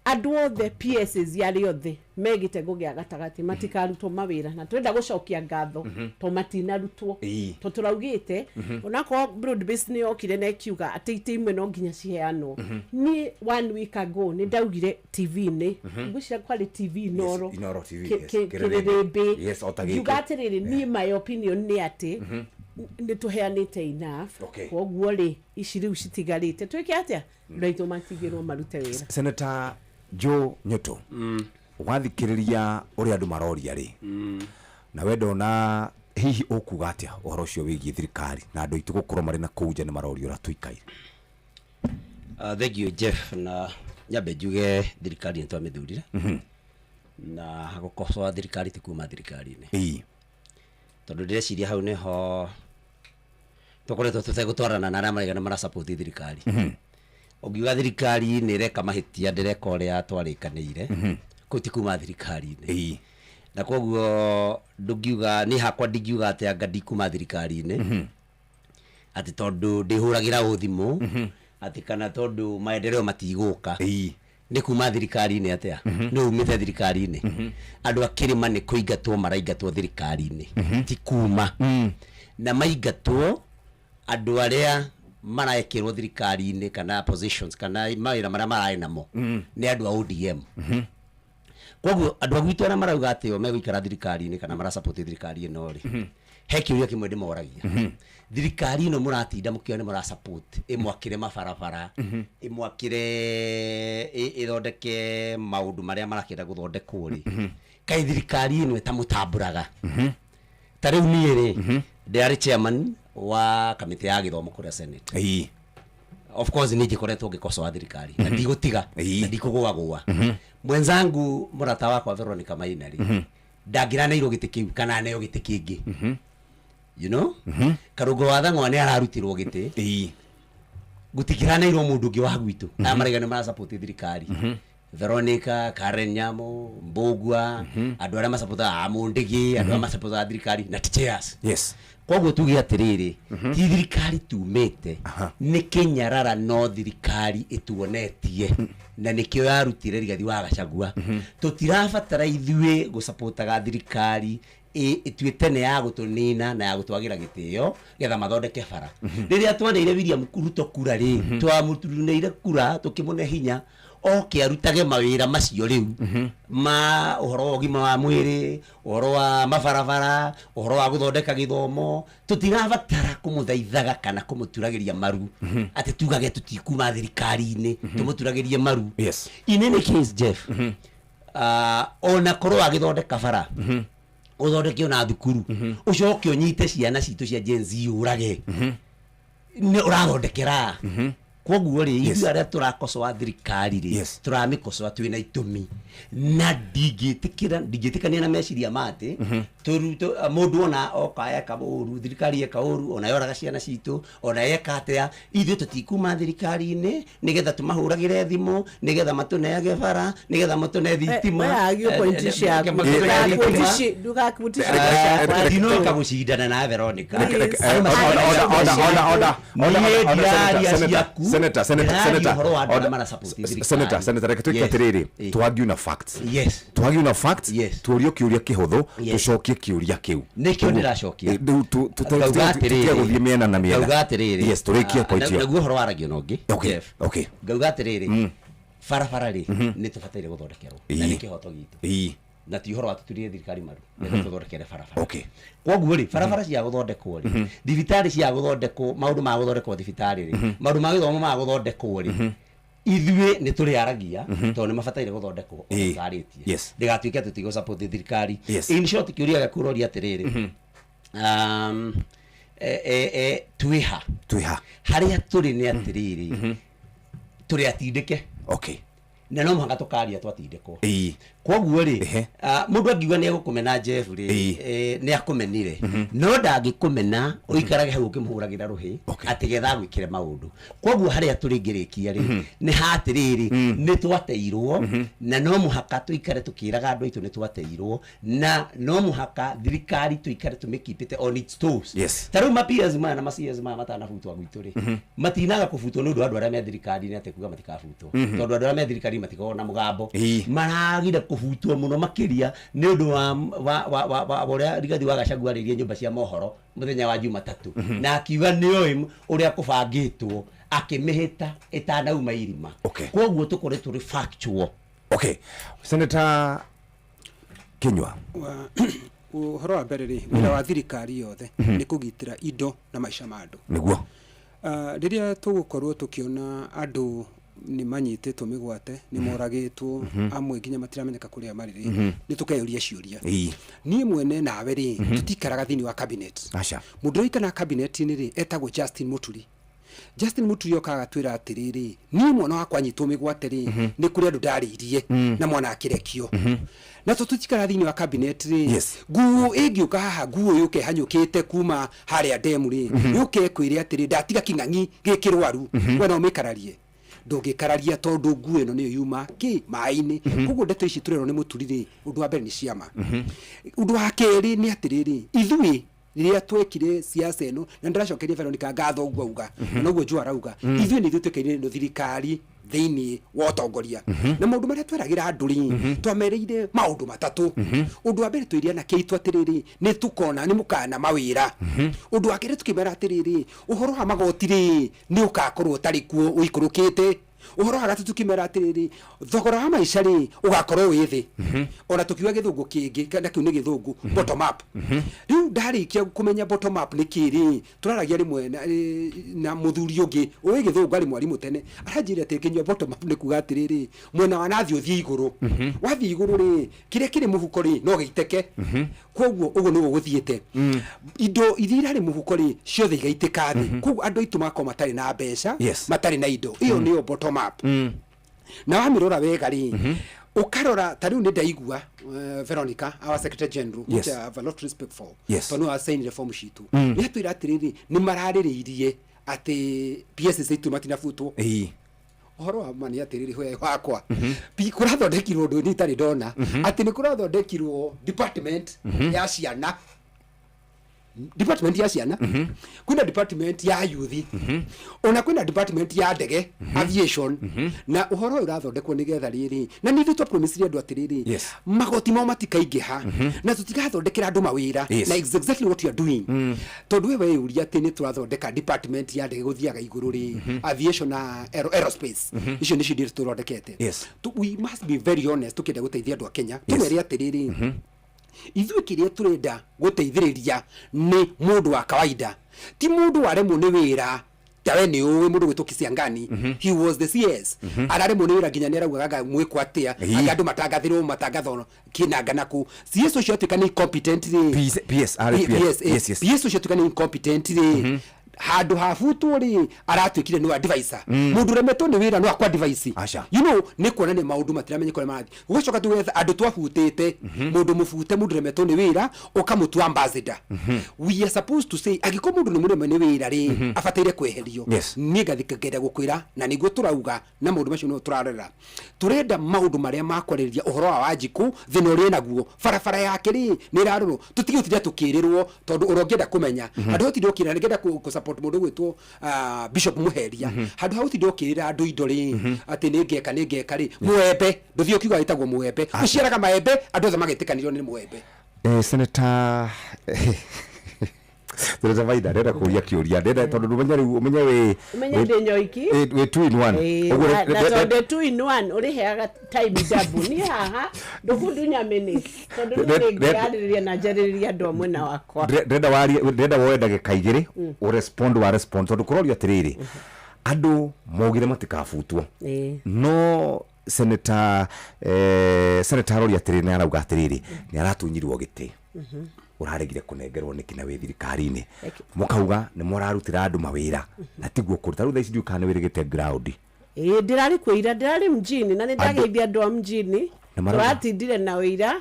andũ othe PSs arĩa othe me gĩtengo gĩa gatagatĩ matikarutwo mawĩra, na twenda gũcokia ngatho to matinarutwo. To tũraugĩte onakorwo broad base nĩ yokire na ĩkiuga atĩ itĩ imwe no nginya ciheanwo. Niĩ one week ago nĩ ndaugire TV-inĩ, ngwĩciria kwarĩ TV Inoro. Inoro TV, yes. Kĩrĩrĩmbĩ. Kĩrĩrĩmbĩ. Yes, o ta gĩkĩ. Ngiuga atĩrĩrĩ, niĩ my opinion nĩ atĩ nĩ tũheanĩte enough. Koguo rĩ, ici rĩu citigarĩte twĩke atĩa? Andũ aitũ matigĩrwo marute wĩra. Senator Joe Nyoto, wathikĩrĩria ũrĩa andũ maroria rĩ, na we ndona hihi ũkuga atĩa ũhoro ũcio wĩgiĩ thirikari na andũ aitũ gũkorwo marĩ na kũu nja nĩ maroria ũrĩa tũikaire? Thank you, Jeff. Na nyambe njuge thirikari nĩ twamĩthurire, na gũkocoa thirikari ti kuma thirikari-inĩ, tondũ ndĩreciria hau nĩho tũkoretwo tũtegũtwarana na arĩa maraiga nĩ marasupport thirikari. Ũngiuga thirikari nĩ ĩreka mahĩtia, ndĩreka ũrĩa twarĩkanĩire, kũu ti kuma thirikari-inĩ. Na koguo ndũngiuga, niĩ hakwa ndingiuga atĩ anga ndikuma thirikari-inĩ atĩ tondũ ndĩhũragĩra ũ thimũ, atĩ kana tondũ maendeleo matigũka. Nĩ kuma thirikari-inĩ atĩa? Nĩ umĩte thirikari-inĩ? Andũ a kĩrĩma nĩ kũingatwo maraingatwo thirikari-inĩ, ti kuma. Na maingatwo, andũ arĩa marekĩrwo thirikari-inĩ kana positions kana mawĩra marĩa mararĩ namo nĩ andũ a ODM. Koguo andũ a gwitũ arĩa marauga atĩ o megũikara thirikari-inĩ kana marasupport thirikari ĩno rĩ, he kĩũria kĩmwe ndĩmoragia: thirikari ĩno mũratinda mũkiona nĩ mũrasupport ĩmwakĩre mabarabara, ĩmwakĩre, ĩthondeke maũndũ marĩa marakĩenda gũthondekwo rĩ, kaĩ thirikari ĩno ĩtamũtambũraga? Ta rĩu niĩ rĩ, ndĩrarĩ chairman wa kamĩtĩ ya gĩthomo kũrĩa Senate. Of course niĩ njikoretwo ngĩkocoa thirikari na ndigũtiga na ndikũgũagũa. Mwenzangu, mũrata wakwa Veronica Maina rĩ, ndangĩraneirwo gĩtĩ kĩu kana aneo gĩtĩ kĩngĩ. Karũngo wa Thang'wa nĩ ararutirwo gĩtĩ, gũtikĩraneirwo mũndũ ũngĩ wa gwitũ. Aya maraiga nĩ marasupport thirikari, Veronica, Karen Nyamo, Mbugua, andũ arĩa masupportaga Mũndĩgĩ, andũ arĩa masupportaga thirikari na ti chairs. Koguo tuge atĩrĩrĩ, ti thirikari tumĩte nĩ kĩnyarara, no thirikari ĩtuonetie na nĩkĩo yarutire Rigathi wa Gachagua. Tũtirabatara ithuĩ gũsupportaga thirikari ĩtuĩte nĩ ya gũtũnina na ya gũtwagĩra gĩtĩo getha mathondeke bara. Rĩrĩa twaneire William Ruto kura rĩ, twamũtuneire kura tũkĩmũne hinya oke arutage mawĩra macio rĩu ma ũhoro wa ũgima wa mwĩrĩ, ũhoro wa mabarabara, ũhoro wa gũthondeka gĩthomo. Tũtirabatara kũmũthaithaga kana kũmũturagĩria maru atĩ tugage tũtikuma thirikari-inĩ tũmũturagĩrie maru. In any case, Jeff, ona korwo agĩthondeka bara, ũthondeke ona thukuru, ũcoke ũnyite ciana citũ cia Gen Z ũrage, nĩ ũrathondekera? Koguo rĩ, Yes. ithuĩ arĩa tũrakocoa thirikari rĩ, Yes. tũramĩkocoa twĩna itũmi, na ndingĩtĩkĩra, ndingĩtĩkania na meciria ma atĩ mũndũ ona oka eka ũru, thirikari eka ũru, ona yoraga ciana citũ, ona yeka atĩa, ithuĩ tũtikuma thirikari-inĩ nĩgetha tũmahũragĩre thimũ, nĩgetha matũneage bara, nĩgetha matũne thitima. We argue point ciaku. Ndũgakuti Ndinoka gũcindana na Veronica. Order, order, order, Niĩ order, ndiraria Senator, ciaku, Senator, Senator, ndĩraria Senator, ũhoro wa andũ arĩa order. marasupport thirikari. Senator, Senator, reke twĩke Yes. atĩrĩrĩ, twagiu na facts. Yes. Twagiu na facts, tuorio kĩũria kĩhũthũ, Yes. tũcokie kĩũria kĩu. Nĩkĩo ndĩracokia. Rĩu Ngauga atĩrĩrĩ. tũtige gũthiĩ mĩena na mĩena. Ngauga atĩrĩrĩ. Yes, tũrĩkie point ĩyo. Naguo ũhoro waragio na ũngĩ. Okay, Jeff. okay. Ngauga atĩrĩrĩ, barabara rĩ, nĩ tũbataire gũthondekerwo na Ĩĩ. nĩ kĩhoto gitũ, na ti ũhoro wa tũturie thirikari maru nĩgetha tũthondekere barabara. Koguo rĩ, barabara cia gũthondekwo rĩ, thibitarĩ cia gũthondekwo, maũndũ ma gũthondekwo thibitarĩ rĩ, maũndũ ma gĩthomo ma gũthondekwo rĩ, ithuĩ nĩ tũrĩaragia tondũ nĩ mabataire gũthondekwo ona tũtarĩtie. Ndĩgatuĩke atĩ tũtigũ support thirikari. In short, kĩũria gĩaku ũroria atĩrĩrĩ, twĩha? Twĩha? Harĩa tũrĩ nĩ atĩrĩrĩ, tũrĩ atindĩke. Na no mũhaka tũkaria twatindĩkwo. Koguo rĩ, mũndũ angiuga nĩ egũkũmena Jeff rĩ, nĩ akũmenire, no ndangĩkũmena ũikarage hau ũkĩmũhũragĩra rũhĩ atĩ getha agwĩkĩre maũndũ. Koguo harĩa tũrĩ ngĩrĩkia rĩ, nĩ hatĩrĩrĩ, nĩ twateirwo, na no mũhaka tũikare tũkĩraga andũ aitũ nĩ twateirwo, na no mũhaka thirikari tũikare tũmĩkipĩte on its toes. Ta rĩu ma PS maya na ma CS maya matanabutwo gwitũ rĩ, matinaga kũbutwo nĩ ũndũ wa andũ arĩa me thirikari-inĩ atĩ kuga matikabutwo, tondũ andũ arĩa me thirikari matikoragwo na mũgambo. Maragire kũbutwo mũno makĩria nĩ ũndũ wa ũrĩa Rigathi wa Gachagua arĩirie nyũmba cia mohoro mũthenya wa Jumatatũ, na akiuga nĩoĩ ũrĩa kũbangĩtwo, akĩmĩhĩta ĩtanauma irima. Koguo tũkorwo tũrĩ factual. Okay, Senator Kinyua. Ũhoro wa mbere rĩ, wĩra wa thirikari yothe nĩ kũgitĩra indo na maica ma andũ. Nĩguo. Rĩrĩa tũgũkorwo tũkĩona andũ nĩ manyitĩtwo mĩgwate, nĩ moragĩtwo, amwe nginya matiramenyeka kũrĩa marĩ rĩ, nĩ tũkeyũria ciũria. Niĩ mwene nawe rĩ, tũtikaraga thĩinĩ wa cabinet. Aca. Mũndũ ũrĩa ũikaraga cabinet-inĩ rĩ, etagwo Justin Muturi. Justin Muturi okaga atwĩra atĩrĩrĩ, niĩ mwana wakwa anyitwo mĩgwate rĩ, nĩ kũrĩ andũ ndarĩirie na mwana akĩrekio. Na tũ tũtikara thĩinĩ wa cabinet rĩ, nguo ĩngĩũka haha, nguo yũke ĩhanyũkĩte kuma harĩa ndemu rĩ, yũke ĩkwĩre atĩrĩ, ndatiga kĩng'ang'i gĩkĩrwaru, we no ũmĩkararie? Ndũngĩkararia, tondũ nguo ĩno nĩyo yuma kĩ maĩ-inĩ. Koguo ndeto ici tũrerwo nĩ Mũturi rĩ, ũndũ wa mbere nĩ ciama. Ũndũ wa kerĩ nĩ atĩrĩrĩ, ithuĩ rĩrĩa twekire siasa ĩno, na ndĩracokeria Veronica ngatho ũguo auga, na noguo Joe arauga, ithuĩ nĩ ithuĩ twĩkaire ĩno thirikari thĩinĩ wa ũtongoria, na maũndũ marĩa tweragĩra andũ rĩ, twamerĩire maũndũ matatũ. Ũndũ wa mbere twĩrire anake aitũ atĩrĩrĩ, nĩ tũkona nĩ mũkana mawĩra. Ũndũ wa kerĩ tũkĩmera atĩrĩrĩ, ũhoro wa magoti rĩ, nĩ ũgakorwo ũtarĩ kuo, ũikũrũkĩte. Ũhoro wa gatatũ tũkĩmera atĩrĩrĩ, thogora wa maica rĩ, ũgakorwo wĩ thĩ, ona tũkiuga gĩthũngũ kĩngĩ, na kĩu nĩ gĩthũngũ bottom up. Rĩu ndarĩkia kũmenya bottom up nĩ kĩ rĩ, tũraragia rĩmwe na mũthuri ũngĩ ũĩ gĩthũngũ, arĩ mwarimũ tene, aranjĩra atĩ Kĩnyua, bottom up nĩ kuga atĩrĩrĩ, mwena wa nathi ũthiĩ igũrũ, wathiĩ igũrũ rĩ, kĩrĩa kĩrĩ mũhuko rĩ, no gĩiteke. Koguo ũguo nĩguo gũthiĩte, indo iria irarĩ mũhuko rĩ, ciothe igaitĩka thĩ, koguo andũ aitũ magakorwo matarĩ na mbeca, matarĩ na indo. Ĩyo nĩyo bottom up. Na wamĩrora wega rĩ, ũkarora ta rĩu nĩ ndaigua Veronica, our secretary general, which I have a lot of respect for, tondũ nĩwe wasainire form citũ, nĩ atwĩra atĩrĩrĩ, nĩ mararĩrĩirie atĩ PSS aitũ matinabutwo. Ũhoro wa ma nĩ atĩrĩrĩ, we wakwa, kũrathondekirwo ũndũ niĩ itarĩ ndona, atĩ nĩ kũrathondekirwo department ya ciana, department ya ciana, kwĩna department ya youth, ona kwĩna department ya ndege, aviation. Na ũhoro ũyũ ũrathondekwo nĩgetha rĩrĩ, na nĩ ithuĩ twapromisire andũ atĩrĩrĩ, magoti mao matikaingĩha na tũtigathondekera andũ mawĩra. Na it's exactly what you are doing, tondũ we weyũria atĩ nĩ tũrathondeka department ya ndege gũthiaga igũrũ rĩ, aviation na aerospace, icio nĩcio indo tũthondekete. We must be very honest tũkĩenda gũteithia andũ a Kenya, tũmere atĩrĩrĩ, ithuĩ kĩrĩa tũrenda gũteithĩrĩria nĩ mũndũ wa kawaida, ti mũndũ waremwo nĩ wĩra. Tawe nĩ ũĩ mũndũ gwĩtwo Kisiangani, he was the CS, araremwo nĩ wĩra nginya nĩ araugaga anga mwĩkwo atĩa, anga andũ matangathĩrwo matangathwo kĩnanga naku. CS ũcio atuĩka nĩ incompetent rĩ, PS, arĩ PS. PS, PS ũcio atuĩka nĩ incompetent rĩ, Handũ habutwo rĩ, aratuĩkire nĩ advisor. Mũndũ ũremetwo nĩ wĩra no akwa advice. Aca. Nĩ kuonania maũndũ matiramenyeka ũrĩa marathiĩ. Gũgacoka tũgetha andũ twabutĩte, mũndũ mũbute, mũndũ ũremetwo nĩ wĩra, ũkamũtua ambassador. We are supposed to say angĩkorwo mũndũ nĩ mũreme nĩ wĩra rĩ, abataire kweherio. Niĩ ngathika ngenda gũkwĩra, na nĩguo tũrauga, na maũndũ macio nĩmo tũrarora. Tũrenda maũndũ marĩa makwarĩrĩria ũhoro wa Wanjikũ, thĩna ũrĩa enaguo, barabara yake rĩ nĩ ĩrarorwo, tũtige gũtinda tũkĩrĩrwo, tondũ ũrĩa ũngĩenda kũmenya, handũ ha gũtinda ũkĩrĩra, nĩngenda kũ support mũndũ ũgwĩtwo Bishop Mũheria. Handũ ha gũtinda ũkĩrĩra andũ indo rĩ, atĩ nĩ ngeka, nĩ ngeka rĩ, mũembe ndũthiĩ ũkiuga wĩtagwo mũembe, ũciaraga maembe, andũ othe magetĩkanĩrio nĩ mũembe. Senator Maina, ndĩrenda kũria kĩũria, ndĩrenda tondũ ndũmenye rĩu ũmenye wĩ Ũmenye ndĩ nyoiki. Wĩ two in one. Ũguo Na tondũ two in one ũrĩheaga time double, niĩ haha ndũkundunya minutes, tondũ niĩ nĩngĩarĩrĩria na njarĩrĩrie andũ a mwena wakwa. Ndĩrenda warie, ndĩrenda woe ndagĩka 2 ũrespond, wa respond, tondũ kũrorio atĩrĩrĩ, andũ maugire matikabutwo, no senator aroria atĩrĩrĩ, nĩ arauga atĩrĩrĩ, nĩ aratunyirwo gĩtĩ, ũraregire kũnengerwo nĩkĩ na wĩ thirikari-inĩ, mũkauga nĩ mũrarutĩra andũ mawĩra na tiguo kũrĩ. Ta rĩu thaa ici ndiũĩ kana nĩ wĩrĩgĩte ground. Ĩĩ, ndĩrarĩ kuo ira, ndĩrarĩ mjini, na nĩ ndageithia andũ a mjini. Na marauga- Tũratindire nao ira,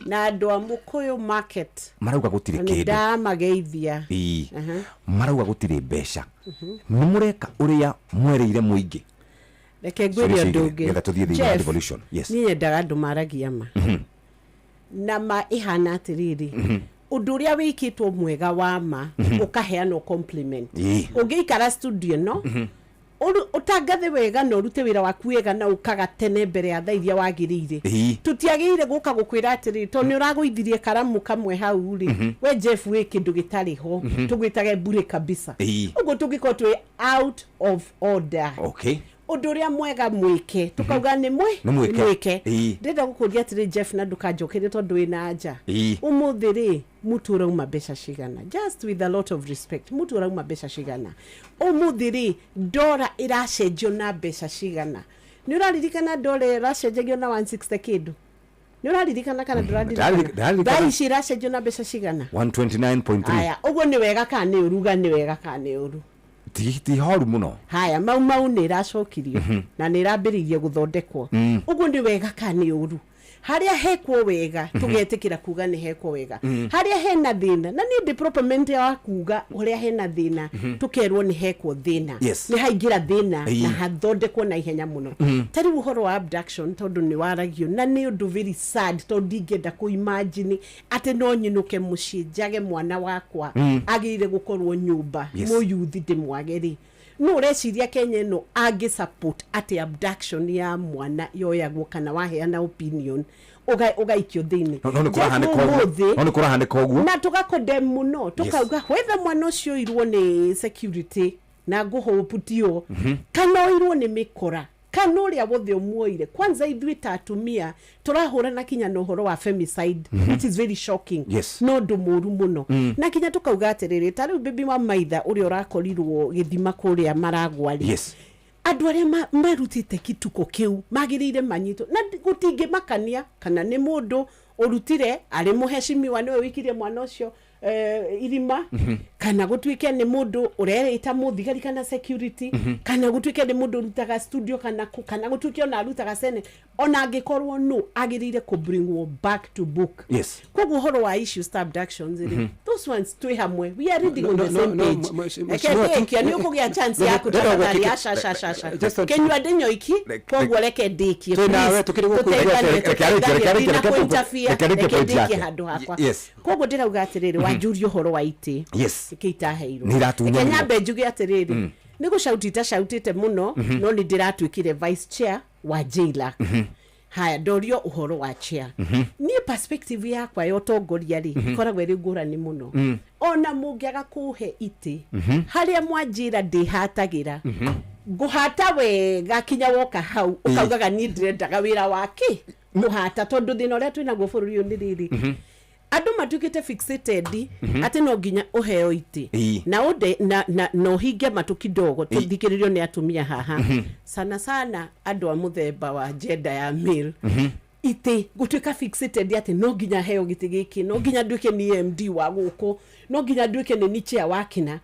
na andũ a Mũkũyũ market. Marauga gũtirĩ Na nĩ kĩndũ. ndamageithia. Aha. Marauga gũtirĩ mbeca. Nĩ mũreka ũrĩa mwerĩire mũingĩ? Reke ngwĩre Ciũria ũndũ ciigĩrĩ, ũngĩ. nĩgetha tũthiĩ thĩinĩ wa Jeff, devolution. Yes. Niĩ nyendaga andũ maragia ma, na ma ĩhana atĩrĩrĩ, ũndũ ũrĩa wĩkĩtwo mwega wa ma, ũkaheanwo compliment. Ũngĩikara studio ĩno, ũtangathe wega na ũrute wĩra waku wega na ũkaga tene mbere ya thaa iria wagĩrĩire, tũtiagĩrĩire gũka gũkwĩra atĩrĩrĩ, tondũ nĩ ũragũithirie karamu kamwe hau rĩ, we Jeff wĩ kĩndũ gĩtarĩ ho, tũgwĩtage bure kabisa. Ũguo tũngĩkorwo twĩ out of order, ũndũ ũrĩa mwega mwĩke, tũkauga nĩ mwĩ Nĩ mwĩke. Mwĩke. Ndĩrenda gũkũria atĩrĩ, Jeff, na ndũkanjokerie tondũ wĩna anja. Ũmũthĩ rĩ, mũtu ũrauma mbeca cigana? Just with a lot of respect, mũtu ũrauma mbeca cigana ũmũthĩ rĩ? Ndora ĩracenjio na mbeca cigana? Nĩ ũraririkana ndora ĩracenjagio na 160 kĩndũ? Nĩ ũraririkana kana ndũraririkana? Ndĩraririkana. Thaa ici ĩracenjio na mbeca cigana? 129.3. Aya, ũguo nĩ wega kana nĩ ũru? Ga nĩ wega kana nĩ ũru? Ti horu mũno. Haya, Mau Mau nĩ ĩracokirio na nĩ ĩrambĩrĩirie gũthondekwo. Ũguo nĩ wega kana nĩ ũru? Harĩa hekwo wega, tũgetĩkĩra kuga nĩ hekwo wega. Harĩa hena thĩna, na niĩ ndĩ proponent wa kuga ũrĩa hena thĩna, tũkerwo nĩ hekwo thĩna, nĩ haingĩra thĩna, na hathondekwo na ihenya mũno. Ta rĩu ũhoro wa abduction, tondũ nĩ waragio na nĩ ũndũ very sad, tondũ ndingĩenda kũ imagine atĩ no nyinũke mũciĩ njage mwana wakwa, agĩrĩire gũkorwo nyũmba, mũyuthi ndĩmwage rĩ. No ũreciria Kenya ĩno angĩ support atĩ abduction ya mwana yoyagwo kana waheana opinion ũgaikio thĩinĩ? No nĩ kũrahanĩka ũguo. Ũmũthĩ No nĩ kũrahanĩka ũguo. Na tũgakondem mũno, tũkauga whether mwana ũcio oirwo nĩ security, na ngũhope tio, kana oirwo nĩ mĩkora, kana ũrĩa wothe ũmuoire. Kwanza ithuĩ ta atumia tũrahũrana kinya na ũhoro wa femicide, which is very shocking, no ũndũ mũru mũno. Na kinya tũkauga atĩrĩrĩ, ta rĩu Baby wa Maitha ũrĩa ũrakorirwo gĩthima kũrĩa Maragwa rĩ, andũ arĩa marutĩte kituko kĩu magĩrĩire manyitwo, na gũtingĩmakania kana nĩ mũndũ ũrutire arĩ mũheshimiwa nĩwe wĩikirie mwana ũcio irima, kana gũtuĩke nĩ mũndũ ũrerĩta mũthigari kana security, kana gũtuĩke nĩ mũndũ ũrutaga studio, kana kana gũtuĩke ona arutaga senate. Ona angĩkorwo no agĩrĩire kũ bringwo back to book. Koguo ũhoro wa issues ta abductions rĩ, those ones twĩ hamwe, we are reading No, on no, the no, same no, page. Reke ndĩkie, nĩ ũkũgĩa chance yaku. No, Tafadhali, aca aca aca aca. Kĩnyua ndĩnyoiki, koguo reke ndĩkie. Twĩ nawe, Please, tũkĩrĩ gũkũ. tũteithanie, Reke arĩkie, reke tũteithanie, arĩkie, ndinakũ-interfere, reke arĩkie reke point ndĩkie yake. handũ hakwa. Koguo ndĩrauga atĩrĩrĩ, wanjũria ũhoro wa itĩ ĩkĩ itaheirwo. Nĩ iratunyanirwo. Reke nyambe njuge atĩrĩrĩ, nĩ gũcauti itacautĩte mũno, no nĩ ndĩratuĩkire vice chair wa JLAC. Haya, ndorio ũhoro wa chair. Niĩ perspective yakwa ya ũtongoria rĩ, ĩkoragwo ĩrĩ ngũrani mũno. Ona mũngĩaga kũhe itĩ, harĩa mwanjĩra ndĩhatagĩra, ngũhata wega kinya woka hau ũkaugaga niĩ ndĩrendaga wĩra wake kũhata, tondũ thĩna ũrĩa twĩnaguo bũrũri ũyũ nĩ rĩrĩ, andũ matuĩkĩte fixated atĩ no nginya ũheo itĩ na ũnde na ũhinge matũ kidogo. Tũthikĩrĩrio nĩ atumia haha, sana sana andũ a mũthemba wa gender ya male, itĩ gũtuĩka fixated atĩ no nginya heo gĩtĩ gĩkĩ, no nginya nduĩke nĩ MD wa gũkũ, no nginya nduĩke nĩ ni chair wa kĩna.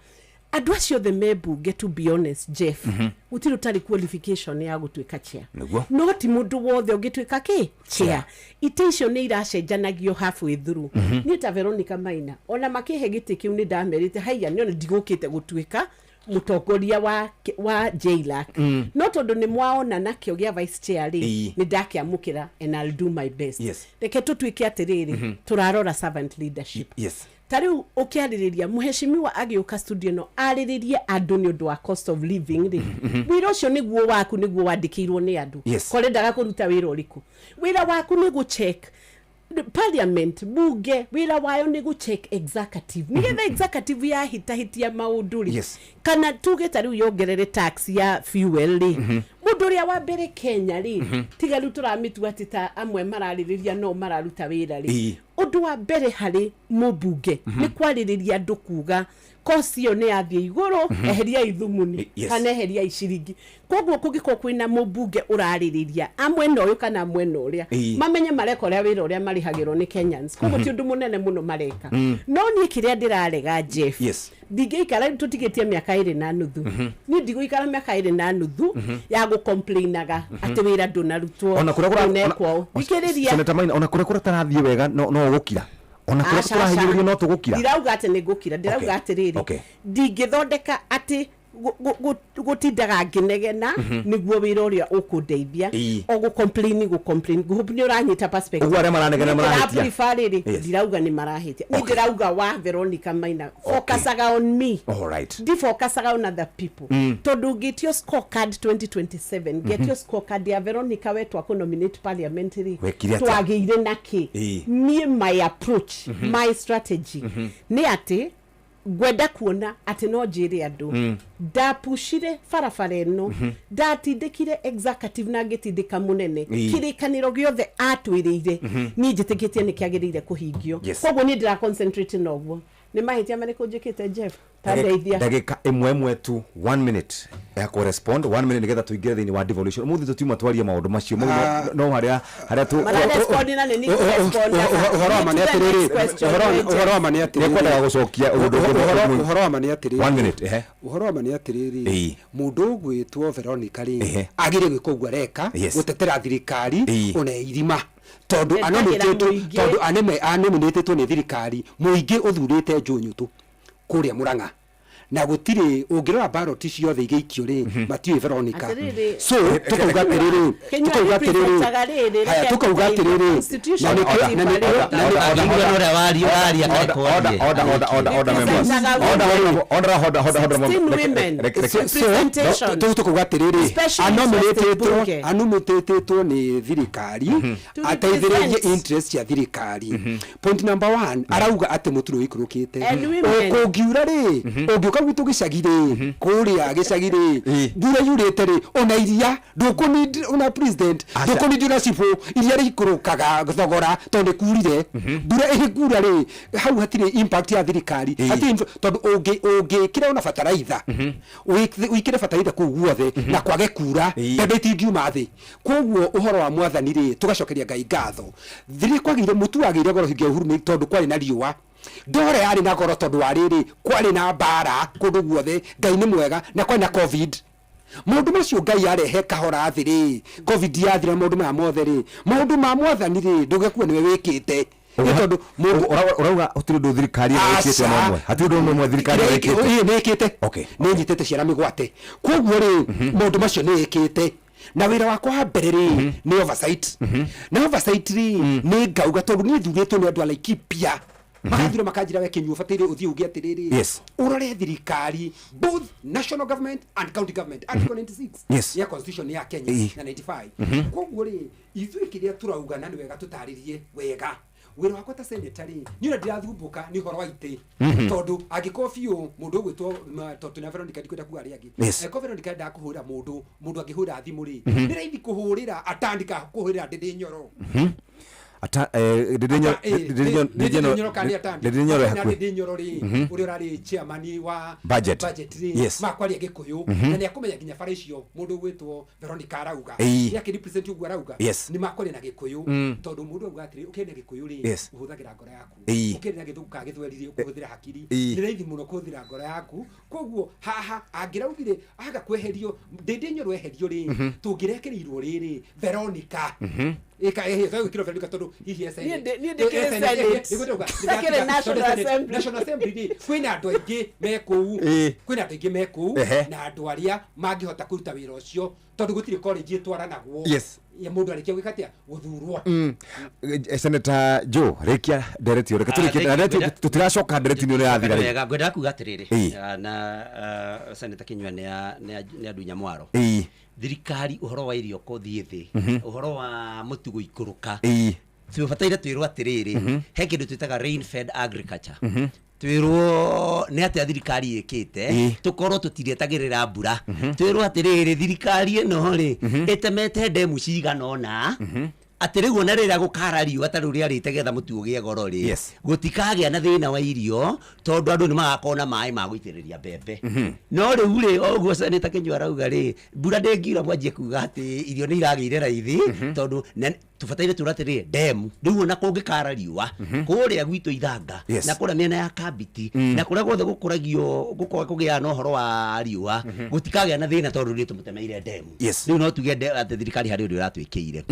Andũ acio othe me mbunge, to be honest, Jeff, gũtirĩ ũtarĩ qualification ya gũtuĩka chair. No ti mũndũ wothe ũngĩtuĩka kĩ chair. Itĩ icio nĩ iracenjanagio halfway through. Niĩ ta Veronica Maina, ona makĩhe gĩtĩ kĩu, nĩ ndamerĩte haiya, nĩ ona ndigũkĩte gũtuĩka mũtongoria wa JLAC, no tondũ nĩ mwaona nakĩo gĩa vice chair rĩ, nĩ ndakĩamũkĩra and I'll do my best. Reke tũtuĩke atĩrĩrĩ, tũrarora servant leadership. Ta rĩu ũkĩarĩrĩria mũheshimiwa agĩũka studio ĩno arĩrĩrie andũ nĩ ũndũ wa cost of living rĩ, wĩra ũcio nĩguo waku, nĩguo wandĩkĩirwo nĩ andũ. Korendaga kũruta wĩra ũrĩkũ? Wĩra waku nĩ gũcheck parliament, bunge wĩra wayo nĩ gũcheck executive, nĩgetha executive yahĩtahĩtia maũndũ rĩ, kana tuge ta rĩu yongerere tax ya fuel rĩ, mũndũ ũrĩa wa mbere Kenya rĩ, tiga rĩu tũramĩtua atĩ ta amwe mararĩrĩria no mararuta wĩra rĩ, ũndũ wa mbere harĩ mũmbunge nĩ kwarĩrĩria andũ kuga kosi ĩyo nĩ yathiĩ igũrũ, eheriai thumuni, kana eheriai ciringi. Koguo kũngĩkorwo kwĩna mũmbunge ũrarĩrĩria a mwena ũyũ kana a mwena ũrĩa, mamenye mareka ũrĩa wĩra ũrĩa marĩhagĩrwo nĩ Kenyans. Koguo ti ũndũ mũnene mũno mareka. No niĩ kĩrĩa ndĩrarega, Jeff, ndingĩikara, rĩu tũtigĩtie mĩaka 2.5, niĩ ndigũikara mĩaka 2.5 ya gũcomplainaga atĩ wĩra ndũnarutwo, Ona kũrĩa ndũnekwo ũũ. Thikĩrĩria. Senator Maina, ona kũrĩa kũratarathiĩ wega no ũgũkira? Ona kũrĩa Aca, aca. tũrahinyĩrĩrio no tũgũkira? Ndirauga atĩ nĩ ngũkira, ndĩrauga atĩrĩrĩ, ndingĩthondeka atĩ gũtindaga ngĩnegena nĩguo wĩra ũrĩa ũkũndeithia, o gũcomplain, gũcomplain. Hope nĩ ũranyita perspective. Ũguo arĩa maranegena Niĩ marahĩtia. ndĩraprefer rĩrĩ, ndirauga nĩ marahĩtia, niĩ ndĩrauga wa Veronica Maina focusaga on me, All right. ndifocusaga on other people, tondũ ngĩtio scorecard 2027, ngetio scorecard ya Veronica, we twakũ-nominate parliament rĩ, Wekire atĩa? twagĩire na kĩ? Niĩ my approach, my strategy nĩ atĩ ngwenda kuona atĩ no njĩre andũ ndapucire barabara ĩno, ndatindĩkire executive na ngĩtindĩka mũnene, kĩrĩkanĩro gĩothe atwĩrĩire, niĩ njĩtĩkĩtie nĩ kĩagĩrĩire kũhingio. Koguo niĩ ndĩra concentrate na ũguo. Nĩ mahĩtia marĩkũ njĩkĩte, Jeff? Ta ndeithia. Ndagĩka ĩmwe ĩmwe tu, one minute ya kũrespond, one minute, nĩgetha tũingĩre thĩinĩ wa devolution. Ũmũthĩ tũtiuma twarie maũndũ macio mau, no harĩa harĩa tu Mararespond na nĩ niĩ kũresponda. Ũhoro wa ma nĩ To the atĩrĩrĩ, next question, Jeff. ũhoro wa ma nĩ atĩrĩrĩ, Nĩkwendaga gũcokia ũndũ ũngĩ. Ũhoro wa ma nĩ atĩrĩrĩ, One minute, ehe. Ũhoro wa ma nĩ atĩrĩrĩ, mũndũ ũgwĩtwo Veronica rĩ, agĩrĩire gwĩka ũguo areka, gũtetera thirikari ona irima, tondũ Tetagĩra anominĩtĩtwo, mũingĩ. tondũ anominĩtĩtwo nĩ thirikari, mũingĩ ũthurĩte Njũnyũtũ kũrĩa Mũrang'a, na gũtirĩ ũngĩrora ballot ciothe igĩikio rĩ, matiũĩ Veronica. Atĩrĩrĩ. So tukauga atĩrĩrĩ, Kenya tukauga atĩrĩrĩ, representaga rĩrĩ, haya, reke tukauga ngũteithie. atĩrĩrĩ, Constitution na nĩkĩo- na nĩkĩo- na nĩkĩo- Ũrĩa ũrĩa waria waria Order, order, order, order, order, order, members. Representaga Order, order, order, order, order, order, 16 reke- women. reke- reke- Representation. Tũu tũkauga atĩrĩrĩ, Special interested bunge. anominĩtĩtwo nĩ thirikari To ateithĩrĩrie represent. interest cia thirikari. Point number one, arauga atĩ mũtu nĩ ũikũrũkĩte. And women. Kũngiura rĩ, ũngĩũka gwitũ gĩcagi rĩ, kũrĩa gĩcagi rĩ, mbura yurĩte rĩ, ona iria ndũkũnindi, ona president ndũkũnindi, ona cibũ, iria rĩikũrũkaga thogora tondũ nĩ kurire. Mbura ĩgĩkura rĩ, hau hatirĩ impact ya thirikari, hatirĩ tondũ ũngĩkĩra ona bataraitha, wĩkĩre bataraitha kũu guothe na kwage kura, mbembe itingiuma thĩ. Koguo ũhoro wa mwathani rĩ, tũgacokeria Ngai ngatho rĩrĩa kwagĩire mũtu wagĩire goro hingo ya Uhuru nĩ tondũ kwarĩ na riũa, ndore yarĩ na goro tondũ wa rĩrĩ, kwarĩ na mbara kũndũ guothe. Ngai nĩ mwega, na kwarĩ na COVID. Maũndũ macio Ngai arehe kahora thĩ rĩ, COVID yathira, maũndũ maya mothe rĩ, maũndũ ma mwathani rĩ, ndũgekua nĩwe wĩkĩte. Nĩ tondũ mũndũ Ũrauga hatirĩ ũndũ thirikari ĩno ĩkĩte ona ũmwe? Hatirĩ ũndũ ona ũmwe thirikari ĩno ĩkĩte? Ĩĩ, nĩ ĩkĩte. Nĩ nyitĩte ciana mĩgwate. Koguo rĩ, maũndũ macio nĩ ĩkĩte, na wĩra wakwa wa mbere rĩ nĩ oversight, na oversight rĩ nĩ ngauga tondũ niĩ thurĩtwo nĩ andũ a Laikipia, magathira makanjĩra, we Kĩnyua, ũbataire ũthiĩ uge atĩrĩrĩ, ũrore thirikari, both national government and county government, article 96 ya constitution ya Kenya na 95. Koguo rĩ, ithuĩ kĩrĩa tũrauga, na nĩ wega tũtarĩrie wega, wĩra wakwa ta senator rĩ, niĩ ona ndirathumbũka nĩ ũhoro wa itĩ, tondũ angĩkorwo biũ mũndũ ũgwĩtwo tondũ twĩna Veronica, ndikwenda kuga arĩa angĩ. Angĩkorwo Veronica endaga kũhũrĩra mũndũ, mũndũ angĩhũra thimũ rĩ, nĩ raithi kũhũrĩra atandika kũhũrĩra Ndĩndĩ Nyoro. Ndindi Nyoro hakuhĩ. Ndindi Nyoro rĩ, ũrĩa ũrarĩ chairman wa Budget. rĩ, Yes. makwaria Gĩkũyũ, na nĩ akũmenya nginya bara icio mũndũ ũgwĩtwo Veronica arauga, nĩ akĩ-represent ũguo arauga, nĩ makwaria na Gĩkũyũ, tondũ mũndũ auga atĩrĩ, ũkĩaria Gĩkũyũ rĩ, ũhũthagĩra ngoro yaku, ũkĩaria na Gĩthũngũ kana Gĩthweri rĩ, ũkũhũthĩra hakiri, nĩ raithi mũno kũhũthĩra ngoro yaku. Koguo haha angĩraugire aga kweherio Ndindi Nyoro eherio rĩ, tũngĩrekereirwo rĩrĩ Veronica ĩka Veronica tondũ hihi Niĩ ndĩkĩrĩ Senate. Ndakĩrĩ National Assembly. National Assembly rĩ, kwĩna andũ aingĩ me kũu, kwĩna andũ aingĩ me kũu, na andũ arĩa mangĩhota kũruta wĩra ũcio, tondũ gũtirĩ college ĩtwaranagwo ya mũndũ arĩkia gwĩka atĩa, gũthurwo. Senator Joe, rĩkia ndereti ĩyo, reke tũrĩkie ndereti, tũtiracoka ndereti-inĩ ĩrĩa yathira rĩ. Wega, ngwendaga kuga atĩrĩrĩ, na Senator Kinyua nĩ andunya mwaro. Thirikari ũhoro wa irio kũthiĩ thĩ, ũhoro wa mũtu gũikũrũka, tũbataire twĩrwo atĩrĩrĩ, he kĩndũ twĩtaga rain fed agriculture, twĩrwo nĩ atĩa thirikari ĩkĩte, tũkorwo tũtiretagĩrĩra mbura, twĩrwo atĩrĩrĩ, thirikari ĩno rĩ, ĩtemete ndemu cigana ũna, atĩ rĩu ona rĩrĩa gũkara riũa ta rĩu rĩarĩte getha mũtu ũgĩe goro rĩ, gũtikagĩa na thĩna wa irio, tondũ andũ nĩ magakorwo na maĩ ma gũitĩrĩria mbembe. No rĩu rĩ, o ũguo Senator Kinyua arauga rĩ, mbura ndĩngiura mwanjie kuga atĩ irio nĩ iragĩire raithi, tondũ tũbataire tũra atĩrĩrĩ, ndemu rĩu ona kũngĩkara riũa kũrĩa gwitũ Ithanga, na kũrĩa mĩena ya Kambiti, na kũrĩa guothe gũkũragio kũgĩaga na ũhoro wa riũa, gũtikagĩa na thĩna tondũ nĩ tũmũtemeire ndemu. Rĩu no tuge atĩ thirikari harĩ ũndũ ĩratwĩkĩire.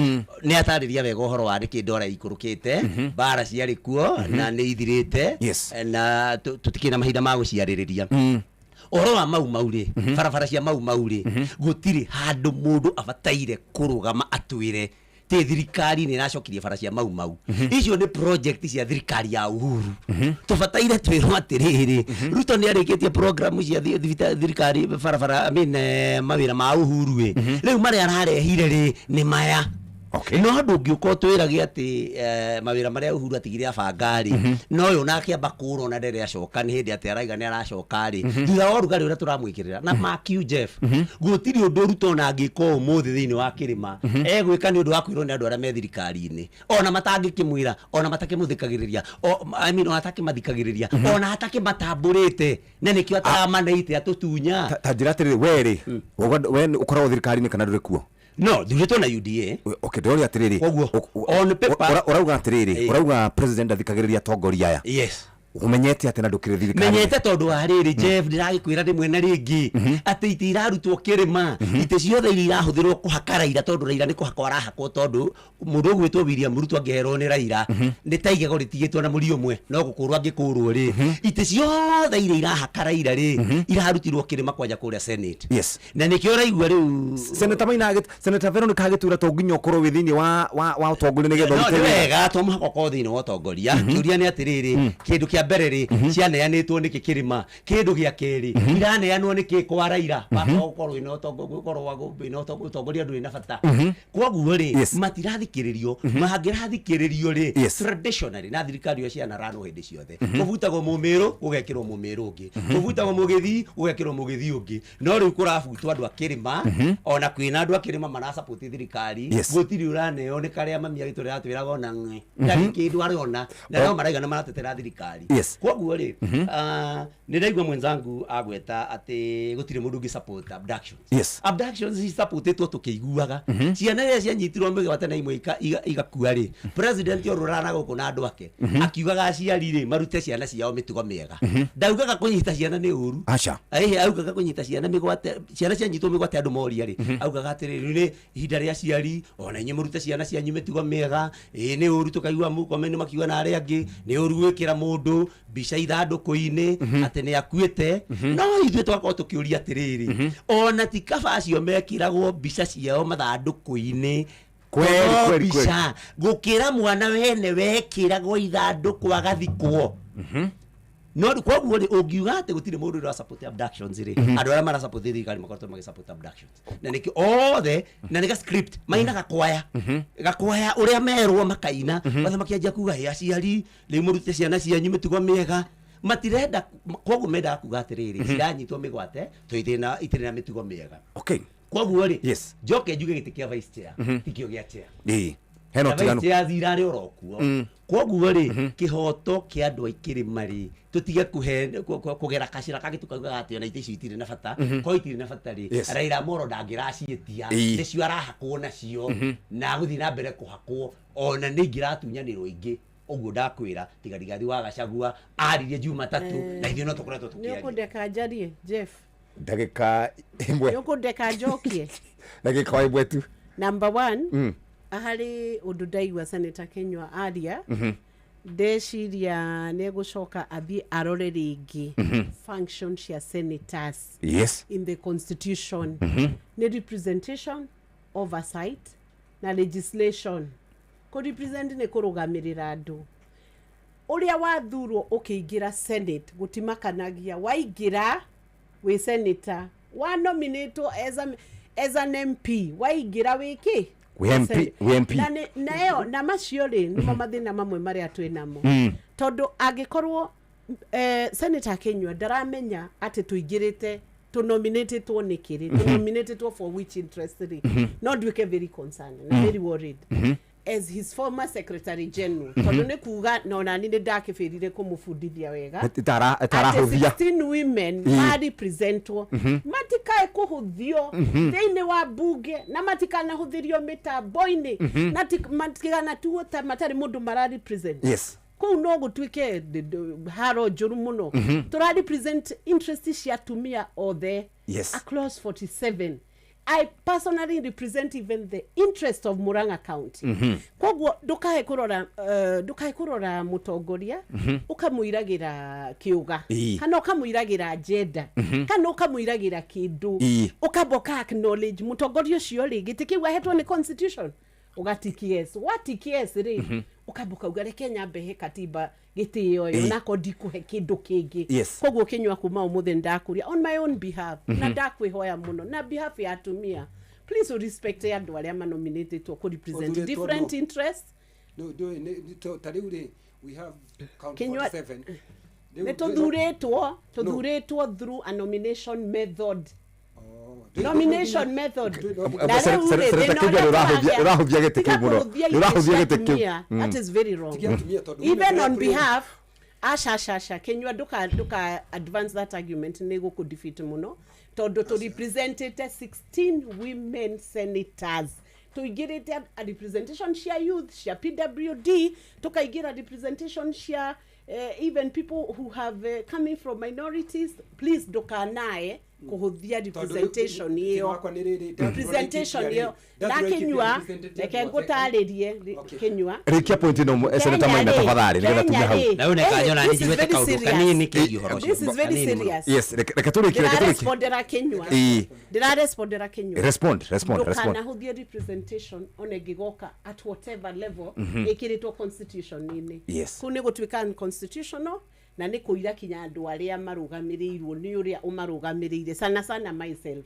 Nĩ atarĩria wega ũhoro wa nĩkĩ ndora ikũrũkĩte, mbara ciarĩ kuo na nĩ ithirĩte, na tũtikĩrĩ na mahinda ma gũciarĩrĩria. Ũhoro wa Mau Mau rĩ, barabara cia Mau Mau rĩ, gũtirĩ handũ mũndũ abataire kũrũgama atwĩre tĩ thirikari nĩ ĩracokirie bara cia Mau Mau. Icio nĩ project cia thirikari ya Uhuru. Tũbataire twĩrwo atĩrĩrĩ, Ruto nĩ arĩkĩtie program cia thirikari barabara, I mean, mawĩra ma Uhuru ĩ, rĩu marĩa ararehire rĩ nĩ maya. No ndũngĩũka ũtwĩrage atĩ mawĩra marĩa Uhuru atigire abanga rĩ, no ũyũ nake amba kũũra ona ndere acoka, nĩ hĩndĩ atĩ araiga nĩ aracoka rĩ, thutha wa ũrugarĩ ũrĩa tũramwĩkĩrĩra na mark you Jeff, gũtirĩ ũndũ Ruto ona angĩka ũmũthĩ thĩinĩ wa kĩrĩma egwĩka nĩ ũndũ wa kwĩrwo nĩ andũ arĩa me thirikari-inĩ, ona matangĩkĩmwĩra, ona matakĩmũthikagĩrĩria, I mean, ona atakĩmathikagĩrĩria, ona atakĩmatambũrĩte, na nĩkĩo ataramanĩite atũtunya. Ta njĩra atĩrĩrĩ, we rĩ, we ũkoragwo thirikari-inĩ kana ndũrĩ kuo? No, thurĩtwo na UDA. Okay, ndĩroria atĩrĩrĩ, Koguo, on paper, ũrauga atĩrĩrĩ, ũrauga president athikagĩrĩria atongoria aya. Yes. Ũmenyete atĩ na ndũkĩrĩ thirikari? Menyete tondũ wa rĩrĩ, Jeff, ndĩragĩkwĩra rĩmwe na rĩngĩ atĩ itĩ irarutwo kĩrĩma, itĩ ciothe iria irahũthĩrwo kũhaka Raila, tondũ Raila nĩ kũhakwo arahakwo, tondũ mũndũ ũgwĩtwo William Ruto angĩherwo nĩ Raila nĩ ta igego rĩtigĩtwo na mũri ũmwe, no gũkũrwo angĩkũrwo rĩ, itĩ ciothe iria irahaka Raila rĩ, irarutirwo kĩrĩma kwanja kũrĩa Senate. Na nĩkĩo ũraigua rĩu Senator Maina Senator Veronica agĩtwĩra to nginya ũkorwo wĩ thĩinĩ wa ũtongoria nĩgetha No ũrute nĩ wĩra. wega, to mũhaka ũkorwo thĩinĩ wa ũtongoria. Kĩũria nĩ atĩrĩrĩ, kĩndũ kĩa mbere rĩ, cianeanĩtwo nĩkĩ kĩrĩma? Kĩndũ gĩa kerĩ, iraneanwo nĩkĩ kwa Raila? Wakorwo gũkorwo wĩna ũtongo-, gũkorwo wa wĩna ũtongoria ndũrĩ na bata. Koguo rĩ, matirathikĩrĩrio. Mangĩrathikĩrĩrio rĩ, traditionally na thirikari ĩyo cianaranwo hĩndĩ ciothe, kũbutagwo mũmĩrũ gũgekĩrwo mũmĩrũ ũngĩ, kũbutagwo mũgĩthii gũgekĩrwo mũgĩthii ũngĩ, no rĩu kũrabutwo andũ a kĩrĩma, ona kwĩna andũ a kĩrĩma marasupport thirikari, gũtirĩ ũraneo nĩ karĩa mami agĩtũrĩra atwĩraga ona ng'e ndarĩ kĩndũ arona, na no maraiga na maratetera thirikari. Koguo rĩ, nĩ ndaigua mwenzangu agweta atĩ gũtirĩ mũndũ ũngĩ support abductions. Abductions cisupportĩtwo tũkĩiguaga ciana iria cianyitirwo mĩgwate na imwe igakua rĩ, president orũraga na gũkũ na andũ ake, akiugaga aciari rĩ marute ciana ciao mĩtugo mĩega. Ndaugaga kũnyita ciana nĩ ũru. Aca. Ĩhĩ, augaga kũnyita ciana mĩgwate, ciana cianyitwo mĩgwate andũ moria rĩ, augaga atĩrĩrĩ, rĩu nĩ ihinda rĩa aciari ona inyuĩ mũrute ciana cianyu mĩtugo mĩega. Ĩĩ, nĩ ũru, tũkaigua mũkomeni makiuga na arĩa angĩ nĩ ũru gwĩkĩra mũndũ mbica ithandũkũ-inĩ atĩ nĩ akuĩte, no ithuĩ twakorwo tũkĩũria atĩrĩrĩ, ona ti kaba acio mekĩragwo mbica ciao mathandũkũ-inĩ. Kweli, No kweli, kweli. mbica gũkĩra mwana wene wekĩragwo ithandũkũ agathikwo. No rĩu koguo rĩ, ũngiuga atĩ gũtirĩ mũndũ ũrĩa support abductions rĩ, andũ arĩa mara support thirikari makoretwo magĩ support abductions, na nĩkĩo othe na nĩ ga script mainaga kwaya gakwaya ũrĩa merwo makaina, othe makĩanjia kuga, "Ĩ, aciari rĩu mũrute ciana cianyu mĩtugo mĩega." Matirenda, koguo mendaga kuga atĩrĩrĩ, ciranyitwo mĩgwate to itirĩ na mĩtugo mĩega. Koguo rĩ, njoke njuge gĩtĩ kĩa vice chair tikĩo gĩa chair. Hena Na ũtiganu. vice chair irarĩ oro kuo. Koguo rĩ, kĩhoto kĩa andũ a ikĩrĩma rĩ, tũtige kũgera kacĩra kangĩ tũkaugaga atĩ ona itĩ icio itirĩ na bata. Korwo itirĩ na bata rĩ, Raila Amolo ndangĩraciĩtia, nĩcio arahakwo nacio, na gũthiĩ na mbere kũhakwo, ona nĩ ingĩratunyanĩrwo ingĩ. Ũguo ndakwĩra, tiga Rigathi wa Gachagua aririe Jumatatũ, na ithuĩ no tũkoretwo Nĩ tũkĩaria. ũkũndeka njarie, Jeff? Ndagĩka ĩmwe. Nĩ ũkũndeka njokie? Ndagĩka ĩmwe tu. Number one, harĩ ũndũ ndaigua Senator Kenyua aria, ndeciria nĩ egũcoka athiĩ arore rĩngĩ function cia senators in the constitution. Nĩ representation, oversight na legislation. Kũ represent nĩ kũrũgamĩrĩra andũ. Ũrĩa wathurwo ũkĩingĩra senate gũtimakanagia, waingĩra wĩ senator, wa nominatwo as an MP, waingĩra wĩ kĩ? Wĩ MP, wĩ MP. Na nayo na macio rĩ, nĩmo mathĩna mamwe marĩa twĩ namo, tondũ angĩkorwo Senator Kenyua ndaramenya atĩ tũingĩrĩte tũnominatĩtwo nĩkĩ rĩ, tũnominatĩtwo for which interest rĩ, no nduĩke very concerned na very worried as his former secretary general, tondũ nĩ kuga na onani nĩ ndakĩbĩrire kũmũbundithia wega atĩ Itarahũthia. 16 women marepresentwo, matikae kũhũthio thĩinĩ wa bunge, na matikanahũthĩrio mĩtambo-inĩ, na matikanatuo ta matarĩ mũndũ mara represent. Kũu no gũtuĩke haro njũru mũno. Tũra represent interest cia atumia othe across 47. I personally represent even the interest of Murang'a County. Koguo ndũkae kũrora mũtongoria ũkamũiragĩra kĩũga, kana ũkamũiragĩra agenda, kana ũkamũiragĩra kĩndũ. Ũkamba ũka acknowledge mũtongoria ũcio rĩ, gĩtĩ kĩu ahetwo nĩ constitution, ũgatiki yes, watiki yes rĩ, ũkamba ũkauga reke nyambe he katiba gĩtĩo ĩyo, nako ndikũhe kĩndũ kĩngĩ. Koguo Kĩnyua, kuma ũmũthĩ ndakũria on my own behalf, na ndakwĩhoya mũno na behalf ya atumia, please respect andũ arĩa manominatĩtwo kũ represent Ũthurĩtwo different no. interests. No, ta rĩu rĩ, we have count Kinyua- 47. Nĩ tũthurĩtwo through a nomination method, nomination method. Na rĩu rĩ, Senator thĩna Kinyua, ũrĩa nĩ ũrahũthia gĩtĩ tiga kĩu mũno. kũhũthia Nĩ ũrahũthia itĩ cia gĩtĩ kĩu. atumia. That is very wrong. Tiga atumia tondũ Even women on represent- behalf, aca aca aca, Kenyua, nduka advance that argument, nĩ gũkũ defeat mũno, tondũ tũ representĩte 16 women senators, tũingĩrĩte a representation cia youth, cia PWD, tũkaingĩra representation cia even people who have coming from minorities. Please ndũkanae kũhũthia representation ĩyo, wakwa nĩ rĩrĩ, representation ĩyo. Na Kĩnyua, reke ngũtarĩrie, Kĩnyua. Rĩkia point ĩno, Senator Maina, tafadhali, nĩgetha tume hau. Na rĩu nĩkanyona nĩ njiguĩte kaũndũ kanini kegiĩ ũhoro ũcio. This is very Kanini mũno. serious. Yes, reke tũrĩkie, reke tũrĩkie. Ndĩrarespondera Kĩnyua. Ndĩrarespondera Kĩnyua. Respond, respond, respond. Ndũkanahũthie representation ona ĩngĩgoka at whatever level ĩkĩrĩtwo constitution-inĩ. Kũu nĩ gũtuĩka unconstitutional, na nĩ kũira kinya andũ arĩa marũgamĩrĩirwo nĩ ũrĩa ũmarũgamĩrĩire, sana sana myself.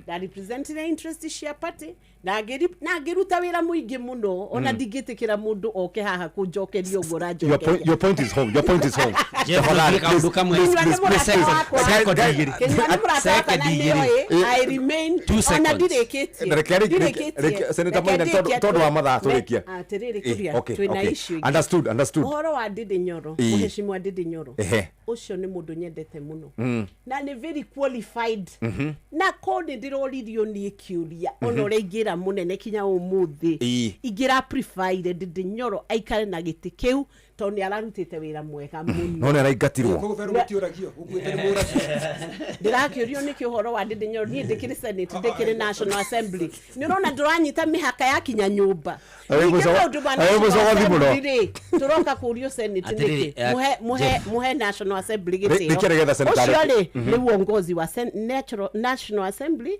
Ndarepresentire interest cia party na ngĩruta wĩra mũingĩ mũno, ona ndingĩtĩkĩra mũndũ oke haha kũnjokeria ũguo Your point, ũranjokeria. your point is home. Your point is home. Jeff, Tafadhali, nĩ kaũndũ please, kamwe. please, Kinyua nĩ please, mũrata please. wakwa. Second igĩrĩ. Kinyua nĩ mũrata wakwa na Second igĩrĩ. nĩoĩ I remain Two ona seconds. ndirĩkĩtie. Reke Ndirĩkĩtie. Senator Reke Maina, ndĩkie. tondũ wa mathaa tũrĩkie. Atĩrĩrĩ, Eh, kũria twĩna issue ingĩ. Understood, understood. Ũhoro wa Ndindi Nyoro, mũheshimiwa Ndindi Nyoro, ũcio nĩ mũndũ nyendete mũno, na nĩ very qualified, na ko nĩ ndĩroririo niĩ kĩũria ona ũrĩa ingĩra mũnene kinya ũmũthĩ, ingĩra preferire Ndindi Nyoro aikare na gĩtĩ kĩu, tondũ nĩ ararutĩte wĩra mwega mũno. No nĩ araingatirwo. Koguo Vero mũtiũragio, ũkuĩte nĩ mũragio. Ndĩrakĩũrio nĩkĩ ũhoro wa Ndindi Nyoro? Niĩ ndĩkĩrĩ senate, ndĩkĩrĩ National Assembly? Nĩ ũrona ndũranyita mĩhaka ya kinya nyũmba. Arĩ Ningĩ maũndũ ma arĩ National mũcogothi mũno. Assembly rĩ, tũroka kũrio senate Atĩrĩrĩ, nĩkĩ? Mũhe Jeff. Mũhe National Assembly Rĩ- gĩtĩo. rĩkia nĩgetha Senator Ũcio arĩkie. rĩ, nĩ uongozi wa National Assembly,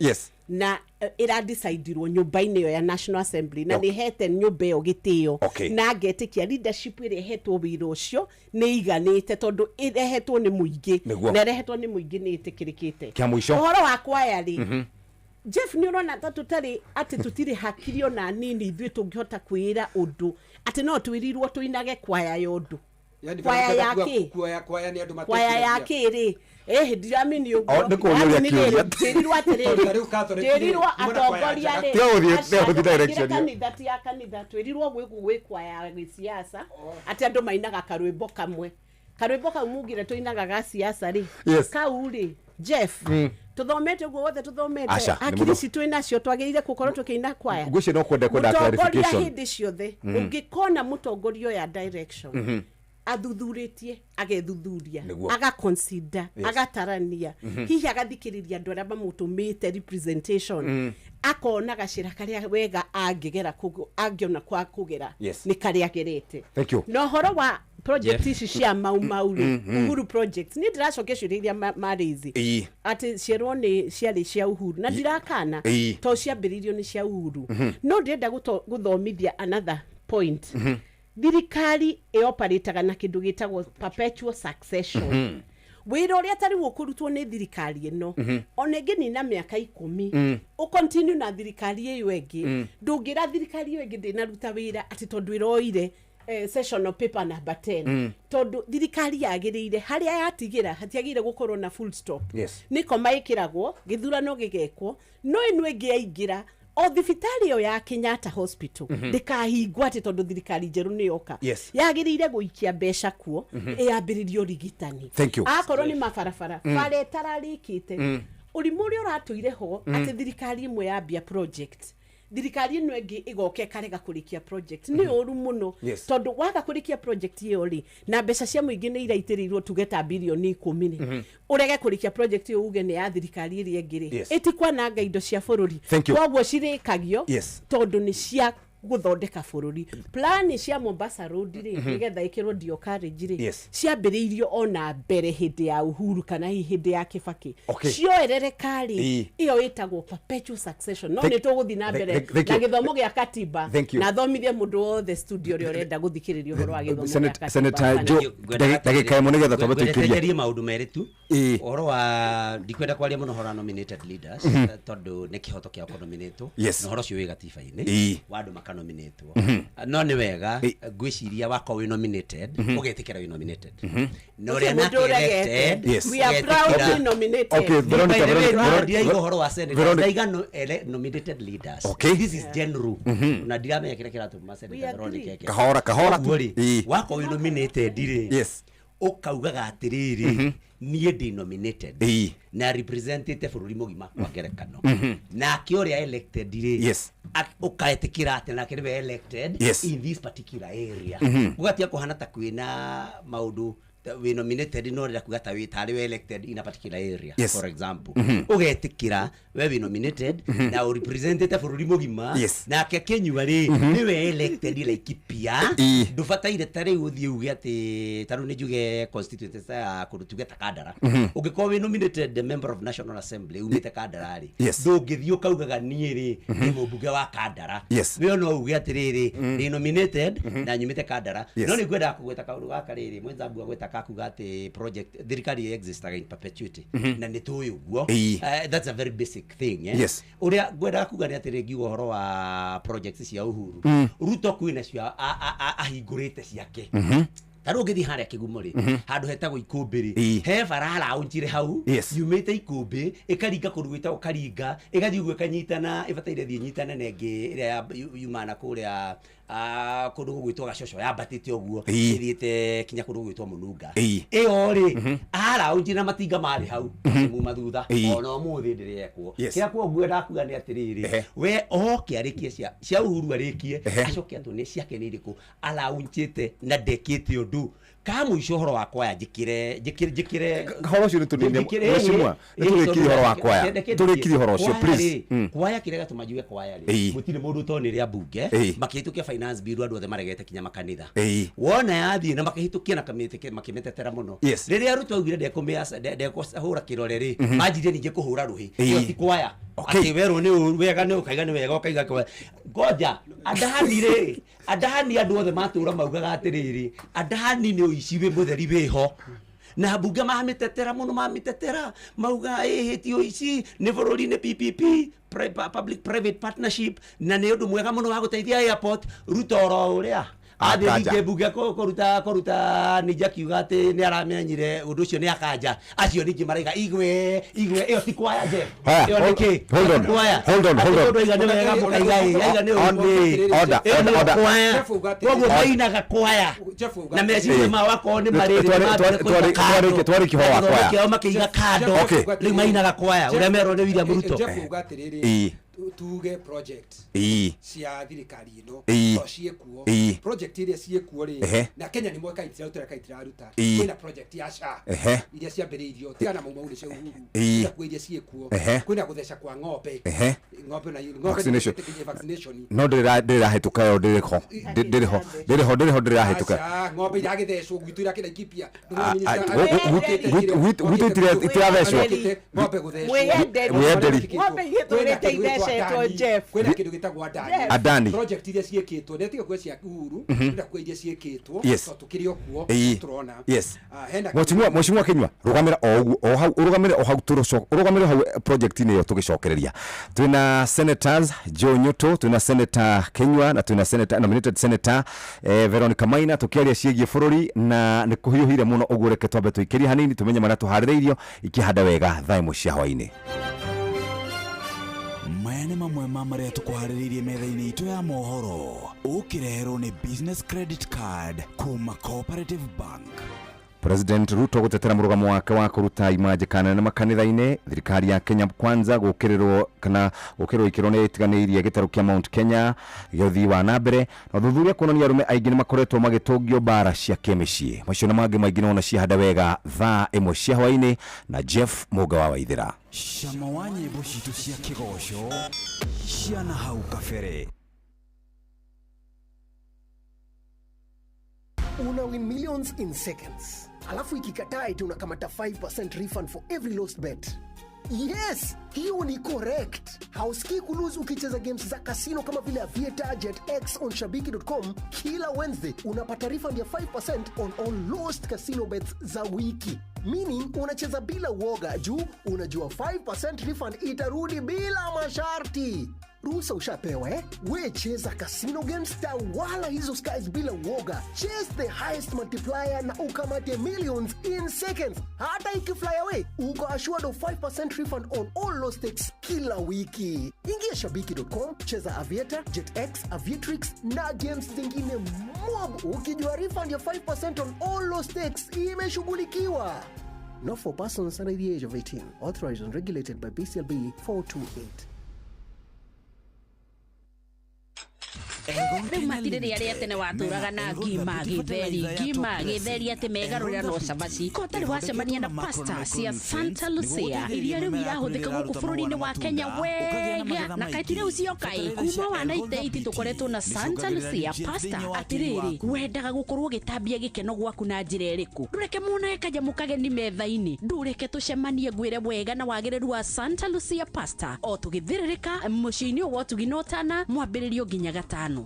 na ĩradecidirwo nyũmba-inĩ ĩyo ya National Assembly, na nĩ hete nyũmba ĩyo gĩtĩo, na ngetĩkia leadership ĩrĩa ĩhetwo wĩra ũcio nĩ iganĩte, tondũ ĩrehetwo nĩ mũingĩ, na ĩrehetwo nĩ mũingĩ nĩ ĩtĩkĩrĩkĩte. Kĩa mũico. Ũhoro wa kwaya rĩ, Jeff, nĩ ũrona ta tũtarĩ atĩ tũtirĩ hakiri ona nini ithuĩ tũngĩhota kwĩra ũndũ atĩ no twĩrirwo tũinage kwaya ya ũndũ. Yani Kwaya Veronica ya kuwa- kĩ? kuoya kwaya nĩ andũ Kwaya ya matetiragia. kĩ rĩ? Eh, ndiramini O, ũguo. nĩ kũũria ũrĩa Yaani kĩũria. Njĩrirwo atĩrĩrĩ. Tondũ ta rĩu Catholic rĩ, Njĩrirwo kuma na kwaya atongoria njega. rĩ. Tiga gũthiĩ- Aca, tiga gũthiĩ ndũkaingĩre direction ĩyo. kanitha ti ya kanitha twĩrirwo gwĩ gwĩ kwaya ya gĩciaca atĩ andũ mainaga karwĩmbo kamwe karwĩmbo kau mugire tũinaga ga siasa rĩ Yes. kau rĩ Jeff tũthomete ũguo wothe tũthomete Aca, nĩ hakiri mũtho- ici twĩ nacio twagĩrĩire gũkorwo tũkĩina kwaya Ngwĩciria no kwenda kwenda mũtongoria clarification. hĩndĩ ciothe ũngĩkona mũtongoria ũyũ ya direction athuthurĩtie agethuthuria Nĩguo. agaconsider Yes. agatarania hihi agathikĩrĩria andũ arĩa mamũtũmĩte representation akona gacĩra karĩa wega angĩgera angĩona kwa kũgera Yes. nĩ karĩa agerete Thank you. na ũhoro wa project Jeff. ici cia mau mau rĩ Uhuru project niĩ ndĩracokia ciũria iria marĩ ici Ĩĩ. atĩ cierwo nĩ ciarĩ cia Uhuru na ndirakana Ĩĩ. to ciambĩrĩirio nĩ cia Uhuru no ndĩrenda gũthomithia another point thirikari ĩoparĩtaga na kĩndũ gĩtagwo perpetual succession wĩra ũrĩa tarĩu ũkũrutwo nĩ thirikari ĩno ona ĩngĩnina mĩaka 10 ũcontinue na thirikari ĩyo ĩngĩ ndũngĩra thirikari ĩyo ĩngĩ ndĩnaruta wĩra atĩ tondũ ĩroire session of paper number 10 tondũ thirikari yagĩrĩire harĩa yatigĩra hatiagĩrĩire gũkorwo na full stop Yes. nĩ koma ĩkĩragwo gĩthurano gĩgekwo no ĩno ĩngĩ yaingĩra o thibitarĩ ĩyo ya Kenyatta Hospital ndĩkahingwo atĩ tondũ thirikari njerũ nĩ yoka Yes. yagĩrĩire gũikia mbeca kuo ĩyambĩrĩrie ũrigitani Thank you. akorwo nĩ mabarabara bara ĩtararĩkĩte ũrimũ ũrĩa ũratũire ho atĩ thirikari ĩmwe yambia project thirikari ĩno ĩngĩ ĩgoka ĩkarega kũrĩkia project nĩ ũru mũno Yes. tondũ waga kũrĩkia project ĩyo rĩ na mbeca cia mũingĩ nĩ iraitĩrĩirwo tuge ta birioni 10 rĩ ũrege kũrĩkia project ĩyo uge nĩ ya thirikari ĩrĩa ĩngĩ rĩ Yes. ĩtikwananga indo cia bũrũri Thank you. koguo cirĩkagio Yes. tondũ nĩ cia gũthondeka bũrũri plani cia Mombasa Road rĩ nĩgetha ĩkĩrwo ndio carriage rĩ Yes. ciambĩrĩirio ona mbere hĩndĩ ya Uhuru kana hihi hĩndĩ ya Kibaki Okay. cioerereka rĩ Ĩĩ. ĩyo ĩtagwo perpetual succession no Thank- nĩ tũgũthiĩ na mbere thank na you. gĩthomo gĩa katiba Thank you. na thomithie mũndũ wothe studio ũrĩa ũrenda gũthikĩrĩria ũhoro wa gĩthomo gĩa katiba Senator Asante. Joe, ndagĩka ĩmwe nĩgetha twambe tũikĩrie. Ngwenderie maũndũ merĩ tu Ĩĩ. ũhoro wa ndikwenda kwaria mũno ũhoro wa nominated leaders tondũ nĩ kĩhoto kĩao kũnominatwo Yes. na ũhoro ũcio wĩ gatiba-inĩ Ĩĩ. wa andũ makanominatwo no nĩ wega ngwĩciria wakorwo wĩ nominated ũgetĩkĩra wĩ nominated na ũrĩa Gũtirĩ nake mũndũ ũregete. elected Yes. We are proud ũgetĩkĩra- to be nominated. Okay, Veronica, By the way, Veronica, Veronica, ndiraiga ũhoro wa senators, Veronica. ndaiga nominated leaders. Okay. This is general. Na ndiramenya kĩrĩa kĩratũma Senator We agree. Veronica eke. Kahora, kahora tu. Koguo rĩ, Ĩĩ. wakorwo wĩ nominated rĩ Yes. ũkaugaga atĩrĩrĩ niĩ ndĩ nominated Ĩĩ. na representĩte bũrũri mũgima kwa ngerekano nake ũrĩa elected rĩ Yes. ũkaĩtĩkĩra atĩ nake nĩwe elected Yes. in this particular area gũgatiga kũhana ta kwĩna maũndũ ta wĩ nominated no ũrenda kuga ta wĩ tarĩ we elected in a particular area Yes. for example ũgetĩkĩra we wĩ nominated na ũrepresentĩte bũrũri mũgima Yes. nake Kĩnyua rĩ nĩwe elected Laikipia Ĩĩ. ndũbataire ta rĩu ũthiĩ uge atĩ ta rĩu nĩ njuge constituency ta ya kũndũ tuge ta Kandara ũngĩkorwo wĩ nominated the member of National Assembly umĩte Kandara rĩ Yes. ndũngĩthiĩ ũkaugaga niĩ rĩ ndĩ mũmbunge wa Kandara Yes. we no uge atĩrĩrĩ ndĩ nominated na nyumĩte Kandara Yes. no nĩ ngwendaga kũgweta kaũndũ gaka rĩrĩ mwenzangu agweta kakuga atĩ project thirikari existaga in perpetuity na nĩ tũĩ ũguo Ĩĩ. That's a very basic thing eh? Yes. ũrĩa ngwendaga kuga nĩ atĩrĩ ngiuga ũhoro wa projects cia Uhuru Ruto kwĩna cio ahingũrĩte ciake ta rĩu ũngĩthiĩ harĩa kĩgumo rĩ handũ hetagwo ikũmbĩ rĩ Ĩĩ. he bara araũnjire hau Yes. yumĩte ikũmbĩ ĩkaringa kũndũ gwĩtagwo karinga ĩgathiĩ ũguo ĩkanyitana ĩbataire thiĩ nyitane na ĩngĩ ĩrĩa yumana na kũrĩa kũndũ gũgwĩtwo gacoco yambatĩte ũguo Ĩĩ. ĩthiĩte kinya kũndũ gũgwĩtwo mũnunga Ĩĩ. ĩyo rĩ araũnjire na matinga marĩ hau muma thutha Ĩĩ. ona ũmũthĩ ndĩrekwo Yes. kĩrĩa kuo ngwendaga kuga nĩ atĩrĩrĩ Ehe. we oke arĩkie cia Uhuru arĩkie Ehe. acoke atũnie ciake nĩ irĩkũ araunjĩte na ndekĩte ũndũ ka mũico ũhoro wa kwaya njĩkĩre njĩkĩre njĩkĩre Ũhoro ũcio nĩtũnine- njĩkĩre- Mheshimiwa, nĩtũrĩkirie ũhoro wa kwaya. Ndeke- Tũrĩkirie ũhoro ũcio, Kwaya please. rĩ, kwaya kĩrĩa gatũma njuge kwaya rĩ Ĩĩ. gũtirĩ mũndũ ũtonire ambunge Ĩĩ. makĩhĩtũkia finance bill andũ othe maregete kinya makanitha Ĩĩ. wona yathiĩ na makĩhĩtũkia na makĩmĩtetera mũno Yes. rĩrĩa Ruto augire ndekũhũra kĩrore rĩ manjirie ningĩ kũhũra rũhĩ Ĩĩ. ĩyo ti kwaya Okay. atĩ werwo nĩ ũru wega nĩ ũkaiga nĩ wega ũkaiga kwaya ngoja andani rĩ andani andũ othe matũra maugaga atĩrĩrĩ andani nĩ ũici wĩ mũtheri wĩho na mbunge mamĩtetera mũno mamĩtetera mauga ĩhĩ ti ũici nĩ bũrũri nĩ PPP public private partnership na nĩ ũndũ mwega mũno wa gũteithia airport Ruto oro ũrĩa Athiĩ Akanja. ningĩ mbunge kũruta ningĩ akiuga atĩ nĩ aramenyire ũndũ ũcio nĩ akanja. Acio ningĩ maraiga igwe igwe ĩyo ti kwaya Jeff. Haya, Ĩyo nĩ kĩ? hold on, Ti kwaya. hold on, Atĩ hold on. mũndũ aiga nĩ wega mũkaiga ĩ, aiga nĩ ũru ĩ. Order, Ĩyo nĩyo order. kwaya. Jeff uga atĩrĩrĩ. Koguo mainaga kwaya Jeff uga na meciria Eh. mao akorwo nĩ marĩrĩ Twarĩkia ũhoro wa kwaya. kĩao makĩiga kando. Okay. Rĩu mainaga kwaya ũrĩa merwo nĩ William Ruto. Jeff uga atĩrĩrĩ, Ĩĩ. tuge project Ĩĩ. cia thirikari ĩno Ĩĩ. to ciĩkuo, Ĩĩ. project iria ciĩkuo rĩ, Ehe. na Kenya nĩ moĩkaine itiraruta ũrĩa itiraruta. Ĩĩ. Kwĩna project ya SHA Ehe. iria ciambĩrĩirio tigana na Mau Mau nĩ cia Uhuru. Ĩĩ. Cia kuo iria ciĩkuo, Ehe. kwĩna gũtheca kwa ng'ombe. Ehe. Ng'ombe na ng'ombe Vaccination. nĩ vaccination. No ndĩrahĩtũka ĩyo, ndĩrĩ ho, ndĩrĩ ho, ndĩrĩ ho, ndĩrĩ ho, ndĩrahĩtũka. Aca, ng'ombe iragĩthecwo gwitũ irakĩra Laikipia. Ah, ah, gwitũ itirathecwo. Ng'ombe gũthecwo. Mwĩyenderi. Mwĩyenderi. Ng'ombe igĩtũrĩte ithecetwo, Jeff. Kwĩna kĩndũ gĩtagwo Adani. Adani. Project iria ciĩkĩtwo nĩ tiga kuo cia Uhuru, ndĩrenda kuo iria ciĩkĩtwo Yes. tondũ tũkĩrĩ o kuo Ĩĩ. tũrona. Yes. Ah, hena Mheshimiwa, Mheshimiwa Kinyua, rugamĩra o ũguo o hau, ũrũgamĩre o hau, ũrũgamĩre hau project-inĩ ĩyo tũgĩcokereria. Twĩna senators Joe Nyoto, twĩna Senator Kinyua na twĩna senator nominated senator Veronica Maina, tũkĩaria ciĩgiĩ bũrũri na nĩ kũhiũhire mũno ũguo. Reke twambe tũikĩrie hanini tũmenye marĩa tũharĩrĩirio ikĩhanda wega thaa 1 cia hwaĩ-inĩ. Maya nĩ mamwe ma marĩa tũkũharĩrĩirie metha-inĩ itũ ya mohoro, ũkĩreherwo nĩ business credit card kuma Cooperative Bank. President Ruto gũtetera mũrũgamo wake wa kũruta imanjĩka nene makanitha-inĩ. Thirikari ya Kenya Kwanza gũkĩrĩrwo kana gũkĩrĩrwo ikĩro nĩ ĩtiganĩirie gĩtarũ kĩa Mount Kenya gĩa ũthii wa na mbere, na ũthuthuria kuonania arũme aingĩ nĩ makoretwo magĩtũngio mbara cia kĩmĩciĩ. Macio na mangĩ maingĩ nĩwona ciahanda wega thaa 1 cia hwaĩ-inĩ na Jeff Mũga wa Waithĩra. Cama wa nyĩmbo citũ cia kĩgoco ciana hau kabere. Una win millions in seconds, alafu ikikataa eti unakamata 5% refund for every lost bet. Yes, hiyo ni correct. Hausikii kulose ukicheza games za casino kama vile Aviator, Jet X on shabiki.com. Kila Wednesday unapata refund ya 5% on all lost casino bets za wiki, meaning unacheza bila uoga juu unajua 5% refund itarudi bila masharti. Ruhusa ushapewa, eh? We cheza casino games, tawala hizo skies bila uoga. Chase the highest multiplier na ukamate millions in seconds. Hata ikifly away, uko assured of 5% refund on all low stakes kila wiki. Ingia shabiki.com, cheza Aviator, JetX, Aviatrix na games zingine mob, ukijua refund ya 5% on all low stakes imeshughulikiwa. Not for persons under the age of 18. Authorized and regulated by BCLB 428. Rĩu matirĩ rĩa tene watũraga na ngima gĩtheri, ngima gĩtheri, atĩ megarũrĩra no cabaci. Ko ũtarĩ wacemania na pasta cia Santa Lucia iria rĩu irahũthĩka gũkũ bũrũri-inĩ wa Kenya wega, na kaĩ ti rĩu cioka ĩ kuma wa 1980 tũkoretwo na Santa Lucia pasta. Atĩrĩrĩ, wendaga gũkorwo ũgĩtambia gĩkeno gwaku na njĩra ĩrĩkũ? Ndũreke monae kanyamũ kageni metha-inĩ, ndũreke tũcemanie ngwĩre wega na wagĩrĩru wa Santa Lucia pasta o tũgĩthĩrĩrĩka mũciĩ-inĩ ũyũ wa ũtugi na ũtana, mwambĩrĩrio nginya gatano.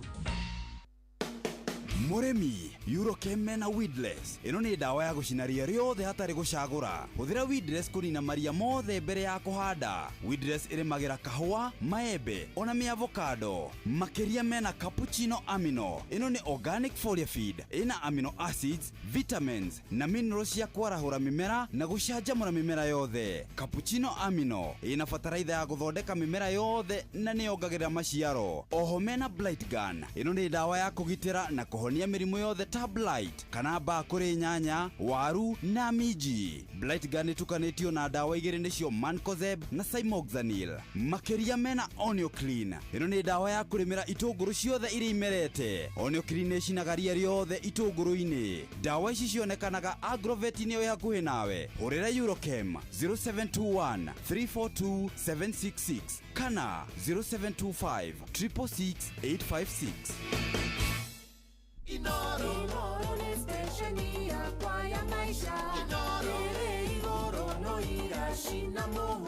Mũrĩmi, Eurochem na Weedless ĩno nĩ ndawa ya gũcina ria rĩothe hatarĩ gũcagũra. Hũthĩra Weedless kũnina maria mothe mbere ya kũhanda. Weedless ĩrĩmagĩra kahũa, maembe ona mĩavocado. Makĩria mena cappuccino amino. Ĩno nĩ organic foliar feed ĩna amino acids, vitamins na minerals cia kwarahũra mĩmera na gũcanjamũra mĩmera yothe. Cappuccino amino ĩna bataraitha ya gũthondeka mĩmera yothe na nĩyongagĩrĩra maciaro. Oho mena blight gun. Ĩno nĩ ndawa ya kũgitĩra na kũhonia mĩrimũ yothe ta blight kana mbaa kũrĩ nyanya, waru na minji. Blight gun ĩtukanĩtio na ndawa igĩrĩ nĩcio mancozeb na cymoxanil. Makĩria mena Onioclean. Ĩno nĩ ndawa ya kũrĩmĩra itũngũrũ ciothe iria imerete. Onioclean ĩcinaga ria rĩothe itũngũrũ-inĩ. Ndawa ici cionekanaga agrovet-inĩ ĩ hakuhĩ nawe. Hũrĩra Eurochem 0721 342 766 kana 0725 666 856. Inoro nĩ stesheni yakwa ya maisha. Ĩrĩ igũrũ no iracina mũhu.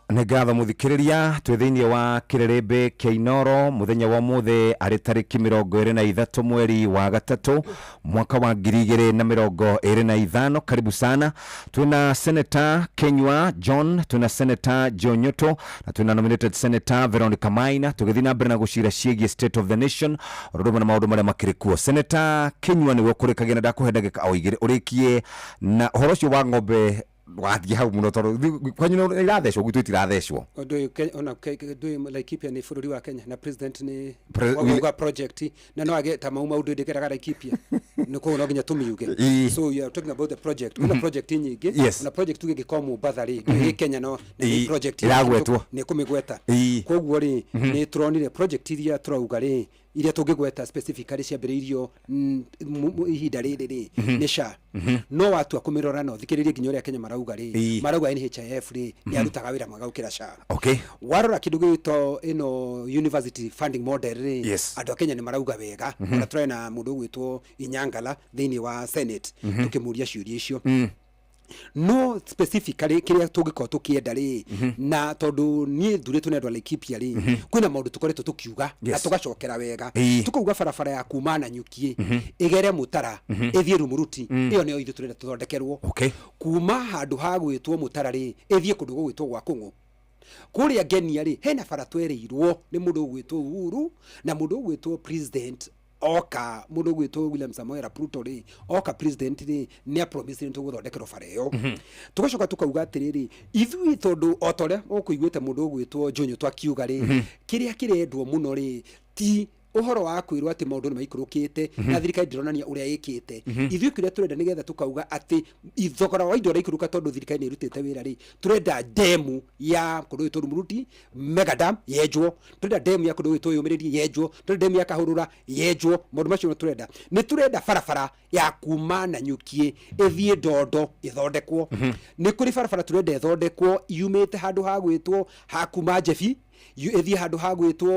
Nä Nĩ ngatho mũthikĩrĩria, twĩ thĩinĩ wa kĩrĩrĩmbĩ kĩa Inoro mũthenya wa ũmũthĩ arĩ tarĩki 23 mweri wa gatatũ mwaka wa 2025. Karibu sana. Twĩna Senator Kenywa John, twĩna Senator Joe Nyoto na twĩna nominated Senator Veronica Maina, tũgĩthiĩ na mbere na gũcira ciĩgiĩ State of the Nation ũndũ ũmwe na maũndũ marĩa makĩrĩ kuo. Senator Kenywa nĩwe ũkũrĩkagia na ndakũhe ndagĩka o igĩrĩ ũrĩkie na ũhoro ũcio wa ng'ombe. Wathiĩ hau mũno tondũ kwanyu nĩ irathecwo, gwitũ itirathecwo. Ũndũ ũyũ ona ũndũ ũyũ Laikipia nĩ bũrũri wa Kenya na president nĩ wauga project na no age ta mau maũndũ ndĩkeraga Laikipia nĩ koguo no nginya tũmiuge. So you are talking about the project, kuna project nyingĩ. Ona project tuge ĩngĩkorwo Mombatha rĩ, ĩ Kenya no na nĩ project Ĩragwetwo. Nĩ kũmĩgweta. Koguo rĩ, nĩ tũronire project iria tũrauga rĩ, iria tũngĩgweta specifically ciambĩrĩirio ihinda rĩrĩ rĩ, nĩ SHA. No watua kũmĩrora no thikĩrĩrie nginya ũrĩa Kenya marauga rĩ, marauga NHIF rĩ nĩ yarutaga wĩra mwega gũkĩra SHA. Warora kĩndũ gĩgwĩtwo ĩno university funding model rĩ, andũ a Kenya nĩ marauga wega. Ona tũrarĩ na mũndũ ũgwĩtwo Inyangala thĩinĩ wa Senate tũkĩmũria ciũria icio. No specifically kĩrĩa tũngĩkorwo tũkĩenda rĩ, na tondũ niĩ thurĩtwo nĩ andũ a Laikipia rĩ, kwĩna maũndũ tũkoretwo tũkiuga na tũgacokera wega. Tũkauga barabara ya kuma Nanyuki ĩgere Mũtara ĩthiĩ Rumuruti, ĩyo nĩyo ithuĩ tũrenda tũthondekerwo. Kuma handũ ha gwĩtwo Mũtara rĩ, ĩthiĩ kũndũ gũgwĩtwo gwa Kũng'ũ kũrĩa Ngenia rĩ, hena bara twerĩirwo nĩ mũndũ ũgwĩtwo Uhuru na mũndũ ũgwĩtwo president oka, mũndũ ũgwĩtwo William Samoei Arap Ruto rĩ, oka president rĩ, nĩ apromise nĩ tũgũthondekerwo bara ĩyo. Tũgacoka tũkauga atĩrĩrĩ, ithuĩ tondũ o ta ũrĩa ũkũiguĩte mũndũ ũgwĩtwo Jonyo twakiuga rĩ, kĩrĩa kĩrendwo mũno rĩ, ti ũhoro wa kwĩrwo atĩ maũndũ nĩ maikũrũkĩte na thirikari ndĩronania ũrĩa ĩkĩte. Ithuĩ kĩrĩa tũrenda nĩgetha tũkauga atĩ thogora wa indo ũraikũrũka tondũ thirikari nĩ ĩrutĩte wĩra rĩ, tũrenda demu ya kũndũ gwĩtwo Rumuruti mega dam yenjwo, tũrenda demu ya kũndũ gwĩtwo Yũmĩrĩrie yenjwo, tũrenda demu ya Kahũrũra yenjwo. Maũndũ macio tũrenda. Nĩ tũrenda barabara ya kuma Nanyuki ĩthiĩ Ndondo ĩthondekwo. Nĩ kũrĩ barabara tũrenda ĩthondekwo yumĩte handũ ha gwĩtwo ha kuma Njebi ĩthiĩ handũ ha gwĩtwo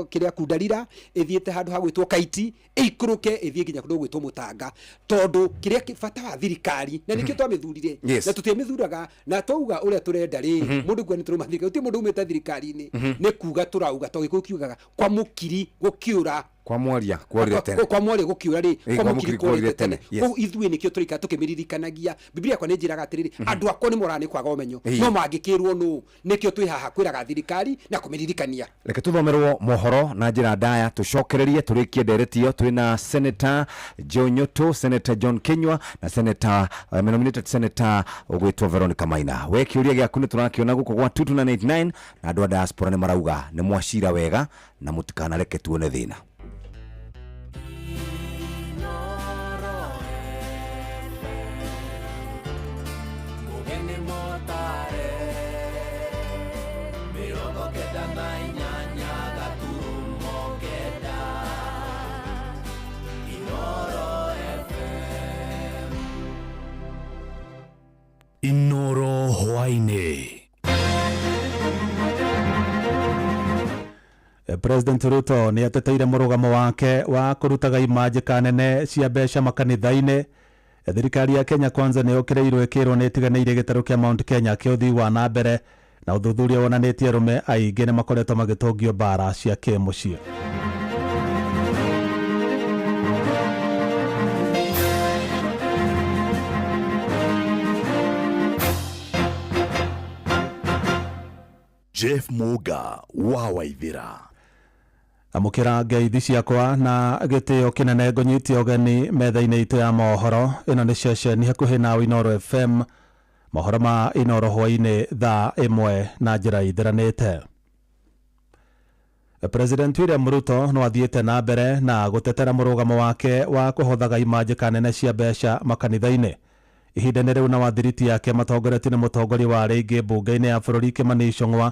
kĩrĩa Kundarira, ĩthiĩte handũ ha gwĩtwo Kaiti, ĩikũrũke ĩthiĩ nginya kũndũ gwĩtwo Mũtanga, tondũ kĩrĩa bata wa thirikari na nĩkĩo twamĩthurire na tũtiamĩthuraga na twauga ũrĩa tũrenda rĩ, mũndũ kuga nĩ tũrauma thirikari, gũtirĩ mũndũ umĩte thirikari-inĩ. Nĩ kuga tũrauga tondũ Gĩkũyũ kiugaga kwa mũkiri gũkĩũra. Kwa mwaria kworire tene. Kwa mwaria gũkiura rĩ, kwa kwa mũkiri mũkiri kworire kworire tene. tene. Koguo ithuĩ nĩkĩo tũraikara tũkĩmĩririkanagia. Biblia yakwa nĩ njĩraga atĩrĩrĩ, andũ akwa nĩ moraga nĩ kwaga ũmenyo. No mangĩkĩrwo nũ, nĩkĩo twĩ haha kwĩraga thirikari na kũmĩririkania. Reke tuthomerwo mohoro na njĩra ndaya, tũcokererie tũrĩkie ndereti ĩyo. Twĩna Senator Joe Nyoto, Senator John Kenywa na Senator nominated Senator ũgwĩtwo Veronica Maina. We kĩũria gĩaku nĩ tũrakĩona gũkũ gwa 2989 na andũ a diaspora nĩ marauga nĩ mwacira wega na mũtikanareke tuone thĩna. Mugeni motare 98.9 Inoro FM. Inoro hwaini. President Ruto nĩ ateteire mũrũgamo wake wa kũrutaga imanjĩka nene cia mbeca makanitha-inĩ. Thirikari ya Kenya Kwanza nĩ yũkĩrĩirwo ĩkĩrwo nĩ ĩtiganĩirie gĩtarũ kĩa Mount Kenya kĩa ũthii wa na mbere, na ũthuthuria wonanĩtie arũme aingĩ nĩ makoretwo magĩtũngio mbara cia kĩmũciĩ. Jeff Muga wa Waithira. Amũkĩra ngeithi ciakwa na gĩtĩo kĩnene, ngũnyitie ũgeni metha-inĩ itũ ya mohoro. Ĩno nĩ ceceni hakuhĩ na Inooro FM, mohoro ma Inooro hwainĩ thaa 1 na njĩra ithiranĩte. President William Ruto no athiĩte na mbere na gũtetera mũrũgamo wake wa kũhothaga imanjĩka nene cia mbeca makanitha-inĩ. Ihinda-inĩ rĩu na wathiriti yake matongoretio nĩ mũtongoria wa rĩngĩ mbunge-inĩ ya bũrũri Kimani Ichung'wa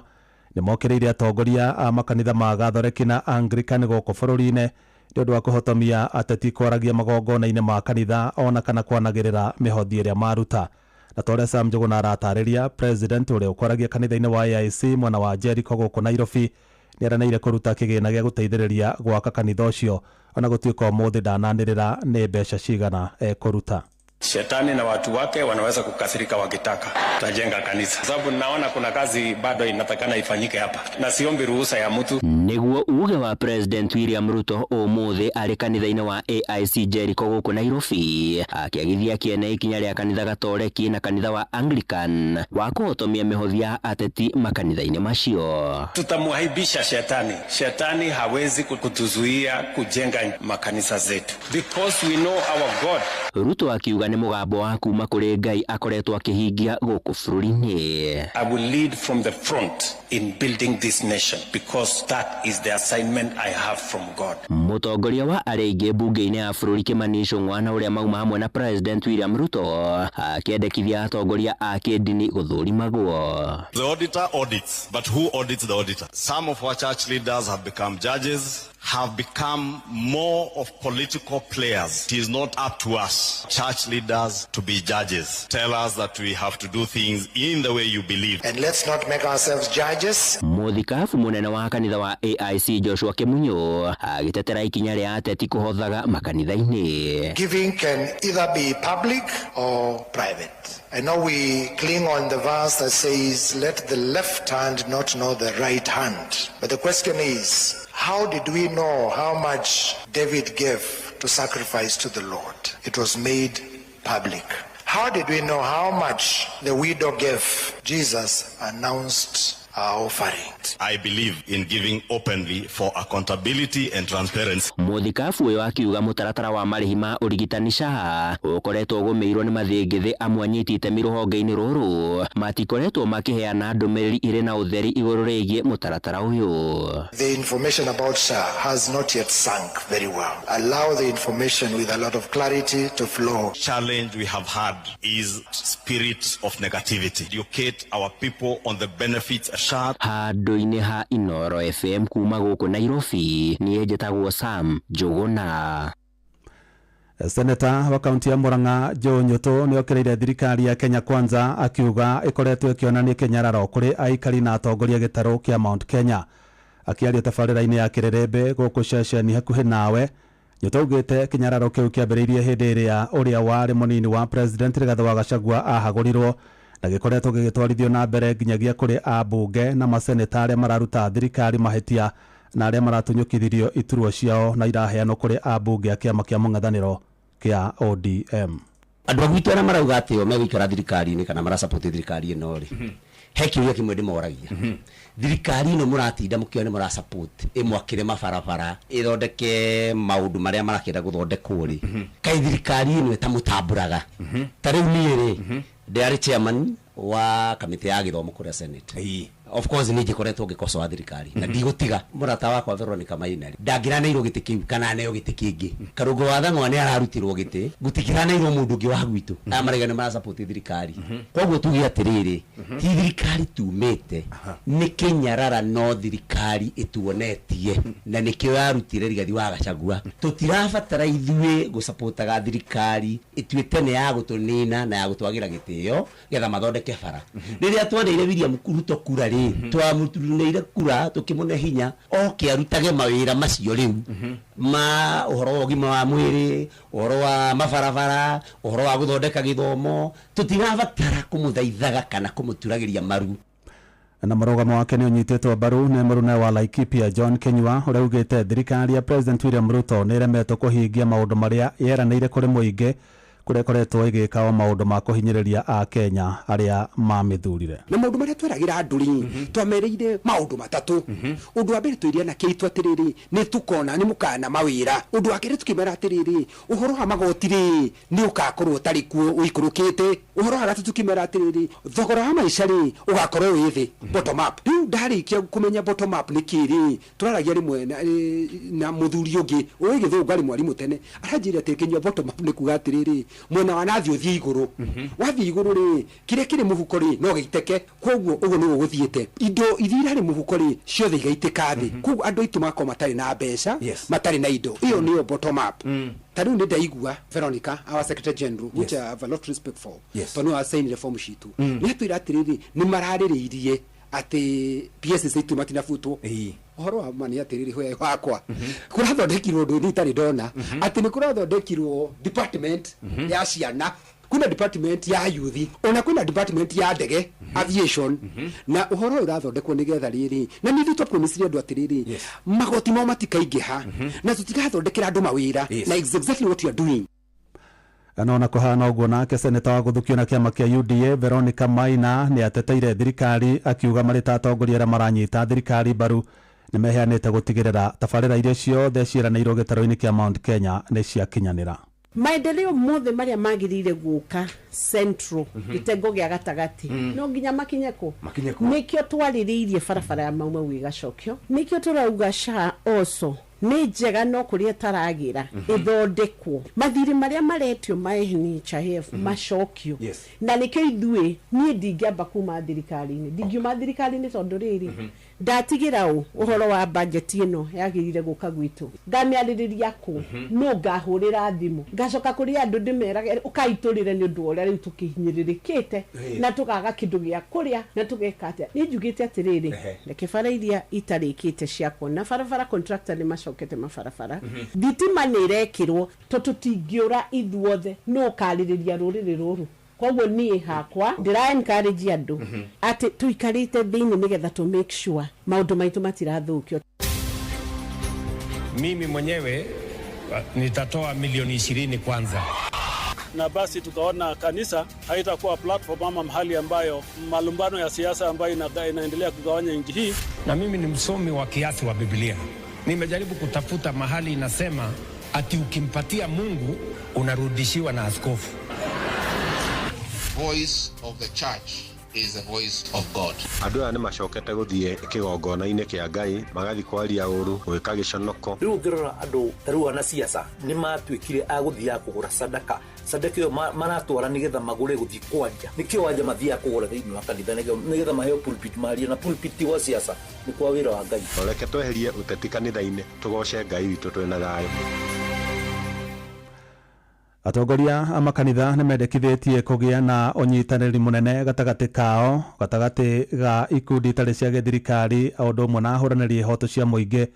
nĩ mokĩrĩire atongoria a makanitha ma Gathoreki na Anglican gũkũ bũrũri-inĩ nĩ ũndũ wa kũhotomia ateti kwaragia magongona-inĩ ma kanitha ona kana kwanagĩrĩra mĩhothi ĩrĩa maruta. Na ta ũrĩa Sam Njũgũna aratarĩria, president ũrĩa ũkwaragia kanitha-inĩ wa AIC mwena wa Jericho gũkũ Nairobi nĩ eranĩire kũruta kĩgĩna gĩa gũteithĩrĩria gwaka kanitha ũcio ona gũtuĩka ũmũthĩ ndananĩrĩra nĩ mbeca cigana ekũruta. Shetani na watu wake wanaweza kukasirika wakitaka, tutajenga kanisa, sababu naona kuna kazi bado inatakana ifanyike hapa, na siombi ruhusa ya mtu. Niguo uge wa President William Ruto umuthi arĩ kanitha-inĩ wa AIC Jericho gũkũ Nairobi, akĩagithia kĩene ikinya rĩa kanitha Gatoreki na kanitha wa Anglican wa kũhotomia mĩhothi ya ateti makanitha-inĩ macio. Tutamwaibisha shetani. Shetani hawezi kutuzuia kujenga makanisa zetu because we know our God. Ruto akiuga nĩ mũgambo wa kuma kũrĩ Ngai akoretwo akĩhingia gũkũ bũrũri-inĩ. I will lead from the front in building this nation because that is the assignment I have from God. Mũtongoria wa arĩa aingĩ mbunge-inĩ ya bũrũri Kimani Ichung'wa na ũrĩa mauma hamwe na President William Ruto akĩendekithia atongoria a kĩndini gũthũrimagwo. The auditor audits, but who audits the auditor? Some of our church leaders have become judges, have become more of political players. It is not up to us, church leaders, to be judges. Tell us that we have to do things in the way you believe. And let's not make ourselves judges. Mũthikabu mũnene wa kanitha wa AIC Joshua Kimunyu agĩtetera ikinya rĩa ateti kũhothaga makanitha-inĩ. Giving can either be public or private. I know we cling on the verse that says, let the left hand not know the right hand. But the question is, how did we know how much David gave to sacrifice to the Lord? It was made public. How did we know how much the widow gave? Jesus announced our offering. I believe in giving openly for accountability and transparency. Mũthikabu ũyũ akiuga mũtaratara wa marĩhi ma ũrigitani SHA ũkoretwo ũgũmĩirwo nĩ mathĩngĩthĩ amwe anyiti itemi rũhonge-inĩ rũrũ matikoretwo makĩheana ndũmĩrĩri irĩ na ũtheri igũrũ rĩgiĩ mũtaratara ũyũ. The information about SHA has not yet sunk very well. Allow the information with a lot of clarity to flow. Challenge we have had is spirit of negativity. Educate our people on the benefits of SHA. Handũ-inĩ ha Inoro FM kuma gũkũ Nairobi niĩ njĩtagwo Sam Njũgũna. Seneta wa kaunti ya Murang'a Joe Nyutu nĩ okĩrĩire thirikari ya Kenya Kwanza akiuga ĩkoretwo ĩkĩonania kĩnyararo kũrĩ aikari na atongoria gĩtarũ kĩa Mount Kenya. Akĩaria tabarĩra-inĩ ya Kĩrĩrĩmbĩ gũkũ ceceni hakuhĩ nawe, Nyutu augĩte kĩnyararo kĩu kĩambĩrĩirie hĩndĩ ĩrĩa ũrĩa warĩ mũnini wa President Rigathĩ wa Gachagua ahagũrirwo na gĩkoretwo gĩgĩtwarithio na mbere nginyagia kũrĩ ambunge na maseneta arĩa mararuta thirikari mahĩtia na arĩa maratunyũkithirio iturwa ciao na iraheanwo kũrĩ ambunge a kĩama kĩa mũng'ethanĩro kĩa ODM. Andũ a gwitũ arĩa marauga atĩ o megũikara thirikari-inĩ kana marasupport thirikari ĩno rĩ, he kĩũria kĩmwe ndĩmoragia. Thirikari ĩno mũratinda mũkĩona nĩ mũrasupport ĩmwakĩre mabarabara, ĩthondeke maũndũ marĩa marakĩenda gũthondekwo rĩ, kaĩ thirikari ĩno ĩtamũtambũraga? Ta rĩu niĩ rĩ, ndĩrarĩ chairman wa kamĩtĩ ya gĩthomo kũrĩa Senate. Of course niĩ njikoretwo ngĩkocoa thirikari na ndigũtiga. Mũrata wakwa Veronica Maina rĩ, ndangĩraneirwo gĩtĩ kĩu kana aneo gĩtĩ kĩngĩ. Karũngo wa Thang'wa nĩ ararutirwo gĩtĩ, gũtikĩraneirwo mũndũ ũngĩ wa gwitũ. Aya marauga nĩ marasupport thirikari. Koguo tuge atĩrĩrĩ, ti thirikari tumĩte, nĩ kĩnyarara no thirikari ĩtuonetie na nĩkĩo yarutire Rigathi wa Gachagua. Tũtirabatara ithuĩ gũsupportaga thirikari ĩtuĩte nĩ ya gũtũnina na ya gũtwagĩra gĩtĩo getha mathondeke bara. Rĩrĩa twaneire William Ruto kura rĩ, twamũtuneire kura tũkĩmũne hinya oke arutage mawĩra macio rĩu ma ũhoro wa ũgima wa mwĩrĩ, ũhoro wa mabarabara, ũhoro wa gũthondeka gĩthomo. Tũtirabatara kũmũthaithaga kana kũmũturagĩria maru. Na mũrũgamo wake nĩ ũnyitĩtwo mbaru nĩ mũrune wa Laikipia John Kinyua ũrĩa ugĩte thirikari ya President William Ruto nĩ ĩremetwo kũhingia maũndũ marĩa yeranĩire kũrĩ mũingĩ kũrĩa ĩkoretwo ĩgĩka o maũndũ ma kũhinyĩrĩria a Kenya arĩa mamĩthurire. Na maũndũ marĩa tweragĩra andũ rĩ, twamereire maũndũ matatũ. Ũndũ wa mbere twĩrire anake aitũ atĩrĩrĩ, nĩ tũkona nĩ mũkana mawĩra. Ũndũ wa kerĩ tũkĩmera atĩrĩrĩ, ũhoro wa magoti rĩ nĩ ũgakorwo ũtarĩ kuo ũikũrũkĩte. Ũhoro wa gatatũ tũkĩmera atĩrĩrĩ, thogora wa maica rĩ ũgakorwo wĩ thĩ, bottom up. Rĩu ndarĩkia kũmenya bottom up nĩ kĩ rĩ, tũraragia rĩmwe na mũthuri ũngĩ ũĩ gĩthũngũ arĩ mwarimũ tene, aranjĩra atĩ Kinyua bottom up nĩ kuga atĩrĩrĩ, mwena wa nathi ũthiĩ igũrũ, wathiĩ igũrũ rĩ kĩrĩa kĩrĩ mũhuko rĩ no gĩiteke. Koguo ũguo nĩguo gũthiĩte, indo iria irarĩ mũhuko rĩ ciothe igaitĩka thĩ. Koguo andũ aitũ magakorwo matarĩ na mbeca, matarĩ na indo. Ĩyo nĩyo bottom up. Ta rĩu nĩ ndaigua Veronica, our secretary general, which I have a lot of respect for, tondũ nĩwe wacainire form citũ, nĩ atwĩra atĩrĩrĩ, nĩ mararĩrĩirie atĩ PSs aitũ matinabutwo. Ũhoro wa ma nĩ atĩrĩrĩ, hwe wakwa, kũrathondekirwo ũndũ niĩ itarĩ ndona, atĩ nĩ kũrathondekirwo department ya ciana, kwĩna department ya youth, ona kwĩna department ya ndege, aviation. Na ũhoro ũyũ ũrathondekwo nĩgetha rĩrĩ, na nĩ ithuĩ twapromisire andũ atĩrĩrĩ, magoti mao matikaingĩha na tũtigathondekera andũ mawĩra, na it's exactly what you are doing. No na kũhana ũguo, nake seneta wa gũthukio na kĩama kĩa UDA Veronica Maina nĩ ateteire thirikari, akiuga marĩ ta atongoria arĩa maranyita thirikari mbaru nĩ meheanĩte gũtigĩrĩra tabarĩra iria ciothe ciĩranĩirwo gĩtarũ-inĩ kĩa Mount Kenya nĩ ciakinyanĩra. Maendeleo mothe marĩa magĩrĩire gũka central, gĩtengo gĩa gatagatĩ, no nginya makinye kũ? Makinye kũ? Nĩkĩo twarĩrĩirie barabara ya Mau Mau ĩgacokio, nĩkĩo tũrauga SHA also nĩ njega, no kũrĩa ĩtaragĩra ĩthondekwo, mathirĩ marĩa maretio ma NHIF macokio. Na nĩkĩo ithuĩ, niĩ ndingĩamba kuma thirikari-inĩ, ndingiuma thirikari-inĩ, tondũ rĩrĩ, ndatigĩra ũ ũhoro wa bajeti ĩno yagĩrĩire gũka gwitũ, ngamĩarĩrĩria kũ? No ngahũrĩra thimũ, ngacoka kũrĩ andũ ndĩmerage ũkaitũrĩre nĩ ũndũ wa ũrĩa rĩu tũkĩhinyĩrĩrĩkĩte na tũkaga kĩndũ gĩa kũrĩa na tũgeka atĩa. Niĩ njugĩte atĩrĩrĩ, reke bara iria itarĩkĩte ciakwo na barabara, contractor nĩ macokete mabarabara, thitima nĩ irekĩrwo, to tũtingĩũra ithuothe, no ũkarĩrĩria rũrĩrĩ rũrũ. Koguo niĩ hakwa ndĩra encourage andũ atĩ tũikarĩte thĩinĩ nĩgetha tũ make sure maũndũ maitũ matirathũkio. Mimi mwenyewe nitatoa milioni 20 kwanza. Na basi tukaona kanisa haitakuwa platform ama mahali ambayo malumbano ya siasa ambayo inaendelea kugawanya nchi hii. Na mimi ni msomi wa kiasi wa Biblia. Nimejaribu kutafuta mahali inasema ati ukimpatia Mungu unarudishiwa na askofu. Voice of the church is the voice of God. Andũ aya nĩ macokete gũthiĩ kĩgongona-inĩ kĩa Ngai, magathiĩ kwaria ũru, gwĩka gĩconoko. Rĩu ũngĩrora andũ ta rĩu anasiasa nĩ matuĩkire a gũthiaga kũgũra sadaka, sadaka ĩyo maratwara nĩgetha magũre gũthiĩ kwanja, nĩkĩo wanja mathiaga kũgũra thĩinĩ wa kanitha nĩgetha maheo pulpit marie, na pulpit ti gwa siasa, nĩ kwa wĩra wa Ngai. Reke tweherie ũteti kanitha-inĩ, tũgoce Ngai witũ twĩna thayũ. Atongoria a makanitha nĩ mendekithĩtie kũgĩa na ũnyitanĩri mũnene gatagatĩ kao, gatagatĩ ga ikundi itarĩ cia gĩthirikari, o ũndũ ũmwe na ahũranĩri ihoto cia mũingĩ,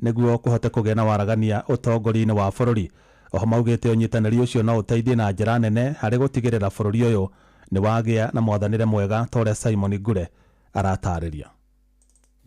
nĩguo kũhote kũgĩa na waragania ũtongoria-inĩ wa bũrũri. Oho maugĩte ũnyitanĩri ũcio no ũteithie na njĩra nene harĩ gũtigĩrĩra bũrũri ũyũ nĩ wagĩa na mwathanĩre mwega, ta ũrĩa Simon Ngure aratarĩria.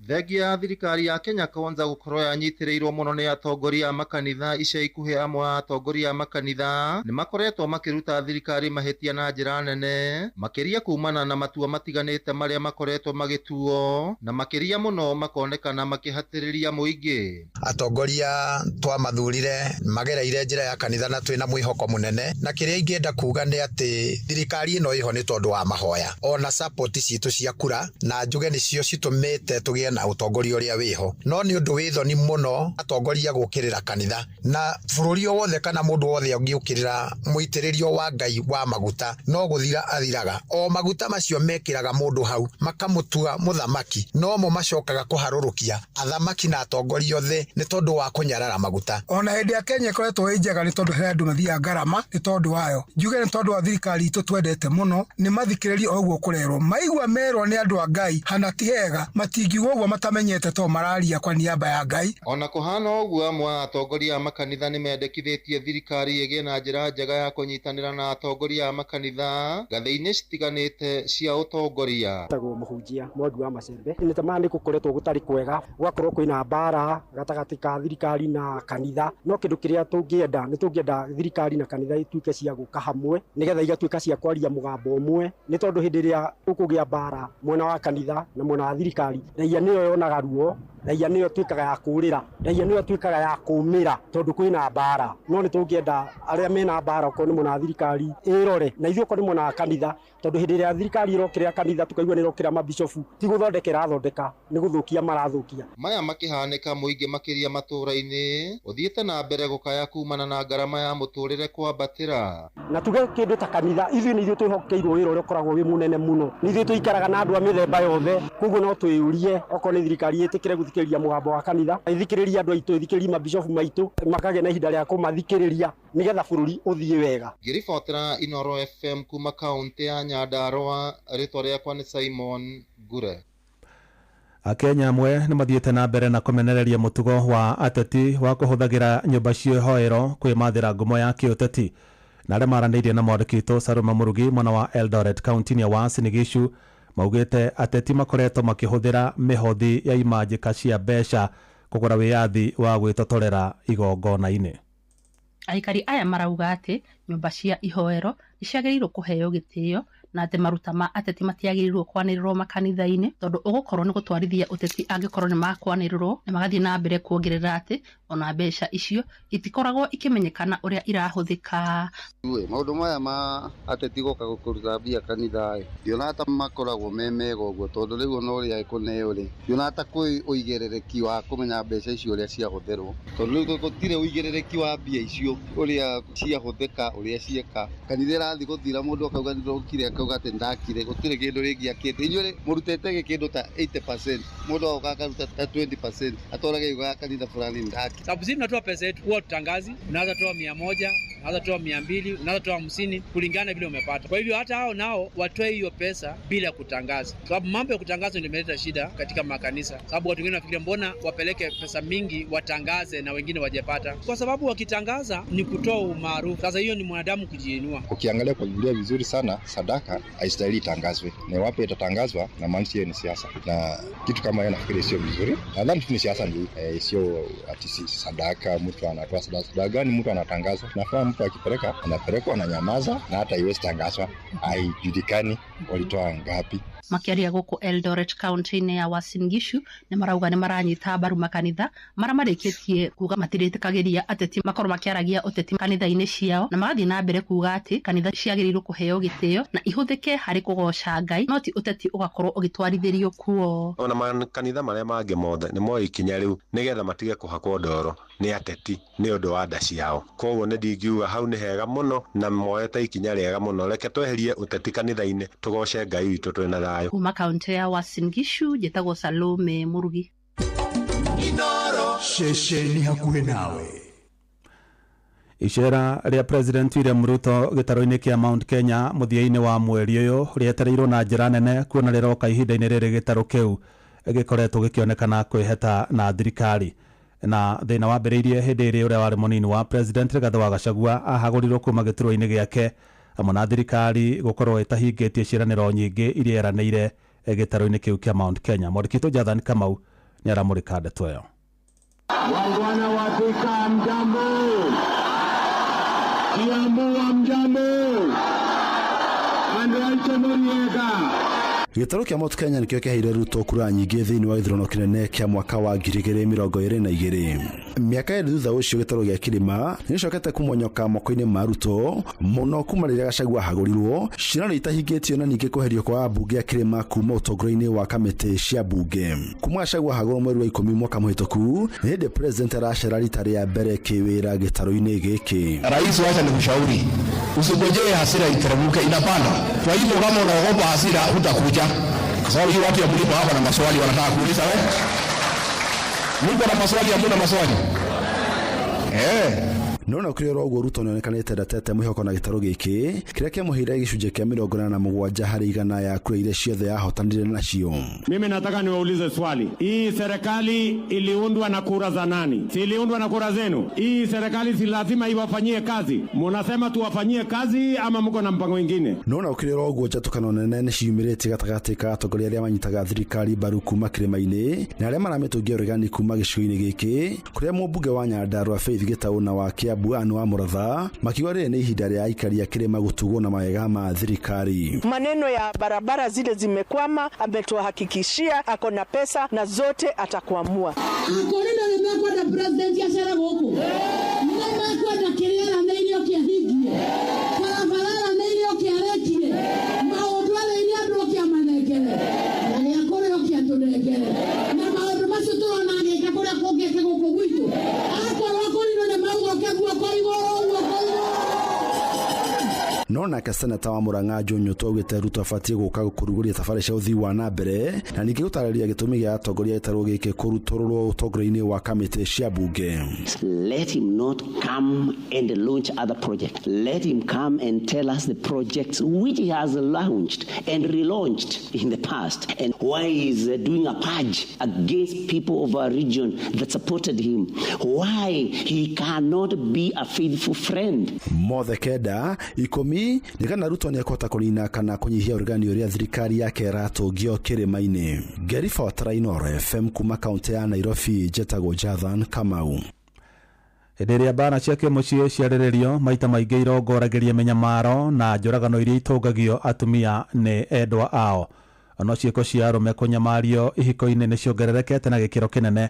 Thengia ya thirikari ya Kenya Kwanza gũkorwo yanyitirĩirwo mũno nĩ atongoria a makanitha ica ikuhĩ, amwe a atongoria a makanitha nĩ makoretwo makĩruta thirikari mahĩtia na njĩra nene, makĩria kumana na matua matiganĩte marĩa makoretwo magĩtuo, na makĩria mũno makonekana makĩhatĩrĩria mũingĩ. Atongoria twamathurire magereire njĩra ya kanitha na twĩna mwĩhoko mũnene, na kĩrĩa ingĩenda kuga nĩ atĩ thirikari ĩno ĩho nĩ tondũ wa mahoya ona support citũ cia kura, na njuge nĩcio citũmĩte tũgĩe na ũtongoria ũrĩa wĩho. No nĩ ũndũ wĩ thoni mũno atongoria gũkĩrĩra kanitha, na bũrũri o wothe kana mũndũ wothe ũngĩũkĩrĩra mũitĩrĩrio wa Ngai wa maguta no gũthira athiraga. O maguta macio mekĩraga mũndũ hau makamũtua mũthamaki, nomo macokaga kũharũrũkia athamaki na atongoria othe nĩ tondũ wa kũnyarara maguta. Ona hĩndĩ ya Kenya ĩkoretwo ĩ njega nĩ tondũ he andũ mathiaga ngarama nĩ tondũ wayo. Njuge nĩ tondũ wa thirikari itũ twendete mũno, nĩ mathikĩrĩrie o ũguo kũrerwo, maigua merwo nĩ andũ a Ngai hana ti hega, matingiuga ũguo matamenyete to mararia kwa niaba ya Ngai. Ona kũhana ũguo, amwe a atongoria a makanitha nĩ mendekithĩtie thirikari ĩgĩe na njĩra njega ya kũnyitanĩra na atongoria a makanitha ngathĩ-inĩ citiganĩte cia ũtongoria. Tagwo mũhunjia Mwangi wa Macembe. Nĩ tamaa nĩ gũkoretwo gũtarĩ kwega, gũgakorwo kwĩna mbara gatagatĩ ka thirikari na kanitha, no kĩndũ kĩrĩa tũngĩenda nĩ tũngĩenda thirikari na kanitha ituĩke cia gũka hamwe, nĩgetha igatuĩka cia kwaria mũgambo ũmwe, nĩ tondũ hĩndĩ ĩrĩa gũkũgĩa mbara mwena wa kanitha na mwena wa thirikari, raia nĩyo yonaga ruo, raia nĩyo ĩtuĩkaga ya kũũrĩra, raia nĩyo ĩtuĩkaga ya kũũmĩra tondũ kwĩna mbara. No nĩ tũngĩenda arĩa mena mbara, okorwo nĩ mwena wa thirikari ĩrore, na ithuĩ okorwo nĩ mwena wa kanitha, tondũ hĩndĩ ĩrĩa thirikari ĩrokĩrĩra kanitha tũkaigua nĩ ĩrokĩrĩra mabicobu, ti gũthondeka ĩrathondeka, nĩ gũthũkia marathũkia. Maya makĩhanĩka, mũingĩ makĩria matũũra-inĩ ũthiĩte na mbere gũkaya kumana na ngarama ya mũtũrĩre kwambatĩra. Na tuge kĩndũ ta kanitha, ithuĩ nĩ ithuĩ twĩhokeirwo wĩra ũrĩa ũkoragwo wĩ mũnene mũno, nĩ ithuĩ tũikaraga na andũ a mĩthemba yothe, koguo no twĩyũrie okorwo nĩ thirikari ĩtĩkĩre gũthikĩrĩria mũgambo wa kanitha, ĩthikĩrĩrie andũ aitũ, ĩthikĩrĩrie mabicobu maitũ, makagĩa na ihinda rĩa kũmathikĩrĩria nĩgetha bũrũri ũthiĩ wega. Ngĩribotera Inooro FM kuma kaũntĩ ya Nyandarũa, rĩtwa rĩakwa nĩ Simon Ngure. Akenya amwe nĩ mathiĩte na mbere na kũmenereria mũtugo wa ateti wa kũhũthagĩra nyũmba cia ihoero kwĩmathĩra ngumo ya kĩũteti, na arĩa maranĩirie na mwandĩki witũ Salome Mũrugi mwena wa Eldoret kaunti-inĩ ya Uasin Gishu maugĩte ateti makoretwo makĩhũthĩra mĩhothi ya imanjĩka cia mbeca kũgũra wĩyathi wa gwĩtotorera igongona-inĩ. Aikari aya marauga atĩ nyũmba cia ihoero nĩ ciagĩrĩirwo kũheo gĩtĩo na atĩ maruta ma ateti matiagĩrĩirwo kwanĩrĩrwo makanitha-inĩ tondũ ũgũkorwo nĩ gũtwarithia ũteti angĩkorwo nĩ makwanĩrĩrwo. Na magathiĩ na mbere kuongerera atĩ ona mbeca icio itikoragwo ikĩmenyekana ũrĩa irahũthĩka. Maũndũ maya ma ateti gũka kũruta mbia kanitha-ĩ, ndionaga ta makoragwo me mega ũguo tondũ rĩu ona ũrĩa ekũneo rĩ, ndionaga ta kwĩ ũigĩrĩrĩki wa kũmenya mbeca icio ũrĩa ciahũthĩrwo, tondũ rĩu gũtirĩ ũigĩrĩrĩki wa mbia icio ũrĩa ciahũthĩka, ũrĩa cieka. Kanitha ĩrathiĩ gũthira mũndũ akauga nĩndokire, akauga atĩ ndakire, gũtirĩ kĩndũ rĩngĩ akĩte. Inyuĩ mũrutĩte kĩndũ ta 80%, mũndũ agoka akaruta ta 20%, atwarage yugaga kanitha fulani ndaki. Sababu sisi tunatoa pesa yetu huwa tutangazi, unaweza toa 100, unaweza toa 200, unaweza toa 50 kulingana vile umepata. Kwa hivyo hata hao nao watoe hiyo pesa bila kutangaza, sababu mambo ya kutangaza ndio imeleta shida katika makanisa, sababu watu wengine wanafikiria mbona wapeleke pesa mingi watangaze na wengine wajapata, kwa sababu wakitangaza ni kutoa umaarufu. Sasa hiyo ni mwanadamu kujiinua. Ukiangalia kwa Biblia vizuri sana, sadaka haistahili itangazwe, na iwapo itatangazwa na maanisha hiyo ni siasa, na kitu kama hiyo nafikiri sio vizuri. Nadhani tu ni siasa ndio, sio ati sadaka mtu anatoa sadaka. Sadaka gani mtu anatangaza? Nafaa mtu akipeleka anapelekwa ananyamaza, na hata iwezi tangazwa, haijulikani walitoa ngapi. Makiaria gũkũ Eldoret kaunti-inĩ ya Uasin Gishu nĩ marauga nĩ maranyita mbaru makanitha marĩa marĩkĩtie kuga matirĩtĩkagĩria ateti makorwo makĩaragia ũteti kanitha-inĩ ciao, na magathiĩ na mbere kuga atĩ kanitha ciagĩrĩirwo kũheo gĩtĩo na ihũthĩke harĩ kũgoca Ngai, no ti ũteti ũgakorwo ũgĩtwarithĩrio kuo. Ona makanitha marĩa mangĩ mothe nĩ moe ikinya rĩu nĩgetha matige kũhakwo ndoro nĩ ateti nĩ ũndũ wa nda ciao. Koguo nĩ ndingiuga hau nĩ hega mũno na moete ikinya rĩega mũno. Reke tweherie ũteti kanitha-inĩ tũgoce Ngai witũ twĩna thayũ. Kuma kaunti ya Uasin Gishu njĩtagwo Salome Murugi. Ceceni hakuhĩ nawe. Icera rĩa President William Ruto gĩtarũ-inĩ kĩa Mount Kenya mũthia-inĩ wa mweri ũyũ rĩetereirwo na njĩra nene kuona rĩroka ihinda-inĩ rĩrĩ gĩtarũ kĩu gĩkoretwo gĩkĩonekana kwĩheta na thirikari, na thĩna wambĩrĩirie hĩndĩ ĩrĩa ũrĩa warĩ mũnini wa President Rigathĩ wa Gachagua ahagũrirwo kuma gĩturwa-inĩ gĩake hamwe na thirikari gũkorwo ĩtahingĩtie ciĩranĩro nyingĩ iria yeranĩire gĩtarũ-inĩ kĩu kĩa Mount Kenya. Mwandĩki witũ Jathan Kamau nĩ aramũrĩka ndeto ĩyo. Wangwana wa Thika mjambo, Kiambu mjambo, andũ aitũ mũriega. Gĩtarũ kĩa Mount Kenya nĩkĩo kĩaheire Ruto kura nyingĩ thĩinĩ wa gĩthurano kĩnene kĩa mwaka wa 2022. Mĩaka ĩrĩ thutha ũcio gĩtarũ gĩa kĩrĩma nĩgĩcokete kũmonyoka moko-inĩ ma Ruto mũno kuma rĩrĩa Gachagua ahagũrirwo, ciĩranĩro itahingĩtio na ningĩ kweherio kwa ambunge a kĩrĩma kuma ũtongoria-inĩ wa kamĩtĩ cia mbunge. Kuma Gachagua ahagũrwo mweri wa 10 mwaka mũhĩtũku nĩ hĩndĩ president aracera rita rĩa mbere kĩwĩra gĩtarũ-inĩ gĩkĩ. Rais, wacha nikushauri, usingojee hasira iteremke, inapanda. Kwa hivyo kama unaogopa hasira hutakuja, kwa sababu hii watu ya mlipo hapa na maswali wanataka kuuliza wewe. Niko na maswali, hamna maswali? No na kũrĩ oro ũguo Ruto nĩonekanĩte ndatete mwĩhoko na gĩtarũ gĩkĩ kĩrĩa kĩamũheire gĩcunjĩ kĩa 87 harĩ igana ya kura iria ciothe yahotanire nacio. Mimi nataka niwaulize swali. Hii serikali iliundwa na kura za nani? Si iliundwa na kura zenu? Hii serikali si lazima iwafanyie kazi? Munasema tuwafanyie kazi ama mko na mpango ingine? No na kũrĩ oro ũguo njatũkano nene nĩciumĩrĩtie gatagatĩ ka atongoria arĩa manyitaga thirikari mbaru kuma kĩrĩma-inĩ na arĩa maramĩtũngia ũregani kuma gĩcigo-inĩ gĩkĩ kũrĩa mũmbunge wa Nyandarua Faith Gĩtaũ na wa Kiambu Anne wa Mũratha makiuga rĩrĩ nĩ ihinda rĩa aikari a kĩrĩma gũtugwo na mawega ma thirikari. Maneno ya barabara zile zimekwama, ametuhakikishia ako na pesa na zote atakuamua. Akorina nimekwenda president ya cera guku nimekwenda kiria raneirio kiahingie barabara raneirio kiarekie maundu areirie andu okiamanengere na gĩa kũrĩa okiatũnengere na maundu macio tũrona agĩka kũrĩa kũngĩ gũkũ gwitũ akorwo kũrinwo nĩ mauga oke guoko igũrũ guoko igũrũ. No nake seneta wa Murang'a John Nyutu augĩte Ruto abatiĩ gũka kũrugũria thabarĩ cia ũthii wa na mbere na ningĩ gũtarĩria gĩtũmi gĩa atongoria gĩtarũ gĩkĩ kũrutũrũrwo ũtongoria-inĩ wa kamĩtĩ cia bunge. Let him not come and launch other projects. Let him come and tell us the projects which he has launched and relaunched in the past, and why he is doing a purge against people of our region that supported him. Why he cannot be a faithful friend. Mothe kenda 10 nĩ kana Ruto nĩekũhota kũnina kana kũnyihia ũregani ũrĩa thirikari yake ĩratũngio kĩrĩma-inĩ. Ngeribotera Inooro FM kuma kaũntĩ ya Nairobi, njetagwo Jathan Kamau. Hĩndĩ ĩrĩa mbara cia kĩmũciĩ ciarĩrĩrio maita maingĩ irongorageria mĩnyamaro na njũragano iria itũngagio atumia nĩ endwa ao. No ciĩko cia arũme kũnyamario ihiko-inĩ nĩ ciongererekete na gĩkĩro kĩnene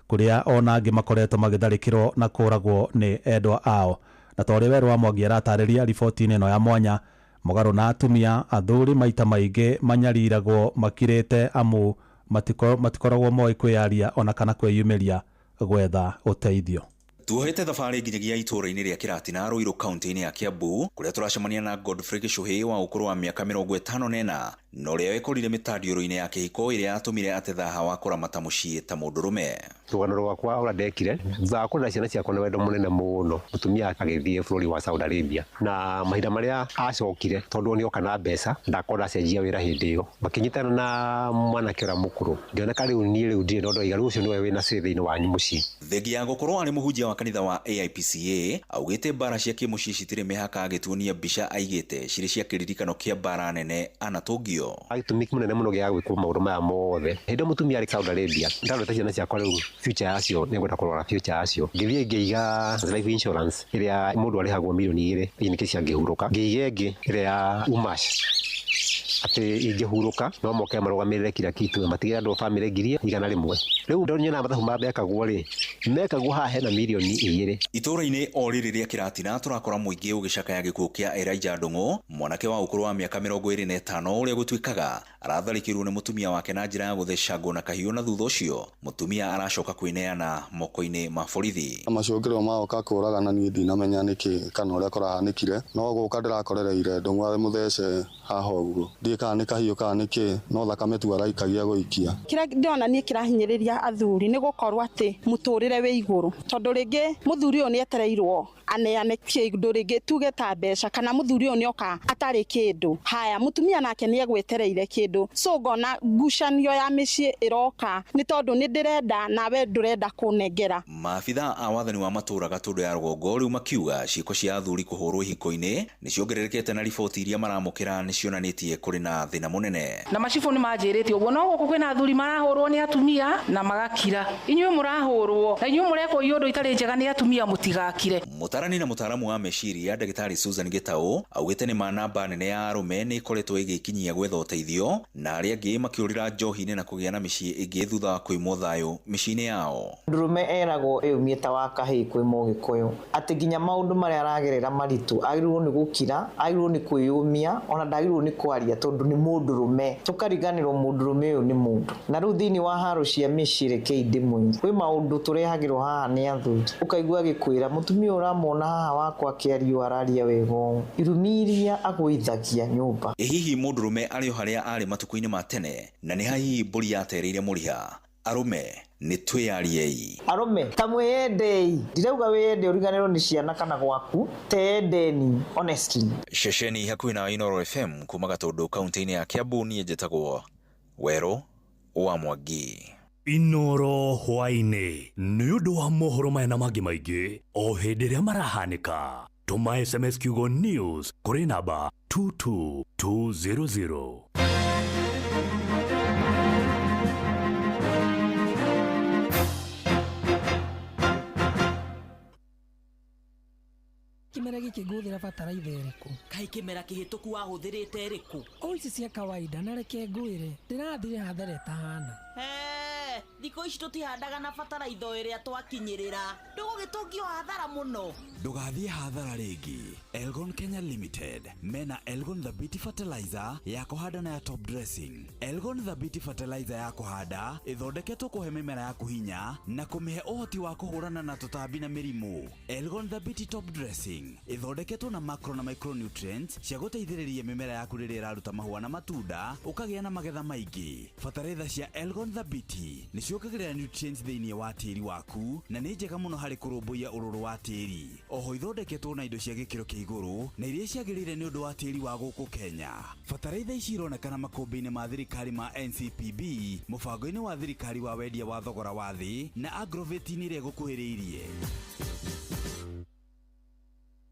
kũrĩa ona angĩ makoretwo magĩtharĩkĩrwo na kũragwo nĩ endwa ao. Na ta ũrĩa Werũ wa Mwangi aratarĩria riboti-inĩ ĩno ya mwanya, mũgarũ na atumia athuri maita maingĩ manyariragwo makirĩte amu matikoragwo moĩ kwĩyaria ona kana kwĩyumĩria gwetha ũteithio. Tuohete thabarĩ nginyagia itũũra-inĩ rĩa Kĩratina Ruiru kaunti-inĩ ya Kiambu kũrĩa tũracemania na Godfrey Gĩchũhĩ wa ũkũrũ wa mĩaka 54 na ũrĩa wekorire mĩtandiũrũ-inĩ ya kĩhiko ĩrĩa yatũmire ate thaha wa kũramata mũciĩ ta mũndũrũme. Rũgano rwakwa ũrĩa ndekire thutha wa kũrera ciana ciakwa na wendo mũnene mũno, mũtumia agĩthiĩ bũrũri wa Saudi Arabia na mahinda marĩa acokire tondũ nĩoka na mbeca ndakorwo ndacenjia wĩra hĩndĩ ĩyo, makĩnyitana na mwanake ũrĩa mũkũrũ ngĩoneka rĩu niĩ rĩu ndirĩ na ũndũ waiga, rĩu ũcio nĩwe wĩna say thĩinĩ wanyu mũciĩ. Thengia ya gũkorwo arĩ mũhunjia wa kanitha wa AIPCA augĩte mbara cia kĩmũciĩ citirĩ mĩhaka, agĩtuonia mbica aigĩte cirĩ cia kĩririkano kĩa mbara nene anatũngio. Gĩtũmi kĩnene mũno gĩa gwĩkwo maũndũ maya mothe, hĩndĩ ĩyo mũtumia arĩ Saudi Arabia ndarorete ciana ciakwa rĩu future yacio nĩngwenda kũrora future yacio, ngĩthiĩ ngĩiga life insurance ĩrĩa mũndũ arĩhagwo mirioni 2 in case angĩhurũka, ngĩiga ĩngĩ ĩrĩa ya umash atĩ ingĩhurũka no moke marũgamĩrĩre kila kitu matigĩre andũ a bamĩrĩ 100,000. Rĩu ndonyona mathabu ma mekagwo rĩ, mekagwo haha hena mirioni 2. Itũũra-inĩ o rĩrĩ rĩa Kĩratina tũrakora mũingĩ ũgĩcakaya gĩkuũ kĩa Elijah Ndung'u, mwanake wa ũkũrũ wa mĩaka 25 ũrĩa gũtuĩkaga aratharĩkĩirwo nĩ mũtumia wake na njĩra ya gũthecangwo na kahiũ, na thutha ũcio mũtumia aracoka kwĩneana moko-inĩ ma borithi. Macũngĩrĩro magoka kũragana niĩ ndinamenya nĩkĩ kana ũrĩa kũrahanĩkire, no gũka ndĩrakorereire Ndung'u arĩ mũthece haha ũguo, ndiĩ kana nĩ kahiũ kana nĩkĩ, no thakame tu araikagia gũikia. Kĩrĩa ndĩrona niĩ kĩrahinyĩrĩria athuri nĩ gũkorwo atĩ mũtũrĩre wĩ igũrũ, tondũ rĩngĩ mũthuri ũyũ nĩetereirwo aneane kĩndũ rĩngĩ tuge ta mbeca, kana mũthuri ũyũ nĩoka atarĩ kĩndũ, haya mũtumia nake nĩegwetereire kĩndũ, so ngona ngucanio ya mĩciĩ ĩroka nĩ tondũ nĩ ndĩrenda nawe ndũrenda kũnengera. Maabitha a wathani wa matũũra Gatũndũ ya rũgongo rĩu makiuga ciĩko cia athuri kũhũrwo ihiko-inĩ nĩ ciongererekete na riboti iria maramũkĩra nĩ cionanĩtie kũrĩ na thĩna mũnene. Na macibũ nĩ manjĩrĩte ũguo, no gũkũ kwĩna athuri marahũrwo nĩ atumia na magakira, inyuĩ mũrahũrwo na inyuĩ mũrekwo iũndũ itarĩ njega nĩ atumia mũtigakire. Mũtarani na mũtaaramu wa meciria ndagĩtarĩ Susan Gĩtaũ augĩte nĩ ma namba nene ya arũme nĩ ĩkoretwo ĩgĩkinyia gwetha ũteithio na arĩa angĩ makĩũrĩra njohi-inĩ na kũgĩa na mĩciĩ ĩngĩ thutha wa kũimwo thayũ mĩciĩ-inĩ yao. Ndũrũme eragwo ĩyũmie ta wa kahĩĩ kwĩ Mũgĩkũyũ, atĩ nginya maũndũ marĩa aragerera maritũ agĩrĩirwo nĩ gũkira, agĩrĩirwo nĩ kwĩyũmia, ona ndagĩrĩirwo nĩ kwaria tondũ nĩ mũndũrũme. Tũkariganĩrwo mũndũrũme ũyũ nĩ mũndũ. Na rĩu thĩinĩ wa haro cia mĩciĩ rekei ndĩmwĩre, kwĩ maũndũ tũrehagĩrwo haha nĩ athuri, ũkaigua agĩkwĩra mũtumia ũramwona haha wakwa akĩario araria wega ũũ, irumi iria agũithagia nyũmba. Ĩ hihi mũndũrũme arĩ o harĩa arĩ matukũ-inĩ ma tene, na nĩ ha hihi mbũri yatereire mũriha? Arũme nĩ twĩyariei. Arũme ta mwĩyendei, ndirauga wĩyende ũriganĩrwo nĩ ciana kana gwaku, teyendeni honestly. Ceceni hakuhĩ na Inooro FM kuma Gatũndũ kaunti-inĩ ya Kiambu, niĩ njĩtagwo Werũ wa Mwangi. Inooro hwaĩ-inĩ nĩ ũndũ wa mohoro maya na mangĩ maingĩ o hĩndĩ ĩrĩa marahanĩka. Tũma SMS kiugo news kũrĩ namba 22200. Kĩmera gĩkĩ ngũhũthĩra bataraitha ĩrĩkũ? Kaĩ kĩmera kĩhĩtũku wahũthĩrĩte ĩrĩkũ? O ici cia kawaida, na reke ngwĩre ndĩrathire hathara ĩtahana. Hee, Thikũ ici tũtihandaga na bataraitha o ĩrĩa twakinyĩrĩra. Ndũgũgĩtũngio hathara mũno. Ndũgathiĩ hathara rĩngĩ. Elgon Kenya Limited mena Elgon Thabiti Fertilizer ya kũhanda na ya top dressing. Elgon Thabiti Fertilizer ya kũhanda ĩthondeketwo kũhe mĩmera yaku hinya na kũmĩhe ũhoti wa kũhũrana na tũtambi na mĩrimũ. Elgon Thabiti top dressing ĩthondeketwo na macro na micronutrients cia gũteithĩrĩria mĩmera yaku rĩrĩa ĩraruta mahũa na matunda ũkagĩa na magetha maingĩ. Bataraitha cia Elgon Thabiti nĩ ciongagĩrĩra nutrients thĩinĩ wa tĩri waku na nĩ njega mũno harĩ kũrũmbũiya ũrũrũ wa tĩri. Oho ithondeketwo na indo cia gĩkĩro kĩa igũrũ na iria ciagĩrĩire nĩ ũndũ wa tĩri wa gũkũ Kenya. Bataraitha ici ironekana makũmbĩ-inĩ ma thirikari ma NCPB, mũbango-inĩ wa thirikari wa wendia wa thogora wa thĩ na agrovet-inĩ ĩrĩa ĩgũkuhĩrĩirie.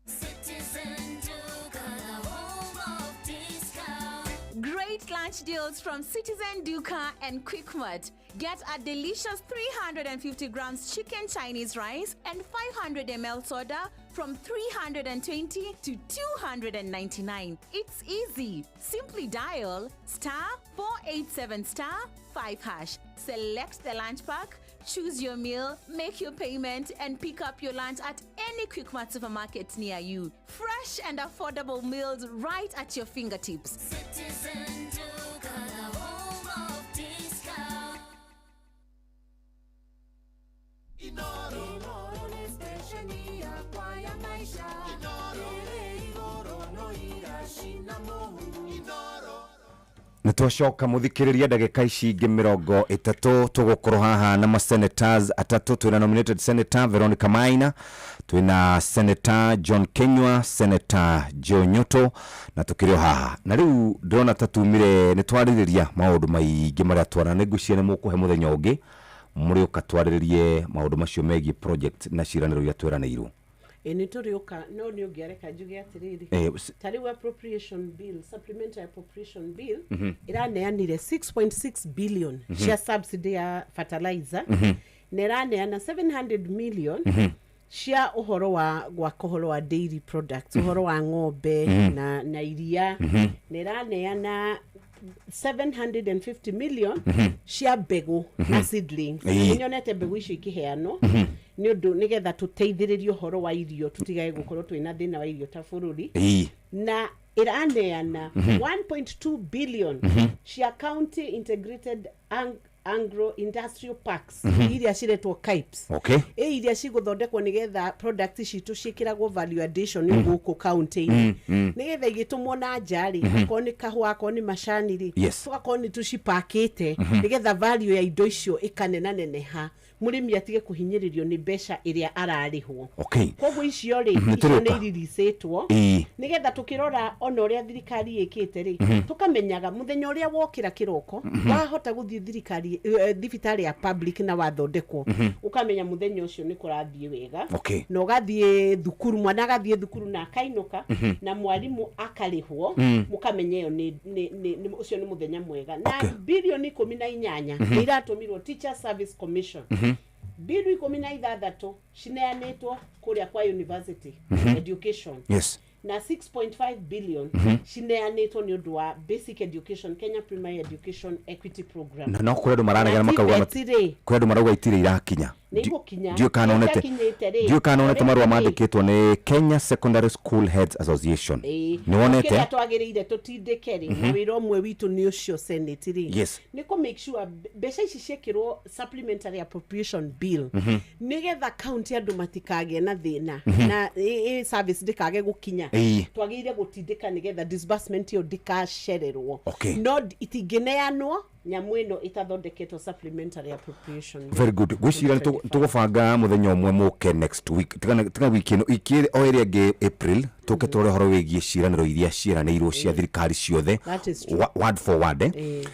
Citizen Duka, the home of discount. Great lunch deals from Citizen Duka and Quickmart. Get a delicious 350 grams chicken Chinese rice and 500 ml soda from 320 to 299. It's easy. Simply dial star 487 star 5 hash. Select the lunch pack, choose your meal, make your payment, and pick up your lunch at any Quickmart supermarket near you. Fresh and affordable meals right at your fingertips. Citizen Duka, the home of discount. Inoro nĩ stesheni yakwa ya maica ĩrĩ igũrũ no iracina mũhu. Nä twacoka muthikiriria ndagika ici ingĩ 30 tũgũkorwo haha na masenators atatũ. Twĩna nominated Senator Veronica Maina, twĩna Senator John Kenywa, Senator Joe Nyoto, na tũkĩrĩ o haha. Na rĩu ndĩrona ta tumire nĩ twarĩrĩria maũndũ maingĩ marĩa twana nĩ ngwĩciria nĩ mũkũhe mũthenya ũngĩ mũrĩũka twarĩrĩrie maũndũ macio megiĩ project na ciĩranĩro iria tweranĩirwo. Ĩ nĩ tũrĩũka, no nĩ ũngĩareka njuge atĩrĩrĩ, ta rĩu appropriation bill, supplementary appropriation bill, ĩraneanire 6.6 billion cia subsidy ya fertilizer, na ĩraneana 700 million cia ũhoro wa gwaka ũhoro wa dairy products, ũhoro wa ng'ombe na iria, na ĩraneana 750 million cia mbegũ na seedlings. Nĩ nyonete mbegũ icio ikĩheanwo nĩ ũndũ nĩgetha tũteithĩrĩrie ũhoro wa irio, tũtigage gũkorwo twĩna thĩna wa irio ta bũrũri, na ĩraneana 1.2 billion cia county integrated agro industrial parks, iria ciretwo CAIPs, ĩ iria cigũthondekwo nĩgetha product citũ ciĩkĩragwo value addition gũkũ county-inĩ, nĩgetha igĩtũmwo na nja rĩ, akorwo nĩ kahũa, akorwo nĩ macani rĩ, tũgakorwo nĩ tũcipakĩte nĩgetha value ya indo icio ĩkanenaneneha, mũrĩmi atige kũhinyĩrĩrio nĩ mbeca ĩrĩa ararĩhwo. Koguo icio rĩ, icio Nĩtũrĩũka. nĩ iriricĩtwo nĩgetha tũkĩrora ona ũrĩa thirikari ĩkĩte rĩ, tũkamenyaga mũthenya ũrĩa wokĩra kĩroko, wahota gũthiĩ thirikari, thibitarĩ ya public na wathondekwo, ũkamenya mũthenya ũcio nĩ kũrathiĩ wega, na ũgathiĩ thukuru, mwana agathiĩ thukuru na akainũka, na mwarimũ akarĩhwo, mũkamenya ĩyo ũcio nĩ mũthenya mwega. Na bilioni 18 nĩ iratũmirwo Teacher Service Commission, bilioni 16 cineanĩtwo kũrĩa kwa university education, na 6.5 billion cineanĩtwo nĩ ũndũ wa basic education, Kenya Primary Education Equity Program. Na no kũrĩ andũ maranegena Na makauga TVET rĩ, kũrĩ andũ marauga itirĩ irakinya. Nĩ igũkinya. Ndiũĩ kana onete Itakinyĩte rĩ, ndiũĩ kana onete marũa already rĩ. mandĩkĩtwo nĩ Kenya Secondary School Heads Association. Nĩ wonete? Kĩrĩa twagĩrĩire tũtindĩke rĩ, na wĩra ũmwe witũ nĩ ũcio Senate rĩ, nĩ kũ make sure mbeca ici ciĩkĩrwo supplementary appropriation bill, nĩgetha county andũ matikagĩe na thĩna, na service ndĩkage gũkinya. Twagĩrĩire gũtindĩka nĩgetha disbursement ĩyo ndĩkacererwo, no itingĩneanwo nyamũ ĩno ĩtathondeketwo supplementary appropriation bill. Very good. Ngwĩciria nĩ tũgũbanga mũthenya ũmwe mũke next week, tiga wiki ĩno, wiki o ĩrĩa ĩngĩ, April, tũke tũrore ũhoro wĩgiĩ ciĩranĩro iria ciĩranĩirwo cia thirikari ciothe. That is true. Word for word, eh?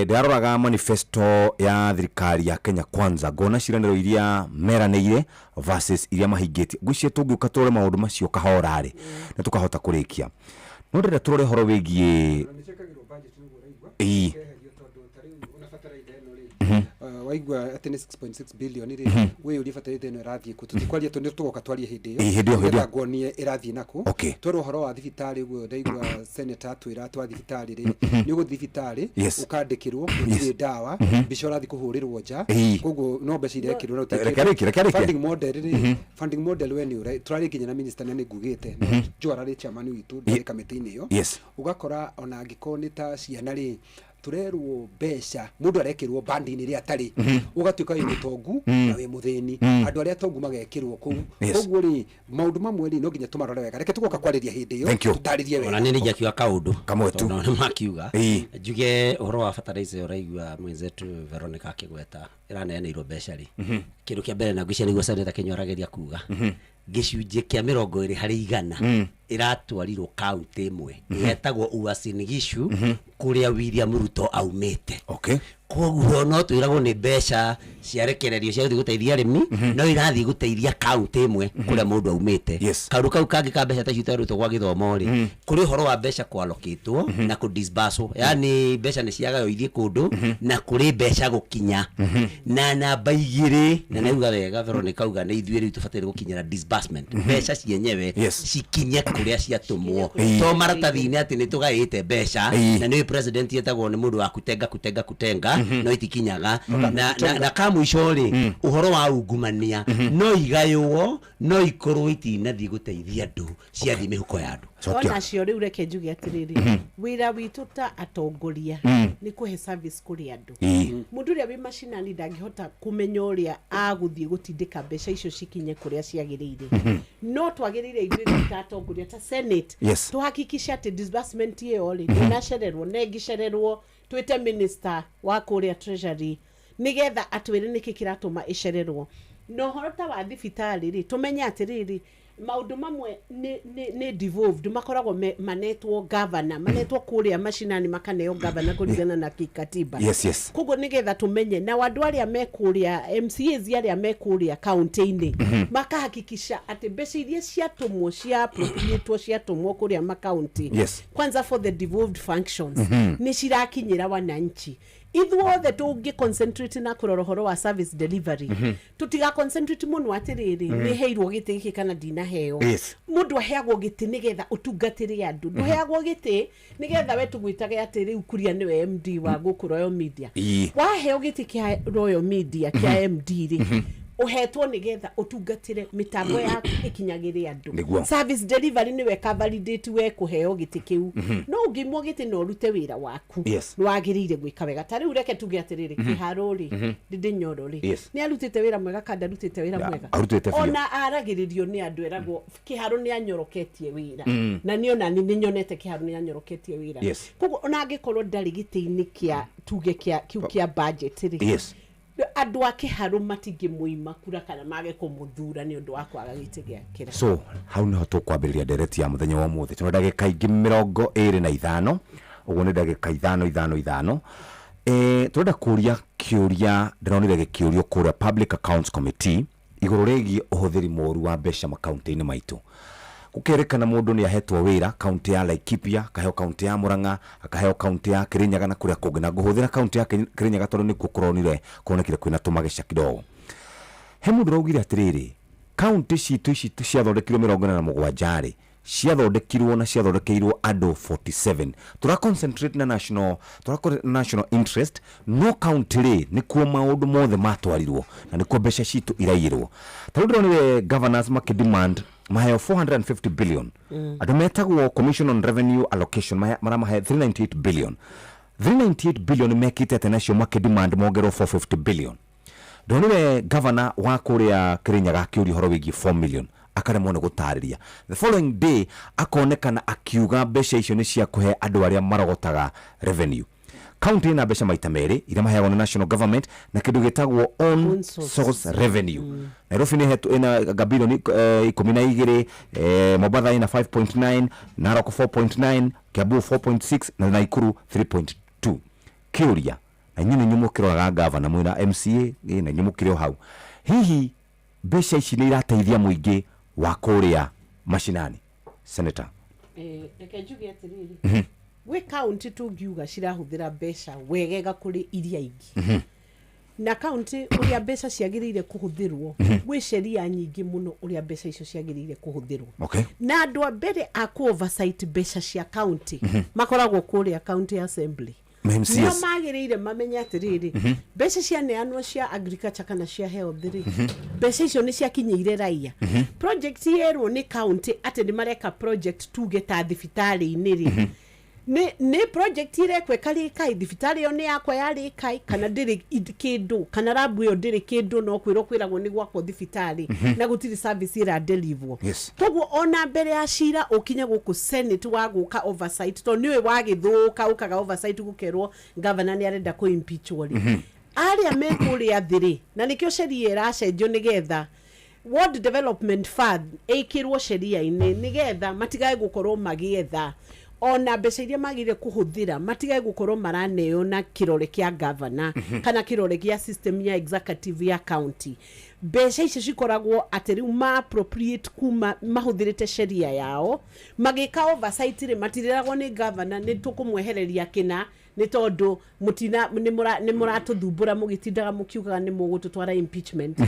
Ndĩraroraga manifesto ya thirikari ya Kenya Kwanza, ngona ciĩranĩro iria meranĩire versus iria mahingĩtie. Ngwĩciria tũngĩũka tũrore maũndũ macio kahora rĩ, nĩ tũkahota kũrĩkia. No ndĩrenda tũrore ũhoro wĩgiĩ. Waigua atĩ nĩ 6.6 billion rĩ, wĩyũrie bataraitha ĩno ĩrathiĩ kũ. Tũtikwaria tondũ tũgoka twarie hĩndĩ Ĩĩ, hĩndĩ ĩyo, hĩndĩ ĩyo. Nĩgetha nguonie ĩrathiĩ nakũ. Twerwo ũhoro wa thibitarĩ ũguo, ndaigua senator atwĩra twa thibitarĩ rĩ, nĩ ũgũthiĩ thibitarĩ, ũkandĩkĩrwo gũtirĩ ndawa, mbica ũrathiĩ kũhũrĩrwo nja. Koguo no mbeca irekĩrwo na gũtirĩ Reke kĩndũ. arĩkie, reke arĩkie. Funding model rĩ, funding model we nĩ ũra tũrarĩ nginya na minister na nĩ ngugĩte Joe ararĩ chairman witũ, ndarĩ kamĩtĩ-inĩ ĩyo. Ũgakora ona angĩkorwo nĩ ta ciana rĩ, tũrerwo mbeca mũndũ arekĩrwo bandi-inĩ ĩrĩa atarĩ. Ũgatuĩka wĩ mũtongu na wĩ mũthĩni. Andũ arĩa atongu magekĩrwo kũu. Koguo rĩ, maũndũ mamwe rĩ, no nginya tũmarore wega. Reke tũgoka kwarĩria hĩndĩ ĩyo. Thank you. Tũtarĩrie wega. Ona nĩ nĩnjakiuga kaũndũ kamwe tu. Tondũ nĩ makiuga njuge ũhoro wa fertilizer, ũraigua mwenzetu Veronica akĩgweta ĩraneanĩirwo mbeca rĩ. Kĩndũ kĩa mbere na ngwĩciria nĩguo Senator Kenya arageria kuga, gĩcunjĩ kĩa 20% ĩratwarirwo kaunti ĩmwe ĩtagwo Uasin Gishu, kũrĩa William Ruto aumĩte. Koguo no twĩragwo nĩ mbeca ciarekererio cia gũthiĩ gũteithia arĩmi, no irathiĩ gũteithia kaunti ĩmwe kũrĩa mũndũ aumĩte. Kaũndũ kau kangĩ ka mbeca ta icio itwarĩtwo gwa gĩthomo rĩ, kũrĩ ũhoro wa mbeca kwalokĩtwo na kũdisburswo, yani mbeca nĩ ciagaywo ithiĩ kũndũ na kũrĩ mbeca gũkinya. Na namba 2, na nauga wega Veronica auga nĩ ithuĩ rĩu tũbataire gũkinyĩra disbursement, mbeca cienyewe cikinye kũrĩa ciatũmwo, to maratathi-inĩ atĩ nĩ tũgaĩte mbeca. Na nĩ president etagwo nĩ mũndũ wa kutenga kutenga kutenga, no itikinyaga. Na ka mũico rĩ, ũhoro wa ungumania, no igaywo no ikorwo itinathiĩ gũteithia andũ, ciathiĩ mĩhuko ya andũ. Onacio rĩu reke njuge atĩrĩrĩ, wĩra witũ ta atongoria nĩ kũhe service kũrĩ andũ. Mũndũ ũrĩa wĩ macinani ndangĩhota kũmenya ũrĩa agũthiĩ gũtindĩka mbeca icio cikinye kũrĩa ciagĩrĩire. No twagĩrĩire ithuĩ ta atongoria, ta Senate, tuhakikishe atĩ disbursement ĩyo rĩ, ndĩnacererwo, na ĩngĩcererwo twĩte minister wa kũrĩa Treasury nĩgetha atwĩre nĩkĩ kĩratũma ĩcererwo. Na ũhoro ta wa thibitarĩ rĩ, tũmenye atĩrĩrĩ, maũndũ mamwe nĩ devolved, makoragwo manetwo governor, manetwo kũrĩa macinani, makaneo governor kũringana na kikatiba. Koguo nĩgetha tũmenye na andũ arĩa me kũrĩa MCAs, arĩa me kũrĩa kaunti-inĩ, makahakikisha atĩ mbeca iria ciatũmwo, cia appropriatwo, ciatũmwo kũrĩa makaunti, kwanza for the devolved functions, nĩ cirakinyĩra wananchi. Ithuothe tũngĩ concentrate na kũrora ũhoro wa service delivery, tũtiga concentrate mũno atĩrĩrĩ, nĩ heirwo gĩtĩ gĩkĩ kana ndinaheo. Mũndũ aheagwo gĩtĩ nĩgetha ũtungatĩre andũ. Ndũheagwo gĩtĩ nĩgetha we tũgwĩtage atĩ rĩu Kuria nĩwe MD wa gũkũ Royal Media. Waheo gĩtĩ kĩa Royal Media kĩa MD rĩ, ũhetwo nĩgetha ũtungatĩre mĩtambo yaku ĩkinyagĩre andũ. Service delivery nĩwe ka validate we kũheo gĩtĩ kĩu. No ũngĩimwo gĩtĩ na ũrute wĩra waku, nĩ wagĩrĩire gwĩka wega. Ta rĩu reke tuge atĩrĩrĩ, Kĩharo rĩ, Ndĩndĩ Nyoro rĩ, nĩ arutĩte wĩra mwega kana ndarutĩte wĩra mwega? Arutĩte biũ. Ona aragĩrĩrio nĩ andũ, eragwo Kĩharo nĩ anyoroketie wĩra. Na niĩ ona nĩ nyonete Kĩharo nĩ anyoroketie wĩra. Koguo ona angĩkorwo ndarĩ gĩtĩ-inĩ kĩa tuge kĩa kĩu kĩa budget rĩ, andũ a Kĩharũ matingĩmũima kura kana mage kũmũthura nĩ ũndũ wa kwaga gĩtĩ gĩake. So hau niho tũkwambĩrĩria ndereti ya mũthenya wa ũmũthĩ. Tũna ndagĩka ingĩ 25, ũguo nĩ ndagĩka 5 5 5. Tũrenda kũria kĩũria ndĩronire gĩkĩũrio kũrĩa Public Accounts Committee igũrũ rĩgiĩ ũhũthĩri mũru wa mbeca makaunti-inĩ maitũ. Gũkerĩkana mũndũ nĩ ahetwo wĩra kaunti ya Laikipia, akaheo kaunti ya Murang'a, akaheo kaunti ya Kirinyaga na kũrĩa kũngĩ. Na ngũhũthĩra kaunti ya Kirinyaga tondũ nĩkuo kũronire kuonekire kwĩna tũmageca kidogo. He mũndũ ũraugire atĩrĩrĩ, kaunti citũ ici ciathondekirwo 47 rĩ, ciathondekirwo na ciathondekeirwo andũ 47. Tũra concentrate na national, tũra national interest, no kaunti rĩ nĩkuo maũndũ mothe matwarirwo na nĩkuo mbeca citũ iraiyĩrwo. Ta rĩu ndĩronire governors makĩdemand maheo 450 billion. Andũ metagwo Commission on Revenue Allocation maramahe 398 billion. 398 billion mekĩte atĩa nacio makĩdemand mongerwo 450 billion? Ndonire governor wa kũrĩa Kirinyaga akĩũria ũhoro wĩgiĩ 4 million, akaremwo nĩ gũtarĩria. The following day akonekana akiuga mbeca icio nĩ cia kũhe andũ arĩa marogotaga revenue. County ĩna mbeca maita merĩ iria maheagwo nĩ national government na kĩndũ gĩtagwo own source revenue. Nairobi nĩ ĩhetwo ĩna anga bilioni 12, Mombatha ĩna 5.9, Narok 4.9, Kiambu 4.6 na Nakuru 3.2. Kĩũria, na inyuĩ nĩ inyuĩ mũkĩroraga gavana mwĩna MCA, na inyuĩ mũkĩrĩ o hau, hihi mbeca ici nĩ irateithia mũingĩ wa kũrĩa macinani? Senator. Reke njuge atĩrĩrĩ, gwĩ kaunti tũngiuga cirahũthĩra mbeca wegega kũrĩ iria ingĩ. Na kaunti ũrĩa mbeca ciagĩrĩire kũhũthĩrwo, gwĩ sheria nyingĩ mũno ũrĩa mbeca icio ciagĩrĩire kũhũthĩrwo. Na andũ a mbere a kũ oversight mbeca cia kaunti makoragwo kũrĩa county assembly. Ma MCAs. Nĩo magĩrĩire mamenye atĩrĩrĩ, mbeca cianeanwo cia agriculture kana cia health rĩ, mbeca icio nĩ ciakinyĩire raia. Project yerwo nĩ county atĩ nĩ mareka project, tuge ta thibitarĩ-inĩ rĩ, nĩ project irekwo ĩkarĩkai, thibitarĩ ĩyo nĩ yakwa yarĩkai kana ndĩrĩ kĩndũ, kana rabu ĩyo ndĩrĩ kĩndũ, no kwĩrwo kwĩragwo nĩ gwakwo thibitarĩ na gũtirĩ service ĩradelivwo. Koguo ona mbere ya cira ũkinye gũkũ Senate wa gũka oversight, tondũ nĩũĩ wagĩthũka ũkaga oversight, gũkerwo governor nĩ arenda kũ impeachwo rĩ, arĩa me kũrĩa thĩ rĩ, na nĩkĩo sheria ĩracenjio nĩgetha Ward Development Fund ĩkĩrwo sheria-inĩ, nĩgetha matigae gũkorwo magĩetha ona mbeca iria magĩrĩire kũhũthĩra, matigae gũkorwo maraneo na kĩrore kĩa gavana kana kĩrore gĩa system ya executive ya county. Mbeca icio cikoragwo atĩ rĩu ma appropriate kuma mahũthĩrĩte sheria yao magĩka oversight rĩ, matirĩragwo nĩ gavana nĩ tũkũmwehereria kĩna nĩ tondũ mũtina nĩ mũratũthumbũra mũgĩtindaga mũkiugaga nĩ mũgũtũtwara impeachment.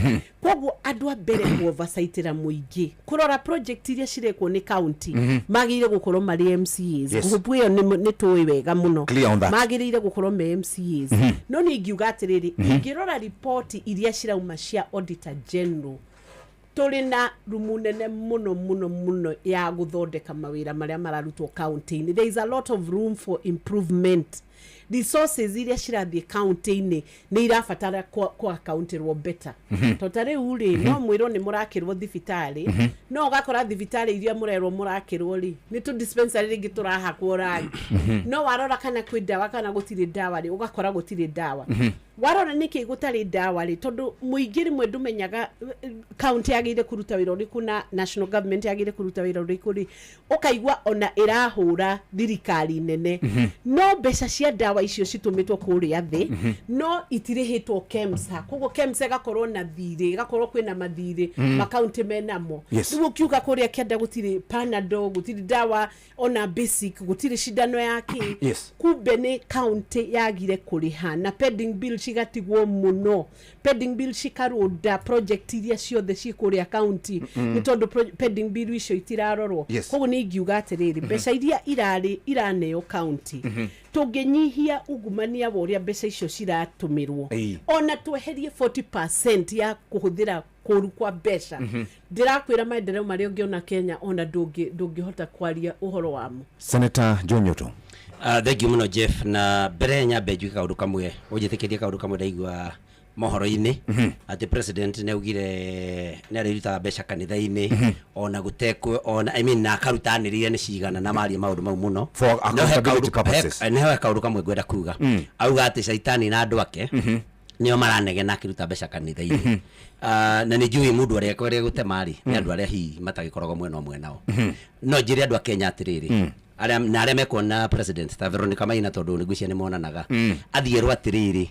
Koguo andũ a mbere ku oversightĩra mũingĩ kũrora project iria cirekwo nĩ county magĩrĩire gũkorwo marĩ MCAs. Group ĩyo nĩ tũĩ wega mũno. Clear on that. Magĩrĩire gũkorwo me MCAs. No nĩ ingiuga atĩrĩrĩ, ingĩrora ripoti iria cirauma cia Auditor General, tũrĩ na rumu nene mũno mũno mũno ya gũthondeka mawĩra marĩa mararutwo county-inĩ. There is a lot of room for improvement. Resources iria cirathiĩ county-inĩ nĩ irabatara kwa accountĩrwo better. To ta rĩu rĩ, no mwĩrwo nĩ mũrakĩrwo thibitarĩ, no ũgakora thibitarĩ iria mũrerwo mũrakĩrwo rĩ, nĩ tũ dispensary rĩngĩ tũrahakwo rangi, no warora kana kwĩ ndawa kana gũtirĩ ndawa rĩ, ũgakora gũtirĩ ndawa. Warora nĩkĩ gũtarĩ ndawa rĩ, tondũ mũingĩ rĩmwe ndũmenyaga county yagĩrĩire kũruta wĩra ũrĩkũ na national government yagĩrĩire kũruta wĩra ũrĩkũ rĩ, ũkaigua ona ĩrahũra thirikari nene, no mbeca cia ndawa icio citũmĩtwo kũrĩa thĩ, no itirĩhĩtwo KEMSA. Koguo KEMSA ĩgakorwo na thirĩ, ĩgakorwo kwĩna mathirĩ makaunti menamo. Rĩu ũkiuga kũrĩa kĩanda gũtirĩ Panadol, gũtirĩ ndawa ona basic, gũtirĩ cindano ya kĩ, kumbe nĩ county yagire kũrĩha na pending bill cigatigwo mũno, pending bill cikarũnda project iria ciothe ciĩ kũrĩa county, nĩ tondũ pending bill icio itirarorwo. Koguo nĩ ingiuga atĩrĩrĩ, mbeca iria irarĩ iraneo county, tũngĩnyihia ungumania wa ũrĩa mbeca icio ciratũmĩrwo, ona tweherie 40% ya kũhũthĩra kũru kwa mbeca, ndĩrakwĩra maendeleo marĩa ũngĩona Kenya ona ndũngĩhota kwaria ũhoro wamo. Senator John Nyoto. Thank you mũno, Jeff. Na mbere nyambe njuge kaũndũ kamwe, ũnjĩtĩkĩrie kaũndũ kamwe. Ndaigua mohoro-inĩ atĩ president nĩ augire nĩ arĩrutaga mbeca kanitha-inĩ ona gũtekwo ona, I mean, na akaruta anĩrĩire nĩ cigana na maria maũndũ mau mũno. For No he accountability purposes. Nĩ he kaũndũ kamwe ngwenda kuga. Auga atĩ caitani na andũ ake nĩo maranegena akĩruta mbeca kanitha-inĩ. Ah, na nĩ njũĩ mũndũ arĩa kwerĩa gũtema rĩ, nĩ andũ arĩa hihi matagĩkoragwo mwena ũmwe nao. No njĩre andũ a Kenya atĩrĩrĩ, arĩa na arĩa mekuona president ta Veronica Maina, tondũ nĩ ngwĩciria nĩ monanaga, athiĩrwo atĩrĩrĩ,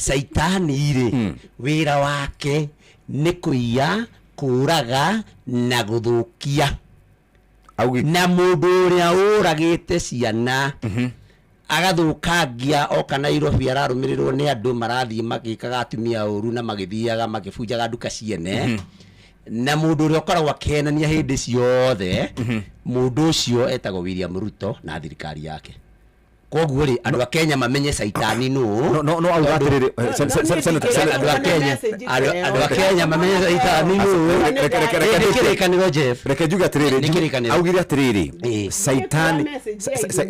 caitani rĩ, wĩra wake nĩ kũiya, kũraga na gũthũkia. Na mũndũ ũrĩa ũragĩte ciana agathũkangia oka Nairobi ararũmĩrĩrwo nĩ andũ marathiĩ magĩkaga atumia ũru na magĩthiaga magĩbunjaga nduka ciene, na mũndũ ũrĩa ũkoragwo akĩhenania hĩndĩ ciothe, mũndũ ũcio etagwo William Ruto na thirikari yake. Koguo rĩ, andũ a Kenya mamenye caitani nũ. No auga atĩrĩrĩ, Senator, andũ a Kenya mamenye caitani nũ. Reke Nĩ kĩrĩkanĩro, Jeff. Reke njuge atĩrĩrĩ, Nĩ kĩrĩkanĩro. Augire atĩrĩrĩ, caitani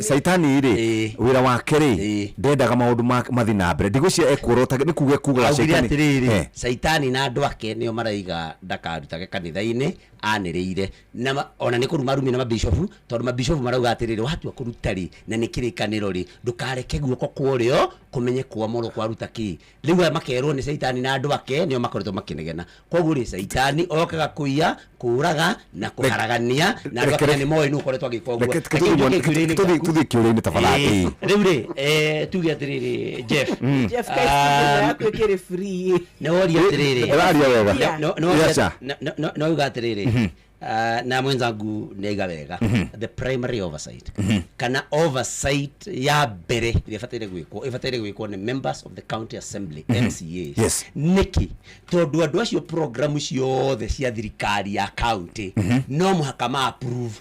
caitani rĩ, wĩra wake rĩ, ndendaga maũndũ mathiĩ na mbere. Ndigwĩciria ekuorota nĩ kuga ekugaga Augire caitani. atĩrĩrĩ, caitani na andũ ake nĩo maraiga ndakarutage kanitha-inĩ anĩrĩire na ona nĩ kũruma arumi na mabishofu, tondũ mabishofu marauga atĩrĩrĩ, watua kũruta rĩ, na nĩ kĩrĩkanĩro rĩ, ndũkareke guoko kwa ũrĩo kũmenye kwa mũro kwaruta kĩ. Rĩu aya makerwo nĩ caitani na andũ ake nĩo makoretwo makĩnegena. Koguo rĩ, caitani okaga kũiya, kũraga na kũharagania, na andũ a Kenya nĩ moĩ nũ ũkoretwo agĩka ũguo. Reke Reke njoke kĩũria-inĩ gĩaku. Tũthiĩ kĩũria-inĩ tafadhali. Rĩu rĩ, tuge atĩrĩrĩ, Jeff. Jeff, kaĩ studio yaku ĩkĩrĩ free? Nĩ woria atĩrĩrĩ. Ĩraria wega. Nĩ woria. Yes, sir. Nĩ wauga atĩrĩrĩ, Na mwenzangu nĩ aiga wega, the primary oversight kana oversight ya mbere ĩrĩa ĩbataire gwĩkwo, ĩbataire gwĩkwo nĩ members of the county assembly, MCAs. Nĩkĩ? Tondũ andũ acio programu ciothe cia thirikari ya county no mũhaka ma approve.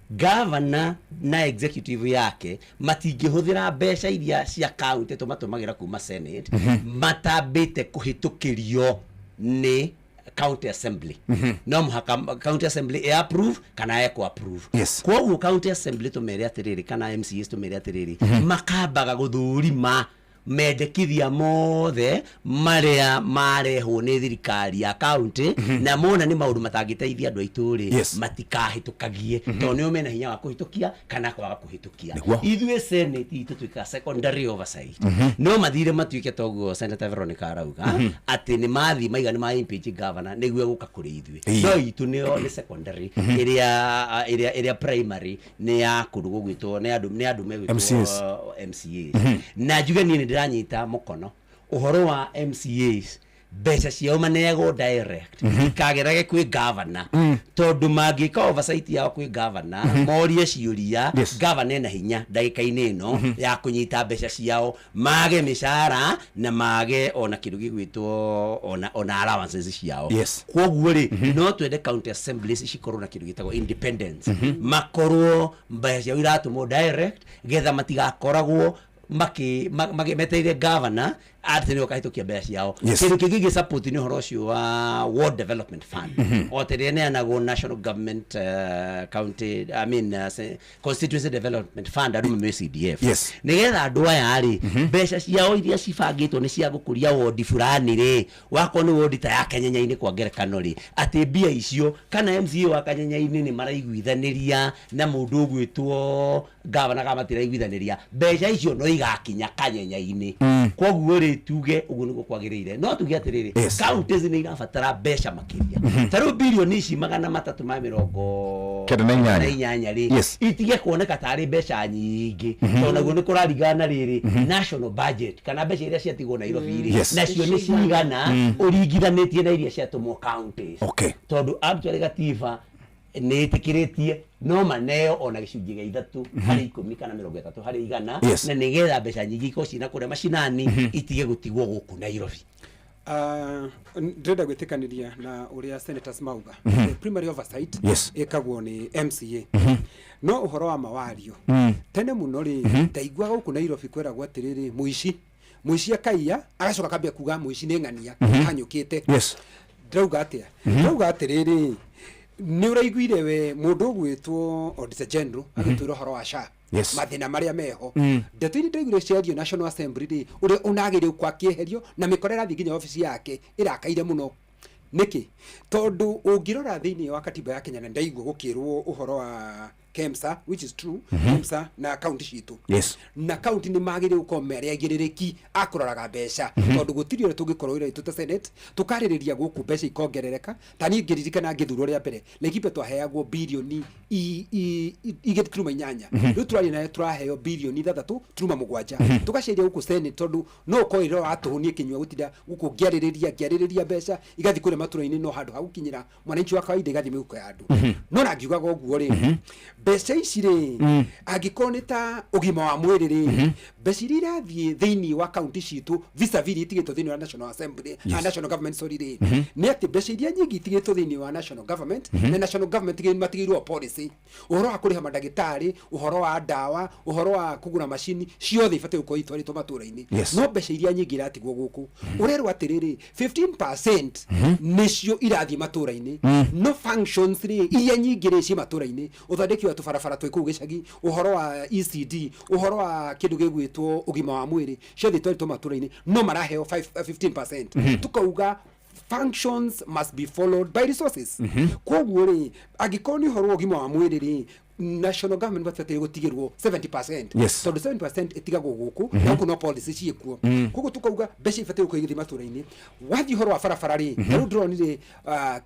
Governor na executive yake matingĩhũthĩra mbeca iria cia county tũmatũmagĩra kuma Senate matambĩte kũhĩtũkĩrio nĩ county assembly. No mũhaka county assembly ĩ approve kana ĩkũ approve. Koguo county assembly tũmere atĩrĩrĩ, kana MCAs tũmere atĩrĩrĩ, makambaga gũthũrima mendekithia mothe marĩa marehwo nĩ thirikari ya county, na mona nĩ maũndũ matangĩteithia andũ aitũ rĩ, matikahĩtũkagie, tondũ nĩo mena hinya wa kũhĩtũkia kana kwaga kũhĩtũkia. Ithuĩ Senate itũ twĩkaga secondary oversight. No mathire matuĩke toguo Senator Veronica arauga, atĩ nĩ mathiĩ maiga nĩ ma impeach governor nĩguo gũka kũrĩ ithuĩ. No itũ nĩyo nĩ secondary. Ĩrĩa primary nĩ ya kũndũ gũgwĩtwo nĩ andũ megwĩtwo MCAs. MCAs. Na njuge niĩ nĩ ndĩranyita mũkono ũhoro wa MCAs, mbeca ciao maneagwo direct, ikagerage kwĩ governor, tondũ mangĩka oversight yao kwĩ governor, morie ciũria, governor ena hinya ndagĩka-inĩ ĩno ya kũnyita mbeca ciao, mage mĩcara na mage ona kĩndũ gĩgwĩtwo ona allowances ciao. Koguo rĩ, no twende county assemblies cikorwo na kĩndũ gĩtagwo independence, makorwo mbeca ciao iratũmwo direct, getha matigakoragwo metereire governor atĩ nĩwe ũkahĩtũkia mbeca ciao. Kĩndũ kĩngĩ gĩ support nĩ ũhoro ũcio wa ward development fund, o ta ĩrĩa ĩneanagwo national government, county, I mean, constituency development fund, andũ mamĩũĩ CDF. Nĩgetha andũ aya rĩ, mbeca ciao iria cibangĩtwo nĩ cia gũkũria wondi fulani rĩ, wakorwo nĩ wondi ta ya Kenyenya-inĩ kwa ngerekano rĩ, atĩ mbia icio kana MCA wa Kenyenya-inĩ nĩ maraiguithanĩria na mũndũ ũgwĩtwo gavana kana matiraiguithanĩria, mbeca icio no igakinya Kanyenya-inĩ. Koguo rĩ, tuge ũguo nĩguo kwagĩrĩire. No tuge atĩrĩrĩ, counties nĩ irabatara mbeca makĩria. Ta rĩu birioni ici 398 98 na inyanya rĩ, itige kuoneka tarĩ mbeca nyingĩ, tondũ naguo nĩ kũraringana na rĩrĩ national budget kana mbeca iria ciatigwo Nairobi rĩ, nacio nĩ cigana ũringithanĩtie na iria ciatũmwo counties. Tondũ actually gatiba nĩ ĩtĩkĩrĩtie no maneo ona gĩcunjĩ gĩa 3 harĩ 10 kana 30%, na nĩgetha mbeca nyingĩ ikorwo ciĩna kũrĩa macinani, itige gũtigwo gũkũ Nairobi. Ndĩrenda gwĩtĩkanĩria na ũrĩa senators mauga. The primary oversight ĩkagwo nĩ MCA, no ũhoro wa mawario, tene mũno rĩ, ndaiguaga gũkũ Nairobi kweragwo atĩrĩrĩ, mũici mũici akaiya, agacoka akambia kuga mũici nĩ ng'ania hanyũkĩte. Ndĩrauga atĩa? Ndĩrauga atĩrĩrĩ, nĩ ũraiguire we mũndũ ũgwĩtwo Auditor General agĩtwĩra ũhoro wa SHA, mathĩna marĩa meho. Ndeto iria ndaiguire ciario National Assembly rĩ, ũrĩa ũnagĩrĩire kwakĩeherio na mĩkora ĩrathiĩ nginya obici yake ĩrakaire mũno. Nĩkĩ? Tondũ ũngĩrora thĩinĩ wa katiba ya Kenya, na ndaigua gũkĩrwo ũhoro wa KEMSA, which is true, KEMSA na kaunti citũ, na kaunti nĩ magĩrĩire gũkorwo marĩ aigĩrĩrĩki a kũroraga mbeca, tondũ gũtirĩ ũrĩa tũngĩkorwo wĩra witũ ta Senate tũkarĩrĩria gũkũ mbeca ikongerereka. Ta niĩ ngĩririkana ngĩthurwo rĩa mbere Laikipia twaheagwo birioni 2.8. Rĩu tũraria nayo tũraheo birioni 6.7. Tũgacaria gũkũ Senate, tondũ no ũkorwo ĩrĩa wa tũhũ niĩ kĩnyua gũtinda gũkũ ngĩarĩrĩria mbeca igathiĩ kũrĩa matũra-inĩ, no handũ ha gũkinyĩra mwananchi wa kawaida igathiĩ mĩhuko ya andũ. No na ngiugaga ũguo rĩ, mbeca ici rĩ, angĩkorwo nĩ ta ũgima wa mwĩrĩ rĩ, mbeca iria irathiĩ thĩinĩ wa kaunti citũ vis-a-vis iria itigĩtwo thĩinĩ wa national assembly, national government, sorry, rĩ, nĩ atĩ mbeca iria nyingĩ itigĩtwo thĩinĩ wa national government, na national government matigĩirwo policy, ũhoro wa kũrĩha mandagĩtarĩ, ũhoro wa ndawa, ũhoro wa kũgũra macini, ciothe ibatiĩ gũkorwo itwarĩtwo matũra-inĩ. No mbeca iria nyingĩ iratigwo gũkũ. Ũrerwo atĩrĩrĩ, 15% nĩcio irathiĩ matũra-inĩ, no functions rĩ, iria nyingĩ rĩ, ci matũra-inĩ, ũthondeki wa tũbarabara twĩ kũu gĩcagi, ũhoro wa ECD, ũhoro wa kĩndũ gĩgwĩtwo ũgima wa mwĩrĩ, ciothe itwarĩtwo matũra-inĩ, no maraheo 15%. Tukauga functions must be followed by resources. Koguo rĩ, angĩkorwo nĩ ũhoro wa ũgima wa mwĩrĩ rĩ, National government mabataire gũtigĩrwo 70%, tondũ 70% ĩtigagwo gũkũ, na gũkũ no policy ciĩkuo. Koguo tukauga mbeca ibataire gũkorwo igĩthiĩ matũra-inĩ. Wathiĩ ũhoro wa barabara rĩ, ta rĩu ndĩronire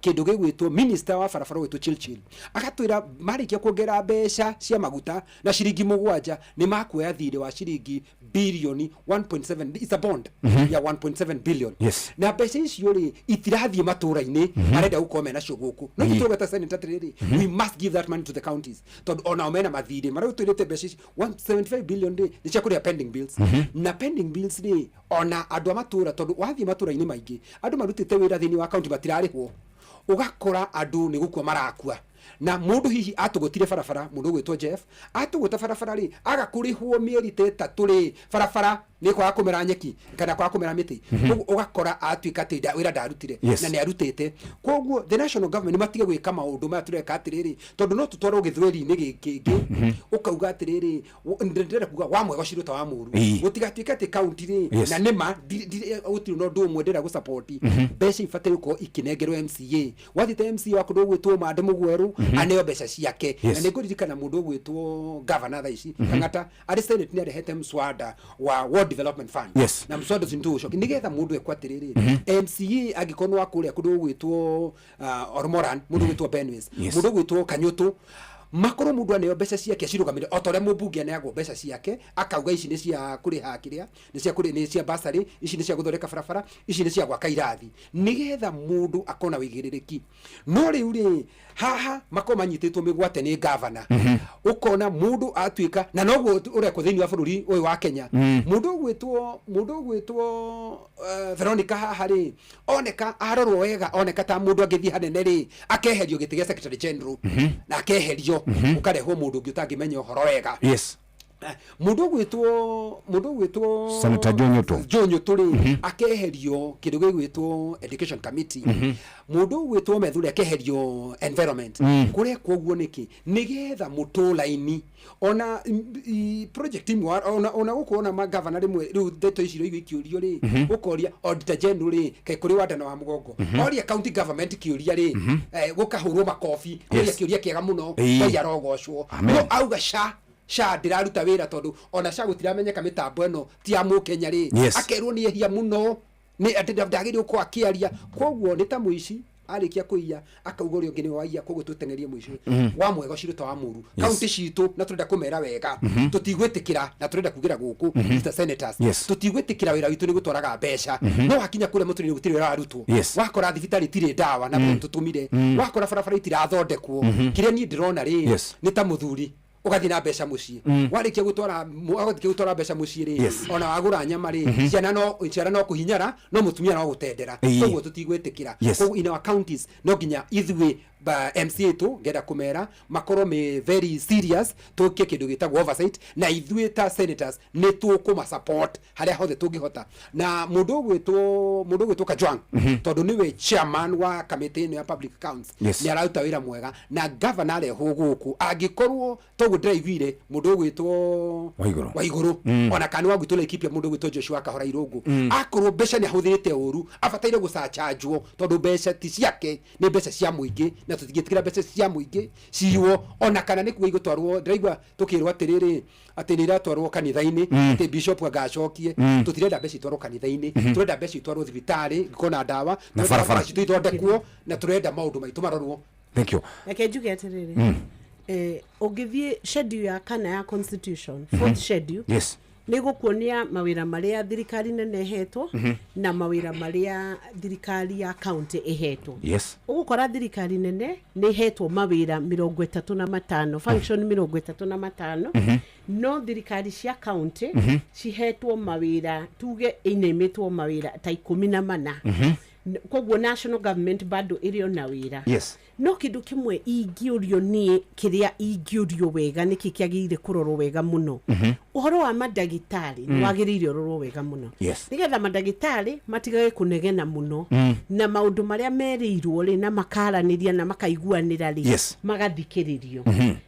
kĩndũ gĩgwĩtwo minister wa barabara ũgwĩtwo Chilchil agatwĩra marĩkia kuongerera mbeca cia maguta na ciringi 7, nĩ makuoya thirĩ wa ciringi bilioni 1.7, it's a bond ya 1.7 billion. Na mbeca icio rĩ, itirathiĩ matũra-inĩ, marenda gũkorwo menacio gũkũ. No itũgeta senator atĩrĩrĩ, we must give that money to the counties, tondũ onao mena mathirĩ marĩa twĩrĩte. Mbeca ici 175 billion rĩ, nĩ cia kũrĩha pending bills, na pending bills rĩ, ona andũ a matũra, tondũ wathiĩ matũra-inĩ maingĩ, andũ marutĩte wĩra thĩinĩ wa county matirarĩhwo. Ũgakora andũ nĩ gũkua marakua, na mũndũ hihi atũgũtire barabara, mũndũ ũgwĩtwo Jeff atũgũta barabara rĩ, aga kũrĩhwo mĩeri ta 3 rĩ, barabara nĩ kwaga kũmera nyeki kana kwaga kũmera mĩtĩ. Koguo ũgakora atuĩka atĩ wĩra ndarutire na nĩ arutĩte. Koguo the national government nĩ matige gwĩka maũndũ maya tũreka atĩrĩrĩ, tondũ no tũtwarwo gĩthweri-inĩ gĩkĩ kĩngĩ. Ũkauga atĩrĩrĩ, ndĩrenda kuga wa mwega ũcirwo ta wa mũru, gũtigatuĩke atĩ county rĩ, na nĩma gũtirĩ na ũndũ ũmwe ndĩrenda gũsupport. Mbeca ibataire gũkorwo ikĩnengerwo MCA. Wathiĩte MCA wa kũndũ ũgwĩtwo Mande Mũgwerũ, aneo mbeca ciake. Na nĩ ngũririkana mũndũ ũgwĩtwo governor thaa ici, Kang'ata, arĩ senate nĩ arehete mswada wa Ward Development Fund. Na mswada ũcio nĩtũgũcokia nĩgetha mũndũ ekwo atĩrĩrĩ, MCA angĩkorwo nĩ wa kũrĩa kũndũ gũgwĩtwo Ormoran, mũndũ ũgwĩtwo Benways, mũndũ ũgwĩtwo Kanyũtũ, makorwo mũndũ aneo mbeca ciake acirũgamĩrĩre o ta ũrĩa mũmbunge aneagwo mbeca ciake, akauga ici nĩ cia kũrĩha kĩrĩa, nĩ cia kũrĩ, nĩ cia basarĩ, ici nĩ cia gũthondeka barabara, ici nĩ cia gwaka irathi, nĩgetha mũndũ akona wĩigĩrĩrĩki. No rĩu rĩ, haha makorwo manyitĩtwo mĩgwate nĩ gavana, ũkona mũndũ atuĩka, na noguo ũrekwo thĩinĩ wa bũrũri ũyũ wa Kenya. Mũndũ ũgwĩtwo Veronica haha rĩ, oneka arorwo wega, oneka ta mũndũ angĩthiĩ hanene rĩ, akeherio gĩtĩ gĩa secretary general, na akeherio, ũkarehwo mũndũ ũngĩ ũtangĩmenya ũhoro wega. Mũndũ ũgwĩtwo Senator Joe Nyutu. Joe Nyutu rĩ, akeherio kĩndũ gĩgwĩtwo education committee. Mũndũ ũgwĩtwo Methure akeherio environment. Kũrekwo ũguo nĩkĩ? Nĩgetha mũtũra-inĩ ona project imwe, ona gũkũ, ona magavana rĩmwe rĩu ndeto ici iroigua ikĩũrio rĩ, ũkoria auditor general rĩ, kaĩ kũrĩ wandana wa mũgongo, oria county government kĩũria rĩ, gũkahũrwo makobi, oria kĩũria kĩega mũno. Ngai arogocwo. Amen. No auga sha sha ndĩraruta wĩra, tondũ ona sha gũtiramenyeka mĩtambo ĩno ti ya mũkenya rĩ, akerwo nĩ ehia mũno, nĩ atĩ ndagĩrĩirwo gũkorwo akĩaria. Koguo nĩ ta mũici arĩkia kũiya akauga ũrĩa ũngĩ nĩ waiya, koguo tũteng'erie mũici. Wa mwega ũcirwo ta wa mũru. Kaunti citũ, na tũrenda kũmera wega, tũtigwĩtĩkĩra, na tũrenda kugĩra gũkũ, Mr. Senators, tũtigwĩtĩkĩra wĩra witũ nĩ gũtwaraga mbeca, no wakinya kũrĩa mũtũrĩ gũtirĩ wĩra warutwo. Wakora thibitarĩ itirĩ ndawa na tũtũmire, wakora barabara itirathondekwo. Kĩrĩa niĩ ndĩrona rĩ, nĩ ta mũthuri ũgathiĩ na mbeca mũciĩ, warĩkia gũtwara warĩkia gũtwara mbeca mũciĩ rĩ, ona wagũra nyama rĩ, ciana no kũhinyara, no mũtumia no gũtendera. Koguo tũtigwĩtĩkĩra. Koguo in our counties no nginya ithuĩ ba MCA tu ngenda kũmera makorwo me very serious, tũkie kĩndũ gĩtagwo oversight, na ithuĩ ta senators nĩ tũkũma support harĩa hothe tũngĩhota. Na mũndũ ũgwĩtwo Kajwang, tondũ nĩwe chairman wa kamĩtĩ ĩno ya public accounts, nĩ araruta wĩra mwega. Na governor arehwo gũkũ, angĩkorwo toguo ndĩraiguire mũndũ ũgwĩtwo Waigũrũ. Waigũrũ, ona kana wa gwitũ Laikipia, mũndũ ũgwĩtwo Joshua Kahora Irũngũ, akorwo mbeca nĩ ahũthĩrĩte ũru, abataire gũcachanjwo, tondũ mbeca ti ciake, nĩ mbeca cia mũingĩ, na tũtingĩtĩkĩra mbeca cia mũingĩ ciywo. Ona kana nĩ kuga igũtwarwo, ndĩraigua tũkĩrwo atĩrĩrĩ, atĩ nĩ iratwarwo kanitha-inĩ, atĩ bishop angacokie. Tũtirenda mbeca itwarwo kanitha-inĩ, tũrenda mbeca itwarwo thibitarĩ ikona ndawa, Na tũrenda barabara. barabara citũ ithondekwo, na tũrenda maũndũ maitũ marorwo. Thank you. Reke njuge atĩrĩrĩ, ũngĩthiĩ schedule ya kana ya constitution, fourth schedule, nĩ gũkuonia mawĩra marĩa thirikari nene ĩhetwo na mawĩra marĩa thirikari ya county ĩhetwo. Ũgũkora thirikari nene nĩ ĩhetwo mawĩra 35, function 35, no thirikari cia county cihetwo mawĩra, tuge inĩmĩtwo mawĩra ta 14. Koguo national government bado ĩrĩ ona wĩra. No kĩndũ kĩmwe ingĩũrio niĩ, kĩrĩa ingĩũrio wega, nĩkĩ kĩagĩrĩire kũrorwo wega mũno, ũhoro wa mandagĩtarĩ nĩ wagĩrĩire ũrorwo wega mũno, nĩgetha mandagĩtarĩ matigage kũnegena mũno, na maũndũ marĩa merĩirwo rĩ, na makaranĩria na makaiguanĩra rĩ, magathikĩrĩrio.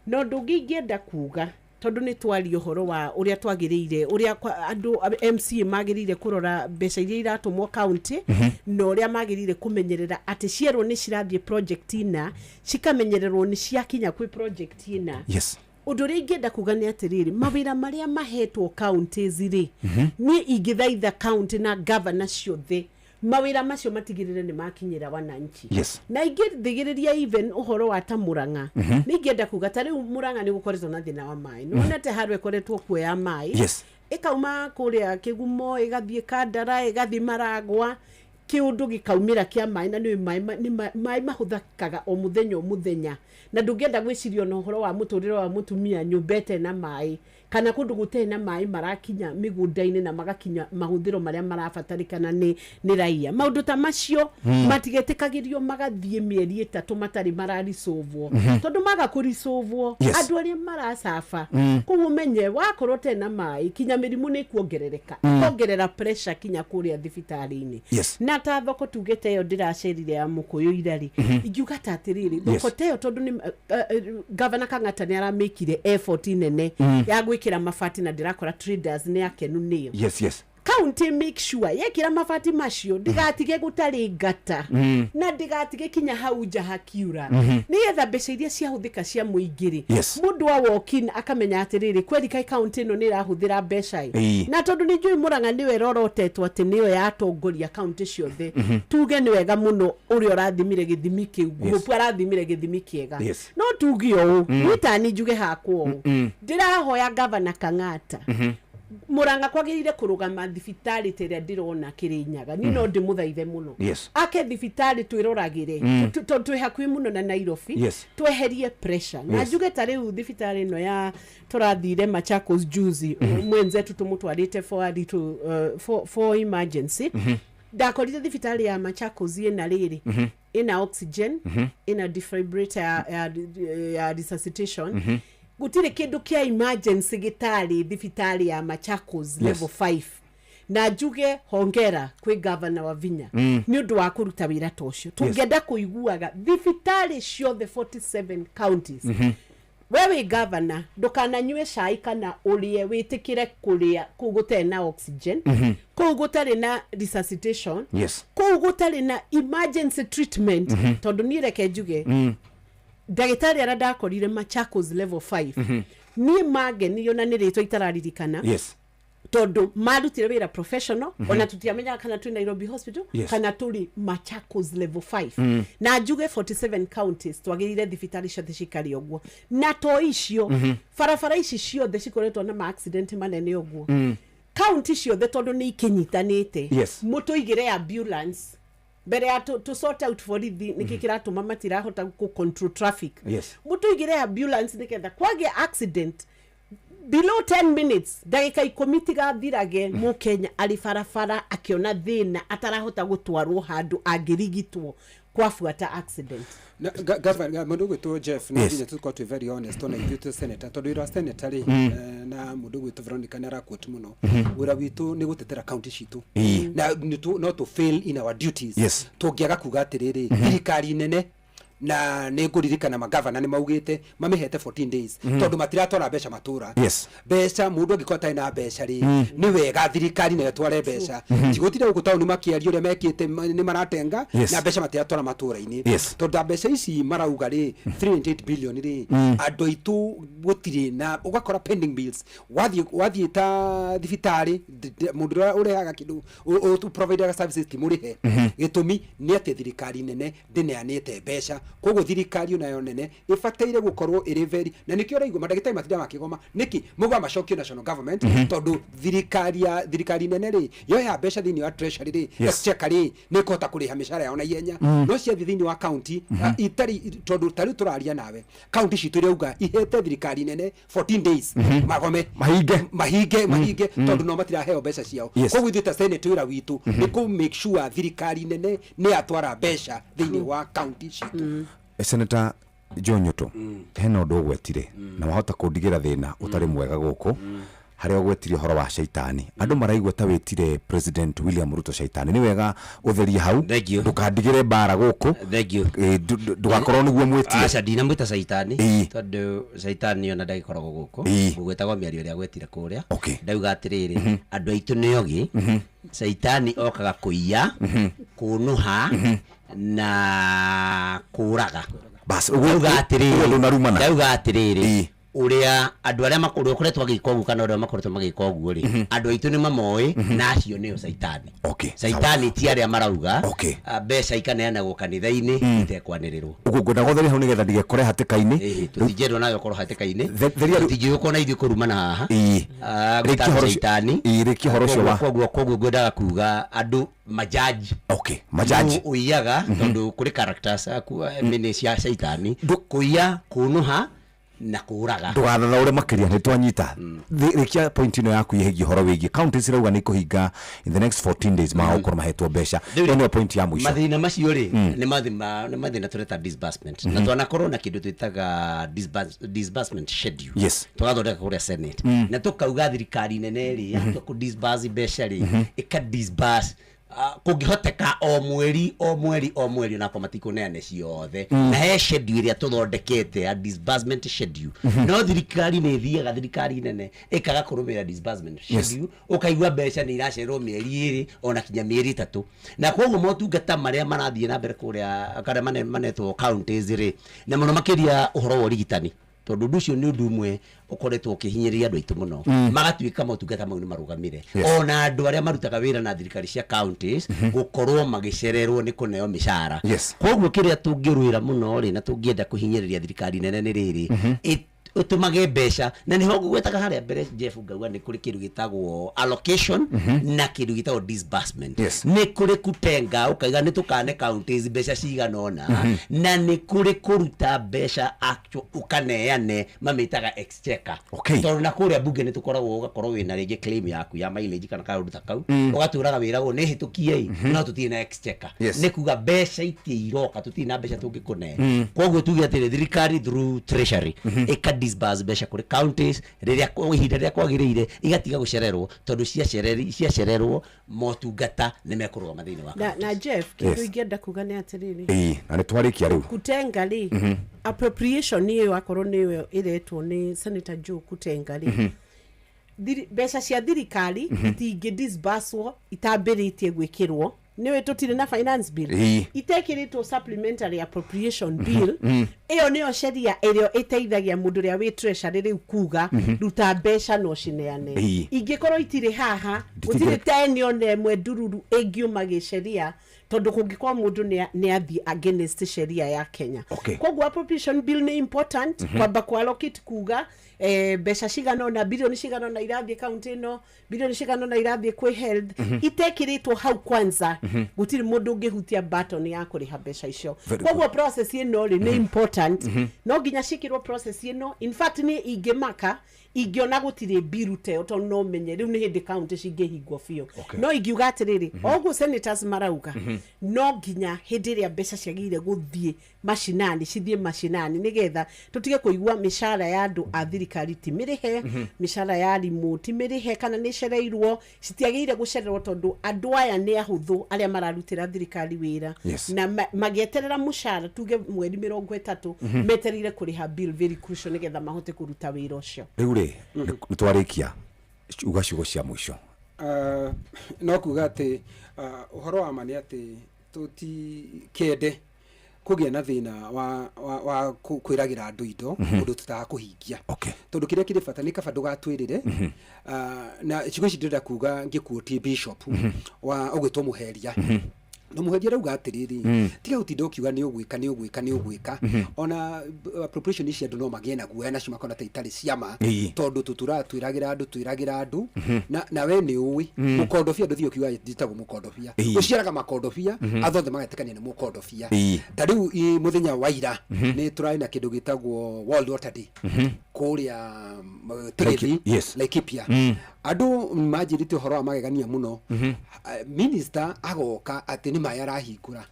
Na ũndũ ũngĩ ingĩenda kuga, Tondũ nĩ twaria ũhoro wa ũrĩa twagĩrĩire, ũrĩa andũ MCA magĩrĩire kũrora mbeca iria iratũmwo county, na ũrĩa magĩrĩire kũmenyerera atĩ cierwo nĩ cirathiĩ project ina, cikamenyererwo nĩ ciakinya kwĩ project ina. Ũndũ ũrĩa ingĩenda kuga nĩ atĩrĩrĩ, mawĩra marĩa mahetwo counties rĩ, niĩ ingĩthaitha county na governor ciothe, mawĩra macio matigĩrĩre nĩ makinyĩra wananchi. Na ingĩthigĩrĩria even ũhoro wa ta Mũrang'a, nĩ ingĩenda kuga ta rĩu Mũrang'a nĩ gũkoretwo na thĩna wa maĩ. Nĩ wonete harĩa ĩkoretwo kuoya maĩ, ĩkauma kũrĩa Kĩgumo, ĩgathiĩ Kandara, ĩgathiĩ Maragwa, kĩũndũ gĩkaumĩra kĩa maĩ. Na nĩ maĩ nĩ maĩ mahũthĩkaga o mũthenya o mũthenya, na ndũngĩenda gwĩciria ona ũhoro wa mũtũrĩre wa mũtumia nyũmba ĩtarĩ na maĩ, kana kũndũ gũtarĩ na maĩ marakinya mĩgũnda-inĩ na magakinya mahũthĩro marĩa marabatarĩkana nĩ raia. Maũndũ ta macio matigetĩkagĩrio magathiĩ mĩeri 3 matarĩ mararicũvwo, tondũ maga kũricũvwo, andũ arĩa maracaba kũu, ũmenye wakorwo ũtarĩ na maĩ, kinya mĩrimũ nĩ ĩkuongerereka, ĩkongerera pressure kinya kũrĩa thibitarĩ-inĩ. Na ta thoko tugĩte ĩyo ndĩracerire ya Mũkũyũ irarĩ, ingiuga ta atĩrĩrĩ, thoko ta ĩyo, tondũ nĩ Governor Kang'ata nĩ aramĩkire effort nene ya gwĩkĩra mabati, na ndĩrakora traders nĩ akenu nĩyo. County make sure yekĩra mabati macio, ndĩgatige gũtarĩ ngata, na ndĩgatige kinya hau nja hakiura, nĩgetha mbeca iria ciahũthĩka cia mũingĩ rĩ, mũndũ wa walk-in akamenya atĩrĩrĩ, kweri kai county ĩno nĩ ĩrahũthĩra mbeca ĩ. Na tondũ nĩ njũĩ Mũrang'a nĩwe ĩrorotetwo atĩ nĩyo yatongoria county ciothe, tuge nĩ wega mũno ũrĩa ũrathimire gĩthimi kĩu. Hope arathimire gĩthimi kĩega. No tuge ũũ, niĩ tani njuge hakwa ũũ, ndĩrahoya Governor Kang'ata, Mũrang'a kwagĩrĩire kũrũgama thibitarĩ ta ĩrĩa ndĩrona Kĩrĩnyaga. Niĩ no ndĩmũthaithe mũno ake thibitarĩ twĩroragĩre, tondũ twĩ hakuhĩ mũno na Nairobi, tweherie pressure. Na njuge ta rĩu thibitarĩ ĩno ya tũrathire Machakos juzi, mwenzetu tũmũtwarĩte for a little, for emergency, ndakorire thibitarĩ ya Machakos ĩna rĩrĩ, ĩna oxygen, ĩna defibrillator ya resuscitation. Gũtirĩ kĩndũ kĩa emergency gĩtarĩ thibitarĩ ya Machakos level 5. Na njuge hongera kwĩ Governor wa Vinya nĩ ũndũ wa kũruta wĩra ta ũcio. Tũngĩenda kũiguaga thibitarĩ ciothe 47 counties. We wĩ governor, ndũkananyue cai kana ũrĩe wĩtĩkĩre kũrĩa kũu gũtarĩ na oxygen, kũu gũtarĩ na resuscitation, kũu gũtarĩ na emergency treatment. Tondũ niĩ reke njuge, ndagĩtarĩ arĩa ndakorire Machakos level 5, niĩ mangenirio na nĩ rĩtwa itararirikana, tondũ marutire wĩra professional. Ona tutiamenyaga kana twĩ Nairobi Hospital kana tũrĩ Machakos level 5. Na njuge 47 counties twagĩrĩire thibitarĩ ciothe cikare ũguo. Na to icio, barabara ici ciothe cikoretwo na ma-accident manene ũguo, kaunti ciothe, tondũ nĩ ikinyitanĩte, mũtũigĩre ambulance mbere ya to sort out borithi nĩkĩ kĩratũma matirahota kũ control traffic. Mũtũigĩre ambulance nĩgetha kwagĩa accident below 10 minutes, ndagĩka 10 tigathirage, mũkenya arĩ barabara akĩona thĩna atarahota gũtwarwo handũ angĩrigitwo kwabuata accident. Na governor, mũndũ ũgwĩtwo Jeff, no nginya tũkorwo twĩ very honest ona ithuĩ twĩ senator, tondũ wĩra wa senator rĩ, na mũndũ ũgwĩtwo Veronica nĩ araquote mũno, wĩra witũ nĩ gũtetera county citũ, na no to fail in our duties tũngĩaga kuga atĩrĩrĩ, thirikari nene, na nĩ ngũririkana magavana nĩ maugĩte mamĩhete 14 days, tondũ matiratwara mbeca matũra. Mbeca, mũndũ angĩkorwo atarĩ na mbeca rĩ, nĩ wega thirikari nayo ĩtware mbeca. Tigũtinda gũkũ taũni makĩaria ũrĩa mekĩte, nĩ maratenga na mbeca matiratwara matũra-inĩ. Tondũ mbeca ici marauga rĩ, 3.8 billion rĩ, andũ aitũ gũtirĩ na, ũgakora pending bills, wathiĩ ta thibitarĩ, mũndũ ũrĩa ũrehaga kĩndũ, providaga services, ti mũrĩhe. Gĩtũmi nĩ atĩ thirikari nene ndĩneanĩte mbeca. Koguo thirikari onayo nene ĩbataire gũkorwo ĩrĩ very, na nĩkĩo ũraigua mandagĩtarĩ matinda makĩgoma nĩkĩ maugaga macokio national government, tondũ thirikari ya thirikari nene rĩ, yoya mbeca thĩinĩ wa treasury rĩ, exchequer rĩ, nĩ ĩkũhota kũrĩha mĩcara yao na ihenya. No ciathiĩ thĩinĩ wa county, itarĩ, tondũ ta rĩu tũraria nawe, county citũ irauga ihete thirikari nene 14 days magome. Mahinge. Mahinge, mahinge, tondũ no matiraheo mbeca ciao. Koguo ithuĩ ta senate, wĩra witũ nĩ kũ make sure thirikari nene nĩ yatwara mbeca thĩinĩ wa county citũ. Senator John Nyoto, hena ũndũ ũgwetire na wahota kũndigĩra thĩna ũtarĩ mwega gũkũ. Harĩa ũgwetire ũhoro wa caitani, andũ maraigua ta wĩtire President William Ruto caitani. Nĩ wega ũtherie hau, ndũkandigĩre mbara gũkũ. Thank you. Ndũgakorwo nĩguo mwĩtie. Aca, ndinamwĩta caitani, tondũ caitani ona ndagĩkoragwo gũkũ. Ngũgwĩtagwo mĩario ĩrĩa gwetire kũrĩa. Ndauga atĩrĩrĩ, andũ aitũ nĩ ogĩ. Caitani okaga kũiya, kũnũha na kũraga. Bas, ndauga ũguo atĩrĩrĩ, ndũnarumana. Ndauga atĩrĩrĩ, ũrĩa andũ arĩa ũrĩa ũkoretwo agĩka ũguo kana ũrĩa makoretwo magĩka ũguo rĩ, andũ aitũ nĩ mamoĩ, na acio nĩo caitani. Caitani ti arĩa marauga mbeca ikaneanagwo kanitha-inĩ itekwanĩrĩrwo. Ũguo ngwenda gũtheria hau nĩgetha ndigekore hatĩka-inĩ. Tũtingĩendwo nawe ũkorwo hatĩka-inĩ. Theria rĩu. Tũtingĩũkwo na ithuĩ kũrumana haha. Rĩkia Gũtana ũhoro ũcio- caitani. Rĩkia ũhoro ũcio Koguo ngwendaga kuga andũ majaji. Majaji. Nũ ũiyaga, tondũ kũrĩ characters mene cia caitani: kũiya, kũnũha na kũraga. Ndũgathathaũre makĩria, nĩ twanyita. Rĩkia point ĩno yaku ĩgiĩ ũhoro wĩgiĩ county cirauga nĩ ikũhinga in the next 14 days, magũkorwo mahetwo mbeca. Rĩu Ĩyo nĩyo point ya mũico. Mathĩna macio rĩ, nĩ mathĩna tũreta disbursement, na twanakorwo na kĩndũ twĩtaga disbursement schedule. Tũgathondeka kũrĩa Senate, na tũkauga thirikari nene rĩ, yatua kũ disburse mbeca rĩ, ĩka disburse kũngĩhoteka o mweri, o mweri, o mweri, onakorwo matikũneane ciothe. Na he schedule ĩrĩa tũthondekete ya disbursement schedule. No thirikari nĩ ĩthiaga, thirikari nene ĩkaga kũrũmĩrĩra disbursement schedule, ũkaigua mbeca nĩ iracererwo mĩeri 2 ona kinya mĩeri 3, na koguo motungata marĩa marathiĩ na mbere kũrĩa karĩa manetwo counties rĩ, na mũno makĩria ũhoro wa ũrigitani, tondũ ũndũ ũcio nĩ ũndũ ũmwe ũkoretwo ũkĩhinyĩrĩria andũ aitũ mũno. Magatuĩka motungata mau nĩ marũgamire. Ona andũ arĩa marutaga wĩra na thirikari cia counties gũkorwo magĩcererwo nĩ kũneo mĩcara. Koguo kĩrĩa tũngĩrwĩra mũno rĩ, na tũngĩenda kũhinyĩrĩria thirikari nene nĩ rĩrĩ, ũtũmage mbeca, na nĩho ngũgwetaga harĩa mbere, Jeff, ngauga nĩ kũrĩ kĩndũ gĩtagwo allocation na kĩndũ gĩtagwo disbursement. Nĩ kũrĩ kutenga, ũkaiga nĩ tũkane counties mbeca cigana ũna, na nĩ kũrĩ kũruta mbeca actual ũkaneane, mamĩtaga exchequer. Tondũ na kũrĩa bunge nĩ tũkoragwo, ũgakorwo wĩna rĩngĩ claim yaku ya mileage kana kaũndũ ta kau, ũgatũraga wĩragwo nĩ hĩtũkie no tũtirĩ na exchequer. Nĩ kuga mbeca itirĩ iroka, tũtirĩ na mbeca tũngĩkũne. Koguo tuge atĩrĩ, thirikari through treasury ĩka disburse mbeca kũrĩ counties rĩrĩa ihinda rĩrĩa kwagĩrĩire, igatiga gũcererwo, tondũ ciacererwo motungata nĩ mekũrũgama thĩinĩ wa Na Jeff, kĩndũ ingĩenda kuga nĩ atĩrĩrĩ, Na nĩ twarĩkia rĩu. Kutenga rĩ, appropriation ĩyo akorwo nĩyo ĩretwo nĩ Senator Joe kutenga rĩ, mbeca cia thirikari itingĩ disburswo itambĩrĩtie gwĩkĩrwo, nĩũĩ tũtirĩ na finance bill itekĩrĩtwo supplementary appropriation bill. Ĩyo nĩyo sheria ĩrĩa ĩteithagia mũndũ ũrĩa wĩ treasury rĩu kuga, ruta mbeca no cineane. Ingĩkorwo itirĩ haha, gũtirĩ teni ona ĩmwe ndururu ĩngiuma gĩceria, tondũ kũngĩkorwo mũndũ nĩ athiĩ against sheria ya Kenya. Koguo appropriation bill nĩ important, kwamba kwa allocate, kuga mbeca cigana ũna, bilioni cigana ũna irathiĩ kaunti ĩno, bilioni cigana ũna irathiĩ kwĩ health. Itekĩrĩtwo hau kwanza, gũtirĩ mũndũ ũngĩhutia button ya kũrĩha mbeca icio. Very. Koguo process ĩno rĩ, nĩ important, no nginya ciĩkĩrwo process ĩno. In fact, nĩ ingĩmaka ingĩona gũtirĩ biru ta ĩyo, tondũ no menye rĩu nĩ hĩndĩ kaunti cingĩhingwo biũ. No ingiuga atĩrĩrĩ, o ũguo senators marauga, no nginya hĩndĩ ĩrĩa mbeca ciagĩrĩire gũthiĩ macinani cithiĩ macinani, nĩgetha tũtige kũigua mĩcara ya andũ a thirikari ti mĩrĩhe, mĩcara ya arimũ ti mĩrĩhe kana nĩ ĩcereirwo. Citiagĩrĩire gũcererwo, tondũ andũ aya nĩ ahũthũ arĩa mararutĩra thirikari wĩra, na magĩeterera mũcara, tuge mweri 30, metereire kũrĩha bill very crucial nĩgetha mahote kũruta wĩra ũcio. Rĩu rĩ, nĩ twarĩkia, uga ciugo cia mũico. No kuga atĩ ũhoro wa ma nĩ atĩ tũtikende kũgĩa na thĩna wa kwĩragĩra andũ indo ũndũ tũtaga kũhingia, tondũ kĩrĩa kĩrĩ bata nĩ kaba ndũgatwĩrĩre. Na ciugo ici ndĩrenda kuga ngĩkuotie bishop wa ũgwĩtwo Mũheria, no Mũheria arauga atĩrĩrĩ, tiga gũtinda ũkiuga nĩ ũgwĩka, nĩ ũgwĩka, nĩ ũgwĩka. Ona appropriation ici andũ no magĩe na guoya nacio, makona ta itarĩ ciama, tondũ tũtũraga twĩragĩra andũ, twĩragĩra andũ, na we nĩ ũĩ mũkondobia ndũthiĩ ũkiuga njĩtagwo mũkondobia. Ũciaraga makondobia, andũ othe magetĩkania nĩ mũkondobia. Ta rĩu mũthenya wa ira nĩ tũrarĩ na kĩndũ gĩtagwo World Water Day kũrĩa Tigithi, Laikipia. Andũ manjĩrĩte ũhoro wa magegania mũno. Minister agoka atĩ nĩ maĩ arahingũra.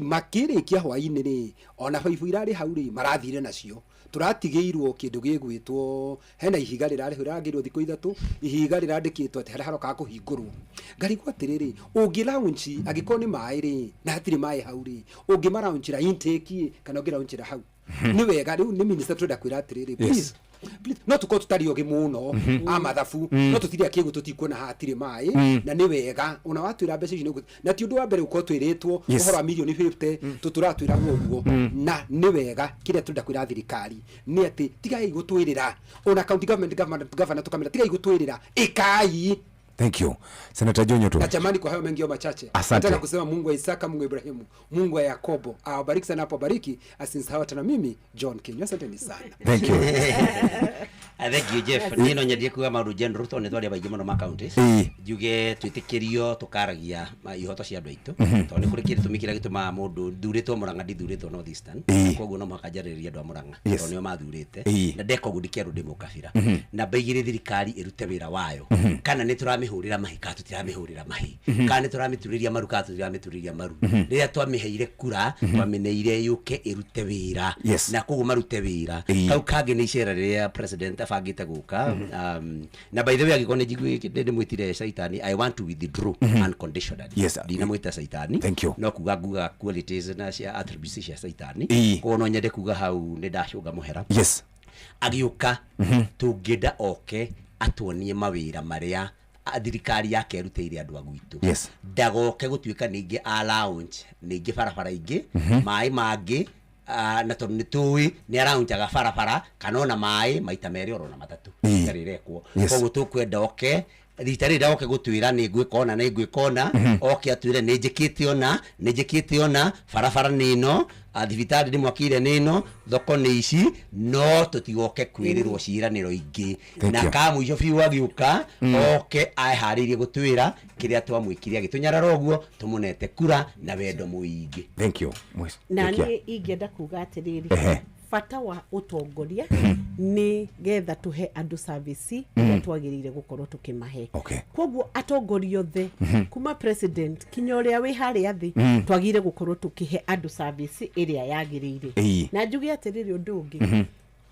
Makĩrĩkia hwainĩ rĩ, ona baibũ irarĩ hau rĩ, marathire nacio. Tũratigĩirwo kĩndũ gĩgwĩtwo hena ihiga rĩrarĩhwo rĩragĩrwo thikũ 3, ihiga rĩrandĩkĩtwo atĩ harĩa harokaga kũhingũrwo. Ngarigwo atĩrĩrĩ, ũngĩ launch angĩkorwo nĩ maĩ rĩ, na hatirĩ maĩ hau rĩ, ũngĩmaraunchĩra intake kana ũngĩraunchĩra hau? Nĩ wega rĩu nĩ minister tũrenda kwĩra atĩrĩrĩ, please, please, no tũkorwo tũtarĩ ogĩ mũno a mathabu, no tũtirĩ akĩgu, tũtikuona haha hatirĩ maĩ. Na nĩ wega ona watwĩra mbeca ici nĩ na ti ũndũ wa mbere gũkorwo twĩrĩtwo ũhoro wa mirioni 50, tũtũratwĩragwo ũguo. Na nĩ wega kĩrĩa tũrenda kwĩra thirikari nĩ atĩ tigai gũtwĩrĩra, ona county government, governor tũkamĩra, tigai gũtwĩrĩra, ĩkai. Thank you, Senator Jonyo. Na jamani, kwa hayo mengi au machache, Asante. nataka kusema Mungu wa Isaka, Mungu wa Ibrahimu, Mungu wa Yakobo awabariki sana, hapo abariki, asinisahau hata na mimi John Kinyua. Asanteni sana. Thank you. Thank you, Jeff. Niĩ no nyendie kuga maũndũ general tondũ nĩ twaria maingĩ mũno ma counties. Njuge twĩtĩkĩrio tũkaragia ihoto cia andũ aitũ, tondũ nĩ kũrĩ kĩtũmi kĩrĩa gĩtũmaga mũndũ thurĩtwo Mũrang'a, ndithurĩtwo North Eastern. Koguo no mũhaka njarĩrĩrie andũ a Mũrang'a, tondũ nĩo mathurĩte. Na ndeka ũguo ndikĩerwo ndĩ mũkabira. Namba 2, thirikari ĩrute wĩra wayo. Kana nĩ tũramĩhũrĩra mahi kana tũtiramĩhũrĩra mahi, kana nĩ tũramĩturĩria maru kana tũtiramĩturĩria maru, rĩrĩa twamĩheire kura twamĩneire yũke ĩrute wĩra. Na koguo marute wĩra. Kau kangĩ nĩ icera rĩrĩa president abangĩte gũka. Na by the way, angĩkorwo nĩ njiguĩte ndĩmwĩtire caitani, I want to withdraw unconditionally. Ndinamwĩta caitani. Thank you. No kuga nguga qualities na cia attributes cia caitani. Koguo no nyende kuga hau nĩ ndacũnga mũhera. Agĩũka, tũngĩenda oke atuonie mawĩra marĩa thirikari yake ĩrutĩire andũ a gwitũ. Ndagoke gũtuĩka ningĩ a launch ningĩ barabara ingĩ, maĩ mangĩ, na tondũ nĩ tũĩ nĩ araunjaga barabara kana ona maĩ maita 2 oro na 3 rita rĩrekwo. Koguo tũkwenda oke rita rĩrĩ ndagoke gũtwĩra nĩ ngwĩka ona nĩ ngwĩka ona, oke atwĩre nĩ njĩkĩte ona nĩ njĩkĩte ona, barabara nĩ ĩno, thibitarĩ ndĩmwakĩire nĩ ĩno, thoko nĩ ici, no tũtigoke kwĩrĩrwo ciĩranĩro ingĩ. Thank Na you. ka mũico biũ agĩũka, oke eharĩirie gũtwĩra kĩrĩa twamwĩkire agĩtũnyarara ũguo tũmũnete kura na wendo mũingĩ. Thank you. Na Rukia. niĩ ingĩenda kuga atĩrĩrĩ, bata wa ũtongoria nĩ getha tũhe andũ service ĩrĩa twagĩrĩire gũkorwo tũkĩmahe. Koguo atongoria othe, kuma president kinya ũrĩa wĩ harĩa thĩ, twagĩrĩire gũkorwo tũkĩhe andũ service ĩrĩa yagĩrĩire. Na njuge atĩrĩrĩ, ũndũ ũngĩ,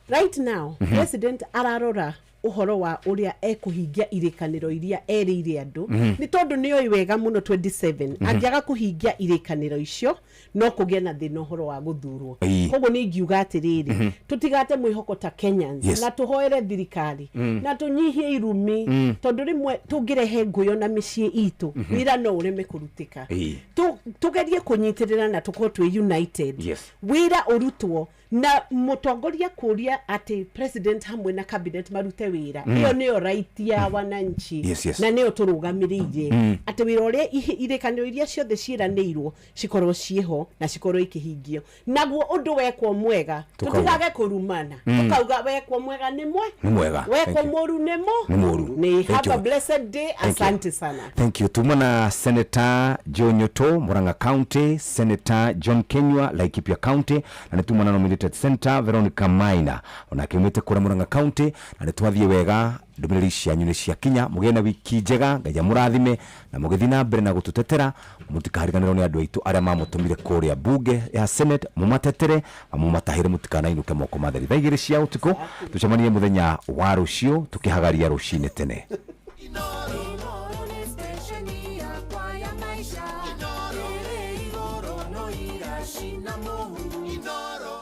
right now president ararora ũhoro wa ũrĩa ekũhingia irĩkanĩro iria erĩire andũ, nĩ tondũ nĩ oĩ wega mũno 27 angĩaga kũhingia irĩkanĩro icio no kũgĩe na thĩna ũhoro wa gũthurwo. Koguo nĩ ingiuga atĩrĩrĩ, tũtigate mwĩhoko ta Kenyans, na tũhoere thirikari, na tũnyihie irumi, tondũ rĩmwe tũngĩrehe ngũyo na mĩciĩ itũ, wĩra no ũreme kũrutĩka. Tũgerie kũnyitĩrĩra na tũkorwo twĩ united, wĩra ũrutwo na mũtongoria kũria atĩ president hamwe na cabinet marute wĩra. Ĩyo nĩyo right ya wananchi, na nĩyo tũrũgamĩrĩire, atĩ wĩra ũrĩa irĩkanĩro iria ciothe ciĩranĩirwo cikorwo ciĩho na cikorwo ikĩhingio. Naguo ũndũ wekwo mwega, Tũkauga. tũtigage kũrumana, tũkauga wekwo mwega nĩ mwe, Nĩ mwega. wekwo Thank you. mũru nĩ mo Nĩ mũru. nĩ. Thank Have a you. blessed day. Thank you. Asante sana. Thank you. Tuma na Senator Joe Nyoto, Murang'a County, Senator John Kenywa, Laikipia County, na nĩ tuma na nominated Senator Veronica Maina, onake umĩte kũrĩa Murang'a County, na nĩ twathiĩ wega, ndũmĩrĩri cianyu nĩ ciakinya. Mũgĩe na wiki njega, Ngai amũrathime na mũgĩthiĩ na mbere na gũtũtetera, mũtikariganĩrwo nĩ andũ aitũ arĩa mamũtũmire kũrĩa bunge ya Senate, mũmatetere na mũmatahĩre, mũtikanainũke moko matheri. Thaa 2 cia ũtukũ, tũcemanie mũthenya wa rũciũ tũkĩhagaria rũcinĩ tene. Inooro nĩ station yakwa ya maisha. Ĩrĩ igũrũ no iracina mũhu. Inooro.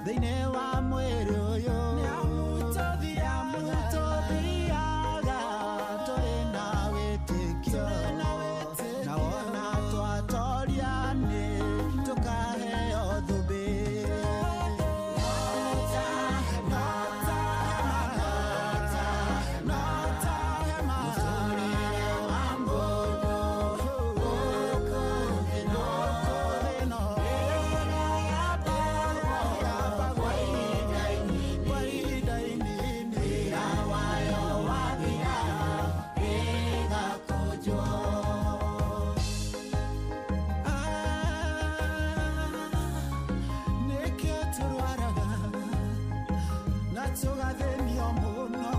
Thĩinĩ wa mwĩrĩ ũyũ nĩamũtũthiaga tũrĩ na wĩtĩkio na wona twatoria nĩ tũkaheo thũmbĩ. Nĩkĩo tũrwaraga na tũgathĩnio mũno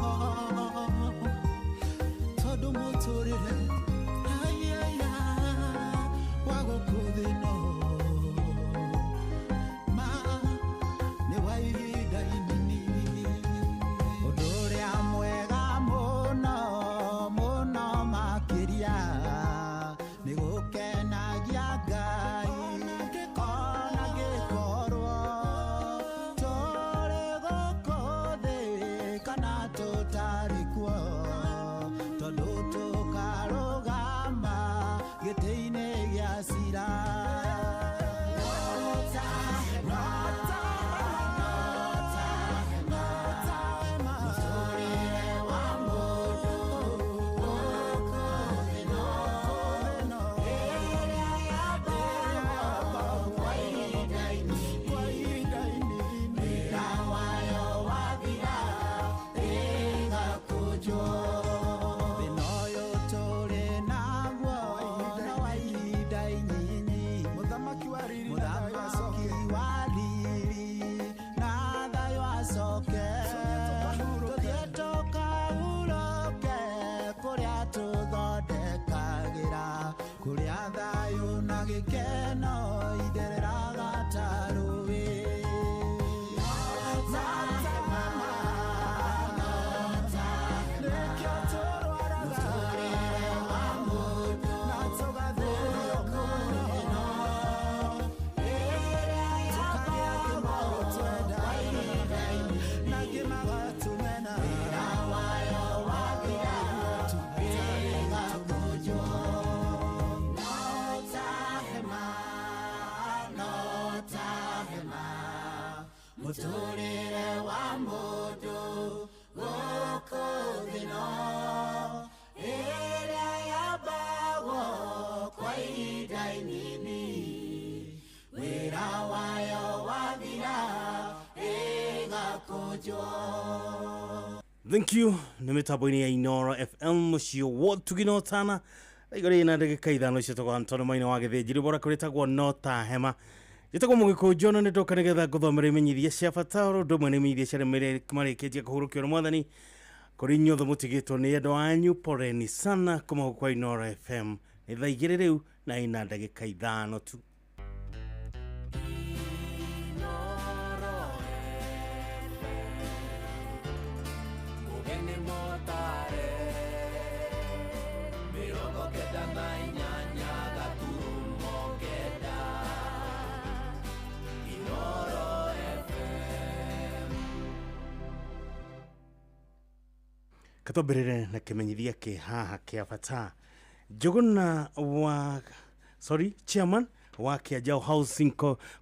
tondũ mũtũrĩre aiaya wa gũkũ thĩ ĩno ma nĩ wa ihinda inini. Ũndũ ũrĩa mwega mũno mũno makĩria nĩ gũkenagia Ngai ona ngĩkorwo tũrĩ gũkũ thĩ kana tũtarĩ kuo tondũ tũkarũgama gĩtĩ-inĩ gĩa cira. Thĩna ũyũ tũrĩ naguo no wa ihinda inyinyi mũthamaki wa riri na thayũ acoke tũthiĩ tũkahurũke kũrĩa tũthondekagĩra kũrĩa thayũ na gĩkeno ithereraga ta rũĩ. Nĩkĩo tũrwaraga na tũgathĩnio mũno tũkagĩa kĩmago twenda na kĩmagatũmena. Mũtũrĩre wa mũndũ gũkũ thĩ ĩno ĩrĩa yambagwo kwa ihinda inini wĩra wayo wathira ĩgakũnjwo. Thank you nä mä tambo-inä ya Inoro FM må ciä wotuginotana igå na ndagä ka ithano ciätagwo Antonio Maina wa gä thä njiri bora kå rä tagwo nota hema njätagwo må gä kå njono nä ndoka nä getha ngå thomera imenyithia cia bata oro ũndũ ũmwe nä imenyithia cia arĩa marä tie kå hurå kio nä mwathani kå rä inyuothe må tigä two nä endwa anyu poreni sana kuma gå kwa Inoro FM nä thaa igä rä rä u na ina ndagä ka ithano tu. Mugeni motare 98 gaturumo kenda Inoro FM. Katwambĩrĩre na kĩmenyithia kĩ haha kĩa bata. Njũgũna wa sorry chairman wa Kiajao Housing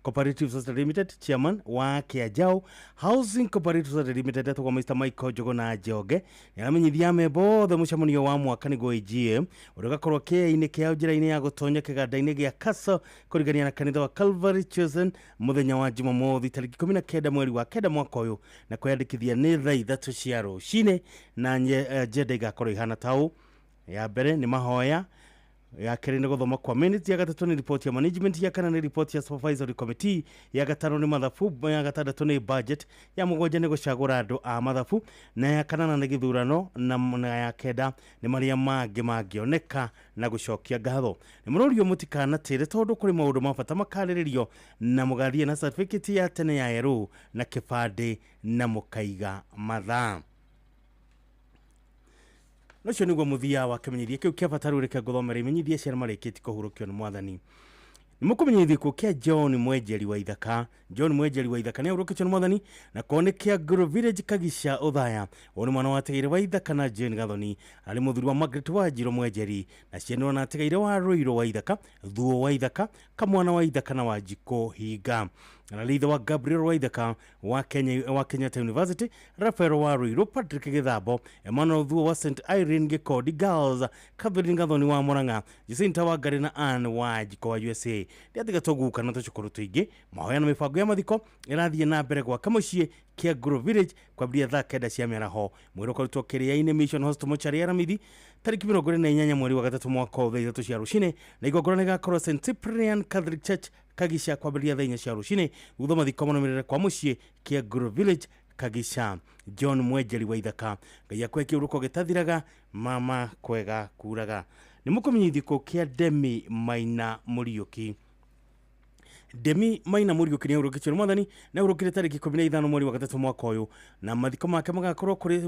Cooperative Society Limited, chairman wa Kiajao Housing Cooperative Society Limited etagwo Mr Michael Njũgũna Njonge nĩ aramenyithia amemba othe mũcemanio wa mwaka nĩguo AGM ũrĩa ũgakorwo kĩea-inĩ kĩao njĩra-inĩ ya gũtonya kĩganda-inĩ gĩa Castle kũringania na kanitha wa Calvary Chosen mũthenya wa Jumamothi tarĩki 19 mweri wa kenda mwaka ũyũ na kwĩyandĩkithia nĩ thaa 3 cia rũcinĩ na agenda igakorwo ihana ta ũũ. Ya mbere nĩ mahoya, ya kerĩ nĩ gũthoma kwa minutes, ya gatatũ nĩ report ya management, ya kana nĩ report ya supervisory committee, ya gatano nĩ mathabu, ya gatandatũ nĩ budget, ya mũgwanja nĩ gũcagũra andũ a mathabu, na ya kanana nĩ gĩthurano, na ya kenda nĩ marĩa mangĩ mangĩoneka na gũcokia ngatho. Nĩ mũrorio mũtikanatĩre tondũ kũrĩ maũndũ ma bata makarĩrĩrio na mũgathiĩ na certificate ya tene ya erũ na kĩbandĩ na mũkaiga mathaa. Nocio nĩguo mũthia wa kĩmenyithia kĩu kĩa bata. Rĩu reke ngũthomere imenyithia cia arĩa marĩkĩtie kũhurũkio nĩ mwathani. Nĩ mũkũmenyithio gĩkuũ kĩa John Mwenjeri wa Ithaka. John Mwenjeri wa Ithaka nĩ ahurũkĩtio nĩ Mwathani na kone kĩa Nguru Village, Kagisha, Ũthaya. Ũyũ nĩ mwana wa Tegeire wa Ithaka na Jane Gathoni, arĩ mũthuri wa Margaret Wanjirũ Mwenjeri na cianĩrwo na Tegeire wa Rũirũ wa Ithaka, Thuo wa Ithaka, Kamwana wa Ithaka na Wanjikũ Hinga. Na ithe wa Gabriel wa Ithaka wa Kenya, wa Kenyatta University, Rafael wa Ruiru, Patrick Githambo, Emmanuel Thuo wa St Irene Gikodi Girls, Catherine Gathoni wa Murang'a, Jacinta wa Ngari na Ann wa Njiko wa USA. Ndiatiga tũguka na tũcukuru tũingĩ. Mahoya na mĩbango ya mathiko ĩrathiĩ na mbere gwaka mũciĩ kĩa Nguru Village kwambĩrĩria thaa 9 cia mĩaraho. Mwĩrĩ ũkarutwo Kĩrĩa-inĩ Mission Hospital mochari Aramithi tarĩki 28 mweri wa gatatũ mwaka wa thaa 3 cia rũcinĩ, na igongona rĩgakorwo St Cyprian Catholic Church, Kagisha kwambĩrĩria thaa 4 cia rũcinĩ. Thutha mathiko marũmĩrĩre kwa mũciĩ kĩa Nguru Village, Kagisha. John Mwenjeri wa Ithaka, Ngai akwe kĩũrũko gĩtathiraga, mama kwega kuraga. Nĩ mũkũmenyithio gĩkuũ kĩa Demi Maina Mũriũki. Demi Maina Mũriũki nĩ ahurũkĩtio nĩ Mwathani na ahurũkire tarĩki 15 mweri wa gatatũ mwaka ũyũ, na mathiko make magakorwo kũrĩ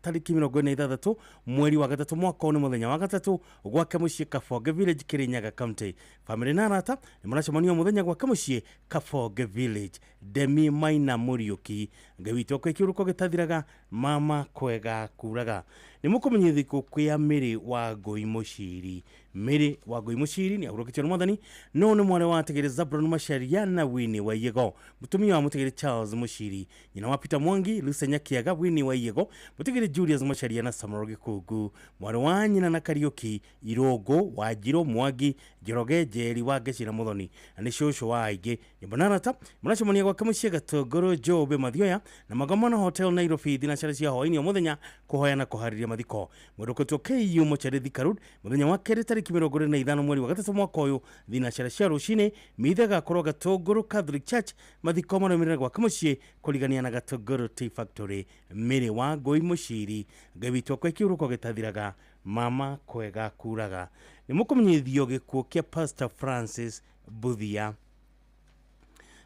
tarĩki 46 mweri wa gatatũ mwaka ũyũ, nĩ mũthenya wa gatatũ, gwake mũciĩ Kabonge Village, Kirinyaga County. Famĩlĩ na arata nĩ maracemanio mũthenya gwake mũciĩ Kabonge Village. Demi Maina Mũriũki, Ngai witũ akwe kĩũrũko gĩtathiraga, mama kwega kuraga. Nĩ mũkũmenyithio gĩkuũ kĩa Mĩrĩ wa Ngũi Mũciri. Mĩrĩ wa Ngũi Mũciri nĩ ahurũkĩtio nĩ Mwathani, no nĩ mwarĩ wa Tegere Zabron Macharia na Winnie wa Iego, mũtumia wa Mũtegere Charles Mũciri, nyina wa Peter Mwangi, Lucy Nyakiaga, Winnie wa Iego, Mũtegere Julius Macharia na Samuel Gĩkungu, mwarĩ wa nyina na Kariũki Irũngũ wa Njirũ Mwangi Njoroge Njeri wa Ngeci na Mũthoni, na nĩ cũcũ wa aingĩ. Nyũmba na arata maracemania gwake mũciĩ Gatũngũrũ Njũmbĩ Mathioya na Magomano Hotel Nairobi thinacara cia hwaĩ-inĩ o mũthenya kũhoya na kũharĩria mathiko. Mwĩrĩ ũkũrutwo KU Mochari Thika Road mũthenya wa kerĩ tarĩki 25 mweri wa gatatũ mwaka ũyũ thinacara cia rũcinĩ. Mitha ĩgakorwo Gatũngũrũ Catholic Church, mathiko marũmĩrĩre gwake mũciĩ kũrigania na Gatũngũrũ Tea Factory. Mĩrĩ wa Ngũi Mũciri, Ngai witũ akwe kĩũrũko gĩtathiraga, mama kwega kuraga. Nĩ mũkũmenyithio gĩkuũ kĩa Pastor Francis Buthia.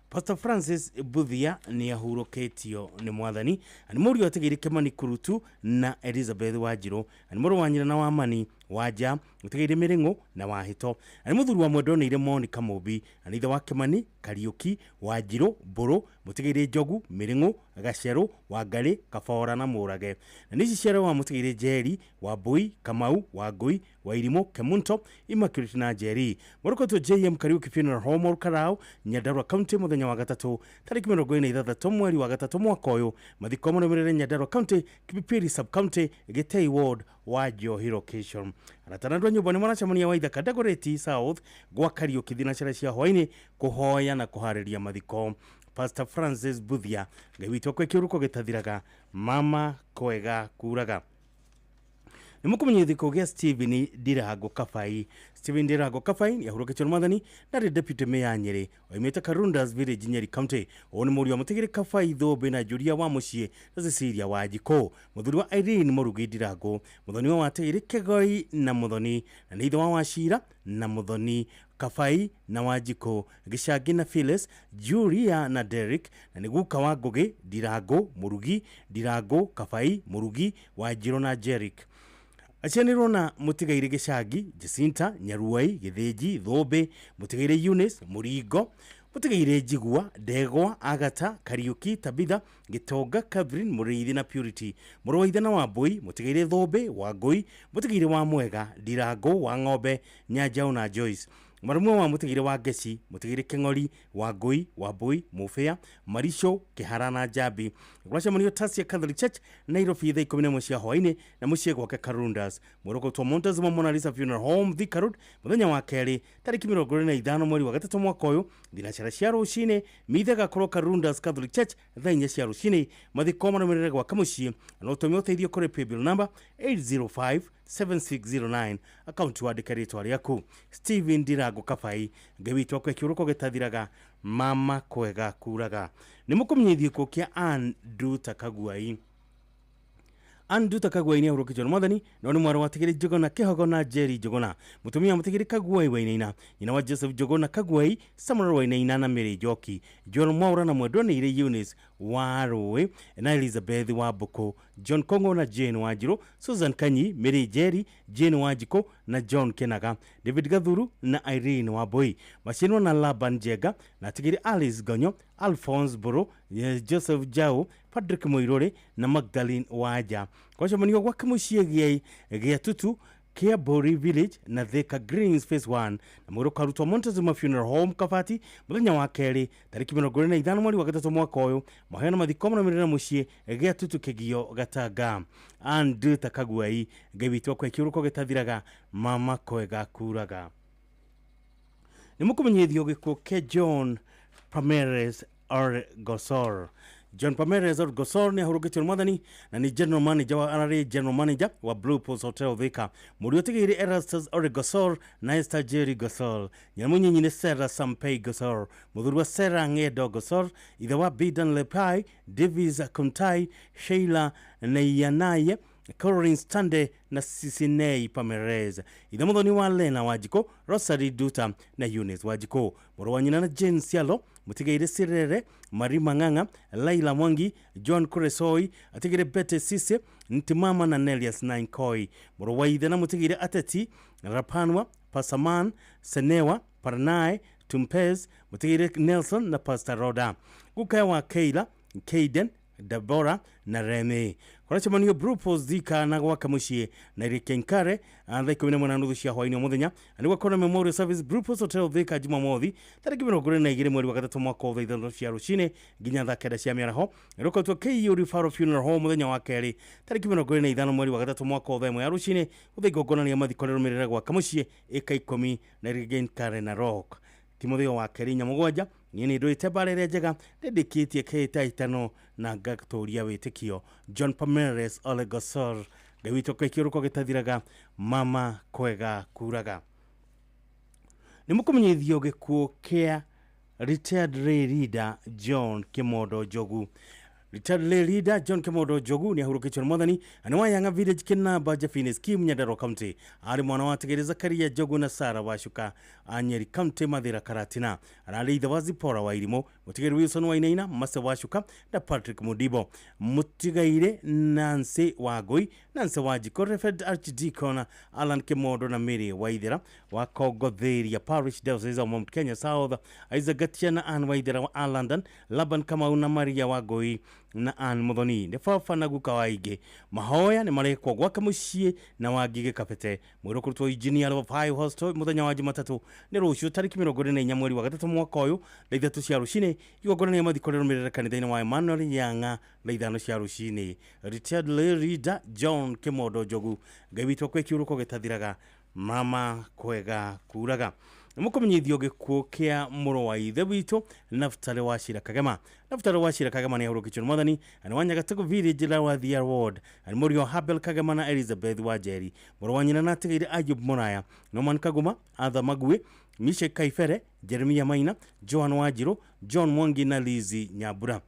Pastor Francis Buthia nĩ ahurũkĩtio nĩ Mwathani. Nĩ mũriũ ategeire Kĩmani Kurutu na Elizabeth Wanjirũ, nĩ mũrũ wa nyina na wa Mani Wanja, ũtegeire Mĩrĩng'ũ na Wahĩto, nĩ mũthuri wa Mwendoneire Monica Mũmbi, na nĩ ithe wa Kĩmani Kariũki Wanjirũ Mbũrũ, mũtegeire Njogu Mĩrĩng'ũ Gacerũ Wangarĩ Kabora na Mũrage, na nĩ ciaro wa mũtegeire Njeri Wambui Kamau Wangui Wairimũ Kemunto Immaculate na Njeri. Mũrũkotwo JM Kariũki Funeral Home Olkarau, Nyandarua County mũthenya wa gatatũ tarĩki 26 mweri wa gatatũ mwaka ũyũ. Mathiko marũmĩrĩre Nyandarua County, Kipipiri Sub County, Gĩtei Ward wa Njohi Location. Arata na andũ a nyũmba nĩ maracemania wa Ithaka Dagoretti South gwa Kariũki thinacara cia hwaĩ-inĩ kũhoya na kũharĩria mathiko. Pastor Francis Buthia, Ngai witũ akwe kĩũrũko gĩtathiraga, mama kwega kuraga. Nĩ mũkũmenyithio gĩkuũ kĩa Stephen Ndirango Kabai. Stephen Ndirango Kabai nĩ ahurũkĩtio nĩ Mwathani na arĩ deputy mayor Nyĩrĩ, oimĩte Karundas Village, Nyeri County. Ũyũ nĩ mũriũ wa Mũtigĩrĩ Kabai Thũmbĩ na Julia wa mũciĩ na Cecilia wa Njikũ, mũthuri wa Irene Mũrugi Ndirango, mũthoni wa Wategĩrĩ Kĩgoi na Mũthoni, na nĩ ithe wa Wacira na Mũthoni Kabai na Wanjikũ, Gĩcangi na Phyllis, Julia na Derrick, na nĩ guka wa Ngũgĩ Ndirango Mũrugi Ndirango Kabai Mũrugi Wanjirũ na Jerick. Acianĩrwo na Mũtigairĩ Gĩcangi, Jacinta Nyaruai Gĩthĩnji Thũmbĩ, Mũtigairĩ Eunice Mũringo, Mũtigairĩ Njigua Ndegwa Agata Kariũki Tabitha Gĩtonga Catherine Mũrĩithi na Purity, mũrũ wa ithe na Wambui, Mũtigairĩ Thũmbĩ Wangũi, Mũtigairĩ wa Mwega Ndirango wa Ng'ombe Nyanjaũ na Joyce, marũmwe wa Mũtigairĩ wa Ngeci, Mũtigairĩ Kĩng'ori Wangũi Wambui Mũbĩa Marico Kĩhara na Njambi. Kũracemanio Tasia Catholic Church Nairobi thaa 11 cia hwaĩ-inĩ na mũciĩ gwake Karundas. Mwĩrĩ Montezuma Mona Lisa Funeral Home Thika Road mũthenya wa kerĩ tarĩki 25 mweri wa gatatũ mwaka ũyũ thinacara cia rũcinĩ. Mitha ĩgakorwo Karundas Catholic Church thaa 4 cia rũcinĩ. Mathiko marũmĩrĩre gwake mũciĩ na ũtũme ũteithio kũrĩ paybill number 805 7609, akaunti wandĩke rĩtwa rĩaku Stephen Ndirango Kabai. Ngai witũ akwe kĩũrũko gĩtathiraga, mama kwega kuraga. Nĩ mũkũmenyithio gĩkuũ kĩa Ann Nduta Kaguai. Anduta Kaguai nĩ ahurũkĩtio nĩ mwathani no nĩ mwarĩ wa Tigiri Njuguna Kĩhogo na Jerry Njuguna, mũtumia wa Mũtigiri Kaguai Wainaina, nyina wa Joseph Njuguna Kaguai, Samuel Wainaina na Mary Njoki, Joel Mwaura na mwendwa nĩ irĩ Eunice wa Rũĩ na Elizabeth wa Mbũkũ, John Kongo na Jane Wanjirũ, Susan Kanyi, Mary Jerry, Jane Wanjikũ na John Kenaga, David Gathuru na Irene Wambui, Macinwa na Laban Njenga na Tigiri Alice Gonyo, Alphonse Mburu, Joseph Jau, Patrick Muiruri na Magdalene Wanja. Kwacemanio gwake mũciĩ gĩa Tutu kia Bori Village na Thika Greens Phase 1 na mwĩrĩ ũkarutwo Montezuma Funeral Home Kabati mũthenya wa kerĩ tarĩki 25 mweri wa gatatũ mwaka ũyũ. Maheana mathiko marũmĩrĩra mũciĩ gĩa Tutu Kĩgio Gatanga. Anduta Kaguai, Ngai witũ akwe kĩũrũko gĩtathiraga, mama kwega kuraga. Nĩ mũkũmenyithio gĩkuũ kĩa John Pameres Orgosor. John Pameres Orgosor nĩ ahurũkĩtio nĩ mwathani na nĩ general manager wa ararĩ general manager wa Blue Post Hotel Thika. Mũriũ atigĩire Erastus Orgosor na Esther Jerry Gosor. Nyina mũnyinyi nĩ Sarah Sampei Gosor, mũthuri wa Sarah Ng'endo Gosor, ithe wa Bidan Lepai, Davis Kuntai, Sheila Neiyanaye, Caroline Stande na Sisinei Pamerez. Ithe mũthoni wa Lena Wanjikũ, Rosary Duta na Eunice Wanjikũ. Mũrũ wa nyina na Jane Sialo, mũtigĩire Sirere, Marie Mang'ang'a, Laila Mwangi, John Kuresoi, atigĩire Betty Sise, Ntimama na Nelias Nainkoi. Mũrũ wa ithe na mũtigĩire Ateti, Rapanwa, Pasaman, Senewa, Parnai, Tumpez, mũtigĩire Nelson na Pastor Roda. Guka wa Keila, Kaiden, Deborah na Remy. Kũracemanio Brupos Thika na gwaka mũciĩ na Irikenkare thaa 11:30 cia hwaĩ-inĩ o mũthenya. Na nĩ Memorial Service Brupos Hotel Thika Jumamothi tarĩki 22 mweri wa gatatũ mwaka wa thaa 6 cia rũcinĩ nginya thaa 9 cia mĩaraho. Ĩrũkotwo KU Referral Funeral Home mũthenya wa kerĩ tarĩki 25 mweri wa gatatũ mwaka wa thaa 1 ya rũcinĩ gũthiĩ igongona rĩa mathiko rĩrũmĩrĩre gwaka mũciĩ ĩka 10 na Irikenkare na Rock. Timotheo wa kerĩ 4:7 niĩ nĩ ndũĩte mbara ĩrĩa njega ndĩndĩkĩtie kĩhĩtahĩtano na ngatũria wĩtĩkio. John Pameres Olegosor, Ngai witũ akwe kĩũrũko gĩtathiraga, mama kwega kuraga. Nĩ mũkũmenyithio gĩkuũ kĩa retired lay leader John Kimondo Njogu. Retired lay leader John Kimondo Njogu nĩ ahurũkĩtio nĩ mwathani na nĩ wa Yanga Village Kĩnamba Jafini Scheme Nyandarua County. Arĩ mwana wa Tigiri Zakaria Njogu na Sarah Wacuka a Nyeri County Mathĩra Karatina. Ararĩ ithe wa Zipporah wa Irimũ, Mũtigĩri Wilson Wainaina, Mase Wacuka na Patrick Mudibo. Mũtigaire Nancy Wangũi, Nancy Wanjikũ, Reverend Archdeacon Alan Kimondo na Mary Waithera wa Kongothiria Parish Diocese of Mount Kenya South, Isaac Gatia na Ann Waithera wa London, Laban Kamau na Maria Wangũi na Ann Muthoni. Nĩ baba na guka wa aingĩ. Mahoya nĩ marekwo gwake mũciĩ na Wangigĩ Kabete. Mwĩrĩ ũkũrutwo Engineer of High Hostel mũthenya wa Jumatatũ nĩ rũciũ tarĩki 24 mweri wa gatatũ mwaka ũyũ thaa 3 cia rũcinĩ. Igongona rĩa mathiko rĩrũmĩrĩre kanitha-inĩ wa Emmanuel Yang'a thaa 5 cia rũcinĩ. Retired lay leader John Kimondo Njogu, Ngai witũ akwe kĩũrũko gĩtathiraga, mama kwega kuraga. Nĩ mũkũmenyithio gĩkuũ kĩa mũrũ wa ithe witũ Naftali Wachira Kagema. Naftali Wachira Kagema nĩ ahurũkĩtio nĩ mwathani na nĩ wa Nyagatũgũ Village la Wathia Ward. Na nĩ mũriũ wa Habel Kagema na Elizabeth Wanjeri. Mũrũ wa nyina na atigĩire Ayub Mũraya, Norman Kaguma, Arthur Mague, Mishe Kaibere, Jeremia Maina, Joan Wanjirũ, John Mwangi na Lizzy Nyambura.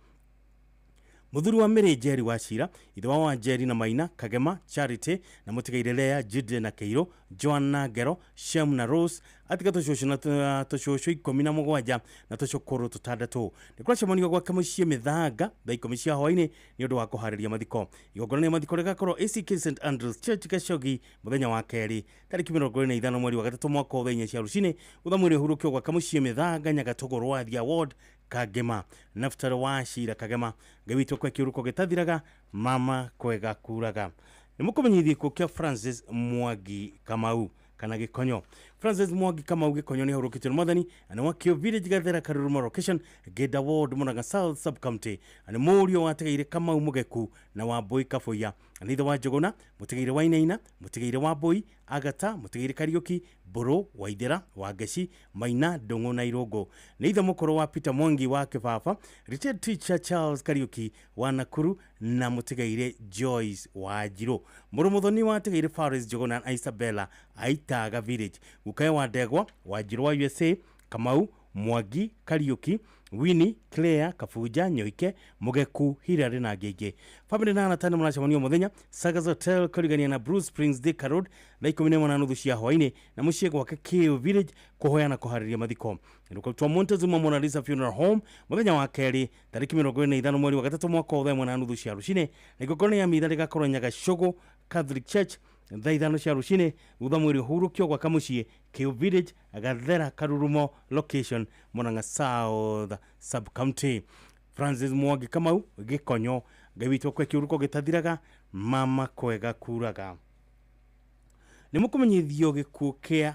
Mũthuri wa Mary Njeri Wachira, ithe wa Wanjeri na Maina, Kagema, Charity na mũtigaire Lea, Jude na Keiro, Joan na Ngero, Shem na Rose, atiga tũcũcũ na tũcũcũ 17 na tũcũkũrũ 6. Nĩ kũracemanio gwake mũciĩ Mĩthanga thaa 10 cia hwaĩ-inĩ nĩ ũndũ wa kũharĩria mathiko. Igongona rĩa mathiko rĩgakorwo ACK St Andrews Church Gacogi mũthenya wa kerĩ tarĩki 25 mweri wa gatatũ mwaka wa thaa 4 cia rũcinĩ. Gũtha mwĩrĩ ũhurũkio gwake mũciĩ Mĩthanga Nyagatũgũ Rwathia Ward Kagema. Naftali Wachira Kagema, Ngai witũ akwe kĩũrũko gĩtathiraga, mama kwega kuraga. Nĩ mũkũmenyithio gĩkuũ kĩa Francis Mwangi Kamau kana Gĩkonyo. Francis Mwangi Kamau Gĩkonyo nĩ ahurũkĩtio nĩ mwathani na nĩ wa Kĩo Village Gathera Karuruma Location Genda Ward Murang'a South Sub County. Na nĩ mũriũ watigĩire Kamau Mũgeku na Wambui Kabuya. Na nĩ ithe wa Njũgũna, mũtigĩire Wainaina, mũtigĩire Wambui, Agata, mũtigĩire Kariũki, Mbũrũ, Waithera, Wangeci, Maina, Ndũng'ũ na Irũngũ. Nĩ ithe mũkũrũ wa Peter Mwangi wa Kĩbaba, retired teacher Charles Kariũki wa Nakuru na mũtigaire Joyce Wanjirũ. Mũrũ mũthoni watigĩire Faris Njũgũna na Isabella Aitaga Village. Gukae wa Ndegwa, Wanjirũ wa USA, Kamau, Mwangi, Kariũki, Winnie, Claire, Kabuja, Nyoike, Mugeku, Hilary na angĩ aingĩ. Famĩlĩ na arata nĩ mũracemanio mũthenya Sagas Hotel kũrigania na Blue Springs Thika Road thaa 11:30 cia hwaĩ-inĩ na mũciĩ gwake Kĩũ Village kũhoya na kũharĩria mathiko. Rũkũrutwo Montezuma Mona Lisa Funeral Home mũthenya wa kerĩ tarĩki 25 mweri wa gatatũ mwaka wa 1:30 cia rũcinĩ na igongona rĩa mitha rĩgakorwo Nyagacũgũ Catholic Church thaa 5 cia rũcinĩ thutha mwĩrĩ ũhurũkio gwaka mũciĩ Kĩũ Village Gathera Karurumo location Murang'a South sub county. Francis Mwangi Kamau Gĩkonyo, Ngai witũ akwe kĩũruko gĩtathiraga, mama kwega kuraga. Nĩ mũkũmenyithio gĩkuũ kĩa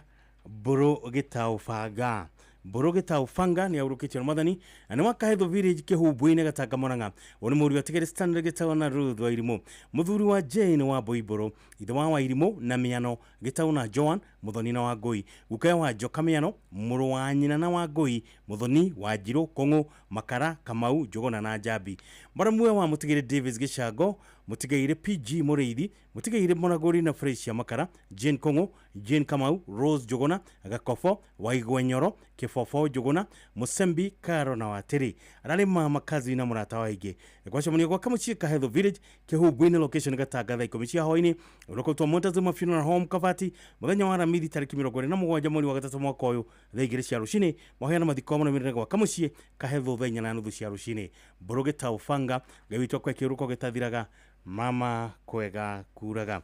Mbũrũ Gĩtaũ Banga. Mbũrũ Gĩtaũ Banga nĩ ahurũkĩtio nĩ Mwathani na nĩ wa Kahĩthũ Village Kĩhumbũ-inĩ Gatanga Murang'a. Ũyũ nĩ mũriũ atigĩrĩ Stanley Gĩtaũ na Ruth Wairimũ, mũthuri wa Jane wa Mbũi Mbũrũ, ithe wa Wairimũ na Mĩano Gĩtaũ na Joan Mũthoni na Wangũi, gukae wa Njoka Mĩano, mũrũ wa nyina na Wangũi, Mũthoni wa Njirũ Kũng'ũ Makara Kamau Njũgũna na Njambi. Mũramue wa mũtigĩrĩ Davis Gĩcango, mũtigairĩ PG Mũrĩithi, mũtigairĩ Mũragũri na Fresia Makara, Jane Kũng'ũ, Jane Kamau, Rose Njũgũna, Gakobo Waigwenyoro, Kĩbobo Njũgũna, Mũsembi Karo na Watĩrĩ. Ararĩ mama kazi na mũrata wa aingĩ. Nĩgwacemanio gwaka mũciĩ Kahetho Village Kĩhumbũ-inĩ location Gatanga thaa 10 cia hwaĩ-inĩ. Ũrũkũtwo Montezuma Funeral Home Kabati mũthenya wa Aramithi tarĩki 27 mweri wa gatatũ mwaka ũyũ thaa 2 cia rũcinĩ. Mahoya mathiko marũmĩrĩre gwaka mũciĩ Kahetho thaa 4:30 cia rũcinĩ. Mbũrũ Gĩtaũ Banga, Ngai witũ akwe kĩũrũko gĩtathiraga, mama kwega kuraga.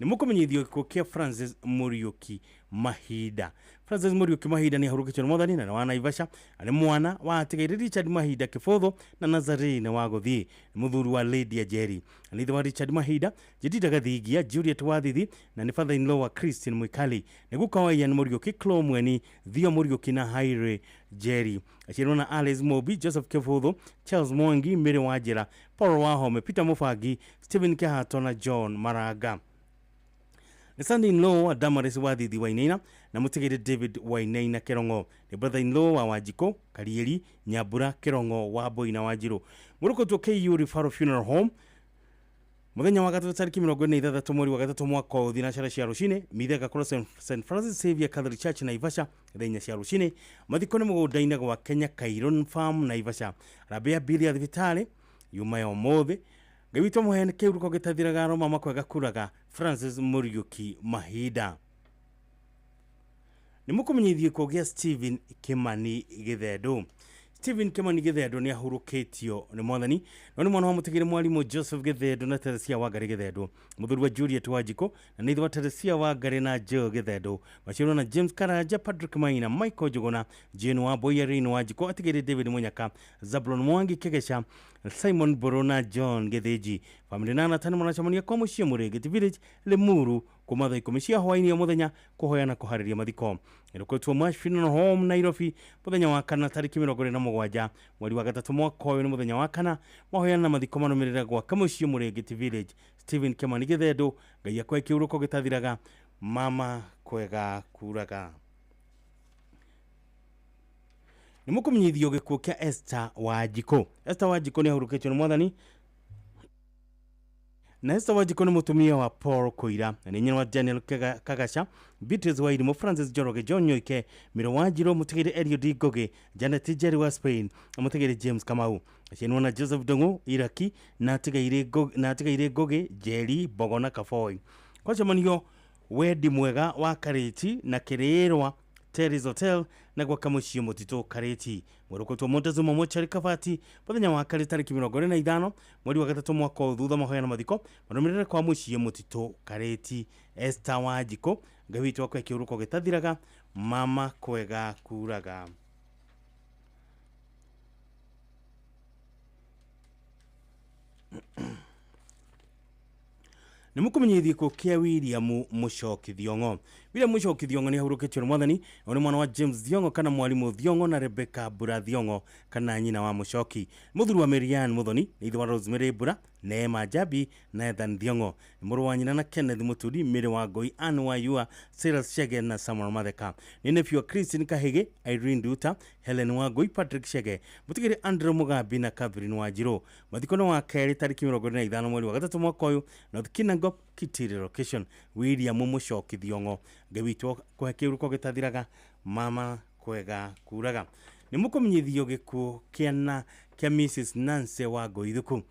Nĩ mũkũmenyithio gĩkuũ kĩa Francis Mũriũki Mahinda. Francis Mũriũki Mahinda nĩ ahurũkĩtio nĩ Mwathani na nĩ wa Naivasha, na nĩ mwana wa atigaire Richard Mahinda Kĩbũthũ na Nazarene wa Gũthiĩ, nĩ mũthuri wa Lydia Njeri, na nĩ ithe wa Richard Mahinda, Jedida Gathingia, Juliet Wathithi na nĩ father in law wa Christine Mwikali, nĩ guka wa Ian Mũriũki, Chloe Mweni, Theo Mũriũki na Haire Njeri. Aciarirwo na Alice Mobi, Joseph Kĩbũthũ, Charles Mwangi, Mary Wanjĩra, Paul Wahome, Peter Mũbangi, Stephen Kĩhato na John Maranga. Nĩ son in law wa Damaris Wathithi Wainaina na mũtigĩrĩ David Wainaina Kĩrong'o. Nĩ brother in law wa Wanjikũ, Karieri, Nyambura, Kĩrong'o, Wambũi na Wanjirũ. Mũrũkũtwo KU Referral Funeral Home mũthenya wa gatatũ tarĩki 26 mweri wa gatatũ mwaka ũyũ thinacara cia rũcinĩ. Mitha ĩgakorwo St Francis Xavier Catholic Church Naivasha thaa 4 cia rũcinĩ. Mathiko nĩ mũgũnda-inĩ gwa Kenya Kairon Farm Naivasha. Harambee ya mbili ya thibitarĩ yuma ya ũmũthĩ. Ngai witũ mũheane kĩhuruko gĩtathiraga Roma makwega kuraga. Francis Mũriũki Mahinda. Nĩ mũkũmenyithio gĩkuũ gĩa Stephen Kimani Gĩthendũ. Stephen Kimani Gĩthendũ nĩ ahurũkĩtio nĩ Mwathani no nĩ mwana wa mũtigĩrĩ mwarimũ Joseph Gĩthendũ na Teresia Wangari Gĩthendũ, mũthuri wa Juliet Wanjikũ na nĩ ithe wa Teresia Wangari na Joe Gĩthendũ. Maciarwo na James Karanja, Patrick Maina, Michael Njũgũna, Jane Wambui, Irene Wanjikũ, atigĩrĩ David Munyaka, Zablon Mwangi Kegesha, Simon Mbũrũ na John Gĩthĩnji. Famĩlĩ na arata nĩ maracemania kwa mũciĩ Mũrĩngĩti Village Limuru kuma thaa 10 cia hwaĩ-inĩ o mũthenya kũhoya na kũharĩria mathiko. Ĩrũkũtwo Mash Funeral Home Nairobi mũthenya wa kana tarĩki 27 mweri wa gatatũ mwaka ũyũ nĩ mũthenya wa kana. Mahoya na mathiko marũmĩrĩre gwaka mũciĩ Mũrĩngĩti Village. Stephen Kimani Gĩthendũ, Ngai akwe kĩhuruko gĩtathiraga, mama kwega kuraga. Nĩ mũkũmenyithio gĩkuũ kĩa Esther Wanjikũ. Esther Wanjikũ nĩ ahurũkĩtio nĩ Mwathani na Esther Wanjikũ nĩ mũtumia wa Paul Koira na nĩ nyina wa Daniel Kagasha, Beatrice Wairimũ, Francis Njoroge, John Nyoike, Mĩro Wanjirũ, mũtigĩrĩ Eliud Ngũgĩ, Janet Njeri wa Spain na mũtigĩrĩ James Kamau. Aciarirwo na Joseph Ndung'u Iraki na atigairĩ Ngũgĩ, Njeri, Mbogo na Kaboi. Kwacemanio wendi mwega wa Karĩti na Kĩrĩĩrwa Terry's Hotel na gwaka mũciĩ mũtitũ Karĩti. Mwerũkũtwo Montezuma Mochari Kabati mũthenya wa kerĩ tarĩki 25 mweri wa gatatũ mwaka ũyũ thutha mahoya na mathiko marũmĩrĩre kwa mũciĩ mũtitũ Karĩti. Esther Wanjikũ, Ngai witũ akwe kĩhuruko gĩtathiraga, mama kwega kuraga. Nĩ mũkũmenyithio gĩkuũ kĩa William Mũcoki Thiong'o. William Mũcoki Thiong'o nĩ ahurũkĩtio nĩ Mwathani, na nĩ mwana wa James Thiong'o kana mwarimũ Thiong'o na Rebecca Mbura Thiong'o kana nyina wa Mũcoki. Mũthuri wa Marianne Mũthoni, nĩ ithe wa Rosemary Mbura, Neema Njambi na Ethan Thiong'o. Nĩ mũrũ wa nyina na Kenneth Mũturi, Mary Wangũi, Anne Wayua, Silas Chege na Samuel Matheka. Nĩ nephew wa Christine Kahĩgĩ, Irene Nduta, Helen Wangũi, Patrick Chege, mũtigĩrĩ Andrew Mũgambi na Catherine Wanjirũ. Mathiko nĩ wa kerĩ tarĩki 25 mweri wa gatatũ mwaka ũyũ, North Kinangop, Kitiri location. William Mũcoki Thiong'o, Ngai witũ kũhe kĩhuruko gĩtathiraga, mama kwega kuraga. Nĩ mũkũmenyithio gĩkuũ kĩa kĩa Mrs Nancy Wangũi Thuku.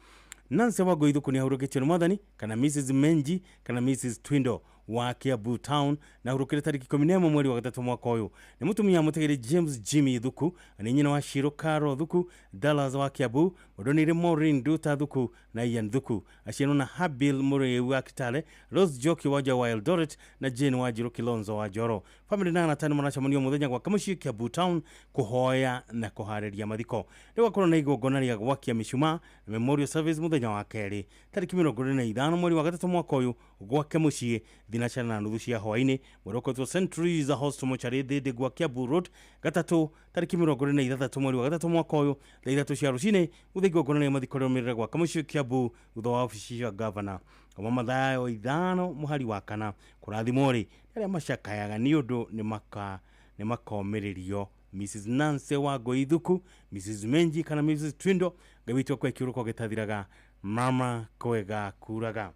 Nancy Wangũi Thuku nĩ ahurũkĩtio nĩ mwathani, kana Mrs Menji kana Mrs Twindo wa Kiambu Town, na ahurũkire tarĩki 11 mweri wa 3 mwaka ũyũ. Nĩ mũtumia mũtigĩri James Jimmy Thuku, nĩ nyina wa Shiro Caro Thuku, Dallas wa Kiambu, mũndũnĩire Maureen Duta Thuku na Ian Thuku. Aciarwo na Habil Mũrĩu wa Kitale, Rose Njoki wa Nja wa Eldoret na Jane Wanjiru Kilonzo wa Njoro. Family na anatano maracemanio mũthenya gwa Kamuciĩ Kiambu Town kũhoya na kũharĩria mathiko. Rĩu gakorwo na igongona rĩa gwakia mĩcumaa na memorial service mũthenya wa kerĩ tarĩki 25 mweri wa 3 mwaka ũyũ gwake mũciĩ 4:30 cia hwaĩ-inĩ, mwĩrokotwo St. Teresa Hospital Mochari Thĩndĩ gwa Kiambu Road. Gatatũ tarĩki 26 mweri wa 3 mwaka ũyũ thaa 3 cia rũcinĩ gũthiĩ igongona rĩa mathiko rĩrũmĩrĩre gwa Kamuciĩ Kiambu thutha wa obici cia gavana. Kuma Mathayo 5 mũhari wa 4 kũrathimwo rĩ arĩa macakayaga nĩ ũndũ nĩ makomĩrĩrio. Mrs Nancy Wangũi Thuku, Mrs Menji kana Mrs Twindo, Ngai witũ akwe kĩũrũko gĩtathiraga, mama kwega kuraga.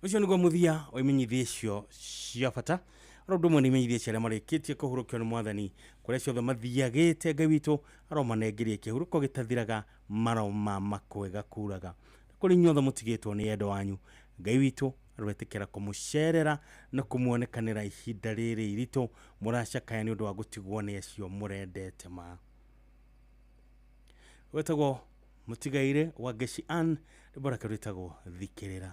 Ũcio nĩguo mũthia wa imenyithia icio cia bata. Oro ũndũ ũmwe nĩ imenyithia cia arĩa marĩkĩtie kũhurũkio nĩ mwathani kũrĩa ciothe mathiagĩte, Ngai witũ aromanengerie kĩhurũko gĩtathiraga, maroma makwega kuraga. Kũrĩ inyuothe mũtigĩtwo nĩ endo wanyu, Ngai witũ aroetĩkĩra kũmũcerera na kũmuonekanĩra ihinda rĩrĩ iritũ mũracakaya nĩ ũndũ wa gũtigwo nĩ acio mũrendete ma. Wetagwo Mũtigaire wa Ngeci Ann, rwĩmbo rwake rwĩtagwo Thikĩrĩra.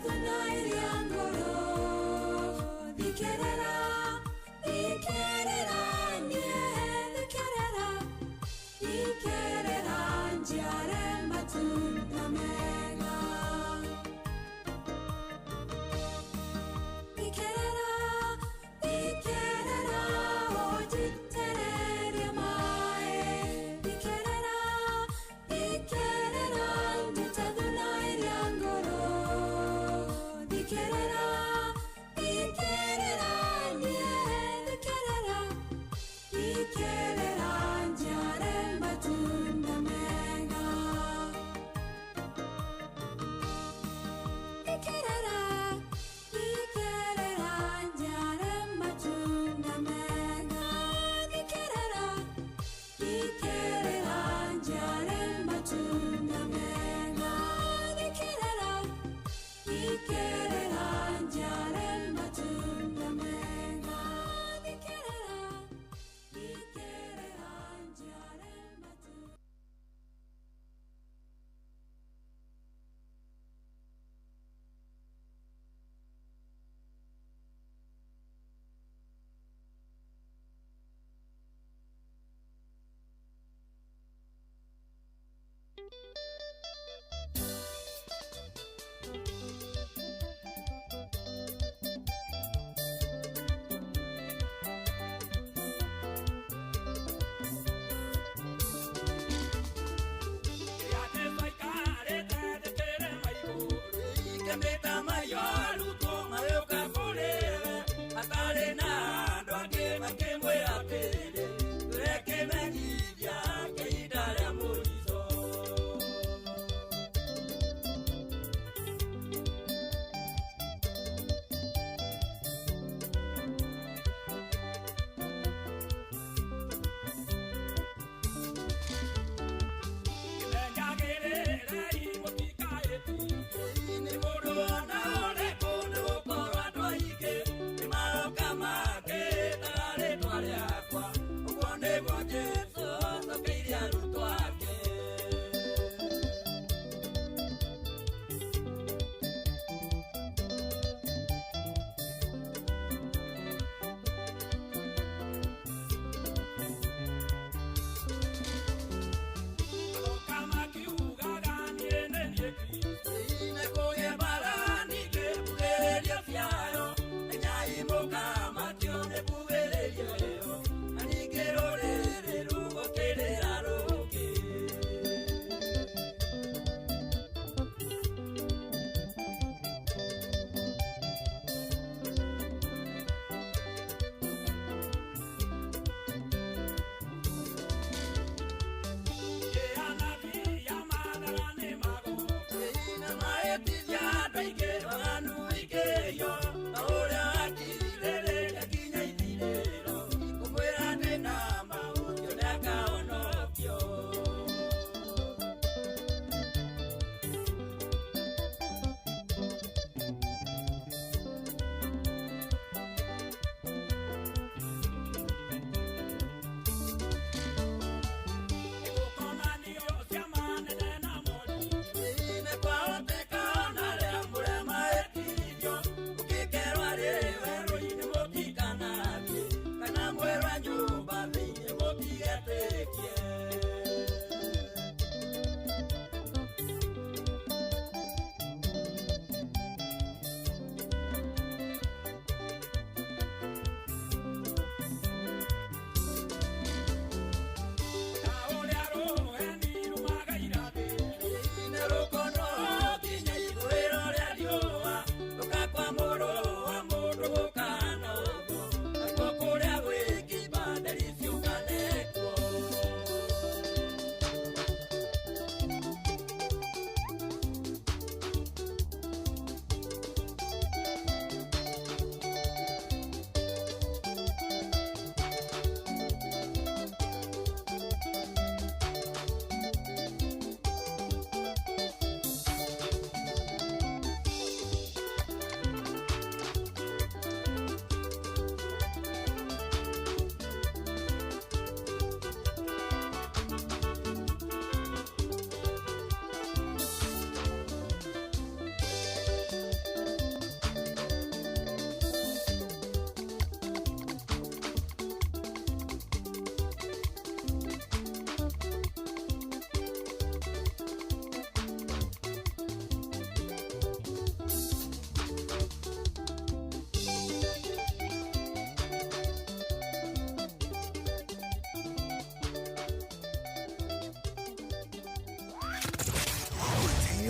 The night.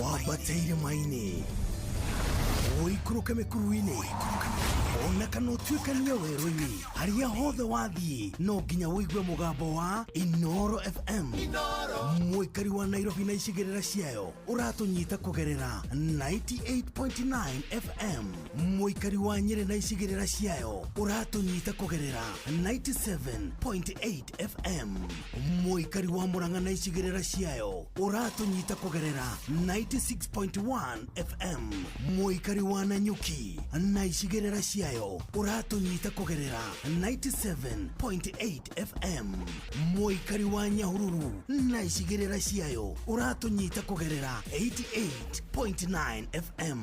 Wambateire maini ũikũrũke mĩkuru-inĩ ona kana ũtuĩkanie werũ-inĩ harĩa hothe wathiĩ no nginya ũigue mũgambo wa Inoro FM. Mũikari wa Nairobi na icigĩrĩra ciayo ũratũnyita kũgerera 98.9 FM. Mũikari wa Nyĩrĩ na icigĩrĩra ciayo ũratũnyita kũgerera 97.8 FM. Mũikari wa Murang'a na icigĩrĩra ciayo ũratũnyita kũgerera 96.1 FM. Mũikari wa Nanyuki na icigĩrĩra ciayo ũratũnyita kũgerera 97.8 FM. Mũikari wa Nyahururu na icigĩrĩra ciayo ũratũnyita kũgerera 88.9 FM.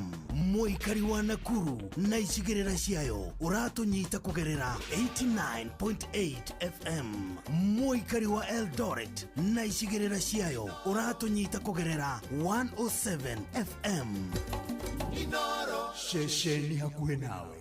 Mũikari wa Nakuru na icigĩrĩra ciayo ũratũnyita kũgerera 89.8 FM. Mũikari wa Eldoret na icigĩrĩra ciayo ũratũnyita kũgerera 107 FM. Inoro ceceni hakuhĩ nawe.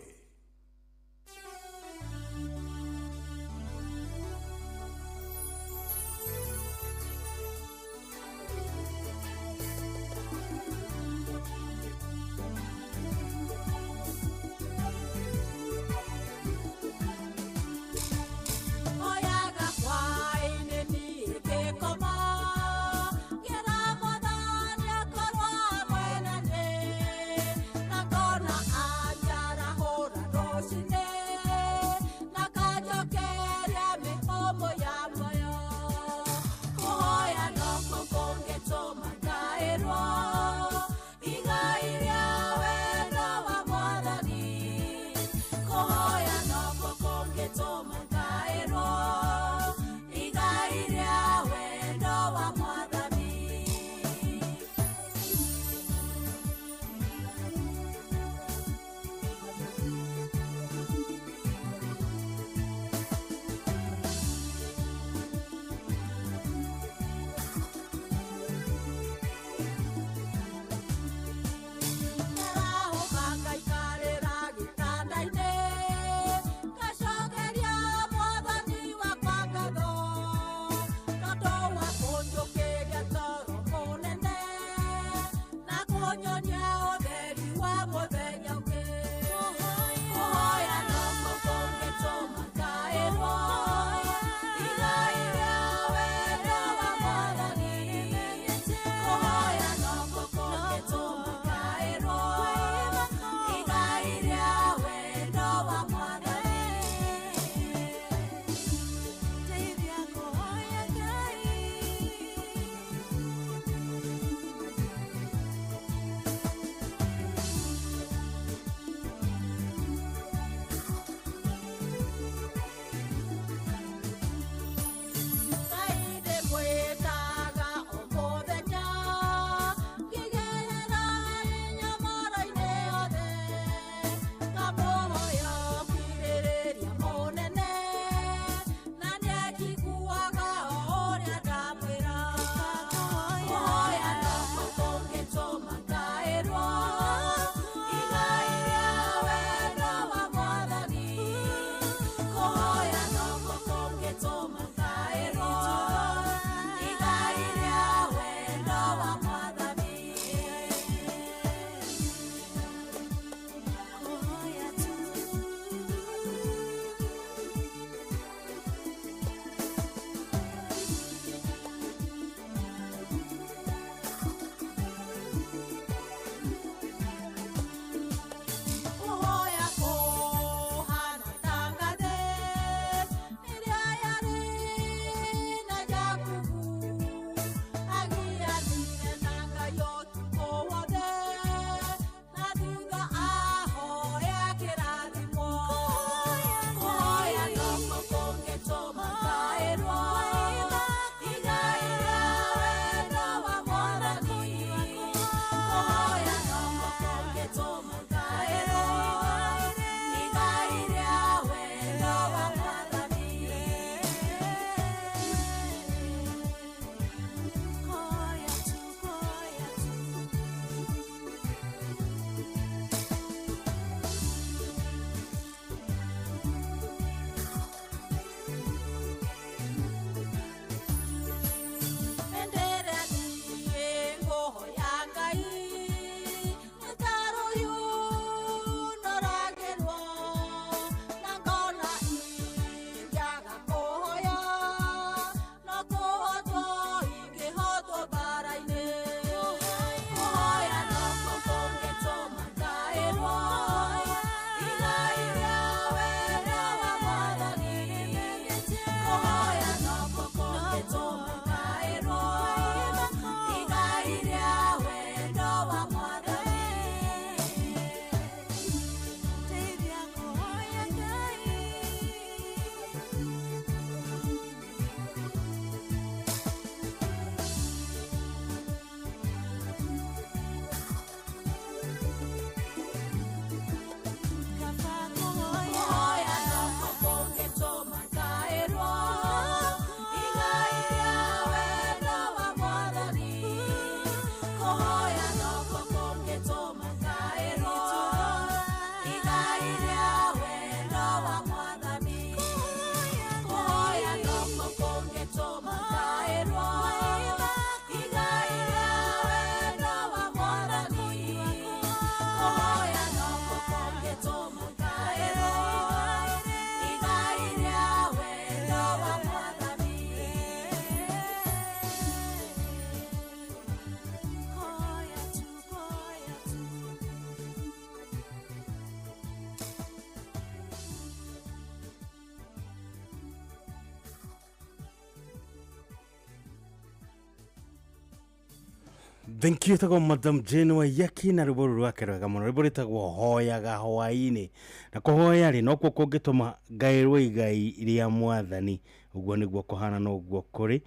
Thank you tagwo Madam Jane Waiyaki na rwĩmbo rũrũ rwake rwega mũno, rwĩmbo rwĩtagwo hoyaga hwaĩ-inĩ. Na kũhoya rĩ, nokuo kũngĩtũma ngaĩrwo igai rĩa mwathani. Ũguo nĩguo kũhana na ũguo kũrĩ.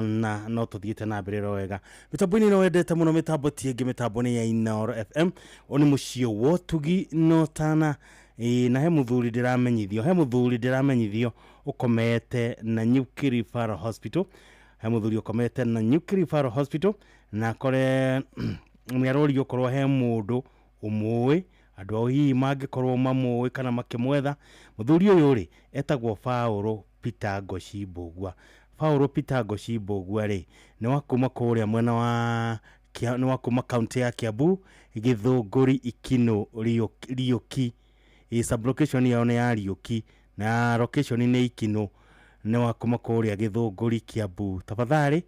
Na no tũthiĩte na mbere ro wega mĩtambo-inĩ ĩno wendete mũno, mĩtambo ti ĩngĩ, mĩtambo nĩ ya Inooro FM. Ũyũ nĩ mũciĩ wa ũtugi na ũtana. Ĩĩ, na he mũthuri ndĩramenyithio, he mũthuri ndĩramenyithio ũkomete na Nyuki Referral Hospital. He mũthuri ũkomete na Nyuki Referral Hospital na kore nĩ arorio korwo he mũndũ ũmũĩ, andũ ao hihi mangĩkorwo mamũĩ kana makĩmwetha. Mũthuri ũyũ rĩ, etagwo Paũlũ Peter Ngoci Mbũgua. Paũlũ Peter Ngoci Mbũgua rĩ, nĩ wa kuma kũrĩa mwena wa nĩ wa kuma kaunti ya Kiambu, Gĩthũngũri, Ikinũ, Riũki. Ĩ sublocation yao nĩ ya Riũki na location nĩ Ikinũ, nĩ wa kuma kũrĩa Gĩthũngũri, Kiambu. Tafadhali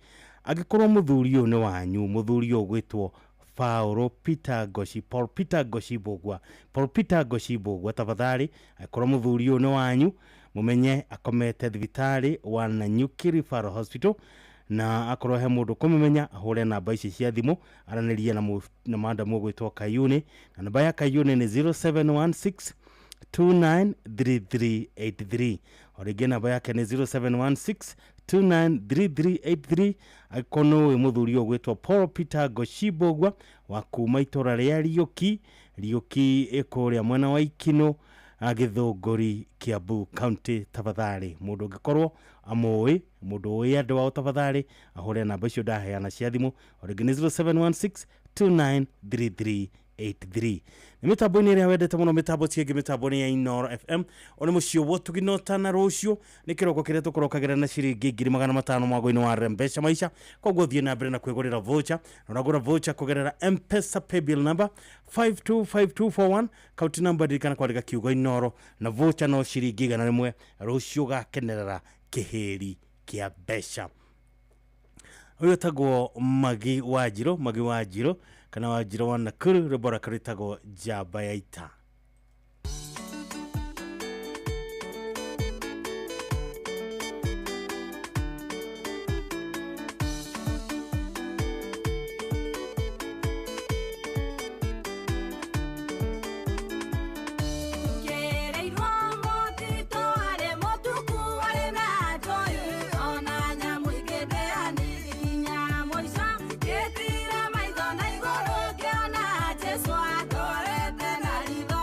angĩkorwo mũthuri ũyũ nĩ wanyu, mũthuri ũyũ ũgwĩtwo Paũlũ Peter Ngoci, Paul Peter Ngoci Mbũgua, Paul Peter Ngoci Mbũgua, tafadhali angĩkorwo mũthuri ũyũ nĩ wanyu, mũmenye akomete thibitarĩ wa Nanyuki Referral Hospital, na akorwo he mũndũ kũmũmenya ahũre namba ici cia thimũ aranĩrie na madam ũgwĩtwo Kayuni, na namba ya Kayuni nĩ 0716 293383. O rĩngĩ namba yake nĩ 0716 293383. Angĩkorwo nĩ ũĩ mũthuri ũyũ ũgwĩtwo Paul Peter Ngoci Mbũgua wa kuma itũra rĩa Riũki, Riũki ĩ kũrĩa mwena wa Ikinũ, Gĩthũngũri, Kiambu County, tafadhali mũndũ ũngĩkorwo amũĩ, mũndũ ũĩ andũ ao, tafadhali ahũre namba icio ndaheana cia thimũ. O rĩngĩ nĩ 0716 293383. Nĩ mĩtambo-inĩ ĩrĩa wendete mũno, mĩtambo ti ĩngĩ, mĩtambo nĩ ya Inooro FM. Ũyũ nĩ mũciĩ wa ũtugi na ũtana. Rũciũ nĩ kĩroko kĩrĩa tũkũrokagĩra na ciringi 500,000 mwago-inĩ wa Rembesha Maisha. Koguo thiĩ na mbere na kwĩgũrĩra voucher, na ũragũra voucher kũgerera M-Pesa paybill number 525241, kaunti number ndirikana kwandĩka kiugo Inooro, na voucher no ciringi 100. Rũciũ ũgakenerera kĩhĩri kĩa mbeca. Ũyũ etagwo Magi Wanjirũ, Magi Wanjirũ kana Wanjirũ wa Nakuru, rwĩmbo rwake rwĩtagwo Njamba ya Ita. Ngereirwo mũtitũ arĩ mũtuku arĩ na njũĩ, ona nyamũ ikĩndĩani nginya mũico. Ngĩtiira maitho na igũrũ ngĩona Jesũ atwarĩte na ritho.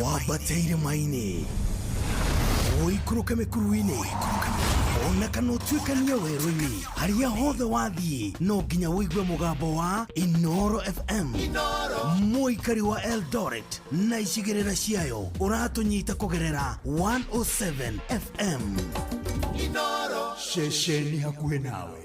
Wambate irĩma-inĩ, ũikũrũke mĩkuru-inĩ, ona kana ũtuĩkanie werũ-inĩ, harĩa hothe wathiĩ no nginya ũigue mũgambo wa Inoro FM. Mũikari wa Eldoret na icigĩrĩra ciayo ũratũnyita kũgerera 107 FM. Ceceni hakuhĩ nawe.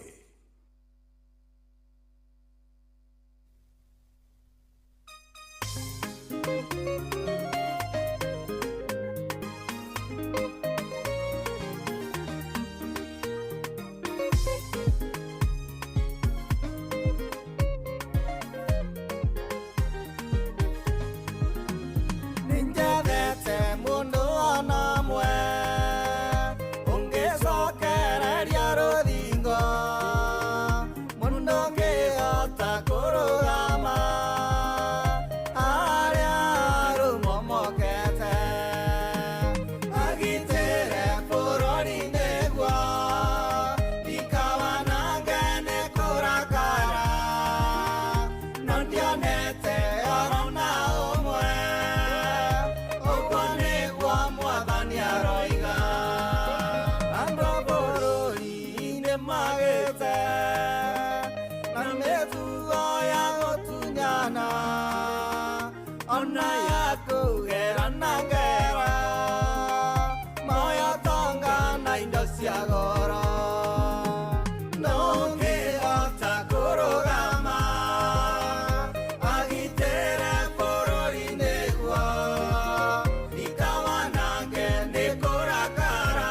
Nĩnjethete mũndũ ona ũmwe ũngĩcokereria rũthingo, mũndũ ũngĩhota kũrũgama harĩa rũmomokete, agitĩre bũrũri nĩguo ndikawanange nĩ kũrakara, no ndionete oro na ũmwe. Ũguo nĩguo Mwathani aroiga. Andũ a bũrũri nĩmagĩte na mĩtugo ya gũtunyana, ona ya kũgerana ngero, moyo tonga na indo cia goro. Ndũngĩhota kũrũgama agitĩre bũrũri nĩguo ndikawanange nĩ kũrakara.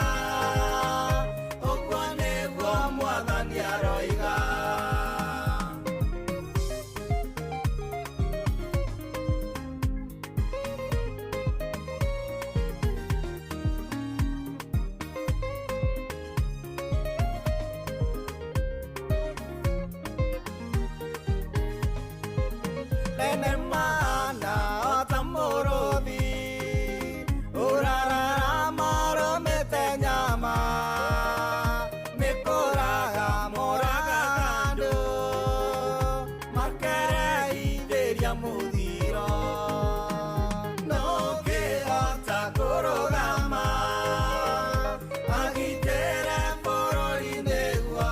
Ũguo nĩguo Mwathani aroiga. Nene mana ota mũrũthi ũrararama ũrũmĩte nyama, nĩ kũraga mũragaga andũ makereithĩria mũthiro. Ndũngĩhota kũrũgama agitĩre bũrũri nĩguo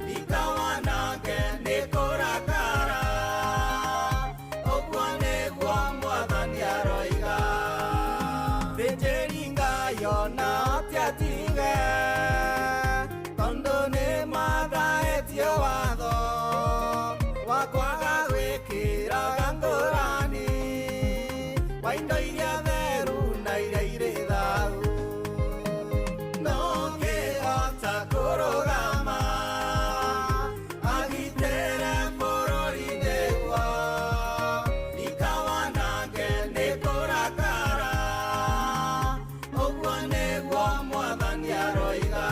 ndikawanange nĩ kũrakara. Ũguo nĩguo Mwathani aroiga. Thĩnjĩri Ngai ona tiatige, tondũ nĩmathaĩtie watho wa kwaga gwĩkĩraga ngũrani wa indo iria theru na iria irĩ thahu. Ndũngĩhota kũrũgama agitĩre bũrũri nĩguo ndikawanange nĩ kũrakara. Ũguo nĩguo Mwathani aroiga.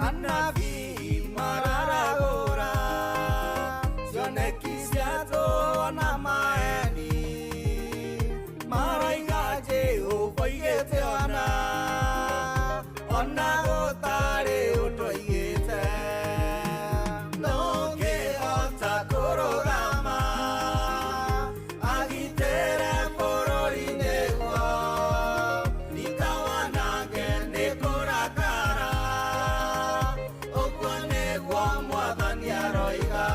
Anabii mararagũra cioneki cia tũhũ na maeni, maroiga Jehova oigĩte ona ona gũtarĩ ũndũ oigĩte. Ndũngĩhota kũrũgama agitĩre bũrũri nĩguo ndikawanange nĩ kũrakara. Ũguo nĩguo Mwathani aroiga.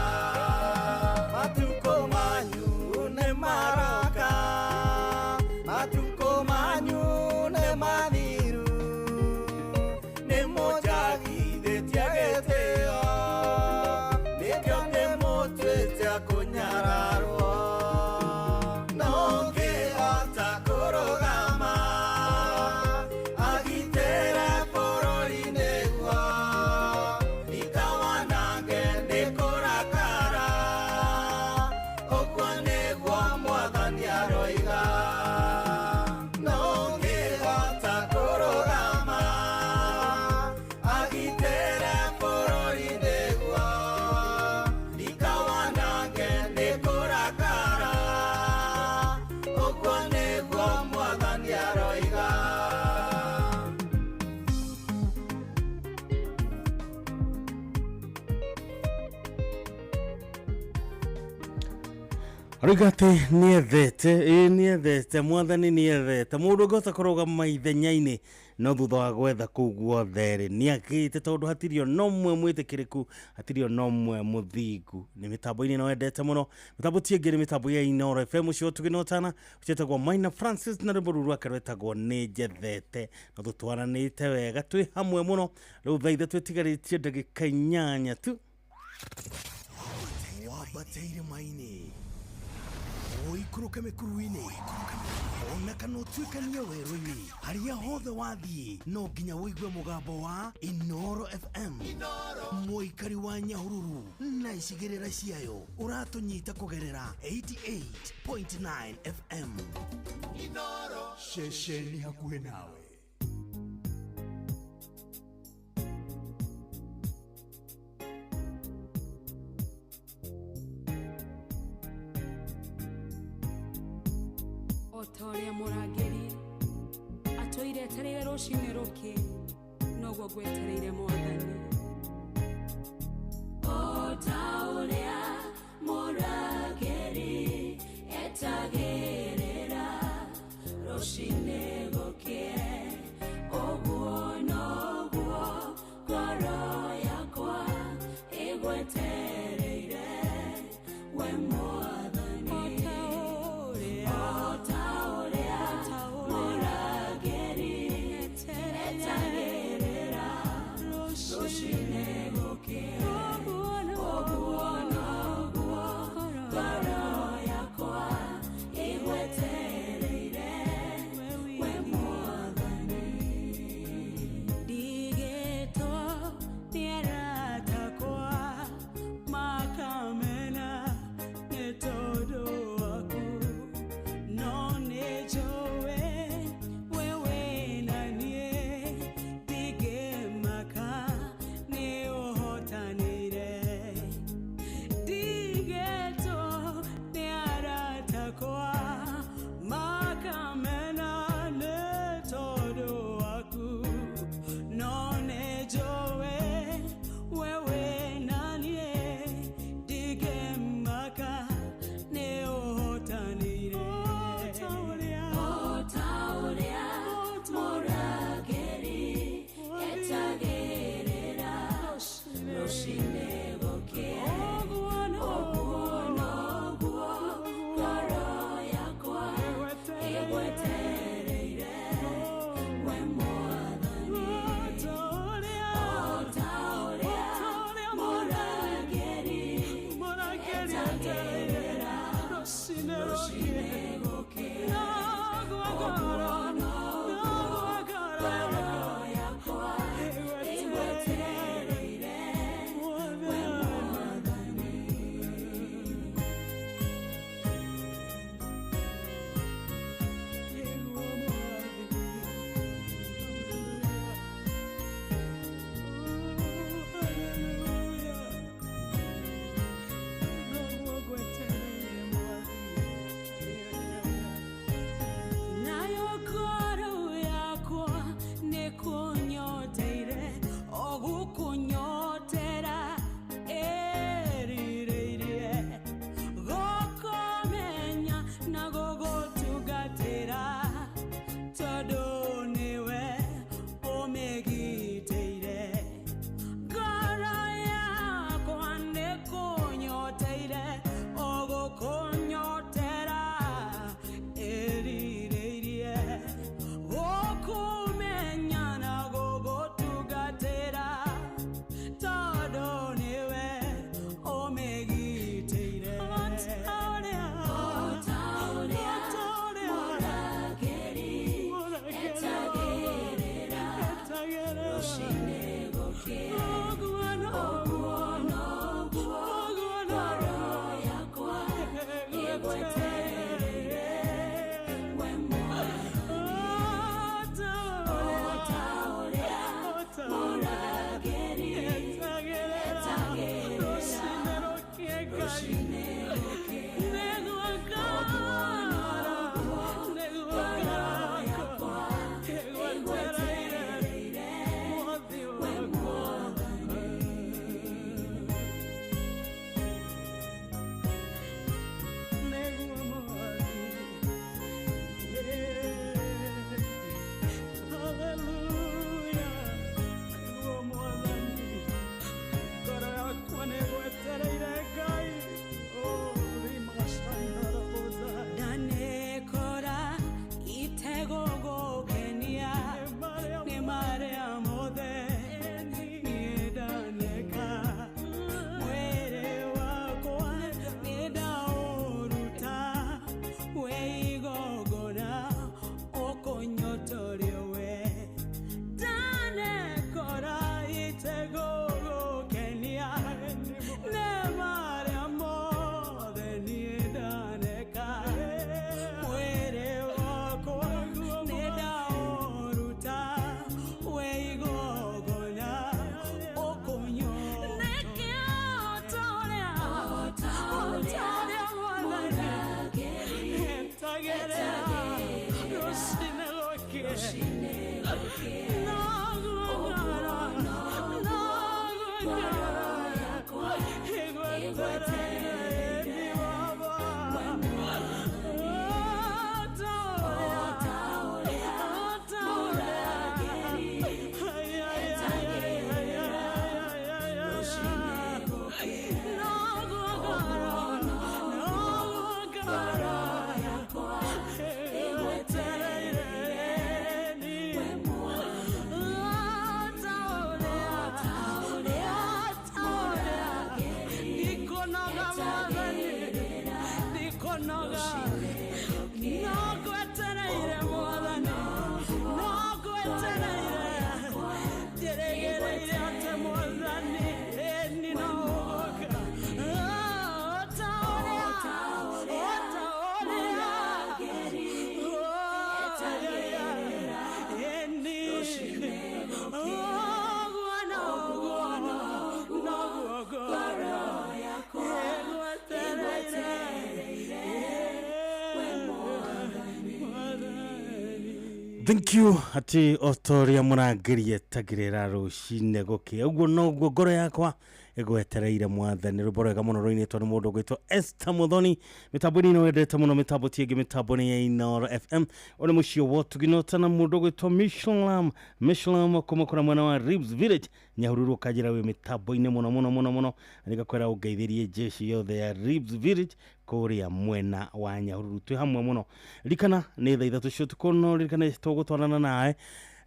Matukũ manyu nĩ maroka, matukũ manyu nĩ mathiru, nĩ mũnjarĩtie. Aroiga atĩ nĩethete, ĩĩ nĩethete, mwathani nĩethete mũndũ ũngĩhota kũrũgama ithenya-inĩ no thutha wa gwetha kũu guothe rĩ nĩagĩte, tondũ hatirĩ ona ũmwe mwĩtĩkĩrĩku, hatirĩ ona ũmwe mũthingu. Nĩ mĩtambo-inĩ ĩno wendete mũno, mĩtambo ti ĩngĩ nĩ mĩtambo ya Inooro FM ũcio ũtugĩ na ũtana ũciĩtagwo Maina Francis na rwĩmbo rũu rwake rwetagwo nĩ njethete. Na tũtwaranĩte wega twĩ hamwe mũno rĩu thaa 3 ĩtigarĩtie ndagĩka 8 tu. Wambate irĩma-inĩ, ũikũrũke mĩkuru-inĩ, ona kana ũtuĩkanie werũ-inĩ, harĩa hothe wathiĩ no nginya ũigue mũgambo wa Inooro FM. Mũikari wa Nyahururu na icigĩrĩra ciayo ũratũnyita kũgerera 88.9 FM. Ceceni hakuhĩ nawe. O ta ũrĩa mũrangĩri atũire etereire rũcinĩ rũkĩ, noguo ngwetereire mwathani. O ta ũrĩa mũrangĩri etagĩrĩra rũcinĩ gũkĩe, ũguo noguo ngoro yakwa ĩgwetereire we mwathani. O ta ũrĩa mũrangĩri etagĩrĩra rũcinĩ gũkĩe, ũguo noguo ngoro yakwa ĩgwetereire we Thank you. Ati o ta ũrĩa mũrangĩri etagĩrĩra rũcinĩ gũkĩa, ũguo noguo ngoro yakwa ĩgwetereire Mwathani. Rwĩmbo rwega mũno rũinĩtwo nĩ mũndũ ũgwĩtwo Esther Muthoni. Mĩtambo-inĩ ĩno wendete mũno, mĩtambo ti ĩngĩ, mĩtambo nĩ ya Inooro FM. Ũyũ nĩ mũciĩ wa ũtugi na ũtana, mũndũ ũgwĩtwo Mishlam kuma kũrĩa mwena wa Ribs Village, Nyahururu, ũkanjĩra wĩ mĩtambo-inĩ mũno mũno mũno mũno, na nĩngakwĩra ũngeithĩrie jeshi yothe ya Ribs Village kũrĩa mwena wa Nyahururu. Twĩ hamwe mũno. Ririkana nĩ thaa 3 cia ũtukũ, no ririkana tũgũtwarana nawe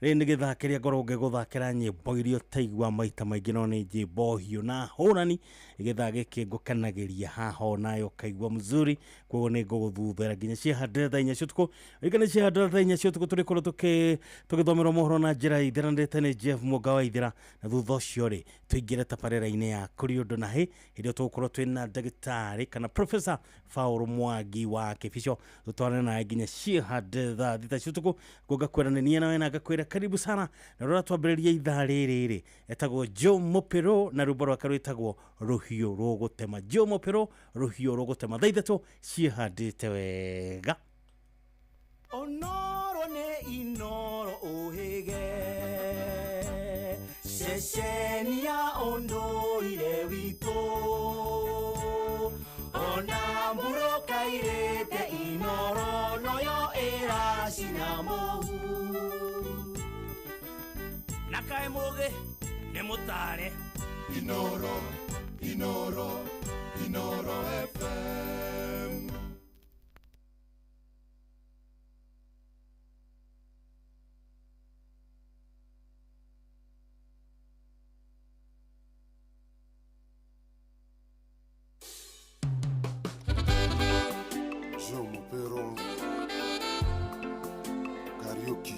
rĩrĩ nĩ gĩthaa kĩrĩa ngorwo ngĩgũthakĩra nyĩmbo iria ũtaigua maita maingĩ, no nĩ nyĩmbo hiũ na hũrani. Gĩthaa gĩkĩ ngũkenagĩria haha onayo ũkaigua mzuri, koguo nĩ ngũgũthuthĩra nginya ciahandĩra thaa 4 cia ũtukũ. Ririkana ciahandĩra thaa 4 cia ũtukũ tũrĩkorwo tũgĩthomerwo mohoro na njĩra ithiranĩte nĩ Jeff Mũnga wa Ithira, na thutha ũcio rĩ tũingĩre tabarĩra-inĩ ya kũrĩ ũndũ na hĩ, hĩndĩ ĩyo tũgũkorwo twĩna ndagĩtarĩ kana Professor Paul Mwangi wa Kĩbico, tũtwarane naye nginya ciahandĩra thaa 6 cia ũtukũ. Ngakwĩra nĩ niĩ nawe na ngakwĩra karibu sana. Na rũrĩa twambĩrĩria ithaa rĩrĩ rĩ etagwo Joe Mopero na rwĩmbo rwake rwĩtagwo Rũhiũ Rũgũtema. Joe Mopero, Rũhiũ Rũgũtema, thaa 3 ciĩhandĩte wega. Onoro nĩ Inooro ũhĩge, ceceni ya ũndũire witũ, ona mbura ĩkairĩte Inooro noyo ĩracina mũhu. Na kaĩ mũgĩ nĩ mũtare. Inooro, Inooro, Inooro FM. Joe Mopero Kariuki.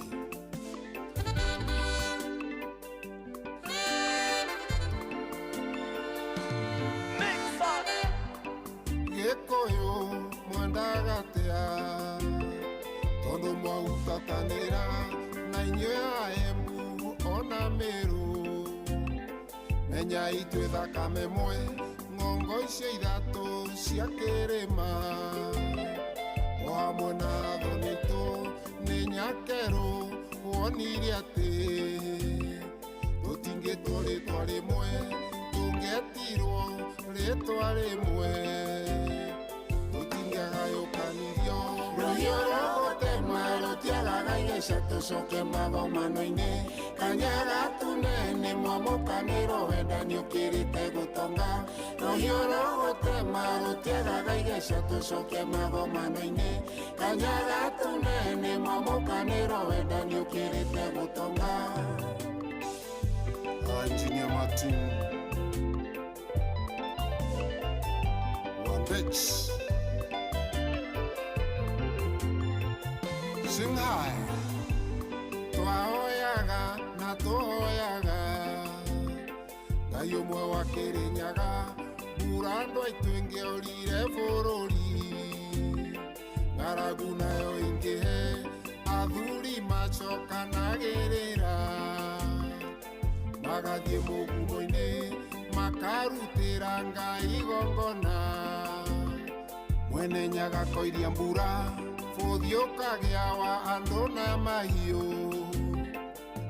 Gĩkũyũ mwendaga atĩa, tondũ mwautatanĩra na inyuĩ a Embu ona Meru. Menyai twĩ thakame mwe, ng'ongo icio ithatũ cia kĩrĩma, o hamwe na thonitũ nĩ nyakerũ. Wonire atĩ tũtingĩtwo rĩtwa rĩmwe, tũngĩetirwo rĩtwa rĩmwe tũtingĩagayũkanirio. Rũhiũ rũgũtema rũtiagaga igeca, tũcoke magomano-inĩ. Kanya gatune nĩ mwamũkanĩro, wendani ũkĩrĩte gũtonga. Rũhiũ rũgũtema rũtiagaga igeca, tũcoke magomano-inĩ. Kanya gatune nĩ mwamũkanĩro, wendani ũkĩrĩte gũtonga. Engineer Martin Wandech Shanghai. Twahoyaga na tũhoyaga Ngai ũmwe wa Kĩrĩnyaga, mbura andũ aitũ ĩngĩorire bũrũri, ng'aragu nayo ingĩhe athuri macokanagĩrĩra, magathiĩ mũgumo-inĩ makarutĩra Ngai igongona. Mwene Nyaga koiria mbura, bũthi ũkagĩa wa andũ na mahiũ,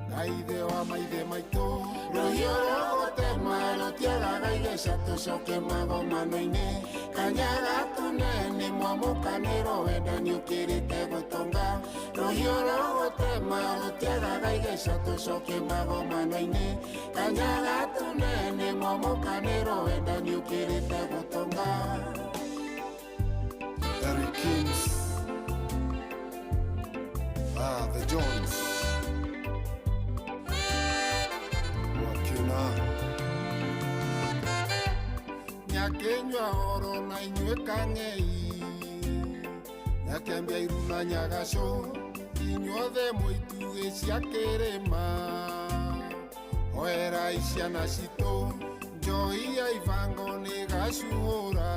na ithe wa maithe maitũ. Rũhiũ rũgũtema rũtiagaga igeca, tũcoke magomano-inĩ. Kanya gatune nĩ mwamũkanĩro, wendani ũkĩrĩte gũtonga. Rũhiũ rũgũtema rũtiagaga igeca, tũcoke magomano-inĩ. Kanya gatune nĩ mwamũkanĩro, wendani ũkĩrĩte gũtonga. Eric Kings. The Jones. Wakina. Nyakenywa oro na inyuĩ kang'ei, nyakĩambia iru na nyagaco, inyuothe mũitugĩ cia kĩrĩma. Hoerai ciana citũ, njohi ya ibango nĩ gacuhũra,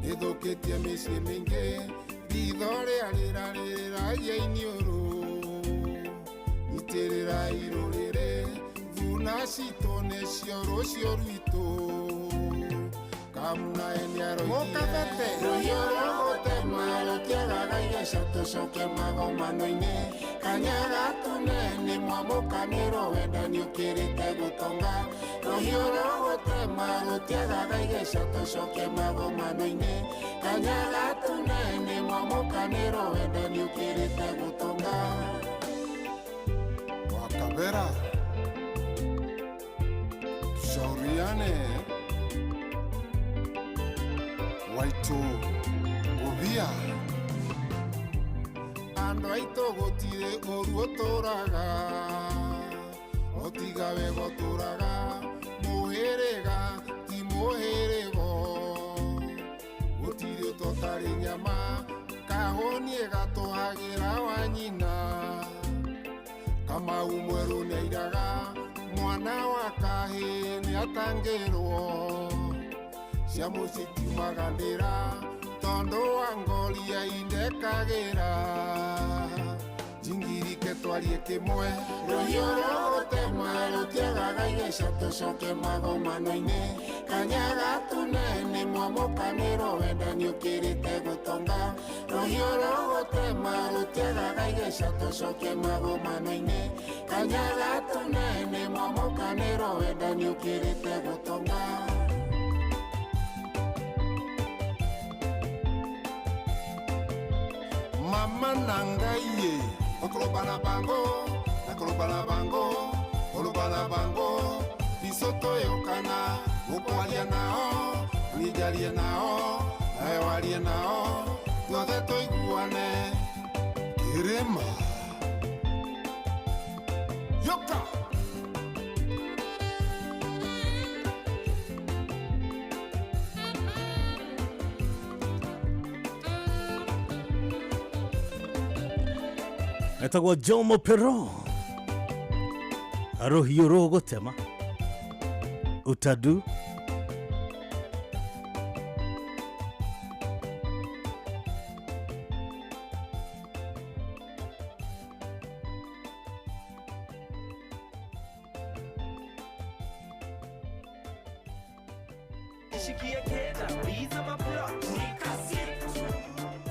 nĩthũkĩtie mĩciĩ mĩingĩ, ritho rĩa rĩrarĩragia iniũrũ. Nyitĩrĩrai rũrĩrĩ, thuna citũ nĩcio rũciũ rwitũ. Kamnae nĩaroigire, rũhiũ rũgũtema rũgũtema rũtiagaga igeca tũcoke magomano-inĩ kanya gatune nĩ mwamũkanĩro wendani ũkĩrĩte gũtonga rũhiũ rũgũtema rũtiagaga igeca tũcoke magomano-inĩ kanya gatune nĩ mwamũkanĩro wendani ũkĩrĩte gũtonga Wakabera tushauriane waitu gũthia andũ aitũ gũtirĩ ũru ũtũraga ũtiga wega ũtũraga mũhĩrĩga ti mũhĩrĩgo gũtirĩ ũtotarĩ nyama kahũniĩ gatũhagĩra wa nyina Kamau mwerũ nĩairaga mwana wa kahĩĩ nĩatangĩrwo cia mũciĩ tiumaga ndĩra tondũ wa ngoria indekagĩra njingirike twarie kĩmwe rũhiũ rũgũtema rũtiagaga igeca tũcoke magomano-inĩ kanya gatune nĩ mwamũkanĩro wendani ũkĩrĩte gũtonga rũhiũ rũgũtema rũtiagaga igeca tũcoke magomano-inĩ kanya gatune nĩ mwamũkanĩro wendani ũkĩrĩte gũtonga Mama na ngai ye okoloba na bango nakoloba na bango oloba na bango biso toyokana gũkwaria nao niĩ njarie nao nawe warie nao tuothe tũiguane kĩrĩma yoka Etagwo Jomo Pero rũhiũ rũgũtema utadu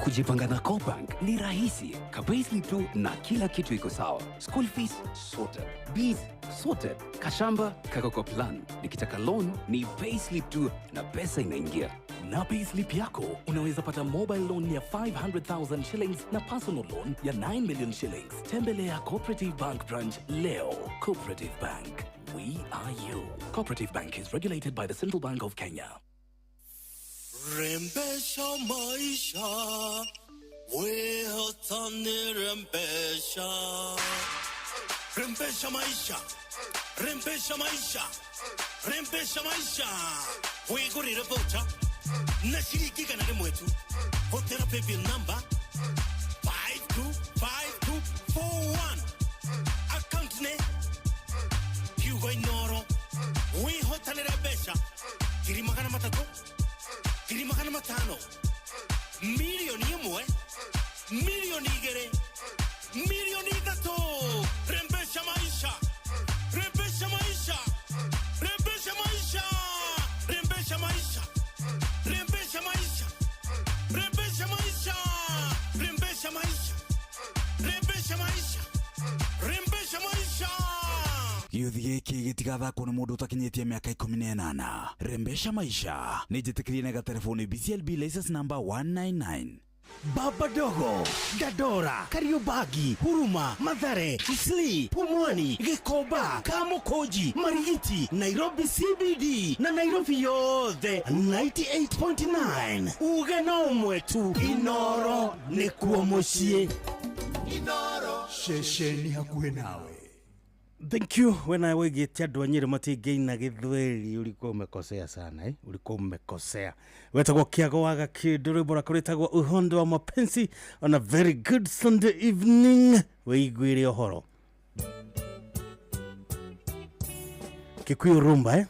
Kujipanga na CoBank ni rahisi. Ka payslip tu na kila kitu iko sawa. School fees sorted, bills sorted, kashamba kako kwa plan. Nikitaka loan ni payslip tu na pesa inaingia. Na payslip yako unaweza pata mobile loan ya 500,000 shillings na personal loan ya 9 million shillings. Tembelea Cooperative Bank branch leo. Cooperative Bank, we are you. Cooperative Bank is regulated by the Central Bank of Kenya. Rembesha maisha, we rembesha. Rembesha maisha, rembesha maisha, rembesha maisha. Wigurire voucher na shiringi igana rĩmwe tu. Hũthĩra paybill number 525241. Account nĩ Kiugo Inoro. Wĩhotanĩre mbeca 300,000, 500,000, 1,000,000, 2,000,000, 3,000,000. Rembesha maisha, rembesha maisha, rembesha maisha, rembesha maisha, rembesha maisha, rembesha maisha, rembesha maisha, rembesha maisha, rembesha maisha. Gĩũthi gĩkĩ gĩtigathakwo nĩ mũndũ ũtakinyĩtie mĩaka 18. Rembesha maisha nĩ njĩtĩkĩrie na gatelefoni BCLB license number 199. Baba Dogo, Dandora, Kariobangi, Huruma, Mathare, Isli, Pumwani, Gikomba, Kamukunji, Marigiti, Nairobi CBD na Nairobi yothe 98.9. Uge no ũmwe tu, Inoro nĩkuo mũciĩ. Inoro ceceni hakuhĩ nawe. Thank you. Wena wĩgĩte andũ a Nyĩrĩ matingĩina gĩthweri, ulikuwa umekosea sana, eh? Ulikuwa umekosea. Wetagwo Kĩago wa Gakĩndũ, rwĩmbo rwaku rwĩtagwo Uhondo wa Mapenzi on a very good Sunday evening. Wĩiguĩre ũhoro Kikuyu rumba, eh?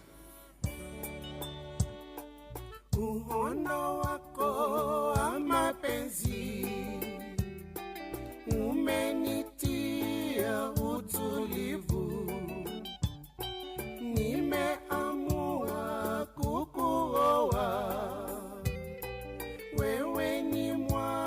Uhondo wako wa mapenzi umenitia utulivu, nimeamua kukuoa, wewe ni mwana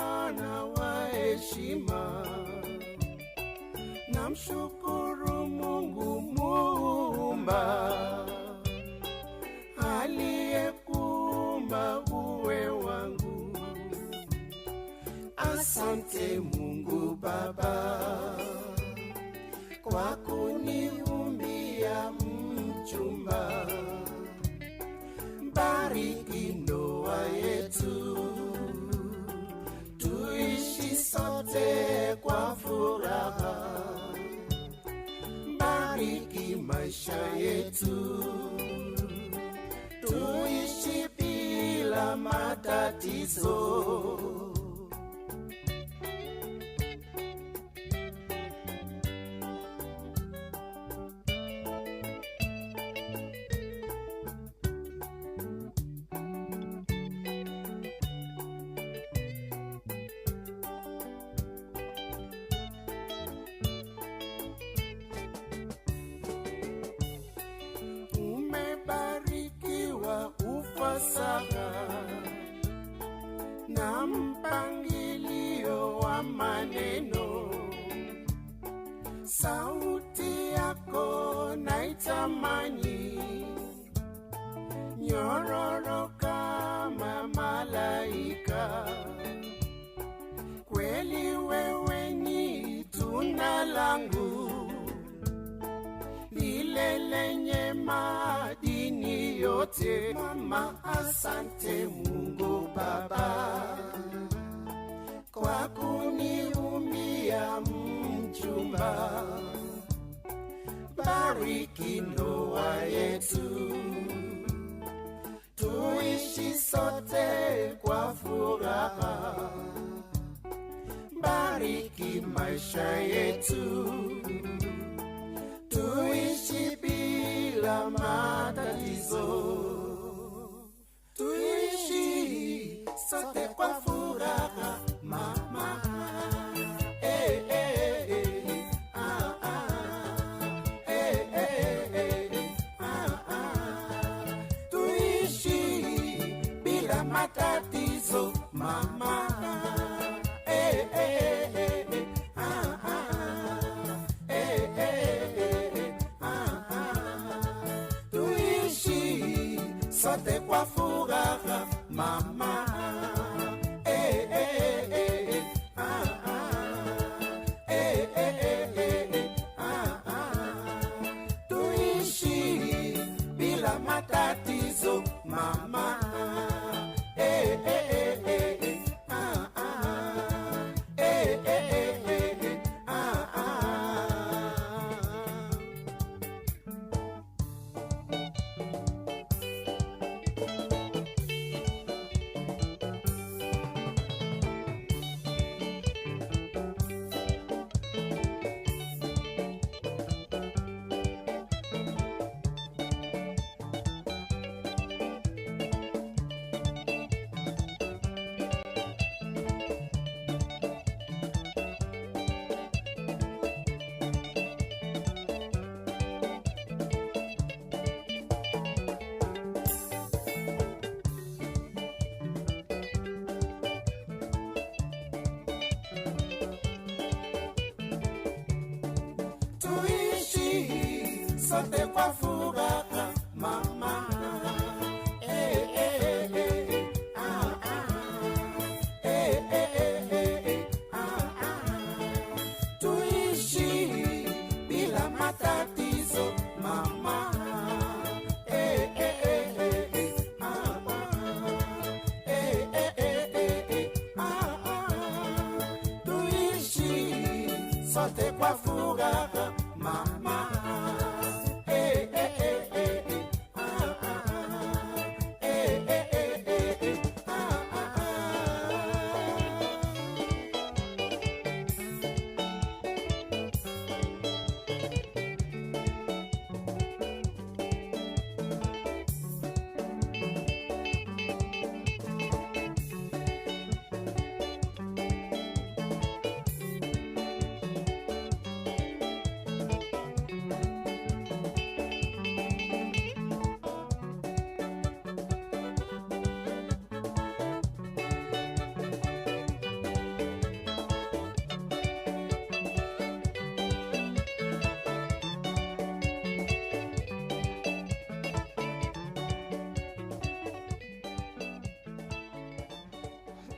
mchumba, bariki ndoa yetu, tuishi sote kwa furaha, bariki maisha yetu, tuishi bila matatizo. Umebarikiwa ufasaha na mpangilio wa maneno, sauti yako naitamani, nyororo kama malaika. Kweli wewe ni tunda langu lile lenye madini yote. Mama, asante Mungu Baba kwa kuniumbia mchumba, bariki ndoa yetu, tuishi sote kwa furaha, bariki maisha yetu, tuishi bila matatizo, tuishi sote kwa furaha mama. Eh, eh, eh, ah, ah. Eh, eh, eh, ah, ah. Tuishi bila matatizo mama. Eh, eh, eh, ah, ah. Eh, eh, eh, ah, ah. Tuishi sote kwa furaha mama. Eh, eh, eh, ah, ah. Eh, eh, eh, ah, ah. Tuishi bila matatizo mama. Eh, eh, eh, ah, ah. Eh, eh, eh, ah, ah. Tuishi sote kwa furaha mama. Eh, eh, eh, ah, ah. Eh, eh, eh, ah, ah. Tuishi bila matatizo mama. Eh, eh, eh, ah, ah. Eh, eh, eh, ah, ah. Tuishi sote kwa furaha mama. Eh, eh, eh, eh, ah, ah. Eh, eh, eh, eh, ah, ah.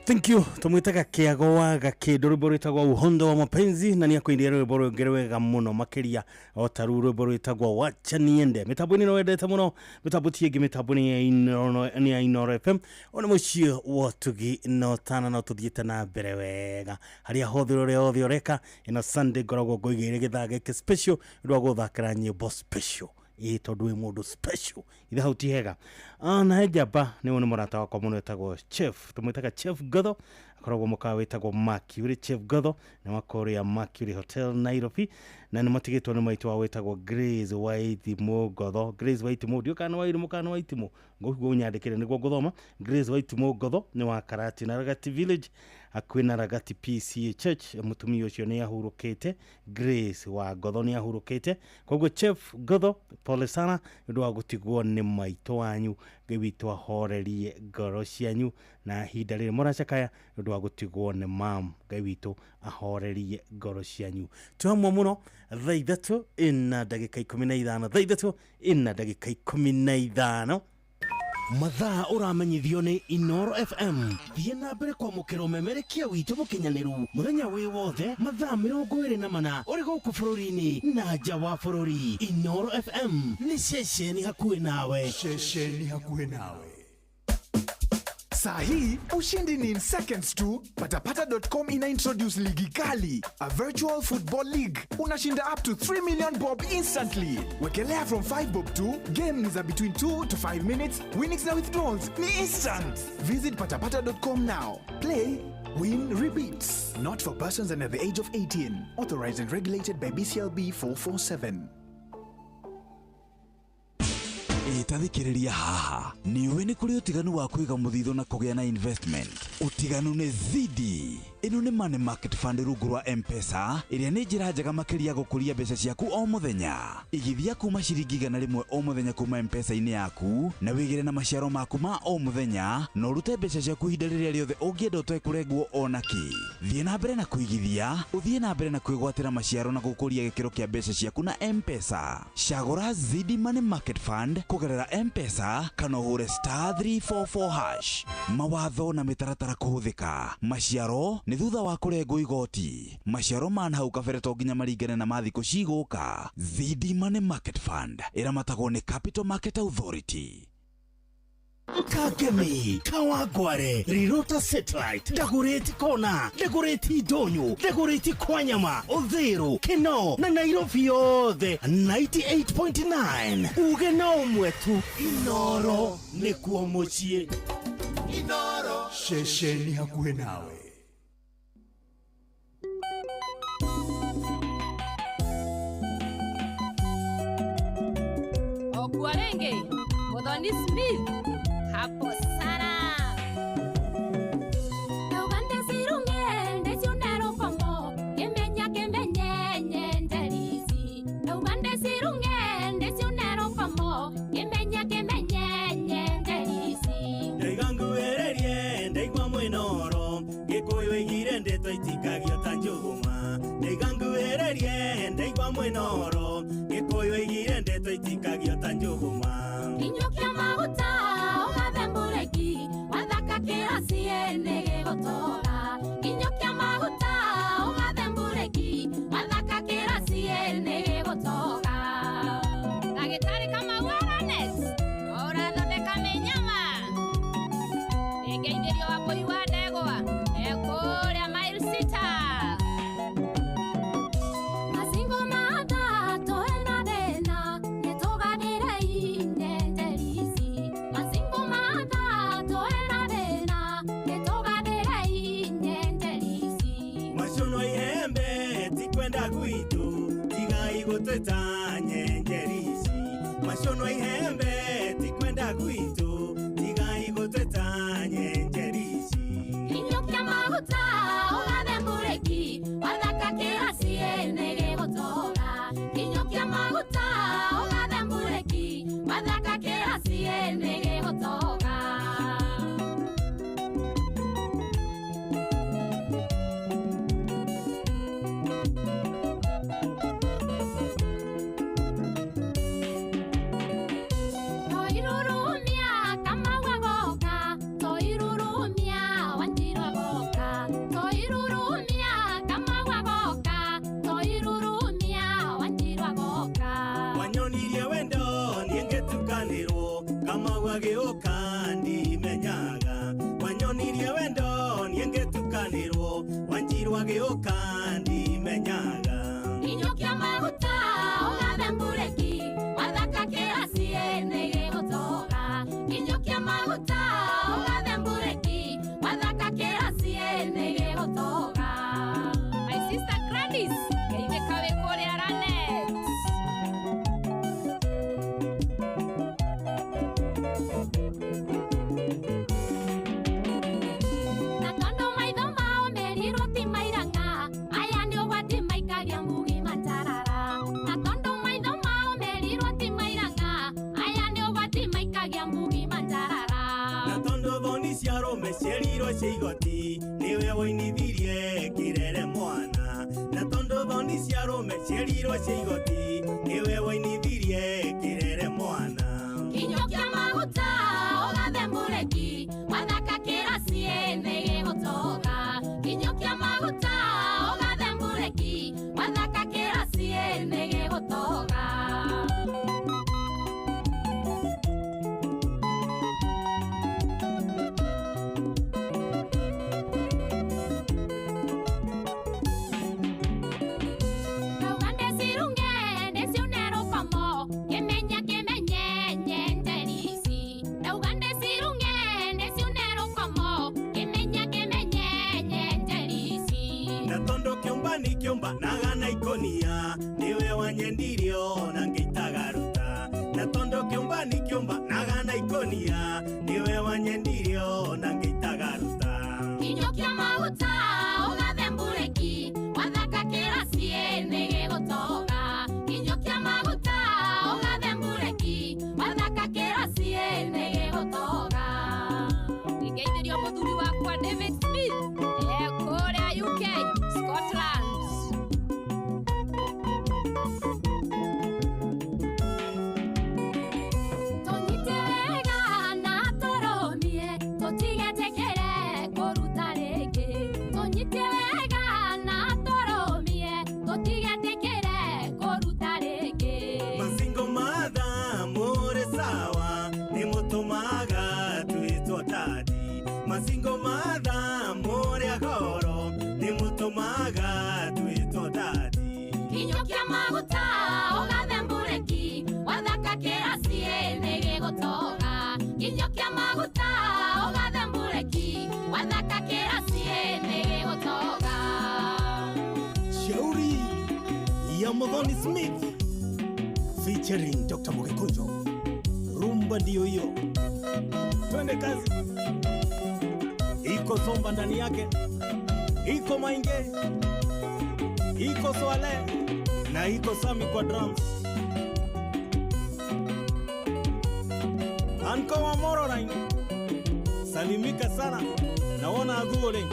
Thank you. Tumwitaga Kiago wa Gakĩndũ, rwĩmbo rwĩtagwo Uhondo wa Mapenzi, na nĩ akũinĩra rwĩmbo rũngĩ rwega mũno makĩria o ta rũu rwĩmbo rwĩtagwo Wacha Niende. Mĩtambo-inĩ no wendete mũno, mĩtambo ti ĩngĩ, mĩtambo nĩ ya Inooro FM. Ũyũ nĩ mũciĩ wa ũtugi na ũtana, no tũthiĩte na mbere wega harĩa hothe ũrĩa hothe ũreka. Ĩno Sunday ngoragwo ngũigĩire gĩthaa gĩkĩ special nĩ ũndũ wa gũthakĩra nyĩmbo special, ĩ tondũ wĩ mũndũ special ithe hau ti hega. Na he njamba nĩ nĩ mũrata wakwa mũno wĩtagwo Chef, tũmwĩtaga Chef Gotho, akoragwo mũkawa wĩtagwo Mercury. Chef Gotho nĩ wa kũrĩa Mercury Hotel Nairobi, na nĩ matigĩtwo nĩ maitũ wao wĩtagwo Grace Waithimũ Ngotho. Grace Waithimũ, ndiũ kana Wairimũ kana Waitimũ, ngũguo ũnyandĩkĩre nĩguo ngũthoma. Grace Waithimũ Ngotho nĩ wa Karati na Ragati Village, hakuhĩ na Ragati PCA Church. Mũtumia ũcio nĩ ahurũkĩte, Grace wa Ngotho nĩ ahurũkĩte. Koguo Chef Ngotho, pole sana nĩ ũndũ wa gũtigwo nĩ maitũ wanyu. Ngai witũ ahorerie ngoro cianyu na ihinda rĩrĩ mũracakaya nĩ ũndũ wa gũtigwo nĩ mam. Ngai witũ ahorerie ngoro cianyu. Twĩ hamwe mũno thaa 3:15, thaa 3:15. Mathaa ũramenyithio nĩ Inooro FM. Thiĩ na mbere kwamũkĩra ũmemerekia witũ mũkinyanĩru mũthenya wĩ wothe mathaa 24 ũrĩ gũkũ bũrũri-inĩ na nja wa bũrũri. Inooro FM nĩ ceceni hakuhĩ nawe. Ceceni hakuhĩ nawe. Saa hii ushindi ni in seconds tu. Patapata.com ina introduce ligi kali, a virtual football league. Unashinda up to 3 million bob instantly. Wekelea from 5 bob tu. Game ni za between 2 to 5 minutes. Winnings na withdrawals ni instant. Visit patapata.com now. Play, win, repeat. Not for persons under the age of 18. Authorized and regulated by BCLB 447. Ĩtathikĩrĩria haha nĩ ũĩ nĩ kũrĩ ũtiganu wa kũiga mũthithũ na kũgĩa na investment. Ũtiganu nĩ zidi. Ĩno nĩ Money Market Fund rungu rwa M-Pesa, ĩrĩa nĩ njĩra njega makĩria gũkũria mbeca ciaku o mũthenya. Igithia kuma ciringi 100 o mũthenya kuma M-Pesa-inĩ yaku na wĩgĩre na maciaro maku ma o mũthenya, na ũrute mbeca ciaku ihinda rĩrĩa rĩothe ũngĩenda ũtekũrengwo o nakĩ. Thiĩ na mbere na kũigithia, ũthiĩ na mbere na kwĩgwatĩra maciaro na gũkũria gĩkĩro kĩa mbeca ciaku na M-Pesa. Cagũra Zidi Money Market Fund kũgerera M-Pesa kana ũhũre *344#. Mawatho na mĩtaratara kũhũthĩka. Maciaro nĩ thutha wa kũrengwo igoti. Maciaro ma hau kabere to nginya maringane na mathikũ cigũka. Zidi Money Market Fund ĩramatagwo nĩ Capital Market Authority. Kagemi, Kawangware, Rirota Satellite, Dagoretti Kona, Dagoretti Ndonyo, Dagoretti Kwanyama, Uthiru, Keno na Nairobi yothe 98.9. Uge na ũmwe tu, Inooro nĩkuo mũciĩ. Inooro, ceceni hakuhĩ nawe. Okuarenge, Muthoni Smith, hapo sana. Uganda sirunge, ndeciunero kombo, kemenya kemenye nyenjerizi. Uganda sirunge, ndeciunero kombo, kemenya kemenye nyenjerizi. Ndaiga nguhererie, ndaigua mwinoro, Gikuyu igire ndeto itikagio ta njũgũma. Ndaiga nguhererie, ndaigua mwinoro, Gikuyu igire ndeto itikagio ta njũgũma. Kinyukia maguta, ugathe mbureki, wathaka kĩraci nĩ gĩgũtũra. Kinyukia maguta, ugathe mbureki, wathaka kĩraci nĩ gĩgũtũra. Ndagĩtarĩ Kamau Aranet, ũrathondeka mĩnyama. Nĩngeithĩrio Wambũi wa Ndegwa, ekũrĩa mile 6. Macingo mathatũ ena thĩna, nĩtũgathĩre inyenjerici. Macingo mathatũ ena thĩna, nĩtũgathĩre inyenjerici. Macono ihembe ti kwenda gwitũ, tigai gũtwĩta nyenjerici. Macono ihembe ti kwenda gwitũ, tigai gũtwĩta nyenjerici. Kinyukia maguta, ũgathe mbureki, wathaka kĩraci nĩ gĩgũtũra. Kinyukia maguta, ũgathe mbureki, wathaka kĩraci nĩ gĩgũtũra. Oirũ Wanjirwa gĩũka ndimenyaga wanyonirie wendo niĩ ngĩtukanĩrwo Wanjirwa gĩũka ndimenyaga Inyukia maguta ũgathe mbureki wathaka kĩraci nĩ gĩgũtoga Inyukia maguta ũgathe mbureki wathaka kĩraci nĩ gĩgũtoga My sister Gladys geithĩka wĩ kũrĩa Lanet. Na tondũ maitho mao merirwo ti mairang'a aya nĩ ũgwati maikagia ngugi matarara Na tondũ maitho mao merirwo ti mairang'a aya nĩ ũgwati maikagia ngugi matarara Na tondũ thoni cia arũme ciĩrirwo cia igoti nĩwe woinithirie kĩrere mwana Na tondũ thoni cia arũme ciĩrirwo cia igoti nĩwe woinithirie kĩrere mwana Kinyukia maguta ũgathe mbureki wathaka kĩraci nĩ gĩgũtoga Kinyukia maguta ũgathe mbureki wathaka kĩraci nĩ gĩgũtoga Ndauga ndĩcirunge ndĩciune rũkomo kĩmenya kĩmenye nyenjeri ici Ndauga ndĩcirunge ndĩciune rũkomo kĩmenya kĩmenye nyenjeri ici Na tondũ kĩũmba nĩ kĩũmba naga na ikonia nĩwe wanyendirio na ngĩitagaruta Na tondũ kĩũmba nĩ kĩũmba naga na ikonia nĩwe wanyendirio na ngĩitagaruta Kinyukia maguta ũgathe mbureki wathaka kĩraci nĩ gĩgũtoga Kinyukia maguta ũgathe mbureki wathaka kĩraci nĩ gĩgũtoga Ngeithĩrio mũthuri wakwa David Smith e kũrĩa UK Scotland. Tũnyite wega na tũrũmie tũtigetĩkĩre kũruta rĩngĩ Tũnyite wega na tũrũmie tũtigetĩkĩre kũruta rĩngĩ Masingo matha mũrĩ sawa nĩ mũtũmaga twĩtwo tati Masingo matha mũrĩ agoro nĩ mũtũmaga twĩtwo tati Kinyukia maguta ũgathe mbureki wathaka kĩraci nĩ gĩgũtoga Kinyukia maguta ũgathe mbureki wathaka kĩraci nĩ gĩgũtoga Shauri ya Muthoni Smith featuring Dr. Mugikunjo. Rumba ndiyo hiyo, twende kazi. Iko somba ndani yake, iko Mainge, iko Swale na iko Sami kwa drums. Anko wa Mororain, salimika sana, naona adhuole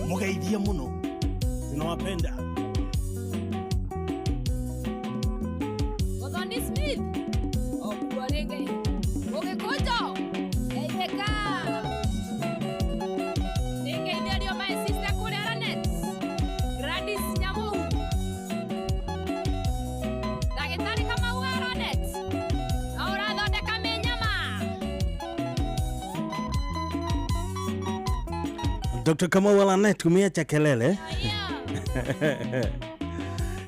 mugeithie muno, tunawapenda. Muthoni Smith okuo rĩngĩ Mũgĩkũnjo geithĩka Nĩngeithĩrio my sister kũrĩa Lanet Gladys Nyamuhu Ndagĩtarĩ Kamau wa Lanet no ũrathondeka mĩnyama Dr. Kamau Lanet umeacha kelele.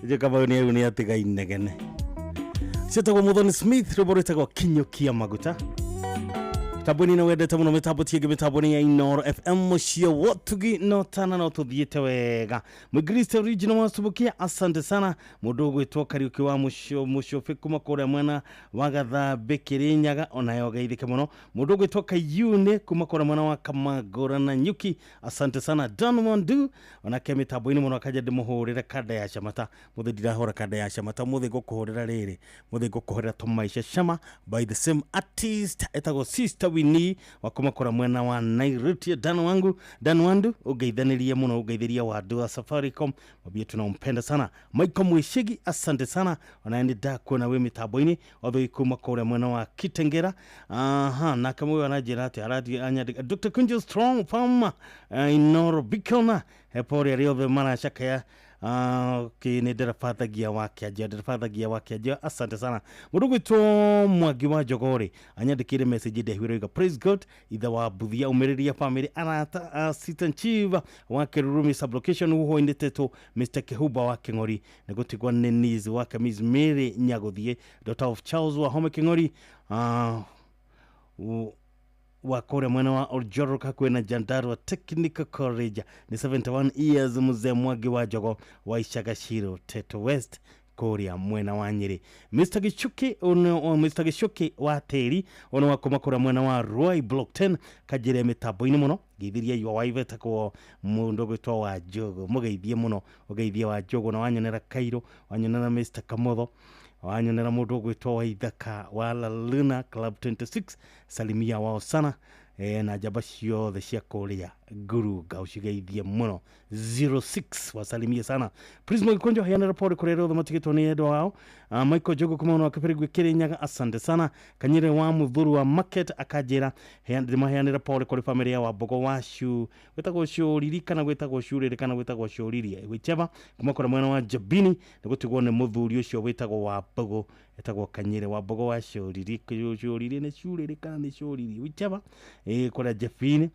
Jo Kamau ni atiga inegene. Ciĩtagwo Muthoni Smith rwĩmbo rwĩtagwo Kinyukia Maguta. Mitambo-inĩ ĩno wendete mũno mĩtambo tiĩngĩ mĩtambo nĩ ya Inoro FM mũciĩ wotugi no tana no tũthiĩte wega. Mwingiriste original wa Subukia, asante sana. Mũndũ ũgwĩtwo Kariũki wa Mũcũbĩ kuma kũrĩa mwena wa Gathambe Kĩrĩnyaga onayo geithĩke mũno. Mũndũ ũgwĩtwo Kayune kuma kũrĩa mwena wa Kamangũra na Nyuki, asante sana. Don Mondu onake mĩtambo-inĩ mũno akaja ndĩmũhũrĩre kanda ya Shamata. Mũthĩ ndirahũra kanda ya Shamata, mũthĩ ngũkũhũrĩra rĩrĩ, mũthĩ ngũkũhũrĩra Tũmaisha Shama by the same artist etagwo Sister Winnie wa kuma kũrĩa mwena wa Nairobi. Dan wangu Dan Wandu ũngeithanirie mũno, ũngeithĩria Wandu wa Safaricom, mwambie tunampenda sana. Michael Mwishigi asante sana, onaye nĩ ndakuona wĩ mĩtambo-inĩ othe kuma kũrĩa mwena wa Kitengera. Aha, na kamwe anajĩra atĩ arathiĩ anyandĩka Dr. Kunjo Strong Farm Inoro Bikona hepo rĩa rĩothe maracakaya Okay, nĩ ndereba thagia wa Kĩanjia, ndereba thagia wa Kĩanjia, asante sana. Mũndũ gwĩtwo Mwangi wa Njogorĩ anyandĩkĩire message ndehwire oiga praise God, ithe wa Mbuthia ũmĩrĩria family arata assistant chief wa Kĩrurumi sublocation huho-inĩ tetwo Mr Kĩhumba wa Kĩng'ori, nĩ gũtigwo nĩ niece wake Miss Mary Nyagũthiĩ, daughter of Charles wa Home Kĩng'ori, wa kũrĩa mwena wa Oljoro hakuhĩ na Nyandarua Technical College, nĩ 71 years mzee Mwangi wa Njogo wa Icagaciro Teto West kũrĩa mwena wa Nyĩrĩ. Mr Gichuki Mr Gichuki wa Tĩri ono wa kuma kũrĩa mwena wa Ruai Block 10 kanjĩre mĩtambo-inĩ mũno, ngeithirie your wife etagwo mũndũ gwĩtwo wa Njogo, mũgeithie mũno, ũgeithie wa Njogo na wanyonera Kairo, wanyonera Mr Kamotho, wanyonera mũndũ ũgwĩtwo wa Ithaka wa La Luna Club 26, salimia wao sana na njamba ciothe cia kũrĩa Ngurunga ũcigeithie mũno 06 wasalimie sana. Prismo Gikonjo heana report kũrĩa othe matigĩtwo nĩ endwa ao. Michael Njogu kuma mwena wa Kĩbĩrĩgwe Kĩrĩnyaga, asante sana. Kanyire wa Muthuru wa Market akanjĩra ndĩmaheanĩre pole kũrĩ family ya Wambogo wa Shu gwĩtagwo Cũriri kana gwĩtagwo Cũrĩrĩ kana gwĩtagwo Cũririe whichever, kuma kũrĩa mwena wa Njabini nĩ gũtigwo nĩ mũthuri ũcio wĩtagwo Wambogo, etagwo Kanyire wa Mbogo wa Cũriri, Cũriri nĩ Cũrĩrĩ kana nĩ Cũriri whichever, kũrĩa Njabini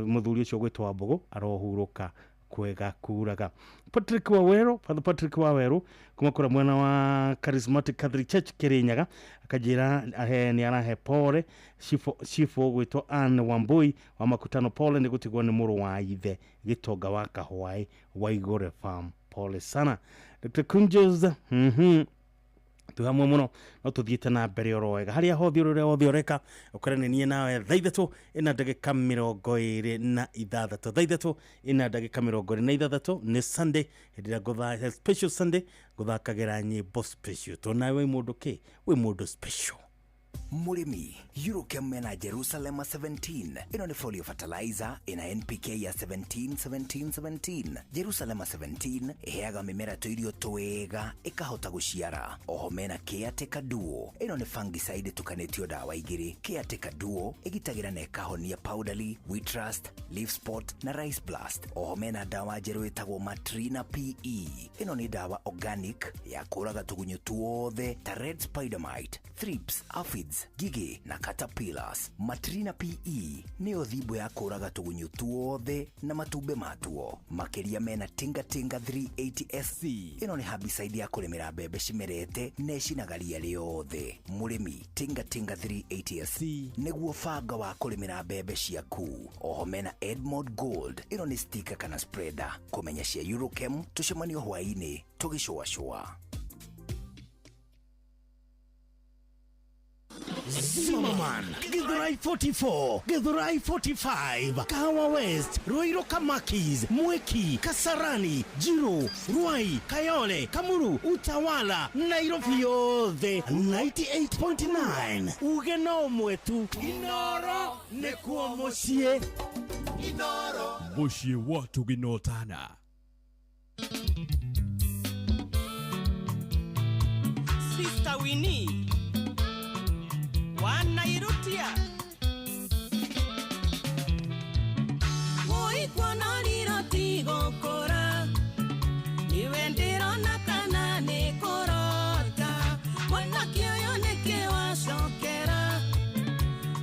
mũthuri ũcio gwĩtwo Wambogo arohurũka kwega kuraga. Patrick Waweru, Father Patrick Waweru kuma kũrĩa mwena wa Charismatic Catholic Church Kĩrĩnyaga akanjĩra nĩ arahe pole cifo gwĩtwo Anne Wambui wa Makutano, pole nĩ gũtigwo nĩ mũrũ wa ithe Gĩtonga wa Kahwaĩ wa Igore Farm, pole sana. Dr Kunjes, twĩ hamwe mũno no tũthiĩte na mbere oro wega harĩa hothe ũrĩa wothe ũreka ũkore nĩ niĩ nawe thaa ithatũ ĩna ndagĩka 26, thaa ithatũ ĩna ndagĩka 26 nĩ Sunday, hĩndĩ ĩrĩa ngũtha special Sunday ngũthakagĩra nyĩmbo special tondũ nawe wĩ mũndũ kĩ, wĩ mũndũ special. Mũrĩmi, Eurochem mena Jerusalem 17. Ĩno nĩ folio fertilizer ĩna NPK ya 17 17 17. Jerusalem 17 ĩheaga mĩmera tũirio twega ĩkahota gũciara. Oho mena Caretaker Duo. Ĩno nĩ fungicide ĩtukanĩtio ndawa igĩrĩ. Caretaker Duo ĩgitagĩra na ĩkahonia powdery, wheat rust, leaf spot na rice blast. Oho mena ndawa njerũ ĩtagwo Matrina PE. Ĩno nĩ ndawa organic ya kũraga tũgunyũ tuothe ta red spider mite, thrips, aphids, ngigĩ na caterpillars. Matrina PE nĩyo thimbo ya kũraga tũgunyũ tuothe na matumbĩ matuo. Makĩria mena Tinga Tinga 380 SC. Ĩno nĩ herbicide ya kũrĩmĩra mbembe cimerete na ĩcinaga ria rĩothe. Mũrĩmi, Tinga Tinga 380 SC nĩguo banga wa kũrĩmĩra mbembe ciaku. Oho mena Edmond Gold. Ĩno nĩ sticker kana spreader. Kũmenya cia Eurochem tũcemanio hwaĩ-inĩ tũgĩcũacũa. Zimmerman, Githurai 44, Githurai 45, Kahawa West, Ruiru Kamakis, Mwiki, Kasarani, Jiru, Ruai, Kayole, Kamuru, Utawala, Nairobi yothe 98.9. Uge no mwetu Inoro nĩkuo mũciĩ. Inoro mũciĩ wa tũgĩnotana. Sister Winnie wanairutia woikuonariro tigũkũra niwe ndĩrona kana nĩ kũrota mwanake ũyũ nĩkĩ wacokera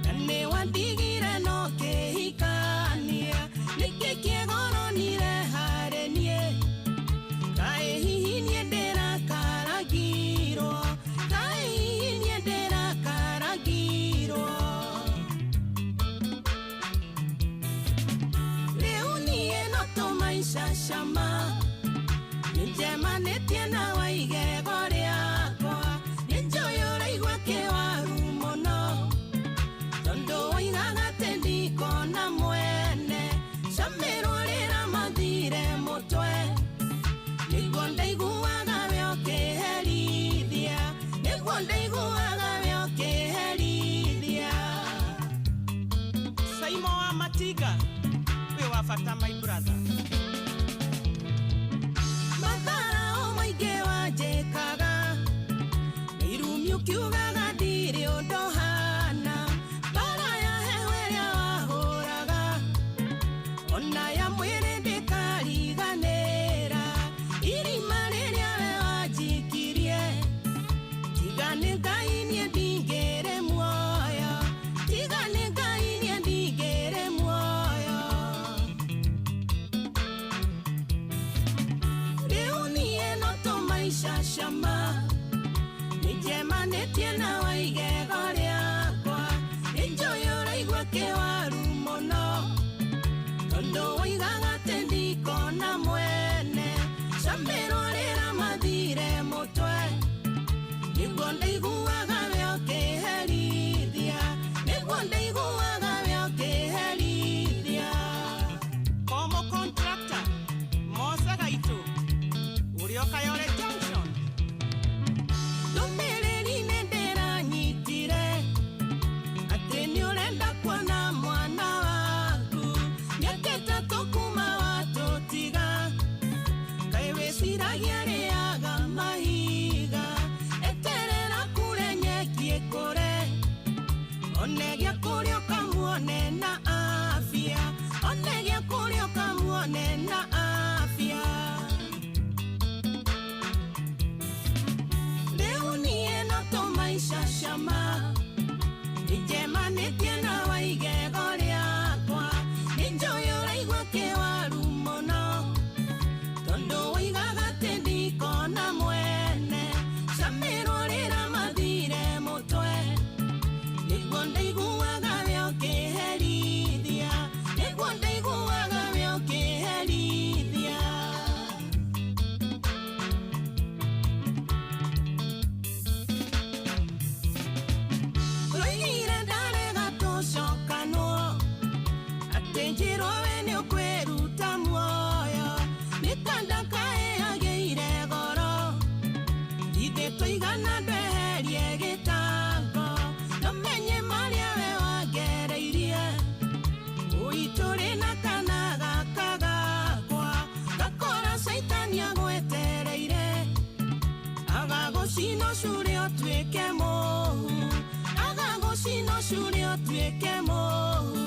na nĩ wandigire no kĩhikania nĩkĩ kĩgoronire harĩ niĩ kaĩ hihi niĩ ndĩrakaragirwo kaĩ hihi niĩ ndĩrakaragirwo rĩu niĩ no tũmaica cama nĩnjemanĩtie na wa igego rĩakwa nĩnjũĩ ũraigua kĩwaru mũno tondũ woigaga atĩ ndikona mwene camĩrwo rĩramathire mũtwe nĩguo ndaiguaga we ũkĩherithia nĩguo ndaiguaga we ũkĩherithia. Saimo wa Matiga wĩ wa bata my brother. Matharao maingĩ wanjĩkaga irumi ũkiugaga ndirĩ ũndũ hana mbara ya heho ĩrĩa wahũraga ona ya mwĩrĩ ndĩkariganĩra Ngai niĩ ndingĩrĩ muoyo, tiga nĩ Ngai niĩ ndingĩrĩ muoyo. Rĩu niĩ no tũmaica cama, nĩnjemanĩtie na wa igego rĩakwa, nĩnjũĩ ũraigua kĩwaru mũno, tondũ woigaga atĩ ndikona mwene, camĩrwo rĩra mathire mũtwe, nĩguo ndaiguaga we ũkĩherithia, nĩguo ndaiguaga we ũkĩherithia. Komo contractor Mose Gaitũ ũrĩa Kayole Junction. Ndũmĩrĩri nĩ ndĩranyitire atĩ nĩ ũrenda kuona mwana waku, mĩaka ĩtatũ kuma watũtiga, kaĩ wĩciragia arĩaga mahiga, eterera kure nyeki ĩkũre, one gĩa kũrĩa ũkamuone na afya, one gĩa kũrĩa ũkamuone na afya. Rĩu niĩ no tũmaica cama, nĩnjemanĩtie na wa igego rĩakwa, nĩnjũĩ ũraigua kĩwaru mũno, tondũ woigaga atĩ ndikona mwene, camĩrwo rĩra mathire mũtwe, nĩguo ndaiguaga we ũkĩherithia, nĩguo ndaiguaga we ũkĩherithia. Roigire ndarega tũcokanwo, atĩ njĩrwo we nĩ ũkwĩruta muoyo, mĩkanda kaĩ yagĩire goro, ithe tũigana ndweherie gĩtango, ndũmenye marĩa we wangereirie, ũitũrĩ na kana gaka gakwa, gakora caitani agwetereire, agagũcina ũcure ũtuĩke mũhu, agagũcina ũcure ũtuĩke mũhu.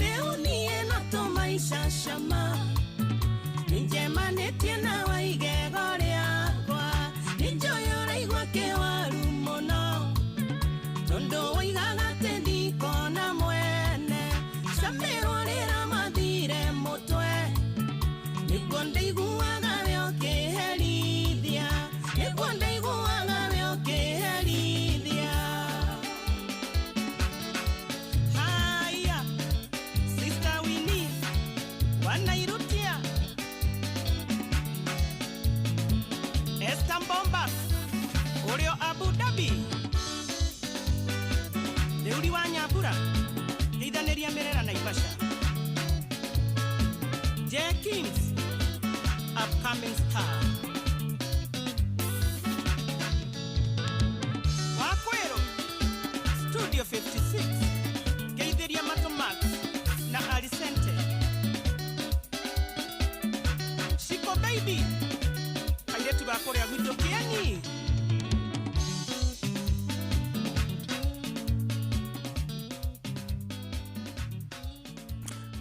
Rĩu niĩ no tũmaica cama, nĩnjemanĩtie na wa igego rĩakwa, nĩnjũĩ ũraigua kĩwaru mũno, tondũ woigaga atĩ ndikona mwene, camĩrwo rĩra mathire mũtwe, nĩguo ndaiguaga we ũkĩherithia, nĩguo ndaiguaga we ũkĩherithia. Haya, Sister Winnie wanairutia Esther Mbomba ũrĩa Abu Dhabi, Rĩuri wa Nyambura geithanĩria Merera Naivasha, J Kings upcoming star Wakwĩrũ Studio 56 geithĩria Mato Max na Alicente Shiko baby kairĩtu ga kũrĩa gwitũ Kĩeni.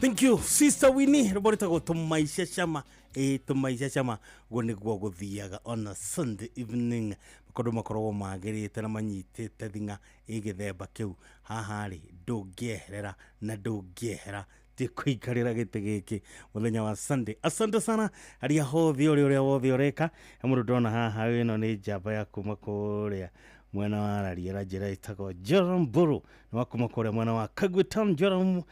Thank you Sister Winnie, rwĩmbo rwĩtagwo tũmaica cama, ĩ tũmaica cama, guo nĩguo gũthiaga on a Sunday evening, maũndũ makoragwo magĩrĩte na manyitĩte thing'a ĩ gĩthemba kĩu. Haha rĩ ndũngĩeherera na ndũngĩehera ti kũikarĩra gĩtĩ gĩkĩ mũthenya wa Sunday. Asante sana arĩa hothe ũrĩa ũrĩa wothe ũreka. He mũndũ ndona haha, ĩno nĩ njamba ya kuma kũrĩa mwena wa Rariera, njĩra ĩtagwo Joram Mburu, nĩ wa kuma kũrĩa mwena wa Kagwe Town. Joram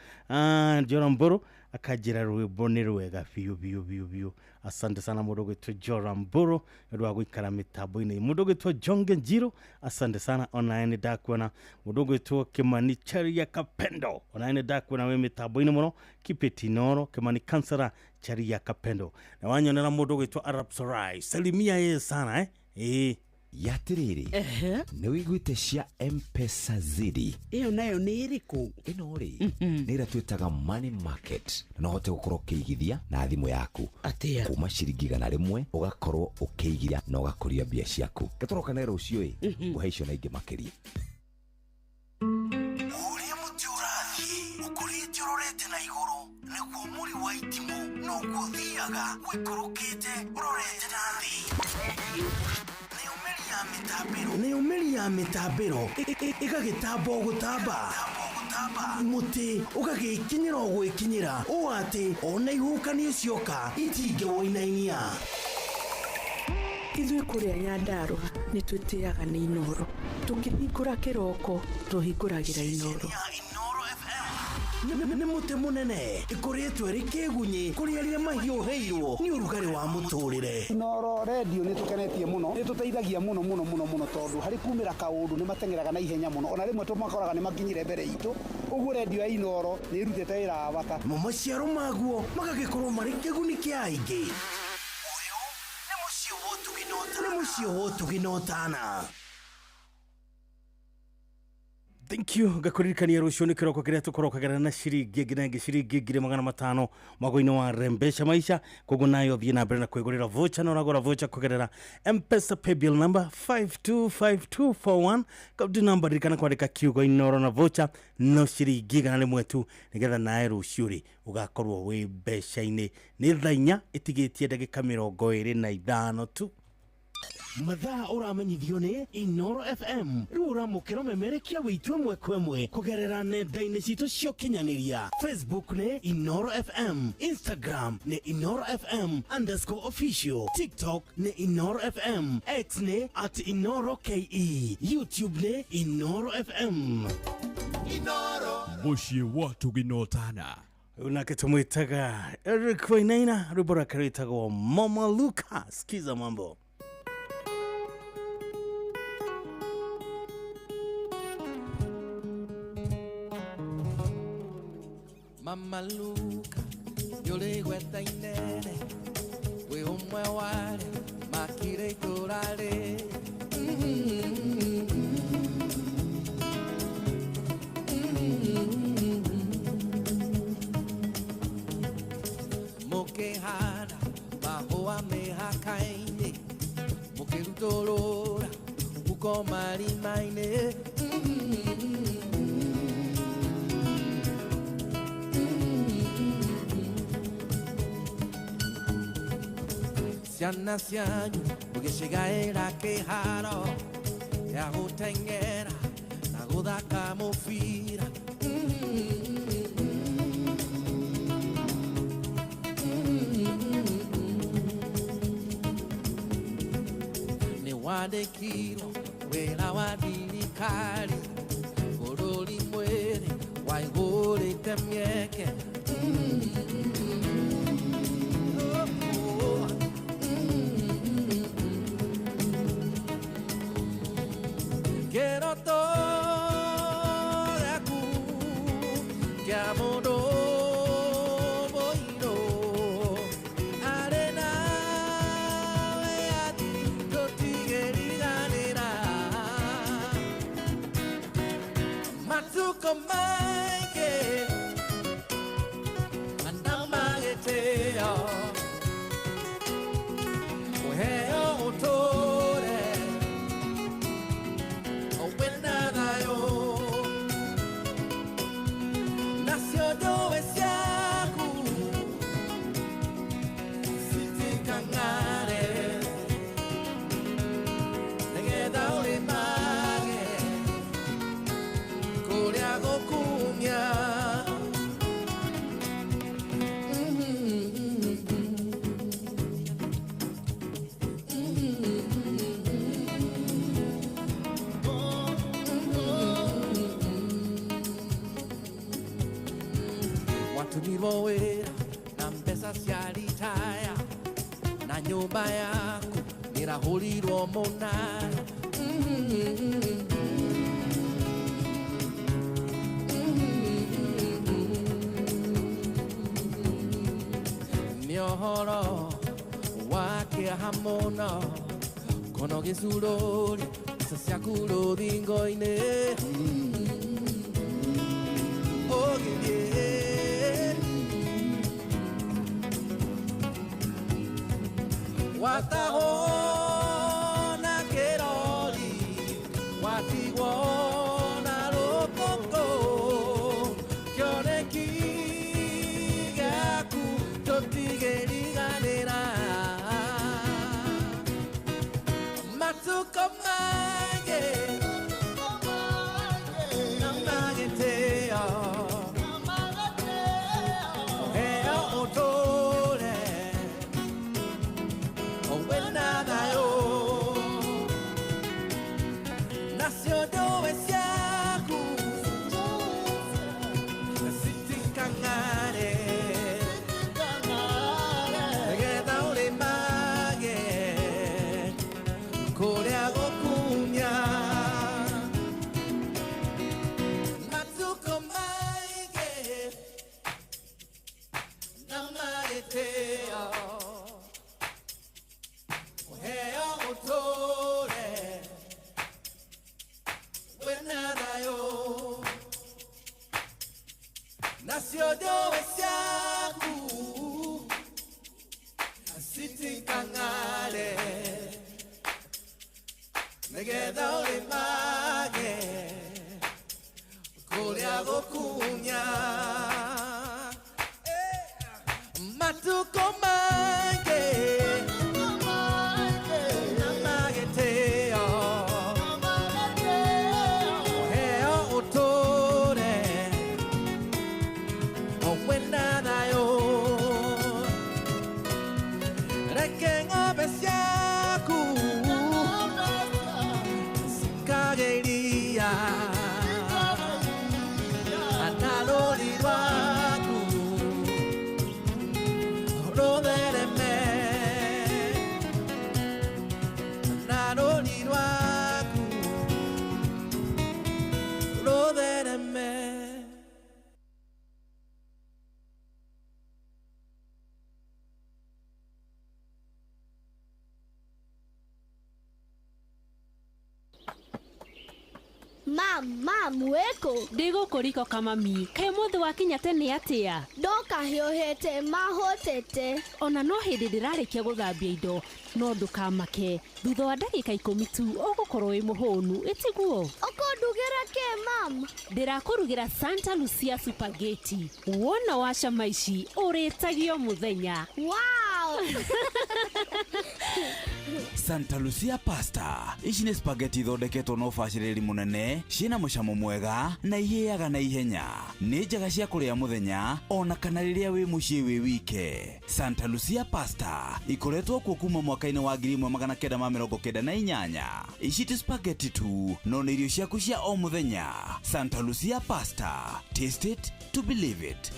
Mburu akanjĩra rwĩmbo nĩ rwega biũ biũ biũ biũ. Asante sana mũndũ ũgwĩtwo Joram Mburu nĩ ũndũ wa gũikara mĩtambo-inĩ. Mũndũ ũgwĩtwo Jonge Njiro, asante sana, onawe nĩ ndakuona. Mũndũ ũgwĩtwo Kimani Charia Kapendo, onawe nĩ ndakuona wĩ mĩtambo-inĩ mũno. Keep it Inoro, Kimani Kansara Charia Kapendo. Na wanyonera mũndũ ũgwĩtwo Arab Sarai, salimia yeye sana eh? Ĩĩ. Yatiriri, nĩ wĩiguĩte cia M-Pesa Zidi? Ĩyo nayo nĩ ĩrĩkũ? Ĩno rĩ, nĩ ĩrĩa twĩtaga money market, na no ũhote gũkorwo ũkĩigithia na thimũ yaku. Atĩa? Kuma ciringi 100 ũgakorwo ũkĩigithia na ũgakũria mbia ciaku. Gatoroka na rũciũ ĩ, ngũhe icio na ingĩ makĩria. Ũrĩa mũtĩ ũrathiĩ ũkũrĩte ũrorete na igũrũ, nĩguo mũri wa itimũ noguo ũthiaga ũikũrũkĩte ũrorete na thĩ. Nayo mĩri ya mĩtambĩro ĩgagĩtamba o gũtamba, mũtĩ ũgagĩkinyĩra o gwĩkinyĩra ũũ atĩ ona ihuhũkanio cioka itingĩwũinainia. Ithuĩ kũrĩa Nyandarũa nĩ twĩtĩaga nĩ Inoro. Tũkĩhingũra kĩroko tũhingũragĩra Inoro. Nĩ mũtĩ mũnene ĩkoretwo ĩrĩ kĩgunyĩ kũrĩ arĩa mahiũhĩirwo nĩ ũrugarĩ wa mũtũrĩre. Inoro redio nĩ tũkenetie mũno, nĩ tũteithagia mũno mũno mũno mũno, tondũ harĩ kumĩra kaũndũ nĩ mateng'eraga na ihenya mũno, ona rĩmwe tũmakoraga nĩ makinyire mbere itũ. Ũguo redio ya Inoro nĩ ĩrutĩte wĩra wa bata. Mo maciaro maguo magagĩkorwo marĩ kĩguni kĩa aingĩ. Nĩ mũciĩ wa ũtugi na ũtana. Thank you. Ngakuririkania rũciũ nĩ kĩroko kĩrĩa tũkorokagĩra na ciringi ĩngĩ na ĩngĩ, ciringi 500,000 mwago-inĩ wa Rembesha Maisha. Koguo nayo thiĩ na mbere na kwĩgũrĩra voucher, na ũragũra voucher kũgerera Mpesa paybill number 525241, kaunti number, ririkana kwandĩka kiugo Inoro na voucher no ciringi 100 tu, nĩgetha nawe rũciũ rĩ ũgakorwo wĩ mbeca-inĩ. Nĩ thaa 4 ĩtigĩtie ndagĩka 25 tu. Mathaa ũramenyithio nĩ Inoro FM. Rĩu ũramũkĩra ũmemerekia wĩitũ ĩmwe kwa ĩmwe kũgerera nenda-inĩ citũ cia ũkinyanĩria. Facebook nĩ Inoro FM, Instagram nĩ Inoro FM underscore official, TikTok nĩ Inoro FM, X nĩ at Inoro KE, YouTube nĩ Inoro FM. Mũciĩ wa ũtugi na ũtana. Nake tumwitaga Eric Wainaina, rwimbo rwake rwitagwo Mama Luka. Sikiza mambo. Mama Luka, nĩũrĩ gweta inene, wĩ ũmwe wa arĩa makire itũũra rĩ. Mũkĩhanda mahũa mĩhaka-inĩ, mũkĩrutũrũra huko marima-inĩ. Ciana cianyu mũgĩcigaĩra kĩharo gĩa gũteng'era na gũthaka mũbira. Nĩ wandĩkirwo wĩra wa thirikari, bũrũri mwĩrĩ waihũrĩte mĩeke. Kĩroto gĩaku kĩa mũndũ mũirũ arĩ na wĩyathi tũtigĩriganĩra. Matukũ maingĩ na magĩtĩo kũheo ũtũũre wĩna thayũ, nacio njũĩ ciaku citikang'are, nĩgetha ũrĩmage kũrĩa gũkumia. Watumirwo wĩra na mbeca cia ritaya, na nyũmba yaku nĩrahũrirwo mũnara. Nĩ ũhoro wa kĩeha mũno kuona ũgĩcurũria mbeca ciaku rũthingo-inĩ. Ũgĩthiĩ watahwo na kĩrori, watigwo na rũkũngũ, kĩoneki gĩaku tũtigĩriganĩra. Matuko mange na mageteo heo otore owena dayo nacio ndowe ciaku citikang'are nĩgetha ũrĩmage kũrĩa gũkumia matuko maingĩ na magĩtĩo ũheo ũtũre wĩna thayũ nacio ndowe ciaku citikang'are nĩgetha ũrĩmage kũrĩa gũkumia matuko maingĩ na magĩtĩo ũheo ũtũre wĩna thayũ reke ng'ombe ciaku cikagĩria na rũri rwaku rũthereme na rũri rwaku rũthereme. Mam, mam, wĩkũ? Ndĩ gũkũ riko kamami. Kaĩ ũmũthĩ wakinya tene atĩa? Ndoka hiũhĩte mahũtĩte. Ona no hĩndĩ ndĩrarĩkia gũthambia indo, no ndũkamake. Thutha wa ndagĩka 10 tu ũgũkorwo wĩ mũhũnu, ĩtiguo? Ũkũndugĩra kĩ, mam? Ndĩrakũrugĩra Santa Lucia Spaghetti. Wona wacama ici ũrĩtagio mũthenya. Wow! Santa Lucia pasta ici nĩ spaghetti ithondeketwo na ũbacĩrĩri mũnene ciĩna mũcamo mwega na ihĩaga na ihenya nĩ njega cia kũrĩa mũthenya ona kana rĩrĩa wĩ mũciĩ wĩ wike. Santa Lucia pasta ikoretwo kuo kuma mwaka-inĩ wa 1998. Ici ti spaghetti tu no nĩ irio ciaku cia o mũthenya. Santa Lucia pasta, taste it to believe it.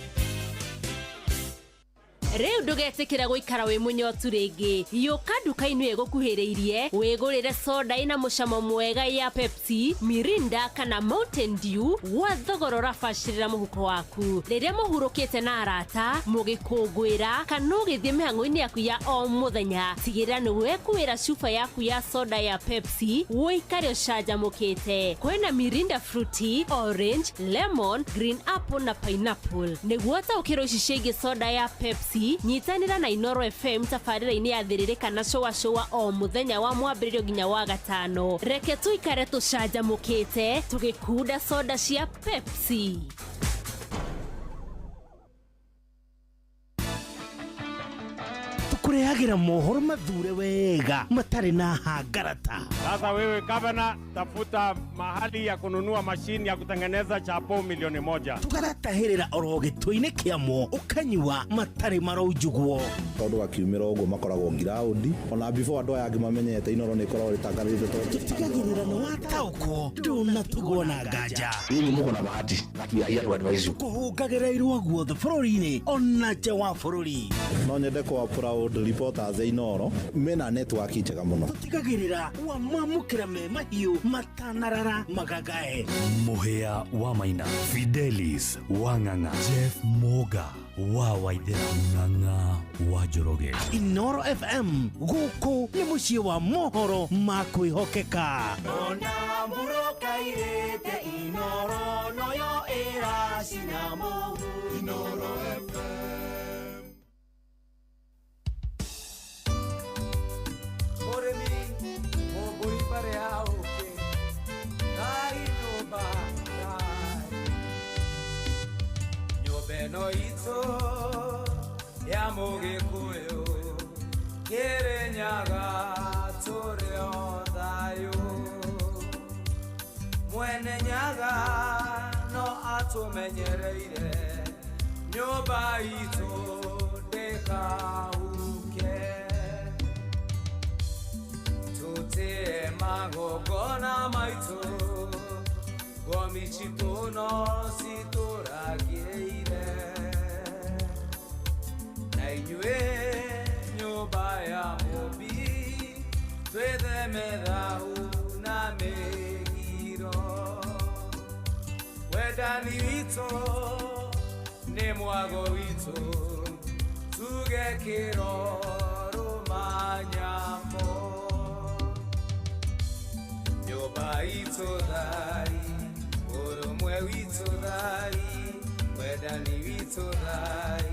Rĩu ndũgetĩkĩra gũikara wĩ mũnyotu rĩngĩ. Yũka nduka-inĩ ĩgũkuhĩrĩirie wĩgũrĩre soda ĩna mũcamo mwega ya Pepsi, Mirinda kana Mountain Dew gwa thogora ũrabacĩrĩra mũhuko waku. Rĩrĩa mũhurũkĩte na arata, mũgĩkũngũĩra kana ũgĩthiĩ mĩhang'o-inĩ yaku ya o mũthenya, tigĩrĩra nĩ wekuĩra cuba yaku ya soda ya Pepsi ũikare ũcanjamũkĩte. Kwĩna Mirinda Fruity, Orange, Lemon, Green Apple na Pineapple. Nĩguo ũtaũkĩrwo ici ciĩgiĩ soda ya Pepsi, nyitanĩra na Inoro FM tabarĩra-inĩ ya Thĩrĩrĩ kana Cũa Cũa o mũthenya wa mwambĩrĩrio nginya wa gatano. Reke tũikare tũcanjamũkĩte tũgĩkunda soda cia Pepsi. Tũkũrehagĩra mohoro mathure wega matarĩ na hangarata. Sasa wewe gavana, tafuta mahali ya kununua mashini ya kutengeneza chapo milioni 1. Tũgaratahĩrĩra oro gĩtũ-inĩ kĩamo ũkanyua matarĩ maraunjugwo. Tondũ wakiumĩra ũguo makoragwo ngiraũndi ona before andũ aya angĩ mamenyete Inoro nĩ ĩkoragwo ĩtangathĩte tondũ tũtigagĩrĩra nĩ wataũkwo ndũnatugwo na nganja. Nyinyi muko na bahati but we are here to advise you. Kũhũngagĩra irua guothe bũrũri-inĩ ona nja wa bũrũri. No nyende kwa proud reporters a Inoro mena network njega mũno. Tũtigagĩrĩra wamamũkĩra me mahiũ matanarara magagae. Mũhĩa wa Maina, Fidelis wa Ng'ang'a, Jeff Moga wa Waithera, Ng'ang'a wa Njoroge. Inoro FM gũkũ nĩ mũciĩ wa mohoro ma kwĩhokeka. Ona mbura irĩte Inoro noyo ĩracina mũhu. Inoro FM. Mũrĩmi mũmbũi mbere ya ũkĩ ngai nyũmba ngai nyũmba ĩno itũ ya mũgĩkũyũ Kĩrĩnyaga tũrĩ o thayũ. Mwene Nyaga no atũmenyereire nyũmba itũ ndĩkahuke. Tũtĩe magongona maitũ, ngomi citũ no citũragĩire. Na inyuĩ nyũmba ya Mũmbi, twĩtheme thahu na mĩgiro. Wendani witũ nĩ mwago witũ, tuge kĩrorũ manyamo. Nyũmba itũ thai, ũrũmwe witũ thai, wendani witũ thai,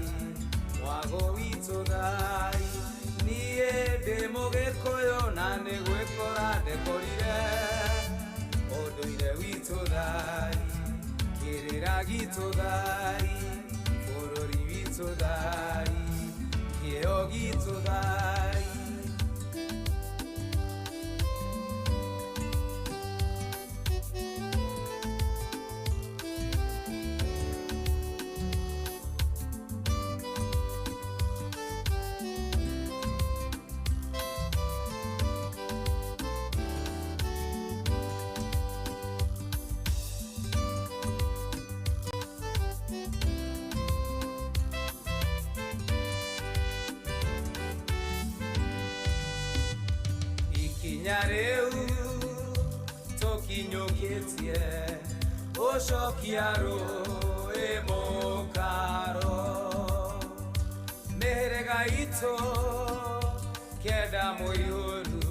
mwago witũ thai. Niĩ ndĩ Mũgĩkũyũ na nĩ gwĩkora ndekorire, ũndũire witũ thai, kĩrĩra gitũ thai, bũrũri witũ thai, kĩo gitũ thai. Ikinya rĩu tũkinyũkĩtie, ũcokia rũĩ mũkaro. Mĩhĩrĩga itũ kenda mũihũru,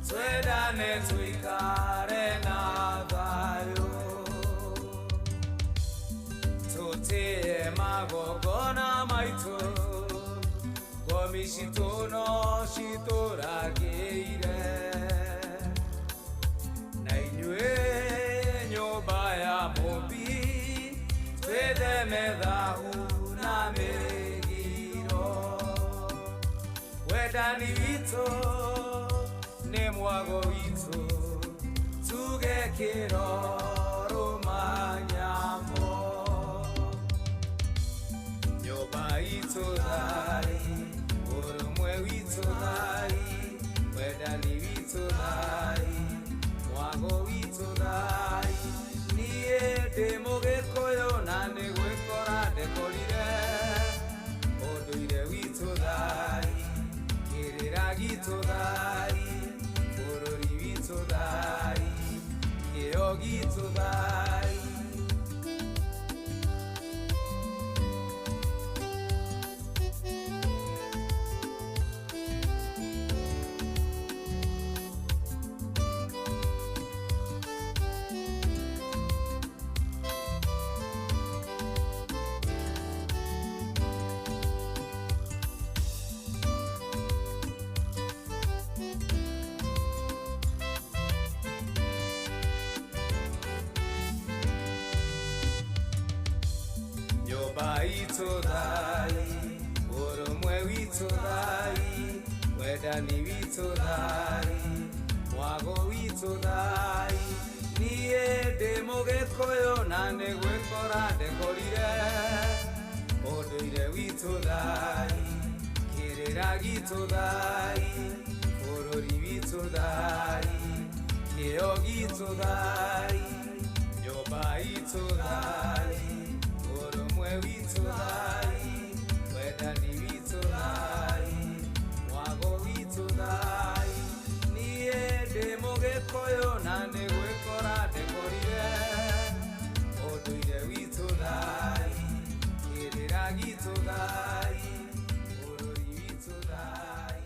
twendane tũikare na thayũ. Tũtĩe magongona maitũ, ngomi citũ no citũragĩire. Na inyuĩ nyũmba ya Mũmbi, twĩtheme thahu na mĩgiro. Wendani witũ nĩ mwago witũ, tuge kĩrorũ manyamo. Nyũmba itũ thai, ũrũmwe witũ thai, wendani witũ thai, mwago witũ thai. Niĩ ndĩ Mũgĩkũyũ na nĩ gwĩkora ndekorire, ũndũire witũ thai, kĩrĩra gitũ thai, bũrũri witũ thai, kĩo gitũ thai. Nyũmba itũ thai, ũrũmwe witũ thai, wendani witũ thai, mwago witũ thai. Niĩ ndĩ Mũgĩkũyũ na nĩ gwĩkora ndekorire, ũndũire witũ thai, kĩrĩra gitũ thai, bũrũri witũ thai, kĩo gitũ thai. Nyũmba itũ thai, ũrũmwe witũ thai, wendani witũ thai, mwago witũ thai. Niĩ ndĩ Mũgĩkũyũ na nĩ gwĩkora ndekorire, ũndũire witũ thai, kĩrĩra gitũ thai, bũrũri witũ thai,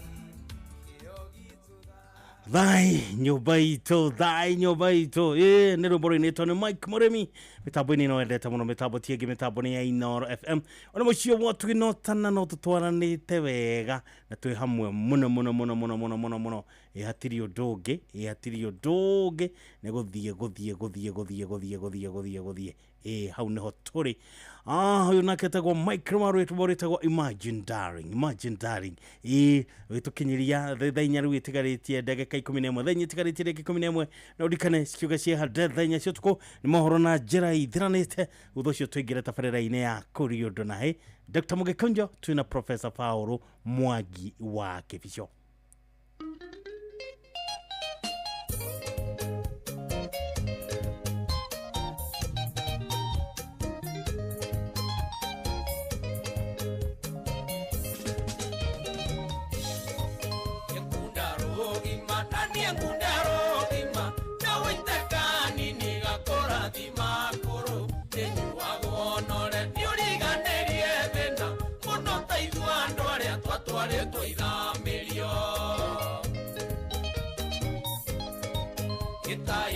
kĩo gitũ thai. Thai nyũmba itũ, thai nyũmba itũ. Ĩ nĩ rwĩmbo rũinĩtwo nĩ Mike Mũrĩmi. Mĩtambo-inĩ ĩno wendete mũno, mĩtambo ti ĩngĩ, mĩtambo nĩ ya Inooro FM. Ona mũciĩ wa twĩnotana no tũtwaranĩte wega na twĩ hamwe mũno mũno mũno mũno mũno mũno mũno. Ĩ hatirĩ ũndũ ũngĩ, ĩ hatirĩ ũndũ ũngĩ, nĩ gũthiĩ gũthiĩ gũthiĩ gũthiĩ gũthiĩ gũthiĩ gũthiĩ gũthiĩ. Ĩ hau nĩho tũrĩ. Ũyũ nake etagwo Mike Rũmaru, rwĩmbo rwĩtagwo Imagine Darling, Imagine Darling. Ĩ wĩtũkinyĩria thaa 4 rĩu ĩtigarĩtie ndagĩka 11, thaa 4 ĩtigarĩtie ndagĩka 11, na ũririkane cikiuga ciĩha thaa 4 cia ũtukũ nĩ mohoro na njĩra ithiranĩte. Thutha ũcio tũingĩre tabarĩra-inĩ ya kũri ũndũ na hĩ Dr. Mũgĩkũnjo twĩna Professor Paul Mwangi wa Kĩbico. Ita